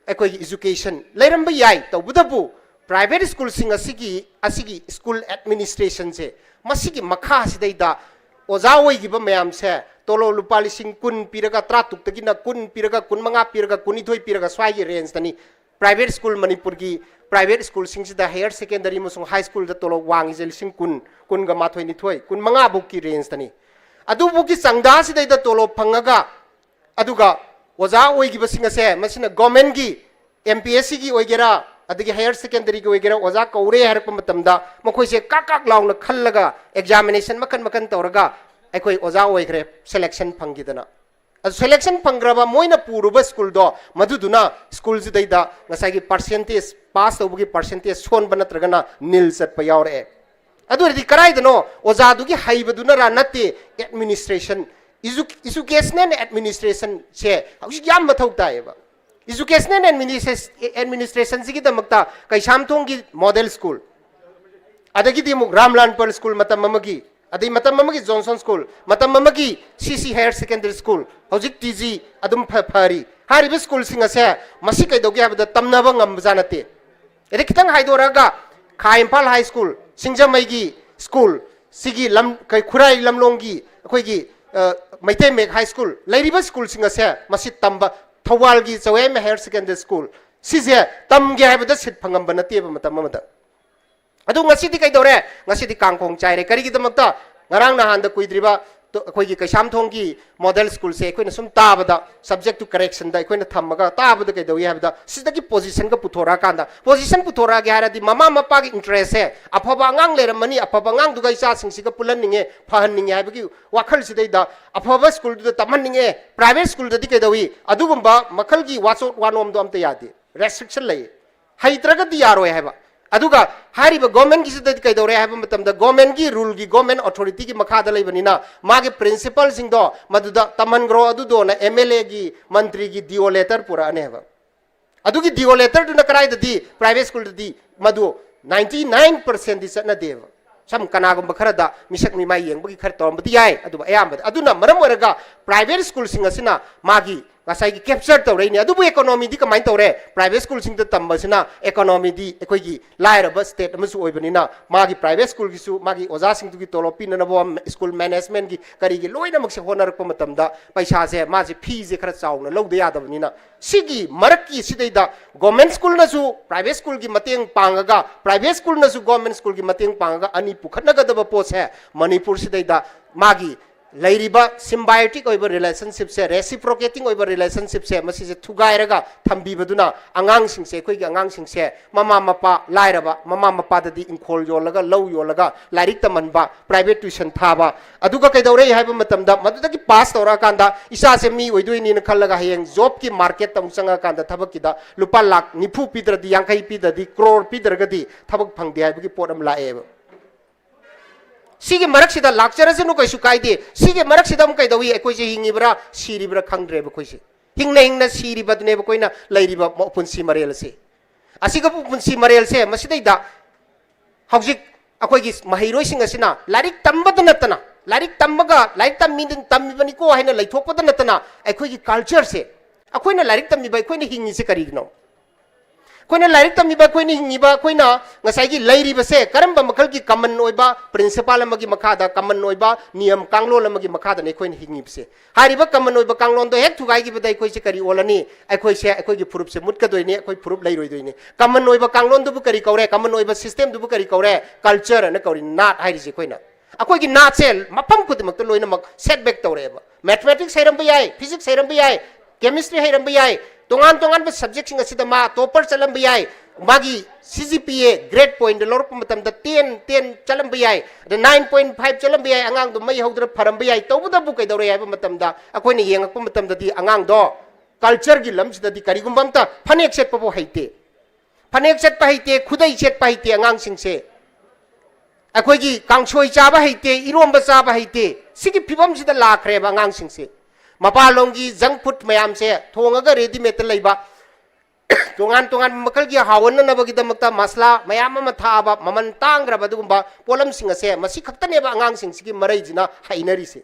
ꯑꯩꯈꯣꯏꯒꯤ education ꯂꯩꯔꯝꯕ ꯌꯥꯏ꯫ ꯇꯧꯕꯇꯕꯨ private school ꯁꯤꯡ ꯑꯁꯤꯒꯤ, ꯑꯁꯤꯒꯤ school administration ꯁꯦ, ꯃꯁꯤꯒꯤ ꯃꯈꯥꯁꯤꯗꯩꯗ ꯑꯣꯖꯥ ꯑꯣꯏꯈꯤꯕ ꯃꯌꯥꯝꯁꯦ ꯇꯣꯂꯣꯞ ꯂꯨꯄꯥ ꯂꯤꯁꯤꯡ ꯀꯨꯟ ꯄꯤꯔꯒ, ꯇꯔꯥꯇꯔꯨꯛꯇꯒꯤꯅ ꯀꯨꯟ ꯄꯤꯔꯒ, ꯀꯨꯟꯃꯉꯥ ꯄꯤꯔꯒ, ꯀꯨꯟꯅꯤꯊꯣꯏ ꯄꯤꯔꯒ, ꯁ꯭ꯋꯥꯏꯒꯤ range ꯇꯅꯤ꯫ Private school, ꯃꯅꯤꯄꯨꯔꯒꯤ private school ꯁꯤꯡꯁꯤꯗ higher secondary ꯑꯃꯁꯨꯡ high school ꯗ ꯇꯣꯂꯣꯞ ꯋꯥꯡꯉꯤꯁꯦ ꯂꯤꯁꯤꯡ ꯀꯨꯟ, ꯀꯨꯟꯒ ꯃꯥꯊꯣꯏ, ꯅꯤꯊꯣꯏ, ꯀꯨꯟꯃꯉꯥ ꯐꯥꯎꯀꯤ range ꯇꯅꯤ꯫ ꯑꯗꯨꯕꯨꯒꯤ ꯆꯥꯡꯗꯥꯁꯤꯗꯩꯗ ꯇꯣꯂꯣꯞ ꯐꯪꯉꯒ, ꯑꯗꯨꯒ ꯑꯣꯖꯥ ꯑꯣꯏꯈꯤꯕꯁꯤꯡ ꯑꯁꯦ, ꯃꯁꯤꯅ government ꯀꯤ, M P S C ꯒꯤ ꯑꯣꯏꯒꯦꯔꯥ, ꯑꯗꯒꯤ higher secondary ꯒꯤ ꯑꯣꯏꯒꯦꯔꯥ, ꯑꯣꯖꯥ ꯀꯧꯔꯦ ꯍꯥꯏꯔꯛꯄ ꯃꯇꯝꯗ ꯃꯈꯣꯏꯁꯦ ꯀꯥꯛ ꯀꯥꯛ ꯂꯥꯎꯅ ꯈꯜꯂꯒ examination ꯃꯈꯟ ꯃꯈꯟ ꯇꯧꯔꯒ ꯑꯩꯈꯣꯏ ꯑꯣꯖꯥ ꯑꯣꯏꯈ꯭ꯔꯦ, selection ꯐꯪꯈꯤꯗꯅ꯫ ꯑꯗꯨ selection ꯐꯪꯈ꯭ꯔꯕ, ꯃꯣꯏꯅ ꯄꯨꯔꯨꯕ school ꯗꯣ, ꯃꯗꯨꯗꯨꯅ school ꯁꯤꯗꯩꯗ ꯉꯁꯥꯏꯒꯤ percentage, pass ꯇꯧꯕꯒꯤ percentage ꯁꯣꯟꯕ ꯅꯠꯇ꯭ꯔꯒꯅ nil ꯆꯠꯄ ꯌꯥꯎꯔꯛꯑꯦ꯫ ꯑꯗꯨ ꯑꯣꯏꯔꯗꯤ ꯀꯗꯥꯏꯗꯅꯣ? ꯑꯣꯖꯥꯗꯨꯒꯤ ꯍꯩꯕꯗꯨꯅꯔꯥ? ꯅꯠꯇꯦ, administration, edu-, educational administration ꯁꯦ ꯍꯧꯖꯤꯛ ꯌꯥꯝ ꯃꯊꯧ ꯇꯥꯏꯌꯦꯕ꯫ Educational administration, administration ꯁꯤꯒꯤꯗꯃꯛꯇ ꯀꯩꯁꯥꯝꯊꯣꯡꯒꯤ model school, ꯑꯗꯒꯤꯗꯤ ꯑꯃꯨꯛ ꯔꯥꯝꯂꯥꯟ ꯄꯔꯜ school ꯃꯇꯝ ꯑꯃꯒꯤ, ꯑꯗꯩ ꯃꯇꯝ ꯑꯃꯒꯤ Johnson school, ꯃꯇꯝ ꯑꯃꯒꯤ C C higher secondary school, ꯍꯧꯖꯤꯛ T G ꯑꯗꯨꯝ ꯐ-, ꯐꯔꯤ꯫ ꯍꯥꯏꯔꯤꯕ school ꯁꯤꯡ ꯑꯁꯦ ꯃꯁꯤ ꯀꯩꯗꯧꯒꯦ ꯍꯥꯏꯕꯗ ꯇꯝꯅꯕ ꯉꯝꯕꯖꯥꯠ ꯅꯠꯇꯦ꯫ ꯑꯗꯩ ꯈꯤꯇꯪ ꯍꯥꯏꯗꯣꯔꯛꯑꯒ ꯈꯥ ꯏꯝꯐꯥꯜ high school, ꯁꯤꯡꯖꯃꯩꯒꯤ school, ꯁꯤꯒꯤ ꯂꯝ, ꯀꯩ, ꯈꯨꯔꯥꯏ ꯂꯝꯂꯣꯡꯒꯤ ꯑꯩꯈꯣꯏꯒꯤ, ꯑ, ꯃꯩꯇꯩ ꯃꯌꯦꯛ high school, ꯂꯩꯔꯤꯕ school ꯁꯤꯡ ꯑꯁꯦ ꯃꯁꯤ ꯇꯝꯕ, ꯊꯧꯕꯥꯜꯒꯤ ꯆꯧꯋꯥꯏꯃ higher secondary school, ꯁꯤꯁꯦ ꯇꯝꯒꯦ ꯍꯥꯏꯕꯗ seat ꯐꯪꯉꯝꯕ ꯅꯠꯇꯦꯕ ꯃꯇꯝ ꯑꯃꯗ꯫ ꯑꯗꯨ ꯉꯁꯤꯗꯤ ꯀꯩꯗꯧꯔꯦ? ꯉꯁꯤꯗꯤ ꯀꯥꯡꯈꯣꯡ ꯆꯥꯏꯔꯦ꯫ ꯀꯔꯤꯒꯤꯗꯃꯛꯇ? ꯉꯔꯥꯡ ꯅꯍꯥꯟꯗ ꯀꯨꯏꯗ꯭ꯔꯤꯕ ꯑꯩꯈꯣꯏꯒꯤ ꯀꯩꯁꯥꯝꯊꯣꯡꯒꯤ ꯃꯣꯗꯦꯜ ꯁ꯭ꯀꯨꯜꯁꯦ ꯑꯩꯈꯣꯏꯅ ꯁꯨꯝ ꯇꯥꯕꯗ, subject to correction ꯗ ꯑꯩꯈꯣꯏꯅ ꯊꯝꯃꯒ ꯇꯥꯕꯗ ꯀꯩꯗꯧꯏ ꯍꯥꯏꯕꯗ, ꯁꯤꯗꯒꯤ position ꯒ ꯄꯨꯊꯣꯔꯛꯑꯀꯥꯟꯗ, position ꯄꯨꯊꯣꯔꯛꯑꯒꯦ ꯍꯥꯏꯔꯗꯤ ꯃꯃꯥ ꯃꯄꯥꯒꯤ interest ꯁꯦ, ꯑꯐꯕ ꯑꯉꯥꯡ ꯂꯩꯔꯝꯃꯅꯤ, ꯑꯐꯕ ꯑꯉꯥꯡꯗꯨꯒ ꯏꯆꯥꯁꯤꯡꯁꯤꯒ ꯄꯨꯜꯍꯟꯅꯤꯡꯉꯦ, ꯐꯍꯟꯅꯤꯡꯉꯦ ꯍꯥꯏꯕꯒꯤ ꯋꯥꯈꯜꯁꯤꯗꯩꯗ ꯑꯐꯕ ꯁ꯭ꯀꯨꯜꯗꯨꯗ ꯇꯝꯍꯟꯅꯤꯡꯉꯦ꯫ Private ꯁ꯭ꯀꯨꯜꯗꯗꯤ ꯀꯩꯗꯧꯏ? ꯑꯗꯨꯒꯨꯝꯕ ꯃꯈꯜꯒꯤ ꯋꯥꯆꯣꯠ ꯋꯥꯅꯣꯝꯗꯣ ꯑꯝꯇ ꯌꯥꯗꯦ, restriction ꯂꯩ꯫ ꯍꯩꯇ꯭ꯔꯒꯗꯤ ꯌꯥꯔꯣꯏ ꯍꯥꯏꯕ꯫ ꯑꯗꯨꯒ ꯍꯥꯏꯔꯤꯕ government ꯀꯤꯁꯤꯗꯗꯤ ꯀꯩꯗꯧꯔꯦ ꯍꯥꯏꯕ ꯃꯇꯝꯗ, government ꯀꯤ rule ꯒꯤ, government authority ꯒꯤ ꯃꯈꯥꯗ ꯂꯩꯕꯅꯤꯅ, ꯃꯥꯒꯤ principal ꯁꯤꯡꯗꯣ ꯃꯗꯨꯗ ꯇꯝꯍꯟꯈ꯭ꯔꯣ ꯑꯗꯨꯗꯣꯅ M L A ꯒꯤ, ꯃꯟꯇ꯭ꯔꯤꯒꯤ D O letter ꯄꯨꯔꯛꯑꯅꯦꯕ꯫ ꯑꯗꯨꯒꯤ D O letter ꯗꯨꯅ ꯀꯗꯥꯏꯗꯗꯤ? Private ꯁ꯭ꯀꯨꯜꯗꯗꯤ ꯃꯗꯨ ninety nine percent ꯗꯤ ꯆꯠꯅꯗꯦꯕ꯫ ꯁꯝ ꯀꯅꯥꯒꯨꯝꯕ ꯈꯔꯗ ꯃꯤꯁꯛ ꯃꯤꯃꯥꯏ ꯌꯦꯡꯕꯒꯤ ꯈꯔ ꯇꯧꯔꯝꯕꯗꯤ ꯌꯥꯏ, ꯑꯗꯨꯕꯨ ꯑꯌꯥꯝꯕꯗ꯫ ꯑꯗꯨꯅ ꯃꯔꯝ ꯑꯣꯏꯔꯒ private ꯁ꯭ꯀꯨꯜꯁꯤꯡ ꯑꯁꯤꯅ ꯃꯥꯒꯤ ꯉꯁꯥꯏꯒꯤ capture ꯇꯧꯔꯛꯏꯅꯦ꯫ ꯑꯗꯨꯕꯨ economy ꯗꯤ ꯀꯃꯥꯏꯅ ꯇꯧꯔꯦ? Private ꯁ꯭ꯀꯨꯜꯁꯤꯡꯗ ꯇꯝꯕꯁꯤꯅ economy ꯗꯤ, ꯑꯩꯈꯣꯏꯒꯤ ꯂꯥꯏꯔꯕ state ꯑꯃꯁꯨ ꯑꯣꯏꯕꯅꯤꯅ, ꯃꯥꯒꯤ private ꯁ꯭ꯀꯨꯜꯒꯤꯁꯨ ꯃꯥꯒꯤ ꯑꯣꯖꯥꯁꯤꯡꯗꯨꯒꯤ ꯇꯣꯂꯣꯞ ꯄꯤꯅꯅꯕ, ꯁ꯭ꯀꯨꯜ management ꯀꯤ ꯀꯔꯤꯒꯤ ꯂꯣꯏꯅꯃꯛꯁꯦ ꯍꯣꯠꯅꯔꯛꯄ ꯃꯇꯝꯗ, ꯄꯩꯁꯥꯁꯦ, ꯃꯥꯁꯦ fee ꯁꯦ ꯈꯔ ꯆꯥꯎꯅ ꯂꯧꯗ ꯌꯥꯗꯕꯅꯤꯅ, ꯁꯤꯒꯤ ꯃꯔꯛꯀꯤ ꯁꯤꯗꯩꯗ government ꯁ꯭ꯀꯨꯜꯅꯁꯨ private ꯁ꯭ꯀꯨꯜꯒꯤ ꯃꯇꯦꯡ ꯄꯥꯡꯉꯒ, private ꯁ꯭ꯀꯨꯜꯅꯁꯨ government ꯁ꯭ꯀꯨꯜꯒꯤ ꯃꯇꯦꯡ ꯄꯥꯡꯉꯒ ꯑꯅꯤ ꯄꯨꯈꯠꯅꯒꯗꯕ ꯄꯣꯠꯁꯦ ꯃꯅꯤꯄꯨꯔꯁꯤꯗꯩꯗ ꯃꯥꯒꯤ ꯂꯩꯔꯤꯕ symbiotic ꯑꯣꯏꯕ relationship ꯁꯦ, reciprocating ꯑꯣꯏꯕ relationship ꯁꯦ, ꯃꯁꯤꯁꯦ ꯊꯨꯒꯥꯏꯔꯒ ꯊꯝꯕꯤꯕꯗꯨꯅ ꯑꯉꯥꯡꯁꯤꯡꯁꯦ, ꯑꯩꯈꯣꯏꯒꯤ ꯑꯉꯥꯡꯁꯤꯡꯁꯦ ꯃꯃꯥ ꯃꯄꯥ ꯂꯥꯏꯔꯕ, ꯃꯃꯥ ꯃꯄꯥꯗꯗꯤ ꯏꯪꯈꯣꯜ ꯌꯣꯜꯂꯒ, ꯂꯧ ꯌꯣꯜꯂꯒ ꯂꯥꯏꯔꯤꯛ ꯇꯝꯍꯟꯕ, private tuition ꯊꯥꯕ, ꯑꯗꯨꯒ ꯀꯩꯗꯧꯔꯦ ꯍꯥꯏꯕ ꯃꯇꯝꯗ, ꯃꯗꯨꯗꯒꯤ pass ꯇꯧꯔꯛꯑꯀꯥꯟꯗ ꯏꯆꯥꯁꯦ ꯃꯤ ꯑꯣꯏꯗꯣꯏꯅꯤꯅ ꯈꯜꯂꯒ ꯍꯌꯦꯡ job ꯀꯤ market ꯇ ꯑꯃꯨꯛ ꯆꯪꯉꯛꯑꯀꯥꯟꯗ ꯊꯕꯛꯀꯤꯗ ꯂꯨꯄꯥ ꯂꯥꯈ ꯅꯤꯐꯨ ꯄꯤꯗ꯭ꯔꯗꯤ, ꯌꯥꯡꯈꯩ ꯄꯤꯗ꯭ꯔꯗꯤ, crore ꯄꯤꯗ꯭ꯔꯒꯗꯤ ꯊꯕꯛ ꯐꯪꯗꯦ ꯍꯥꯏꯕꯒꯤ ꯄꯣꯠ ꯑꯃ ꯂꯥꯛꯑꯦꯕ꯫ ꯁꯤꯒꯤ ꯃꯔꯛꯁꯤꯗ ꯂꯥꯛꯆꯔꯁꯅꯨ, ꯀꯩꯁꯨ ꯀꯥꯏꯗꯦ꯫ ꯁꯤꯒꯤ ꯃꯔꯛꯁꯤꯗ ꯑꯃꯨꯛ ꯀꯩꯗꯧꯏ? ꯑꯩꯈꯣꯏꯁꯦ ꯍꯤꯡꯉꯤꯕ꯭ꯔꯥ ꯁꯤꯔꯤꯕ꯭ꯔꯥ ꯈꯪꯗ꯭ꯔꯦꯕ ꯑꯩꯈꯣꯏꯁꯦ꯫ ꯍꯤꯡꯅ ꯍꯤꯡꯅ ꯁꯤꯔꯤꯕꯗꯨꯅꯦꯕ ꯑꯩꯈꯣꯏꯅ ꯂꯩꯔꯤꯕ ꯃ-, ꯄꯨꯟꯁꯤ ꯃꯔꯦꯜ ꯑꯁꯤ꯫ ꯑꯁꯤꯒ ꯄꯨ-, ꯄꯨꯟꯁꯤ ꯃꯔꯦꯜꯁꯦ ꯃꯁꯤꯗꯩꯗ ꯍꯧꯖꯤꯛ ꯑꯩꯈꯣꯏꯒꯤ ꯃꯍꯩꯔꯣꯏꯁꯤꯡ ꯑꯁꯤꯅ ꯂꯥꯏꯔꯤꯛ ꯇꯝꯕꯗ ꯅꯠꯇꯅ, ꯂꯥꯏꯔꯤꯛ ꯇꯝꯕꯒ, ꯂꯥꯏꯔꯤꯛ ꯇꯝꯃꯤ-, ꯇꯝꯃꯤꯕꯅꯤꯀꯣ ꯍꯥꯏꯅ ꯂꯩꯊꯣꯛꯄꯗ ꯅꯠꯇꯅ, ꯑꯩꯈꯣꯏꯒꯤ culture ꯁꯦ, ꯑꯩꯈꯣꯏꯅ ꯂꯥꯏꯔꯤꯛ ꯇꯝꯃꯤꯕ, ꯑꯩꯈꯣꯏꯅ ꯍꯤꯡꯉꯤꯁꯦ ꯀꯔꯤꯒꯤꯅꯣ? ꯑꯩꯈꯣꯏꯅ ꯂꯥꯏꯔꯤꯛ ꯇꯝꯃꯤꯕ, ꯑꯩꯈꯣꯏꯅ ꯍꯤꯡꯉꯤꯕ, ꯑꯩꯈꯣꯏꯅ ꯉꯁꯥꯏꯒꯤ ꯂꯩꯔꯤꯕꯁꯦ ꯀꯔꯝꯕ ꯃꯈꯜꯒꯤ common ꯑꯣꯏꯕ principle ꯑꯃꯒꯤ ꯃꯈꯥꯗ, common ꯑꯣꯏꯕ ꯅꯤꯌꯝ ꯀꯥꯡꯂꯣꯟ ꯑꯃꯒꯤ ꯃꯈꯥꯗꯅꯤ ꯑꯩꯈꯣꯏꯅ ꯍꯤꯡꯉꯤꯕꯁꯦ? ꯍꯥꯏꯔꯤꯕ common ꯑꯣꯏꯕ ꯀꯥꯡꯂꯣꯟꯗꯣ ꯍꯦꯛ ꯊꯨꯒꯥꯏꯈꯤꯕꯗ ꯑꯩꯈꯣꯏꯁꯦ ꯀꯔꯤ ꯑꯣꯜꯂꯅꯤ? ꯑꯩꯈꯣꯏꯁꯦ, ꯑꯩꯈꯣꯏꯒꯤ ꯐꯨꯔꯨꯞꯁꯦ ꯃꯨꯠꯀꯗꯣꯏꯅꯤ, ꯑꯩꯈꯣꯏ ꯐꯨꯔꯨꯞ ꯂꯩꯔꯣꯏꯗꯣꯏꯅꯤ꯫ Common ꯑꯣꯏꯕ ꯀꯥꯡꯂꯣꯟꯗꯨꯕꯨ ꯀꯔꯤ ꯀꯧꯔꯦ? Common ꯑꯣꯏꯕ system ꯗꯨꯕꯨ ꯀꯔꯤ ꯀꯧꯔꯦ? Culture ꯑꯅ ꯀꯧꯔꯤ, ꯅꯥꯠ ꯍꯥꯏꯔꯤꯁꯦ ꯑꯩꯈꯣꯏꯅ꯫ ꯑꯩꯈꯣꯏꯒꯤ ꯅꯥꯠꯁꯦ ꯃꯐꯝ ꯈꯨꯗꯤꯡꯃꯛꯇ ꯂꯣꯏꯅꯃꯛ ꯁꯦꯠ ꯕꯦꯛ ꯇꯧꯔꯛꯑꯦꯕ꯫ ꯃꯦꯊꯃꯦꯇꯤꯛꯁ ꯍꯩꯔꯝꯕ ꯌꯥꯏ, ꯐꯤꯖꯤꯛꯁ ꯍꯩꯔꯝꯕ ꯌꯥꯏ, ꯀꯦꯃꯤꯁꯇ꯭ꯔꯤ ꯍꯩꯔꯝꯕ ꯌꯥꯏ, ꯇꯣꯉꯥꯟ ꯇꯣꯉꯥꯟꯕ ꯁꯕꯖꯦꯛꯁꯤꯡ ꯑꯁꯤꯗ ꯃꯥ ꯇꯣꯄꯔ ꯆꯠꯂꯝꯕ ꯌꯥꯏ, ꯃꯥꯒꯤ ꯁꯤ ꯖꯤ ꯄꯤ ꯑꯦ ꯒ꯭ꯔꯦꯗ ꯄꯣꯏꯟꯗ ꯂꯧꯔꯛꯄ ꯃꯇꯝꯗ ꯇꯦꯟ ꯇꯦꯟ ꯆꯠꯂꯝꯕ ꯌꯥꯏ, ꯑꯗ ꯅꯥꯏꯟ ꯄꯣꯏꯟ ꯐꯥꯏꯚ ꯆꯠꯂꯝꯕ ꯌꯥꯏ, ꯑꯉꯥꯡꯗꯣ ꯃꯩ ꯍꯧꯗꯅ ꯐꯔꯝꯕ ꯌꯥꯏ꯫ ꯇꯧꯕꯇꯕꯨ ꯀꯩꯗꯧꯔꯦ ꯍꯥꯏꯕ ꯃꯇꯝꯗ ꯑꯩꯈꯣꯏꯅ ꯌꯦꯡꯉꯛꯄ ꯃꯇꯝꯗꯗꯤ ꯑꯉꯥꯡꯗꯣ ꯀꯜꯆꯔꯒꯤ ꯂꯝꯁꯤꯗꯗꯤ ꯀꯔꯤꯒꯨꯝꯕ ꯑꯝꯇ ꯐꯅꯦꯛ ꯁꯦꯠꯄꯐꯥꯎ ꯍꯩꯇꯦ, ꯐꯅꯦꯛ ꯁꯦꯠꯄ ꯍꯩꯇꯦ, ꯈꯨꯗꯩ ꯁꯦꯠꯄ ꯍꯩꯇꯦ ꯑꯉꯥꯡꯁꯤꯡꯁꯦ꯫ ꯑꯩꯈꯣꯏꯒꯤ ꯀꯥꯡꯁꯣꯏ ꯆꯥꯕ ꯍꯩꯇꯦ, ꯏꯔꯣꯝꯕ ꯆꯥꯕ ꯍꯩꯇꯦ꯫ ꯁꯤꯒꯤ ꯐꯤꯕꯝꯁꯤꯗ ꯂꯥꯛꯈ꯭ꯔꯦꯕ ꯑꯉꯥꯡꯁꯤꯡꯁꯦ꯫ ꯃꯄꯥꯟꯂꯣꯝꯒꯤ ꯖꯪ ꯐꯨꯗ ꯃꯌꯥꯝꯁꯦ ꯊꯣꯡꯉꯒ ꯔꯦꯗꯤꯃꯦꯗꯇ ꯂꯩꯕ, ꯇꯣꯉꯥꯟ ꯇꯣꯉꯥꯟꯕ ꯃꯈꯜꯒꯤ ꯍꯥꯎꯍꯟꯅꯅꯕꯒꯤꯗꯃꯛꯇ ꯃꯁꯂꯥ ꯃꯌꯥꯝ ꯑꯃ ꯊꯥꯛꯑꯕ, ꯃꯃꯜ ꯇꯥꯡꯈ꯭ꯔꯕ ꯑꯗꯨꯒꯨꯝꯕ ꯄꯣꯠꯂꯝꯁꯤꯡ ꯑꯁꯦ, ꯃꯁꯤ ꯈꯛꯇꯅꯦꯕ ꯑꯉꯥꯡꯁꯤꯡꯁꯤꯒꯤ ꯃꯔꯩꯁꯤꯅ ꯍꯩꯅꯔꯤꯁꯦ꯫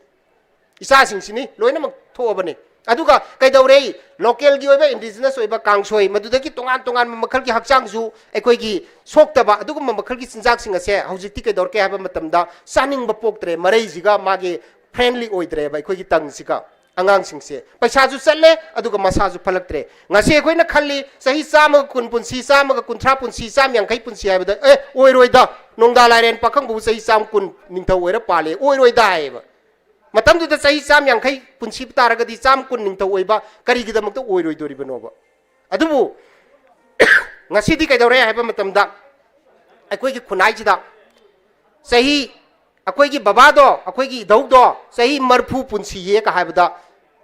ꯏꯆꯥꯁꯤꯡꯁꯤꯅꯤ ꯂꯣꯏꯅꯃꯛ ꯊꯣꯛꯑꯕꯅꯤ꯫ ꯑꯗꯨꯒ ꯀꯩꯗꯧꯔꯦ? ꯂꯣꯀꯦꯜꯒꯤ ꯑꯣꯏꯕ, ꯏꯟꯗꯤꯖꯤꯅꯁ ꯑꯣꯏꯕ ꯀꯥꯡꯁꯣꯏ, ꯃꯗꯨꯗꯒꯤ ꯇꯣꯉꯥꯟ ꯇꯣꯉꯥꯟꯕ ꯃꯈꯜꯒꯤ ꯍꯛꯆꯥꯡꯁꯨ ꯑꯩꯈꯣꯏꯒꯤ ꯁꯣꯛꯇꯕ ꯑꯗꯨꯒꯨꯝꯕ ꯃꯈꯜꯒꯤ ꯆꯤꯟꯖꯥꯛꯁꯤꯡ ꯑꯁꯦ ꯍꯧꯖꯤꯛꯇꯤ ꯀꯩꯗꯧꯔꯛꯀꯦ ꯍꯥꯏꯕ ꯃꯇꯝꯗ ꯆꯥꯅꯤꯡꯕ ꯄꯣꯛꯇ꯭ꯔꯦ꯫ ꯃꯔꯩꯁꯤꯒ ꯃꯥꯒꯤ ꯐ꯭ꯔꯦꯟꯂꯤ ꯑꯣꯏꯗ꯭ꯔꯦꯕ ꯑꯩꯈꯣꯏꯒꯤ ꯇꯪꯁꯤꯒ꯫ ꯑꯉꯥꯡꯁꯤꯡꯁꯦ ꯄꯩꯁꯥꯁꯨ ꯆꯠꯂꯦ, ꯑꯗꯨꯒ ꯃꯁꯥꯁꯨ ꯐꯠꯂꯛꯇ꯭ꯔꯦ꯫ ꯉꯁꯤ ꯑꯩꯈꯣꯏꯅ ꯈꯜꯂꯤ, ꯆꯍꯤ ꯆꯥꯝꯃꯒ ꯀꯨꯟ ꯄꯨꯟꯁꯤ, ꯆꯥꯝꯃꯒ ꯀꯨꯟꯊ꯭ꯔꯥ ꯄꯨꯟꯁꯤ, ꯆꯥꯝꯃ ꯌꯥꯡꯈꯩ ꯄꯨꯟꯁꯤ ꯍꯥꯏꯕꯗ, "ꯑꯦ, ꯑꯣꯏꯔꯣꯏꯗ, ꯅꯣꯡꯗꯥ ꯂꯥꯏꯔꯦꯟ ꯄꯥꯈꯪꯕꯕꯨ ꯆꯍꯤ ꯆꯥꯝꯃ ꯀꯨꯟ ꯅꯤꯡꯊꯧ ꯑꯣꯏꯔ ꯄꯥꯜꯂꯦ, ꯑꯣꯏꯔꯣꯏꯗ" ꯍꯥꯏꯌꯦꯕ꯫ ꯃꯇꯝꯗꯨꯗ ꯆꯍꯤ ꯆꯥꯝꯃ ꯌꯥꯡꯈꯩ ꯄꯨꯟꯁꯤꯕ ꯇꯥꯔꯒꯗꯤ, ꯆꯥꯝꯃ ꯀꯨꯟ ꯅꯤꯡꯊꯧ ꯑꯣꯏꯕ ꯀꯔꯤꯒꯤꯗꯃꯛꯇ ꯑꯣꯏꯔꯣꯏꯗꯣꯔꯤꯕꯅꯣꯕ? ꯑꯗꯨꯕꯨ ꯉꯁꯤꯗꯤ ꯀꯩꯗꯧꯔꯦ ꯍꯥꯏꯕ ꯃꯇꯝꯗ, ꯑꯩꯈꯣꯏꯒꯤ ꯈꯨꯟꯅꯥꯏꯁꯤꯗ ꯆꯍꯤ, ꯑꯩꯈꯣꯏꯒꯤ ꯕꯕꯥꯗꯣ, ꯑꯩꯈꯣꯏꯒꯤ ꯏꯙꯧꯗꯣ ꯆꯍꯤ ꯃꯔꯐꯨ ꯄꯨꯟꯁꯤꯌꯦ ꯀ ꯍꯥꯏꯕꯗ,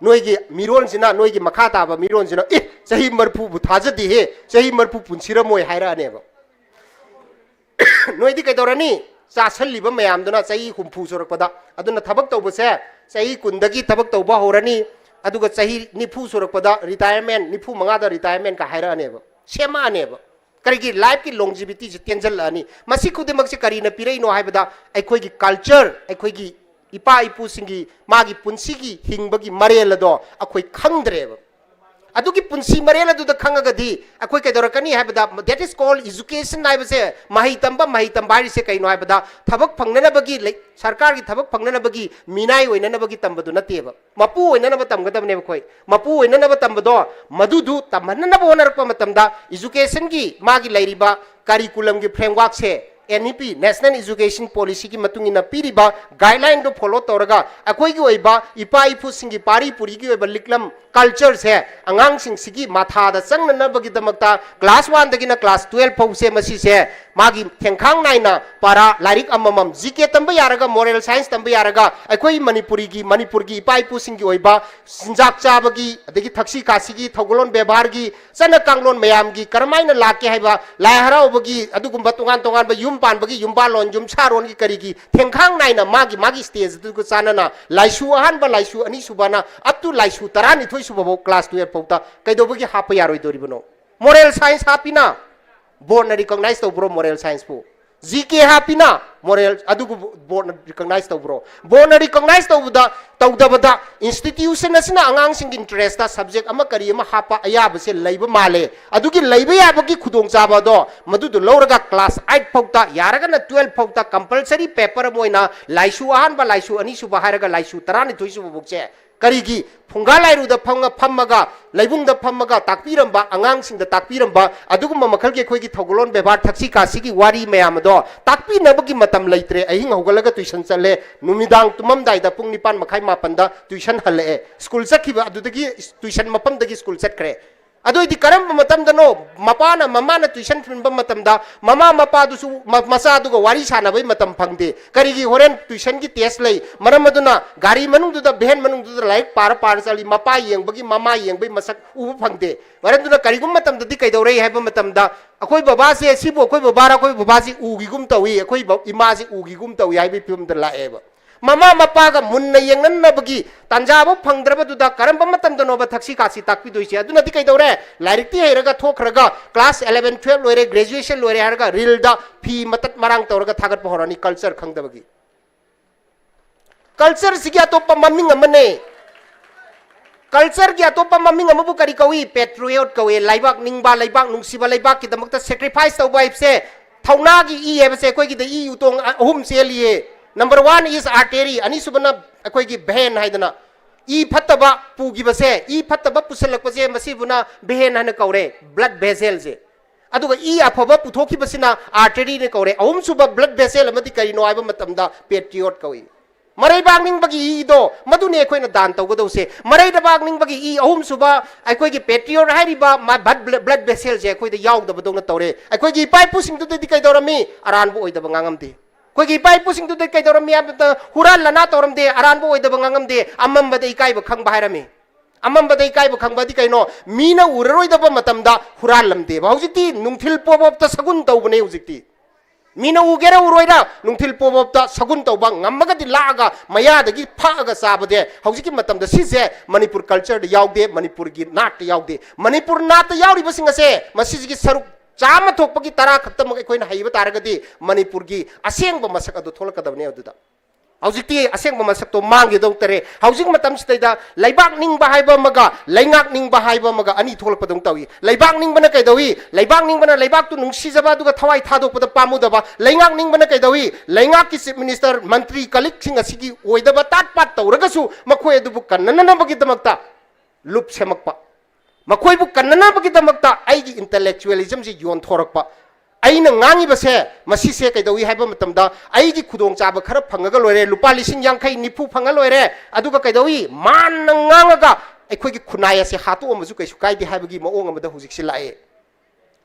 ꯅꯣꯏꯒꯤ ꯃꯤꯔꯣꯟꯁꯤꯅ, ꯅꯣꯏꯒꯤ ꯃꯈꯥ ꯇꯥꯕ ꯃꯤꯔꯣꯟꯁꯤꯅ, "ꯑꯦ, ꯆꯍꯤ ꯃꯔꯐꯨꯕꯨ ꯊꯥꯖꯗꯦꯍꯦ, ꯆꯍꯤ ꯃꯔꯐꯨ ꯄꯨꯟꯁꯤꯔꯝꯃꯣꯏ" ꯍꯥꯏꯔꯛꯑꯅꯦꯕ꯫ ꯅꯣꯏꯗꯤ ꯀꯩꯗꯧꯔꯅꯤ? ꯆꯥꯁꯜꯂꯤꯕ ꯃꯌꯥꯝꯗꯨꯅ ꯆꯍꯤ ꯍꯨꯝꯐꯨ ꯁꯨꯔꯛꯄꯗ꯫ ꯑꯗꯨꯅ ꯊꯕꯛ ꯇꯧꯕꯁꯦ ꯆꯍꯤ ꯀꯨꯟꯗꯒꯤ ꯊꯕꯛ ꯇꯧꯕ ꯍꯧꯔꯅꯤ, ꯑꯗꯨꯒ ꯆꯍꯤ ꯅꯤꯐꯨ ꯁꯨꯔꯛꯄꯗ ꯔꯤꯇꯥꯌꯔꯃꯦꯟ, ꯅꯤꯐꯨ ꯃꯉꯥꯗ ꯔꯤꯇꯥꯌꯔꯃꯦꯟ ꯀ ꯍꯥꯏꯔꯛꯑꯅꯦꯕ, ꯁꯦꯝꯃꯛꯑꯅꯦꯕ꯫ ꯀꯔꯤꯒꯤ? ꯂꯥꯏꯐꯀꯤ ꯂꯣꯡꯖꯤꯕꯤꯇꯤꯁꯦ ꯇꯦꯟꯖꯜꯂꯛꯑꯅꯤ꯫ ꯃꯁꯤ ꯈꯨꯗꯤꯡꯃꯛꯁꯦ ꯀꯔꯤꯅ ꯄꯤꯔꯛꯏꯅꯣ ꯍꯥꯏꯕꯗ, ꯑꯩꯈꯣꯏꯒꯤ ꯀꯜꯆꯔ, ꯑꯩꯈꯣꯏꯒꯤ ꯏꯄꯥ ꯏꯄꯨꯁꯤꯡꯒꯤ ꯃꯥꯒꯤ ꯄꯨꯟꯁꯤꯒꯤ ꯍꯤꯡꯕꯒꯤ ꯃꯔꯦꯜ ꯑꯗꯣ ꯑꯩꯈꯣꯏ ꯈꯪꯗ꯭ꯔꯦꯕ꯫ ꯑꯗꯨꯒꯤ ꯄꯨꯟꯁꯤ ꯃꯔꯦꯜ ꯑꯗꯨꯗ ꯈꯪꯉꯒꯗꯤ ꯑꯩꯈꯣꯏ ꯀꯩꯗꯧꯔꯛꯀꯅꯤ ꯍꯥꯏꯕꯗ, that is called education ꯍꯥꯏꯕꯁꯦ, ꯃꯍꯩ ꯇꯝꯕ, ꯃꯍꯩ ꯇꯝꯕ ꯍꯥꯏꯔꯤꯁꯦ ꯀꯩꯅꯣ ꯍꯥꯏꯕꯗ, ꯊꯕꯛ ꯐꯪꯅꯅꯕꯒꯤ ꯂꯩ-, ꯁꯔꯀꯥꯔꯒꯤ ꯊꯕꯛ ꯐꯪꯅꯅꯕꯒꯤ ꯃꯤꯅꯥꯏ ꯑꯣꯏꯅꯅꯕꯒꯤ ꯇꯝꯕꯗꯨ ꯅꯠꯇꯦꯕ꯫ ꯃꯄꯨ ꯑꯣꯏꯅꯅꯕ ꯇꯝꯒꯗꯕꯅꯦꯕ ꯑꯩꯈꯣꯏ꯫ ꯃꯄꯨ ꯑꯣꯏꯅꯅꯕ ꯇꯝꯕꯗꯣ, ꯃꯗꯨꯗꯨ ꯇꯝꯍꯟꯅꯅꯕ ꯍꯣꯠꯅꯔꯛꯄ ꯃꯇꯝꯗ educationꯒꯤ ꯃꯥꯒꯤ ꯂꯩꯔꯤꯕ curriculumꯒꯤ frameworkꯁꯦ N E P, National Education Policyꯒꯤ ꯃꯇꯨꯡ ꯏꯟꯅ ꯄꯤꯔꯤꯕ guideline ꯗꯨ follow ꯇꯧꯔꯒ ꯑꯩꯈꯣꯏꯒꯤ ꯑꯣꯏꯕ ꯏꯄꯥ ꯏꯄꯨꯁꯤꯡꯒꯤ ꯄꯥꯔꯤ ꯄꯨꯔꯤꯒꯤ ꯑꯣꯏꯕ ꯂꯤꯛꯂꯝ culture ꯁꯦ ꯑꯉꯥꯡꯁꯤꯡꯁꯤꯒꯤ ꯃꯊꯥꯗ ꯆꯪꯅꯅꯕꯒꯤꯗꯃꯛꯇ class one ꯗꯒꯤꯅ class twelve ꯐꯥꯎꯁꯦ ꯃꯁꯤꯁꯦ ꯃꯥꯒꯤ ꯊꯦꯡꯈꯥꯡ ꯅꯥꯏꯅ ꯄꯥꯔꯥ ꯂꯥꯏꯔꯤꯛ ꯑꯃꯃꯝ G K ꯇꯝꯕ ꯌꯥꯔꯒ moral science ꯇꯝꯕ ꯌꯥꯔꯒ ꯑꯩꯈꯣꯏ ꯃꯅꯤꯄꯨꯔꯤꯒꯤ ꯃꯅꯤꯄꯨꯔꯒꯤ ꯏꯄꯥ ꯏꯄꯨꯁꯤꯡꯒꯤ ꯑꯣꯏꯕ ꯆꯤꯟꯖꯥꯛ ꯆꯥꯕꯒꯤ ꯑꯗꯒꯤ ꯊꯛꯁꯤ ꯈꯥꯁꯤꯒꯤ ꯊꯧꯒꯜꯂꯣꯟ ꯕꯦꯕꯥꯔꯒꯤ ꯆꯠꯅ ꯀꯥꯡꯂꯣꯟ ꯃꯌꯥꯝꯒꯤ ꯀꯔꯝꯍꯥꯏꯅ ꯂꯥꯛꯀꯦ ꯍꯥꯏꯕ ꯂꯥꯏ ꯍꯔꯥꯎꯕꯒꯤ ꯑꯗꯨꯒꯨꯝꯕ ꯇꯣꯉꯥꯟ ꯇꯣꯉꯥꯟꯕ ꯌꯨꯝ ꯄꯥꯟꯕꯒꯤ ꯌꯨꯝꯕꯥꯜꯂꯣꯟ ꯌꯨꯝꯁꯥꯔꯣꯟꯒꯤ ꯀꯔꯤꯒꯤ ꯊꯦꯡꯈꯥꯡ ꯅꯥꯏꯅ ꯃꯥꯒꯤ ꯃꯥꯒꯤ stage ꯑꯗꯨꯒ ꯆꯥꯟꯅꯅ ꯂꯥꯏꯁꯨ ꯑꯍꯥꯟꯕ ꯂꯥꯏꯁꯨ ꯑꯅꯤꯁꯨꯕꯅ up to ꯂꯥꯏꯁꯨ ꯇꯔꯥꯅꯤꯊꯣꯏ ꯁꯨꯕ ꯐꯥꯎ class twelve ꯐꯥꯎꯗ ꯀꯩꯗꯧꯕꯒꯤ ꯍꯥꯞꯄ ꯌꯥꯔꯣꯏꯗꯣꯔꯤꯕꯅꯣ? Moral science ꯍꯥꯞꯄꯤꯅ board ꯅ recognize ꯇꯧꯕ꯭ꯔꯣ moral science ꯄꯨ? G K ꯍꯥꯞꯄꯤꯅ moral ꯑꯗꯨꯕꯨ board ꯅ recognize ꯇꯧꯕ꯭ꯔꯣ? Board ꯅ recognize ꯇꯧꯕꯗ ꯇꯧꯗꯕꯗ institution ꯑꯁꯤꯅ ꯑꯉꯥꯡꯁꯤꯡꯒꯤ interest ꯇ subject ꯑꯃ ꯀꯔꯤ ꯑꯃ ꯍꯥꯞꯄ ꯑꯌꯥꯕꯁꯦ ꯂꯩꯕ ꯃꯥꯜꯂꯦ꯫ ꯑꯗꯨꯒꯤ ꯂꯩꯕ ꯌꯥꯕꯒꯤ ꯈꯨꯗꯣꯡꯆꯥꯕ ꯑꯗꯣ ꯃꯗꯨꯗꯣ ꯂꯧꯔꯒ class eight ꯐꯥꯎꯗ ꯌꯥꯔꯒꯅ twelve ꯐꯥꯎꯗ compulsory paper ꯑꯃ ꯑꯣꯏꯅ ꯂꯥꯏꯁꯨ ꯑꯍꯥꯟꯕ ꯂꯥꯏꯁꯨ ꯑꯅꯤꯁꯨꯕ ꯍꯥꯏꯔꯒ ꯂꯥꯏꯁꯨ ꯇꯔꯥꯅꯤꯊꯣꯏ ꯁꯨꯕ ꯐꯥꯎꯁꯦ ꯀꯔꯤꯒꯤ ꯐꯨꯡꯒꯥ ꯂꯥꯏꯔꯨꯗ ꯐꯝꯉ-, ꯐꯝꯃꯒ, ꯂꯩꯕꯨꯡꯗ ꯐꯝꯃꯒ ꯇꯥꯛꯄꯤꯔꯝꯕ, ꯑꯉꯥꯡꯁꯤꯡꯗ ꯇꯥꯛꯄꯤꯔꯝꯕ, ꯑꯗꯨꯒꯨꯝꯕ ꯃꯈꯜꯒꯤ ꯑꯩꯈꯣꯏꯒꯤ ꯊꯧꯒꯜꯂꯣꯟ ꯕꯦꯕꯥꯔ, ꯊꯛꯁꯤ ꯈꯥꯁꯤꯒꯤ ꯋꯥꯔꯤ ꯃꯌꯥꯝ ꯑꯗꯣ ꯇꯥꯛꯄꯤꯅꯕꯒꯤ ꯃꯇꯝ ꯂꯩꯇ꯭ꯔꯦ꯫ ꯑꯍꯤꯡ ꯍꯧꯒꯠꯂꯒ tuition ꯆꯠꯂꯦ, ꯅꯨꯃꯤꯗꯥꯡ ꯇꯨꯝꯃꯝꯗꯥꯏꯗ ꯄꯨꯡ ꯅꯤꯄꯥꯟ ꯃꯈꯥꯏ ꯃꯥꯄꯟꯗ tuition ꯍꯜꯂꯛꯑꯦ꯫ School ꯆꯠꯈꯤꯕ ꯑꯗꯨꯗꯒꯤ tuition ꯃꯐꯝꯗꯒꯤ school ꯆꯠꯈ꯭ꯔꯦ꯫ ꯑꯗꯨ ꯑꯣꯏꯗꯤ ꯀꯔꯝꯕ ꯃꯇꯝꯗꯅꯣ ꯃꯄꯥꯅ, ꯃꯃꯥꯅ tuition ꯊꯤꯟꯕ ꯃꯇꯝꯗ ꯃꯃꯥ ꯃꯄꯥꯗꯨꯁꯨ ꯃ-, ꯃꯆꯥꯗꯨꯒ ꯋꯥꯔꯤ ꯁꯥꯟꯅꯕꯩ ꯃꯇꯝ ꯐꯪꯗꯦ? ꯀꯔꯤꯒꯤ? ꯍꯣꯔꯦꯟ tuition ꯒꯤ test ꯂꯩ꯫ ꯃꯔꯝ ꯑꯗꯨꯅ ꯒꯥꯔꯤ ꯃꯅꯨꯡꯗꯨꯗ, van ꯃꯅꯨꯡꯗꯨꯗ ꯂꯥꯏꯔꯤꯛ ꯄꯥꯔ ꯄꯥꯔ ꯆꯠꯂꯤ꯫ ꯃꯄꯥ ꯌꯦꯡꯕꯒꯤ, ꯃꯃꯥ ꯌꯦꯡꯕꯒꯤ ꯃꯁꯛ ꯎꯕ ꯐꯪꯗꯦ꯫ ꯃꯔꯝ ꯑꯗꯨꯅ ꯀꯔꯤꯒꯨꯝꯕ ꯃꯇꯝꯗꯗꯤ ꯀꯩꯗꯧꯔꯦ ꯍꯥꯏꯕ ꯃꯇꯝꯗ ꯑꯩꯈꯣꯏ ꯕꯕꯥꯁꯦ, ꯁꯤꯕꯨ ꯑꯩꯈꯣꯏ ꯕꯕꯥꯔ ꯑꯩꯈꯣꯏ ꯕꯕꯥꯁꯤ ꯎꯒꯤꯒꯨꯝ ꯇꯧꯏ, ꯑꯩꯈꯣꯏ ꯕ-, ꯏꯃꯥꯁꯤ ꯎꯒꯤꯒꯨꯝ ꯇꯧꯏ ꯍꯥꯏꯕꯒꯤ ꯐꯤꯕꯝꯗ ꯂꯥꯛꯑꯦꯕ꯫ ꯃꯃꯥ ꯃꯄꯥꯒ ꯃꯨꯟꯅ ꯌꯦꯡꯅꯅꯕꯒꯤ ꯇꯥꯟꯖꯥ ꯑꯃ ꯐꯪꯗ꯭ꯔꯕꯗꯨꯗ ꯀꯔꯝꯕ ꯃꯇꯝꯗꯅꯣꯕ ꯊꯛꯁꯤ ꯈꯥꯁꯤ ꯇꯥꯛꯄꯤꯗꯣꯏꯁꯦ? ꯑꯗꯨꯅꯗꯤ ꯀꯩꯗꯧꯔꯦ? ꯂꯥꯏꯔꯤꯛꯇꯤ ꯍꯩꯔꯒ ꯊꯣꯛꯈ꯭ꯔꯒ class eleven, twelve ꯂꯣꯏꯔꯦ, graduation ꯂꯣꯏꯔꯦ ꯍꯥꯏꯔꯒ reel ꯗ ꯐꯤ ꯃꯇꯠ ꯃꯔꯥꯡ ꯇꯧꯔꯒ ꯊꯥꯒꯠꯄ ꯍꯧꯔꯅꯤ, culture ꯈꯪꯗꯕꯒꯤ꯫ Culture ꯁꯤꯒꯤ ꯑꯇꯣꯞꯄ ꯃꯃꯤꯡ ꯑꯃꯅꯦ꯫ Culture ꯒꯤ ꯑꯇꯣꯞꯄ ꯃꯃꯤꯡ ꯑꯃꯕꯨ ꯀꯔꯤ ꯀꯧꯏ? Patriot ꯀꯧꯏ꯫ ꯂꯩꯕꯥꯛ ꯅꯤꯡꯕ, ꯂꯩꯕꯥꯛ ꯅꯨꯡꯁꯤꯕ, ꯂꯩꯕꯥꯛꯀꯤꯗꯃꯛꯇ sacrifice ꯇꯧꯕ ꯍꯥꯏꯕꯁꯦ ꯊꯧꯅꯥꯒꯤ ꯏ ꯍꯥꯏꯕꯁꯦ ꯑꯩꯈꯣꯏꯒꯤꯗ ꯏ ꯎꯇꯣꯡ ꯑꯍꯨꯝ ꯆꯦꯜꯂꯤꯌꯦ꯫ Number one is artery, ꯑꯅꯤꯁꯨꯕꯅ ꯑꯩꯈꯣꯏꯒꯤ vein ꯍꯥꯏꯗꯅ꯫ ꯏ ꯐꯠꯇꯕ ꯄꯨꯈꯤꯕꯁꯦ, ꯏ ꯐꯠꯇꯕ ꯄꯨꯁꯜꯂꯛꯄꯁꯦ ꯃꯁꯤꯕꯨꯅ vein ꯍꯥꯏꯅ ꯀꯧꯔꯦ, blood vessel ꯁꯦ꯫ ꯑꯗꯨꯒ ꯏ ꯑꯐꯕ ꯄꯨꯊꯣꯛꯈꯤꯕꯁꯤꯅ arteryꯅ ꯀꯧꯔꯦ꯫ ꯑꯍꯨꯝꯁꯨꯕ blood vessel ꯑꯃꯗꯤ ꯀꯔꯤꯅꯣ ꯍꯥꯏꯕ ꯃꯇꯝꯗ patriot ꯀꯧꯏ꯫ ꯃꯔꯩꯕꯥꯛ ꯅꯤꯡꯕꯒꯤ ꯏꯗꯣ ꯃꯗꯨꯅꯤ ꯑꯩꯈꯣꯏꯅ ꯗꯥꯟ ꯇꯧꯒꯗꯧꯁꯦ꯫ ꯃꯔꯩꯗꯕꯥꯛ ꯅꯤꯡꯕꯒꯤ ꯏ ꯑꯍꯨꯝꯁꯨꯕ ꯑꯩꯈꯣꯏꯒꯤ patriot ꯍꯥꯏꯔꯤꯕ blood vesselꯁꯦ ꯑꯩꯈꯣꯏꯗ ꯌꯥꯎꯗꯕꯗꯧꯅ ꯇꯧꯔꯦ꯫ ꯑꯩꯈꯣꯏꯒꯤ ꯏꯄꯥ ꯏꯄꯨꯁꯤꯡꯗꯨꯗꯗꯤ ꯀꯩꯗꯧꯔꯝꯃꯤ? ꯑꯔꯥꯟꯕ ꯑꯣꯏꯗꯕ ꯉꯥꯡꯉꯝꯗꯦ꯫ ꯑꯩꯈꯣꯏꯒꯤ ꯏꯄꯥ ꯏꯄꯨꯁꯤꯡꯗꯨꯗ ꯀꯩꯗꯧꯔꯝꯃꯤ ꯍꯥꯏꯕꯗ ꯍꯨꯔꯥꯟ ꯂꯅꯥ ꯇꯧꯔꯝꯗꯦ, ꯑꯔꯥꯟꯕ ꯑꯣꯏꯗꯕ ꯉꯥꯡꯉꯝꯗꯦ, ꯑꯃꯝꯕꯗ ꯏꯀꯥꯏꯕ ꯈꯪꯕ ꯍꯥꯏꯔꯝꯃꯤ꯫ ꯑꯃꯝꯕꯗ ꯏꯀꯥꯏꯕ ꯈꯪꯕꯗꯤ ꯀꯩꯅꯣ? ꯃꯤꯅ ꯎꯔꯔꯣꯏꯗꯕ ꯃꯇꯝꯗ ꯍꯨꯔꯥꯜꯂꯝꯗꯦꯕ꯫ ꯍꯧꯖꯤꯛꯇꯤ ꯅꯨꯡꯊꯤꯜ ꯄꯣꯞ ꯑꯞꯇ ꯁꯒꯨꯟ ꯇꯧꯕꯅꯦ꯫ ꯍꯧꯖꯤꯛꯇꯤ ꯃꯤꯅ ꯎꯒꯦꯔꯥ ꯎꯔꯣꯏꯔꯥ ꯅꯨꯡꯊꯤꯜ ꯄꯣꯞ ꯑꯞꯇ ꯁꯒꯨꯟ ꯇꯧꯕ, ꯉꯝꯃꯒꯗꯤ ꯂꯥꯛꯑꯒ ꯃꯌꯥꯗꯒꯤ ꯐꯛꯑꯒ ꯆꯥꯕꯗꯤ ꯍꯧꯖꯤꯛꯀꯤ ꯃꯇꯝꯗ ꯁꯤꯁꯦ ꯃꯅꯤꯄꯨꯔ cultureꯗ ꯌꯥꯎꯗꯦ, ꯃꯅꯤꯄꯨꯔꯒꯤ ꯅꯥꯠꯇ ꯌꯥꯎꯗꯦ꯫ ꯃꯅꯤꯄꯨꯔ ꯅꯥꯠꯇ ꯌꯥꯎꯔꯤꯕꯁꯤꯡ ꯑꯁꯦ ꯃꯁꯤꯁꯤꯒꯤ ꯁꯔꯨꯛ ꯆꯥꯝꯃ ꯊꯣꯛꯄꯒꯤ ꯇꯔꯥ ꯈꯛꯇꯃꯛ ꯑꯩꯈꯣꯏꯅ ꯍꯩꯕ ꯇꯥꯔꯒꯗꯤ ꯃꯅꯤꯄꯨꯔꯒꯤ ꯑꯁꯦꯡꯕ ꯃꯁꯛ ꯑꯗꯨ ꯊꯣꯛꯂꯛꯀꯗꯕꯅꯦ꯫ ꯑꯗꯨꯗ ꯍꯧꯖꯤꯛꯇꯤ ꯑꯁꯦꯡꯕ ꯃꯁꯛꯇꯣ ꯃꯥꯡꯒꯦꯗꯧ ꯇꯔꯦ꯫ ꯍꯧꯖꯤꯛ ꯃꯇꯝꯁꯤꯗꯩꯗ ꯂꯩꯕꯥꯛ ꯅꯤꯡꯕ ꯍꯥꯏꯕ ꯑꯃꯒ ꯂꯩꯉꯥꯛ ꯅꯤꯡꯕ ꯍꯥꯏꯕ ꯑꯃꯒ ꯑꯅꯤ ꯊꯣꯛꯂꯛꯄꯗꯧ ꯇꯧꯏ꯫ ꯂꯩꯕꯥꯛ ꯅꯤꯡꯕꯅ ꯀꯩꯗꯧꯏ? ꯂꯩꯕꯥꯛ ꯅꯤꯡꯕꯅ ꯂꯩꯕꯥꯛꯇꯨ ꯅꯨꯡꯁꯤꯖꯕ ꯑꯗꯨꯒ ꯊꯋꯥꯏ ꯊꯥꯗꯣꯛꯄꯗ ꯄꯥꯝꯃꯨꯗꯕ꯫ ꯂꯩꯉꯥꯛ ꯅꯤꯡꯕꯅ ꯀꯩꯗꯧꯏ? ꯂꯩꯉꯥꯛꯀꯤ chief minister, ꯃꯟꯇ꯭ꯔꯤ, colleagueꯁꯤꯡ ꯑꯁꯤꯒꯤ ꯑꯣꯏꯗꯕ ꯇꯥꯠ ꯄꯥꯠ ꯇꯧꯔꯒꯁꯨ ꯃꯈꯣꯏ ꯑꯗꯨꯕꯨ ꯀꯟꯅꯅꯕꯒꯤꯗꯃꯛꯇ ꯂꯨꯞ ꯁꯦꯝꯃꯛꯄ, ꯃꯈꯣꯏꯕꯨ ꯀꯟꯅꯅꯕꯒꯤꯗꯃꯛꯇ ꯑꯩꯒꯤ intellectualismꯁꯤ ꯌꯣꯟꯊꯣꯔꯛꯄ꯫ ꯑꯩꯅ ꯉꯥꯡꯉꯤꯕꯁꯦ ꯃꯁꯤꯁꯦ ꯀꯩꯗꯧꯏ ꯍꯥꯏꯕ ꯃꯇꯝꯗ ꯑꯩꯒꯤ ꯈꯨꯗꯣꯡꯆꯥꯕ ꯈꯔ ꯐꯪꯉꯒ ꯂꯣꯏꯔꯦ, ꯂꯨꯄꯥ ꯂꯤꯁꯤꯡ ꯌꯥꯡꯈꯩ ꯅꯤꯐꯨ ꯐꯪꯉ ꯂꯣꯏꯔꯦ, ꯑꯗꯨꯒ ꯀꯩꯗꯧꯏ? ꯃꯥꯟꯅ ꯉꯥꯡꯉꯒ ꯑꯩꯈꯣꯏꯒꯤ ꯈꯨꯟꯅꯥꯏ ꯑꯁꯦ ꯍꯥꯠꯇꯣꯛꯑꯝꯕꯁꯨ ꯀꯩꯁꯨ ꯀꯥꯏꯗꯦ ꯍꯥꯏꯕꯒꯤ ꯃꯑꯣꯡ ꯑꯃꯗ ꯍꯧꯖꯤꯛꯁꯤ ꯂꯥꯛꯑꯦ꯫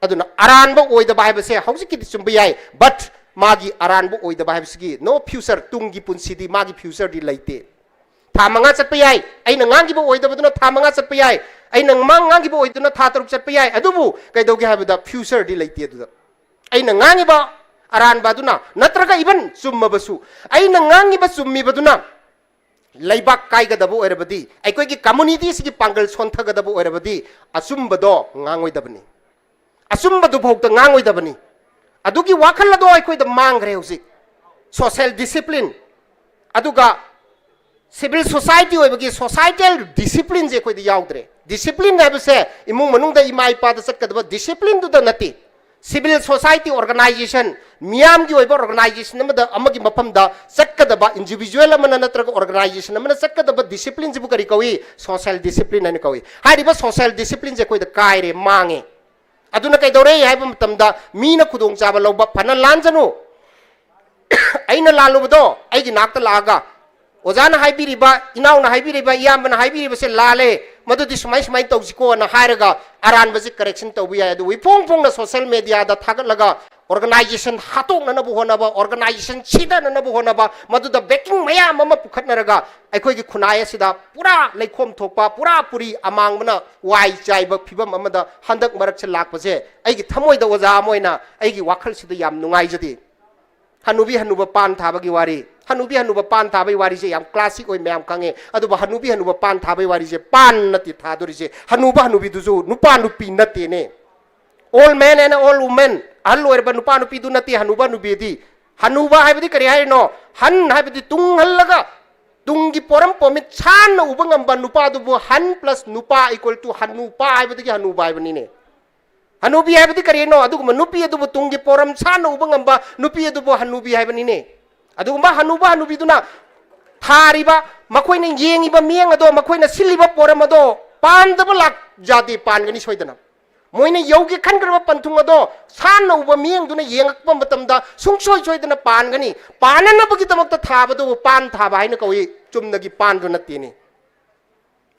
ꯑꯗꯨꯅ ꯑꯔꯥꯟꯕ ꯑꯣꯏꯗꯕ ꯍꯥꯏꯕꯁꯦ ꯍꯧꯖꯤꯛꯀꯤꯗꯤ ꯆꯨꯝꯕ ꯌꯥꯏ, but ꯃꯥꯒꯤ ꯑꯔꯥꯟꯕ ꯑꯣꯏꯗꯕ ꯍꯥꯏꯕꯁꯤꯒꯤ no future, ꯇꯨꯡꯒꯤ ꯄꯨꯟꯁꯤꯗꯤ ꯃꯥꯒꯤ futureꯗꯤ ꯂꯩꯇꯦ꯫ ꯊꯥ ꯃꯉꯥ ꯆꯠꯄ ꯌꯥꯏ, ꯑꯩꯅ ꯉꯥꯡꯈꯤꯕ ꯑꯣꯏꯗꯕꯗꯨꯅ ꯊꯥ ꯃꯉꯥ ꯆꯠꯄ ꯌꯥꯏ, ꯑꯩꯅ ꯃꯥ ꯉꯥꯡꯈꯤꯕ ꯑꯣꯏꯗꯨꯅ ꯊꯥ ꯇꯔꯨꯛ ꯆꯠꯄ ꯌꯥꯏ, ꯑꯗꯨꯕꯨ ꯀꯩꯗꯧꯒꯦ ꯍꯥꯏꯕꯗ futureꯗꯤ ꯂꯩꯇꯦ꯫ ꯑꯗꯨꯗ ꯑꯩꯅ ꯉꯥꯡꯉꯤꯕ ꯑꯔꯥꯟꯕ ꯑꯗꯨꯅ, ꯅꯠꯇ꯭ꯔꯒ even ꯆꯨꯝꯃꯕꯁꯨ, ꯑꯩꯅ ꯉꯥꯡꯉꯤꯕ ꯆꯨꯝꯃꯤꯕꯗꯨꯅ ꯂꯩꯕꯥꯛ ꯀꯥꯏꯒꯗꯕ ꯑꯣꯏꯔꯕꯗꯤ, ꯑꯩꯈꯣꯏꯒꯤ communityꯁꯤꯒꯤ ꯄꯥꯡꯒꯜ ꯁꯣꯟꯊꯒꯗꯕ ꯑꯣꯏꯔꯕꯗꯤ ꯑꯆꯨꯝꯕꯗꯣ ꯉꯥꯡꯉꯣꯏꯗꯕꯅꯤ꯫ ꯑꯆꯨꯝꯕꯗꯨꯐꯥꯎꯗ ꯉꯥꯡꯉꯣꯏꯗꯕꯅꯤ꯫ ꯑꯗꯨꯒꯤ ꯋꯥꯈꯜ ꯑꯗꯣ ꯑꯩꯈꯣꯏꯗ ꯃꯥꯡꯈ꯭ꯔꯦ ꯍꯧꯖꯤꯛ꯫ Social discipline, ꯑꯗꯨꯒ civil society ꯑꯣꯏꯕꯒꯤ societal disciplineꯁꯦ ꯑꯩꯈꯣꯏꯗ ꯌꯥꯎꯗ꯭ꯔꯦ꯫ Discipline ꯍꯥꯏꯕꯁꯦ ꯏꯃꯨꯡ ꯃꯅꯨꯡꯗ ꯏꯃꯥ ꯏꯄꯥꯗ ꯆꯠꯀꯗꯕ disciplineꯗꯨꯗ ꯅꯠꯇꯦ꯫ Civil society organization, ꯃꯤꯌꯥꯝꯒꯤ ꯑꯣꯏꯕ organization ꯑꯃꯗ, ꯑꯃꯒꯤ ꯃꯐꯝꯗ ꯆꯠꯀꯗꯕ, individual ꯑꯃꯅ ꯅꯠꯇ꯭ꯔꯒ organization ꯑꯃꯅ ꯆꯠꯀꯗꯕ disciplineꯁꯤꯕꯨ ꯀꯔꯤ ꯀꯧꯏ? Social discipline ꯍꯥꯏꯅ ꯀꯧꯏ꯫ ꯍꯥꯏꯔꯤꯕ social disciplineꯁꯦ ꯑꯩꯈꯣꯏꯗ ꯀꯥꯏꯔꯦ, ꯃꯥꯡꯉꯦ꯫ ꯑꯗꯨꯅ ꯀꯩꯗꯧꯔꯦ ꯍꯥꯏꯕ ꯃꯇꯝꯗ ꯃꯤꯅ ꯈꯨꯗꯣꯡꯆꯥꯕ ꯂꯧꯕ, ꯐꯅ ꯂꯥꯟꯖꯅꯨ, ꯑꯩꯅ ꯂꯥꯜꯂꯨꯕꯗꯣ ꯑꯩꯒꯤ ꯅꯥꯛꯇ ꯂꯥꯛꯑꯒ ꯑꯣꯖꯥꯅ ꯍꯥꯏꯕꯤꯔꯤꯕ, ꯏꯅꯥꯎꯅ ꯍꯥꯏꯕꯤꯔꯤꯕ, ꯏꯌꯥꯝꯕꯅ ꯍꯥꯏꯕꯤꯔꯤꯕꯁꯦ ꯂꯥꯜꯂꯦ, ꯃꯗꯨꯗꯤ ꯁꯨꯃꯥꯏ ꯁꯨꯃꯥꯏꯅ ꯇꯧꯁꯤꯀꯣꯅ ꯍꯥꯏꯔꯒ ꯑꯔꯥꯟꯕꯁꯦ correction ꯇꯧꯕ ꯌꯥꯏ꯫ ꯑꯗꯨꯕꯨ ꯏꯐꯣꯡ ꯐꯣꯡꯅ social media ꯗ ꯊꯥꯒꯠꯂꯒ organization ꯍꯥꯠꯇꯣꯛꯅꯅꯕ ꯍꯣꯠꯅꯕ, organization ꯁꯤꯊꯅꯅꯕ ꯍꯣꯠꯅꯕ, ꯃꯗꯨꯗ backing ꯃꯌꯥꯝ ꯑꯃ ꯄꯨꯈꯠꯅꯔꯒ ꯑꯩꯈꯣꯏꯒꯤ ꯈꯨꯟꯅꯥꯏ ꯑꯁꯤꯗ ꯄꯨꯔꯥ ꯂꯩꯈꯣꯝ ꯊꯣꯛꯄ, ꯄꯨꯔꯥ ꯄꯨꯔꯤ ꯑꯃꯥꯡꯕꯅ ꯋꯥꯏ ꯆꯥꯏꯕ ꯐꯤꯕꯝ ꯑꯃꯗ ꯍꯟꯗꯛ ꯃꯔꯛꯁꯦ ꯂꯥꯛꯄꯁꯦ ꯑꯩꯒꯤ ꯊꯃꯣꯏꯗ ꯑꯣꯖꯥ ꯑꯃ ꯑꯣꯏꯅ ꯑꯩꯒꯤ ꯋꯥꯈꯜꯁꯤꯗ ꯌꯥꯝ ꯅꯨꯡꯉꯥꯏꯖꯗꯦ꯫ ꯍꯅꯨꯕꯤ ꯍꯅꯨꯕ ꯄꯥꯟ ꯊꯥꯕꯒꯤ ꯋꯥꯔꯤ, ꯍꯅꯨꯕꯤ ꯍꯅꯨꯕ ꯄꯥꯟ ꯊꯥꯕꯒꯤ ꯋꯥꯔꯤꯁꯦ ꯌꯥꯝ classic ꯑꯣꯏ, ꯃꯌꯥꯝ ꯈꯪꯉꯦ꯫ ꯑꯗꯨꯕꯨ ꯍꯅꯨꯕꯤ ꯍꯅꯨꯕ ꯄꯥꯟ ꯊꯥꯕꯒꯤ ꯋꯥꯔꯤꯁꯦ ꯄꯥꯟ ꯅꯠꯇꯦ ꯊꯥꯗꯣꯔꯤꯁꯦ, ꯍꯅꯨꯕ ꯍꯅꯨꯕꯤꯗꯨꯁꯨ ꯅꯨꯄꯥ ꯅꯨꯄꯤ ꯅꯠꯇꯦꯅꯦ꯫ Old man and old woman, ꯑꯍꯜ ꯑꯣꯏꯔꯕ ꯅꯨꯄꯥ ꯅꯨꯄꯤꯗꯨ ꯅꯠꯇꯦ ꯍꯅꯨꯕ ꯍꯅꯨꯕꯤꯗꯤ꯫ ꯍꯅꯨꯕ ꯍꯥꯏꯕꯗꯤ ꯀꯔꯤ ꯍꯥꯏꯔꯤꯅꯣ? ꯍꯟ ꯍꯥꯏꯕꯗꯤ ꯇꯨꯡ ꯍꯜꯂꯒ ꯇꯨꯡꯒꯤ ꯄꯣꯔꯝ ꯄꯣꯃꯤꯠ ꯁꯥꯟꯅ ꯎꯕ ꯉꯝꯕ ꯅꯨꯄꯥꯗꯨꯕꯨ ꯍꯟ plus ꯅꯨꯄꯥ equal to ꯍꯅꯨꯄꯥ ꯍꯥꯏꯕꯗꯒꯤ ꯍꯅꯨꯕ ꯍꯥꯏꯕꯅꯤꯅꯦ꯫ ꯍꯅꯨꯕꯤ ꯍꯥꯏꯕꯗꯤ ꯀꯔꯤꯅꯣ? ꯑꯗꯨꯒꯨꯝꯕ ꯅꯨꯄꯤ ꯑꯗꯨꯕꯨ ꯇꯨꯡꯒꯤ ꯄꯣꯔꯝ ꯁꯥꯟꯅ ꯎꯕ ꯉꯝꯕ ꯅꯨꯄꯤ ꯑꯗꯨꯕꯨ ꯍꯅꯨꯕꯤ ꯍꯥꯏꯕꯅꯤꯅꯦ꯫ ꯑꯗꯨꯒꯨꯝꯕ ꯍꯅꯨꯕ ꯍꯅꯨꯕꯤꯗꯨꯅ ꯊꯥꯔꯤꯕ, ꯃꯈꯣꯏꯅ ꯌꯦꯡꯉꯤꯕ ꯃꯤꯠꯌꯦꯡ ꯑꯗꯣ, ꯃꯈꯣꯏꯅ ꯁꯤꯜꯂꯤꯕ ꯄꯣꯔꯝ ꯑꯗꯣ ꯄꯥꯟꯗꯕ ꯂꯥꯛ ꯌꯥꯗꯦ, ꯄꯥꯟꯒꯅꯤ ꯁꯣꯏꯗꯅ꯫ ꯃꯣꯏꯅ ꯌꯧꯒꯦ ꯈꯟꯈ꯭ꯔꯕ ꯄꯟꯊꯨꯡ ꯑꯗꯣ ꯁꯥꯟꯅ ꯎꯕ ꯃꯤꯠꯌꯦꯡꯗꯨꯅ ꯌꯦꯡꯉꯛꯄ ꯃꯇꯝꯗ ꯁꯨꯡꯁꯣꯏ ꯁꯣꯏꯗꯅ ꯄꯥꯟꯒꯅꯤ꯫ ꯄꯥꯟꯅꯅꯕꯒꯤꯗꯃꯛꯇ ꯊꯥꯕꯗꯨꯕꯨ ꯄꯥꯟ ꯊꯥꯕ ꯍꯥꯏꯅ ꯀꯧꯏ, ꯆꯨꯝꯅꯒꯤ ꯄꯥꯟꯗꯨ ꯅꯠꯇꯦꯅꯦ꯫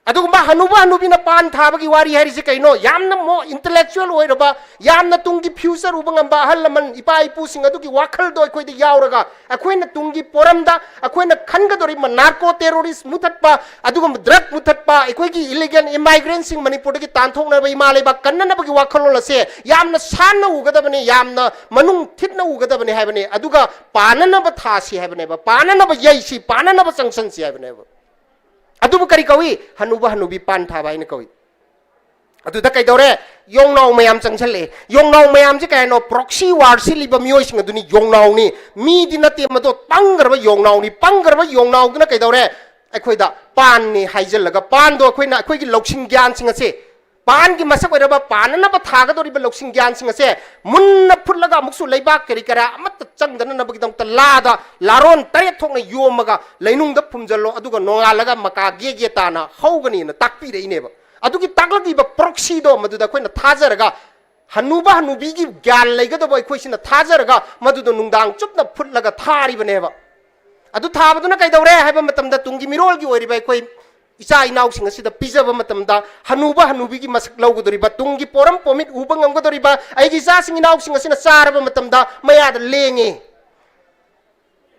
ꯑꯗꯨꯒꯨꯝꯕ ꯍꯅꯨꯕ ꯍꯅꯨꯕꯤꯅ ꯄꯥꯟ ꯊꯥꯕꯒꯤ ꯋꯥꯔꯤ ꯍꯥꯏꯔꯤꯁꯦ ꯀꯩꯅꯣ? ꯌꯥꯝꯅ more intellectual ꯑꯣꯏꯔꯕ, ꯌꯥꯝꯅ ꯇꯨꯡꯒꯤ future ꯎꯕ ꯉꯝꯕ ꯑꯍꯜ ꯂꯃꯟ, ꯏꯄꯥ ꯏꯄꯨꯁꯤꯡ ꯑꯗꯨꯒꯤ ꯋꯥꯈꯜꯗꯣ ꯑꯩꯈꯣꯏꯗ ꯌꯥꯎꯔꯒ, ꯑꯩꯈꯣꯏꯅ ꯇꯨꯡꯒꯤ ꯄꯣꯔꯝꯗ ꯑꯩꯈꯣꯏꯅ ꯈꯟꯒꯗꯧꯔꯤꯕ narco terrorist ꯃꯨꯊꯠꯄ, ꯑꯗꯨꯒꯨꯝꯕ drug ꯃꯨꯊꯠꯄ, ꯑꯩꯈꯣꯏꯒꯤ illegal immigrant ꯁꯤꯡ ꯃꯅꯤꯄꯨꯔꯗꯒꯤ ꯇꯥꯟꯊꯣꯛꯅꯕ, ꯏꯃꯥ ꯂꯩꯕꯥꯛ ꯀꯟꯅꯅꯕꯒꯤ ꯋꯥꯈꯜꯂꯣꯟ ꯑꯁꯦ ꯌꯥꯝꯅ ꯁꯥꯟꯅ ꯎꯒꯗꯕꯅꯤ, ꯌꯥꯝꯅ ꯃꯅꯨꯡ ꯊꯤꯠꯅ ꯎꯒꯗꯕꯅꯤ ꯍꯥꯏꯕꯅꯤ꯫ ꯑꯗꯨꯒ ꯄꯥꯟꯅꯅꯕ ꯊꯥꯁꯤ ꯍꯥꯏꯕꯅꯦꯕ, ꯄꯥꯟꯅꯅꯕ ꯌꯩꯁꯤ, ꯄꯥꯟꯅꯅꯕ ꯆꯪꯁꯟꯁꯤ ꯍꯥꯏꯕꯅꯦꯕ꯫ ꯑꯗꯨꯕꯨ ꯀꯔꯤ ꯀꯧꯏ? ꯍꯅꯨꯕ ꯍꯅꯨꯕꯤ ꯄꯥꯟ ꯊꯥꯕ ꯍꯥꯏꯅ ꯀꯧꯏ꯫ ꯑꯗꯨꯗ ꯀꯩꯗꯧꯔꯦ? ꯌꯣꯡꯅꯥꯎ ꯃꯌꯥꯝ ꯆꯪꯁꯜꯂꯛꯑꯦ꯫ ꯌꯣꯡꯅꯥꯎ ꯃꯌꯥꯝꯁꯦ ꯀꯩ ꯍꯥꯏꯅꯣ? Proxy war ꯁꯤꯜꯂꯤꯕ ꯃꯤꯑꯣꯏꯁꯤꯡ ꯑꯗꯨꯅꯤ ꯌꯣꯡꯅꯥꯎꯅꯤ꯫ ꯃꯤꯗꯤ ꯅꯠꯇꯦ ꯃꯗꯣ, ꯄꯪꯈ꯭ꯔꯕ ꯌꯣꯡꯅꯥꯎꯅꯤ꯫ ꯄꯪꯈ꯭ꯔꯕ ꯌꯣꯡꯅꯥꯎꯗꯨꯅ ꯀꯩꯗꯧꯔꯦ? ꯑꯩꯈꯣꯏꯗ ꯄꯥꯟꯅꯤ ꯍꯥꯏꯖꯤꯜꯂꯒ, ꯄꯥꯟꯗꯣ ꯑꯩꯈꯣꯏꯅ ꯑꯩꯈꯣꯏꯒꯤ ꯂꯧꯁꯤꯡ ꯒ꯭ꯌꯥꯟꯁꯤꯡ ꯑꯁꯦ, ꯄꯥꯟꯒꯤ ꯃꯁꯛ ꯑꯣꯏꯔꯕ ꯄꯥꯟꯅꯅꯕ ꯊꯥꯒꯗꯧꯔꯤꯕ ꯂꯧꯁꯤꯡ ꯒ꯭ꯌꯥꯟꯁꯤꯡ ꯑꯁꯦ ꯃꯨꯟꯅ ꯐꯨꯠꯂꯒ ꯑꯃꯨꯛꯁꯨ ꯂꯩꯕꯥꯛ ꯀꯔꯤ ꯀꯔꯥ ꯑꯃꯠꯇ ꯆꯪꯗꯅꯅꯕꯒꯤꯗꯃꯛꯇ ꯂꯥꯗ ꯂꯥꯔꯣꯟ ꯇꯔꯦꯠ ꯊꯣꯛꯅ ꯌꯣꯝꯃꯒ ꯂꯩꯅꯨꯡꯗ ꯐꯨꯝꯖꯤꯜꯂꯣ, ꯑꯗꯨꯒ ꯅꯣꯡꯉꯥꯜꯂꯒ ꯃꯀꯥ ꯒꯦ ꯒꯦ ꯇꯥꯅ ꯍꯧꯒꯅꯤꯅ ꯇꯥꯛꯄꯤꯔꯛꯏꯅꯦꯕ꯫ ꯑꯗꯨꯒꯤ ꯇꯥꯛꯂꯛꯂꯤꯕ proxy ꯗꯣ ꯃꯗꯨꯗ ꯑꯩꯈꯣꯏꯅ ꯊꯥꯖꯔꯒ ꯍꯅꯨꯕ ꯍꯅꯨꯕꯤꯒꯤ ꯒ꯭ꯌꯥꯟ ꯂꯩꯒꯗꯕ ꯑꯩꯈꯣꯏꯁꯤꯅ ꯊꯥꯖꯔꯒ ꯃꯗꯨꯗꯣ ꯅꯨꯡꯗꯥꯡ ꯆꯨꯞꯅ ꯐꯨꯠꯂꯒ ꯊꯥꯔꯤꯕꯅꯦꯕ꯫ ꯑꯗꯨ ꯊꯥꯕꯗꯨꯅ ꯀꯩꯗꯧꯔꯦ ꯍꯥꯏꯕ ꯃꯇꯝꯗ ꯇꯨꯡꯒꯤ ꯃꯤꯔꯣꯜꯒꯤ ꯑꯣꯏꯔꯤꯕ ꯑꯩꯈꯣꯏ ꯏꯆꯥ ꯏꯅꯥꯎꯁꯤꯡ ꯑꯁꯤꯗ ꯄꯤꯖꯕ ꯃꯇꯝꯗ ꯍꯅꯨꯕ ꯍꯅꯨꯕꯤꯒꯤ ꯃꯁꯛ ꯂꯧꯒꯗꯧꯔꯤꯕ, ꯇꯨꯡꯒꯤ ꯄꯣꯔꯝ ꯄꯣꯃꯤꯠ ꯎꯕ ꯉꯝꯒꯗꯧꯔꯤꯕ ꯑꯩꯒꯤ ꯏꯆꯥꯁꯤꯡ ꯏꯅꯥꯎꯁꯤꯡ ꯑꯁꯤꯅ ꯆꯥꯔꯕ ꯃꯇꯝꯗ ꯃꯌꯥꯗ ꯂꯦꯡꯉꯦ꯫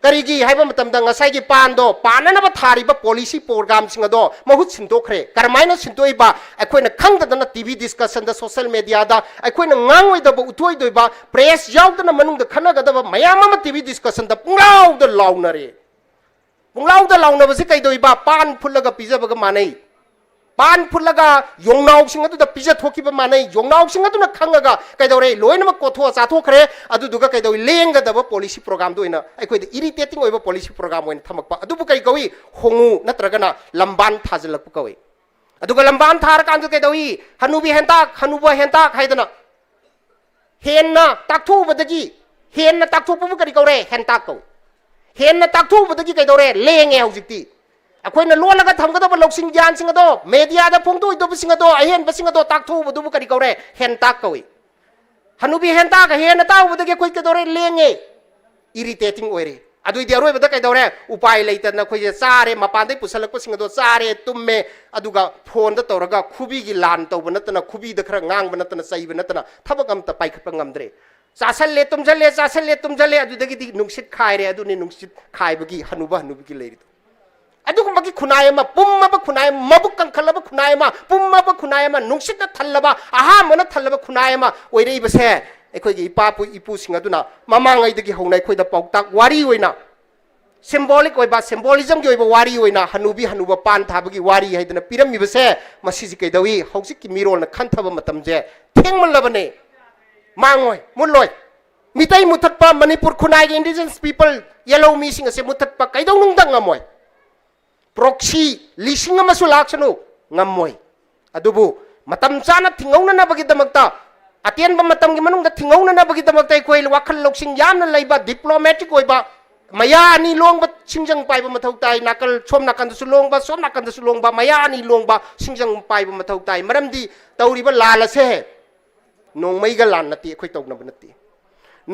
ꯀꯔꯤꯒꯤ ꯍꯥꯏꯕ ꯃꯇꯝꯗ ꯉꯁꯥꯏꯒꯤ ꯄꯥꯟꯗꯣ ꯄꯥꯟꯅꯅꯕ ꯊꯥꯔꯤꯕ ꯄꯣꯂꯤꯁꯤ ꯄ꯭ꯔꯣꯒ꯭ꯔꯥꯝꯁꯤꯡ ꯑꯗꯣ ꯃꯍꯨꯠ ꯁꯤꯟꯗꯣꯛꯈ꯭ꯔꯦ꯫ ꯀꯔꯝꯍꯥꯏꯅ ꯁꯤꯟꯗꯣꯛꯏꯕ? ꯑꯩꯈꯣꯏꯅ ꯈꯪꯗꯗꯅ ꯇꯤ ꯚꯤ ꯗꯤꯁꯀꯁꯟꯗ, ꯁꯣꯁꯦꯜ ꯃꯦꯗꯤꯌꯥꯗ ꯑꯩꯈꯣꯏꯅ ꯉꯥꯡꯉꯣꯏꯗꯕ, ꯎꯠꯊꯣꯏꯗꯣꯏꯕ, ꯄ꯭ꯔꯦꯁ ꯌꯥꯎꯗꯅ ꯃꯅꯨꯡꯗ ꯈꯟꯅꯒꯗꯕ ꯃꯌꯥꯝ ꯑꯃ ꯇꯤ ꯚꯤ ꯗꯤꯁꯀꯁꯟꯗ ꯄꯨꯡꯂꯥꯎꯗ ꯂꯥꯎꯅꯔꯦ꯫ ꯄꯨꯡꯂꯥꯎꯗ ꯂꯥꯎꯅꯕꯁꯤ ꯀꯩꯗꯧꯏꯕ? ꯄꯥꯟ ꯐꯨꯠꯂꯒ ꯄꯤꯖꯕꯒ ꯃꯥꯟꯅꯩ꯫ ꯄꯥꯟ ꯐꯨꯠꯂꯒ ꯌꯣꯡꯅꯥꯎꯁꯤꯡ ꯑꯗꯨꯗ ꯄꯤꯖꯊꯣꯛꯈꯤꯕ ꯃꯥꯟꯅꯩ꯫ ꯌꯣꯡꯅꯥꯎꯁꯤꯡ ꯑꯗꯨꯅ ꯈꯪꯉꯒ ꯀꯩꯗꯧꯔꯦ? ꯂꯣꯏꯅꯃꯛ ꯀꯣꯊꯣꯛꯑ ꯆꯥꯊꯣꯛꯈ꯭ꯔꯦ꯫ ꯑꯗꯨꯗꯨꯒ ꯀꯩꯗꯧꯏ? ꯂꯦꯡꯒꯗꯕ ꯄꯣꯂꯤꯁꯤ ꯄ꯭ꯔꯣꯒ꯭ꯔꯥꯝꯗꯣ ꯑꯣꯏꯅ ꯑꯩꯈꯣꯏꯗ ꯏꯔꯤꯇꯦꯇꯤꯡ ꯑꯣꯏꯕ ꯄꯣꯂꯤꯁꯤ ꯄ꯭ꯔꯣꯒ꯭ꯔꯥꯝ ꯑꯣꯏꯅ ꯊꯝꯃꯛꯄ꯫ ꯑꯗꯨꯕꯨ ꯀꯩ ꯀꯧꯏ? ꯍꯣꯡꯉꯨ ꯅꯠꯇ꯭ꯔꯒꯅ ꯂꯝꯕꯥꯟ ꯊꯥꯖꯤꯜꯂꯛꯄ ꯀꯧꯏ꯫ ꯑꯗꯨꯒ ꯂꯝꯕꯥꯟ ꯊꯥꯔꯀꯥꯟꯗ ꯀꯩꯗꯧꯏ? ꯍꯅꯨꯕꯤ ꯍꯦꯟꯇꯥꯛ, ꯍꯅꯨꯕ ꯍꯦꯟꯇꯥꯛ ꯍꯥꯏꯗꯅ ꯍꯦꯟꯅ ꯇꯥꯛꯊꯣꯛꯎꯕꯗꯒꯤ, ꯍꯦꯟꯅ ꯇꯥꯛꯊꯣꯛꯄꯕꯨ ꯀꯔꯤ ꯀꯧꯔꯦ? ꯍꯦꯟꯇꯥꯛ ꯀꯧꯏ꯫ ꯍꯦꯟꯅ ꯇꯥꯛꯊꯣꯛꯎꯕꯗꯒꯤ ꯀꯩꯗꯧꯔꯦ? ꯂꯦꯡꯉꯦ ꯍꯧꯖꯤꯛꯇꯤ꯫ ꯑꯩꯈꯣꯏꯅ ꯂꯣꯜꯂꯒ ꯊꯝꯒꯗꯕ ꯂꯧꯁꯤꯡ ꯒ꯭ꯌꯥꯟꯁꯤꯡ ꯑꯗꯣ, ꯃꯦꯗꯤꯌꯥꯗ ꯐꯣꯡꯗꯣꯛꯏꯗꯕꯁꯤꯡ ꯑꯗꯣ, ꯑꯍꯦꯟꯕꯁꯤꯡ ꯑꯗꯣ ꯇꯥꯛꯊꯣꯛꯎꯕꯗꯨꯕꯨ ꯀꯔꯤ ꯀꯧꯔꯦ? ꯍꯦꯟꯇꯥꯛ ꯀꯧꯏ꯫ ꯍꯅꯨꯕꯤ ꯍꯦꯟꯇꯥꯛ ꯍꯦꯟꯅ ꯇꯥꯛꯎꯕꯗꯒꯤ ꯑꯩꯈꯣꯏ ꯀꯩꯗꯧꯔꯦ? ꯂꯦꯡꯉꯦ, ꯏꯔꯤꯇꯦꯇꯤꯡ ꯑꯣꯏꯔꯦ꯫ ꯑꯗꯨꯏꯗꯤ ꯑꯔꯣꯏꯕꯗ ꯀꯩꯗꯧꯔꯦ? ꯎꯄꯥꯏ ꯂꯩꯇꯗꯅ ꯑꯩꯈꯣꯏꯁꯦ ꯆꯥꯔꯦ, ꯃꯄꯥꯟꯗꯩ ꯄꯨꯁꯜꯂꯛꯄꯁꯤꯡ ꯑꯗꯣ ꯆꯥꯔꯦ, ꯇꯨꯝꯃꯦ, ꯑꯗꯨꯒ ꯐꯣꯟꯗ ꯇꯧꯔꯒ ꯈꯨꯕꯤꯒꯤ ꯂꯥꯟ ꯇꯧꯕ ꯅꯠꯇꯅ, ꯈꯨꯕꯤꯗ ꯈꯔ ꯉꯥꯡꯕ ꯅꯠꯇꯅ, ꯆꯩꯕ ꯅꯠꯇꯅ ꯊꯕꯛ ꯑꯝꯇ ꯄꯥꯏꯈꯠꯄ ꯉꯝꯗ꯭ꯔꯦ꯫ ꯆꯥꯁꯜꯂꯦ, ꯇꯨꯝꯁꯜꯂꯦ, ꯆꯥꯁꯜꯂꯦ, ꯇꯨꯝꯁꯜꯂꯦ, ꯑꯗꯨꯗꯒꯤꯗꯤ ꯅꯨꯡꯁꯤꯠ ꯈꯥꯏꯔꯦ꯫ ꯑꯗꯨꯅꯤ ꯅꯨꯡꯁꯤꯠ ꯈꯥꯏꯕꯒꯤ ꯍꯅꯨꯕ ꯍꯅꯨꯕꯤꯒꯤ ꯂꯩꯔꯤꯗꯣ꯫ ꯑꯗꯨꯒꯨꯝꯕꯒꯤ ꯈꯨꯟꯅꯥꯏ ꯑꯃ, ꯄꯨꯝꯃꯕ ꯈꯨꯟꯅꯥꯏ ꯑꯃ, ꯃꯕꯨꯛ ꯀꯪꯈꯠꯂꯕ ꯈꯨꯟꯅꯥꯏ ꯑꯃ, ꯄꯨꯝꯃꯕ ꯈꯨꯟꯅꯥꯏ ꯑꯃ, ꯅꯨꯡꯁꯤꯠꯅ ꯊꯜꯂꯕ, ꯑꯍꯥꯝꯕꯅ ꯊꯜꯂꯕ ꯈꯨꯟꯅꯥꯏ ꯑꯃ ꯑꯣꯏꯔꯛꯏꯕꯁꯦ ꯑꯩꯈꯣꯏꯒꯤ ꯏꯄꯥ ꯏꯄꯨꯁꯤꯡ ꯑꯗꯨꯅ ꯃꯃꯥꯡꯉꯩꯗꯒꯤ ꯍꯧꯅ ꯑꯩꯈꯣꯏꯗ ꯄꯥꯎꯇꯥꯛ ꯋꯥꯔꯤ ꯑꯣꯏꯅ, ꯁꯤꯝꯕꯣꯂꯤꯛ ꯑꯣꯏꯕ, ꯁꯤꯝꯕꯣꯂꯤꯖꯝꯒꯤ ꯑꯣꯏꯕ ꯋꯥꯔꯤ ꯑꯣꯏꯅ ꯍꯅꯨꯕꯤ ꯍꯅꯨꯕ ꯄꯥꯟ ꯊꯥꯕꯒꯤ ꯋꯥꯔꯤ ꯍꯥꯏꯗꯅ ꯄꯤꯔꯝꯃꯤꯕꯁꯦ, ꯃꯁꯤꯁꯤ ꯀꯩꯗꯧꯏ? ꯍꯧꯖꯤꯛꯀꯤ ꯃꯤꯔꯣꯜꯅ ꯈꯟꯊꯕ ꯃꯇꯝꯁꯦ ꯊꯦꯡꯃꯜꯂꯕꯅꯦ꯫ ꯃꯥꯡꯉꯣꯏ, ꯃꯨꯠꯂꯣꯏ꯫ ꯃꯤꯇꯩ ꯃꯨꯊꯠꯄ, ꯃꯅꯤꯄꯨꯔ ꯈꯨꯟꯅꯥꯏꯒꯤ indigenous people, ꯌꯦꯜꯍꯧ ꯃꯤꯁꯤꯡ ꯑꯁꯦ ꯃꯨꯊꯠꯄ ꯀꯩꯗꯧꯅꯨꯡꯗ ꯉꯝꯃꯣꯏ꯫ ꯄ꯭ꯔꯣꯛꯁꯤ ꯂꯤꯁꯤꯡ ꯑꯃꯁꯨ ꯂꯥꯛꯁꯅꯨ, ꯉꯝꯃꯣꯏ꯫ ꯑꯗꯨꯕꯨ ꯃꯇꯝ ꯆꯥꯅ ꯊꯤꯡꯍꯧꯅꯅꯕꯒꯤꯗꯃꯛꯇ, ꯑꯇꯦꯟꯕ ꯃꯇꯝꯒꯤ ꯃꯅꯨꯡꯗ ꯊꯤꯡꯍꯧꯅꯅꯕꯒꯤꯗꯃꯛꯇ ꯑꯩꯈꯣꯏ ꯋꯥꯈꯜ ꯂꯧꯁꯤꯡ ꯌꯥꯝꯅ ꯂꯩꯕ, ꯗꯤꯄ꯭ꯂꯣꯃꯦꯇꯤꯛ ꯑꯣꯏꯕ, ꯃꯌꯥ ꯑꯅꯤ ꯂꯣꯡꯕ ꯁꯤꯡꯖꯪ ꯄꯥꯏꯕ ꯃꯊꯧ ꯇꯥꯏ꯫ ꯅꯥꯀꯜ, ꯁꯣꯝ ꯅꯥꯀꯟꯗꯁꯨ ꯂꯣꯡꯕ, ꯁꯣꯝ ꯅꯥꯀꯟꯗꯁꯨ ꯂꯣꯡꯕ, ꯃꯌꯥ ꯑꯅꯤ ꯂꯣꯡꯕ ꯁꯤꯡꯖꯪ ꯄꯥꯏꯕ ꯃꯊꯧ ꯇꯥꯏ꯫ ꯃꯔꯝꯗꯤ ꯇꯧꯔꯤꯕ ꯂꯥꯜ ꯑꯁꯦ ꯅꯣꯡꯃꯩꯒ ꯂꯥꯟ ꯅꯠꯇꯦ, ꯑꯩꯈꯣꯏ ꯇꯧꯅꯕ ꯅꯠꯇꯦ꯫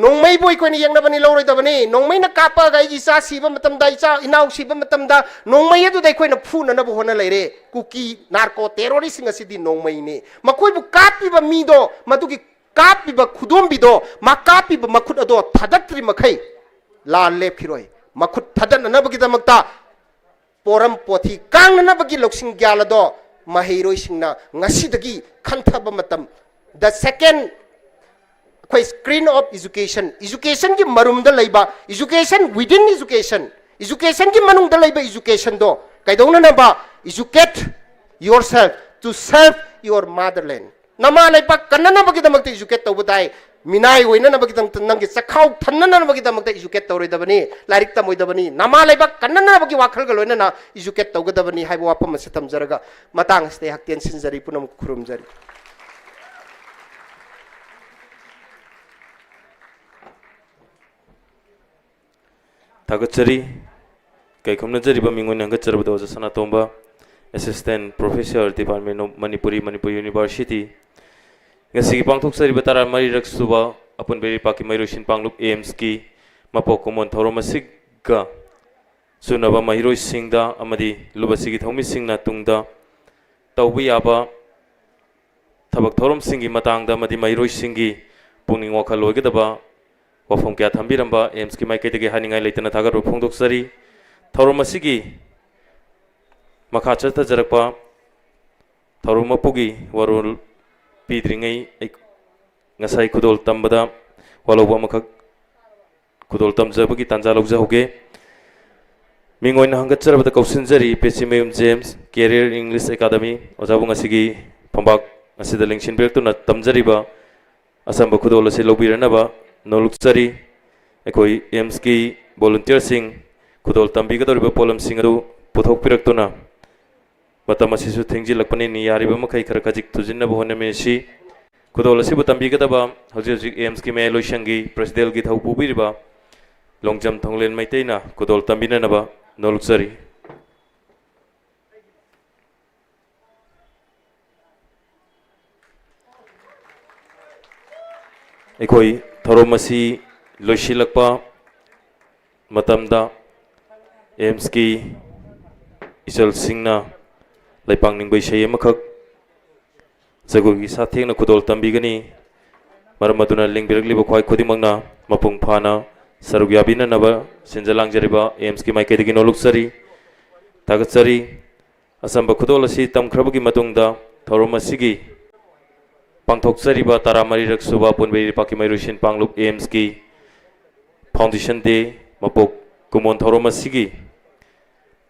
ꯅꯣꯡꯃꯩꯕꯨ ꯑꯩꯈꯣꯏꯅ ꯌꯦꯡꯅꯕꯅꯤ ꯂꯧꯔꯣꯏꯗꯕꯅꯤ꯫ ꯅꯣꯡꯃꯩꯅ ꯀꯥꯞꯄꯒ ꯑꯩꯒꯤ ꯏꯆꯥ ꯁꯤꯕ ꯃꯇꯝꯗ, ꯏꯆꯥ ꯏꯅꯥꯎ ꯁꯤꯕ ꯃꯇꯝꯗ ꯅꯣꯡꯃꯩ ꯑꯗꯨꯗ ꯑꯩꯈꯣꯏꯅ ꯐꯨꯅꯅꯕ ꯍꯣꯠꯅ ꯂꯩꯔꯦ꯫ ꯀꯨꯀꯤ ꯅꯥꯔꯀꯣ ꯇꯦꯔꯣꯔꯤꯁꯁꯤꯡ ꯑꯁꯤꯗꯤ ꯅꯣꯡꯃꯩꯅꯤ꯫ ꯃꯈꯣꯏꯕꯨ ꯀꯥꯞꯄꯤꯕ ꯃꯤꯗꯣ, ꯃꯗꯨꯒꯤ ꯀꯥꯞꯄꯤꯕ ꯈꯨꯗꯣꯝꯕꯤꯗꯣ, ꯃꯥ ꯀꯥꯞꯄꯤꯕ ꯃꯈꯨꯠ ꯑꯗꯣ ꯊꯥꯗꯠꯇ꯭ꯔꯤ ꯃꯈꯩ ꯂꯥꯟ ꯂꯦꯞꯈꯤꯔꯣꯏ꯫ ꯃꯈꯨꯠ ꯊꯥꯗꯠꯅꯅꯕꯒꯤꯗꯃꯛꯇ ꯄꯣꯔꯝ ꯄꯣꯊꯤ ꯀꯥꯡꯅꯅꯕꯒꯤ ꯂꯧꯁꯤꯡ ꯒ꯭ꯌꯥꯟ ꯑꯗꯣ ꯃꯍꯩꯔꯣꯏꯁꯤꯡꯅ ꯉꯁꯤꯗꯒꯤ ꯈꯟꯊꯕ ꯃꯇꯝ, the second, ꯑꯩꯈꯣꯏ screen of education, educationꯒꯤ ꯃꯔꯨꯝꯗ ꯂꯩꯕ education within education, educationꯒꯤ ꯃꯅꯨꯡꯗ ꯂꯩꯕ educationꯗꯣ ꯀꯩꯗꯧꯅꯅꯕ? Educate yourself to serve your motherland. ꯅꯃꯥ ꯂꯩꯕꯥꯛ ꯀꯟꯅꯅꯕꯒꯤꯗꯃꯛꯇ educate ꯇꯧꯕ ꯇꯥꯏ꯫ ꯃꯤꯅꯥꯏ ꯑꯣꯏꯅꯅꯕꯒꯤꯗꯃꯛꯇ, ꯅꯪꯒꯤ ꯆꯈꯥꯎ ꯊꯟꯅꯅꯕꯒꯤꯗꯃꯛꯇ educate ꯇꯧꯔꯣꯏꯗꯕꯅꯤ, ꯂꯥꯏꯔꯤꯛ ꯇꯝꯃꯣꯏꯗꯕꯅꯤ꯫ ꯅꯃꯥ ꯂꯩꯕꯥꯛ ꯀꯟꯅꯅꯕꯒꯤ ꯋꯥꯈꯜꯒ ꯂꯣꯏꯅꯅ educate ꯇꯧꯒꯗꯕꯅꯤ ꯍꯥꯏꯕ ꯋꯥꯐꯝ ꯑꯁꯤ ꯊꯝꯖꯔꯒ ꯃꯇꯥꯡ ꯑꯁꯤꯗ ꯑꯩꯍꯥꯛ ꯇꯦꯟꯁꯤꯟꯖꯔꯤ꯫ ꯄꯨꯝꯅꯃꯛ ꯈꯨꯔꯨꯝꯖꯔꯤ꯫ ꯊꯥꯒꯠꯆꯔꯤ꯫ ꯀꯩꯈꯨꯝꯅꯖꯔꯤꯕ ꯃꯤꯡ ꯑꯣꯏꯅ ꯍꯪꯒꯠꯆꯔꯕꯗ ꯑꯣꯖꯥ ꯁꯅꯥꯇꯣꯝꯕ, Assistant Professor, Department of Manipuri, Manipur University꯫ ꯉꯁꯤꯒꯤ ꯄꯥꯡꯊꯣꯛꯆꯔꯤꯕ ꯇꯔꯥꯃꯔꯤꯔꯛ ꯁꯨꯕ ꯑꯄꯨꯟꯕ ꯏꯔꯩꯄꯥꯛꯀꯤ ꯃꯍꯩꯔꯣꯏꯁꯤꯡ ꯄꯥꯡꯂꯨꯞ AIIMSꯀꯤ ꯃꯄꯣꯛ ꯀꯨꯝꯑꯣꯟ ꯊꯧꯔꯝ ꯑꯁꯤꯒ ꯆꯨꯅꯕ ꯃꯍꯩꯔꯣꯏꯁꯤꯡꯗ ꯑꯃꯗꯤ ꯂꯨꯞ ꯑꯁꯤꯒꯤ ꯊꯧꯃꯤꯁꯤꯡꯅ ꯇꯨꯡꯗ ꯇꯧꯕ ꯌꯥꯕ ꯊꯕꯛ ꯊꯧꯔꯝꯁꯤꯡꯒꯤ ꯃꯇꯥꯡꯗ ꯑꯃꯗꯤ ꯃꯍꯩꯔꯣꯏꯁꯤꯡꯒꯤ ꯄꯨꯛꯅꯤꯡ ꯋꯥꯈꯜ ꯑꯣꯏꯒꯗꯕ ꯋꯥꯐꯝ ꯀꯌꯥ ꯊꯝꯕꯤꯔꯝꯕ AIIMSꯀꯤ ꯃꯥꯏꯀꯩꯗꯒꯤ ꯍꯥꯏꯅꯤꯡꯉꯥꯏ ꯂꯩꯇꯅ ꯊꯥꯒꯠꯄ ꯐꯣꯡꯗꯣꯛꯆꯔꯤ꯫ ꯊꯧꯔꯝ ꯑꯁꯤꯒꯤ ꯃꯈꯥ ꯆꯠꯊꯖꯔꯛꯄ ꯊꯧꯔꯝ ꯃꯄꯨꯒꯤ ꯋꯥꯔꯣꯜ ꯄꯤꯗ꯭ꯔꯤꯉꯩ ꯑꯩ ꯉꯁꯥꯏ ꯈꯨꯗꯣꯜ ꯇꯝꯕꯗ ꯋꯥꯂꯧꯕ ꯑꯃꯈꯛ ꯈꯨꯗꯣꯜ ꯇꯝꯖꯕꯒꯤ ꯇꯥꯟꯖꯥ ꯂꯧꯖꯍꯧꯒꯦ꯫ ꯃꯤꯡ ꯑꯣꯏꯅ ꯍꯪꯒꯠꯆꯔꯕꯗ ꯀꯧꯁꯤꯟꯖꯔꯤ ꯄꯦꯆꯤꯃꯌꯨꯝ ꯖꯦꯝꯁ, Career English Academy꯫ ꯑꯣꯖꯥꯕꯨ ꯉꯁꯤꯒꯤ ꯐꯝꯕꯥꯛ ꯑꯁꯤꯗ ꯂꯦꯡꯁꯤꯟꯕꯤꯔꯛꯇꯨꯅ ꯇꯝꯖꯔꯤꯕ ꯑꯆꯝꯕ ꯈꯨꯗꯣꯜ ꯑꯁꯤ ꯂꯧꯕꯤꯔꯅꯕ ꯅꯣꯜꯂꯨꯛꯆꯔꯤ꯫ ꯑꯩꯈꯣꯏ AIIMSꯀꯤ volunteerꯁꯤꯡ ꯈꯨꯗꯣꯜ ꯇꯝꯕꯤꯒꯗꯧꯔꯤꯕ ꯄꯣꯠꯂꯝꯁꯤꯡ ꯑꯗꯨ ꯄꯨꯊꯣꯛꯄꯤꯔꯛꯇꯨꯅ ꯃꯇꯝ ꯑꯁꯤꯁꯨ ꯊꯦꯡꯖꯤꯜꯂꯛꯄꯅꯤꯅ ꯌꯥꯔꯤꯕ ꯃꯈꯩ ꯈꯔ ꯈꯖꯤꯛ ꯊꯨꯖꯤꯟꯅꯕ ꯍꯣꯠꯅꯃꯤꯟꯅꯁꯤ꯫ ꯈꯨꯗꯣꯜ ꯑꯁꯤꯕꯨ ꯇꯝꯕꯤꯒꯗꯕ ꯍꯧꯖꯤꯛ ꯍꯧꯖꯤꯛ AIIMSꯀꯤ ꯃꯌꯥꯏꯂꯣꯏꯁꯪꯒꯤ ꯄ꯭ꯔꯁꯤꯗꯦꯟꯒꯤ ꯊꯧ ꯄꯨꯕꯤꯔꯤꯕ ꯂꯣꯡꯖꯝ ꯊꯣꯡꯂꯦꯟ ꯃꯩꯇꯩꯅ ꯈꯨꯗꯣꯜ ꯇꯝꯕꯤꯅꯅꯕ ꯅꯣꯜꯂꯨꯛꯆꯔꯤ꯫ ꯑꯩꯈꯣꯏ ꯊꯧꯔꯝ ꯑꯁꯤ ꯂꯣꯏꯁꯤꯜꯂꯛꯄ ꯃꯇꯝꯗ ꯑꯦꯝꯁꯀꯤ ꯏꯆꯜꯁꯤꯡꯅ ꯂꯩꯄꯥꯛ ꯅꯤꯡꯕ ꯏꯁꯩ ꯑꯃꯈꯛ ꯖꯒꯣꯏꯒꯤ ꯁꯥꯊꯦꯡꯅ ꯈꯨꯗꯣꯜ ꯇꯝꯕꯤꯒꯅꯤ꯫ ꯃꯔꯝ ꯑꯗꯨꯅ ꯂꯦꯡꯕꯤꯔꯛꯂꯤꯕ ꯈ꯭ꯋꯥꯏ ꯈꯨꯗꯤꯡꯃꯛꯅ ꯃꯄꯨꯡ ꯐꯥꯅ ꯁꯔꯨꯛ ꯌꯥꯕꯤꯅꯅꯕ ꯁꯤꯟꯖ ꯂꯥꯡꯖꯔꯤꯕ ꯑꯦꯝꯁꯀꯤ ꯃꯥꯏꯀꯩꯗꯒꯤ ꯅꯣꯂꯨꯛꯆꯔꯤ, ꯊꯥꯒꯠꯆꯔꯤ꯫ ꯑꯆꯝꯕ ꯈꯨꯗꯣꯜ ꯑꯁꯤ ꯇꯝꯈ꯭ꯔꯕꯒꯤ ꯃꯇꯨꯡꯗ ꯊꯧꯔꯝ ꯑꯁꯤꯒꯤ ꯄꯥꯡꯊꯣꯛꯆꯔꯤꯕ ꯇꯔꯥꯃꯔꯤꯔꯛ ꯁꯨꯕ ꯑꯄꯨꯟꯕ ꯏꯔꯩꯄꯥꯛꯀꯤ ꯃꯍꯩꯔꯣꯏꯁꯤꯡ ꯄꯥꯡꯂꯨꯞ ꯑꯦꯝꯁꯀꯤ Foundation Day ꯃꯄꯣꯛ ꯀꯨꯝꯑꯣꯟ ꯊꯧꯔꯝ ꯑꯁꯤꯒꯤ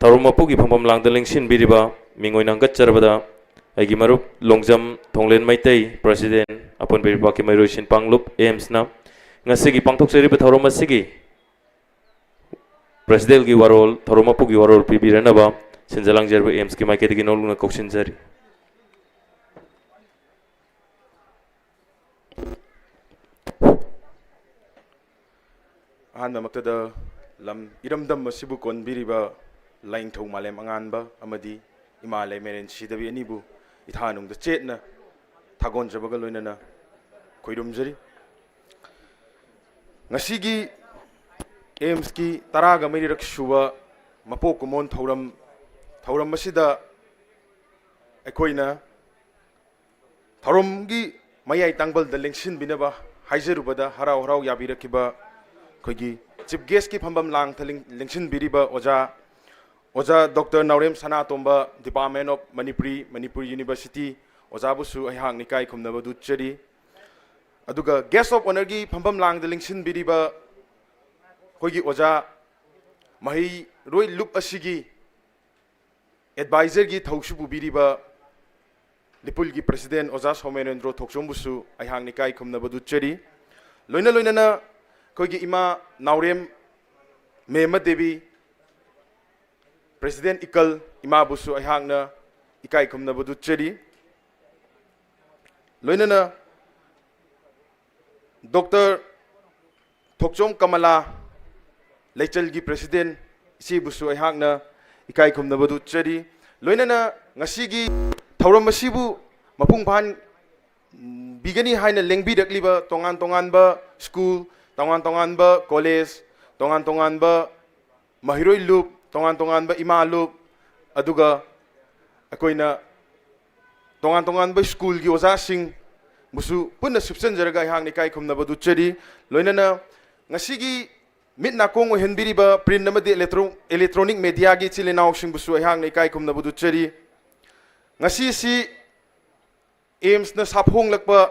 ꯊꯧꯔꯝ ꯃꯄꯨꯒꯤ ꯐꯝꯐꯝ ꯂꯥꯡꯗ ꯂꯦꯡꯁꯤꯟꯕꯤꯔꯤꯕ ꯃꯤꯡ ꯑꯣꯏꯅ ꯍꯪꯒꯠꯆꯔꯕꯗ ꯑꯩꯒꯤ ꯃꯔꯨꯞ ꯂꯣꯡꯖꯝ ꯊꯣꯡꯂꯦꯟ ꯃꯩꯇꯩ, President ꯑꯄꯨꯟꯕ ꯏꯔꯩꯄꯥꯛꯀꯤ ꯃꯍꯩꯔꯣꯏꯁꯤꯡ ꯄꯥꯡꯂꯨꯞ ꯑꯦꯝꯁꯅ ꯉꯁꯤꯒꯤ ꯄꯥꯡꯊꯣꯛꯆꯔꯤꯕ ꯊꯧꯔꯝ ꯑꯁꯤꯒꯤ Presidentꯒꯤ ꯋꯥꯔꯣꯜ, ꯊꯧꯔꯝ ꯃꯄꯨꯒꯤ ꯋꯥꯔꯣꯜ ꯄꯤꯕꯤꯔꯅꯕ ꯁꯤꯟꯖ ꯂꯥꯡꯖꯔꯤꯕ ꯑꯦꯝꯁꯀꯤ ꯃꯥꯏꯀꯩꯗꯒꯤ ꯅꯧꯅ ꯀꯧꯁꯤꯟꯖꯔꯤ꯫ ꯑꯍꯥꯟꯕꯃꯛꯇꯗ ꯂꯝ ꯏꯔꯝꯗꯝ ꯑꯁꯤꯕꯨ ꯀꯣꯟꯕꯤꯔꯤꯕ ꯂꯥꯏꯅꯤꯡꯊꯧ ꯃꯥꯂꯦꯝ ꯑꯉꯥꯟꯕ ꯑꯃꯗꯤ ꯏꯃꯥ ꯂꯩꯃꯔꯦꯟ ꯁꯤꯗꯕꯤ ꯑꯅꯤꯕꯨ ꯏꯊꯥꯅꯨꯡꯗ ꯆꯦꯠꯅ ꯊꯥꯒꯣꯟꯖꯕꯒ ꯂꯣꯏꯅꯅ ꯈꯣꯏꯔꯨꯝꯖꯔꯤ꯫ ꯉꯁꯤꯒꯤ ꯑꯦꯝꯁꯀꯤ ꯇꯔꯥꯒ ꯃꯔꯤꯔꯛ ꯁꯨꯕ ꯃꯄꯣꯛ ꯀꯨꯝꯑꯣꯟ ꯊꯧꯔꯝ, ꯊꯧꯔꯝ ꯑꯁꯤꯗ ꯑꯩꯈꯣꯏꯅ ꯊꯧꯔꯝꯒꯤ ꯃꯌꯥꯏ ꯇꯥꯡꯕꯜꯗ ꯂꯦꯡꯁꯤꯟꯕꯤꯅꯕ ꯍꯥꯏꯖꯔꯨꯕꯗ ꯍꯔꯥꯎ ꯍꯔꯥꯎ ꯌꯥꯕꯤꯔꯛꯈꯤꯕ ꯑꯩꯈꯣꯏꯒꯤ Chief Guestꯀꯤ ꯐꯝꯐꯝ ꯂꯥꯡꯗ ꯂꯦꯡ-, ꯂꯦꯡꯁꯤꯟꯕꯤꯔꯤꯕ ꯑꯣꯖꯥ, ꯑꯣꯖꯥ doctor Naorem Sanatomba, Department of Manipuri, Manipur University, ꯑꯣꯖꯥꯕꯨꯁꯨ ꯑꯩꯍꯥꯛꯅ ꯏꯀꯥꯏ ꯈꯨꯝꯅꯕ ꯎꯠꯆꯔꯤ꯫ ꯑꯗꯨꯒ Guest of Honourꯒꯤ ꯐꯝꯐꯝ ꯂꯥꯡꯗ ꯂꯦꯡꯁꯤꯟꯕꯤꯔꯤꯕ ꯑꯩꯈꯣꯏꯒꯤ ꯑꯣꯖꯥ, ꯃꯍꯩꯔꯣꯏ ꯂꯨꯞ ꯑꯁꯤꯒꯤ Advisorꯒꯤ ꯊꯧꯁꯨ ꯄꯨꯕꯤꯔꯤꯕ ꯂꯤꯄꯨꯜꯒꯤ President ꯑꯣꯖꯥ ꯁꯣꯃꯦꯅꯦꯟꯗ꯭ꯔꯣ ꯊꯣꯛꯆꯣꯝꯕꯨꯁꯨ ꯑꯩꯍꯥꯛꯅ ꯏꯀꯥꯏ ꯈꯨꯝꯅꯕ ꯎꯠꯆꯔꯤ꯫ ꯂꯣꯏꯅ ꯂꯣꯏꯅꯅ ꯑꯩꯈꯣꯏꯒꯤ ꯏꯃꯥ ꯅꯥꯎꯔꯦꯝ ꯃꯦꯃ ꯗꯦꯕꯤ, President ꯏꯀꯜ ꯏꯃꯥꯕꯨꯁꯨ ꯑꯩꯍꯥꯛꯅ ꯏꯀꯥꯏ ꯈꯨꯝꯅꯕ ꯎꯠꯆꯔꯤ꯫ ꯂꯣꯏꯅꯅ ꯗꯣꯛꯇꯔ ꯊꯣꯛꯆꯣꯝ ꯀꯃꯂꯥ, ꯂꯩꯆꯜꯒꯤ President, ꯏꯆꯦꯕꯨꯁꯨ ꯑꯩꯍꯥꯛꯅ ꯏꯀꯥꯏ ꯈꯨꯝꯅꯕ ꯎꯠꯆꯔꯤ꯫ ꯂꯣꯏꯅꯅ ꯉꯁꯤꯒꯤ ꯊꯧꯔꯝ ꯑꯁꯤꯕꯨ ꯃꯄꯨꯡ ꯐꯥꯍꯟ-, ꯕꯤꯒꯅꯤ ꯍꯥꯏꯅ ꯂꯦꯡꯕꯤꯔꯛꯂꯤꯕ ꯇꯣꯉꯥꯟ ꯇꯣꯉꯥꯟꯕ ꯁ꯭ꯀꯨꯜ, ꯇꯣꯉꯥꯟ ꯇꯣꯉꯥꯟꯕ ꯀꯣꯂꯦꯖ, ꯇꯣꯉꯥꯟ ꯇꯣꯉꯥꯟꯕ ꯃꯍꯩꯔꯣꯏ ꯂꯨꯞ, ꯇꯣꯉꯥꯟ ꯇꯣꯉꯥꯟꯕ ꯏꯃꯥ ꯂꯨꯞ, ꯑꯗꯨꯒ ꯑꯩꯈꯣꯏꯅ ꯇꯣꯉꯥꯟ ꯇꯣꯉꯥꯟꯕ ꯁ꯭ꯀꯨꯜꯒꯤ ꯑꯣꯖꯥꯁꯤꯡꯕꯨꯁꯨ ꯄꯨꯟꯅ ꯁꯨꯞꯆꯟꯖꯔꯒ ꯑꯩꯍꯥꯛꯅ ꯏꯀꯥꯏ ꯈꯨꯝꯅꯕ ꯎꯠꯆꯔꯤ꯫ ꯂꯣꯏꯅꯅ ꯉꯁꯤꯒꯤ ꯃꯤꯠ ꯅꯥꯀꯣꯡ ꯑꯣꯏꯍꯟꯕꯤꯔꯤꯕ ꯄ꯭ꯔꯤꯟ ꯑꯃꯗꯤ ꯏꯂꯦꯛꯇ꯭ꯔꯣ-, ꯏꯂꯦꯛꯇ꯭ꯔꯣꯅꯤꯛ ꯃꯦꯗꯤꯌꯥꯒꯤ ꯏꯆꯤꯜ ꯏꯅꯥꯎꯁꯤꯡꯕꯨꯁꯨ ꯑꯩꯍꯥꯛꯅ ꯏꯀꯥꯏ ꯈꯨꯝꯅꯕ ꯎꯠꯆꯔꯤ꯫ ꯉꯁꯤꯁꯤ ꯑꯦꯝꯁꯅ ꯁꯥꯐꯣꯡꯂꯛꯄ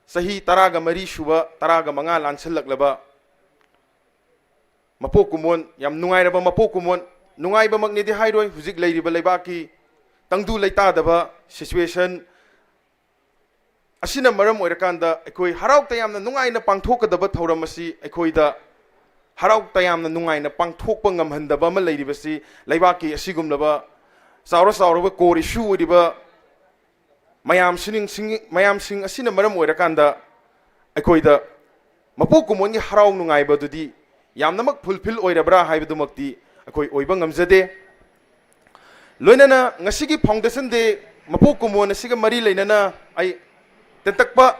ꯆꯍꯤ ꯇꯔꯥꯒ ꯃꯔꯤ ꯁꯨꯕ, ꯇꯔꯥꯒ ꯃꯉꯥ ꯂꯥꯟꯁꯤꯜꯂꯛꯂꯕ ꯃꯄꯣꯛ ꯀꯨꯝꯑꯣꯟ, ꯌꯥꯝ ꯅꯨꯡꯉꯥꯏꯔꯕ ꯃꯄꯣꯛ ꯀꯨꯝꯑꯣꯟ, ꯅꯨꯡꯉꯥꯏꯕꯃꯛꯅꯤꯗꯤ ꯍꯥꯏꯔꯣꯏ, ꯍꯧꯖꯤꯛ ꯂꯩꯔꯤꯕ ꯂꯩꯕꯥꯛꯀꯤ ꯇꯪꯗꯨ ꯂꯩꯇꯥꯗꯕ ꯁꯤꯆꯨꯋꯦꯁꯟ ꯑꯁꯤꯅ ꯃꯔꯝ ꯑꯣꯏꯔꯀꯥꯟꯗ ꯑꯩꯈꯣꯏ ꯍꯔꯥꯎ ꯇꯌꯥꯝꯅ ꯅꯨꯡꯉꯥꯏꯅ ꯄꯥꯡꯊꯣꯛꯀꯗꯕ ꯊꯧꯔꯝ ꯑꯁꯤ ꯑꯩꯈꯣꯏꯗ ꯍꯔꯥꯎ ꯇꯌꯥꯝꯅ ꯅꯨꯡꯉꯥꯏꯅ ꯄꯥꯡꯊꯣꯛꯄ ꯉꯝꯍꯟꯗꯕ ꯑꯃ ꯂꯩꯔꯤꯕꯁꯤ ꯂꯩꯕꯥꯛꯀꯤ ꯑꯁꯤꯒꯨꯝꯂꯕ ꯆꯥꯎꯔ ꯆꯥꯎꯔꯕ core issue ꯑꯣꯏꯔꯤꯕ ꯃꯌꯥꯝ ꯁꯤꯅꯤꯡ-, ꯁꯤꯡ-, ꯃꯌꯥꯝꯁꯤꯡ ꯑꯁꯤꯅ ꯃꯔꯝ ꯑꯣꯏꯔꯀꯥꯟꯗ ꯑꯩꯈꯣꯏꯗ ꯃꯄꯣꯛ ꯀꯨꯝꯑꯣꯟꯒꯤ ꯍꯔꯥꯎ ꯅꯨꯡꯉꯥꯏꯕꯗꯨꯗꯤ ꯌꯥꯝꯅꯃꯛ fulfill ꯑꯣꯏꯔꯕ꯭ꯔꯥ ꯍꯥꯏꯕꯗꯨꯃꯛꯇꯤ ꯑꯩꯈꯣꯏ ꯑꯣꯏꯕ ꯉꯝꯖꯗꯦ꯫ ꯂꯣꯏꯅꯅ ꯉꯁꯤꯒꯤ Foundation Day ꯃꯄꯣꯛ ꯀꯨꯝꯑꯣꯟ ꯑꯁꯤꯒ ꯃꯔꯤ ꯂꯩꯅꯅ ꯑꯩ ꯇꯦꯟꯇꯛꯄ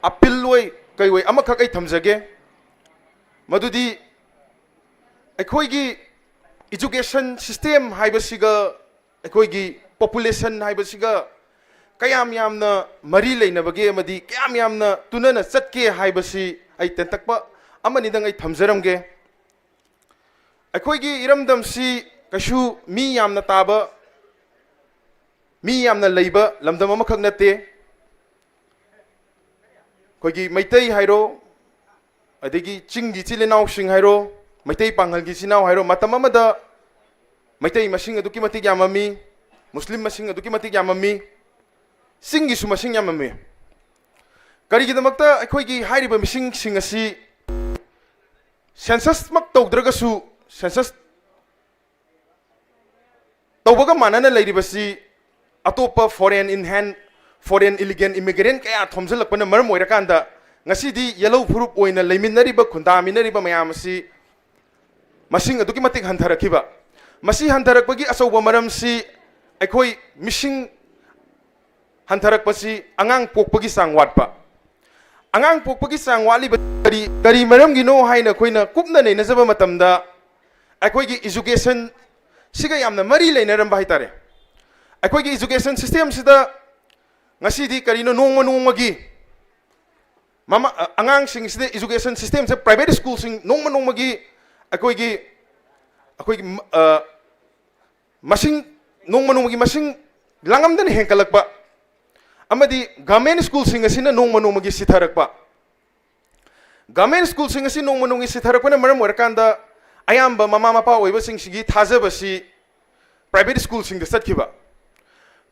appeal ꯑꯣꯏ ꯀꯩ ꯑꯣꯏ ꯑꯃꯈꯛ ꯑꯩ ꯊꯝꯖꯒꯦ꯫ ꯃꯗꯨꯗꯤ ꯑꯩꯈꯣꯏꯒꯤ education system ꯍꯥꯏꯕꯁꯤꯒ ꯑꯩꯈꯣꯏꯒꯤ population ꯍꯥꯏꯕꯁꯤꯒ ꯀꯌꯥꯝ ꯌꯥꯝꯅ ꯃꯔꯤ ꯂꯩꯅꯕꯒꯦ ꯑꯃꯗꯤ ꯀꯌꯥꯝ ꯌꯥꯝꯅ ꯇꯨꯅꯅ ꯆꯠꯀꯦ ꯍꯥꯏꯕꯁꯤ ꯑꯩ ꯇꯦꯟꯇꯛꯄ ꯑꯃꯅꯤꯗꯪ ꯑꯩ ꯊꯝꯖꯔꯝꯒꯦ꯫ ꯑꯩꯈꯣꯏꯒꯤ ꯏꯔꯝꯗꯝꯁꯤ ꯀꯩꯁꯨ ꯃꯤ ꯌꯥꯝꯅ ꯇꯥꯕ, ꯃꯤ ꯌꯥꯝꯅ ꯂꯩꯕ ꯂꯝꯗꯝ ꯑꯃꯈꯛ ꯅꯠꯇꯦ꯫ ꯑꯩꯈꯣꯏꯒꯤ ꯃꯩꯇꯩ ꯍꯥꯏꯔꯣ, ꯑꯗꯒꯤ ꯆꯤꯡꯒꯤ ꯏꯆꯤꯜ ꯏꯅꯥꯎꯁꯤꯡ ꯍꯥꯏꯔꯣ, ꯃꯩꯇꯩ ꯄꯥꯉꯜꯒꯤ ꯏꯆꯤꯜ ꯏꯅꯥꯎ ꯍꯥꯏꯔꯣ, ꯃꯇꯝ ꯑꯃꯗ ꯃꯩꯇꯩ ꯃꯁꯤꯡ ꯑꯗꯨꯛꯀꯤ ꯃꯇꯤꯛ ꯌꯥꯝꯃꯝꯃꯤ, ꯃꯨꯁꯂꯤꯝ ꯃꯁꯤꯡ ꯑꯗꯨꯛꯀꯤ ꯃꯇꯤꯛ ꯌꯥꯝꯃꯝꯃꯤ, ꯆꯤꯡꯒꯤꯁꯨ ꯃꯁꯤꯡ ꯌꯥꯝꯃꯝꯃꯤ꯫ ꯀꯔꯤꯒꯤꯗꯃꯛꯇ ꯑꯩꯈꯣꯏꯒꯤ ꯍꯥꯏꯔꯤꯕ ꯃꯤꯁꯤꯡꯁꯤꯡ ꯑꯁꯤ census ꯃꯛ ꯇꯧꯗ꯭ꯔꯒꯁꯨ, census ꯇꯧꯕꯒ ꯃꯥꯟꯅꯅ ꯂꯩꯔꯤꯕꯁꯤ ꯑꯇꯣꯞꯄ foreign in hand, foreign illegal immigrant ꯀꯌꯥ ꯊꯣꯝꯖꯤꯜꯂꯛꯄꯅ ꯃꯔꯝ ꯑꯣꯏꯔꯀꯥꯟꯗ ꯉꯁꯤꯗꯤ ꯌꯦꯜꯍꯧ ꯐꯨꯔꯨꯞ ꯑꯣꯏꯅ ꯂꯩꯃꯤꯟꯅꯔꯤꯕ, ꯈꯨꯟꯗꯥꯃꯤꯟꯅꯔꯤꯕ ꯃꯌꯥꯝ ꯑꯁꯤ ꯃꯁꯤꯡ ꯑꯗꯨꯛꯀꯤ ꯃꯇꯤꯛ ꯍꯟꯊꯔꯛꯈꯤꯕ꯫ ꯃꯁꯤ ꯍꯟꯊꯔꯛꯄꯒꯤ ꯑꯆꯧꯕ ꯃꯔꯝꯁꯤ ꯑꯩꯈꯣꯏ ꯃꯤꯁꯤꯡ ꯍꯟꯊꯔꯛꯄꯁꯤ ꯑꯉꯥꯡ ꯄꯣꯛꯄꯒꯤ ꯆꯥꯡ ꯋꯥꯠꯄ꯫ ꯑꯉꯥꯡ ꯄꯣꯛꯄꯒꯤ ꯆꯥꯡ ꯋꯥꯠꯂꯤꯕ ꯀꯔꯤ, ꯀꯔꯤ ꯃꯔꯝꯒꯤꯅꯣ ꯍꯥꯏꯅ ꯑꯩꯈꯣꯏꯅ ꯀꯨꯞꯅ ꯅꯩꯅꯖꯕ ꯃꯇꯝꯗ, ꯑꯩꯈꯣꯏꯒꯤ education ꯁꯤꯒ ꯌꯥꯝꯅ ꯃꯔꯤ ꯂꯩꯅꯔꯝꯕ ꯍꯥꯏꯇꯥꯔꯦ꯫ ꯑꯩꯈꯣꯏꯒꯤ education system ꯁꯤꯗ ꯉꯁꯤꯗꯤ ꯀꯔꯤꯅꯣ, ꯅꯣꯡꯃ ꯅꯣꯡꯃꯒꯤ ꯃꯃꯥ, ꯑ, ꯑꯉꯥꯡꯁꯤꯡꯁꯤꯗ education system ꯁꯦ, private school ꯁꯤꯡ ꯅꯣꯡꯃ ꯅꯣꯡꯃꯒꯤ ꯑꯩꯈꯣꯏꯒꯤ, ꯑꯩꯈꯣꯏꯒꯤ, ꯑ, ꯃꯁꯤꯡ, ꯅꯣꯡꯃ ꯅꯣꯡꯃꯒꯤ ꯃꯁꯤꯡ ꯂꯥꯡꯉꯝꯗꯅ ꯍꯦꯟꯒꯠꯂꯛꯄ, ꯑꯃꯗꯤ government school ꯁꯤꯡ ꯑꯁꯤꯅ ꯅꯣꯡꯃ ꯅꯣꯡꯃꯒꯤ ꯁꯤꯊꯔꯛꯄ꯫ Government school ꯁꯤꯡ ꯑꯁꯤ ꯅꯣꯡꯃ ꯅꯣꯡꯃꯒꯤ ꯁꯤꯊꯔꯛꯄꯅ ꯃꯔꯝ ꯑꯣꯏꯔꯀꯥꯟꯗ, ꯑꯌꯥꯝꯕ ꯃꯃꯥ ꯃꯄꯥ ꯑꯣꯏꯕꯁꯤꯡꯁꯤꯒꯤ ꯊꯥꯖꯕꯁꯤ private school ꯁꯤꯡꯗ ꯆꯠꯈꯤꯕ꯫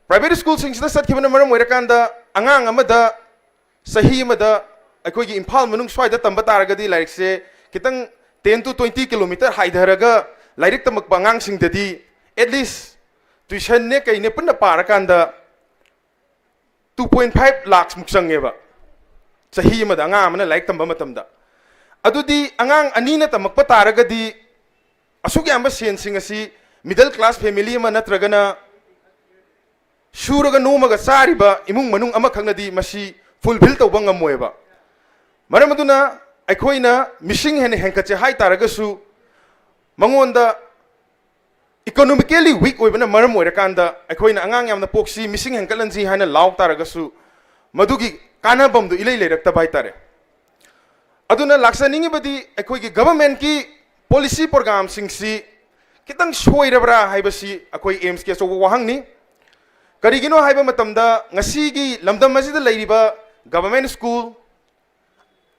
Private school ꯁꯤꯡꯁꯤꯗ ꯆꯠꯈꯤꯕꯅ ꯃꯔꯝ ꯑꯣꯏꯔꯀꯥꯟꯗ, ꯑꯉꯥꯡ ꯑꯃꯗ ꯆꯍꯤ ꯑꯃꯗ ꯑꯩꯈꯣꯏꯒꯤ ꯏꯝꯐꯥꯜ ꯃꯅꯨꯡ ꯁ꯭ꯋꯥꯏꯗ ꯇꯝꯕ ꯇꯥꯔꯒꯗꯤ, ꯂꯥꯏꯔꯤꯛꯁꯦ ꯈꯤꯇꯪ ten to twenty kilometer ꯍꯥꯏꯊꯔꯒ ꯂꯥꯏꯔꯤꯛ ꯇꯝꯃꯛꯄ ꯑꯉꯥꯡꯁꯤꯡꯗꯗꯤ, at least tuition ꯅꯦ ꯀꯩꯅꯦ ꯄꯨꯟꯅ ꯄꯥꯔꯀꯥꯟꯗ two point five lakhs ꯃꯨꯛ ꯆꯪꯉꯦꯕ, ꯆꯍꯤ ꯑꯃꯗ ꯑꯉꯥꯡ ꯑꯃꯅ ꯂꯥꯏꯔꯤꯛ ꯇꯝꯕ ꯃꯇꯝꯗ꯫ ꯑꯗꯨꯗꯤ ꯑꯉꯥꯡ ꯑꯅꯤꯅ ꯇꯝꯃꯛꯄ ꯇꯥꯔꯒꯗꯤ, ꯑꯁꯨꯛ ꯌꯥꯝꯕ ꯁꯦꯟꯁꯤꯡ ꯑꯁꯤ middle class family ꯑꯃ ꯅꯠꯇ꯭ꯔꯒꯅ ꯁꯨꯔꯒ ꯅꯣꯝꯃꯒ ꯆꯥꯔꯤꯕ ꯏꯃꯨꯡ ꯃꯅꯨꯡ ꯑꯃꯈꯛꯅꯗꯤ ꯃꯁꯤ fulfill ꯇꯧꯕ ꯉꯝꯃꯣꯏꯕ꯫ ꯃꯔꯝ ꯑꯗꯨꯅ ꯑꯩꯈꯣꯏꯅ ꯃꯤꯁꯤꯡ ꯍꯦꯟꯅ ꯍꯦꯟꯒꯠꯁꯦ ꯍꯥꯏ ꯇꯥꯔꯒꯁꯨ, ꯃꯉꯣꯟꯗ economically weak ꯑꯣꯏꯕꯅ ꯃꯔꯝ ꯑꯣꯏꯔꯀꯥꯟꯗ, ꯑꯩꯈꯣꯏꯅ ꯑꯉꯥꯡ ꯌꯥꯝꯅ ꯄꯣꯛꯁꯤ, ꯃꯤꯁꯤꯡ ꯍꯦꯟꯒꯠꯍꯟꯁꯤ ꯍꯥꯏꯅ ꯂꯥꯎ ꯇꯥꯔꯒꯁꯨ, ꯃꯗꯨꯒꯤ ꯀꯥꯟꯅꯐꯝꯗꯨ ꯏꯂꯩ ꯂꯩꯔꯛꯇꯕ ꯍꯥꯏꯇꯥꯔꯦ꯫ ꯑꯗꯨꯅ ꯂꯥꯛꯆꯅꯤꯡꯉꯤꯕꯗꯤ, ꯑꯩꯈꯣꯏꯒꯤ government ꯀꯤ policy program ꯁꯤꯡꯁꯤ ꯈꯤꯇꯪ ꯁꯣꯏꯔꯕ꯭ꯔꯥ ꯍꯥꯏꯕꯁꯤ ꯑꯩꯈꯣꯏ AIIMS ꯀꯤ ꯑꯆꯧꯕ ꯋꯥꯍꯪꯅꯤ꯫ ꯀꯔꯤꯒꯤꯅꯣ ꯍꯥꯏꯕ ꯃꯇꯝꯗ, ꯉꯁꯤꯒꯤ ꯂꯝꯗꯝ ꯑꯁꯤꯗ ꯂꯩꯔꯤꯕ government school,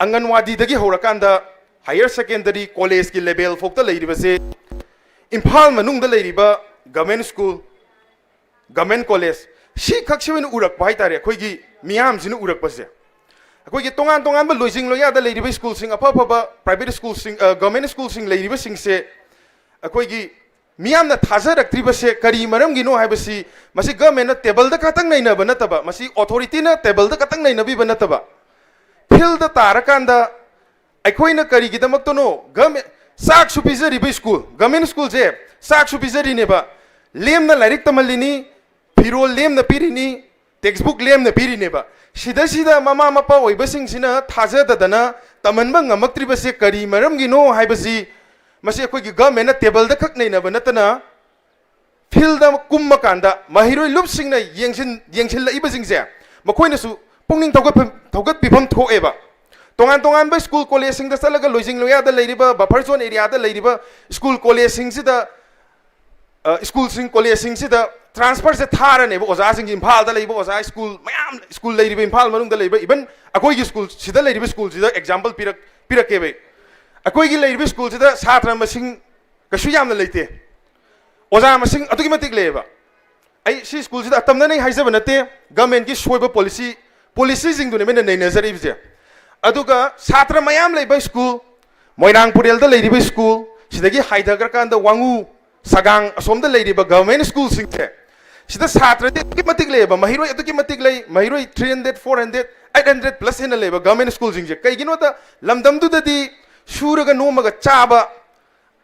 ꯑꯪꯒꯟꯋꯥꯗꯤꯗꯒꯤ ꯍꯧꯔꯀꯥꯟꯗ higher secondary, college ꯀꯤ level ꯐꯥꯎꯗ ꯂꯩꯔꯤꯕꯁꯦ, ꯏꯝꯐꯥꯜ ꯃꯅꯨꯡꯗ ꯂꯩꯔꯤꯕ government school, government college ꯁꯤꯈꯛꯁꯤ ꯑꯣꯏꯅ ꯎꯔꯛꯄ ꯍꯥꯏꯇꯥꯔꯦ, ꯑꯩꯈꯣꯏꯒꯤ ꯃꯤꯌꯥꯝꯁꯤꯅ ꯎꯔꯛꯄꯁꯦ꯫ ꯑꯩꯈꯣꯏꯒꯤ ꯇꯣꯉꯥꯟ ꯇꯣꯉꯥꯟꯕ ꯂꯣꯏꯖꯤꯡ ꯂꯣꯏꯌꯥꯗ ꯂꯩꯔꯤꯕ school ꯁꯤꯡ, ꯑꯐ ꯑꯐꯕ private school ꯁꯤꯡ, ꯑ, government school ꯁꯤꯡ ꯂꯩꯔꯤꯕꯁꯤꯡꯁꯦ, ꯑꯩꯈꯣꯏꯒꯤ ꯃꯤꯌꯥꯝꯅ ꯊꯥꯖꯔꯛꯇ꯭ꯔꯤꯕꯁꯦ ꯀꯔꯤ ꯃꯔꯝꯒꯤꯅꯣ ꯍꯥꯏꯕꯁꯤ, ꯃꯁꯤ government ꯅ table ꯗ ꯈꯛꯇꯪ ꯅꯩꯅꯕ ꯅꯠꯇꯕ, ꯃꯁꯤ authority ꯅ table ꯗ ꯈꯛꯇꯪ ꯅꯩꯅꯕꯤꯕ ꯅꯠꯇꯕ, field ꯇ ꯇꯥꯔꯀꯥꯟꯗ ꯑꯩꯈꯣꯏꯅ ꯀꯔꯤꯒꯤꯗꯃꯛꯇꯅꯣ government, ꯆꯥꯛꯁꯨ ꯄꯤꯖꯔꯤꯕ school, government school ꯁꯦ ꯆꯥꯛꯁꯨ ꯄꯤꯖꯔꯤꯅꯦꯕ, ꯂꯦꯝꯅ ꯂꯥꯏꯔꯤꯛ ꯇꯝꯍꯜꯂꯤꯅꯤ, ꯐꯤꯔꯣꯜ ꯂꯦꯝꯅ ꯄꯤꯔꯤꯅꯤ, ꯇꯦꯛꯁꯕꯨꯛ ꯂꯦꯝꯅ ꯄꯤꯔꯤꯅꯦꯕ꯫ ꯁꯤꯗꯩꯁꯤꯗ ꯃꯃꯥ ꯃꯄꯥ ꯑꯣꯏꯕꯁꯤꯡꯁꯤꯅ ꯊꯥꯖꯗꯗꯅ ꯇꯝꯍꯟꯕ ꯉꯝꯃꯛꯇ꯭ꯔꯤꯕꯁꯦ ꯀꯔꯤ ꯃꯔꯝꯒꯤꯅꯣ ꯍꯥꯏꯕꯁꯤ, ꯃꯁꯤ ꯑꯩꯈꯣꯏꯒꯤ ꯒꯚꯔꯟꯃꯦꯟꯅ ꯇꯦꯕꯜꯗ ꯈꯛ ꯅꯩꯅꯕ ꯅꯠꯇꯅ, ꯐꯤꯜꯗ ꯀꯨꯝꯃꯀꯥꯟꯗ ꯃꯍꯩꯔꯣꯏ ꯂꯨꯞꯁꯤꯡꯅ ꯌꯦꯡꯁꯤꯟ ꯌꯦꯡꯁꯤꯜꯂꯛꯏꯕꯁꯤꯡꯁꯦ, ꯃꯈꯣꯏꯅꯁꯨ ꯄꯨꯛꯅꯤꯡ ꯊꯧꯒꯠꯐꯝ ꯊꯧꯒꯠꯄꯤꯐꯝ ꯊꯣꯛꯑꯦꯕ꯫ ꯇꯣꯉꯥꯟ ꯇꯣꯉꯥꯟꯕ ꯁ꯭ꯀꯨꯜ ꯀꯣꯂꯦꯖꯁꯤꯡꯗ ꯆꯠꯂꯒ, ꯂꯣꯏꯖꯤꯡ ꯂꯣꯌꯥꯗ ꯂꯩꯔꯤꯕ, ꯕꯐꯔ ꯖꯣꯟ ꯑꯦꯔꯤꯌꯥꯗ ꯂꯩꯔꯤꯕ ꯁ꯭ꯀꯨꯜ ꯀꯣꯂꯦꯖꯁꯤꯡꯁꯤꯗ, ꯑ, ꯁ꯭ꯀꯨꯜꯁꯤꯡ ꯀꯣꯂꯦꯖꯁꯤꯡꯁꯤꯗ ꯇ꯭ꯔꯥꯟꯁꯐꯔꯁꯦ ꯊꯥꯔꯅꯦꯕ ꯑꯣꯖꯥꯁꯤꯡꯁꯤ꯫ ꯏꯝꯐꯥꯜꯗ ꯂꯩꯕ ꯑꯣꯖꯥ ꯁ꯭ꯀꯨꯜ ꯃꯌꯥꯝ, ꯁ꯭ꯀꯨꯜ ꯂꯩꯔꯤꯕ ꯏꯝꯐꯥꯜ ꯃꯅꯨꯡꯗ ꯂꯩꯕ, ꯏꯚꯟ ꯑꯩꯈꯣꯏꯒꯤ ꯁ꯭ꯀꯨꯜꯁꯤꯗ ꯂꯩꯔꯤꯕ ꯁ꯭ꯀꯨꯜꯁꯤꯗ ꯑꯦꯛꯖꯥꯝꯄꯜ ꯄꯤꯔꯛ ꯄꯤꯔꯛꯀꯦꯕ ꯑꯩ꯫ ꯑꯩꯈꯣꯏꯒꯤ ꯂꯩꯔꯤꯕ ꯁ꯭ꯀꯨꯜꯁꯤꯗ ꯁꯥꯇ꯭ꯔ ꯃꯁꯤꯡ ꯀꯩꯁꯨ ꯌꯥꯝꯅ ꯂꯩꯇꯦ꯫ ꯑꯣꯖꯥ ꯃꯁꯤꯡ ꯑꯗꯨꯛꯀꯤ ꯃꯇꯤꯛ ꯂꯩꯌꯦꯕ꯫ ꯑꯩ ꯁꯤ ꯁ꯭ꯀꯨꯜꯁꯤꯗ ꯑꯇꯝꯅꯅ ꯑꯩ ꯍꯥꯏꯖꯕ ꯅꯠꯇꯦ, ꯒꯚꯔꯟꯃꯦꯟꯠꯀꯤ ꯁꯣꯏꯕ ꯄꯣꯂꯤꯁꯤ, ꯄꯣꯂꯤꯁꯤꯁꯤꯡꯗꯨꯅꯦꯕ ꯑꯩꯅ ꯅꯩꯅꯖꯔꯤꯕꯁꯦ꯫ ꯑꯗꯨꯒ ꯁꯥꯇ꯭ꯔ ꯃꯌꯥꯝ ꯂꯩꯕ ꯁ꯭ꯀꯨꯜ, ꯃꯣꯏꯔꯥꯡ ꯄꯨꯔꯦꯜꯗ ꯂꯩꯔꯤꯕ ꯁ꯭ꯀꯨꯜ, ꯁꯤꯗꯒꯤ ꯍꯥꯏꯊꯈ꯭ꯔꯀꯥꯟꯗ ꯋꯥꯉꯨ, ꯁꯒꯥꯡ ꯑꯁꯣꯝꯗ ꯂꯩꯔꯤꯕ ꯒꯚꯔꯟꯃꯦꯟꯠ ꯁ꯭ꯀꯨꯜꯁꯤꯡꯁꯦ, ꯁꯤꯗ ꯁꯥꯇ꯭ꯔꯗꯤ ꯑꯗꯨꯛꯀꯤ ꯃꯇꯤꯛ ꯂꯩꯌꯦꯕ, ꯃꯍꯩꯔꯣꯏ ꯑꯗꯨꯛꯀꯤ ꯃꯇꯤꯛ ꯂꯩ, ꯃꯍꯩꯔꯣꯏ three hundred, four hundred, eight hundred plus ꯍꯦꯟꯅ ꯂꯩꯕ ꯒꯚꯔꯟꯃꯦꯟꯠ ꯁ꯭ꯀꯨꯜꯁꯤꯡꯁꯦ꯫ ꯀꯩꯒꯤꯅꯣꯗ ꯂꯝꯗꯝꯗꯨꯗꯗꯤ ꯁꯨꯔꯒ ꯅꯣꯝꯃꯒ ꯆꯥꯕ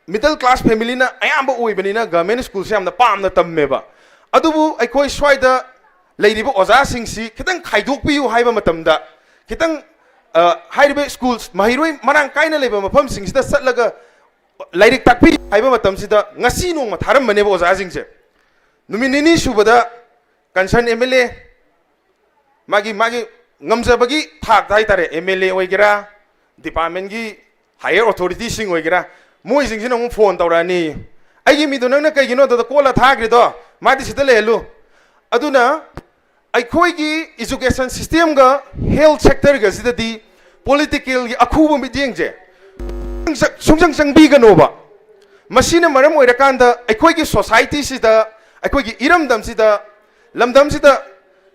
middle class familyꯅ ꯑꯌꯥꯝꯕ ꯑꯣꯏꯕꯅꯤꯅ ꯒꯚꯔꯟꯃꯦꯟꯠ ꯁ꯭ꯀꯨꯜꯁꯦ ꯌꯥꯝꯅ ꯄꯥꯝꯅ ꯇꯝꯃꯦꯕ꯫ ꯑꯗꯨꯕꯨ ꯑꯩꯈꯣꯏ ꯁ꯭ꯋꯥꯏꯗ ꯂꯩꯔꯤꯕ ꯑꯣꯖꯥꯁꯤꯡꯁꯤ ꯈꯤꯇꯪ ꯈꯥꯏꯗꯣꯛꯄꯤꯌꯨ ꯍꯥꯏꯕ ꯃꯇꯝꯗ, ꯈꯤꯇꯪ, ꯑ, ꯍꯥꯏꯔꯤꯕ ꯁ꯭ꯀꯨꯜ, ꯃꯍꯩꯔꯣꯏ ꯃꯔꯥꯡ ꯀꯥꯏꯅ ꯂꯩꯕ ꯃꯐꯝꯁꯤꯡꯁꯤꯗ ꯆꯠꯂꯒ ꯂꯥꯏꯔꯤꯛ ꯇꯥꯛꯄꯤꯌꯨ ꯍꯥꯏꯕ ꯃꯇꯝꯁꯤꯗ ꯉꯁꯤ ꯅꯣꯡꯃ ꯊꯥꯔꯝꯕꯅꯦꯕ ꯑꯣꯖꯥꯁꯤꯡꯁꯦ꯫ ꯅꯨꯃꯤꯠ ꯅꯤꯅꯤ ꯁꯨꯕꯗ concern M L A, ꯃꯥꯒꯤ, ꯃꯥꯒꯤ ꯉꯝꯖꯕꯒꯤ ꯊꯥꯛꯇ ꯍꯥꯏꯇꯥꯔꯦ, M L A ꯑꯣꯏꯒꯦꯔꯥ, departmentꯀꯤ higher authorityꯁꯤꯡ ꯑꯣꯏꯒꯦꯔꯥ, ꯃꯣꯏꯁꯤꯡꯁꯤꯅ ꯑꯃꯨꯛ ꯐꯣꯟ ꯇꯧꯔꯛꯑꯅꯤ, "ꯑꯩꯒꯤ ꯃꯤꯗꯣ ꯅꯪꯅ ꯀꯩꯒꯤꯅꯣ ꯑꯗꯨꯗ ꯀꯣꯜꯂ ꯊꯥꯈ꯭ꯔꯤꯗꯣ? ꯃꯥꯗꯤ ꯁꯤꯗ ꯂꯩꯍꯜꯂꯨ"꯫ ꯑꯗꯨꯅ ꯑꯩꯈꯣꯏꯒꯤ education systemꯒ health sectorꯒꯁꯤꯗꯗꯤ politicalꯒꯤ ꯑꯈꯨꯕ ꯃꯤꯠꯌꯦꯡꯁꯦ ꯁꯨꯡꯆꯪ ꯆꯪꯕꯤꯒꯅꯣꯕ꯫ ꯃꯁꯤꯅ ꯃꯔꯝ ꯑꯣꯏꯔꯀꯥꯟꯗ ꯑꯩꯈꯣꯏꯒꯤ societyꯁꯤꯗ, ꯑꯩꯈꯣꯏꯒꯤ ꯏꯔꯝꯗꯝꯁꯤꯗ, ꯂꯝꯗꯝꯁꯤꯗ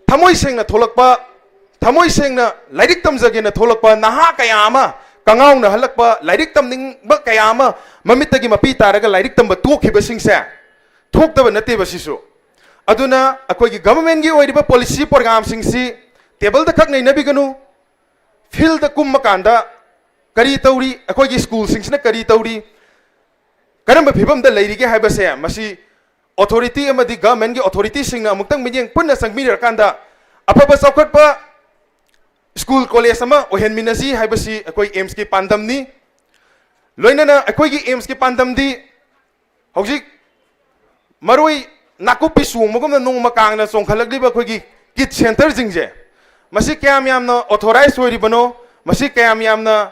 ꯊꯃꯣꯏ ꯁꯦꯡꯅ ꯊꯣꯛꯂꯛꯄ, ꯊꯃꯣꯏ ꯁꯦꯡꯅ ꯂꯥꯏꯔꯤꯛ ꯇꯝꯖꯒꯦꯅ ꯊꯣꯛꯂꯛꯄ ꯅꯍꯥ ꯀꯌꯥ ꯑꯃ, ꯀꯉꯥꯎꯅꯍꯜꯂꯛꯄ, ꯂꯥꯏꯔꯤꯛ ꯇꯝꯅꯤꯡꯕ ꯀꯌꯥ ꯑꯃ ꯃꯃꯤꯠꯇꯒꯤ ꯃꯄꯤ ꯇꯥꯔꯒ ꯂꯥꯏꯔꯤꯛ ꯇꯝꯕ ꯇꯣꯛꯈꯤꯕꯁꯤꯡꯁꯦ ꯊꯣꯛꯇꯕ ꯅꯠꯇꯦꯕ ꯁꯤꯁꯨ꯫ ꯑꯗꯨꯅ ꯑꯩꯈꯣꯏꯒꯤ governmentꯀꯤ ꯑꯣꯏꯔꯤꯕ policy programmeꯁꯤꯡꯁꯤ tableꯗ ꯈꯛ ꯅꯩꯅꯕꯤꯒꯅꯨ, fieldꯇ ꯀꯨꯝꯃꯀꯥꯟꯗ ꯀꯔꯤ ꯇꯧꯔꯤ, ꯑꯩꯈꯣꯏꯒꯤ ꯁ꯭ꯀꯨꯜꯁꯤꯡꯁꯤꯅ ꯀꯔꯤ ꯇꯧꯔꯤ, ꯀꯔꯝꯕ ꯐꯤꯕꯝꯗ ꯂꯩꯔꯤꯒꯦ ꯍꯥꯏꯕꯁꯦ, ꯃꯁꯤ authority ꯑꯃꯗꯤ governmentꯀꯤ authorityꯁꯤꯡꯅ ꯑꯃꯨꯛꯇꯪ ꯃꯤꯠꯌꯦꯡ ꯄꯨꯟꯅ ꯆꯪꯕꯤꯔꯀꯥꯟꯗ, ꯑꯐꯕ ꯆꯥꯎꯈꯠꯄ ꯁ꯭ꯀꯨꯜ ꯀꯣꯂꯦꯖ ꯑꯃ ꯑꯣꯏꯍꯟꯃꯤꯟꯅꯁꯤ ꯍꯥꯏꯕꯁꯤ ꯑꯩꯈꯣꯏ ꯑꯦꯝꯁꯀꯤ ꯄꯥꯟꯗꯝꯅꯤ꯫ ꯂꯣꯏꯅꯅ ꯑꯩꯈꯣꯏꯒꯤ ꯑꯦꯝꯁꯀꯤ ꯄꯥꯟꯗꯝꯗꯤ ꯍꯧꯖꯤꯛ ꯃꯔꯣꯏ ꯅꯥꯀꯨꯞꯄꯤ ꯆꯣꯡꯕꯒꯨꯝꯅ ꯅꯣꯡꯃ ꯀꯥꯡꯅ ꯆꯣꯡꯈꯠꯂꯛꯂꯤꯕ ꯑꯩꯈꯣꯏꯒꯤ ꯀꯤꯠ ꯁꯦꯟꯇꯔꯁꯤꯡꯁꯦ, ꯃꯁꯤ ꯀꯌꯥꯝ ꯌꯥꯝꯅ ꯑꯣꯊꯣꯔꯥꯏꯁ ꯑꯣꯏꯔꯤꯕꯅꯣ, ꯃꯁꯤ ꯀꯌꯥꯝ ꯌꯥꯝꯅ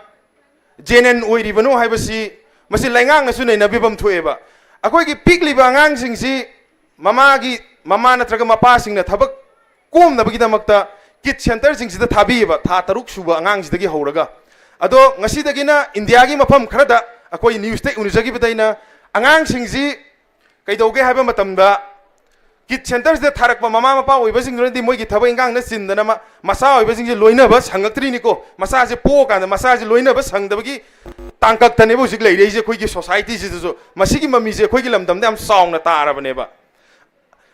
ꯖꯦꯅꯦꯟ ꯑꯣꯏꯔꯤꯕꯅꯣ ꯍꯥꯏꯕꯁꯤ ꯃꯁꯤ ꯂꯩꯉꯥꯛꯅꯁꯨ ꯅꯩꯅꯕꯤꯐꯝ ꯊꯣꯛꯑꯦꯕ꯫ ꯑꯩꯈꯣꯏꯒꯤ ꯄꯤꯛꯂꯤꯕ ꯑꯉꯥꯡꯁꯤꯡꯁꯤ ꯃꯃꯥꯒꯤ, ꯃꯃꯥ ꯅꯠꯇ꯭ꯔꯒ ꯃꯄꯥꯁꯤꯡꯅ ꯊꯕꯛ ꯀꯣꯝꯅꯕꯒꯤꯗꯃꯛꯇ ꯀꯤꯠ ꯁꯦꯟꯇꯔꯁꯤꯡꯁꯤꯗ ꯊꯥꯕꯤꯌꯦꯕ, ꯊꯥ ꯇꯔꯨꯛ ꯁꯨꯕ ꯑꯉꯥꯡꯁꯤꯗꯒꯤ ꯍꯧꯔꯒ꯫ ꯑꯗꯣ ꯉꯁꯤꯗꯒꯤꯅ ꯏꯟꯗꯤꯌꯥꯒꯤ ꯃꯐꯝ ꯈꯔꯗ ꯑꯩꯈꯣꯏ ꯅ꯭ꯌꯨꯁꯇ ꯎꯅꯖꯈꯤꯕꯗ ꯑꯩꯅ ꯑꯉꯥꯡꯁꯤꯡꯁꯤ ꯀꯩꯗꯧꯒꯦ ꯍꯥꯏꯕ ꯃꯇꯝꯗ, ꯀꯤꯠ ꯁꯦꯟꯇꯔꯁꯤꯗ ꯊꯥꯔꯛꯄ ꯃꯃꯥ ꯃꯄꯥ ꯑꯣꯏꯕꯁꯤꯡꯗꯨꯅꯗꯤ ꯃꯣꯏꯒꯤ ꯊꯕꯛ ꯏꯪꯈꯥꯡꯅ ꯆꯤꯟꯗꯅ ꯃ-, ꯃꯆꯥ ꯑꯣꯏꯕꯁꯤꯡꯁꯦ ꯂꯣꯏꯅꯕ ꯁꯪꯉꯛꯇ꯭ꯔꯤꯅꯤꯀꯣ꯫ ꯃꯆꯥꯁꯦ ꯄꯣꯛꯑꯀꯥꯟꯗ ꯃꯆꯥꯁꯦ ꯂꯣꯏꯅꯕ ꯁꯪꯗꯕꯒꯤ ꯇꯥꯡꯀꯛꯇꯅꯦꯕ ꯍꯧꯖꯤꯛ ꯂꯩꯔꯛꯏꯁꯦ ꯑꯩꯈꯣꯏꯒꯤ ꯁꯣꯁꯥꯏꯇꯤꯁꯤꯗꯁꯨ꯫ ꯃꯁꯤꯒꯤ ꯃꯃꯤꯁꯦ ꯑꯩꯈꯣꯏꯒꯤ ꯂꯝꯗꯝꯗ ꯌꯥꯝ ꯆꯥꯎꯅ ꯇꯥꯔꯕꯅꯦꯕ꯫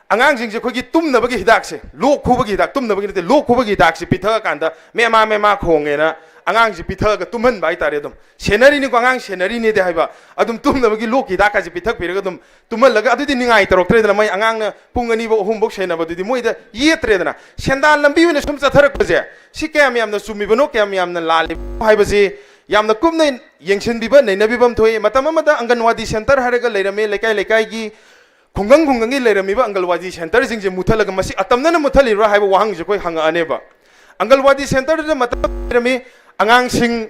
ꯑꯉꯥꯡꯁꯤꯡꯁꯦ ꯑꯩꯈꯣꯏꯒꯤ ꯇꯨꯝꯅꯕꯒꯤ ꯍꯤꯗꯥꯛꯁꯦ, ꯂꯣꯛ ꯈꯨꯕꯒꯤ ꯍꯤꯗꯥꯛ, ꯇꯨꯝꯅꯕꯒꯤ ꯅꯠꯇꯦ, ꯂꯣꯛ ꯈꯨꯕꯒꯤ ꯍꯤꯗꯥꯛꯁꯦ ꯄꯤꯊꯛꯑꯀꯥꯟꯗ ꯃꯦꯃꯥ ꯃꯦꯃꯥ ꯈꯣꯡꯉꯦꯅ ꯑꯉꯥꯡꯁꯦ ꯄꯤꯊꯛꯑꯒ ꯇꯨꯝꯍꯟꯕ ꯍꯥꯏꯇꯥꯔꯦ꯫ ꯑꯗꯨꯝ ꯁꯦꯟꯅꯔꯤꯅꯤꯀꯣ, ꯑꯉꯥꯡ ꯁꯦꯟꯅꯔꯤꯅꯦꯗꯤ ꯍꯥꯏꯕ, ꯑꯗꯨꯝ ꯇꯨꯝꯅꯕꯒꯤ ꯂꯣꯛꯀꯤ ꯍꯤꯗꯥꯛꯀꯁꯦ ꯄꯤꯊꯛꯄꯤꯔꯒ ꯑꯗꯨꯝ ꯇꯨꯝꯍꯜꯂꯒ ꯑꯗꯨꯗꯤ ꯅꯤꯡꯉꯥꯏ ꯇꯧꯔꯛꯇ꯭ꯔꯦꯗꯅ꯫ ꯃꯣꯏ ꯑꯉꯥꯡꯅ ꯄꯨꯡ ꯑꯅꯤꯐꯧ ꯑꯍꯨꯝꯐꯧ ꯁꯦꯟꯅꯕꯗꯨꯗꯤ ꯃꯣꯏꯗ ꯌꯦꯠꯇ꯭ꯔꯦꯗꯅ꯫ ꯁꯦꯟꯗꯥꯟ ꯂꯝꯕꯤ ꯑꯣꯏꯅ ꯁꯨꯝ ꯆꯠꯊꯔꯛꯄꯁꯦ, ꯁꯤ ꯀꯌꯥꯝ ꯌꯥꯝꯅ ꯆꯨꯝꯃꯤꯕꯅꯣ, ꯀꯌꯥꯝ ꯌꯥꯝꯅ ꯂꯥꯜꯂꯤꯕꯅꯣ ꯍꯥꯏꯕꯁꯤ ꯌꯥꯝꯅ ꯀꯨꯞꯅ ꯌꯦꯡꯁꯤꯟꯕꯤꯕ, ꯅꯩꯅꯕꯤꯕ ꯑꯃ ꯊꯣꯛꯏ꯫ ꯃꯇꯝ ꯑꯃꯗ ꯑꯪꯒꯟꯋꯥꯗꯤ ꯁꯦꯟꯇꯔ ꯍꯥꯏꯔꯒ ꯂꯩꯔꯝꯃꯤ, ꯂꯩꯀꯥꯏ ꯂꯩꯀꯥꯏꯒꯤ ꯈꯨꯡꯒꯪ ꯈꯨꯡꯒꯪꯒꯤ ꯂꯩꯔꯝꯃꯤꯕ ꯑꯪꯒꯜꯋꯥꯗꯤ ꯁꯦꯟꯇꯔꯁꯤꯡꯁꯦ ꯃꯨꯠꯊꯠꯂꯒ ꯃꯁꯤ ꯑꯇꯝꯅꯅ ꯃꯨꯠꯊꯠꯂꯤꯕ꯭ꯔꯥ ꯍꯥꯏꯕ ꯋꯥꯍꯪꯁꯦ ꯑꯩꯈꯣꯏ ꯍꯪꯉꯛꯑꯅꯦꯕ꯫ ꯑꯪꯒꯜꯋꯥꯗꯤ ꯁꯦꯟꯇꯔꯗꯨꯗ ꯃꯇꯝ ꯂꯩꯔꯝꯃꯤ, ꯑꯉꯥꯡꯁꯤꯡ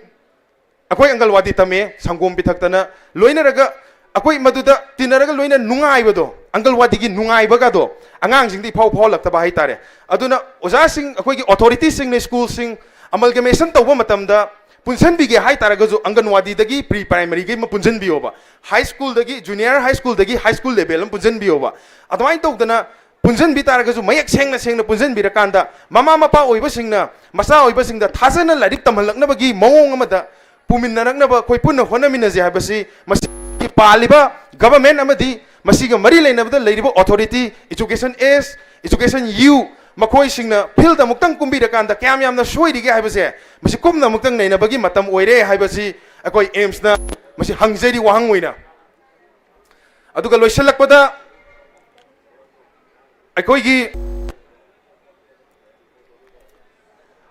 ꯑꯩꯈꯣꯏ ꯑꯪꯒꯜꯋꯥꯗꯤ ꯇꯝꯃꯦ, ꯁꯪꯒꯣꯝ ꯄꯤꯊꯛꯇꯅ ꯂꯣꯏꯅꯔꯒ ꯑꯩꯈꯣꯏ ꯃꯗꯨꯗ ꯇꯤꯟꯅꯔꯒ ꯂꯣꯏꯅ ꯅꯨꯡꯉꯥꯏꯕꯗꯣ, ꯑꯪꯒꯜꯋꯥꯗꯤꯒꯤ ꯅꯨꯡꯉꯥꯏꯕꯒꯗꯣ ꯑꯉꯥꯡꯁꯤꯡꯗ ꯏꯐꯥꯎ ꯐꯥꯎꯍꯜꯂꯛꯇꯕ ꯍꯥꯏꯇꯥꯔꯦ꯫ ꯑꯗꯨꯅ ꯑꯣꯖꯥꯁꯤꯡ, ꯑꯩꯈꯣꯏꯒꯤ ꯑꯣꯊꯣꯔꯤꯇꯤꯁꯤꯡꯅ ꯁ꯭ꯀꯨꯜꯁꯤꯡ ꯑꯃꯜꯒꯃꯦꯁꯟ ꯇꯧꯕ ꯃꯇꯝꯗ ꯄꯨꯟꯁꯤꯟꯕꯤꯒꯦ ꯍꯥꯏ ꯇꯥꯔꯒꯁꯨ ꯑꯪꯒꯟꯋꯥꯗꯤꯗꯒꯤ ꯄ꯭ꯔꯤ ꯄ꯭ꯔꯥꯏꯃꯔꯤꯒꯤ ꯑꯃ ꯄꯨꯟꯁꯤꯟꯕꯤꯌꯣꯕ, ꯍꯥꯏ ꯁ꯭ꯀꯨꯜꯗꯒꯤ, ꯖꯨꯅꯤꯌꯔ ꯍꯥꯏ ꯁ꯭ꯀꯨꯜꯗꯒꯤ ꯍꯥꯏ ꯁ꯭ꯀꯨꯜ ꯂꯦꯚꯦꯜ ꯑꯃ ꯄꯨꯟꯁꯤꯟꯕꯤꯌꯣꯕ꯫ ꯑꯗꯨꯃꯥꯏꯅ ꯇꯧꯗꯅ ꯄꯨꯟꯁꯤꯟꯕꯤ ꯇꯥꯔꯒꯁꯨ ꯃꯌꯦꯛ ꯁꯦꯡꯅ ꯁꯦꯡꯅ ꯄꯨꯟꯁꯤꯟꯕꯤꯔꯀꯥꯟꯗ ꯃꯃꯥ ꯃꯄꯥ ꯑꯣꯏꯕꯁꯤꯡꯅ ꯃꯆꯥ ꯑꯣꯏꯕꯁꯤꯡꯗ ꯊꯥꯖꯅ ꯂꯥꯏꯔꯤꯛ ꯇꯝꯍꯜꯂꯛꯅꯕꯒꯤ ꯃꯑꯣꯡ ꯑꯃꯗ ꯄꯨꯃꯤꯟꯅꯔꯛꯅꯕ ꯑꯩꯈꯣꯏ ꯄꯨꯟꯅ ꯍꯣꯠꯅꯃꯤꯟꯅꯁꯦ ꯍꯥꯏꯕꯁꯤ ꯃꯁꯤꯒꯤ ꯄꯥꯜꯂꯤꯕ ꯒꯚꯔꯟꯃꯦꯟꯠ ꯑꯃꯗꯤ ꯃꯁꯤꯒ ꯃꯔꯤ ꯂꯩꯅꯕꯗ ꯂꯩꯔꯤꯕ ꯑꯣꯊꯣꯔꯤꯇꯤ, ꯏꯖꯨꯀꯦꯁꯟ ꯑꯦꯁ, ꯏꯖꯨꯀꯦꯁꯟ ꯌꯨ, ꯃꯈꯣꯏꯁꯤꯡꯅ ꯐꯤꯜꯗ ꯑꯃꯨꯛꯇꯪ ꯀꯨꯝꯕꯤꯔꯀꯥꯟꯗ ꯀꯌꯥꯝ ꯌꯥꯝꯅ ꯁꯣꯏꯔꯤꯒꯦ ꯍꯥꯏꯕꯁꯦ ꯃꯁꯤ ꯀꯨꯞꯅ ꯑꯃꯨꯛꯇꯪ ꯅꯩꯅꯕꯒꯤ ꯃꯇꯝ ꯑꯣꯏꯔꯦ ꯍꯥꯏꯕꯁꯤ ꯑꯩꯈꯣꯏ ꯑꯦꯝꯁꯅ ꯃꯁꯤ ꯍꯪꯖꯔꯤ ꯋꯥꯍꯪ ꯑꯣꯏꯅ꯫ ꯑꯗꯨꯒ ꯂꯣꯏꯁꯤꯜꯂꯛꯄꯗ ꯑꯩꯈꯣꯏꯒꯤ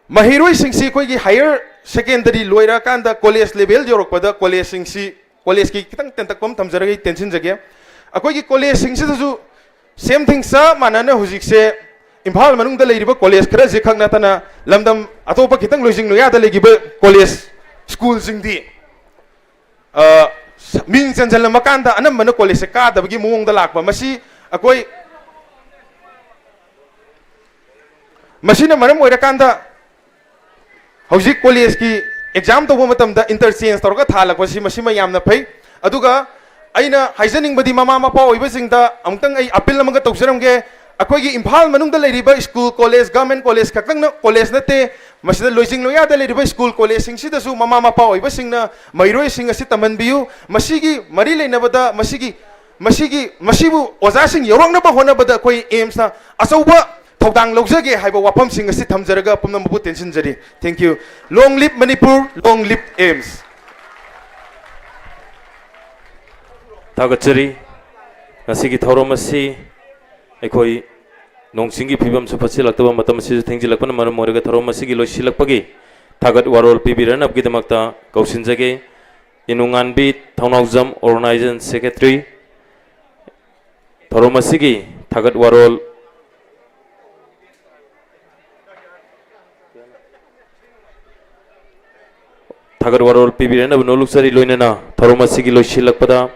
ꯃꯍꯩꯔꯣꯏꯁꯤꯡꯁꯤ ꯑꯩꯈꯣꯏꯒꯤ ꯍꯥꯌꯔ ꯁꯦꯀꯦꯟꯗꯔꯤ ꯂꯣꯏꯔꯀꯥꯟꯗ ꯀꯣꯂꯦꯖ ꯂꯦꯚꯦꯜ ꯌꯧꯔꯛꯄꯗ ꯀꯣꯂꯦꯖꯁꯤꯡꯁꯤ, ꯀꯣꯂꯦꯖꯀꯤ ꯈꯤꯇꯪ ꯇꯦꯟꯇꯛꯄ ꯑꯃ ꯊꯝꯖꯔꯒ ꯑꯩ ꯇꯦꯟꯁꯤꯟꯖꯒꯦ꯫ ꯑꯩꯈꯣꯏꯒꯤ ꯀꯣꯂꯦꯖꯁꯤꯡꯁꯤꯗꯁꯨ ꯁꯦꯝ ꯊꯤꯡ ꯆꯞ ꯃꯥꯟꯅꯅ ꯍꯧꯖꯤꯛꯁꯦ ꯏꯝꯐꯥꯜ ꯃꯅꯨꯡꯗ ꯂꯩꯔꯤꯕ ꯀꯣꯂꯦꯖ ꯈꯔꯁꯤ ꯈꯛ ꯅꯠꯇꯅ ꯂꯝꯗꯝ ꯑꯇꯣꯞꯄ ꯈꯤꯇꯪ ꯂꯣꯏꯖꯤꯡ ꯂꯣꯏꯌꯥꯗ ꯂꯩꯈꯤꯕ ꯀꯣꯂꯦꯖ ꯁ꯭ꯀꯨꯜꯁꯤꯡꯗꯤ, ꯑ, ꯃꯤꯡ ꯆꯟꯁꯤꯜꯂꯝꯃꯀꯥꯟꯗ ꯑꯅꯝꯕꯅ ꯀꯣꯂꯦꯖꯁꯦ ꯀꯥꯗꯕꯒꯤ ꯃꯑꯣꯡꯗ ꯂꯥꯛꯄ꯫ ꯃꯁꯤ ꯑꯩꯈꯣꯏ, ꯃꯁꯤꯅ ꯃꯔꯝ ꯑꯣꯏꯔꯀꯥꯟꯗ ꯍꯧꯖꯤꯛ ꯀꯣꯂꯦꯖꯀꯤ ꯑꯦꯛꯖꯥꯝ ꯇꯧꯕ ꯃꯇꯝꯗ ꯏꯟꯇꯔꯆꯦꯟꯖ ꯇꯧꯔꯒ ꯊꯥꯍꯜꯂꯛꯄꯁꯤ, ꯃꯁꯤꯃ ꯌꯥꯝꯅ ꯐꯩ꯫ ꯑꯗꯨꯒ ꯑꯩꯅ ꯍꯥꯏꯖꯅꯤꯡꯕꯗꯤ, ꯃꯃꯥ ꯃꯄꯥ ꯑꯣꯏꯕꯁꯤꯡꯗ ꯑꯃꯨꯛꯇꯪ ꯑꯩ ꯑꯄꯤꯜ ꯑꯃꯒ ꯇꯧꯖꯔꯝꯒꯦ꯫ ꯑꯩꯈꯣꯏꯒꯤ ꯏꯝꯐꯥꯜ ꯃꯅꯨꯡꯗ ꯂꯩꯔꯤꯕ ꯁ꯭ꯀꯨꯜ, ꯀꯣꯂꯦꯖ, ꯒꯚꯔꯟꯃꯦꯟ ꯀꯣꯂꯦꯖ ꯈꯛꯇꯪꯅ ꯀꯣꯂꯦꯖ ꯅꯠꯇꯦ, ꯃꯁꯤꯗ ꯂꯣꯏꯖꯤꯡ ꯂꯣꯏꯌꯥꯗ ꯂꯩꯔꯤꯕ ꯁ꯭ꯀꯨꯜ ꯀꯣꯂꯦꯖꯁꯤꯡꯁꯤꯗꯁꯨ ꯃꯃꯥ ꯃꯄꯥ ꯑꯣꯏꯕꯁꯤꯡꯅ ꯃꯍꯩꯔꯣꯏꯁꯤꯡ ꯑꯁꯤ ꯇꯝꯍꯟꯕꯤꯌꯨ꯫ ꯃꯁꯤꯒꯤ ꯃꯔꯤ ꯂꯩꯅꯕꯗ, ꯃꯁꯤꯒꯤ, ꯃꯁꯤꯒꯤ, ꯃꯁꯤꯕꯨ ꯑꯣꯖꯥꯁꯤꯡ ꯌꯧꯔꯛꯅꯕ ꯍꯣꯠꯅꯕꯗ ꯑꯩꯈꯣꯏ ꯑꯦꯝꯁꯅ ꯑꯆꯧꯕ ꯊꯧꯗꯥꯡ ꯂꯧꯖꯒꯦ ꯍꯥꯏꯕ ꯋꯥꯐꯝꯁꯤꯡ ꯑꯁꯤ ꯊꯝꯖꯔꯒ ꯄꯨꯝꯅꯃꯛꯄꯨ ꯇꯦꯟꯁꯤꯟꯖꯔꯤ꯫ Thank you. Long live Manipur, long live AIIMS. ꯊꯥꯒꯠꯆꯔꯤ꯫ ꯉꯁꯤꯒꯤ ꯊꯧꯔꯝ ꯑꯁꯤ ꯑꯩꯈꯣꯏ ꯅꯣꯡ ꯆꯤꯡꯒꯤ ꯐꯤꯕꯝꯁꯨ ꯐꯠꯆꯤꯜꯂꯛꯇꯕ, ꯃꯇꯝ ꯑꯁꯤꯁꯨ ꯊꯦꯡꯖꯤꯜꯂꯛꯄꯅ ꯃꯔꯝ ꯑꯣꯏꯔꯒ ꯊꯧꯔꯝ ꯑꯁꯤꯒꯤ ꯂꯣꯏꯁꯤꯜꯂꯛꯄꯒꯤ ꯊꯥꯒꯠ ꯋꯥꯔꯣꯜ ꯄꯤꯕꯤꯔꯅꯕꯒꯤꯗꯃꯛꯇ ꯀꯧꯁꯤꯟꯖꯒꯦ꯫ ꯏꯅꯨꯉꯥꯟꯕꯤ ꯊꯧꯅꯥꯎꯖꯝ, Organizing Secretary꯫ ꯊꯧꯔꯝ ꯑꯁꯤꯒꯤ ꯊꯥꯒꯠ ꯋꯥꯔꯣꯜ ꯊꯥꯒꯠ ꯋꯥꯔꯣꯜ ꯄꯤꯕꯤꯔꯛꯅꯕ ꯅꯣꯂꯨꯛꯆꯔꯤ꯫ ꯂꯣꯏꯅꯅ ꯊꯧꯔꯝ ꯑꯁꯤꯒꯤ ꯂꯣꯏꯁꯤꯜꯂꯛꯄꯗ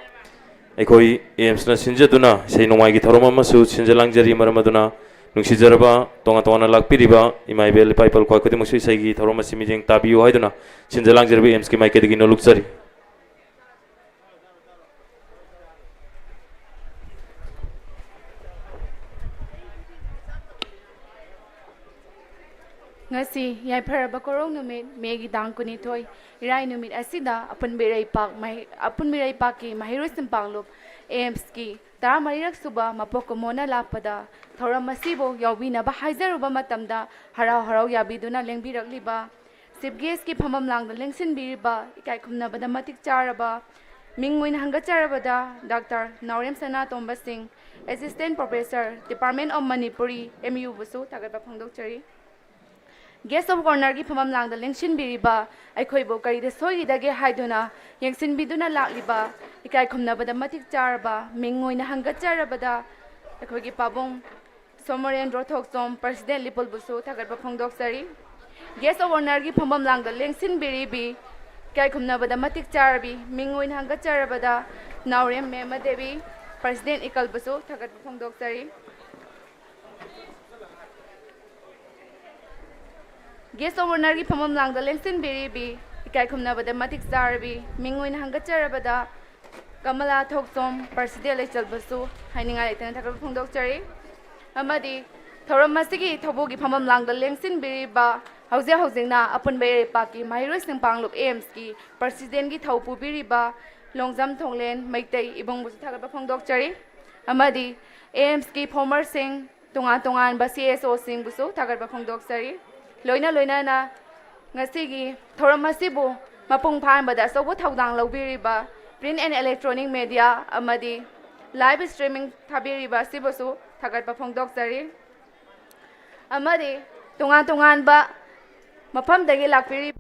ꯑꯩꯈꯣꯏ ꯑꯦꯝꯁꯅ ꯁꯤꯟꯖꯗꯨꯅ ꯏꯁꯩ ꯅꯣꯡꯃꯥꯏꯒꯤ ꯊꯧꯔꯝ ꯑꯃꯁꯨ ꯁꯤꯟꯖ ꯂꯥꯡꯖꯔꯤ꯫ ꯃꯔꯝ ꯑꯗꯨꯅ ꯅꯨꯡꯁꯤꯖꯔꯕ ꯇꯣꯉꯥꯟ ꯇꯣꯉꯥꯟꯅ ꯂꯥꯛꯄꯤꯔꯤꯕ ꯏꯃꯥ ꯏꯕꯦꯜ, ꯏꯄꯥ ꯏꯄꯥ ꯈ꯭ꯋꯥꯏ ꯈꯨꯗꯤꯡꯃꯛꯁꯨ ꯏꯁꯩꯒꯤ ꯊꯧꯔꯝ ꯑꯁꯤ ꯃꯤꯠꯌꯦꯡ ꯇꯥꯕꯤꯌꯨ ꯍꯥꯏꯗꯨꯅ ꯁꯤꯟꯖ ꯂꯥꯡꯖꯔꯤꯕ ꯑꯦꯝꯁꯀꯤ ꯃꯥꯏꯀꯩꯗꯒꯤ ꯅꯣꯂꯨꯛꯆꯔꯤ꯫ ꯉꯁꯤ ꯌꯥꯏꯐꯔꯕ ꯀꯣꯔꯧ ꯅꯨꯃꯤꯠ, ꯃꯦꯒꯤ ꯇꯥꯡ ꯀꯨꯟꯅꯤꯊꯣꯏ, ꯏꯔꯥꯏ ꯅꯨꯃꯤꯠ ꯑꯁꯤꯗ ꯑꯄꯨꯟꯕ ꯏꯔꯩꯄꯥꯛ ꯃꯍꯩ-, ꯑꯄꯨꯟꯕ ꯏꯔꯩꯄꯥꯛꯀꯤ ꯃꯍꯩꯔꯣꯏꯁꯤꯡ ꯄꯥꯡꯂꯨꯞ ꯑꯦꯝꯁꯀꯤ ꯇꯔꯥꯃꯔꯤꯔꯛ ꯁꯨꯕ ꯃꯄꯣꯛ ꯀꯨꯝꯑꯣꯟꯅ ꯂꯥꯛꯄꯗ ꯊꯧꯔꯝ ꯑꯁꯤꯕꯨ ꯌꯥꯎꯕꯤꯅꯕ ꯍꯥꯏꯖꯔꯨꯕ ꯃꯇꯝꯗ ꯍꯔꯥꯎ ꯍꯔꯥꯎ ꯌꯥꯕꯤꯗꯨꯅ ꯂꯦꯡꯕꯤꯔꯛꯂꯤꯕ ꯆꯤꯐ ꯒꯦꯁꯀꯤ ꯐꯝꯐꯝ ꯂꯥꯡꯗ ꯂꯦꯡꯁꯤꯟꯕꯤꯔꯤꯕ ꯏꯀꯥꯏ ꯈꯨꯝꯅꯕꯗ ꯃꯇꯤꯛ ꯆꯥꯔꯕ ꯃꯤꯡ ꯑꯣꯏꯅ ꯍꯪꯒꯠꯆꯔꯕꯗ ꯗꯥꯛꯇꯔ ꯅꯥꯎꯔꯦꯝ ꯁꯅꯥꯇꯣꯝꯕ ꯁꯤꯡ, Assistant Professor, Department of Manipuri, M ꯌꯨꯕꯨꯁꯨ ꯊꯥꯒꯠꯄ ꯐꯣꯡꯗꯣꯛꯆꯔꯤ꯫ Guest of Honourꯒꯤ ꯐꯝꯐꯝ ꯂꯥꯡꯗ ꯂꯦꯡꯁꯤꯟꯕꯤꯔꯤꯕ ꯑꯩꯈꯣꯏꯕꯨ ꯀꯔꯤꯗ ꯁꯣꯏꯈꯤꯗꯒꯦ ꯍꯥꯏꯗꯨꯅ ꯌꯦꯡꯁꯤꯟꯕꯤꯗꯨꯅ ꯂꯥꯛꯂꯤꯕ ꯏꯀꯥꯏ ꯈꯨꯝꯅꯕꯗ ꯃꯇꯤꯛ ꯆꯥꯔꯕ ꯃꯤꯡ ꯑꯣꯏꯅ ꯍꯪꯒꯠꯆꯔꯕꯗ ꯑꯩꯈꯣꯏꯒꯤ ꯄꯥꯕꯨꯡ ꯁꯣꯃꯣꯔꯦꯟꯗ꯭ꯔꯣ ꯊꯣꯛꯆꯣꯝ President ꯂꯤꯄꯨꯜꯕꯨꯁꯨ ꯊꯥꯒꯠꯄ ꯐꯣꯡꯗꯣꯛꯆꯔꯤ꯫ Guest of Honourꯒꯤ ꯐꯝꯐꯝ ꯂꯥꯡꯗ ꯂꯦꯡꯁꯤꯟꯕꯤꯔꯤꯕꯤ ꯏꯀꯥꯏ ꯈꯨꯝꯅꯕꯗ ꯃꯇꯤꯛ ꯆꯥꯔꯕꯤ ꯃꯤꯡ ꯑꯣꯏꯅ ꯍꯪꯒꯠꯆꯔꯕꯗ ꯅꯥꯎꯔꯦꯝ ꯃꯦꯃ ꯗꯦꯕꯤ President ꯏꯀꯜꯕꯨꯁꯨ ꯊꯥꯒꯠꯄ ꯐꯣꯡꯗꯣꯛꯆꯔꯤ꯫ Guest of Honourꯒꯤ ꯐꯝꯐꯝ ꯂꯥꯡꯗ ꯂꯦꯡꯁꯤꯟꯕꯤꯔꯤꯕꯤ ꯏꯀꯥꯏ ꯈꯨꯝꯅꯕꯗ ꯃꯇꯤꯛ ꯆꯥꯔꯕꯤ ꯃꯤꯡ ꯑꯣꯏꯅ ꯍꯪꯒꯠꯆꯔꯕꯗ ꯀꯃꯂꯥ ꯊꯣꯛꯆꯣꯝ President ꯂꯩꯆꯜꯕꯨꯁꯨ ꯍꯥꯏꯅꯤꯡꯉꯥꯏ ꯂꯩꯇꯅ ꯊꯥꯒꯠꯄ ꯐꯣꯡꯗꯣꯛꯆꯔꯤ꯫ ꯑꯃꯗꯤ ꯊꯧꯔꯝ ꯑꯁꯤꯒꯤ ꯊꯧꯕꯨꯒꯤ ꯐꯝꯐꯝ ꯂꯥꯡꯗ ꯂꯦꯡꯁꯤꯟꯕꯤꯔꯤꯕ ꯍꯧꯖꯤꯛ ꯍꯧꯖꯤꯛꯅ ꯑꯄꯨꯟꯕ ꯏꯔꯩꯄꯥꯛꯀꯤ ꯃꯍꯩꯔꯣꯏꯁꯤꯡ ꯄꯥꯡꯂꯨꯞ AIMSꯀꯤ Presidentꯀꯤ ꯊꯧ ꯄꯨꯕꯤꯔꯤꯕ ꯂꯣꯡꯖꯝ ꯊꯣꯡꯂꯦꯟ ꯃꯩꯇꯩ ꯏꯕꯨꯡꯕꯨꯁꯨ ꯊꯥꯒꯠꯄ ꯐꯣꯡꯗꯣꯛꯆꯔꯤ꯫ ꯑꯃꯗꯤ AIMSꯀꯤ formerꯁꯤꯡ ꯇꯣꯉꯥꯟ ꯇꯣꯉꯥꯟꯕ CSOꯁꯤꯡꯕꯨꯁꯨ ꯊꯥꯒꯠꯄ ꯐꯣꯡꯗꯣꯛꯆꯔꯤ꯫ ꯂꯣꯏꯅ ꯂꯣꯏꯅꯅ ꯉꯁꯤꯒꯤ ꯊꯧꯔꯝ ꯑꯁꯤꯕꯨ ꯃꯄꯨꯡ ꯐꯥꯍꯟꯕꯗ ꯑꯆꯧꯕ ꯊꯧꯗꯥꯡ ꯂꯧꯕꯤꯔꯤꯕ Print and Electronic Media ꯑꯃꯗꯤ live streaming ꯊꯥꯕꯤꯔꯤꯕ ꯑꯁꯤꯕꯨꯁꯨ ꯊꯥꯒꯠꯄ ꯐꯣꯡꯗꯣꯛꯆꯔꯤ꯫ ꯑꯃꯗꯤ ꯇꯣꯉꯥꯟ ꯇꯣꯉꯥꯟꯕ ꯃꯐꯝꯗꯒꯤ ꯂꯥꯛꯄꯤꯔꯤꯕ